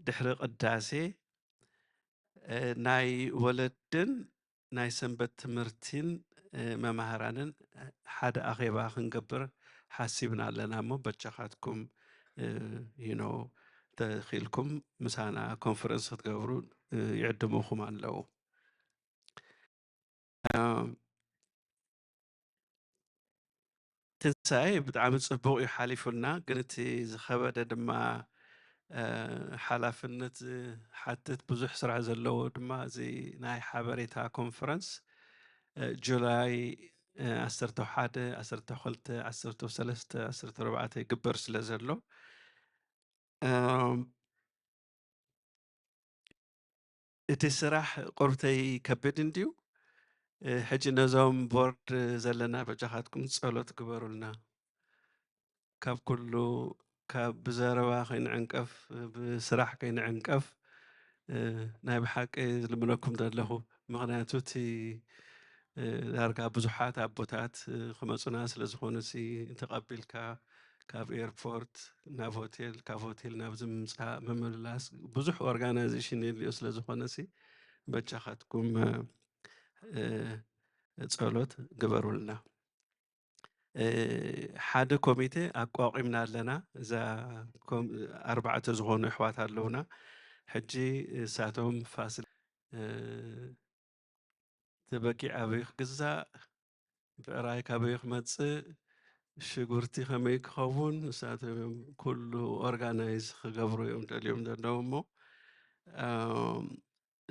ድሕሪ ቅዳሴ ናይ ወለድን ናይ ሰንበት ትምህርቲን መማህራንን ሓደ ኣኼባ ክንገብር ሓሲብና ኣለና እሞ በጃኻትኩም you know ተኺልኩም ምሳና ኮንፈረንስ ክትገብሩ ይዕድሙኹም ኣለዉ። ትንሳኤ ብጣዕሚ ጽቡቕ እዩ ሓሊፉልና፣ ግን እቲ ዝኸበደ ድማ ሓላፍነት ዝሓትት ብዙሕ ስራሕ ዘለዎ ድማ እዚ ናይ ሓበሬታ ኮንፈረንስ ጁላይ ዓሰርተ ሓደ፣ ዓሰርተ ክልተ፣ ዓሰርተ ሰለስተ፣ ዓሰርተ ኣርባዕተ ይግበር ስለ ዘሎ እቲ ስራሕ ቁርብተይ ከብድ እንድዩ። ሕጂ ነዞም ቦርድ ዘለና በጃኻትኩም ጸሎት ግበሩልና። ካብ ኩሉ ካብ ብዘረባ ከይንዕንቀፍ ብስራሕ ከይንዕንቀፍ ናይ ብሓቂ ዝልምነኩም ዘለኹ። ምኽንያቱ እቲ ዳርጋ ብዙሓት ኣቦታት ክመፁና ስለ ዝኾኑ ሲ ተቐቢልካ ካብ ኤርፖርት ናብ ሆቴል፣ ካብ ሆቴል ናብዚ ምምፃእ ምምልላስ ብዙሕ ኦርጋናይዜሽን የድልዮ ስለ ዝኾነ ሲ በጃኻትኩም ጸሎት ግበሩልና። ሓደ ኮሚቴ ኣቋቒምና ኣለና። እዛ ኣርባዕተ ዝኾኑ ኣሕዋት ኣለውና። ሕጂ እሳቶም ፋሲል እቲ በጊዕ ኣበይ ክግዛእ፣ ብዕራይ ካበይ ክመጽእ፣ ሽጉርቲ ከመይ ክኸውን፣ ንሳቶም እዮም ኩሉ ኦርጋናይዝ ክገብሩ እዮም ደልዮም ዘለዉ እሞ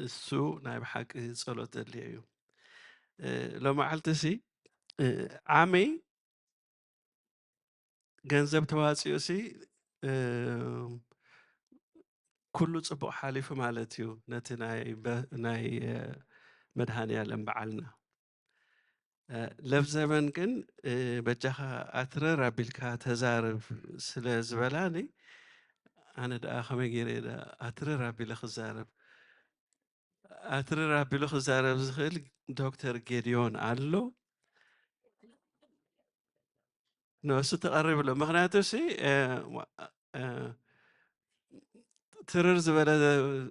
እሱ ናይ ብሓቂ ጸሎት ዘድልዮ እዩ። ሎማዓልቲ ሲ ዓመይ ገንዘብ ተዋፂኡ ሲ ኩሉ ጽቡቕ ሓሊፉ ማለት እዩ። ነቲ ናይ መድሃኒ ያለም በዓልና ለብዘበን ግን በጃኻ ኣትረር ኣቢልካ ተዛርብ ስለ ዝበላኒ ኣነ ደኣ ከመይ ገይረ ኣትረር ኣቢለ ክዛረብ ኣትርር ኣቢሉ ክዛረብ ዝኽእል ዶክተር ጌድዮን ኣሎ። ንሱ ተቐርብ ኣሎ። ምክንያቱ ሲ ትርር ዝበለ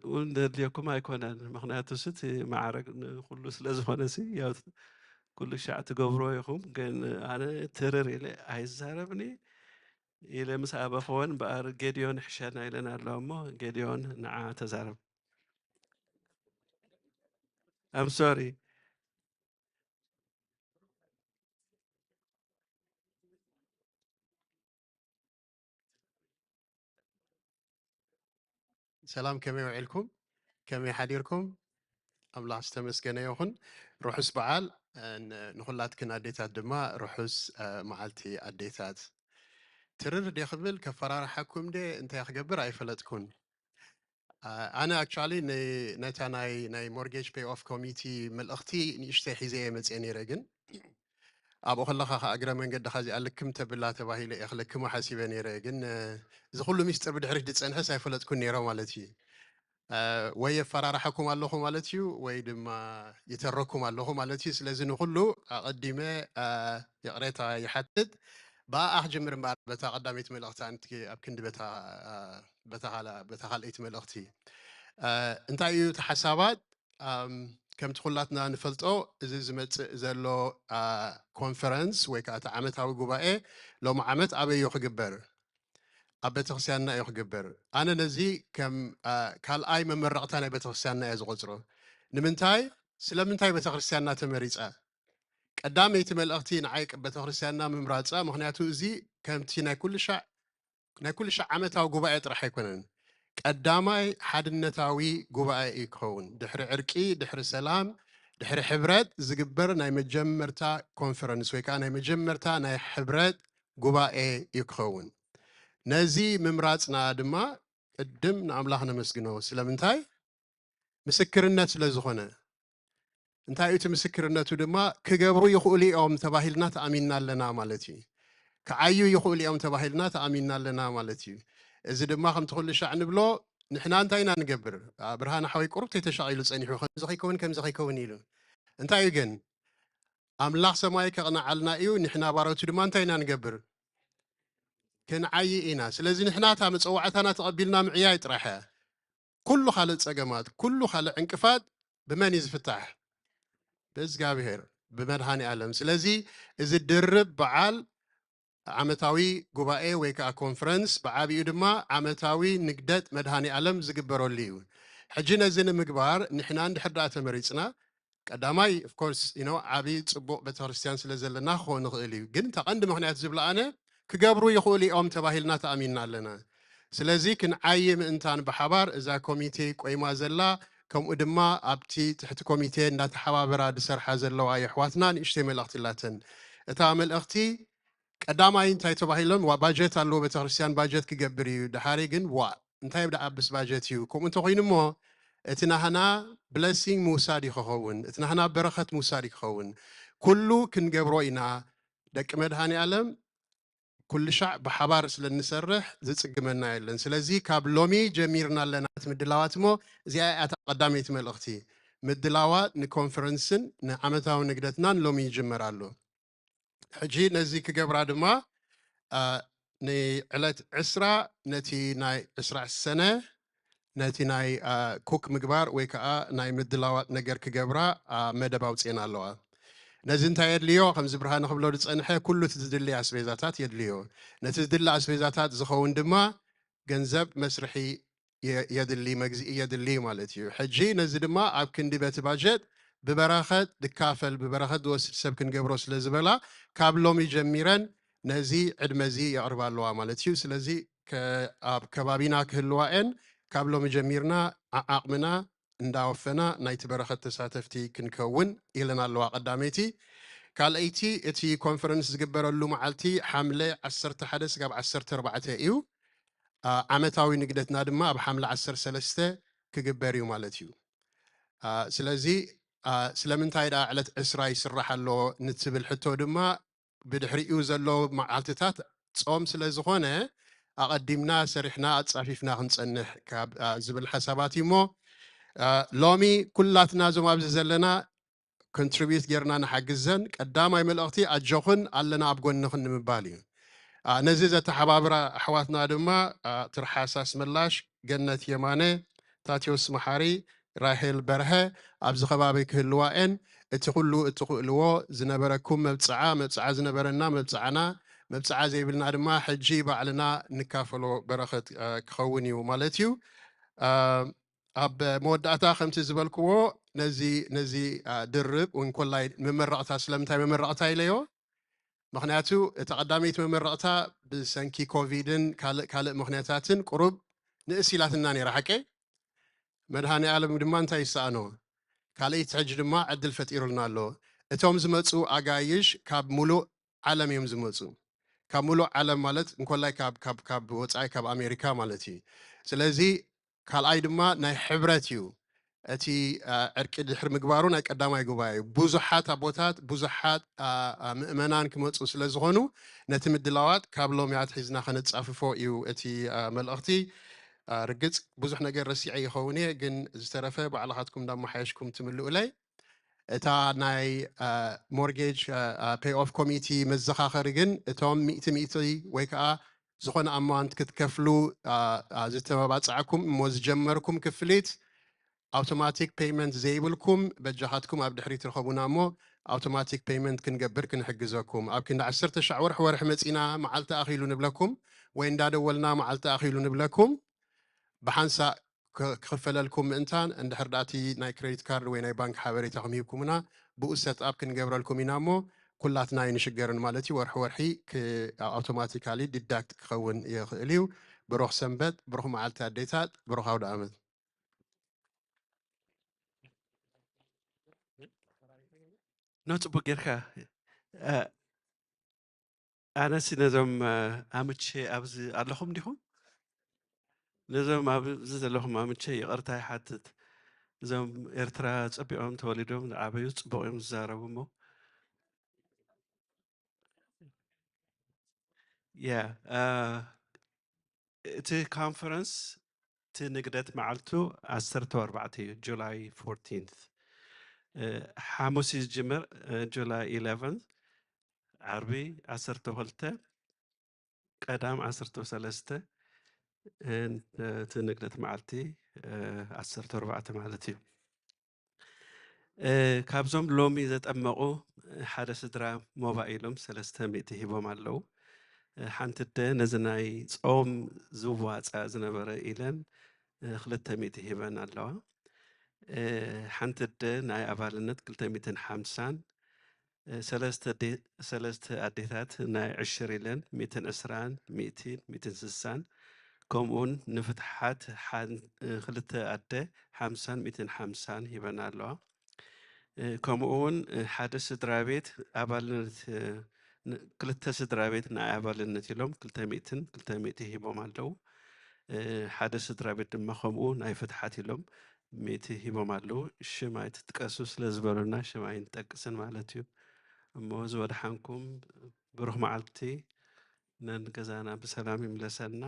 እውን ዘድልየኩም ኣይኮነን። ምክንያቱ ሲ እቲ ማዕረግ ንኩሉ ስለ ዝኾነ ሲ ኩሉ ሻዕ ትገብሮ ኢኹም። ግን ኣነ ትርር ኢለ ኣይዛረብኒ ኢለ ምስ ኣበኽወን በኣር ጌድዮን ሕሸና ኢለን ኣለዋ እሞ ጌድዮን ንዓ ተዛረብ። I'm sorry. ሰላም፣ ከመይ ውዒልኩም? ከመይ ሓዲርኩም? ኣምላኽ ዝተመስገነ ይኹን። ርሑስ በዓል ንኹላትክን ኣዴታት ድማ ርሑስ መዓልቲ ኣዴታት። ትርር ደ ክብል ከፈራርሓኩም ደ እንታይ ክገብር ኣይፈለጥኩን። ኣነ actually ነታ ናይ ናይ mortgage pay off committee መልእኽቲ ንእሽተይ ሒዘ እየ መፅየ ነይረ፣ ግን ኣብኡ ከለኻ ከ እግረ መንገድኻ እዚኣ ልክም ተብላ ተባሂለ እየ ክልክሞ ሓሲበ ነይረ። ግን እዚ ኩሉ ሚስጥር ብድሕሪት ዝፀንሐስ ኣይፈለጥኩን ነይረ ማለት እዩ። ወይ የፈራርሓኩም ኣለኹ ማለት እዩ ወይ ድማ ይተረኩም ኣለኹ ማለት እዩ። ስለዚ ንኩሉ ኣቐዲመ ይቕሬታ ይሓትት። ብኣኣ ክጅምር እምበኣር በታ ቀዳመይቲ መልእኽቲ ኣንቲ ኣብ ክንዲ በታ በታ ካልኣይቲ መልእኽቲ እንታይ እዩ እቲ ሓሳባት? ከምቲ ኩላትና ንፈልጦ እዚ ዝመፅእ ዘሎ ኮንፈረንስ ወይ ከዓ እቲ ዓመታዊ ጉባኤ ሎሚ ዓመት ኣበይ እዩ ክግበር? ኣብ ቤተክርስትያንና እዩ ክግበር። ኣነ ነዚ ከም ካልኣይ መመረቕታ ናይ ቤተክርስትያንና እየ ዝቆፅሮ። ንምንታይ? ስለምንታይ ቤተክርስትያንና ተመሪፀ? ቀዳመይቲ መልእኽቲ ንዓይ ቤተክርስትያንና ምምራፃ፣ ምክንያቱ እዚ ከምቲ ናይ ኩሉ ሻዕ ናይ ኩሉ ሻዕ ዓመታዊ ጉባኤ ጥራሕ ኣይኮነን። ቀዳማይ ሓድነታዊ ጉባኤ እዩ ክኸውን። ድሕሪ ዕርቂ፣ ድሕሪ ሰላም፣ ድሕሪ ሕብረት ዝግበር ናይ መጀመርታ ኮንፈረንስ ወይ ከዓ ናይ መጀመርታ ናይ ሕብረት ጉባኤ እዩ ክኸውን። ነዚ ምምራፅና ድማ ቅድም ንኣምላኽ ነመስግኖ። ስለምንታይ? ምስክርነት ስለ ዝኾነ። እንታይ እዩ እቲ ምስክርነቱ ድማ? ክገብሩ ይኽእሉ እዮም ተባሂልና ተኣሚንና ኣለና ማለት እዩ። ክዓዩ ይኽእሉ እዮም ተባሂልና ተኣሚንና ኣለና ማለት እዩ። እዚ ድማ ከምቲ ኩሉ ሻዕ ንብሎ፣ ንሕና እንታይ ኢና ንገብር? ብርሃን ሓወይ ቁሩብ ተይተሻቒሉ ጸኒሑ፣ ከምዚ ከይከውን፣ ከምዚ ከይከውን ኢሉ። እንታይ እዩ ግን? ኣምላኽ ሰማይ ከቕንዓልና እዩ፣ ንሕና ባሮቱ ድማ እንታይ ኢና ንገብር? ክንዓዪ ኢና። ስለዚ ንሕና እታ መጸዋዕታና ተቐቢልና ምዕያይ ጥራሕ እያ። ኩሉ ካልእ ጸገማት፣ ኩሉ ካልእ ዕንቅፋት ብመን እዩ ዝፍታሕ? ብእግዚኣብሔር፣ ብመድሃኔ ዓለም። ስለዚ እዚ ድርብ በዓል ዓመታዊ ጉባኤ ወይ ከዓ ኮንፈረንስ፣ ብዓቢኡ ድማ ዓመታዊ ንግደት መድሃኔ ዓለም ዝግበረሉ እዩ። ሕጂ ነዚ ንምግባር ንሕና እንድሕር ደኣ ተመሪጽና፣ ቀዳማይ፣ of course፣ you know፣ ዓቢ ጽቡቕ ቤተክርስትያን ስለ ዘለና ክኸውን ይኽእል እዩ። ግን እታ ቀንዲ ምኽንያት ዝብላ ኣነ፣ ክገብሩ ይኽእሉ እዮም ተባሂልና ተኣሚንና ኣለና። ስለዚ ክንዓዪ ምእንታን ብሓባር እዛ ኮሚቴ ቆይማ ዘላ፣ ከምኡ ድማ ኣብቲ ትሕቲ ኮሚቴ እንዳተሓባበራ ዝሰርሓ ዘለዋ የሕዋትና ንእሽተይ መልእኽቲ ኣላተን። እታ መልእኽቲ ቀዳማይ እንታይ ተባሂሎም? ዋ፣ ባጀት ኣለዎ፣ ቤተክርስትያን ባጀት ክገብር እዩ። ድሓሪ ግን ዋ፣ እንታይ ደኣ ብስ ባጀት እዩ? ከምኡ እንተኾይኑ እሞ እቲ ናህና ብለሲንግ ምውሳድ እዩ ክኸውን፣ እቲ ናህና በረኸት ምውሳድ እዩ ክኸውን። ኩሉ ክንገብሮ ኢና። ደቂ መድሃኔ ዓለም ኩሉ ሻዕ ብሓባር ስለ እንሰርሕ ዝጽግመና የለን። ስለዚ ካብ ሎሚ ጀሚርና ኣለና እቲ ምድላዋት እሞ እዚኣ እያ እታ ቀዳመይቲ መልእኽቲ። ምድላዋት ንኮንፈረንስን ንዓመታዊ ንግደትናን ሎሚ ይጅመር ኣሎ። ሕጂ ነዚ ክገብራ ድማ፣ አ፣ ንዕለት ዕስራ ነቲ ናይ ዕስራ ሰነ ነቲ ናይ፣ አ፣ ኩክ ምግባር ወይ ከዓ ናይ ምድላዋት ነገር ክገብራ፣ አ፣ መደብ ኣውፅኤን ኣለዋ። ነዚ እንታይ የድልዮ? ከምዚ ብርሃነ ክብሎ ዝፀንሐ ኩሉ እቲ ዝድሊ ኣስቤዛታት የድልዮ። ነቲ ዝድሊ ኣስቤዛታት ዝኸውን ድማ ገንዘብ መስርሒ የ-፣ የድሊ፣ መግዝኢ የድሊ ማለት እዩ። ሕጂ ነዚ ድማ ኣብ ክንዲ በቲ ባጀት ብበረኸት ድካፈል፣ ብበረኸት ዝወስድ ሰብ ክንገብሮ ስለ ዝበላ፣ ካብ ሎሚ ጀሚረን ነዚ ዕድመ እዚ የቕርባ ኣለዋ ማለት እዩ። ስለዚ ከ-፣ ኣብ ከባቢና ክህልዋ እየን። ካብ ሎሚ ጀሚርና ዓ-፣ ዓቕምና እንዳወፈና ናይቲ በረኸት ተሳተፍቲ ክንከውን ኢለን ኣለዋ ቀዳመይቲ። ካልኣይቲ፣ እቲ ኮንፈረንስ ዝግበረሉ መዓልቲ ሓምለ ዓሰርተ ሓደ ስጋብ ዓሰርተ ኣርባዕተ እዩ። አ፣ ዓመታዊ ንግደትና ድማ ኣብ ሓምለ ዓሰርተ ሰለስተ ክግበር እዩ ማለት እዩ። አ፣ ስለዚ፣ አ፣ ስለምንታይ ደኣ ዕለት ዕስራ ይስራሕ ኣሎ ንትብል ሕቶ ድማ፣ ብድሕሪኡ ዘሎ መዓልትታት ጾም ስለ ዝኾነ፣ ኣቐዲምና ሰሪሕና ኣጻፊፍና ክንጸንሕ ካብ፣ አ፣ ዝብል ሓሳባት እዩ እሞ፣ አ፣ ሎሚ ኩላትና እዞም ኣብዚ ዘለና ኮንትሪቢዩት ጌርና ንሓግዘን። ቀዳማይ መልእኽቲ ኣጆኽን ኣለና ኣብ ጎንኽን ንምባል እዩ። አ፣ ነዚ ዘተሓባብራ ኣሕዋትና ድማ፣ አ፣ ትርሓስ ኣስመላሽ፣ ገነት የማነ፣ ታቴዎስ መሓሪ፣ ራሄል በርሀ ኣብዚ ከባቢ ክህልዋ እየን። እቲ ኩሉ እትኽእልዎ ዝነበረኩም መብጽዓ፣ መብጽዓ ዝነበረና መብጽዓና፣ መብጽዓ ዘይብልና ድማ ሕጂ ባዕልና ንካፈሎ በረኸት፣ አ፣ ክኸውን እዩ ማለት እዩ። አ፣ ኣብ መወዳእታ ከምቲ ዝበልክዎ ነዚ፣ ነዚ፣ አ፣ ድርብ እንኮላይ መመረቕታ፣ ስለምንታይ መመረቕታ ኢለዮ? ምኽንያቱ እታ ቀዳመይቲ መመረቕታ ብሰንኪ ኮቪድን ካልእ፣ ካልእ ምኽንያታትን ቁሩብ ንእስ ኢላትና ነይራ፣ ሓቀይ? መድሃኔ ዓለም ድማ እንታይ ይሰኣኖ? ካልኣይቲ ሕጂ ድማ ዕድል ፈጢሩልና ኣሎ። እቶም ዝመጹ ኣጋይሽ ካብ ሙሉእ ዓለም እዮም ዝመጹ። ካብ ሙሉእ ዓለም ማለት እንኮላይ ካብ፣ ካብ፣ ካብ ወጻኢ፣ ካብ ኣሜሪካ ማለት እዩ። ስለዚ ካልኣይ ድማ ናይ ሕብረት እዩ። እቲ፣ አ፣ ዕርቂ ድሕሪ ምግባሩ ናይ ቀዳማይ ጉባኤ እዩ። ብዙሓት ኣቦታት፣ ብዙሓት፣ አ፣ አ፣ ምእመናን ክመጹ ስለ ዝኾኑ ነቲ ምድላዋት ካብ ሎሚ ኣትሒዝና ከነጻፍፎ እዩ እቲ፣ አ፣ መልእኽቲ። አ፣ ርግጽ ብዙሕ ነገር ረሲዐ ይኸውን እየ፣ ግን ዝተረፈ ባዕልኻትኩም እንዳመሓየሽኩም ትምልኡለይ። እታ ናይ፣ አ፣ ሞርጌጅ፣ አ፣ አ፣ ፔይ ኦፍ ኮሚቲ መዘኻኸሪ ግን እቶም ሚእቲ ሚእቲ ወይ ከዓ ዝኾነ ኣማውንት ክትከፍሉ፣ አ፣ አ፣ ዝተመባጻዕኩም እሞ ዝጀመርኩም ክፍሊት ኣውቶማቲክ ፔይመንት ዘይብልኩም በጃኻትኩም ኣብ ድሕሪት ርኸቡና እሞ ኣውቶማቲክ ፔይመንት ክንገብር ክንሕግዘኩም። ኣብ ክንዲ ዓሰርተ ሻዕ ወርሒ ወርሒ መጺና መዓልቲ ኣኺሉ ንብለኩም ወይ እንዳደወልና መዓልቲ ኣኺሉ ንብለኩም። ብሓንሳእ ክ-፣ ክኽፈለልኩም ምእንታን እንድሕር ደኣ እቲ ናይ ክሬዲት ካርድ ወይ ናይ ባንክ ሓበሬታኹም ሂብኩምና ብኡ ሰት ኣፕ ክንገብረልኩም ኢና እሞ ኩላትና ኣይንሽገርን ማለት እዩ። ወርሒ ወርሒ ኣውቶማቲካሊ ዲዳክት ክኸውን ይኽእል እዩ። ብሩኽ ሰንበት፣ ብሩኽ መዓልቲ ኣዴታት፣ ብሩኽ ኣውደ ዓመት። ኖ ጽቡቅ ጌርካ። ኣነሲ ነዞም ኣምቼ ኣብዚ ኣለኹም ዲኹም? ነዞም ኣብዚ ዘለኹም ኣምቼ ይቕርታ ይሓትት። እዞም ኤርትራ ጸቢቖም ተወሊዶም ዝዓበዩ ጽቡቕ እዮም ዝዛረቡ እሞ ያ እቲ ኮንፈረንስ እቲ ንግደት መዓልቱ ዓሰርተ ኣርባዕተ እዩ፣ ጁላይ ፎርቲንት። ሓሙስ እዩ ዝጅምር፣ ጁላይ ኢለቨን፣ ዓርቢ ዓሰርተ ክልተ፣ ቀዳም ዓሰርተ ሰለስተ፣ እቲ ንግደት መዓልቲ ዓሰርተ ኣርባዕተ ማለት እዩ። ካብዞም ሎሚ ዘጠመቑ ሓደ ስድራ ሞባይሎም ሰለስተ ሚእቲ ሂቦም ኣለዉ። ሓንቲ ኣደ ነዚ ናይ ጾም ዝዋጻእ ዝነበረ ኢለን ክልተ ሚእቲ ሂበን ኣለዋ። ሓንቲ ኣደ ናይ ኣባልነት ክልተ ሚእትን ሓምሳን፣ ሰለስተ ኣዴታት ናይ ዕሽር ኢለን ሚእትን ዕስራን፣ ሚእትን፣ ሚእትን ስሳን፣ ከምኡውን ንፍትሓት ክልተ ኣደ ሓምሳን ሚእትን ሓምሳን ሂበን ኣለዋ። ከምኡ እውን ሓደ ስድራ ቤት ኣባልነት፣ ክልተ ስድራ ቤት ናይ ኣባልነት ኢሎም ክልተ ሚእትን ክልተ ሚእቲ ሂቦም ኣለዉ። ሓደ ስድራ ቤት ድማ ከምኡ ናይ ፍትሓት ኢሎም ሚእቲ ሂቦም ኣለዉ። ሽም ኣይትጥቀሱ ስለ ዝበሉና ሽም ኣይንጠቅስን ማለት እዩ። እሞ ዝወድሓንኩም ብሩኽ መዓልቲ፣ ነን ገዛና ብሰላም ይምለሰና።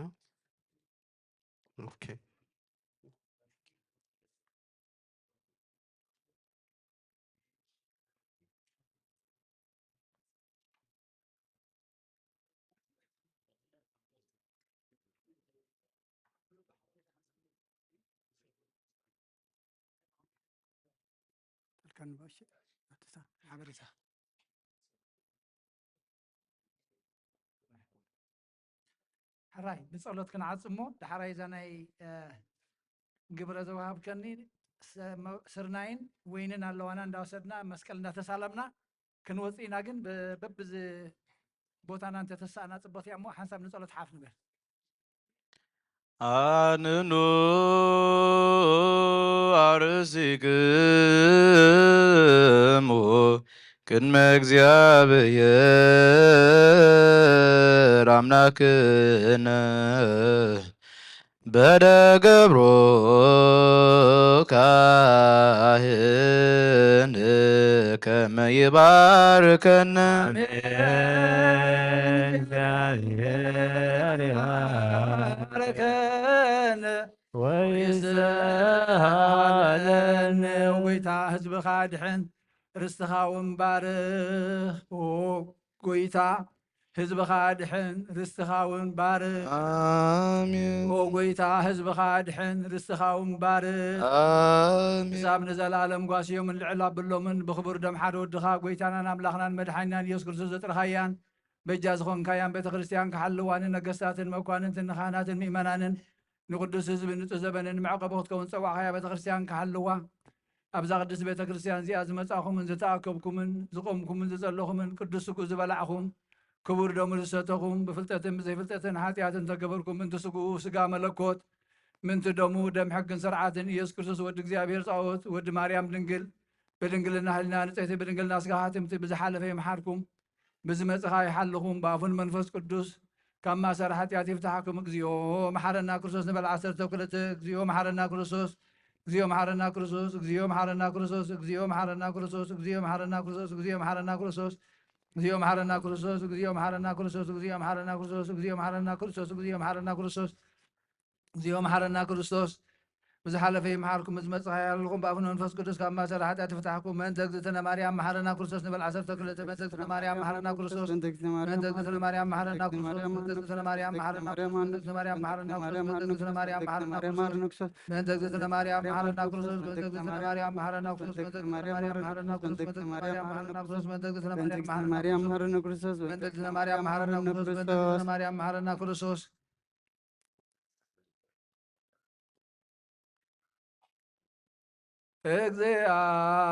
ኦኬ። ሓበሬታ ሕራይ ብጸሎት ክንዓጽ እሞ፣ ዳሕራይ እዛ ናይ ግብረ ዘወሃብከኒ ስርናይን ወይንን ኣለዋና እንዳወሰድና መስቀል እንዳተሳለምና ክንወጽእ ኢና። ግን በብዚ ቦታና እንተተሳእና ጽበት እያ እሞ ሓንሳብ ንጸሎት ሓፍ ንበል። ኣንኑ ኣርሲክሙ ቅድመ እግዚኣብሔር ኣምላክነ በደ ገብሮ ካህን ከመ ይባርከነ። እግዚአብሔር ይባርከነ ወይስሃለነ። ጎይታ ህዝብኻ ድሕን ርስትኻ እውን ባርኽ። ኦ ጎይታ ህዝብኻ ድሕን ርስትኻ እውን ባርኽ። ኣሜን። ኦ ጎይታ ህዝብኻ ድሕን ርስትኻ እውን ባርኽ። ኣሜን። ክሳብ ንዘለኣለም ጓስዮምን ልዕል ኣብሎምን ብኽቡር ደም ሓደ ወድኻ ጎይታናን ኣምላኽናን መድሓኒናን ኢየሱስ ክርስቶስ ዘጥርኻያን በጃ ዝኾንካያን ቤተ ክርስቲያን ክሓልዋን ንነገስታትን መኳንንትን ንኻህናትን ምእመናንን ንቅዱስ ህዝቢ ንጹህ ዘበንን መዕቆቢ ክትከውን ዝጸዋዕኻያ ቤተ ክርስቲያን ክሓልዋ ኣብዛ ቅድስት ቤተ ክርስቲያን እዚኣ ዝመጻኹምን ዝተኣከብኩምን ዝቆምኩምን ዝጸለኹምን ቅዱስ ስግኡ ዝበላዕኹም ክቡር ደሙ ዝሰተኹም ብፍልጠትን ብዘይፍልጠትን ሓጢኣት እንተገበርኩም ምንቲ ስግኡ ስጋ መለኮት ምንቲ ደሙ ደም ሕግን ስርዓትን ኢየሱስ ክርስቶስ ወዲ እግዚኣብሔር ጻኦት ወዲ ማርያም ድንግል ብድንግልና ህልና ንጽሕቲ ብድንግልና ስጋ ሃትምቲ ብዝሓለፈ ይምሓርኩም ብዝመጽኻ ይሓልኹም ብኣፉን መንፈስ ቅዱስ ካብ ማእሰር ሓጢኣት ይፍታሓኩም። እግዚኦ መሓረና ክርስቶስ ንበል ዓሰርተ ክልተ። እግዚኦ መሓረና ክርስቶስ፣ እግዚኦ መሓረና ክርስቶስ፣ እግዚኦ መሓረና ክርስቶስ፣ እግዚኦ መሓረና ክርስቶስ፣ እግዚኦ መሓረና ክርስቶስ፣ እግዚኦ መሓረና ክርስቶስ፣ እግዚኦ መሓረና ክርስቶስ፣ እግዚኦ መሓረና ክርስቶስ፣ እግዚኦ መሓረና ክርስቶስ፣ እግዚኦ መሓረና ክርስቶስ፣ እግዚኦ መሓረና ክርስቶስ፣ እግዚኦ መሓረና ክርስቶስ። ብዝሓለፈ ይምሓርኩም፣ ምስ መጽኻ ይሓልኹም፣ ብኣፉን መንፈስ ቅዱስ ካብ ማእሰር ሓጢኣት ይፍታሕኩም። ምእንተ እግዝእትነ ማርያም መሓረና ክርስቶስ ንበል ዓሰርተ ክልተ። ምእንተ እግዝእትነ ማርያም መሓረና ክርስቶስ። ምእንተ እግዝእትነ ማርያም መሓረና ክርስቶስ። ምእንተ እግዝእትነ ማርያም መሓረና ክርስቶስ። ምእንተ እግዝእትነ ማርያም መሓረና ክርስቶስ። ምእንተ እግዝእትነ ማርያም መሓረና ክርስቶስ። ምእንተ እግዝእትነ ማርያም መሓረና ክርስቶስ። ምእንተ እግዝእትነ ማርያም መሓረና ክርስቶስ። ምእንተ እግዝእትነ ማርያም መሓረና ክርስቶስ። ምእንተ እግዝእትነ ማርያም መሓረና ክርስቶስ። ምእንተ እግዝእትነ ማርያም መሓረና ክርስቶስ። ምእንተ እግዝእትነ ማርያም መሓረና ክርስቶስ። ምእንተ እግዝእትነ ማርያም መሓረና ክርስቶስ።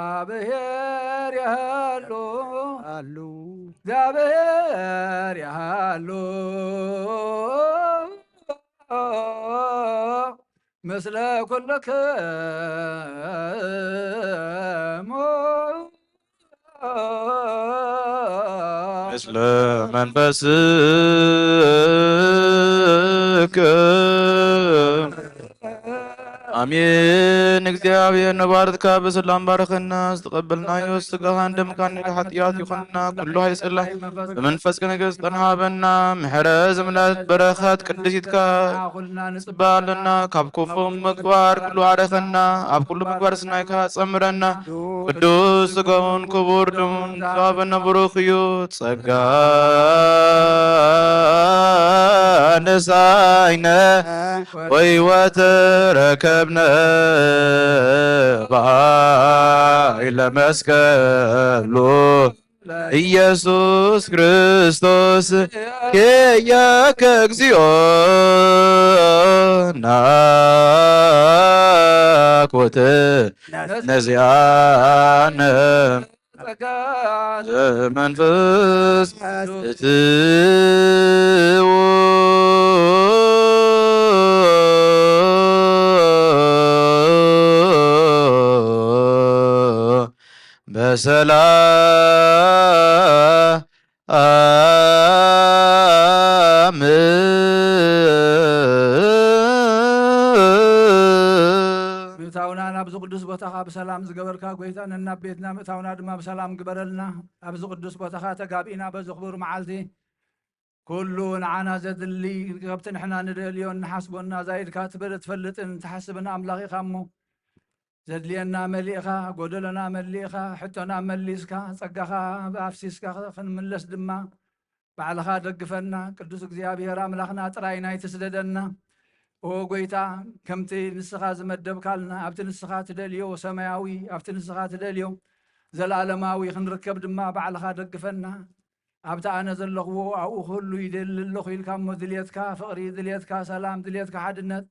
እግዚኣብሔር ይሃሉ። ይሃሉ። እግዚኣብሔር ይሃሉ ምስለ ኩልክሙ። ምስለ መንፈስክም። ኣሜን። እግዚኣብሔር ንባርትካ ብሰላም ባርኸና፣ ዝተቐበልናዮ ስጋኻን ደምካን ንሓጢኣት ይኹንና፣ ኩሉ ሃይጸላ ብመንፈስ ከነገዝጠን ሃበና። ምሕረት ዝምላት በረኸት ቅድሲትካ ጽባ ኣለና። ካብ ክፉ ምግባር ኩሉ ኣረኸና፣ ኣብ ኩሉ ምግባር ስናይካ ጸምረና። ቅዱስ ስጋውን ክቡር ደሙን ዝሃበና ብሩኽ እዩ። ጸጋ ነሳይነ ወሕይወት ረከብነ በኃይለ መስቀሉ ኢየሱስ ክርስቶስ። ኬያከ እግዚኦ ናኮት ነዚያነ መንፈስ እትው። በሰላም። ምእታውና ናብዚ ቅዱስ ቦታኻ ብሰላም ዝገበርካ ጎይታ፣ ነናብ ቤትና ምእታውና ድማ ብሰላም ግበረልና። ኣብዚ ቅዱስ ቦታኻ ተጋቢእና በዚ ክቡር መዓልቲ ኩሉ ንዓና ዘድሊ ካብቲ ንሕና ንደልዮን ንሓስቦን ናዛ ኢድካ ትበለ ትፈልጥን ትሓስብን ኣምላኽ ኢኻ እሞ፣ ዘድልየና መሊእኻ፣ ጎደሎና መሊእኻ፣ ሕቶና መሊስካ፣ ጸጋኻ ኣፍሲስካ ክንምለስ ድማ ባዕልኻ ደግፈና። ቅዱስ እግዚኣብሔር ኣምላኽና ጥራይ ናይ ትስደደና። ኦ ጎይታ፣ ከምቲ ንስኻ ዝመደብካልና፣ ኣብቲ ንስኻ ትደልዮ ሰማያዊ፣ ኣብቲ ንስኻ ትደልዮ ዘለኣለማዊ ክንርከብ ድማ ባዕልኻ ደግፈና። ኣብቲ ኣነ ዘለኽዎ ኣብኡ ክህሉ ይደሊ ኣለኹ ኢልካ እሞ፣ ድልየትካ ፍቕሪ፣ ድልየትካ ሰላም፣ ድልየትካ ሓድነት፣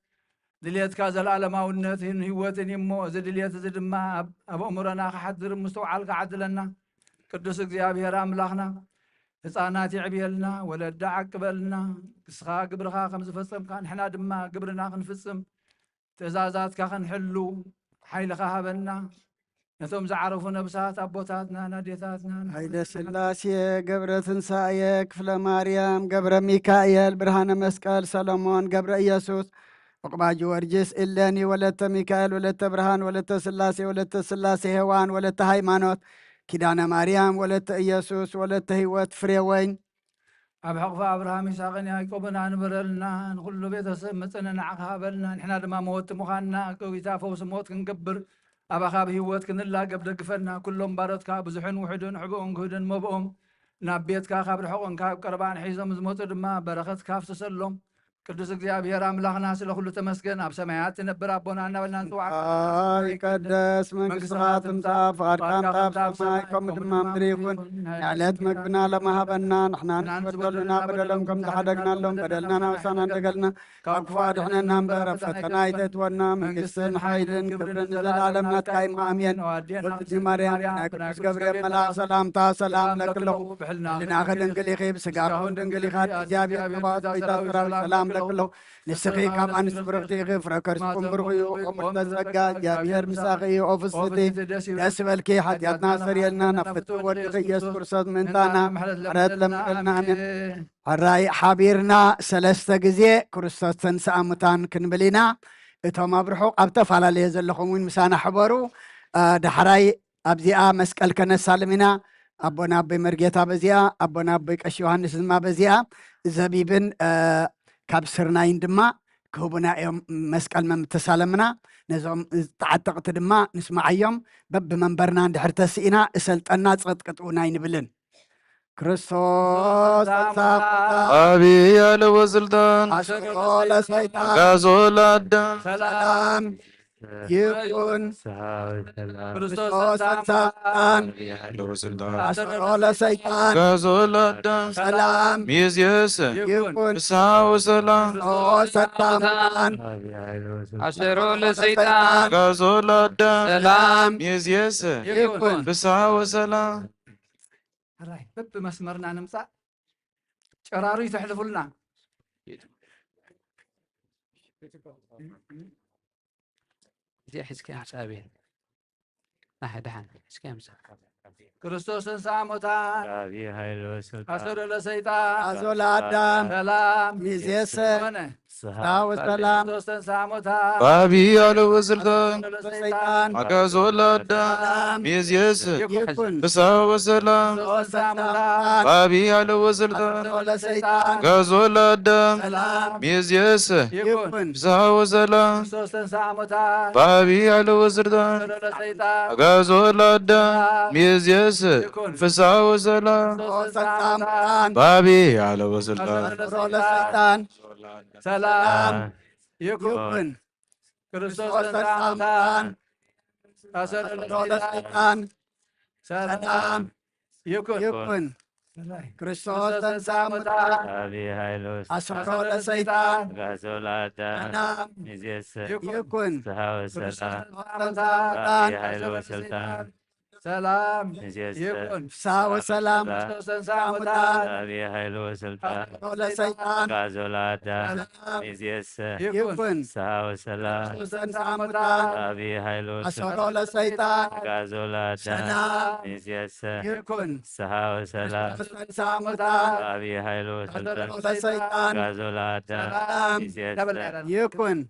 ድልየትካ ዘለኣለማውነትን ህይወትን እዩ እሞ፣ እዚ ድልየት እዚ ድማ ኣብ፣ ኣብ ኣእምሮና ክሓድር ምስትውዓል ክዓድለና። ቅዱስ እግዚኣብሔር ኣምላኽና፣ ህፃናት የዕብየልና፣ ወለዲ ዓቅበልና። ንስኻ ግብርኻ ከም ዝፈጸምካ፣ ንሕና ድማ ግብርና ክንፍጽም፣ ትእዛዛትካ ክንሕሉ ሓይልኻ ሃበና። ነቶም ዝዓረፉ ነብሳት ኣቦታትናን ኣዴታትናን። ኃይለ ሥላሴ፣ ገብረ ትንሳኤ፣ ክፍለ ማርያም፣ ገብረ ሚካኤል፣ ብርሃነ መስቀል፣ ሰሎሞን፣ ገብረ ኢየሱስ፣ ዑቕባ ጊዮርጊስ፣ እሌኒ፣ ወለተ ሚካኤል፣ ወለተ ብርሃን፣ ወለተ ሥላሴ፣ ወለተ ሥላሴ ሔዋን፣ ወለተ ሃይማኖት፣ ኪዳነ ማርያም፣ ወለተ ኢየሱስ፣ ወለተ ህይወት፣ ፍሬወይን። ኣብ ሕቕፊ ኣብርሃም ይስሐቅን ያዕቆብን ኣንብረልና። ንኹሉ ቤተሰብ ምጽንናዕ ክሃበልና። ንሕና ድማ መወቲ ምዃንና፣ ጎይታ፣ ፈውሲ ሞት ክንገብር፣ ኣባኻ ብህይወት ክንላገብ ደግፈና። ኩሎም ባሮትካ ብዙሕን ውሑድን፣ ሕቡእን ግሁድን መብኦም ናብ ቤትካ ካብ ርሑቕን ካብ ቀረባን ሒዞም ዝመጹ ድማ በረኸትካ ኣፍስሰሎም። ቅዱስ እግዚኣብሔር ኣምላኽና፣ ስለ ኩሉ ተመስገን። ኣብ ሰማያት ትነብር ኣቦና እናበልና ንጽውዓካ። ይትቀደስ መንግስትኻ፣ ትምጻእ ፍቓድካ፣ ከምታ ኣብ ሰማይ ከምኡ ድማ ኣብ ምድሪ ይኹን። ንዕለት መግብና ሎሚ ሃበና። ንሕና ንበደሉና በደሎም ከም ዝሓደግናሎም በደልና ናውሳና እንደገልና፣ ካብ ክፉ ኣድሕነና እምበር፣ ኣብ ፈተና ኣይተእትወና። መንግስትን ሓይልን ክብርን ንዘለኣለም ናትካ እዩ። ኣሜን። ወልድ ማርያም፣ ናይ ቅዱስ ገብርኤል መልኣኽ ሰላምታ ሰላም ለኪ ኣለኹ። ህሊናኺ ድንግል ኢኺ፣ ብስጋኺ እውን ድንግል ኢኻ። እግዚኣብሔር ጸባኦት፣ ጎይታ ሰራዊት፣ ሰላም ለኪ ኣለኹ። ንስኺ ካብ ኣንስቲ ብርኽቲ ኢኺ፣ ፍረ ከርስኩም ብሩኽ እዩ። ከምኡ ተጸጋ፣ እግዚኣብሔር ምሳኺ እዩ። ኦ ፍስሕቲ፣ ደስ ይበልኪ፣ ሓጢኣትና ኣስተሰርየልና፣ ናብ ፍትሒ ወድኺ ኢየሱስ ክርስቶስ ምእንታና ምሕረት ለምንልና። ኣሜን። ሕራይ ሓቢርና ሰለስተ ግዜ ክርስቶስ ተንሥአ እሙታን ክንብል ኢና። እቶም ኣብ ርሑቕ ኣብ ተፈላለየ ዘለኹም እውን ምሳና ሕበሩ። እ፣ ዳሕራይ ኣብዚኣ መስቀል ከነሳልም ኢና። ኣቦና ኣቦይ መርጌታ በዚኣ፣ ኣቦና ኣቦይ ቀሺ ዮሃንስ ድማ በዚኣ ዘቢብን፣ እ፣ ካብ ስርናይን ድማ ክህቡና እዮም መስቀል መምተሳለምና። ነዞም ተዓጠቕቲ ድማ ንስማዓዮም። በብመንበርና እንድሕር ተስኢና እሰልጠና ጽቕጥቅጥ እውን ኣይንብልን። ክርስቶስ ተንሥአ እሙታን። አብይ ያለው ስልጣን አስሮ ለሰይጣን። ጋዞ ለአዳም። ሰላም ይኩን። ክርስቶስ ተንሥአ እሙታን። አስሮ ለሰይጣን። ጋዞ ለአዳም። ሰላም ሚዜሰ ይኩን። ፍስሐ ወሰላም። ክርስቶስ ተንሥአ እሙታን። አስሮ ለሰይጣን። ጋዞ ለአዳም። ሰላም ሚዜሰ ይኩን። ፍስሐ ወሰላም። ሕራይ በብመስመርና ንምጻእ ጨራሩ ይተሕልፉልና። እዚኣ ሒዝካ ሓሳብ እየ። ናሕ ደሓን ሒዝካ ምጻእ። ክርስቶስ ተንሥአ እሙታን። ዓቢ ኃይል ወስልጣን። አሰሮ ለሰይጣን። አዞ ለአዳም። ሰላም። ሚዜሰ። ሆነ። ፍስሐ ወሰላም። ክርስቶስ ተንሥአ እሙታን። በአቢ ኃይል ወስልጣን። አሰሮ ለሰይጣን። አጋዞ ለአዳም። ሰላም። ሚዜሰ። ይኩን። ፍስሐ ወሰላም። ክርስቶስ ተንሥአ እሙታን። በአቢ ኃይል ወስልጣን። አሰሮ ለሰይጣን። አጋዞ ለአዳም። ሰላም። ሚዜሰ። ይኩን። ፍስሐ ወሰላም። ክርስቶስ ተንሥአ እሙታን። በአቢ ኃይል ወስልጣን። አሰሮ ለሰይጣን። አጋዞ ለአዳም። ሰላም። ሚዜሰ። ይኩን። ፍስሐ ወሰላም። ክርስቶስ ተንሥአ እሙታን። በአቢ ኃይል ወስልጣን። አሰሮ ለሰይጣን። ሰላም። ይኩን። ይኩን። ክርስቶስ ተንሥአ እሙታን። አሰሮ ለሰይጣን። ሰላም። ይኩን። ይኩን። ክርስቶስ ተንሥአ እሙታን። በአቢ ኃይል ወስልጣን። አሰሮ ለሰይጣን። አጋዞ ለአዳም። ሰላም። ሚዜሰ። ይኩን። ፍስሐ ወሰላም። በአቢ ኃይል ወስልጣን። ሰላም። ሚዜሰ። ይኩን። ፍስሐ ወሰላም። ክርስቶስ ተንሥአ እሙታን። በአቢ ኃይል ወስልጣን። አሰሮ ለሰይጣን። አጋዞ ለአዳም። ሰላም። ሚዜሰ። ይኩን። ፍስሐ ወሰላም። ክርስቶስ ተንሥአ እሙታን። በአቢ ኃይል ወስልጣን። አሰሮ ለሰይጣን። አጋዞ ለአዳም። ሰላም። ሚዜሰ። ይኩን። ፍስሐ ወሰላም። ክርስቶስ ተንሥአ እሙታን። በአቢ ኃይል ወስልጣን። አሰሮ ለሰይጣን። አጋዞ ለአዳም። ሰላም። ሚዜሰ። ይኩን።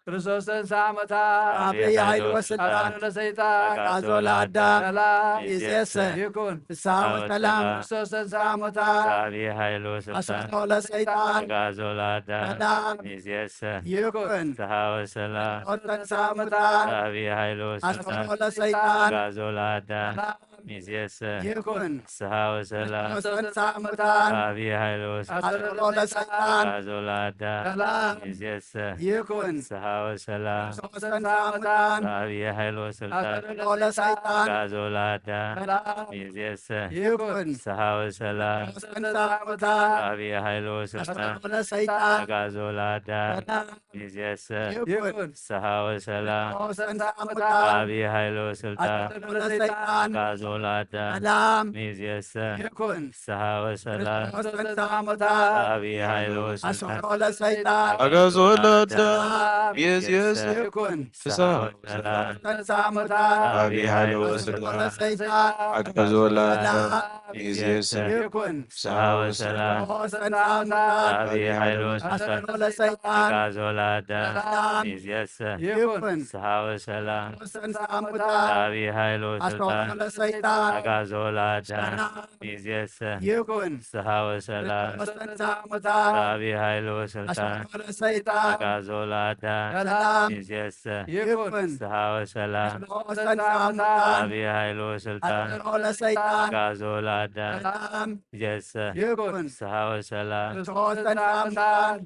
ክርስቶስ ተንሥአ እሙታን። በአቢ ኃይል ወስልጣን። አሰሮ ለሰይጣን። አጋዞ ለአዳም። ሰላም። ሚዜሰ። ይኩን። ፍስሐ ወሰላም። ክርስቶስ ተንሥአ እሙታን። በአቢ ኃይል ወስልጣን። አሰሮ ለሰይጣን። አጋዞ ለአዳም። ሰላም። ሚዜሰ። ይኩን። ፍስሐ ወሰላም። ክርስቶስ ተንሥአ እሙታን። በአቢ ኃይል ወስልጣን። አሰሮ ለሰይጣን። አጋዞ ለአዳም። ሰላም። ሚዜሰ። ይኩን። ፍስሐ ወሰላም። ክርስቶስ ተንሥአ እሙታን። በአቢ ኃይል ወስልጣን። አሰሮ ለሰይጣን። አጋዞ ለአዳም። ሰላም። ሚዜሰ። ይኩን። ፍስሐ ወሰላም። ክርስቶስ ተንሥአ እሙታን። በአቢ ኃይል ወስልጣን። አሰሮ ለሰይጣን። አጋዞ ለአዳም። ሰላም። ሚዜሰ። ይኩን። ፍስሐ ወሰላም። ክርስቶስ ተንሥአ እሙታን። በአቢ ኃይል ወስልጣን። አሰሮ ለሰይጣን። አጋዞ ለአዳም። ሰላም። ሚዜሰ። ይኩን። ፍስሐ ወሰላም። ክርስቶስ ተንሥአ እሙታን። በአቢ ኃይል ወስልጣን። አሰሮ ለሰይጣን። አጋዞ ለአዳም። ሰላም። ሚዜሰ። ይኩን። ፍስሐ ወሰላም። ክርስቶስ ተንሥአ እሙታን። በአቢ ኃይል ወስልጣን። አሰሮ ለሰይጣን። አጋዞ ለአዳም። ሰላም። ሚዜሰ። ይኩን። ፍስሐ ወሰላም። ተንሥአ እሙታን። በአቢ ኃይል ወስልጣን። አሰሮ ለሰይጣን። አጋዞ ለአዳም። ሰላም። ሚዜሰ። ይኩን። ፍስሐ ወሰላም። ክርስቶስ ተንሥአ እሙታን። በአቢ ኃይል ወስልጣን። አሰሮ ለሰይጣን። አጋዞ ለአዳም። ሰላም። ሚዜሰ። ይኩን። ፍስሐ ወሰላም። ክርስቶስ ተንሥአ እሙታን። በአቢ ኃይል አሰሮ ወስልጣን። ለሰይጣን። አጋዞ ለአዳም። ሰላም። ሚዜሰ። ይኩን። ፍስሐ ወሰላም። ክርስቶስ ተንሥአ እሙታን። በአቢ ኃይል ወስልጣን። አሰሮ ለሰይጣን። አጋዞ ለአዳም። ሰላም። ሚዜሰ። ይኩን። ፍስሐ ወሰላም። ክርስቶስ ተንሥአ እሙታን። በአቢ ኃይል ወስልጣን። አሰሮ ለሰይጣን። አጋዞ ለአዳም። ሰላም። ሚዜሰ። ይኩን። ፍስሐ ወሰላም። ክርስቶስ ተንሥአ እሙታን።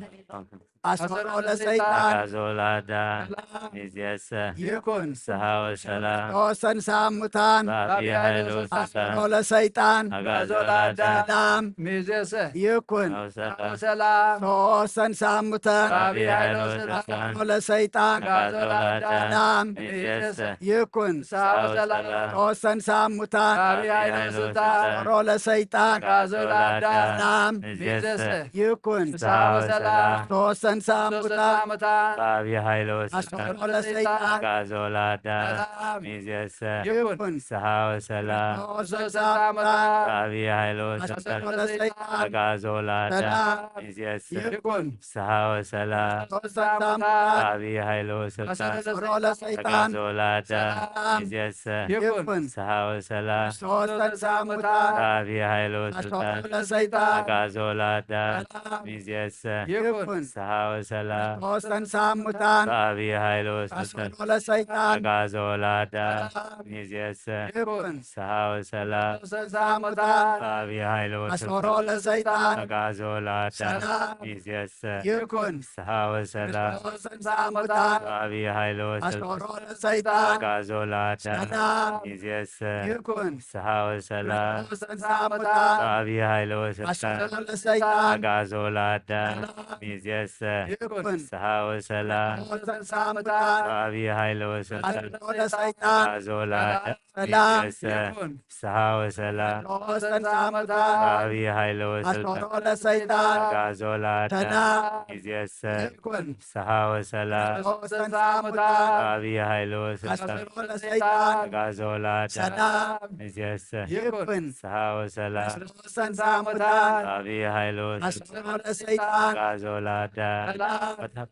አሰሮ ለሰይጣን። አጋዞ ለአዳም። ሰላም። ሚዜሰ። ይኩን። ፍስሐ ወሰላም። ክርስቶስ ተንሥአ እሙታን። በአቢ ኃይል ወስልጣን። አሰሮ ለሰይጣን። አጋዞ ለአዳም። ሰላም። ሚዜሰ። ይኩን። ፍስሐ ወሰላም። ክርስቶስ ተንሥአ እሙታን። በአቢ ኃይል ወስልጣን። አሰሮ ለሰይጣን። አጋዞ ለአዳም። ሰላም። ሚዜሰ። ይኩን። ፍስሐ ወሰላም። ክርስቶስ ተንሥአ እሙታን። በአቢ ኃይል ወስልጣን። አሰሮ ለሰይጣን። አጋዞ ለአዳም። ሰላም። ሚዜሰ። ይኩን። ፍስሐ ወሰላም። ክርስቶስ ተንሥአ እሙታን። በአቢ ኃይል ወስልጣን። አሰሮ ለሰይጣን። አጋዞ ለአዳም። ሰላም። ሚዜሰ። ይኩን። ፍስሐ ወሰላም። ክርስቶስ ተንሥአ እሙታን። በአቢ ኃይል ወስልጣን። አሰሮ ለሰይጣን። አጋዞ ለአዳም። ሰላም። ሚዜሰ። ይኩን። ፍስሐ ወሰላም። ክርስቶስ ተንሥአ እሙታን። በአቢ ኃይል ወስልጣን። አሰሮ ለሰይጣን። አጋዞ ለአዳም። ሰላም። ሚዜሰ። ይኩን። ፍስሐ ወሰላም። ክርስቶስ ተንሥአ እሙታን። በአቢ ኃይል ወስልጣን። አሰሮ ለሰይጣን። አጋዞ ለአዳም። ሰላም። ሚዜሰ። ይኩን። ፍስሐ ወሰላም። ክርስቶስ ተንሥአ እሙታን። በአቢ ኃይል ወስልጣን። አሰሮ ለሰይጣን። አጋዞ ለአዳም። ሰላም። ሚዜሰ። ይኩን። ፍስሐ ወሰላም። ክርስቶስ ተንሥአ እሙታን። በአቢ ኃይል ወስልጣን። አሰሮ ለሰይጣን። አጋዞ ለአዳም። ሰላም። ሚዜሰ። ይኩን። ፍስሐ ወሰላም። ክርስቶስ ተንሥአ እሙታን። በአቢ ኃይል ወስልጣን። አሰሮ ለሰይጣን። አጋዞ ለአዳም። ሰላም። ሚዜሰ። ይኩን። ፍስሐ ወሰላም። ክርስቶስ ተንሥአ እሙታን። በአቢ ኃይል ወስልጣን። አሰሮ ለሰይጣን። አጋዞ ለአዳም። ሰላም። ሚዜሰ። ይኩን። ፍስሓ ወሰላም። ተንሳ ሙታን። በአብይ ኃይል ወስልጣን። አስሮ ለሰይጣን። አጋዞ ለአዳም። ሰላም። ይእዜሰ። ይኩን። ፍስሓ ወሰላም። ተንሳ ሙታን። በአብይ ኃይል ወስልጣን። አስሮ ለሰይጣን። አጋዞ ለአዳም። ሰላም። ይእዜሰ። ይኩን። ፍስሓ ወሰላም። ተንሳ ሙታን። በአብይ ኃይል ወስልጣን። አስሮ ለሰይጣን። አጋዞ ለአዳም። ሰላም። ይእዜሰ። ይኩን። ፍስሓ ወሰላም። ተንሳ ሙታን። በአብይ ኃይል ወስልጣን። አስሮ ለሰይጣን። አጋዞ ለአዳም። ሰላም።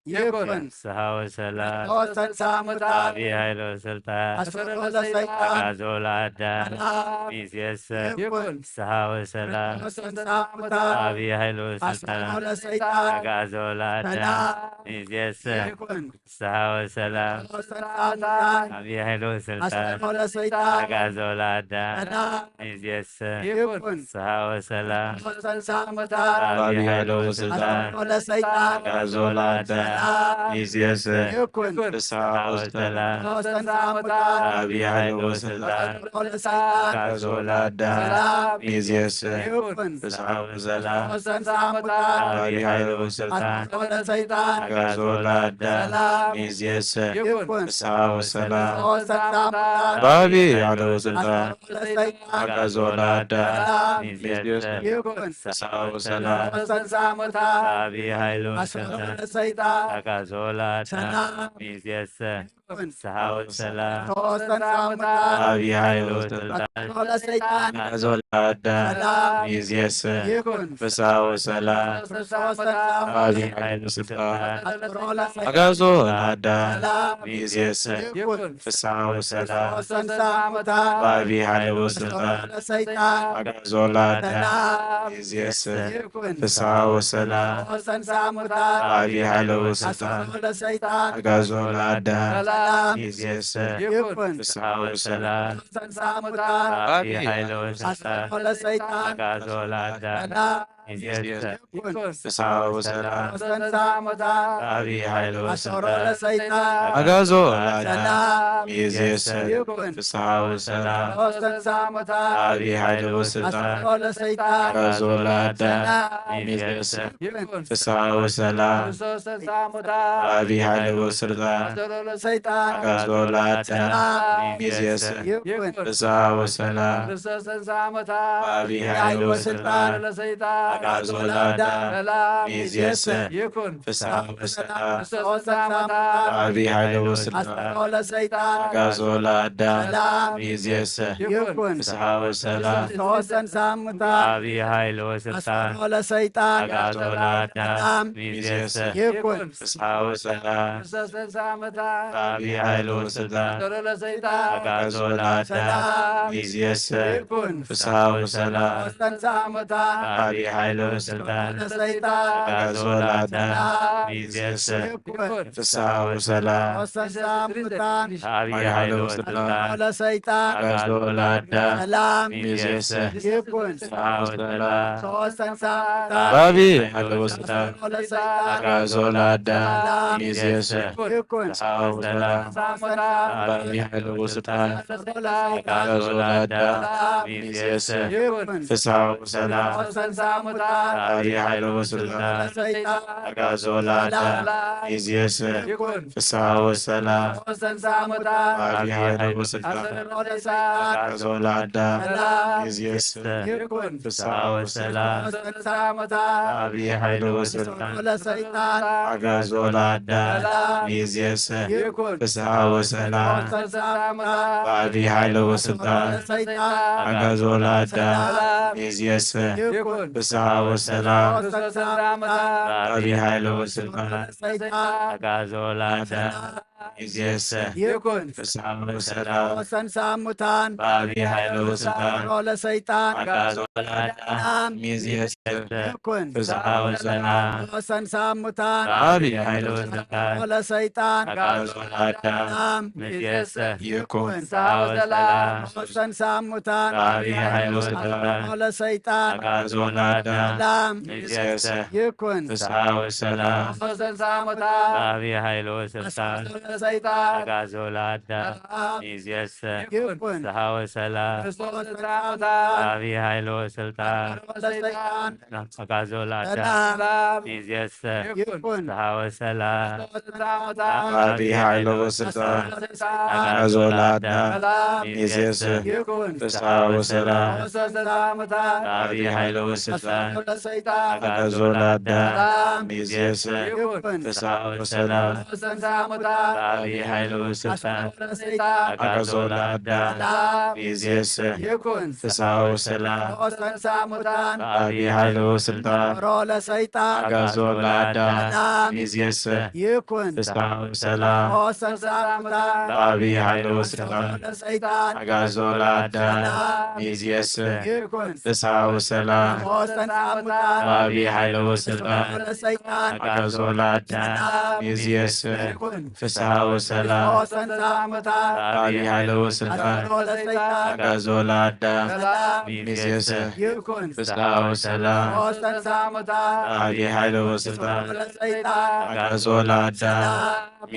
ይኩን። ፍስሓ ወሰላም። ተንሳ ሙታን። በአብይ ኃይል ወስልጣን። አስሮ ለሰይጣን። አጋዞ ለአዳም። ሰላም። ይእዜሰ። ይኩን። ፍስሓ ወሰላም። ተንሳ ሙታን። በአብይ ኃይል ወስልጣን። አስሮ ለሰይጣን። አጋዞ ለአዳም። ሰላም። ይእዜሰ። ይኩን። ፍስሓ ወሰላም። ተንሳ ሙታን። በአብይ ኃይል ወስልጣን። አስሮ ለሰይጣን። አጋዞ ለአዳም። ሰላም። ይእዜሰ። ይኩን። ፍስሓ ወሰላም። ተንሳ ሙታን። በአብይ ኃይል ወስልጣን። አስሮ ለሰይጣን። አጋዞ ለአዳም። ሰላም። ይእዜሰ። ይኩን። ፍስሓ ወሰላም። ተንሳ ሙታን። በአብይ ኃይል ወስልጣን። አስሮ ለሰይጣን። አጋዞ ለአዳም። ሰላም። ይእዜሰ። ይኩን። ፍስሓ ወሰላም። ተንሳ ሙታን። በአብይ ኃይል ወስልጣን። አስሮ ለሰይጣን። አጋዞ ለአዳም። ሰላም። ይእዜሰ። ይኩን። ፍስሓ ወሰላም። ተንሳ ሙታን። በአብይ ኃይል ወስልጣን። አስሮ ለሰይጣን። አጋዞ ለአዳም። ሰላም። ይእዜሰ። ይኩን። ፍስሓ ወሰላም። ተንሳ ሙታን። በአብይ ኃይል አስሮ ወስልጣን። ለሰይጣን። አጋዞ ለአዳም። ሰላም። ይእዜሰ። ይኩን። ፍስሓ ወሰላም። ተንሳ ሙታን። በአብይ ኃይል ወስልጣን። አስሮ ለሰይጣን። አጋዞ ለአዳም። ሰላም። ይእዜሰ። ይኩን። ፍስሓ ወሰላም። ተንሳ ሙታን። በአብይ ኃይል ወስልጣን። አስሮ ለሰይጣን። አጋዞ ለአዳም። ሰላም። ይእዜሰ። ይኩን። ፍስሓ ወሰላም። ተንሳ ሙታን። በአብይ ኃይል ወስልጣን። አስሮ ለሰይጣን። አጋዞ ለአዳም። ሰላም። ይእዜሰ። ይኩን። ፍስሓ ወሰላም። ተንሳ ሙታን። በአብይ ኃይል ወስልጣን። አስሮ ለሰይጣን። አጋዞ ለአዳም። ሰላም። ይእዜሰ። ይኩን። ፍስሓ ወሰላም። ተንሳ ሙታን። በአብይ ኃይል ወስልጣን። አስሮ ለሰይጣን። አጋዞ ለአዳም። ሰላም። ይእዜሰ። ይኩን። ፍስሓ ወሰላም። ተንሳ ሙታን። በአብይ ኃይል አስሮ ወስልጣን። ለሰይጣን። አጋዞ ለአዳም። ሰላም። ይእዜሰ። ይኩን። ፍስሓ ወሰላም። ተንሳ ሙታን። በአብይ ኃይል ወስልጣን። አስሮ ለሰይጣን። አጋዞ ለአዳም። ሰላም። ይእዜሰ። ይኩን። ፍስሓ ወሰላም። ክርስቶስ ተንሳ ሙታን። በአብይ ኃይል ወስልጣን። አስሮ ለሰይጣን። አጋዞ ለአዳም። ሰላም። ይእዜሰ። ይኩን። ፍስሓ ወሰላም። ክርስቶስ ተንሳ ሙታን። በአብይ ኃይል ወስልጣን። አስሮ ለሰይጣን። አጋዞ ለአዳም። ሰላም። ይእዜሰ። ይኩን። ፍስሓ ወሰላም። ክርስቶስ ተንሳ ሙታን። በአብይ ኃይል ወስልጣን። አስሮ ለሰይጣን። አጋዞ ለአዳም። ሰላም። ይእዜሰ። ይኩን። ፍስሓ ወሰላም። ክርስቶስ ተንሳ ሙታን። በአብይ ኃይል ወስልጣን። አስሮ ለሰይጣን። አጋዞ ለአዳም። ሰላም። ይእዜሰ። ይኩን። ፍስሓ ወሰላም። ክርስቶስ ተንሳ ሙታን። በአብይ ኃይል ወስልጣን። አስሮ ለሰይጣን። አጋዞ ለአዳም። ሰላም። ይእዜሰ። ይኩን። ፍስሓ ወሰላም። ክርስቶስ ተንሳ ሙታን። በአብይ ኃይል ወስልጣን። አስሮ ለሰይጣን። አጋዞ ለአዳም። ሰላም። ይእዜሰ። ይኩን። ፍስሓ ወሰላም። ክርስቶስ ተንሳ ሙታን። በአብይ ኃይል ወስልጣን። አስሮ ለሰይጣን። አጋዞ ለአዳም። ሰላም። ይእዜሰ። ይኩን። ፍስሓ ወሰላም። ክርስቶስ ተንሳ ሙታን። በአብይ ኃይል ወስልጣን። አስሮ ለሰይጣን። አጋዞ ለአዳም። ሰላም። ይእዜሰ። ይኩን። ፍስሓ ወሰላም። ተንሳ ሙታን። በአብይ ኃይል ወስልጣን። አስሮ ለሰይጣን። አጋዞ ለአዳም። ሰላም። ይእዜሰ። ይኩን። ፍስሓ ወሰላም። ክርስቶስ ተንሳ ሙታን። በአብይ ኃይል ወስልጣን። አስሮ ለሰይጣን። አጋዞ ለአዳም። ሰላም። ይእዜሰ። ይኩን። ፍስሓ ወሰላም። ክርስቶስ ተንሳ ሙታን። በአብይ ኃይል ወስልጣን። አስሮ ለሰይጣን። አጋዞ ለአዳም። ሰላም። ይእዜሰ። ይኩን። ፍስሓ ወሰላም። ክርስቶስ ተንሳ ሙታን። በአብይ ኃይል ወስልጣን። አስሮ ለሰይጣን። አጋዞ ለአዳም። ሰላም። ይእዜሰ። ይኩን። ፍስሓ ወሰላም። ክርስቶስ ተንሳ ሙታን። በአብይ ኃይል ወስልጣን። አስሮ ለሰይጣን። አጋዞ ለአዳም። ሰላም። ይእዜሰ። ይኩን። ፍስሓ ወሰላም። ክርስቶስ ተንሳ ሙታን። በአብይ ኃይል ወስልጣን። ሰይጣን። አጋዞ ለአዳም። ይእዜሰ። ይኩን። ፍስሓ ወሰላም። ክርስቶስ ተንሳ ሙታን። በአብይ ኃይል ወስልጣን። አስሮ ለሰይጣን። አጋዞ ለአዳም። ሰላም። ይእዜሰ። ይኩን። ፍስሓ ወሰላም። ክርስቶስ ተንሳ ሙታን። በአብይ ኃይል ወስልጣን። አስሮ ለሰይጣን። አጋዞ ለአዳም። ሰላም። ይእዜሰ። ይኩን። ፍስሓ ወሰላም። ክርስቶስ ተንሳ ሙታን። በአብይ ኃይል ወስልጣን። አስሮ ለሰይጣን። አጋዞ ለአዳም። ሰላም። ይእዜሰ። ይኩን። ፍስሓ ወሰላም። ክርስቶስ ተንሳ ሙታን። በአብይ ኃይል ወስልጣን። አስሮ ሰይጣን ኣጋዞ ለአዳም ሰላም ሚእዝየሰ ይኩን። ፍስሐ ወሰላም ክርስቶስ ተንሥአ እሙታን በዐቢይ ኃይል ወስልጣን ሰይጣን ኣጋዞ ለአዳም ሰላም ሚእዝየሰ ይኩን። ፍስሐ ወሰላም በዐቢይ ኃይል ወስልጣን አጋዞ ለአዳም ሚእዝየሰ ፍስሐ ወሰላም በዐቢይ ኃይል ወስልጣን አጋዞ ለአዳም ሚእዝየሰ ፍስሐ ወሰላም በዐቢይ ኃይል ወስልጣን አጋዞ ለአዳም ሚእዝየሰ ፍስሐ ወሰላም በዐቢይ ኃይል ወስልጣን አጋዞ ለአዳም ሚእዝየሰ ይኩን። ፍስሐ ወሰላም በዐቢይ ኃይል ወስልጣን አጋዞ ለአዳም ሚእዝየሰ ይኩን። ፍስሐ ወሰላም በዐቢይ ኃይል ወስልጣን አጋዞ ለአዳም ሚእዝየሰ ፍስሐ ወሰላም በዐቢይ ኃይል ወስልጣን አጋዞ ለአዳም ሚእዝየሰ ይኩን። ፍስሐ ወሰላም በዐቢይ ኃይል ወስልጣን አጋዞ ለአዳም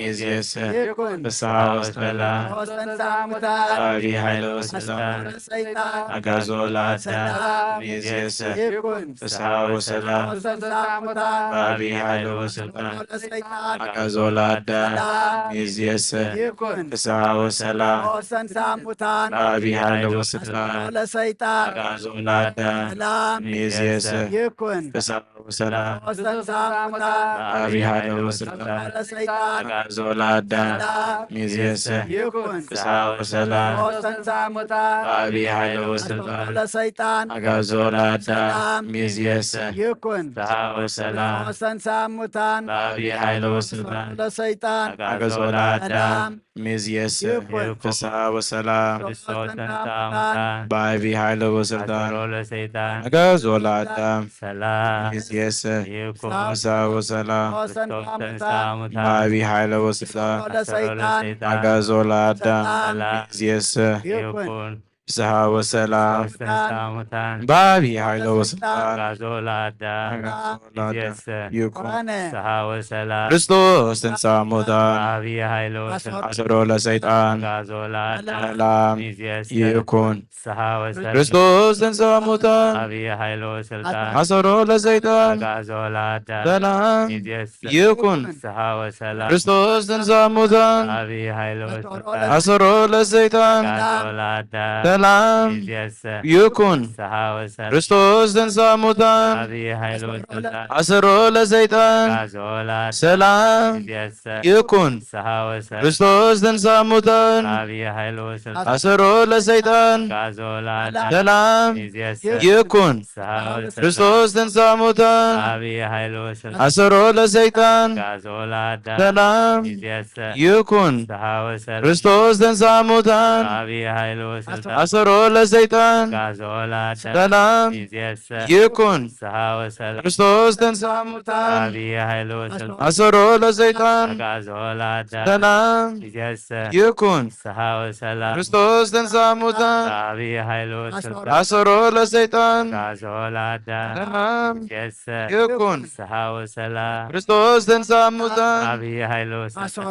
ሚእዝየሰ ይኩን። ፍስሐ ወሰላም በዐቢይ ኃይል ወስልጣን አጋዞ ለአዳም ሚእዝየሰ ይኩን። ፍስሐ ወሰላም በዐቢይ ኃይል ወስልጣን አጋዞ ለአዳም ሚእዝየሰ ይኩን። ፍስሐ ወሰላም በዐቢይ ኃይል ወስልጣን ለሰይጣን አጋዞ ለአዳም ሰላም ሚእዝየሰ ይኩን። ፍስሐ ወሰላም በዐቢይ ኃይል ወስልጣን ለሰይጣን አጋዞ ለአዳም ሰላም ሚእዝየሰ ይኩን። ፍስሐ ወሰላም በዐቢይ ኃይል ወስልጣን ለሰይጣን አጋዞ ለአዳም ሰላም ሚእዝየሰ ይኩን። ፍስሐ ወሰላም በዐቢይ ኃይል ወስልጣን ለሰይጣን አጋዞ ለአዳም ሰላም ሚእዝየሰ ይኩን። ፍስሐ ወሰላም ክርስቶስ ተንሥአ እሙታን በዐቢይ ኃይል ወስልጣን አሰሮ ለሰይጣን አጋዞ ለአዳም ሰላም ሚእዝየሰ ይኩን። ፍስሐ ወሰላም ክርስቶስ ተንሥአ እሙታን በዐቢይ ኃይል ወስልጣን አሰሮ ለሰይጣን አጋዞ ለአዳም ሰላም ሚእዝየሰ ይኩን። ፍስሐ ወሰላም ክርስቶስ ተንሥአ እሙታን በዐቢይ ኃይል ወስልጣን አጋዞ ለአዳም አጋዞ ለአዳም ሚእዝየሰ ይኩን። ፍስሐ ወሰላም ክርስቶስ ተንሥአ እሙታን በዐቢይ ኃይል ወስልጣን አሰሮ ለሰይጣን አጋዞ ለአዳም ሰላም ሚእዝየሰ ይኩን። ፍስሐ ወሰላም ክርስቶስ ተንሥአ እሙታን በዐቢይ ኃይል ወስልጣን አሰሮ ለሰይጣን አጋዞ ለአዳም ሰላም ሚእዝየሰ ይኩን። ፍስሐ ወሰላም ክርስቶስ ተንሥአ እሙታን በዐቢይ ኃይል ወስልጣን አሰሮ ለሰይጣን አጋዞ ለአዳም ሰላም ሚእዝየሰ ይኩን። ፍስሐ ወሰላም ክርስቶስ ተንሥአ እሙታን በዐቢይ ኃይል ወስልጣን አሰሮ ለሰይጣን አጋዞ ለአዳም ሰላም ሚእዝየሰ ይኩን። ፍስሐ ወሰላም ክርስቶስ ተንሥአ እሙታን በዐቢይ ኃይል ወስልጣን አሰሮ ለሰይጣን አጋዞ ለአዳም ሰላም ሚእዝየሰ ይኩን። ፍስሐ ወሰላም ክርስቶስ ተንሥአ እሙታን በዐቢይ ኃይል ወስልጣን አሰሮ ለሰይጣን አጋዞ ለአዳም ሰላም ሚእዝየሰ ይኩን። ፍስሐ ወሰላም ክርስቶስ ተንሥአ እሙታን በዐቢይ ኃይል ወስልጣን አሰሮ ለሰይጣን አጋዞ ለአዳም ሰላም ሚእዝየሰ ይኩን። ፍስሐ ወሰላም ክርስቶስ ተንሥአ እሙታን በዐቢይ ኃይል ወስልጣን አሰሮ ለሰይጣን አጋዞ ለአዳም ሰላም ሚእዝየሰ ይኩን። ፍስሐ ወሰላም ክርስቶስ ተንሥአ እሙታን በዐቢይ ኃይል ወስልጣን አሰሮ ለሰይጣን አጋዞ ለአዳም ሰላም ሚእዝየሰ ይኩን። ፍስሐ ወሰላም ክርስቶስ ተንሥአ እሙታን በዐቢይ ኃይል ወስልጣን አሰሮ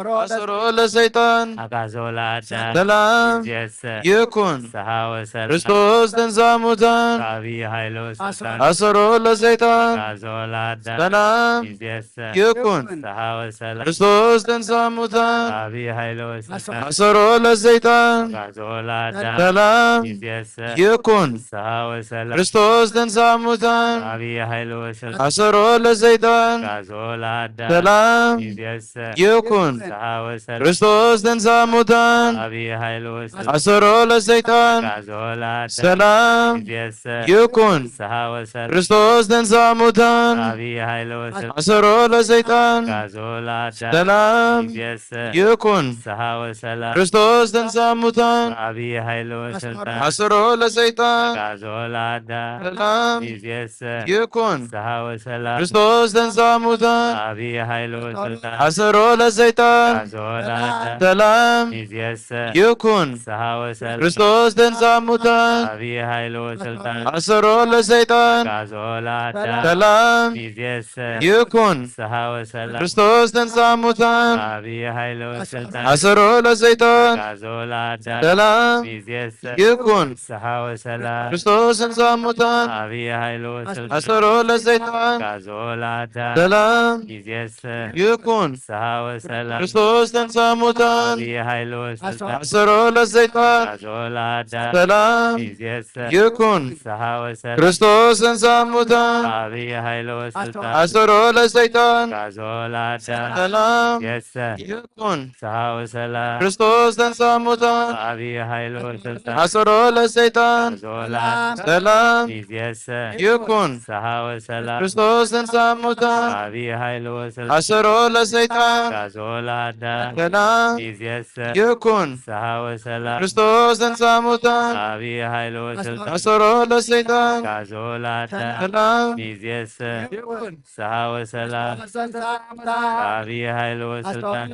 ለሰይጣን አጋዞ ለአዳም ሰላም ሚእዝየሰ ይኩን። ፍስሐ ወሰላም ክርስቶስ ተንሥአ እሙታን በዐቢይ ኃይል ወስልጣን አሰሮ ለሰይጣን አጋዞ ለአዳም ሰላም ሚእዝየሰ ይኩን። ፍስሐ ወሰላም ክርስቶስ ተንሥአ እሙታን በዐቢይ ኃይል ወስልጣን አሰሮ ለሰይጣን አጋዞ ለአዳም ሰላም ሚእዝየሰ ይኩን። ፍስሐ ወሰላም ክርስቶስ ተንሥአ እሙታን በዐቢይ ኃይል ወስልጣን አሰሮ ለሰይጣን አጋዞ ለአዳም ሰላም ሚእዝየሰ ይኩን። ፍስሐ ወሰላም ክርስቶስ ተንሥአ እሙታን በዐቢይ ኃይል ወስልጣን አሰሮ ለሰይጣን አጋዞ ለአዳም ሰላም ሚእዝየሰ ይኩን። ፍስሐ ወሰላም ክርስቶስ ተንሥአ እሙታን በዐቢይ ኃይል ወስልጣን አሰሮ ለሰይጣን አጋዞ ለአዳም ሰላም ሚእዝየሰ ይኩን። ፍስሐ ወሰላም ክርስቶስ ተንሥአ እሙታን በዐቢይ ኃይል ወስልጣን አሰሮ ለሰይጣን አጋዞ ለአዳም ሰላም ሚእዝየሰ ይኩን። ፍስሐ ወሰላም ክርስቶስ ተንሥአ እሙታን በዐቢይ ኃይል ወስልጣን አሰሮ ለሰይጣን አጋዞ ለአዳም ሰላም ሚእዝየሰ ይኩን። ፍስሐ ወሰላም ክርስቶስ ተንሥአ እሙታን። ዓብይ ኃይል ወስልጣን። አሰሮ ለሰይጣን። አግዓዞ ለአዳም። ሰላም። ሚዜሰ። ይኩን። ፍስሐ ወሰላም። ክርስቶስ ተንሥአ እሙታን። ዓብይ ኃይል ወስልጣን። አሰሮ ለሰይጣን። አግዓዞ ለአዳም። ሰላም። ሚዜሰ። ይኩን። ፍስሐ ወሰላም። ክርስቶስ ተንሥአ እሙታን። ዓብይ ኃይል ወስልጣን። አሰሮ ለሰይጣን። አግዓዞ ለአዳም። ሰላም። ሚዜሰ። ይኩን። ፍስሐ ወሰላም። ክርስቶስ ተንሥአ እሙታን። ዓብይ ኃይል ወስልጣን። አሰሮ ለሰይጣን። አግዓዞ ለአዳም። ሰላም። ሚዜሰ። ይኩን። ፍስሐ ወሰላም። ክርስቶስ ተንሥአ እሙታን። ዓብይ ኃይል ወስልጣን። አሰሮ ለሰይጣን። አግዓዞ ለአዳም። ሰላም። ሚዜሰ። ይኩን። ፍስሐ ወሰላም። ክርስቶስ ተንሥአ እሙታን። ዓብይ ኃይል ወስልጣን። አሰሮ ለሰይጣን። አግዓዞ ለአዳም። ሰላም። ሚዜሰ። ይኩን። ፍስሐ ወሰላም። ክርስቶስ ተንሥአ እሙታን። ዓብይ ኃይል ወስልጣን። አሰሮ ለሰይጣን። አግዓዞ ለአዳም። ሰላም። ሚዜሰ። ይኩን። ፍስሐ ወሰላም። ክርስቶስ ተንሥአ እሙታን። ዓብይ ኃይል ወስልጣን። አሰሮ ለሰይጣን። አግዓዞ ለአዳም። ሰላም። ሚዜሰ። ይኩን። ፍስሐ ወሰላም። ክርስቶስ ተንሥአ እሙታን። ዓብይ ኃይል ወስልጣን።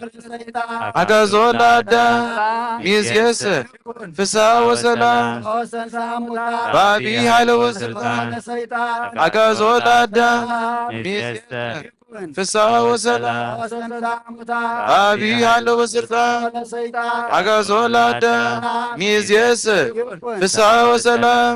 አግዓዞ ለአዳም። ሚዜሰ። ፍስሐ ወሰላም። ክርስቶስ ተንሥአ እሙታን። በአብይ ኃይል ወስልጣን። አግዓዞ ለአዳም። ሚዜሰ። ፍስሐ ወሰላም። በአብይ ኃይል ወስልጣን። አግዓዞ ለአዳም። ሚዜሰ። ፍስሐ ወሰላም።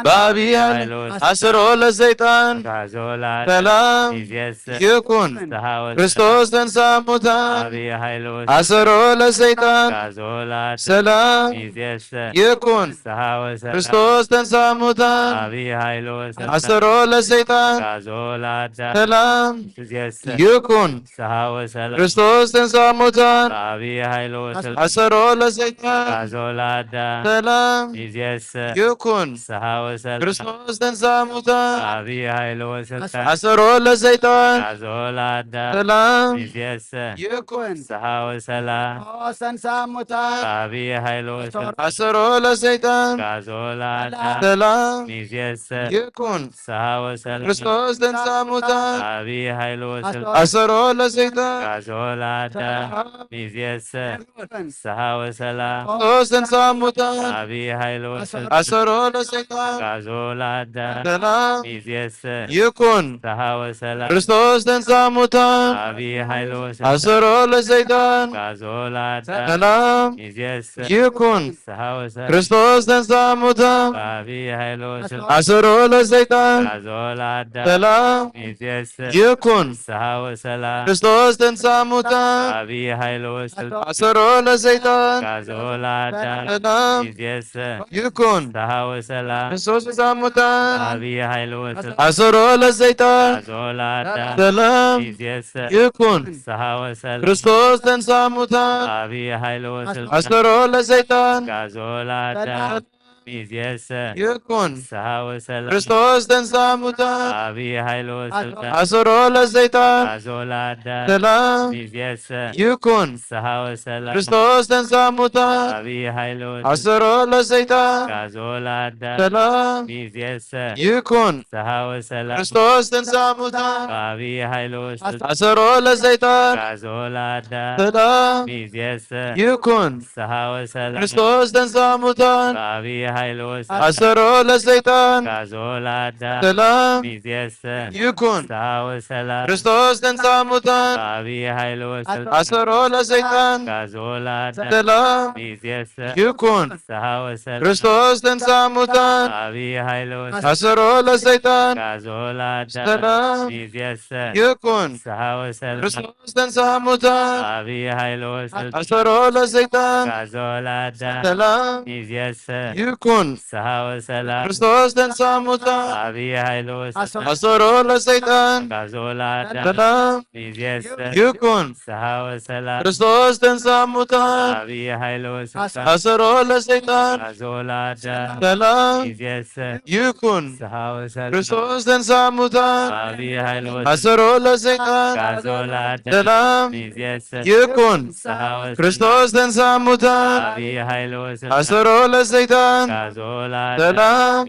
በአብይ ኃይል አሰሮ ለሰይጣን። አግዓዞ ለአዳም። ሰላም። ሚዜሰ። ይኩን። ፍስሐ ወሰላም። ክርስቶስ ተንሥአ እሙታን። ዓብይ ኃይል ወስልጣን። አሰሮ ለሰይጣን። አግዓዞ ለአዳም። ሰላም። ሚዜሰ። ይኩን። ፍስሐ ወሰላም። ክርስቶስ ተንሥአ እሙታን። ዓብይ ኃይል ወስልጣን። አሰሮ ለሰይጣን። አግዓዞ ለአዳም። ሰላም። ሚዜሰ። ይኩን። ፍስሐ ወሰላም። ክርስቶስ ተንሥአ እሙታን። ዓብይ ኃይል ወስልጣን። አሰሮ ለሰይጣን። አግዓዞ ለአዳም። ሰላም። ሚዜሰ። ይኩን። ፍስሐ ወሰላም። ክርስቶስ ተንሥአ እሙታን። ዓብይ ኃይል ወስልጣን። አሰሮ ለሰይጣን። አግዓዞ ለአዳም። ሰላም። ሚዜሰ። ይኩን። ፍስሐ ወሰላም። ክርስቶስ ተንሥአ እሙታን። ዓብይ ኃይል ወስልጣን። አሰሮ ለሰይጣን። አግዓዞ ለአዳም። ሰላም። ሚዜሰ። ይኩን። ፍስሐ ወሰላም። ክርስቶስ ተንሥአ እሙታን። ዓብይ ኃይል ወስልጣን። አሰሮ ለሰይጣን። አግዓዞ ለአዳም። ሰላም። ሚዜሰ። ይኩን። ፍስሐ ወሰላም። ክርስቶስ ተንሥአ እሙታን። ዓብይ ኃይል ወስልጣን። አሰሮ ለሰይጣን። አግዓዞ ለአዳም። ሰላም። ሚዜሰ። ይኩን። ፍስሐ ወሰላም። ክርስቶስ ተንሥአ እሙታን። ዓብይ ኃይል ወስልጣን። አሰሮ ለሰይጣን። አግዓዞ ለአዳም። ሰላም። ሚዜሰ። ይኩን። ፍስሐ ወሰላም። ክርስቶስ ተንሥአ እሙታን። ዓብይ ኃይል ወስልጣን። አሰሮ ለሰይጣን። አግዓዞ ለአዳም። ሰላም። ሚዜሰ። ይኩን። ፍስሐ ወሰላም። ክርስቶስ ተንሥአ እሙታን። ዓብይ ኃይል ወስልጣን። አሰሮ ለሰይጣን። አግዓዞ ለአዳም። ሰላም። ሚዜሰ። ይኩን። ፍስሐ ወሰላም። ክርስቶስ ተንሥአ እሙታን። ዓብይ ኃይል ወስልጣን። አሰሮ ለሰይጣን። አግዓዞ ለአዳም። ሰላም። ሚዜሰ። ይኩን። ፍስሐ ወሰላም። ክርስቶስ ተንሥአ እሙታን። ዓብይ ኃይል ወስልጣን። አሰሮ ለሰይጣን። አግዓዞ ለአዳም። ሚዜሰ። ይኩን። ፍስሐ ወሰላም። ክርስቶስ ተንሥአ እሙታን። ዓብይ ኃይል ወስልጣን። አሰሮ ለሰይጣን። አግዓዞ ለአዳም። ሰላም። ሚዜሰ። ይኩን። ፍስሐ ወሰላም። ክርስቶስ ተንሥአ እሙታን። ዓብይ ኃይል ወስልጣን። አሰሮ ለሰይጣን። አግዓዞ ለአዳም። ሰላም። ሚዜሰ። ይኩን። ፍስሐ ወሰላም። ክርስቶስ ተንሥአ እሙታን። ዓብይ ኃይል ወስልጣን። አሰሮ ለሰይጣን። አግዓዞ ለአዳም። ሰላም። ሚዜሰ። ይኩን። ፍስሐ ወሰላም። ክርስቶስ ተንሥአ እሙታን። ዓብይ ኃይል ወስልጣን። አሰሮ ለሰይጣን። አግዓዞ ለአዳም። ሰላም። ሚዜሰ። ይኩን። ፍስሐ ወሰላም። ክርስቶስ ተንሥአ እሙታን። ዓብይ ኃይል ወስልጣን። አሰሮ ለሰይጣን። አግዓዞ ለአዳም። ሰላም። ሚዜሰ። ይኩን። ፍስሐ ወሰላም። ክርስቶስ ተንሥአ እሙታን። ዓብይ ኃይል ወስልጣን። አሰሮ ለሰይጣን። አግዓዞ ለአዳም። ሰላም። ሚዜሰ። ይኩን። ፍስሐ ወሰላም። ክርስቶስ ተንሥአ እሙታን። ዓብይ ኃይል ወስልጣን። አሰሮ ለሰይጣን። አግዓዞ ለአዳም። ሰላም። ሚዜሰ። ይኩን። ፍስሐ ወሰላም። ክርስቶስ ተንሥአ እሙታን። ዓብይ ኃይል ወስልጣን። አሰሮ ለሰይጣን። አግዓዞ ለአዳም። ሰላም። ሚዜሰ። ይኩን። ፍስሐ ወሰላም። ክርስቶስ ተንሥአ እሙታን። ዓብይ ኃይል ወስልጣን። አሰሮ ለሰይጣን። አግዓዞ ለአዳም። ሰላም። ሚዜሰ። ይኩን። ፍስሐ ወሰላም። ክርስቶስ ተንሥአ እሙታን። ዓብይ ኃይል ወስልጣን። አሰሮ ለሰይጣን። አግዓዞ ለአዳም። ሰላም። ሚዜሰ። ይኩን። ፍስሐ ወሰላም። ክርስቶስ ተንሥአ እሙታን። ዓብይ ኃይል ወስልጣን። አሰሮ ለሰይጣን። ኣጋዞ ለአዳም ሰላም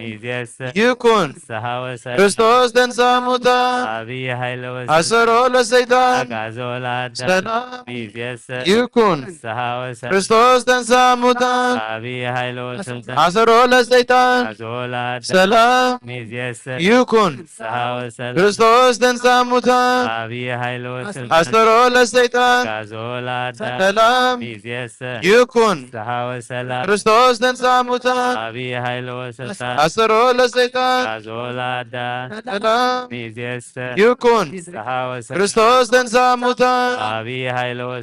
ይኩን። ክርስቶስ ተንሳ ሙታን አሰሮ ለሰይጣን ሰላም ይኩን። ክርስቶስ ተንሳ ሙታን አሰሮ ለሰይጣን ሰላም ይኩን። ክርስቶስ ተንሳ ሙታን አሰሮ ለሰይጣን ሰላም ይኩን። ክርስቶስ ተንሳ ሙታን አሰሮ ለሰይጣን ሰላም ይኩን። ክርስቶስ ተንሳ ሙታን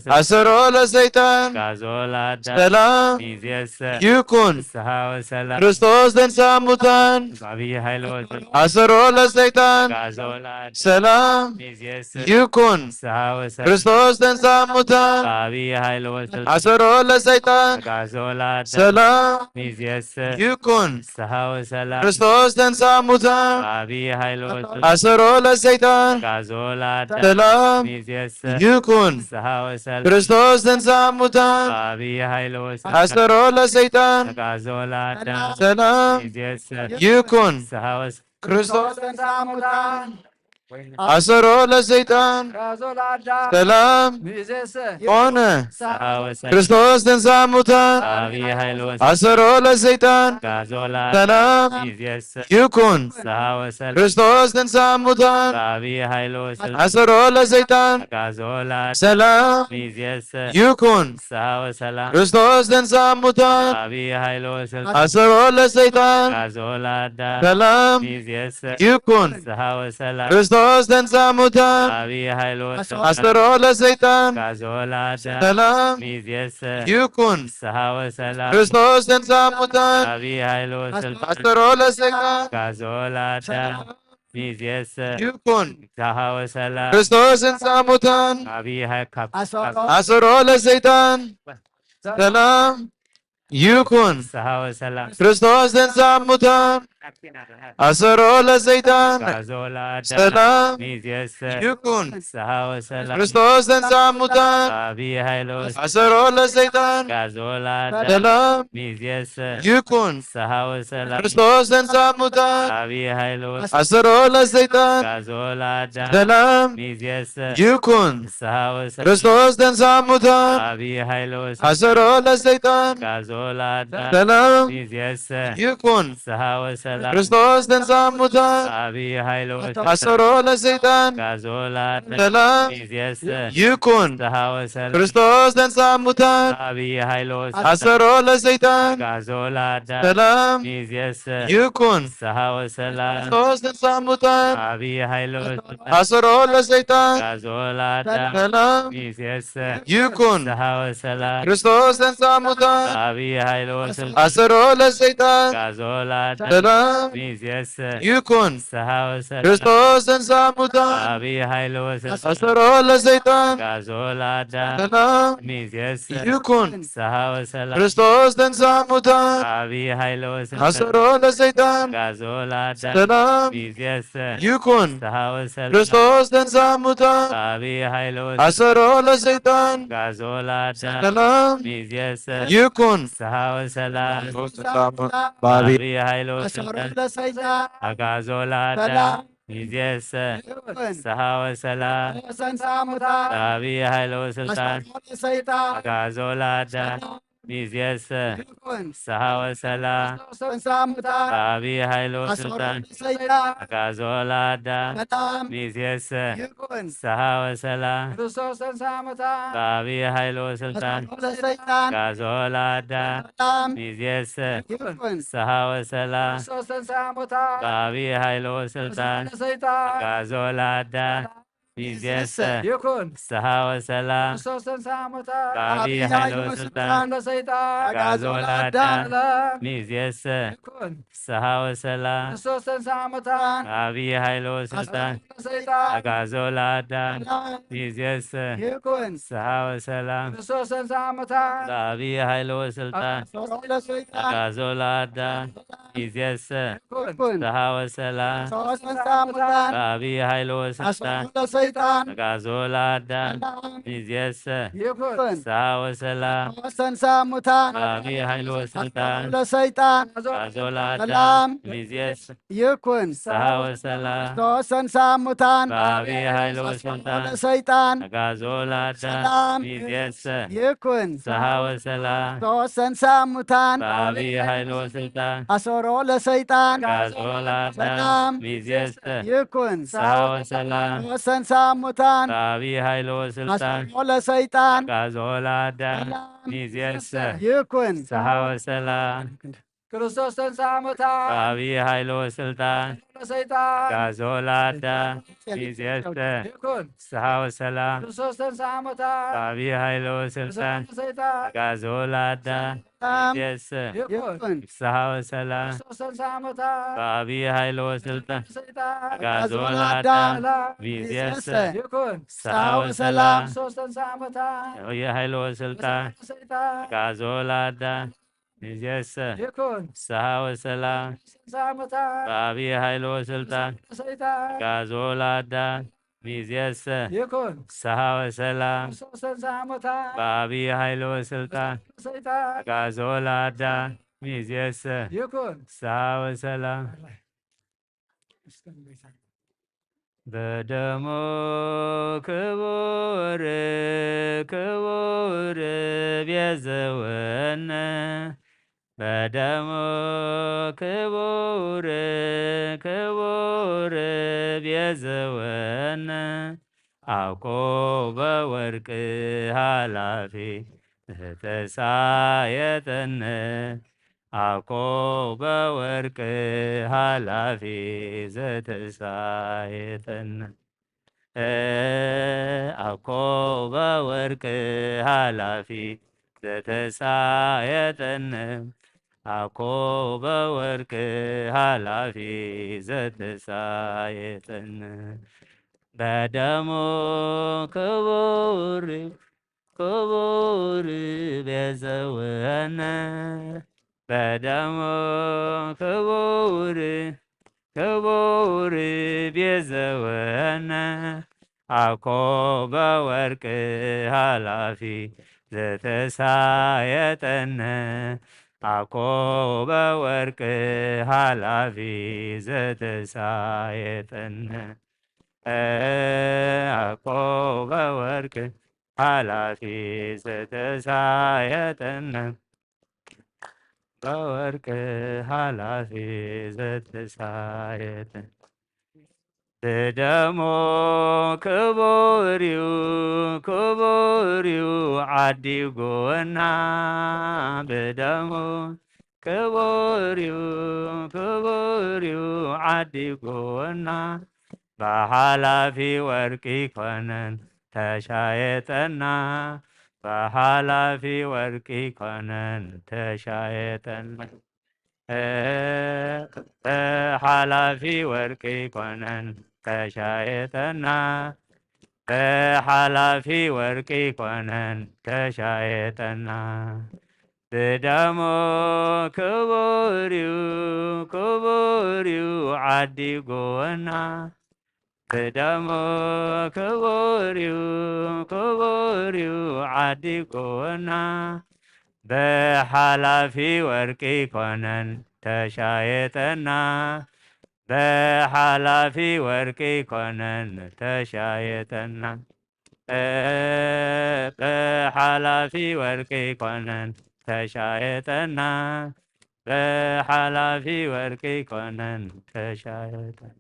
አሰሮ ለሰይጣን ሰላም ይኩን። ክርስቶስ ተንሳ ሙታን አሰሮ ለሰይጣን ሰላም ይኩን። ክርስቶስ ተንሳ ሙታን አሰሮ ለሰይጣን ሰላም ይኩን። ክርስቶስ ተንሳ ሙታን አሰሮ ለሰይጣን ሰላም ይኩን። ክርስቶስ ተንሳ ሙታን አሰሮ ለሰይጣን ሰላም ይኩን። ክርስቶስ ተንሳ ሙታን አሰሮ ለሰይጣን ሰላም ሆነ። ክርስቶስ ተንሳ ሙታን አሰሮ ለሰይጣን ሰላም ይኩን። ክርስቶስ ተንሳ ሙታን አሰሮ ለሰይጣን ሰላም ይኩን። ክርስቶስ ተንሳ ሙታን አሰሮ ለሰይጣን ሰላም ይኩን። ክርስቶስ ተንሳ ሙታን አሰሮ ለሰይጣን ሰላም ይኩን። ክርስቶስ ተንሳ ሙታን አሰሮ ለሰይጣን ይኩን። ክርስቶስ ተንሳ ሙታን አሰሮ ለሰይጣን ሰላም ይኩን። ክርስቶስ ተንሳ ሙታን አሰሮ ለሰይጣን ሰላም ይኩን። ክርስቶስ ተንሳ ሙታን አሰሮ ለሰይጣን ሰላም ይኩን። ክርስቶስ ተንሳ ሙታን አሰሮ ለሰይጣን ሰላም ይኩን። ክርስቶስ ተንሳ ሙታን አሰሮ ለሰይጣን ሰላም ይኩን። ክርስቶስ ተንሳ ሙታን አሰሮ ለሰይጣን ሰላም ይኩን። ክርስቶስ ተንሳ ሙታን አሰሮ ለሰይጣን ሰላም ይኩን። ክርስቶስ ተንሳ ሙታን አሰሮ ለሰይጣን ሰላም ይኩን። ክርስቶስ ተንሳ ሙታን አሰሮ ለሰይጣን ሰላም ይኩን። ክርስቶስ ተንሳ ሙታን አሰሮ ለሰይጣን ሰላም ይኩን። ክርስቶስ ተንሳ ሙታን አሰሮ ለሰይጣን ሰላም ይኩን። ክርስቶስ ተንሳ ሙታን አሰሮ ለሰይጣን ሰላም ይኩን። ክርስቶስ ተንሳ ሙታን አሰሮ ለሰይጣን ሰላም ይኩን። ክርስቶስ ተንሳ ሙታን አሰሮ ለሰይጣን ሰላም ይኩን። ክርስቶስ ተንሳ ሙታን አሰሮ ለሰይጣን ሰላም ይኩን። ክርስቶስ ተንሳ ሙታን አሰሮ ለሰይጣን ሰላም ይኩን። ክርስቶስ ተንሳ ሙታን አሰሮ ለሰይጣን ሰላም ይኩን። ክርስቶስ ተንሳ ሙታን አሰሮ ለሰይጣን ሰላም ይኩን። ክርስቶስ ተንሳ ሙታን አሰሮ ለሰይጣን ሰላም ይኩን። ክርስቶስ ተንሳ ሙታን አሰሮ ለሰይጣን ይኩን። ክርስቶስ ተንሳ ሙታን አሰሮ ለሰይጣን ሰይጣን፣ አግዓዞ ለአዳም፣ ሰላም፣ ሚዜሰ፣ ይኩን፣ ፍስሐ ወሰላም፣ ተንሳ ሙታን፣ በአቢ ኃይል ወስልጣን፣ አግዓዞ ለሰይጣን፣ አግዓዞ ለአዳም፣ ሰላም፣ ሚዜሰ፣ ይኩን፣ ፍስሐ ወሰላም፣ ተንሳ ሙታን፣ በአቢ ኃይል ወስልጣን፣ ለሰይጣን፣ አግዓዞ ለአዳም፣ ሰላም፣ ሚዜሰ፣ ይኩን፣ ፍስሐ ወሰላም፣ ተንሳ ሙታን፣ በአቢ ኃይል ወስልጣን፣ አሰሮ ለሰይጣን፣ አግዓዞ ለአዳም፣ ሰላም፣ ሚዜሰ፣ ይኩን፣ ፍስሐ ወሰላም፣ ተንሳ ሙታን፣ በአቢ ኃይል ወስልጣን፣ አሰሮ ለሰይጣን፣ አግዓዞ ለአዳም፣ ሰላም፣ ሚዜሰ፣ ይኩን፣ ፍስሐ ወሰላም፣ ክርስቶስ ተንሳ ሙታን፣ በአቢ ኃይል ወስልጣን፣ ለሰይጣን፣ አግዓዞ ለአዳም፣ ሚዜሰ፣ ይኩን፣ ፍስሐ ወሰላም፣ ክርስቶስ ተንሳ ሙታን፣ በአቢ ኃይል ወስልጣን፣ ለሰይጣን፣ አግዓዞ ለአዳም፣ ሰላም፣ ሚዜሰ፣ ይኩን፣ ፍስሐ ወሰላም፣ ክርስቶስ ተንሳ ሙታን፣ በአቢ ኃይል ወስልጣን፣ ለሰይጣን፣ አግዓዞ ለአዳም፣ ሰላም፣ ሚዜሰ፣ ይኩን፣ ፍስሐ ወሰላም፣ ክርስቶስ ተንሳ ሙታን፣ በአቢ ኃይል ወስልጣን፣ ለሰይጣን፣ አግዓዞ ለአዳም፣ ሚዜሰ፣ ይኩን፣ ፍስሐ ወሰላም፣ ተንሳ ሙታን፣ በአቢ ኃይል ወስልጣን፣ ለሰይጣን፣ አግዓዞ ለአዳም፣ ሚዜሰ፣ ይኩን፣ ፍስሐ ወሰላም፣ ክርስቶስ ተንሳ ሙታን፣ በአቢ ኃይል ወስልጣን፣ ለሰይጣን፣ አግዓዞ ለአዳም፣ ሚዜሰ፣ ይኩን፣ ፍስሐ ወሰላም። በደሙ ክቡር ክቡር ቤዘወነ፣ በደሙ ክቡር ክቡር ቤዘወነ፣ አኮ በወርቅ ኃላፊ ዘተሳየጠነ፣ አኮ በወርቅ ኃላፊ ዘተሳየጠነ፣ አኮ በወርቅ ኃላፊ ዘተሳየጠነ፣ አኮ በወርቅ ኃላፊ ዘተሳየጠነ፣ በደሙ ክቡር ክቡር ቤዘወነ፣ በደሙ ክቡር ክቡር ቤዘወነ፣ አኮ በወርቅ ኃላፊ ዘተሳየጠነ፣ አኮ በወርቅ ኃላፊ ዘተሳየጠነ፣ አኮ በወርቅ ኃላፊ ዘተሳየጠነ፣ በወርቅ ኃላፊ ዘተሳየጠነ፣ ብደሙ ክቡር እዩ፣ ክቡር እዩ ዓዲጉና፣ ብደሙ ክቡር እዩ፣ ክቡር እዩ ዓዲጉና፣ ብሓላፊ ወርቂ ኮነን ተሻየጠና፣ ብሓላፊ ወርቂ ኮነን ተሻየጠና። እ፣ ብሓላፊ ወርቂ ኮነን ተሻየጠና፣ ብሓላፊ ወርቂ ኮነን ተሻየጠና። ብደሙ ክቡር እዩ፣ ክቡር እዩ ዓዲጉና፣ ብደሙ ክቡር እዩ፣ ክቡር እዩ ዓዲጉና፣ ብሓላፊ ወርቂ ኮነን ተሻየጠና፣ ብሓላፊ ወርቂ ኮነን ተሻየጠና፣ እ፣ ብሓላፊ ወርቂ ኮነን ተሻየጠና፣ ብሓላፊ ወርቂ ኮነን ተሻየጠና።